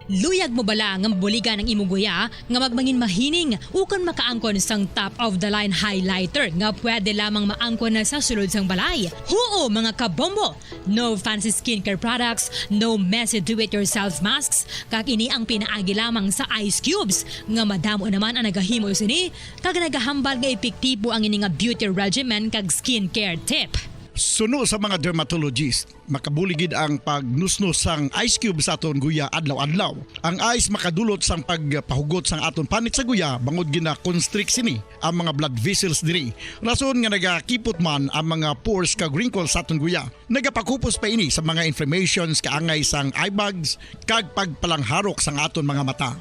Luyag mo bala nga mabuligan ang imong guya nga magmangin mahining ukon makaangkon sang top of the line highlighter nga pwede lamang maangkon na sa sulod sang balay? Huo, mga kabombo! No fancy skincare products, no messy do-it-yourself masks, kag ini ang pinaagi lamang sa ice cubes nga madamo naman ang nagahimo sini kag nagahambal nga epektibo ang ini nga beauty regimen kag skincare tip. Suno sa mga dermatologist, makabulig gid ang pagnusnos sang ice cube sa aton guya adlaw-adlaw. Ang ice makadulot sang pagpahugot sang aton panit sa guya bangod gina-constrict sini ang mga blood vessels diri. Rason nga nagakipot man ang mga pores kag wrinkles sa aton guya. Nagapakupos pa ini sa mga inflammations kaangay sang eye bags kag pagpalangharok sang aton mga mata.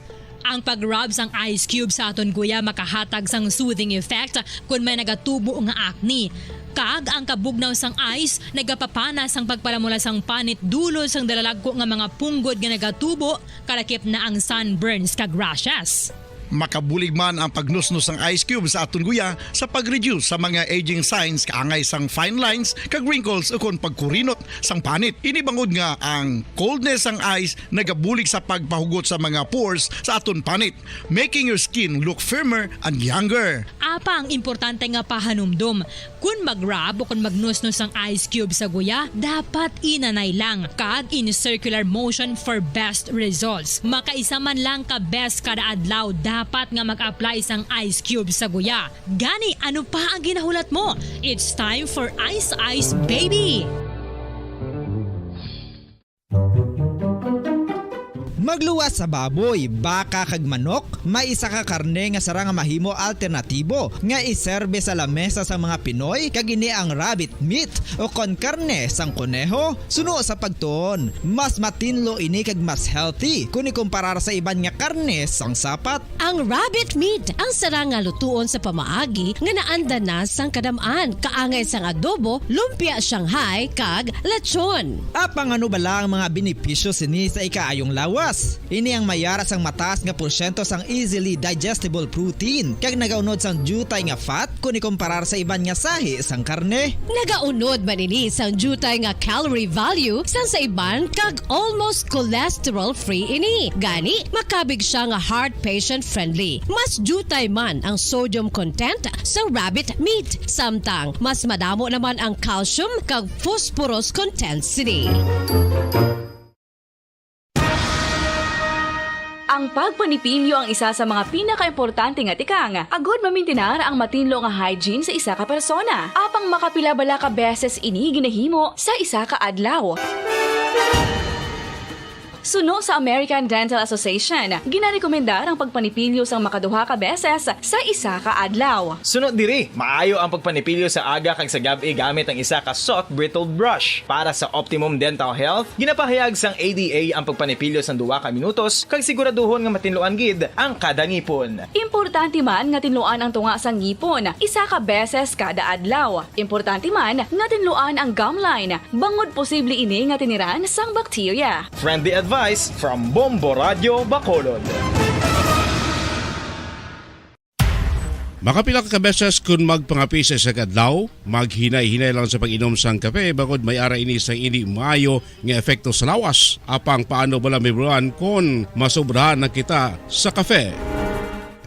Ang pag-rub sang ice cube sa aton guya makahatag sang soothing effect kon may nagatubo nga acne. Kag ang kabugnaw sang ice nagapapana sang pagpalamula sang panit dulot sang dalalagko nga mga punggod nga nagatubo, kalakip na ang sunburns kag rashes. Makabulig man ang pagnusnos sang ice cube sa aton guya sa pag-reduce sa mga aging signs kaangay sang fine lines kag wrinkles ukon pagkurinot sang panit. Ini bangod nga ang coldness sang ice nagabulig sa pagpahugot sa mga pores sa aton panit, making your skin look firmer and younger. Apang importante nga pahanumdom, Kon mag-rub o kon magnusnos ang ice cube sa guya, dapat inanay lang kag in circular motion for best results. Makaisa man lang ka beses kada adlaw dapat nga mag-apply sang ice cube sa guya. Gani, ano pa ang ginahulat mo? It's time for Ice Ice Baby! Magluwas sa baboy, baka kag manok, may isa ka karne nga sarang nga mahimo alternatibo nga iserbe sa lamesa sa mga Pinoy, kag ini ang rabbit meat o kon karne sang koneho. Suno sa pagtuon, mas matinlo ini kag mas healthy kon ikumparar sa iban nga karne sang sapat. Ang rabbit meat ang sarang nga lutuon sa pamaagi nga naanda na sang kadam-an, kaangay sang adobo, lumpia Shanghai, kag lechon. Apang ano bala ang mga benepisyo sini sa ikaayong lawas? Ini ang may ara sang mataas nga porsyento sang easily digestible protein, kag nagaunod sang diutay nga fat kon ikumparar sa iban nga sahi sang karne. Nagaunod man ini sang diutay nga calorie value sang sa iban, kag almost cholesterol-free ini. Gani, makabig sia nga heart patient-friendly. Mas diutay man ang sodium content sa rabbit meat, samtang mas madamo naman ang calcium kag phosphorus content sini. Ang pagpanipilyo ang isa sa mga pinakaimportante nga tikang agud mamintinar ang matinlo nga hygiene sa isa ka persona. Apang makapila bala ka beses ini ginahimo sa isa ka adlaw? Suno sa American Dental Association, ginarekomendar ang pagpanipilyo sang makaduha ka beses sa isa ka adlaw. Suno diri, maayo ang pagpanipilyo sa aga kag sa gab-i gamit ang isa ka soft bristled brush. Para sa optimum dental health, ginapahayag sang A D A ang pagpanipilyo sang duha ka minutos kag siguraduhon nga matinluan gid ang kada ngipon. Importante man nga tinluan ang tunga sang ngipon isa ka beses kada adlaw. Importante man nga tinluan ang gum line, bangod posible ini nga tiniran sang bakterya. Friendly advice from Bombo Radio Bacolod. Makapila ka beses kon magpangape sa isa ka adlaw, maghinay-hinay lang sa pag-inom sang kape, bangod may ara ini sang indi maayo nga epekto sa lawas. Apang paano bala mahibaluan kon masobrahan na kita sa kape?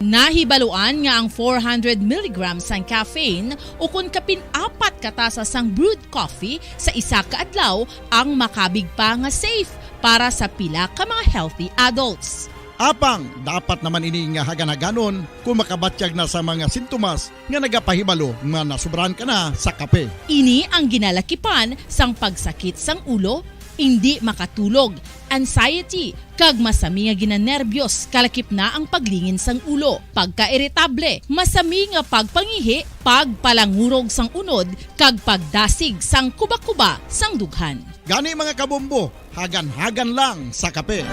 Nahibaluan nga ang four hundred milligrams sang caffeine, o kon kapin apat ka tasa sang brewed coffee sa isa ka adlaw, ang makabig pa nga safe para sa pila ka mga healthy adults. Apang dapat naman ini nga hagan-haganon kon makabatyag na sa mga sintomas nga nagapahibalo nga nasobrahan ka na sa kape. Ini ang ginalakipan sang pagsakit sang ulo, indi makatulog, anxiety, kag masami nga ginanerbiyos, kalakip na ang paglingin sang ulo, pagkairitable, masami nga pagpangihi, pagpalangurog sang unod, kag pagdasig sang kuba-kuba sang dughan. Gani, mga kabombo, hagan-hagan lang sa kape.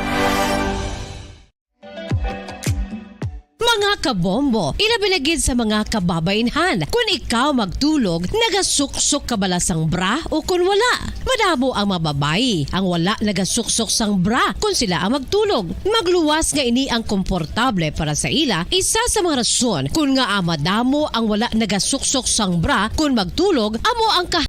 Mga kabombo, ilabi na gid sa mga kababaynhan, kun ikaw magtulog, nagasuksok ka bala sang bra o kun wala? Madamo ang mga babayi ang wala nagasuksok sang bra kun sila ang magtulog. Magluwas nga ini ang komportable para sa ila, isa sa mga rason kun ngaa madamo ang wala nagasuksok sang bra kun magtulog amo ang